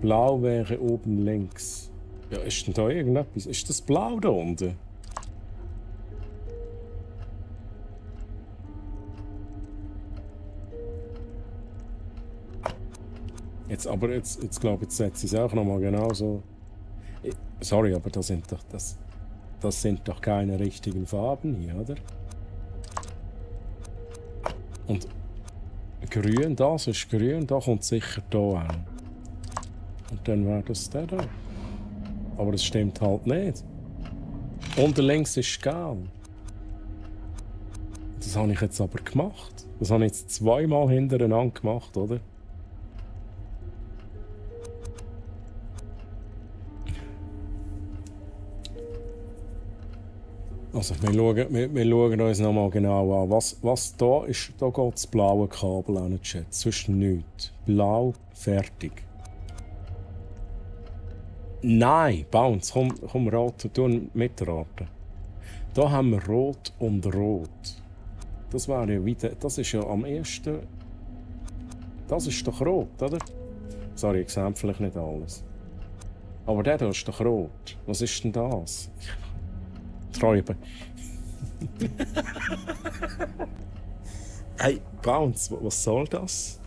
Blau wäre oben links. Ja, ist denn da irgendetwas? Ist das blau da unten? Jetzt glaube ich, setze ich es auch nochmal genauso. Sorry, aber das sind doch keine richtigen Farben hier, oder? Und grün, das ist grün, da kommt sicher da an. Und dann wäre das der da. Aber das stimmt halt nicht. Unten links ist gelb. Das habe ich jetzt aber gemacht. Das habe ich jetzt zweimal hintereinander gemacht, oder? Also wir schauen uns nochmal genau an. Was da ist, da geht das blaue Kabel an, Chat. Sonst nichts. Blau, fertig. Nein, Bounce, komm raten, tu mitraten. Da haben wir Rot und Rot. Das wäre ja wieder, das ist ja am ersten... Das ist doch Rot, oder? Sorry, ich sehe vielleicht nicht alles. Aber der da ist doch Rot. Was ist denn das? Träuben. Hey, Bounce, was soll das?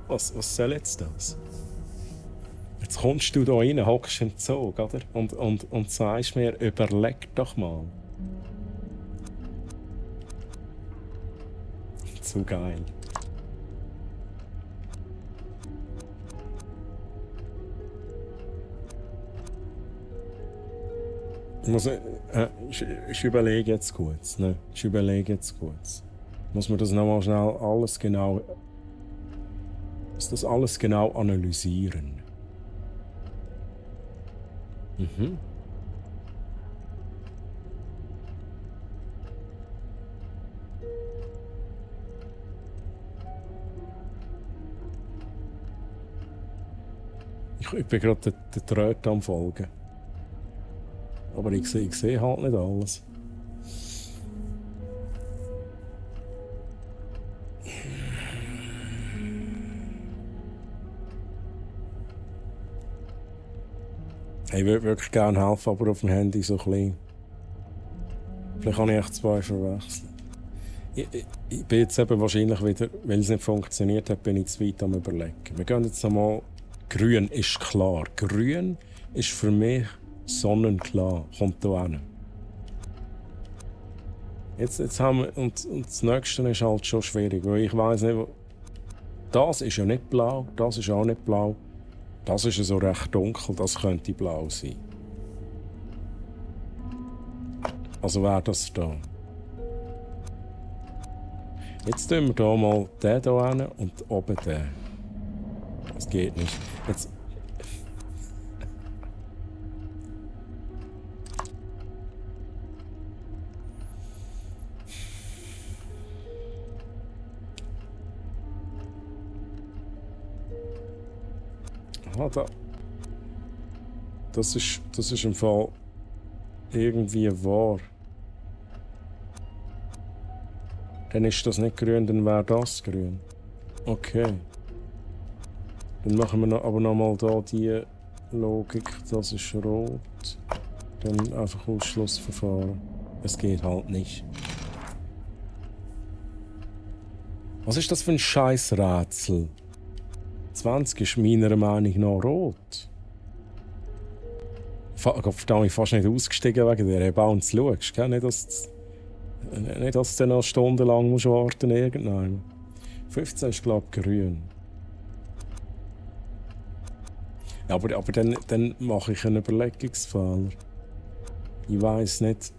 Was soll jetzt das? Jetzt kommst du da rein, hockst im Zug, oder? Und sagst mir, überleg doch mal. Zu geil. Ich überlege jetzt kurz. Ne? Muss man das nochmal schnell alles genau... Muss das alles genau analysieren. Mhm. Ich bin gerade der Tröte am Folgen. Aber ich sehe halt nicht alles. Ich würde wirklich gerne helfen, aber auf dem Handy so klein. Vielleicht habe ich echt zwei verwechselt. Ich bin jetzt eben wahrscheinlich wieder, weil es nicht funktioniert hat, bin ich zu weit am Überlegen. Wir gehen jetzt einmal. Grün ist klar. Grün ist für mich sonnenklar. Kommt hier hin. Jetzt haben wir, und das nächste ist halt schon schwierig, weil ich weiss nicht, das ist ja nicht blau, das ist auch nicht blau. Das ist ja so recht dunkel, das könnte blau sein. Also wäre das da. Jetzt tun wir hier mal den hier hin und oben den. Das geht nicht. Jetzt. Aha, da. Das ist im Fall irgendwie wahr. Dann ist das nicht grün, dann wäre das grün. Okay. Dann machen wir aber nochmal da die Logik, das ist rot. Dann einfach Ausschlussverfahren. Es geht halt nicht. Was ist das für ein Scheißrätsel? 20 ist meiner Meinung nach rot. Da bin ich fast nicht ausgestiegen wegen der Bounce. Schaust, gell? Nicht, dass du noch stundenlang musst warten irgendwann. 15 ist, glaube ich, grün. Ja, aber dann mache ich einen Überlegungsfehler. Ich weiss nicht.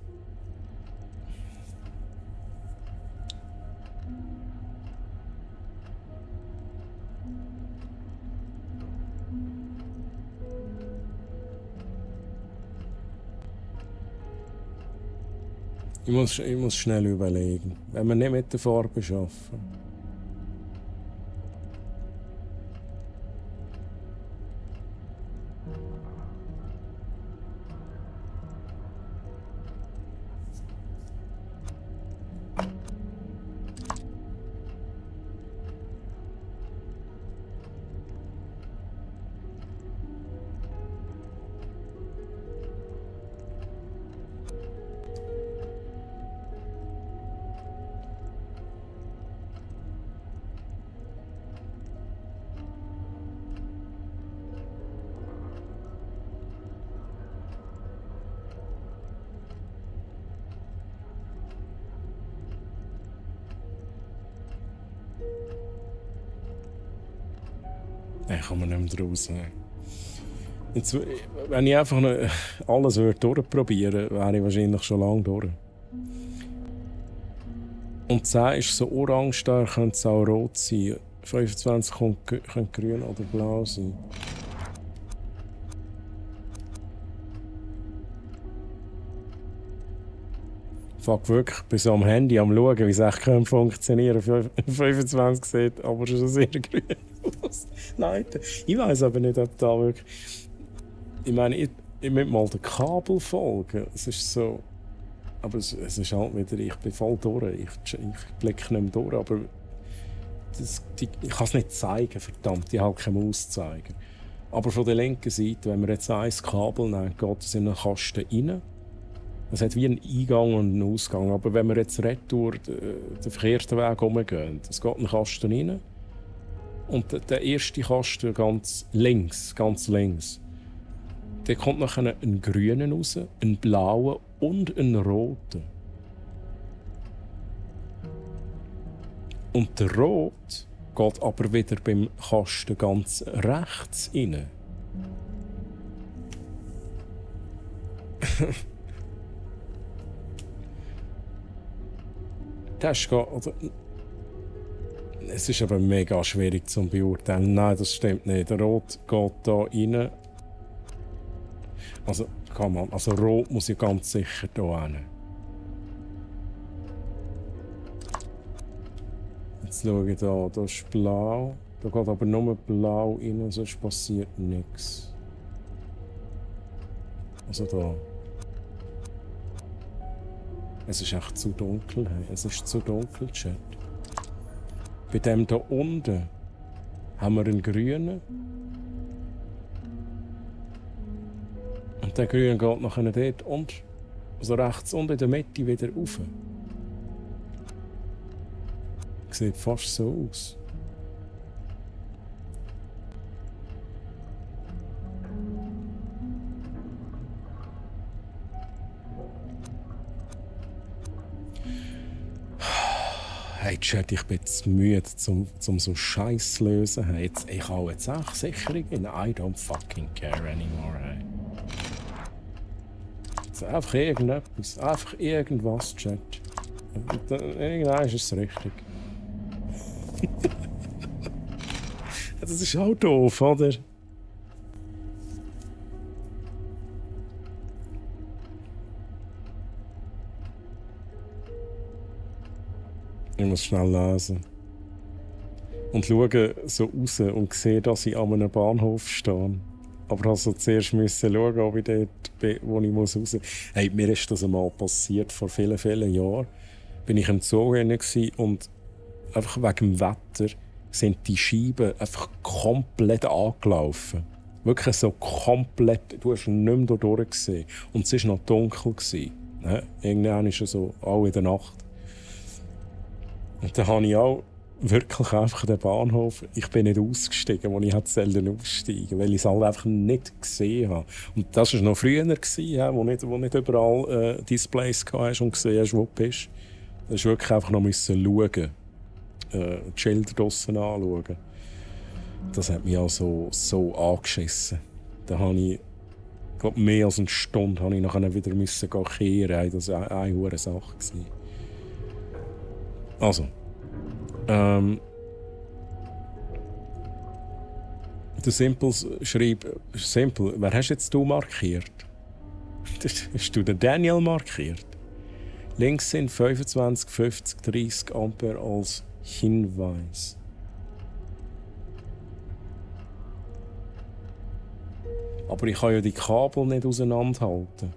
Ich muss schnell überlegen. Wenn wir nicht mit der Farbe arbeiten. Nein, kann man nicht mehr draus. Jetzt, wenn ich einfach noch alles durchprobieren würde, wäre ich wahrscheinlich schon lange durch. Und 10 ist so orange, da könnte es auch rot sein. 25 könnte grün oder blau sein. Fuck, wirklich, ich bin so am Handy am schauen, wie es echt funktionieren könnte. 25 sieht aber schon sehr grün aus. Leute, ich weiss aber nicht, ob da wirklich... Ich meine, ich möchte mal den Kabel folgen. Es ist so... Aber es ist halt wieder, ich bin voll durch. Ich blicke nicht mehr durch, aber... ich kann es nicht zeigen, verdammt, ich habe keinen Mauszeiger. Aber von der linken Seite, wenn wir jetzt ein Kabel nehmen, geht es in einen Kasten rein. Es hat wie einen Eingang und einen Ausgang. Aber wenn wir jetzt retour den verkehrten Weg umgehen, es geht in den Kasten rein. Und der erste Kasten ganz links, der kommt nachher einen grünen raus, einen blauen und einen roten. Und der Rot geht aber wieder beim Kasten ganz rechts rein. Es ist aber mega schwierig zu beurteilen. Nein, das stimmt nicht. Der Rot geht da rein. Also Rot muss ja ganz sicher hier hin. Jetzt schaue ich da. Da ist blau. Da geht aber nur blau rein, sonst passiert nichts. Also da. Es ist echt zu dunkel. Hey. Es ist zu dunkel, Chat. Bei dem da unten haben wir einen grünen. Und der grüne geht nachher dort und also rechts unten in der Mitte wieder rauf. Sieht fast so aus. Hey Chat, ich bin zu müde, um so Scheiß zu lösen. Hey, ich habe jetzt auch Sicherungen. I don't fucking care anymore. Hey. Jetzt einfach irgendetwas. Einfach irgendwas, Chat. Irgendwann ist es richtig. Das ist auch doof, oder? Ich muss schnell lesen. Und schaue so raus und sehe, dass ich an einem Bahnhof stehe. Aber also zuerst müssen schauen, ob ich dort bin, wo ich raus muss. Hey, mir ist das einmal passiert, vor vielen, vielen Jahren. Bin ich im Zug und einfach wegen dem Wetter sind die Scheiben einfach komplett angelaufen. Wirklich so komplett, du hast nicht mehr durch gesehen. Und es war noch dunkel. Ja, irgendwann ist es so, auch in der Nacht. Und dann habe ich auch wirklich einfach den Bahnhof, ich bin nicht ausgestiegen, wo ich selten aussteigen, weil ich es halt einfach nicht gesehen habe. Und das war noch früher, wo nicht überall Displays hast und gesehen hast, wo du bist. Da musst du wirklich einfach noch schauen. Die Schilder draussen anschauen. Das hat mich auch so angeschissen. Da habe ich, glaube mehr als eine Stunde habe ich nachher wieder kehren. Das war eine hohe Sache. Also. Der Simples schreibt, Simple, wer hast jetzt du markiert? Hast du den Daniel markiert? Links sind 25, 50, 30 Ampere als Hinweis. Aber ich kann ja die Kabel nicht auseinanderhalten.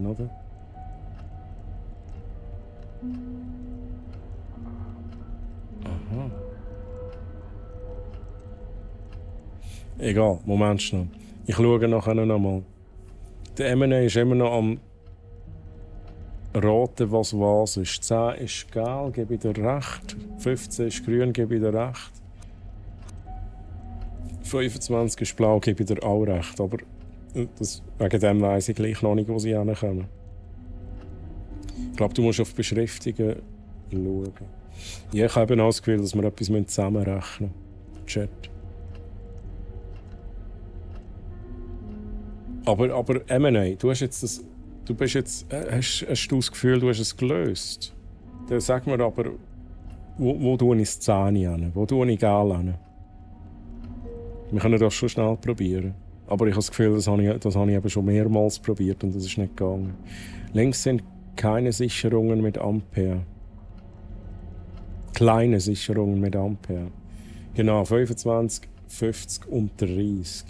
Oder? Aha. Egal, Moment schnell. Ich schaue nachher noch mal. Der M&A ist immer noch am raten, was ist. 10 ist gelb, gebe ich dir recht. 15 ist grün, gebe ich dir recht. 25 ist blau, gebe ich dir auch recht. Aber wegen dem weiss ich gleich noch nicht, wo sie hinkommen. Ich glaube, du musst auf Beschriftungen schauen. Ja, ich habe auch das Gefühl, dass wir etwas zusammenrechnen müssen. Chat. Aber M&A, hast du das Gefühl, du hast es gelöst? Dann sag mir aber, wo tue ich das 10 hin? Wo tue ich Gel hin? Wir können das schon schnell probieren. Aber ich habe das Gefühl, das habe ich eben schon mehrmals probiert und das ist nicht gegangen. Links sind keine Sicherungen mit Ampere. Kleine Sicherungen mit Ampere. Genau, 25, 50 und 30.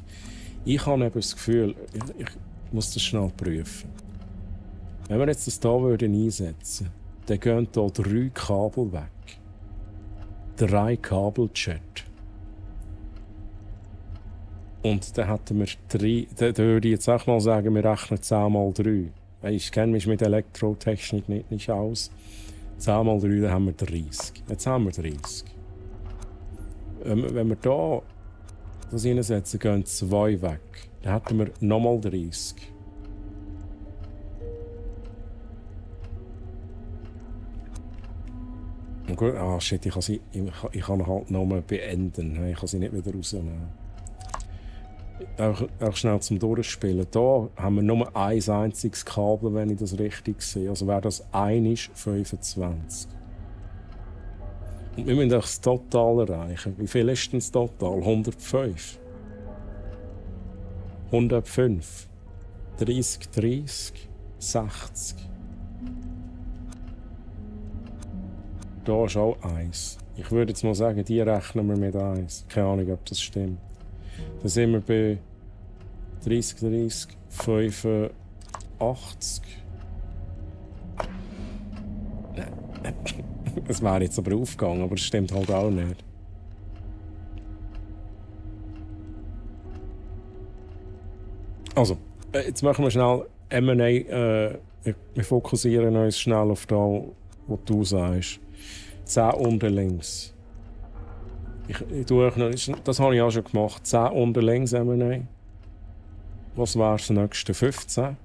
Ich habe eben das Gefühl, ich muss das schnell prüfen. Wenn wir jetzt das hier einsetzen würden, dann gehen hier 3 Kabel weg. 3 Kabel-Chat. Und dann hätten wir 3. Dann würde ich jetzt auch mal sagen, wir rechnen 10 mal 3. Ich kenne mich mit Elektrotechnik nicht aus. 10 mal 3, dann haben wir 30. Jetzt haben wir 30. Wenn wir hier das reinsetzen, gehen 2 weg. Dann hätten wir nochmal 30. Und gut, shit, ich kann halt nochmal beenden. Ich kann sie nicht wieder rausnehmen. Auch schnell zum Durchspielen. Hier haben wir nur ein einziges Kabel, wenn ich das richtig sehe. Also wäre das 1 25. Und wir müssen auch das Total erreichen. Wie viel ist denn das Total? 105. 105. 30, 30. 60. Da ist auch 1. Ich würde jetzt mal sagen, die rechnen wir mit 1. Keine Ahnung, ob das stimmt. Dann sind wir bei 30, 30, 85. Es wäre jetzt aber aufgegangen, aber es stimmt halt auch nicht. Also, jetzt machen wir schnell M&A. Wir fokussieren uns schnell auf das, was du sagst. 10 unten links. Das habe ich auch schon gemacht. 10 unten links M&A. Was wäre das nächste? 15?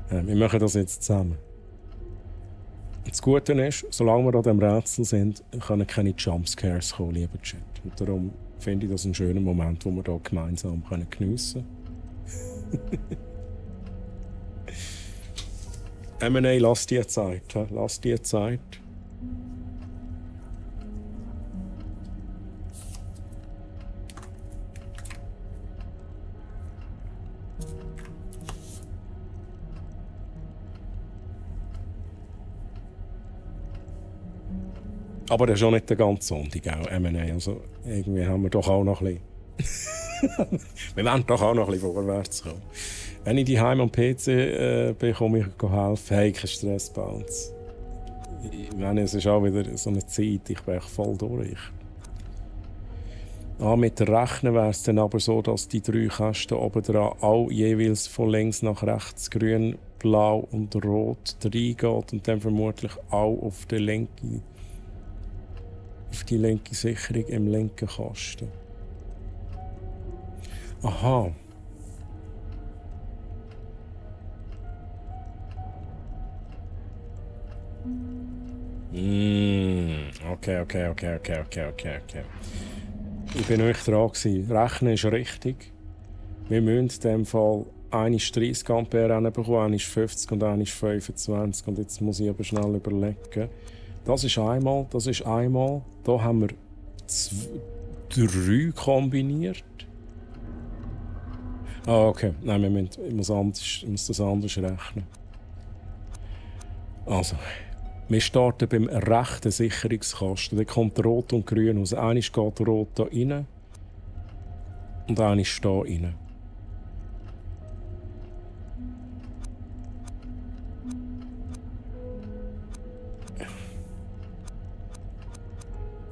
Wir machen das jetzt zusammen. Das Gute ist, solange wir an diesem Rätsel sind, können keine Jumpscares kommen, lieber Chat. Und darum finde ich das einen schönen Moment, wo wir hier gemeinsam geniessen können. M&A, lass dir Zeit. Lass dir Zeit. Aber das ist auch nicht der ganze Sonntag, auch M&A. Also irgendwie haben wir doch auch noch ein bisschen... wir wollen doch auch noch ein bisschen vorwärts kommen. Wenn ich die Heim am PC bekomme, ich helfen. Hey, kein Stress bei uns. Ich meine, es ist auch wieder so eine Zeit, ich bin voll durch. Mit dem Rechnen wäre es dann aber so, dass die 3 Kästen oben dran auch jeweils von links nach rechts grün, blau und rot reingeht und dann vermutlich auch auf die linke Sicherung im linken Kasten. Aha. Okay. Ich bin nicht dran gewesen. Rechnen ist richtig. Wir müssen in dem Fall 30 Ampere bekommen, 50 und 25. Und jetzt muss ich aber schnell überlegen. Das ist einmal. Da haben wir 3 kombiniert. Ah, okay. Nein, ich muss das anders rechnen. Also, wir starten beim rechten Sicherungskasten. Da kommt rot und grün aus. Einer geht rot hier rein und einer ist hier rein.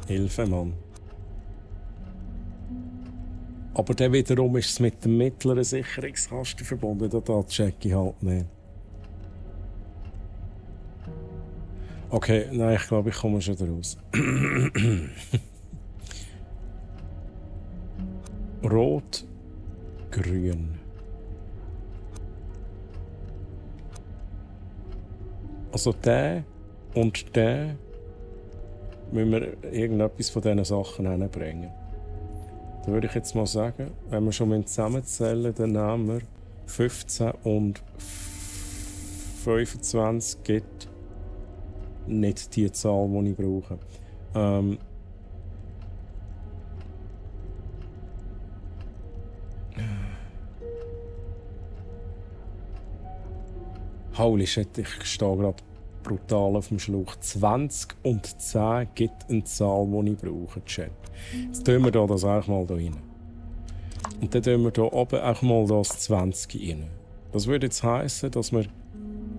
Hilfe, Mann. Aber dann wiederum ist es mit dem mittleren Sicherungskasten verbunden. Da check ich halt nicht. Okay, nein, ich glaube, ich komme schon raus. Rot, grün. Also der und der müssen wir irgendetwas von diesen Sachen hinbringen. Da würde ich jetzt mal sagen, wenn wir schon zusammenzählen, dann nehmen wir 15 und 25 gibt nicht die Zahl, die ich brauche. Holy shit, ich stehe gerade brutal auf dem Schlauch. 20 und 10 gibt eine Zahl, die ich brauche, Chat. Jetzt tun wir das auch mal hier rein. Und dann tun wir hier oben auch mal das 20 rein. Das würde jetzt heissen, dass wir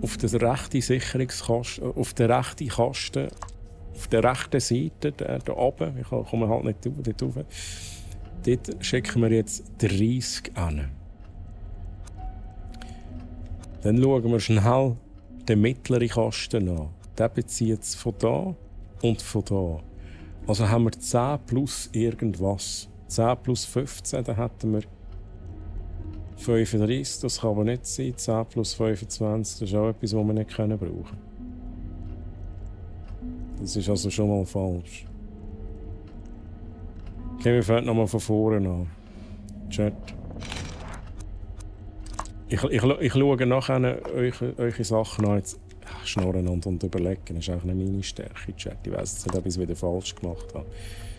auf der rechten Sicherungskasten, auf der rechten Kasten, auf der rechten Seite, da oben, ich komme halt nicht dort rauf, dort schicken wir jetzt 30 an. Dann schauen wir schnell den mittleren Kasten an. Der bezieht es von da und von da. Also haben wir 10 plus irgendwas. 10 plus 15, dann hätten wir 35, das kann aber nicht sein. 10 plus 25, das ist auch etwas, was wir nicht brauchen können. Das ist also schon mal falsch. Okay, wir fangen nochmal von vorne an. Chat. Ich schaue nachher eure Sachen an. Jetzt schnurren und überlegen. Das ist auch nicht meine Stärke, Chat. Ich weiss jetzt nicht, ob ich es wieder falsch gemacht habe.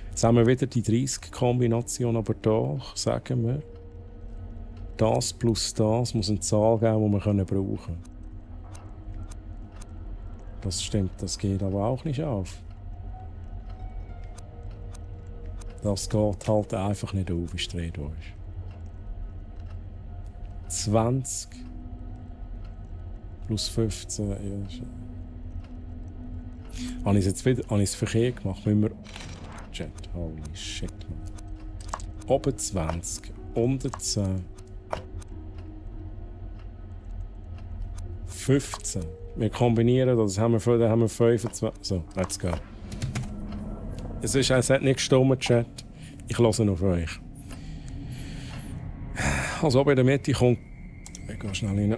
Jetzt haben wir wieder die 30-Kombination, aber da sagen wir, das plus das muss eine Zahl geben, die wir brauchen können. Das stimmt, das geht aber auch nicht auf. Das geht halt einfach nicht auf, ich drehe durch. 20 plus 15, ja. Habe ich es jetzt wieder verkehrt gemacht? Müssen wir... Chat, holy shit, man. Oben 20, unten 10. 15. Wir kombinieren das, haben wir 25. So, let's go. Es hat nicht gestimmt, Chat. Ich höre auf euch. Also oben in der Mitte kommt... Ich gehe schnell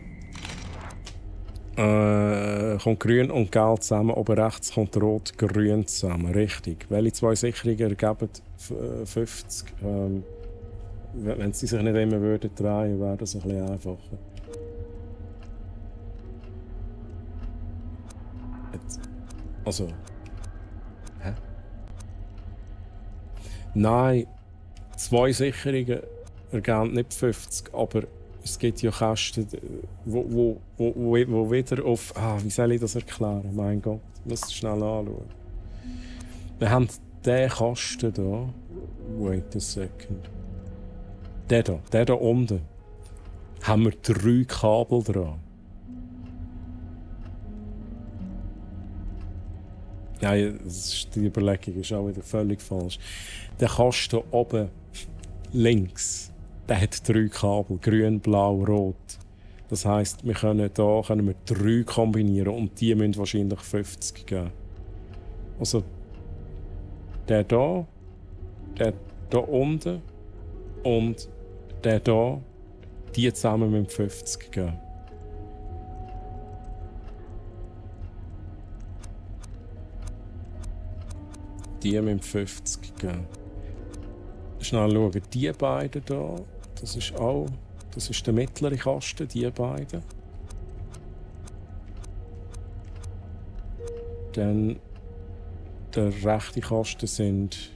rein. Kommt grün und gelb zusammen. Oben rechts kommt rot, grün zusammen. Richtig. Welche zwei Sicherungen ergeben 50? Wenn sie sich nicht immer würden drehen, wäre das ein bisschen einfacher. Jetzt. Also. Hä? Nein, zwei Sicherungen ergeben nicht 50, aber es gibt ja Kästen, wo wieder auf... wie soll ich das erklären? Mein Gott, ich muss es schnell anschauen. Wir haben diesen Kasten hier. Wait a second. Der hier unten. Haben wir 3 Kabel dran. Nein, die Überlegung ist auch wieder völlig falsch. Der Kasten oben links, der hat 3 Kabel, grün, blau, rot. Das heisst, wir können 3 kombinieren und die müssen wahrscheinlich 50 geben. Also der da unten und der da, die zusammen müssen 50 geben. Die müssen 50 geben. Schnell schauen, die beiden hier, das ist der mittlere Kasten, die beiden. Dann der rechte Kasten sind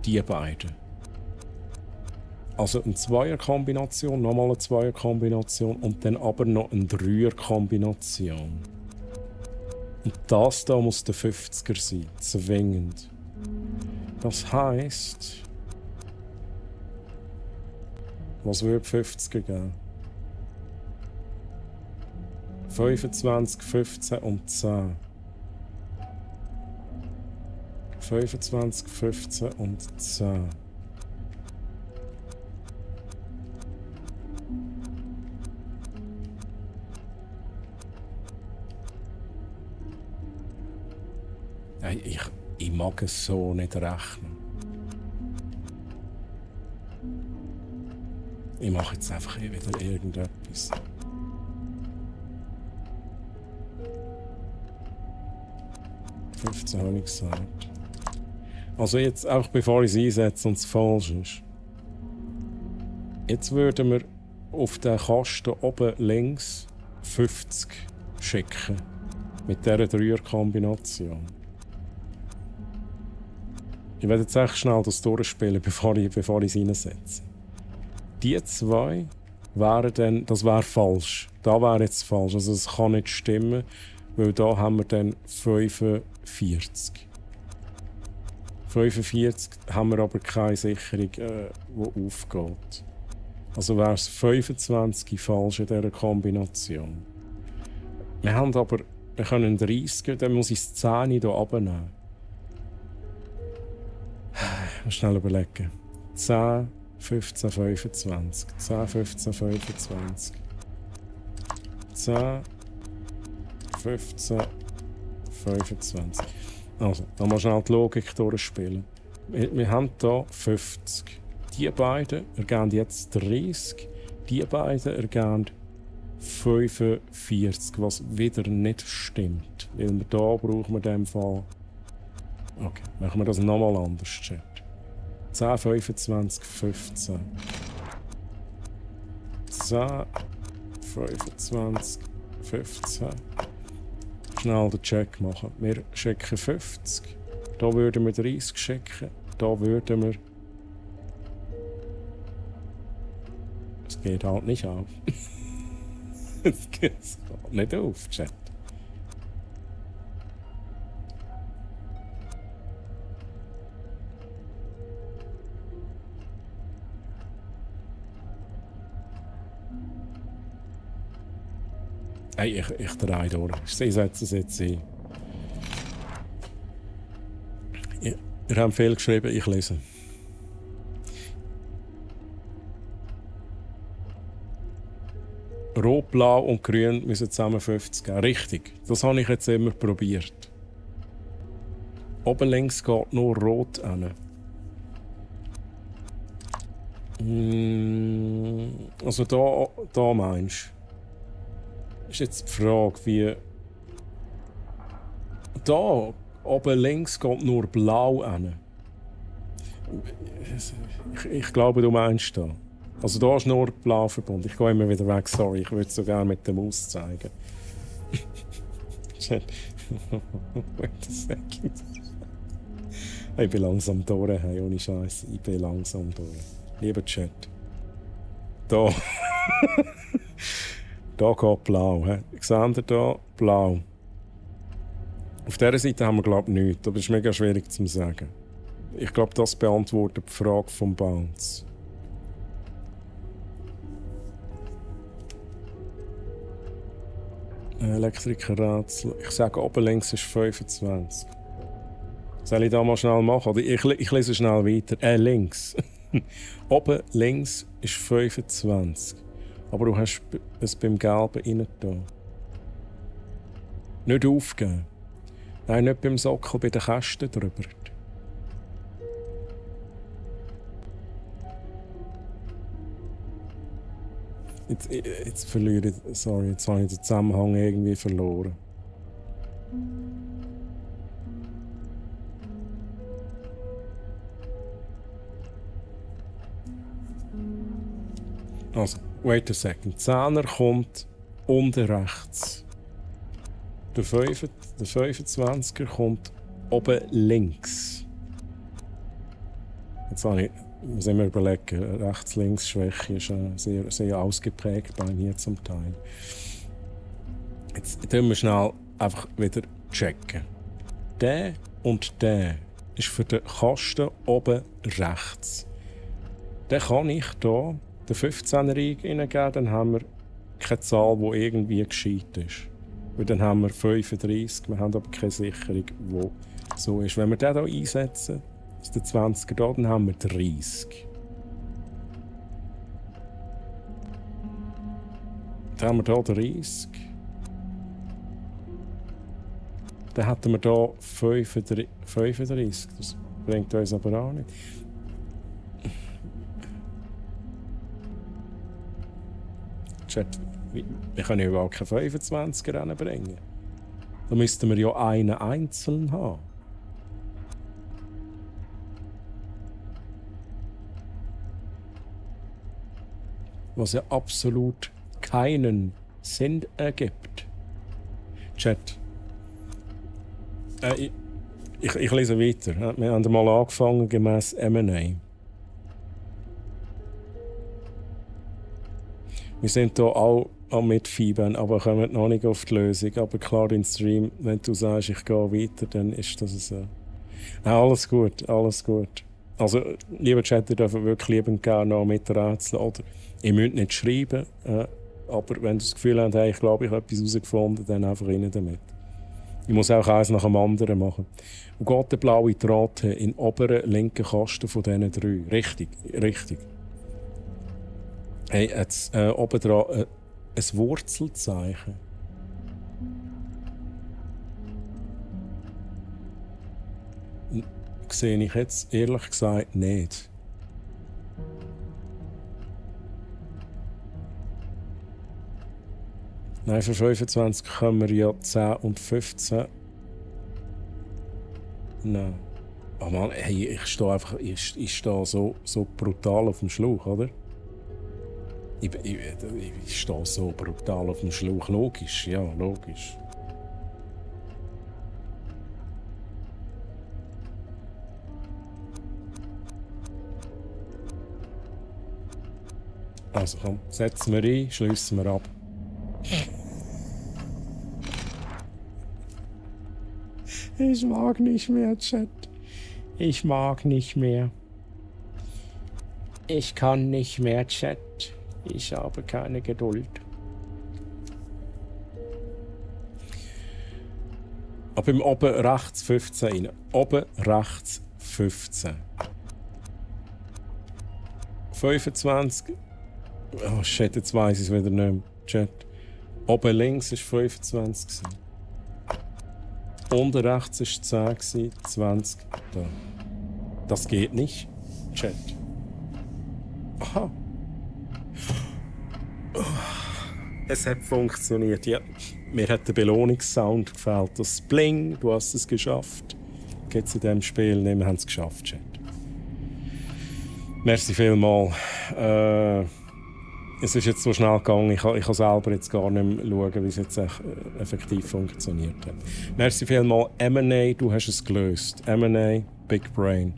die beiden. Also eine Zweierkombination, nochmal eine Zweierkombination und dann aber noch eine Dreierkombination. Und das da muss der 50er sein, zwingend. Das heisst... Was würde 50er geben? 25, 15 und 10. 25, 15 und 10. Ich mag es so nicht rechnen. Ich mache jetzt einfach wieder irgendetwas. $15 habe ich gesagt. Also jetzt, auch bevor ich es einsetze und es falsch ist. Jetzt würden wir auf den Kasten oben links 50 schicken. Mit dieser Dreierkombination. Ich werde jetzt echt schnell das durchspielen, bevor ich es reinsetze. Die zwei wären dann, das wäre falsch. Da wäre jetzt falsch, also es kann nicht stimmen, weil da haben wir dann 45. 45 haben wir aber keine Sicherung, die aufgeht. Also wäre es 25 falsch in dieser Kombination. Wir haben aber, wir können 30, dann muss ich das 10 hier runternehmen. Ich muss schnell überlegen. 10, 15, 25. 10, 15, 25. 10, 15, 25. Also, da mal schnell die Logik durchspielen. Wir haben hier 50. Die beiden ergeben jetzt 30. Die beiden ergeben 45, was wieder nicht stimmt. Weil wir da brauchen wir in dem Fall... Okay, machen wir das nochmal anders, Chat. 10, 25, 15. 10, 25, 15. Schnell den Check machen. Wir schicken 50. Da würden wir 30 schicken. Da würden wir... Es geht halt nicht auf. Es geht nicht auf, Chat. Hey, ich drehe durch. Ich setze es jetzt ein. Ihr habt viel geschrieben, ich lese. Rot, Blau und Grün müssen zusammen 50 geben. Richtig, das habe ich jetzt immer probiert. Oben links geht nur Rot hin. Also da meinst du? Ist jetzt die Frage, wie... Da, oben links geht nur Blau hin. Ich glaube, du meinst da. Also da ist nur Blau verbunden. Ich gehe immer wieder weg, sorry. Ich würde es so gerne mit der Maus zeigen. Wait a second. Ich bin langsam durch, hey, ohne Scheiß. Ich bin langsam durch. Lieber Chat. Da. Da geht Blau. Seht ihr da? Blau. Auf dieser Seite haben wir, glaube ich, nichts. Aber das ist mega schwierig zu sagen. Ich glaube, das beantwortet die Frage vom Bounce. Elektrikerrätsel. Ich sage, oben links ist 25. Soll ich da mal schnell machen? Oder ich lese schnell weiter. Links. Oben links ist 25. Aber du hast es beim Gelben rein da. Nicht aufgeben. Nein, nicht beim Sockel, bei den Kästen drüber. Jetzt verliere ich... Sorry, jetzt habe ich den Zusammenhang irgendwie verloren. Also, wait a second. 10er kommt unten rechts. Der 25er kommt oben links. Jetzt habe ich muss immer überlegen, Rechts-Links-Schwäche ist sehr, sehr ausgeprägt bei mir zum Teil. Jetzt tun wir schnell einfach wieder checken. Der und der ist für den Kasten oben rechts. Den kann ich hier den 15er eingeben, dann haben wir keine Zahl, die irgendwie gescheit ist. Weil dann haben wir 35, wir haben aber keine Sicherung, die so ist. Wenn wir den hier einsetzen, ist der 20er da, dann haben wir 30. Dann haben wir hier 30. Dann hätten wir hier 35. Das bringt uns aber auch nicht. Chat, wir können ja überhaupt keine 25er reinbringen. Da müssten wir ja einen einzeln haben. Was ja absolut keinen Sinn ergibt. Chat. Ich lese weiter. Wir haben mal angefangen gemäss M&A. Wir sind hier auch am Mitfiebern, aber kommen noch nicht auf die Lösung. Aber klar, im Stream, wenn du sagst, ich gehe weiter, dann ist das so. Ja, alles gut, alles gut. Also, lieber Chat, ihr dürft wirklich liebend gerne noch miträtseln. Oder ihr müsst nicht schreiben, aber wenn du das Gefühl habt, hey, ich glaube, ich habe etwas herausgefunden, dann einfach rein damit. Ich muss auch eins nach dem anderen machen. Und geht der blaue Draht in den oberen linken Kasten von diesen 3. Richtig, richtig. Hey, jetzt oben dran ein Wurzelzeichen. Sehe ich jetzt ehrlich gesagt nicht. Nein, für 25 können wir ja 10 und 15. Nein. Oh Mann, hey, ich stehe einfach ich stehe so brutal auf dem Schlauch, oder? Ich stehe so brutal auf dem Schlauch. Logisch, ja, logisch. Also komm, setzen wir ein, schliessen wir ab. Ich mag nicht mehr, Chat. Ich mag nicht mehr. Ich kann nicht mehr, Chat. Ich habe keine Geduld. Aber im oben rechts 15 rein. Oben rechts 15. 25. Oh shit, jetzt weiss ich es wieder nicht mehr. Chat. Oben links war 25. Unten rechts war 10, 20 da. Das geht nicht. Chat. Aha. Es hat funktioniert, ja. Mir hat der Belohnungssound gefällt. Das Bling, du hast es geschafft. Geht es in diesem Spiel nicht, wir haben es geschafft, Chat. Merci vielmals. Es ist jetzt so schnell gegangen, ich kann selber jetzt gar nicht mehr schauen, wie es jetzt effektiv funktioniert hat. Merci vielmals. M&A, du hast es gelöst. M&A, Big Brain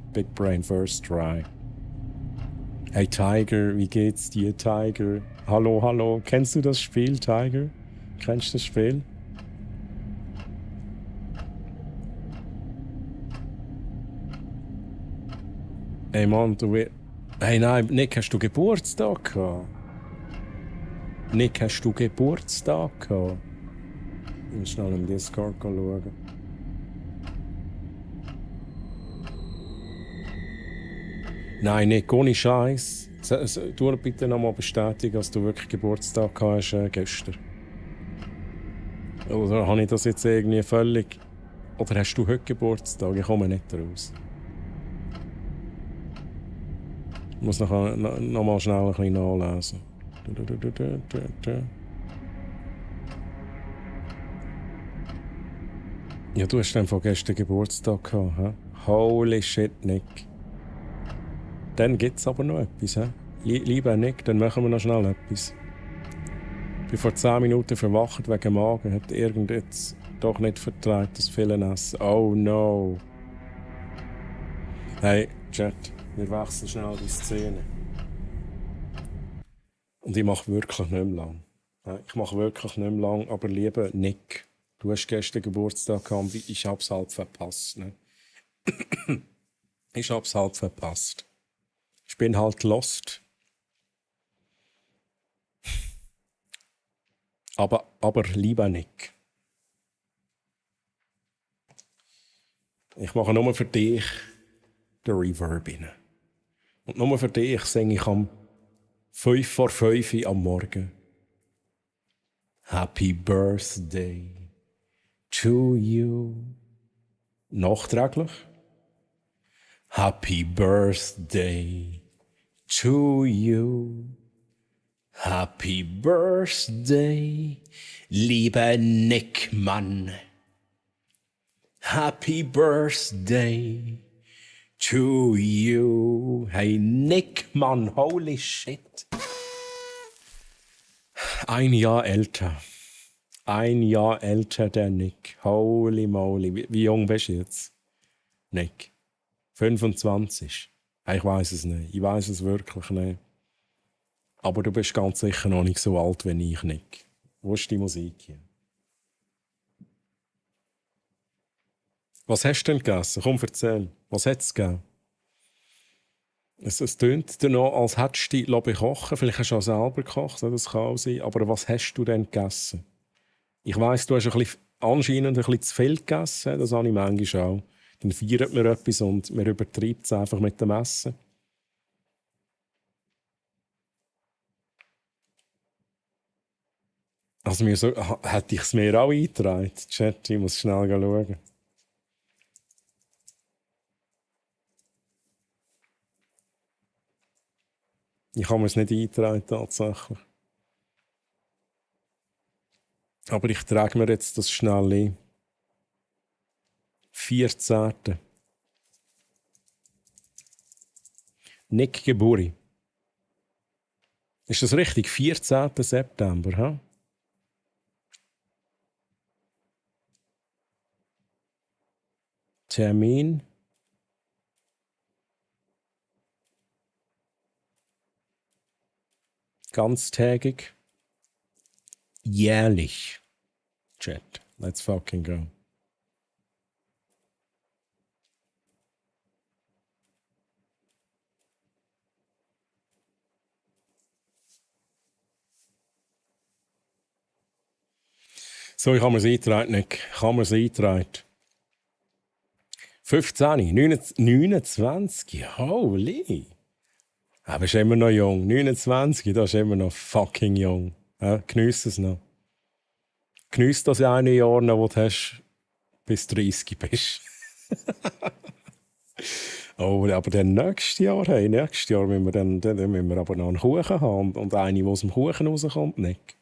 first try. Hey Tiger, wie geht's dir, Tiger? Hallo, hallo. Kennst du das Spiel, Tiger? Kennst du das Spiel? Hey Mann, hey nein, Nick, hast du Geburtstag gehabt? Nick, hast du Geburtstag gehabt? Ich muss schnell im Discord schauen. Nein, Nick, ohne Scheiß. Du bitte nochmal bestätigen, dass du wirklich Geburtstag gehabt hast gestern. Oder habe ich das jetzt irgendwie völlig... Oder hast du heute Geburtstag? Ich komme nicht raus. Ich muss noch mal schnell ein bisschen nachlesen. Ja, du hast dann von gestern Geburtstag gehabt, hä? Holy shit, Nick. Dann gibt's aber noch etwas, hä? Lieber Nick, dann machen wir noch schnell etwas. Ich bin vor 10 Minuten verwacht wegen Magen, hat irgend jetzt doch nicht vertragen, das viele Essen. Oh no. Hey, Chat. Wir wechseln schnell die Szene. Und ich mache wirklich nicht mehr lang. Ich mache wirklich nicht mehr lang, aber lieber Nick, du hast gestern Geburtstag gehabt, ich hab's halt verpasst. Ne? Ich hab's halt verpasst. Ich bin halt lost. Aber lieber Nick, ich mache nur für dich den Reverb rein. Und nur für dich singe ich am 5 vor 5 Uhr am Morgen. Happy Birthday to you. Nachträglich. Happy Birthday to you. Happy Birthday, lieber Nick Mann. Happy Birthday to you. Hey Nick Mann, holy shit. 1 Jahr älter. 1 Jahr älter der Nick. Holy moly. Wie jung bist du jetzt? Nick? 25? Ich weiß es nicht. Ich weiß es wirklich nicht. Aber du bist ganz sicher noch nicht so alt wie ich, Nick. Wo ist die Musik hier? Was hast du denn gegessen? Komm, erzähl. Was hat es gegeben? Es tönt dir noch, als hättest du dich bekochen. Vielleicht hast du auch selber gekocht, das kann auch sein. Aber was hast du denn gegessen? Ich weiss, du hast anscheinend ein bisschen zu viel gegessen. Das habe ich manchmal auch. Dann feiert man etwas und man übertreibt es einfach mit dem Essen. Also hätte ich es mir auch eingetragen. Chat, ich muss schnell schauen. Ich habe mir es nicht eingetragen, tatsächlich. Aber ich trage mir jetzt das schnell ein. 14. Nick Geburi. Ist das richtig? 14. September, ha? Termin. Ganztägig. Jährlich. Chat. Let's fucking go. So, ich habe mir es eingetragen, Nick. Ich habe mir es eingetragen. 15, 29, holy. Aber bist immer noch jung. 29, das ist immer noch fucking jung. Ja, geniess es noch. Geniess das eine Jahr noch, wo du hast, bis 30 bist. Oh, aber dann nächstes Jahr müssen wir aber noch einen Kuchen haben und eine, die aus dem Kuchen rauskommt, nicht.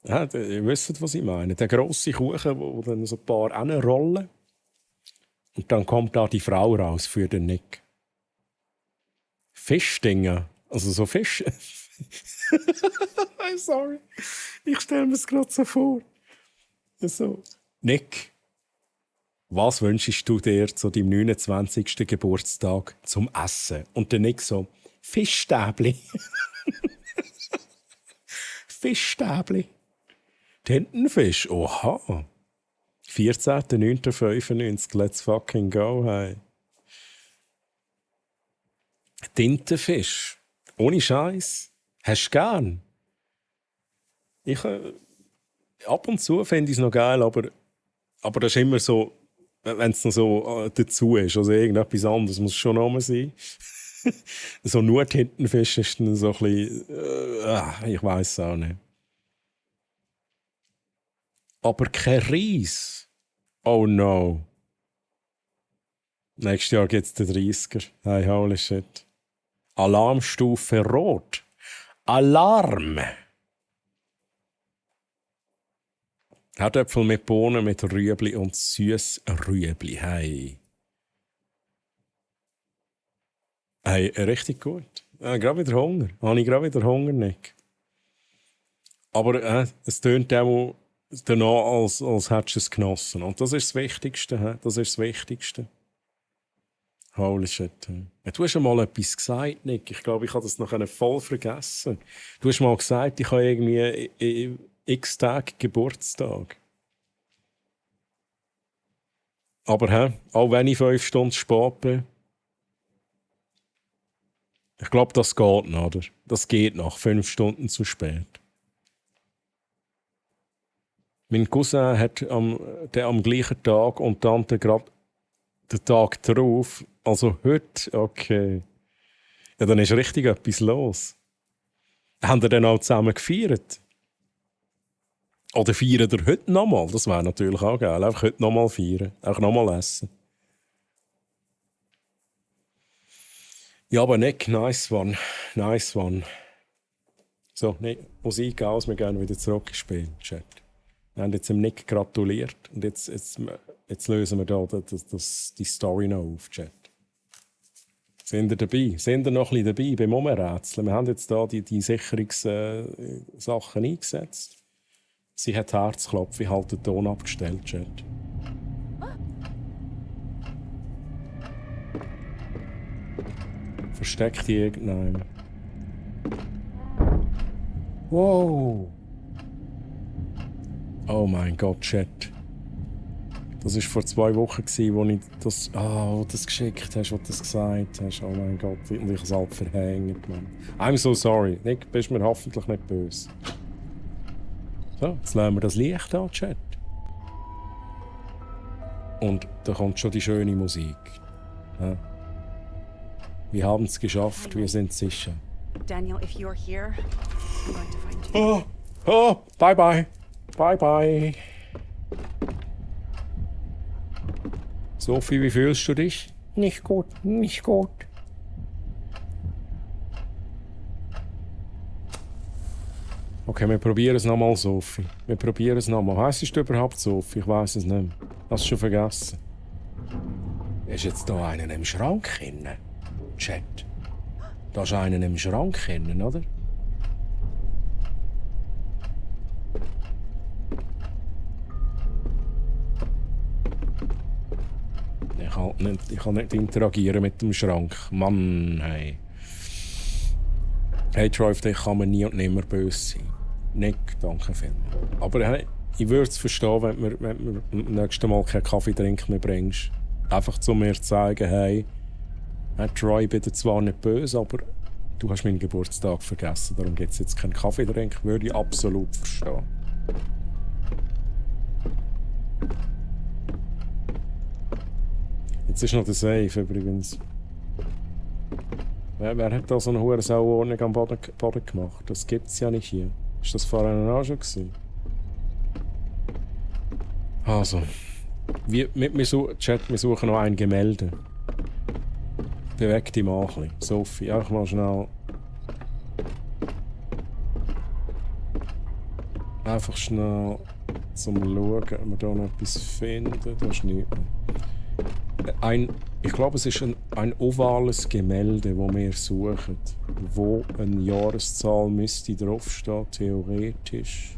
Ja, ihr wisst, was ich meine. Der grosse Kuchen, wo dann so ein paar rollen. Und dann kommt da die Frau raus für den Nick. Fischdinger. Also so Fisch. Sorry. Ich stelle mir es gerade so vor. So. Nick, was wünschst du dir zu deinem 29. Geburtstag zum Essen? Und der Nick so, Fischstäbli. Fischstäbli. Tintenfisch, oha. 14.09.95, let's fucking go, hey. Tintenfisch. Ohne Scheiß. Hast du gern? Ab und zu finde ich es noch geil, aber das ist immer so, wenn es noch so dazu ist. Also irgendetwas anderes muss schon noch mal sein. So nur Tintenfisch ist dann so ein bisschen, ich weiß es auch nicht. Aber kein Reis. Oh no. Nächstes Jahr gibt es den 30er. Hey, holy shit. Alarmstufe Rot. Alarm! Herdöpfel mit Bohnen, mit Rüebli und Süßrüebli. Hey. Hey, richtig gut. Gerade wieder Hunger. Habe ich gerade wieder Hunger, Nick. Aber es tönt auch danach, als hättest du es genossen. Und das ist das Wichtigste. Das ist das Wichtigste. Holy shit. Ja, du hast schon mal etwas gesagt, Nick. Ich glaube, ich habe das noch voll vergessen. Du hast mal gesagt, ich habe irgendwie x Tage Geburtstag. Aber auch wenn ich 5 Stunden spät bin, ich glaube, das geht noch, oder? Das geht noch, 5 Stunden zu spät. Mein Cousin hat am gleichen Tag und dann gerade den Tag darauf, also heute, okay. Ja, dann ist richtig etwas los. Haben ihr dann auch zusammen gefeiert? Oder feiern ihr heute nochmal? Das wäre natürlich auch geil. Einfach heute nochmal feiern. Auch nochmal essen. Ja, aber Nick, nice one. Nice one. So, Nick, Musik aus, wir gehen wieder zurück ins Spiel, Chat. Wir haben jetzt dem Nick gratuliert und jetzt lösen wir da die Story noch auf, Chat. Sind ihr dabei? Sind ihr noch ein bisschen dabei beim Umrätseln? Wir haben jetzt da die Sicherungssachen eingesetzt. Sie hat Herzklopfen, ich halte den Ton abgestellt, Chat. Versteckt die irgendeinem. Wow! Oh mein Gott, Chat. Das war vor 2 Wochen, wo ich das, wo du das geschickt hast, wo du das gesagt hast. Oh mein Gott, und ich habe es halt verhängt, Mann. I'm so sorry. Nick, bist mir hoffentlich nicht böse. So, jetzt lassen wir das Licht an, Chat. Und da kommt schon die schöne Musik. Ja. Wir haben es geschafft, wir sind sicher. Daniel, if you're here, I'm going to find you. Oh, bye bye. Bye bye. Sophie, wie fühlst du dich? Nicht gut, nicht gut. Okay, wir probieren es nochmal, Sophie. Wir probieren es nochmal. Heisst du überhaupt Sophie? Ich weiß es nicht mehr. Hast du schon vergessen? Ist jetzt da einer im Schrank drin? Chat. Da ist einer im Schrank drin, oder? Ich kann nicht interagieren mit dem Schrank. Mann, hey. Hey, Troy, auf dich kann man nie und nimmer böse sein. Nick, danke vielmals. Aber hey, ich würde es verstehen, wenn du mir das nächste Mal keinen Kaffee trinken mehr bringst. Einfach zu mir zu zeigen, hey, Troy, ich bin dir zwar nicht böse, aber du hast meinen Geburtstag vergessen, darum gibt es jetzt keinen Kaffee trinken. Würde ich absolut verstehen. Jetzt ist noch der Safe übrigens. Wer hat da so eine hohe Sauordnung am Boden gemacht? Das gibt es ja nicht hier. Ist das vorher auch schon gewesen? Also, wir suchen noch ein Gemälde. Beweg dich mal ein bisschen. Sophie, einfach mal schnell. Einfach schnell zum Schauen, ob wir da noch etwas finden. Da ist nichts mehr. Ich glaube, es ist ein ovales Gemälde, das wir suchen, wo eine Jahreszahl müsste draufstehen, theoretisch.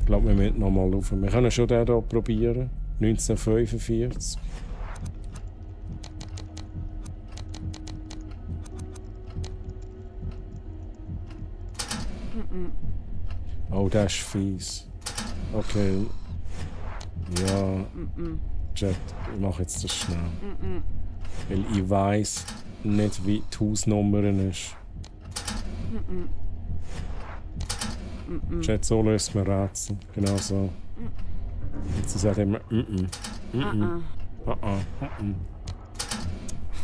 Ich glaube, wir müssen nochmal rauf. Wir können schon den hier probieren. 1945. Oh, das ist fies. Okay. Ja. Chat, ich mache jetzt das schnell. Weil ich weiss nicht, wie die Hausnummer ist. Chat, so löst man Rätsel. Genau so. Jetzt sagt immer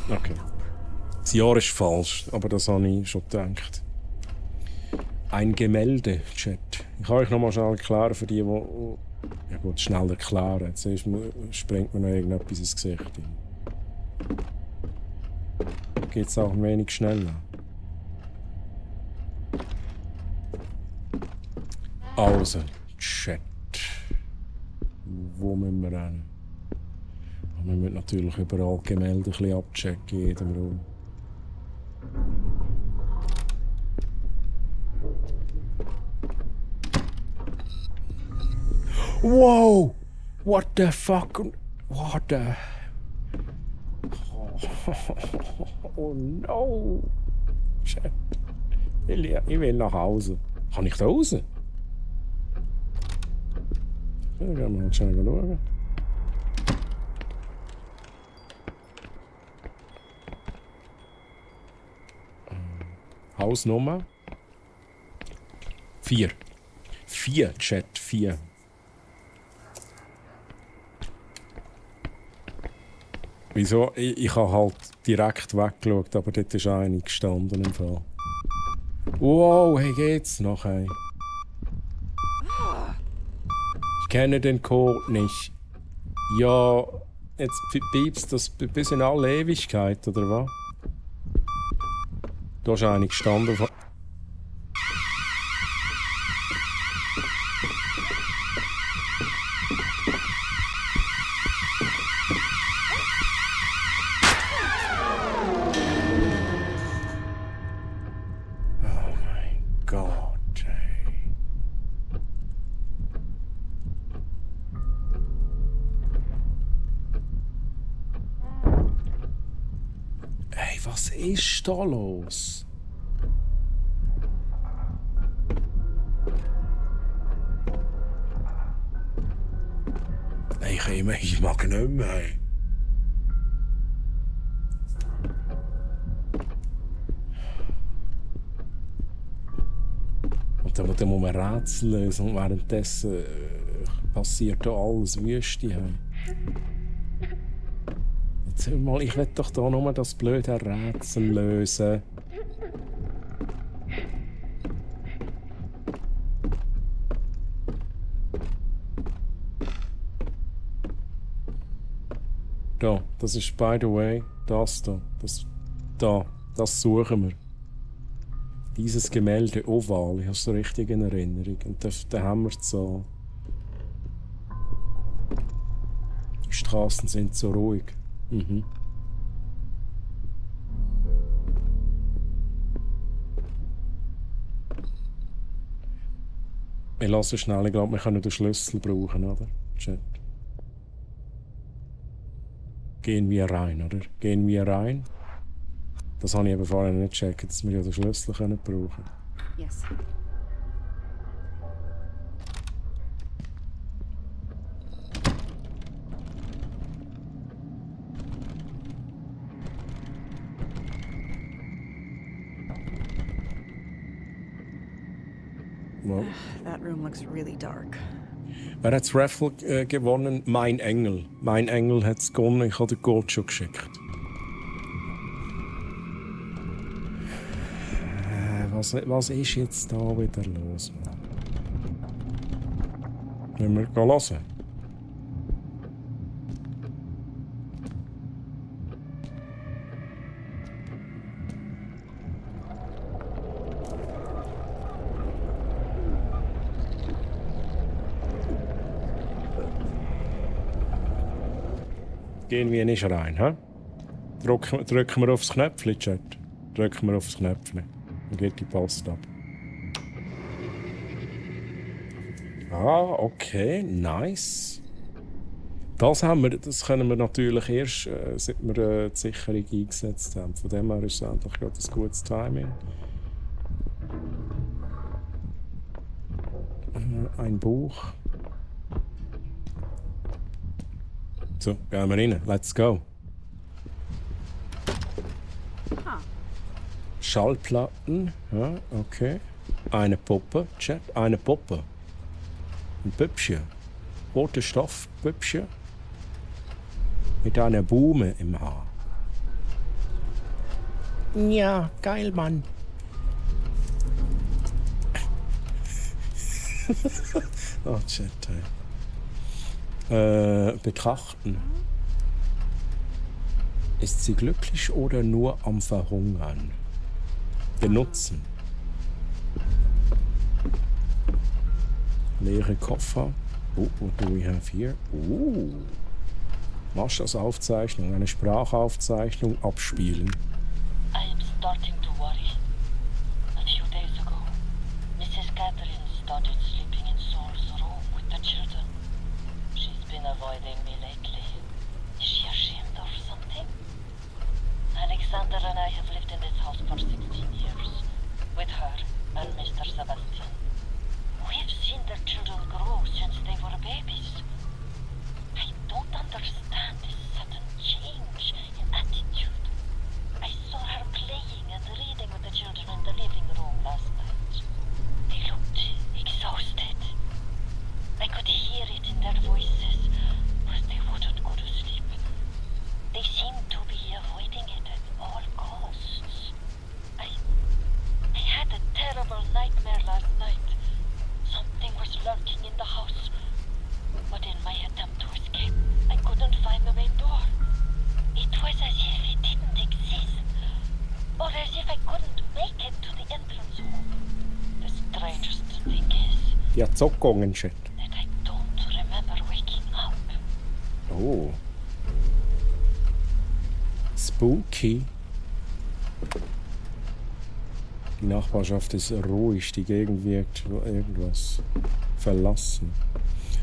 Okay. Das Jahr ist falsch, aber das habe ich schon gedacht. Ein Gemälde, Chat. Ich kann euch noch mal schnell erklären für die, die... Ja gut, schnell erklären. Zuerst springt mir noch irgendetwas ins Gesicht. Geht es auch ein wenig schneller. Also, Chat. Wo müssen wir hin? Wir müssen natürlich überall Gemälde ein bisschen abchecken, in jedem Raum. Wow! What the fuck? What the... Oh no! Shit. Ich will nach Hause. Kann ich da raus? Ja, gehen wir mal schnell schauen. Hausnummer? 4. 4, Chat, 4. Wieso? Ich habe halt direkt weggeschaut, aber dort ist eine gestanden im Fall. Wow, hey, geht's noch, hey? Ich kenne den Code nicht. Ja, jetzt piepst das bis in alle Ewigkeit, oder was? Da ist eine gestanden. Was ist da los? Ich mag nicht mehr. Und dann muss man Rätsel lösen und währenddessen passiert da alles Wüste. Jetzt hör mal, ich will doch da nur das blöde Rätsel lösen. Da, das ist by the way das da. Das suchen wir. Dieses Gemälde oval, ich habe es so richtig in Erinnerung. Und da haben wir so. Die Straßen sind so ruhig. Mhm. Ich lasse schnell, ich glaube, wir können den Schlüssel brauchen, oder? Chat. Gehen wir rein, oder? Gehen wir rein? Das habe ich eben vorher nicht gecheckt, dass wir ja den Schlüssel brauchen können. Yes. Well. That room looks really dark. Wer hat das Raffle gewonnen? Mein Engel. Mein Engel hat es gewonnen. Ich habe den Code schon geschickt. Was ist jetzt da wieder los? Wollen wir hören? Gehen wir nicht rein, hä? Drücken wir aufs Knöpfchen, Chat. Drücken wir aufs Knöpfchen. Dann geht die Post ab. Ah, okay, nice. Das können wir natürlich erst, seit wir die Sicherung eingesetzt haben. Von dem her ist es eigentlich gerade ein gutes Timing. Ein Buch. So, gehen wir rein. Let's go. Schallplatten. Ja, okay. Eine Puppe. Chat. Eine Puppe. Ein Püppchen. Roter Stoffpüppchen. Mit einer Blume im Haar. Ja, geil, Mann. Oh, Chat. Betrachten. Ist sie glücklich oder nur am Verhungern? Benutzen. Leere Koffer. Oh, what do we have here? Mascheraufzeichnung, eine Sprachaufzeichnung abspielen. I am starting to worry. A few days ago, Mrs. Catherine started sleeping in Saul's room with the children. hear it in their voices, but they wouldn't go to sleep. They seem to be avoiding it at all costs. I had a terrible nightmare last night. Something was lurking in the house. But in my attempt to escape, I couldn't find the main door. It was as if it didn't exist. Or as if I couldn't make it to the entrance hall. The strangest thing is Die hat so gegangen, shit. that I don't remember waking up. Oh. Spooky. Die Nachbarschaft ist ruhig, die Gegend wirkt irgendwas verlassen.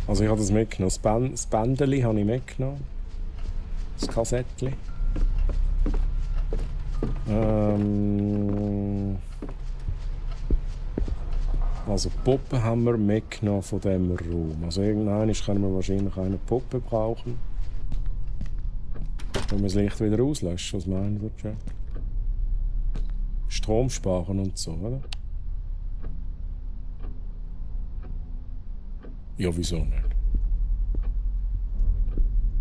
Also ich habe das mitgenommen. Das Bändeli habe ich mitgenommen. Das Kassettli. Also Puppen haben wir mitgenommen von diesem Raum. Also irgendwann können wir wahrscheinlich eine Puppe brauchen. Wenn wir das Licht wieder auslöschen, was meinen wir, Jack? Strom sparen und so, oder? Ja, wieso nicht?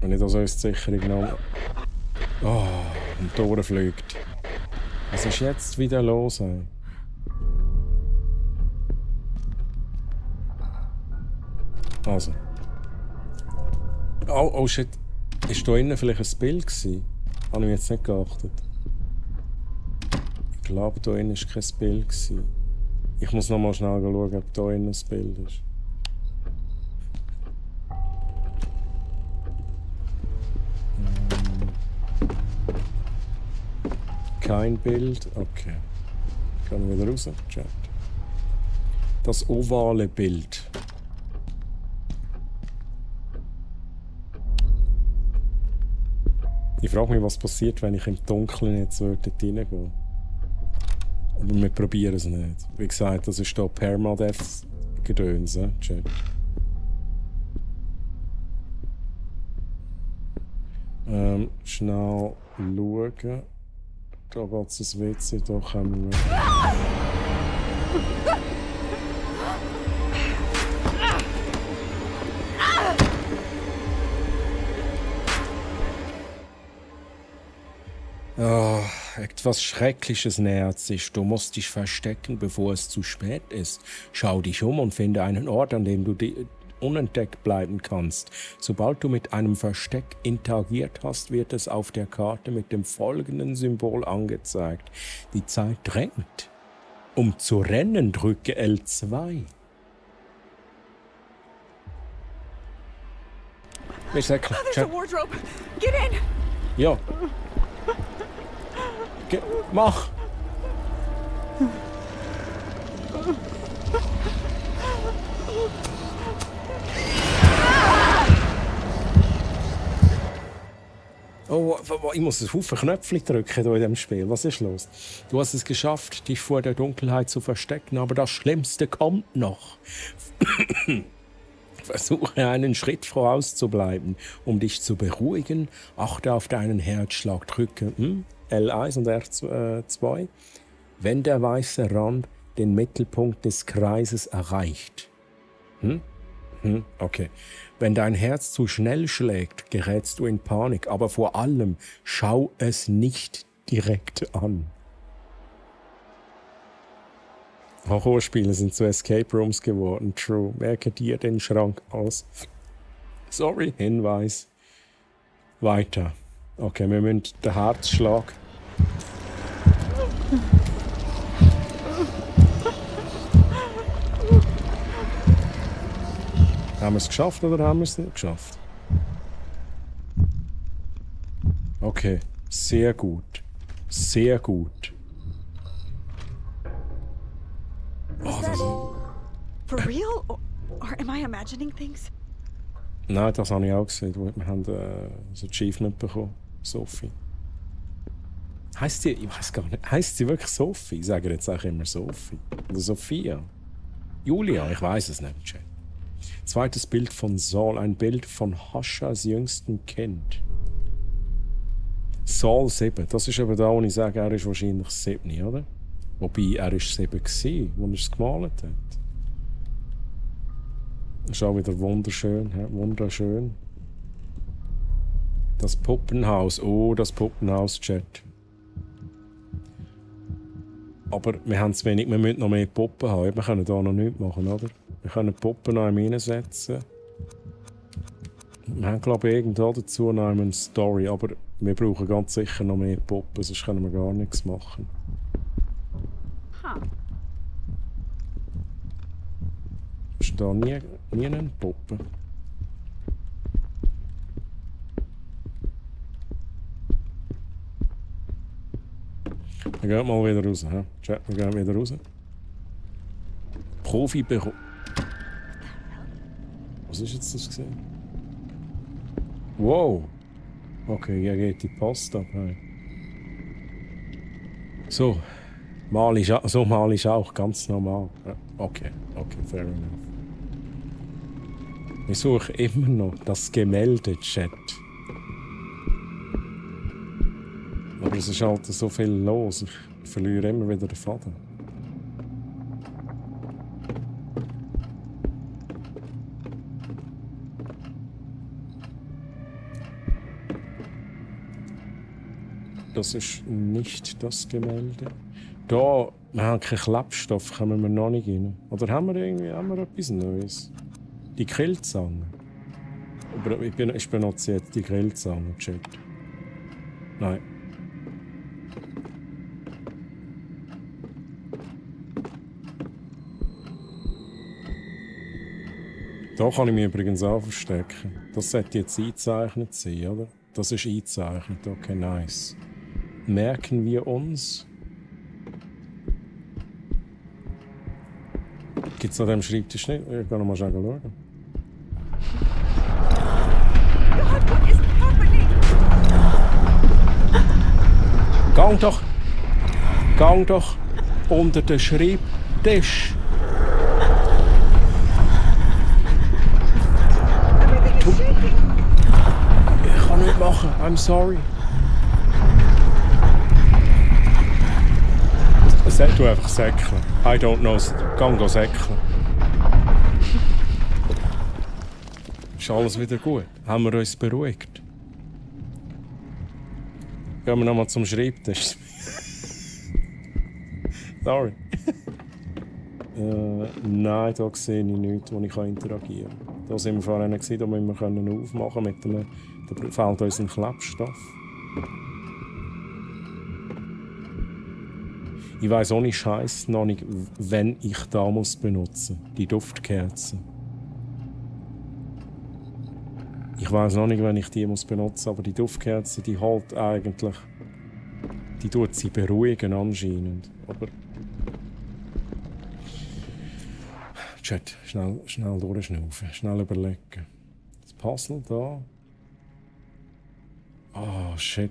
Wenn ich das als Sicherung genommen. Oh, und die Ohren fliegt. Was ist jetzt wieder los, ey? Also. Oh shit. Ist da innen vielleicht ein Bild gewesen? Habe ich jetzt nicht geachtet. Ich glaube, da innen war kein Bild gewesen. Ich muss noch mal schnell schauen, ob da innen ein Bild ist. Kein Bild? Okay. Ich kann wieder raus. Chat. Das ovale Bild. Ich frage mich, was passiert, wenn ich im Dunkeln jetzt dort reingehen. Aber wir probieren es nicht. Wie gesagt, das ist hier Permadeath-Gedöns, Chat. Schnell schauen. Da geht es ins WC, da können wir... Oh, etwas Schreckliches nähert sich. Du musst dich verstecken, bevor es zu spät ist. Schau dich um und finde einen Ort, an dem du unentdeckt bleiben kannst. Sobald du mit einem Versteck interagiert hast, wird es auf der Karte mit dem folgenden Symbol angezeigt. Die Zeit drängt. Um zu rennen, drücke L2. There's a wardrobe. Get in. Ja. Mach! Oh, ich muss einen Haufen Knöpfe drücken hier in diesem Spiel. Was ist los? Du hast es geschafft, dich vor der Dunkelheit zu verstecken, aber das Schlimmste kommt noch. Versuche einen Schritt vorauszubleiben, um dich zu beruhigen. Achte auf deinen Herzschlag. Drücke L1 und R2. Wenn der weiße Rand den Mittelpunkt des Kreises erreicht. Okay. Wenn dein Herz zu schnell schlägt, gerätst du in Panik. Aber vor allem, schau es nicht direkt an. Horrorspiele sind zu Escape Rooms geworden. True. Merke dir den Schrank aus. Sorry, Hinweis. Weiter. Okay, wir müssen den Herzschlag. Haben wir es geschafft oder haben wir es nicht geschafft? Okay, sehr gut. Sehr gut. For real? Or am I imagining things? Nein, das habe ich auch gesehen. Wir haben ein Achievement bekommen. Sophie. Heisst sie, ich weiß gar nicht, heisst sie wirklich Sophie? Ich sage jetzt auch immer Sophie. Oder Sophia. Julia, ich weiß es nicht. Chat. Zweites Bild von Saul, ein Bild von Haschas jüngstem Kind. Saul 7, das ist aber da, wo ich sage, er ist wahrscheinlich 7, oder? Wobei, er war 7 gewesen, als er es gemalt hat. Ist auch wieder wunderschön, ja, wunderschön. Das Puppenhaus, oh, das Puppenhaus-Chat. Aber wir haben zu wenig, wir müssen noch mehr Puppen haben. Wir können da noch nichts machen, oder? Wir können die Puppen noch reinsetzen. Wir haben, glaube ich, irgendwo dazu noch eine Story, aber wir brauchen ganz sicher noch mehr Puppen, sonst können wir gar nichts machen. Ist da nie eine Puppe? Wir gehen mal wieder raus. He? Chat, wir gehen wieder raus. Profibüro. Was ist jetzt das gesehen? Wow! Okay, hier geht die Post ab. Hey. So. Mal ist auch ganz normal. Okay, fair enough. Ich suche immer noch das Gemälde-Chat. Aber es ist halt so viel los. Ich verliere immer wieder den Faden. Das ist nicht das Gemälde. Da, wir haben keinen Klebstoff, kommen wir noch nicht rein. Oder haben wir etwas Neues? Die Grillzange. Aber ich benutze jetzt die Grillzange, Chat. Nein. Da kann ich mich übrigens auch verstecken. Das sollte jetzt eingezeichnet sein, oder? Das ist eingezeichnet, okay, nice. Merken wir uns. Gibt es an diesem Schreibtisch nicht? Ich kann noch mal schauen. Gang doch unter den Schreibtisch. Ich kann nicht machen, I'm sorry. Du einfach säckeln. I don't know. Gang säckeln. Ist alles wieder gut? Haben wir uns beruhigt? Gehen wir nochmal zum Schreibtisch. Sorry. Nein, da sehe ich nichts, wo ich interagieren kann. Da sind wir vorhin, da müssen wir aufmachen mit einem. Da fehlt uns ein Klebstoff. Ich weiss ohne Scheiß noch nicht, wenn ich da muss benutzen. Die Duftkerze. Ich weiss noch nicht, wenn ich die muss benutzen, aber die Duftkerze, die holt eigentlich. Die tut sie beruhigen anscheinend. Aber. Chat, schnell durchschnaufen, schnell überlegen. Das Puzzle da. Oh shit.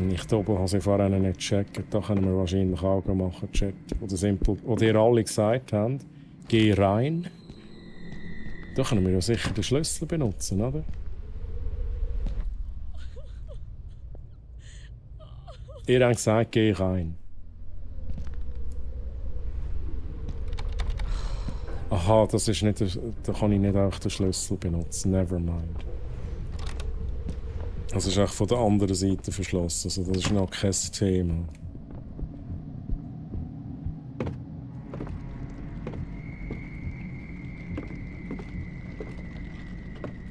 Ich glaube, habe sie vorhin nicht gecheckt. Da können wir wahrscheinlich auch machen, Chat. Oder ihr alle gesagt habt, geh rein. Da können wir ja sicher den Schlüssel benutzen, oder? Ihr habt gesagt, geh rein. Aha, das ist nicht. Da kann ich nicht auch den Schlüssel benutzen. Nevermind. Das ist auch von der anderen Seite verschlossen, also das ist noch kein Thema.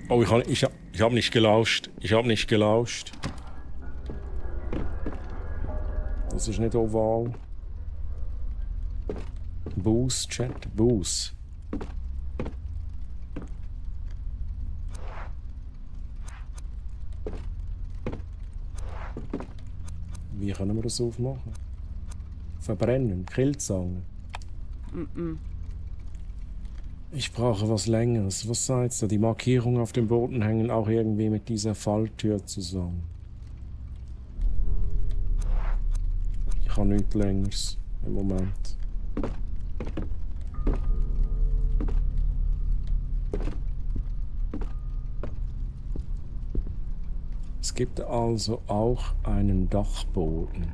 Oh, ich hab nicht gelauscht. Ich hab nicht gelauscht. Das ist nicht oval. Boost, Chat. Boost. Wie können wir das aufmachen? Verbrennen, Grillzange. Ich brauche was Längeres. Was sagst du? Die Markierungen auf dem Boden hängen auch irgendwie mit dieser Falltür zusammen. Ich habe nichts Längeres im Moment. Es gibt also auch einen Dachboden.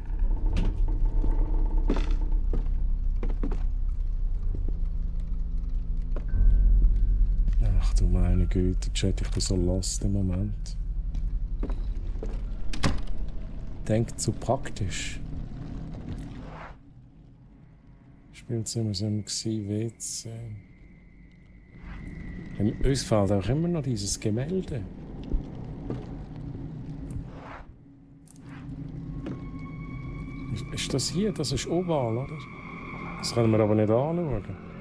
Ach du meine Güte, Chat, ich bin so lost im Moment. Denkt zu praktisch. Spielt immer so im WC. Uns fehlt auch immer noch dieses Gemälde. Ist das hier? Das ist oval, oder? Das können wir aber nicht anschauen.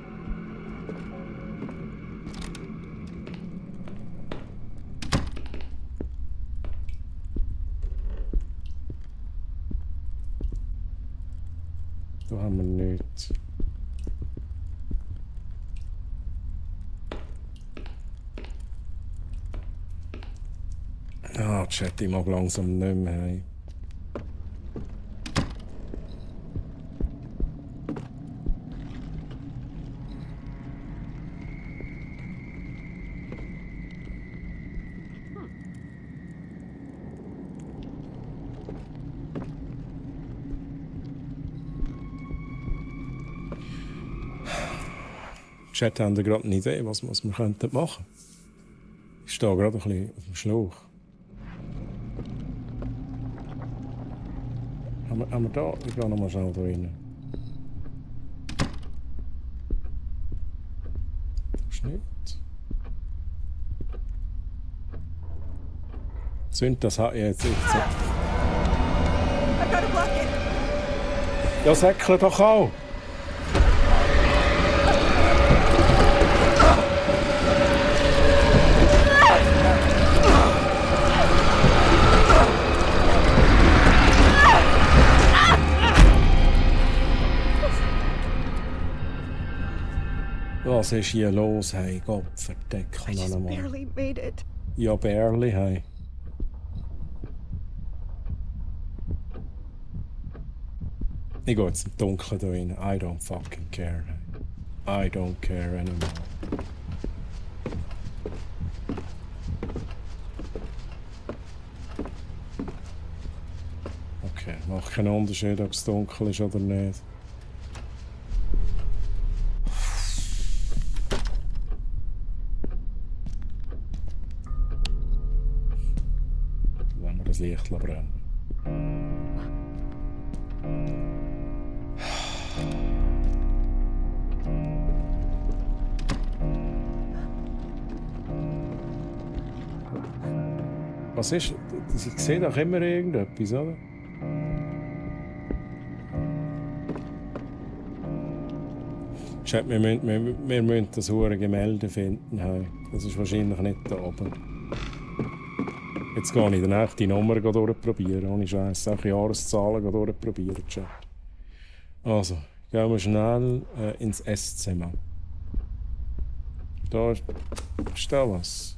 Da haben wir nichts. Ah, Chat, ich mag langsam nicht mehr heim. Chat, haben wir gerade eine Idee, was wir machen könnten? Ich stehe gerade ein bisschen auf dem Schlauch. Haben wir da? Ich gehe noch mal schnell da rein. Das ist nicht. Zünd das jetzt. Ja, säckle doch auch! Was ist hier los, hey? Gott verdecken noch einmal. Barely made it. Ja, barely, hey. Ich gehe jetzt im Dunkeln da rein. I don't fucking care. I don't care anymore. Okay, macht keinen Unterschied, ob es dunkel ist oder nicht. Das Licht brennen. Was ist? Ich sehe doch immer irgendetwas, oder? Chat, wir müssen das hure Gemälde finden. Hey. Das ist wahrscheinlich nicht da oben. Jetzt gehe ich dann echt die Nummer durchprobieren. Ohne Scheiß. Auch Jahreszahlen durchprobieren, Chat. Also, gehen wir schnell ins Esszimmer. Da ist da was.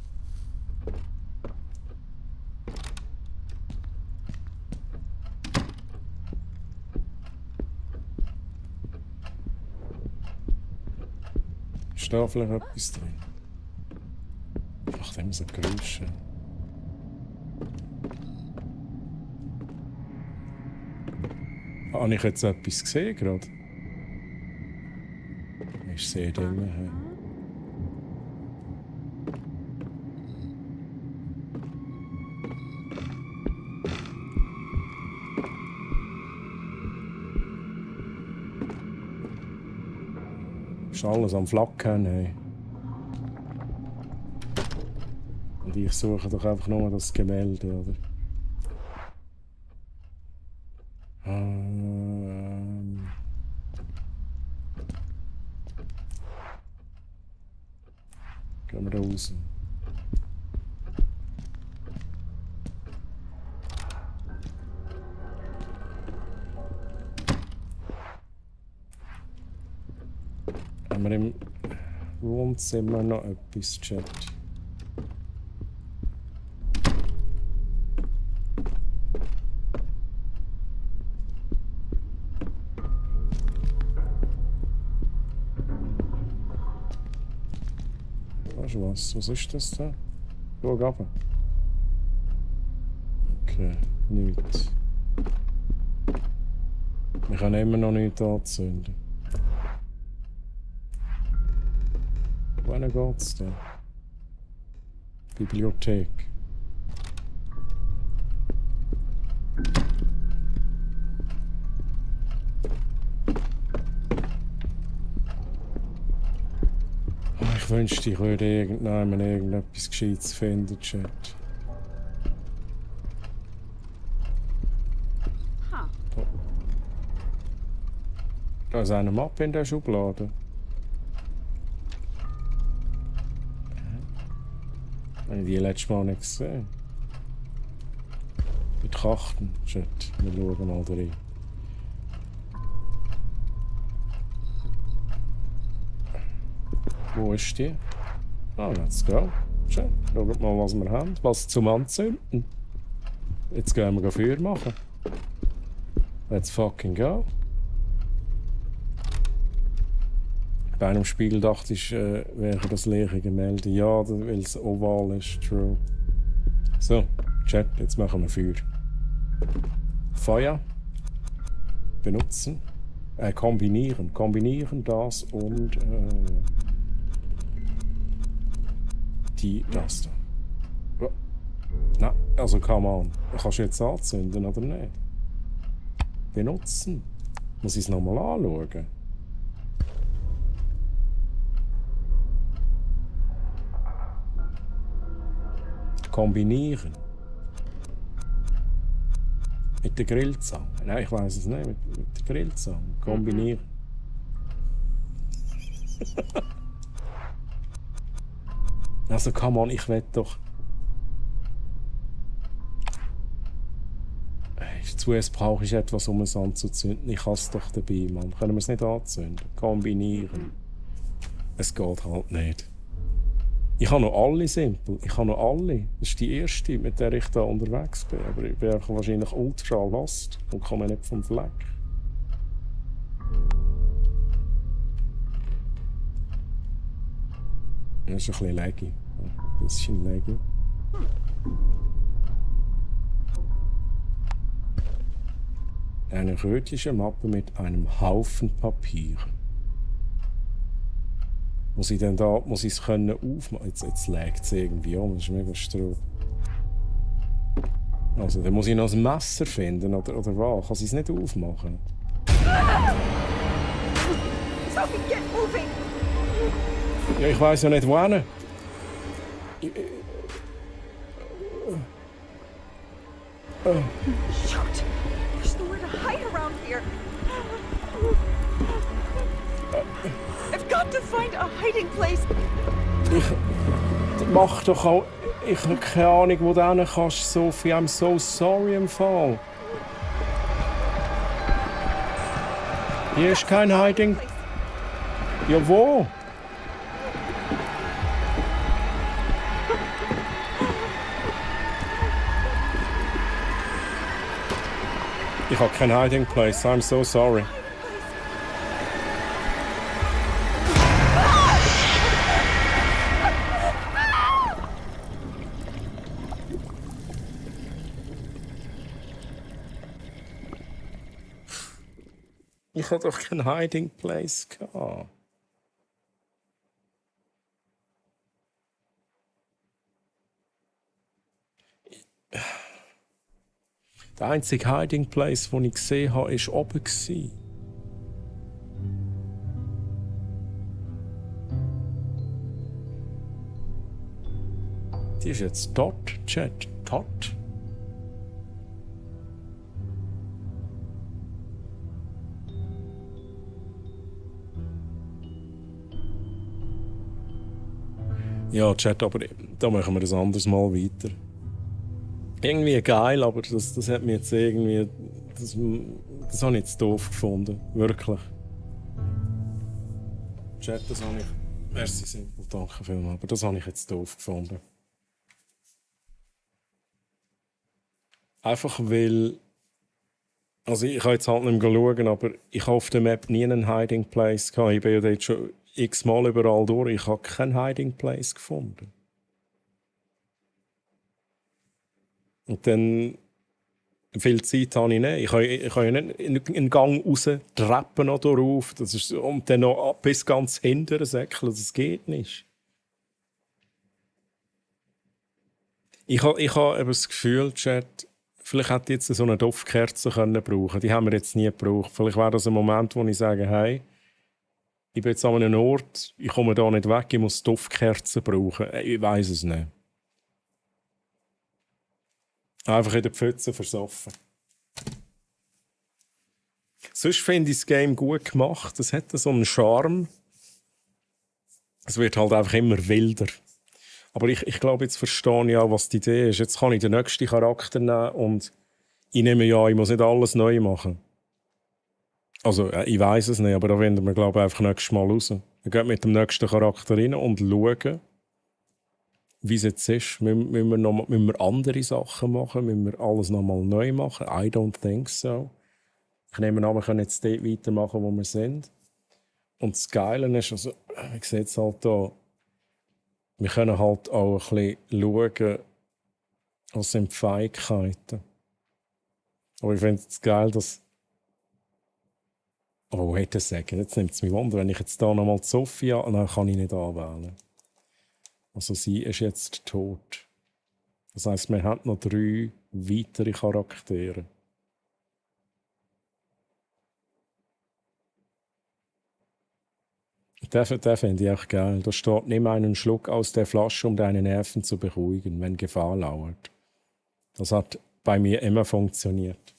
Ist da vielleicht etwas drin? Ich mache immer so Geräusche. Habe ich jetzt etwas gesehen gerade? Ich sehe Dinge. Hey. Ist alles am Flackern. Hey. Und ich suche doch einfach nur das Gemälde, oder? Gehen wir da raus. Haben wir im Wohnzimmer noch etwas, Chat? Was ist das da? Schau runter. Okay, nichts. Wir können immer noch nichts anzünden. Wohin geht's denn? Bibliothek. Ich wünschte, ich würde irgendetwas Gescheites finden, Chat. Da ist eine Mappe in der Schublade. Habe ich die letztes Mal nicht gesehen. Mit Karten. Shit, wir schauen mal rein. Wo ist die? Ah, let's go. Schön. Schauen wir mal, was wir haben. Was zum Anzünden. Jetzt gehen wir Feuer machen. Let's fucking go. Bei einem Spiegel dachte ich, wäre das leere Gemälde. Ja, weil es oval ist. True. So, Chat, jetzt machen wir Feuer. Feuer. Benutzen. Kombinieren. Kombinieren das und das da. Na, also come on. Kannst du jetzt anzünden oder nicht? Benutzen. Muss ich es nochmal anschauen? Kombinieren. Mit der Grillzange. Nein, ich weiß es nicht. Mit der Grillzange. Kombinieren. Also, come on, ich will doch. Zuerst brauche ich etwas, um es anzuzünden. Ich hasse doch dabei, Mann. Können wir es nicht anzünden? Kombinieren. Es geht halt nicht. Ich habe noch alle Simpel. Ich habe noch alle. Das ist die erste, mit der ich da unterwegs bin. Aber ich bin wahrscheinlich ultra lost und komme nicht vom Fleck. Das ist ein bisschen laggy. Ein bisschen laggy. Eine rötliche Mappe mit einem Haufen Papier. Muss ich denn da, muss ich es können aufmachen? Jetzt laggt es irgendwie an, das ist mega strub. Also, dann muss ich noch ein Messer finden, oder was? Kann ich es nicht aufmachen? Sophie, get moving! Ja, ich weiss ja nicht, wohin. Shoot! There's nowhere to hide around here. I've got to find a hiding place. Mach doch auch. Ich habe keine Ahnung, wo du hin kannst, Sophie. I'm so sorry im Fall. Hier ist kein Hiding. Ja, wo? Ich habe kein Hiding Place. I'm so sorry. Ich habe doch kein Hiding Place gehabt. Der einzige Hiding Place, den ich gesehen habe, war oben. Die ist jetzt dort, Chat. Dort. Ja, Chat, aber da machen wir das anderes Mal weiter. Irgendwie geil, aber das hat mir jetzt irgendwie. Das habe ich jetzt doof gefunden. Wirklich. Chat, das habe ich. Merci, Simple, danke vielmals. Aber das habe ich jetzt doof gefunden. Einfach weil. Also, ich kann jetzt halt nicht mehr schauen, aber ich habe auf der Map nie einen Hiding Place gehabt. Ich bin ja dort schon x-mal überall durch. Ich habe keinen Hiding Place gefunden. Und dann, viel Zeit habe ich nicht. Ich kann ja nicht einen Gang raus, Treppen noch drauf. Das ist, und dann noch bis ganz hinten säckeln. Das geht nicht. Ich habe eben das Gefühl, Chat, vielleicht hätte ich jetzt so eine Duftkerze brauchen können. Die haben wir jetzt nie gebraucht. Vielleicht wäre das ein Moment, wo ich sage, hey, ich bin jetzt an einem Ort, ich komme da nicht weg, ich muss Duftkerzen brauchen. Ich weiss es nicht. Einfach in der Pfütze versoffen. Sonst finde ich das Game gut gemacht. Es hat so einen Charme. Es wird halt einfach immer wilder. Aber ich glaube, jetzt verstehe ich auch, was die Idee ist. Jetzt kann ich den nächsten Charakter nehmen und ich nehme ja, ich muss nicht alles neu machen. Also, ich weiss es nicht, aber da finden wir, glaube ich, einfach nächstes Mal raus. Wir gehen mit dem nächsten Charakter rein und schauen, wie es jetzt ist. Müssen wir andere Sachen machen? Müssen wir alles nochmal neu machen? I don't think so. Ich nehme an, wir können jetzt dort weitermachen, wo wir sind. Und das Geile ist, also, ich sehe jetzt halt da, wir können halt auch ein bisschen schauen, was sind die Fähigkeiten. Aber ich finde es geil, dass... Oh, hätte ich sagen, jetzt nimmt es mich Wunder, wenn ich jetzt da nochmal Sophia, dann kann ich nicht anwählen. Also sie ist jetzt tot. Das heisst, wir haben noch 3 weitere Charaktere. Den finde ich auch geil. Da steht, nimm einen Schluck aus der Flasche, um deine Nerven zu beruhigen, wenn Gefahr lauert. Das hat bei mir immer funktioniert.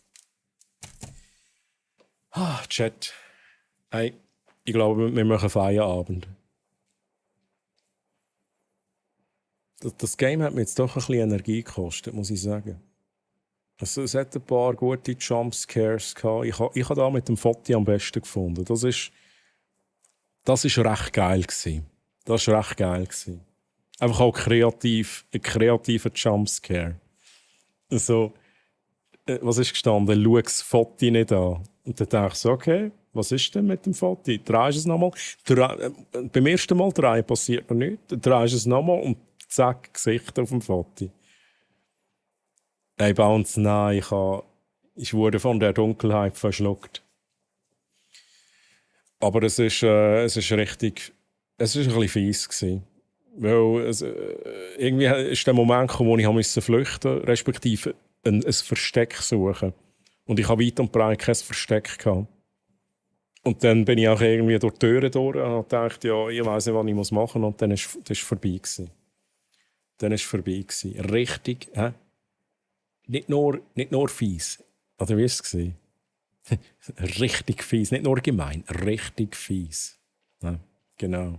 Chat. Hey, ich glaube, wir machen Feierabend. Das Game hat mir jetzt doch ein bisschen Energie gekostet, muss ich sagen. Also, es hat ein paar gute Jumpscares gehabt. Ich habe da mit dem Foti am besten gefunden. Das ist recht geil gewesen. Das war recht geil gewesen. Einfach auch ein kreativer Jumpscare. Also, was ist gestanden? Schau das Foti nicht an. Und dann dachte ich so, okay, was ist denn mit dem Foti? Drehst du es nochmal? Beim ersten Mal drehen passiert noch nichts. Dann drehst du es nochmal und zack, Gesicht auf dem Foti. Hey, Bounce, nein, ich wurde von der Dunkelheit verschluckt. Aber es ist richtig, es ist ein bisschen fies gewesen. Weil irgendwie ist der Moment gekommen, wo ich flüchten musste, respektive ein Versteck suchen. Und ich habe weit und breit kein Versteck gehabt. Und dann bin ich auch irgendwie durch die Türen durch und dachte, ja, ich weiss nicht, was ich machen muss. Und dann ist es vorbei gewesen. Richtig, hä? Nicht nur fies. Oder wie war es? Richtig fies. Nicht nur gemein, richtig fies. Ja, genau.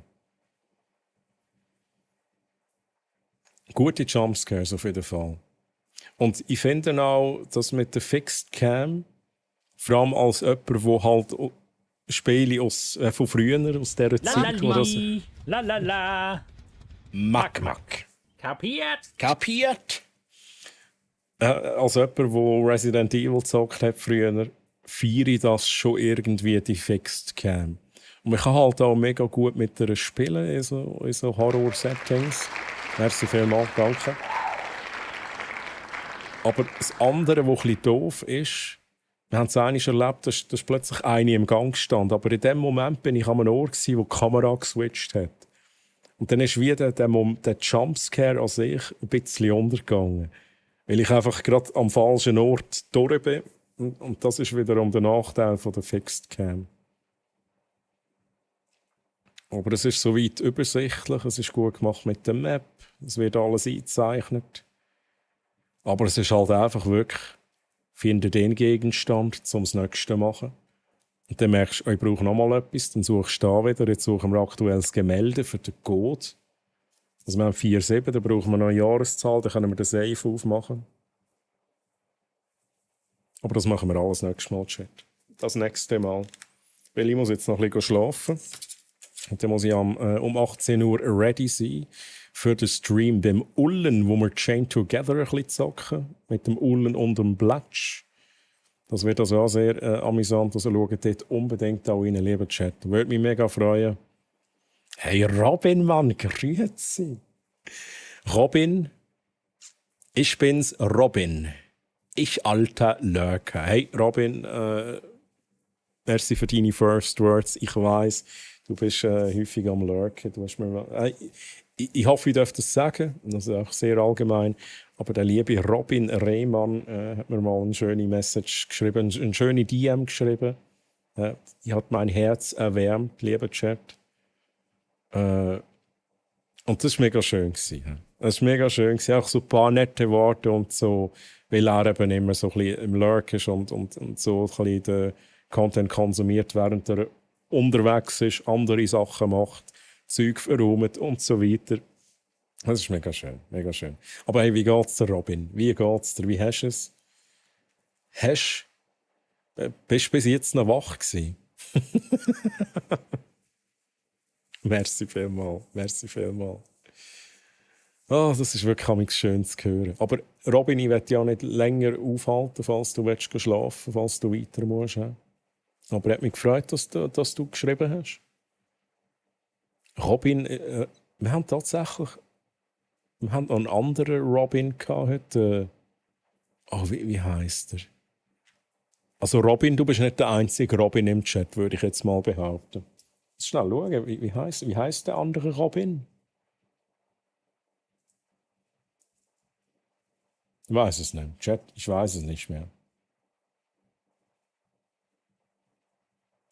Gute Jumpscares auf jeden Fall. Und ich finde auch, dass mit der Fixed Cam, vor allem als jemand, der halt Spiele von früher, aus dieser Zeit, wo das... Mack. Kapiert? Als jemand, der Resident Evil gezockt hat früher, feiere ich das schon irgendwie, die Fixed Cam. Und man kann halt auch mega gut mit ihr spielen in so Horror-Settings. Merci vielmals, danke. Aber das andere, was ein bisschen doof ist, wir haben es einmal erlebt, dass plötzlich eine im Gang stand. Aber in dem Moment bin ich an einem Ort, wo die Kamera geswitcht hat. Und dann ist wieder der Jumpscare an sich ein bisschen untergegangen. Weil ich einfach gerade am falschen Ort durch bin. Und das ist wiederum der Nachteil von der Fixed Cam. Aber es ist soweit übersichtlich, es ist gut gemacht mit der Map, es wird alles eingezeichnet. Aber es ist halt einfach wirklich, finde den Gegenstand, um das nächste zu machen. Und dann merkst du, ich brauche nochmal etwas, dann suchst du da wieder, jetzt suchen wir aktuelles Gemälde für den Code. Also wir haben 4,7, da brauchen wir noch eine Jahreszahl, dann können wir den Safe aufmachen. Aber das machen wir alles nächstes Mal, Chat. Das nächste Mal. Weil ich muss jetzt noch ein bisschen schlafen. Und dann muss ich um 18 Uhr ready sein für den Stream beim Ullen, wo wir Chain Together ein bisschen zocken. Mit dem Ullen und dem Blatsch. Das wird also auch sehr amüsant. Also schaut dort unbedingt auch rein, lieber Chat. Würde mich mega freuen. Hey Robin, Mann, grüezi. Robin, ich bin's, Robin. Ich alter Lurker. Hey Robin, merci für deine First Words. Ich weiss, du bist häufig am Lurken. Du hast mir ich hoffe, ich darf das sagen. Das ist auch sehr allgemein. Aber der liebe Robin Rehmann hat mir mal eine schöne Message geschrieben, eine schöne DM geschrieben. Die hat mein Herz erwärmt, lieber Chat. Und das war mega schön. Das war mega schön. Auch so ein paar nette Worte und so, weil er eben immer so ein bisschen im Lurk ist und so ein bisschen den Content konsumiert, während er unterwegs ist, andere Sachen macht, Zeug verräumt und so weiter. Das ist mega schön, mega schön. Aber hey, wie geht's dir, Robin? Wie geht's dir? Wie hast du es? Bist du bis jetzt noch wach gewesen? Merci vielmals, merci vielmals. Ah, das ist wirklich schön zu hören. Aber Robin, ich will dich ja nicht länger aufhalten, falls du schlafen willst, falls du weiter musst. He? Aber es hat mich gefreut, dass du geschrieben hast. Robin, wir haben tatsächlich noch einen anderen Robin gehabt heute. Wie heisst er? Also Robin, du bist nicht der einzige Robin im Chat, würde ich jetzt mal behaupten. Schnell schauen, wie heisst der andere Robin? Ich weiß es nicht. Chat, ich weiß es nicht mehr.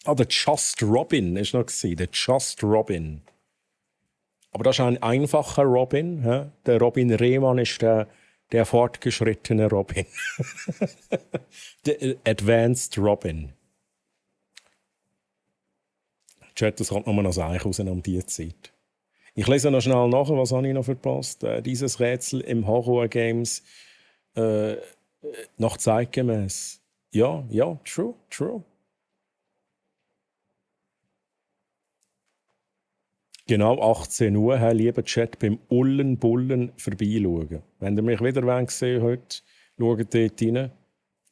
Der Just Robin ist noch gewesen. Der Just Robin. Aber das ist ein einfacher Robin. He? Der Robin Rehmann ist der fortgeschrittene Robin. Der Advanced Robin. Chat, das kommt nur noch Seich raus um diese Zeit. Ich lese noch schnell nach, was habe ich noch verpasst. Dieses Rätsel im Horror Games noch zeitgemäß. Ja, true. Genau 18 Uhr, Herr lieber Chat, beim Ullenbullen vorbeischauen. Wenn ihr mich wieder sehen heute, schaut dort rein.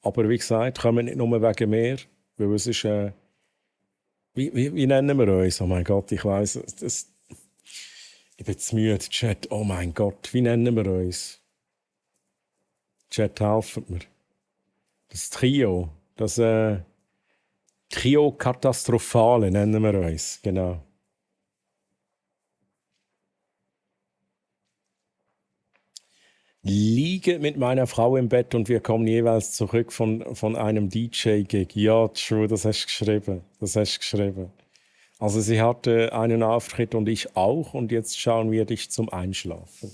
Aber wie gesagt, kommen nicht nur wegen mir, weil es ist... Wie nennen wir uns? Oh mein Gott, ich weiss, ich bin zu müde, Chat. Oh mein Gott, wie nennen wir uns? Chat, helft mir. Das Trio, das Trio Katastrophale nennen wir uns, genau. Liege mit meiner Frau im Bett und wir kommen jeweils zurück von einem DJ-Gig. Ja, true, das hast du geschrieben. Also sie hatte einen Auftritt und ich auch und jetzt schauen wir dich zum Einschlafen.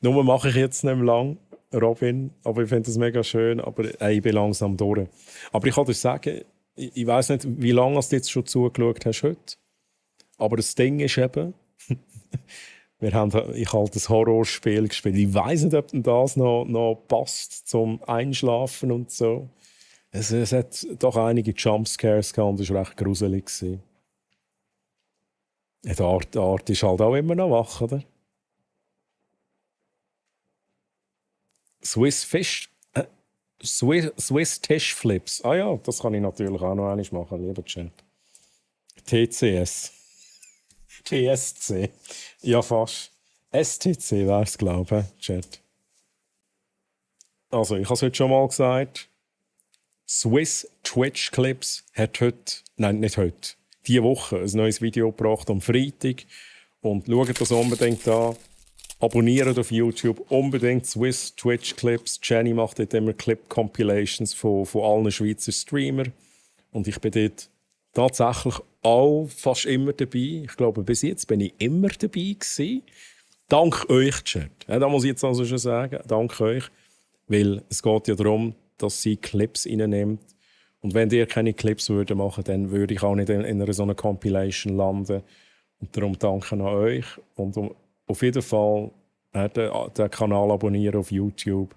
Nur mache ich jetzt nicht mehr lang, Robin, aber ich finde das mega schön, aber ich bin langsam durch. Aber ich kann dir sagen, ich weiss nicht, wie lange du jetzt schon zugeschaut hast heute, aber das Ding ist eben... ich habe das Horrorspiel gespielt. Ich weiss nicht, ob denn das noch passt zum Einschlafen und so. Es hat doch einige Jumpscares gehabt und es war recht gruselig. Die Art ist halt auch immer noch wach, oder? Swiss Tisch Flips. Ah ja, das kann ich natürlich auch noch einmal machen, lieber Chat. TCS. TSC. Ja, fast. STC wäre es, glaube ich, Chat. Also, ich habe es heute schon mal gesagt. Swiss Twitch Clips hat heute, nein, nicht heute, diese Woche ein neues Video gebracht am Freitag. Und schaut das unbedingt an. Abonniert auf YouTube unbedingt Swiss Twitch Clips. Jenny macht dort immer Clip-Compilations von allen Schweizer Streamern. Und ich bin dort tatsächlich auch fast immer dabei. Ich glaube, bis jetzt bin ich immer dabei gewesen. Dank euch, Chat. Ja, da muss ich jetzt also schon sagen, dank euch. Weil es geht ja darum, dass sie Clips reinnimmt. Und wenn ihr keine Clips machen würdet, dann würde ich auch nicht in einer so einer Compilation landen. Und darum danke an euch. Und auf jeden Fall den Kanal abonnieren auf YouTube.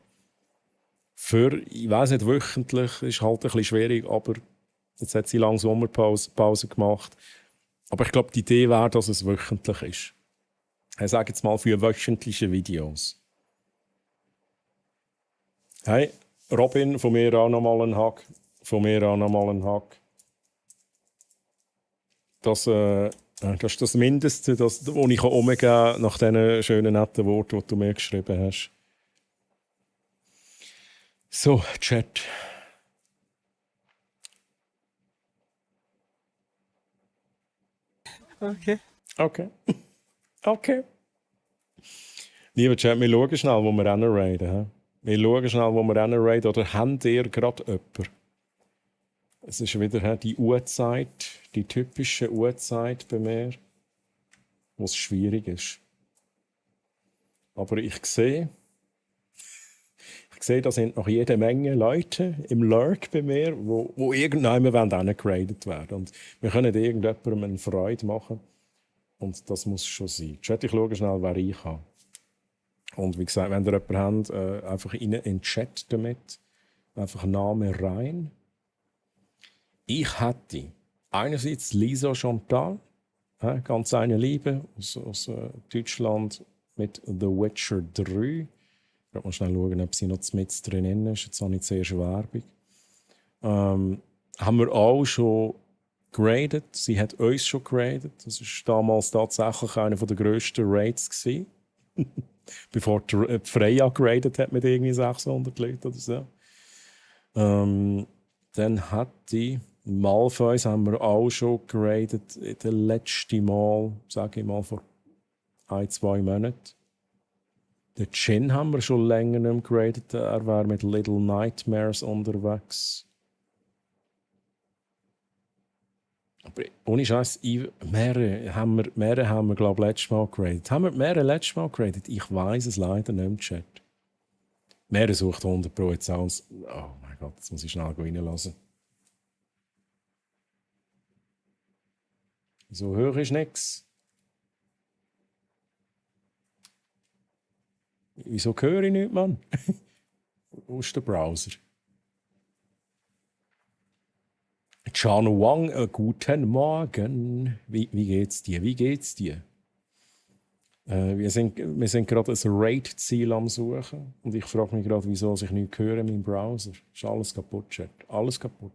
Ich weiss nicht, wöchentlich ist halt ein bisschen schwierig, aber jetzt hat sie lange Sommerpause gemacht. Aber ich glaube, die Idee wäre, dass es wöchentlich ist. Ich sage jetzt mal für wöchentliche Videos. Hey, Robin, von mir auch nochmal einen Hack. Das ist das Mindeste, das ich umgeben kann nach diesen schönen, netten Worten, die du mir geschrieben hast. So, Chat. Okay. Lieber Chat, wir schauen schnell, wo wir raiden. He? Wir schauen schnell, wo wir raiden. Oder habt ihr gerade jemanden? Es ist wieder die Uhrzeit, die typische Uhrzeit bei mir, wo es schwierig ist. Aber ich sehe, da sind noch jede Menge Leute im Lurk bei mir, wo irgendjemand angegradet werden. Und wir können irgendjemandem eine Freude machen. Und das muss schon sein. Chat, ich schaue schnell, wer ich habe. Und wie gesagt, wenn ihr jemanden habt, einfach in den Chat damit. Einfach Name rein. Ich hätte einerseits Lisa Chantal, ganz eine Liebe aus Deutschland mit The Witcher 3. Ich muss mal schnell schauen, ob sie noch mit drin ist. Jetzt habe ich zuerst Werbung. Haben wir auch schon geradet. Sie hat uns schon geradet. Das war damals tatsächlich einer der grössten Raids. Bevor die Freya geradet hat mit irgendwie 600 Leuten oder so. Dann hat die Malfoys haben wir auch schon geradet. Das letzte Mal, sage ich mal, vor 1-2 Monaten. Den Jin haben wir schon länger nicht mehr geradet. Er war mit Little Nightmares unterwegs. Aber ohne Scheiß, mehrere haben wir, glaube ich, letztes Mal geradet. Haben wir mehrere letztes Mal geradet? Ich weiss es leider nicht im Chat. Mehrere sucht 100 Pro jetzt aus. Oh mein Gott, jetzt muss ich schnell reinlassen. So hoch ist nichts. Wieso höre ich nicht, Mann? Wo ist der Browser? Chan Wang, guten Morgen. Wie geht's dir? Wie geht's dir? Wir sind gerade ein Raid-Ziel am Suchen. Und ich frage mich gerade, wieso ich nicht höre in meinem Browser. Ist alles kaputt, Chat. Alles kaputt.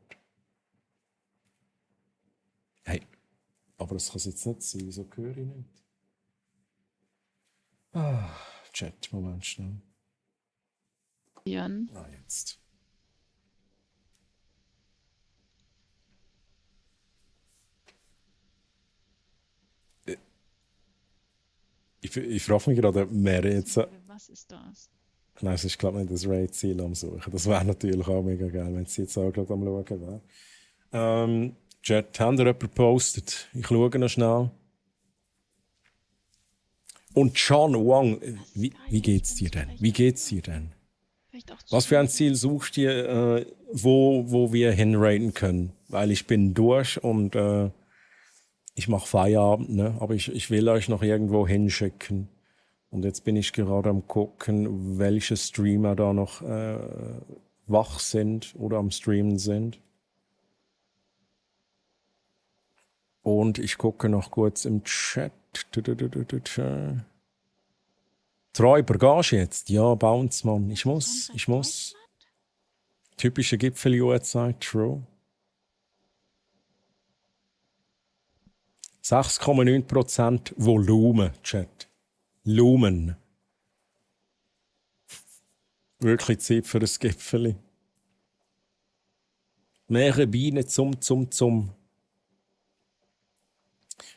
Hey, aber das kann es jetzt nicht sein. Wieso höre ich nicht? Chat, Moment schnell. Jan. Jetzt. Ich frage mich gerade, ob wir jetzt... Was ist das? Nein, es ist glaube ich nicht das Raid-Ziel am Suchen. Das wäre natürlich auch mega geil, wenn sie jetzt auch gerade am Schauen wäre. Chat, haben ihr jemanden gepostet? Ich schaue noch schnell. Und Chan Wang, wie geht's dir denn? Wie geht's dir denn? Was für ein Ziel suchst du, wo wir hinraiden können? Weil ich bin durch und ich mache Feierabend, ne? Aber ich will euch noch irgendwo hinschicken. Und jetzt bin ich gerade am gucken, welche Streamer da noch wach sind oder am Streamen sind. Und ich gucke noch kurz im Chat. Träuber, gehst du jetzt? Ja, Bounce, Mann. Ich muss. Typische Gipfel-Uhrzeit, true. 6,9% Volumen, Chat. Lumen. Wirklich Zeit für ein Gipfeli. Mehrere Bienen zum.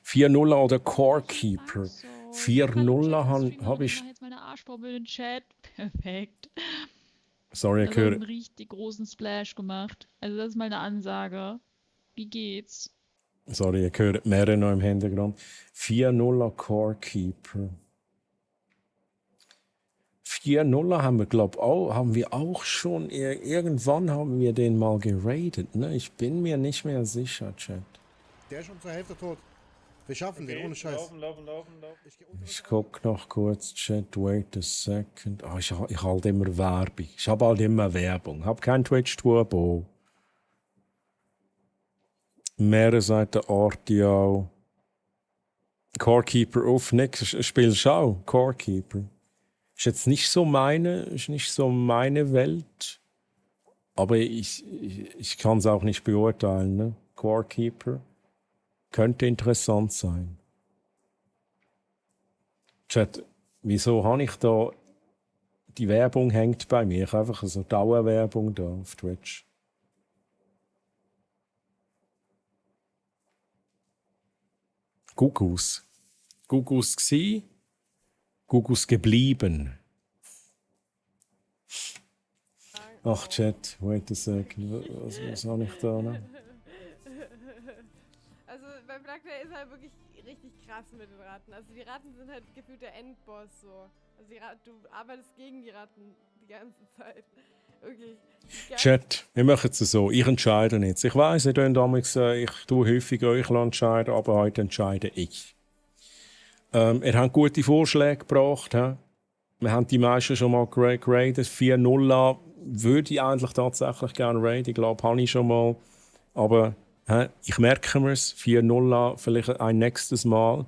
4-0 oder Core Keeper. 4-0 habe ich. Ich mache jetzt meine Arschbombe in den Chat. Perfekt. Sorry, ich habe einen richtig großen Splash gemacht. Also das ist mal eine Ansage. Wie geht's? Sorry, ihr hört mehrere noch im Hintergrund. 4-0 Core Keeper. 4-0 haben wir, glaube ich, auch schon. Irgendwann haben wir den mal geradet. Ne? Ich bin mir nicht mehr sicher, Chat. Der ist schon zur Hälfte tot. Wir schaffen den, ohne Scheiß. Laufen. Ich gucke noch kurz, Chat, wait a second. Ich halte immer Werbung. Ich habe halt immer Werbung. Ich habe kein Twitch-Turbo. Mehrere Seiten Artiao. Corekeeper auf nix. Spielst du auch? Corekeeper. Ist jetzt nicht so meine Welt. Aber ich kann es auch nicht beurteilen. Ne? Corekeeper. Könnte interessant sein. Chat, wieso habe ich da... Die Werbung hängt bei mir. Ich habe einfach so Dauerwerbung da auf Twitch. Gugus gsi. Gugus geblieben. Ach, Chat, wait a sec. Was habe ich da noch? Also bei Black Day ist halt wirklich richtig krass mit den Ratten. Also die Ratten sind halt gefühlt der Endboss so. Also du arbeitest gegen die Ratten die ganze Zeit. Wirklich. Chat, wir machen es so. Ich entscheide jetzt. Ich weiss, ihr könnt damals, ich tue häufig euch entscheiden, aber heute entscheide ich. Ihr habt gute Vorschläge gebracht. He? Wir haben die meisten schon mal geradet. 4-0 würde ich eigentlich tatsächlich gerne raiden. Ich glaube, habe ich schon mal. Aber ich merke mir es. 4-0 vielleicht ein nächstes Mal.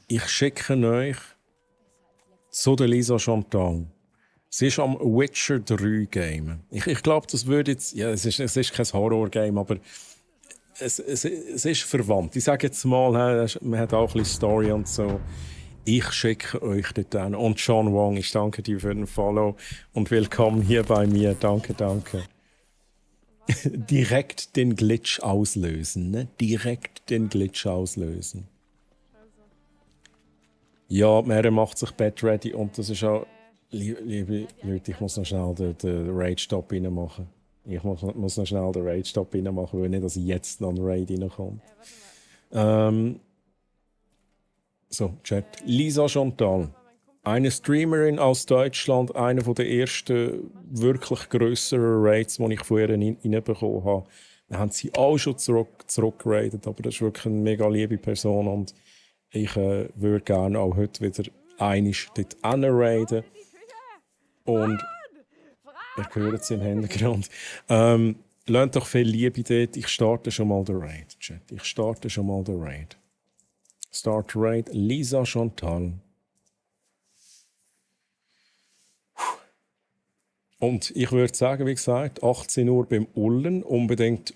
Ich schicke euch zu der Lisa Chantal. Sie ist am Witcher 3 Game. Ich glaube, das würde jetzt. Ja, es ist kein Horror-Game, aber es ist verwandt. Ich sage jetzt mal, man hat auch ein bisschen Story und so. Ich schicke euch dort an. Und Sean Wong, ich danke dir für den Follow und willkommen hier bei mir. Danke, danke. Direkt den Glitch auslösen, ne? Direkt den Glitch auslösen. Ja, Mary macht sich Bett ready und das ist auch. Liebe Leute, ich muss noch schnell den Raid-Stop reinmachen. Ich muss noch schnell den Raid-Stop reinmachen, weil nicht, dass jetzt noch ein Raid reinkommt. So, Chat. Lisa Chantal. Eine Streamerin aus Deutschland, eine der ersten wirklich grösseren Raids, die ich von ihr reinbekommen habe. Wir haben sie auch schon zurückgeradet, aber das ist wirklich eine mega liebe Person und ich würde gerne auch heute wieder einisch dort raiden. Und ihr hört es im Hintergrund. Lasst doch viel Liebe dort. Ich starte schon mal den Raid, Chat. Ich starte schon mal den Raid. Start Raid Lisa Chantal. Und ich würde sagen, wie gesagt, 18 Uhr beim Ullen. Unbedingt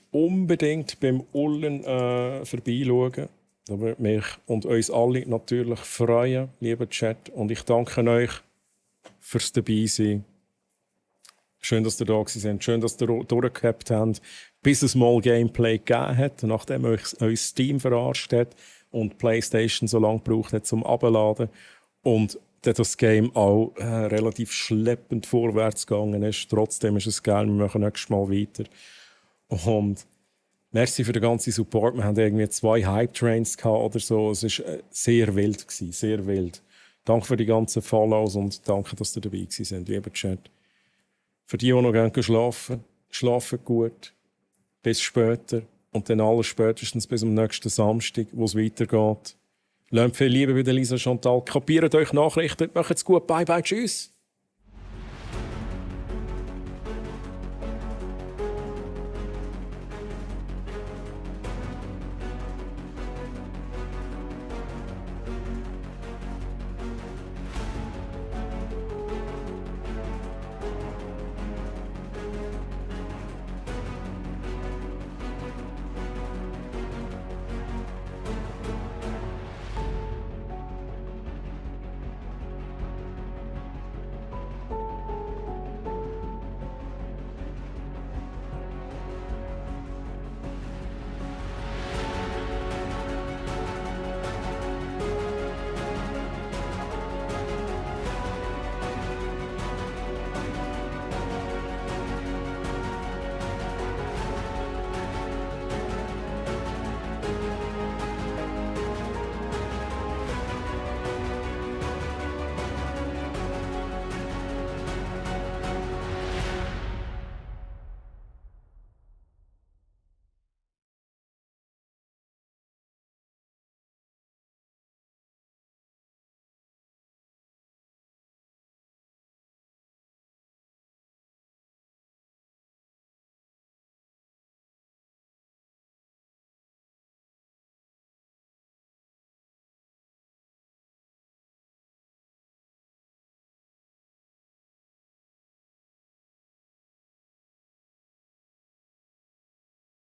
beim Ullen vorbeischauen. Da würde mich und uns alle natürlich freuen, lieber Chat. Und ich danke euch fürs Dabeisein. Schön, dass ihr da seid. Schön, dass ihr durchgehabt habt, bis es mal Gameplay gegeben hat, nachdem euch Steam verarscht hat und PlayStation so lange gebraucht hat zum Abladen. Und das Game auch relativ schleppend vorwärts gegangen ist. Trotzdem ist es geil, wir machen nächstes Mal weiter. Und merci für den ganzen Support. Wir hatten irgendwie 2 Hype-Trains oder so. Es war sehr wild, sehr wild. Danke für die ganzen Follows und danke, dass ihr dabei seid, lieber Chat. Für die noch gerne schlafen, schlafen gut. Bis später. Und dann alles spätestens bis am nächsten Samstag, wo es weitergeht. Lasst viel Liebe bei der Lisa Chantal. Kapiert euch Nachrichten. Macht's gut. Bye, bye. Tschüss.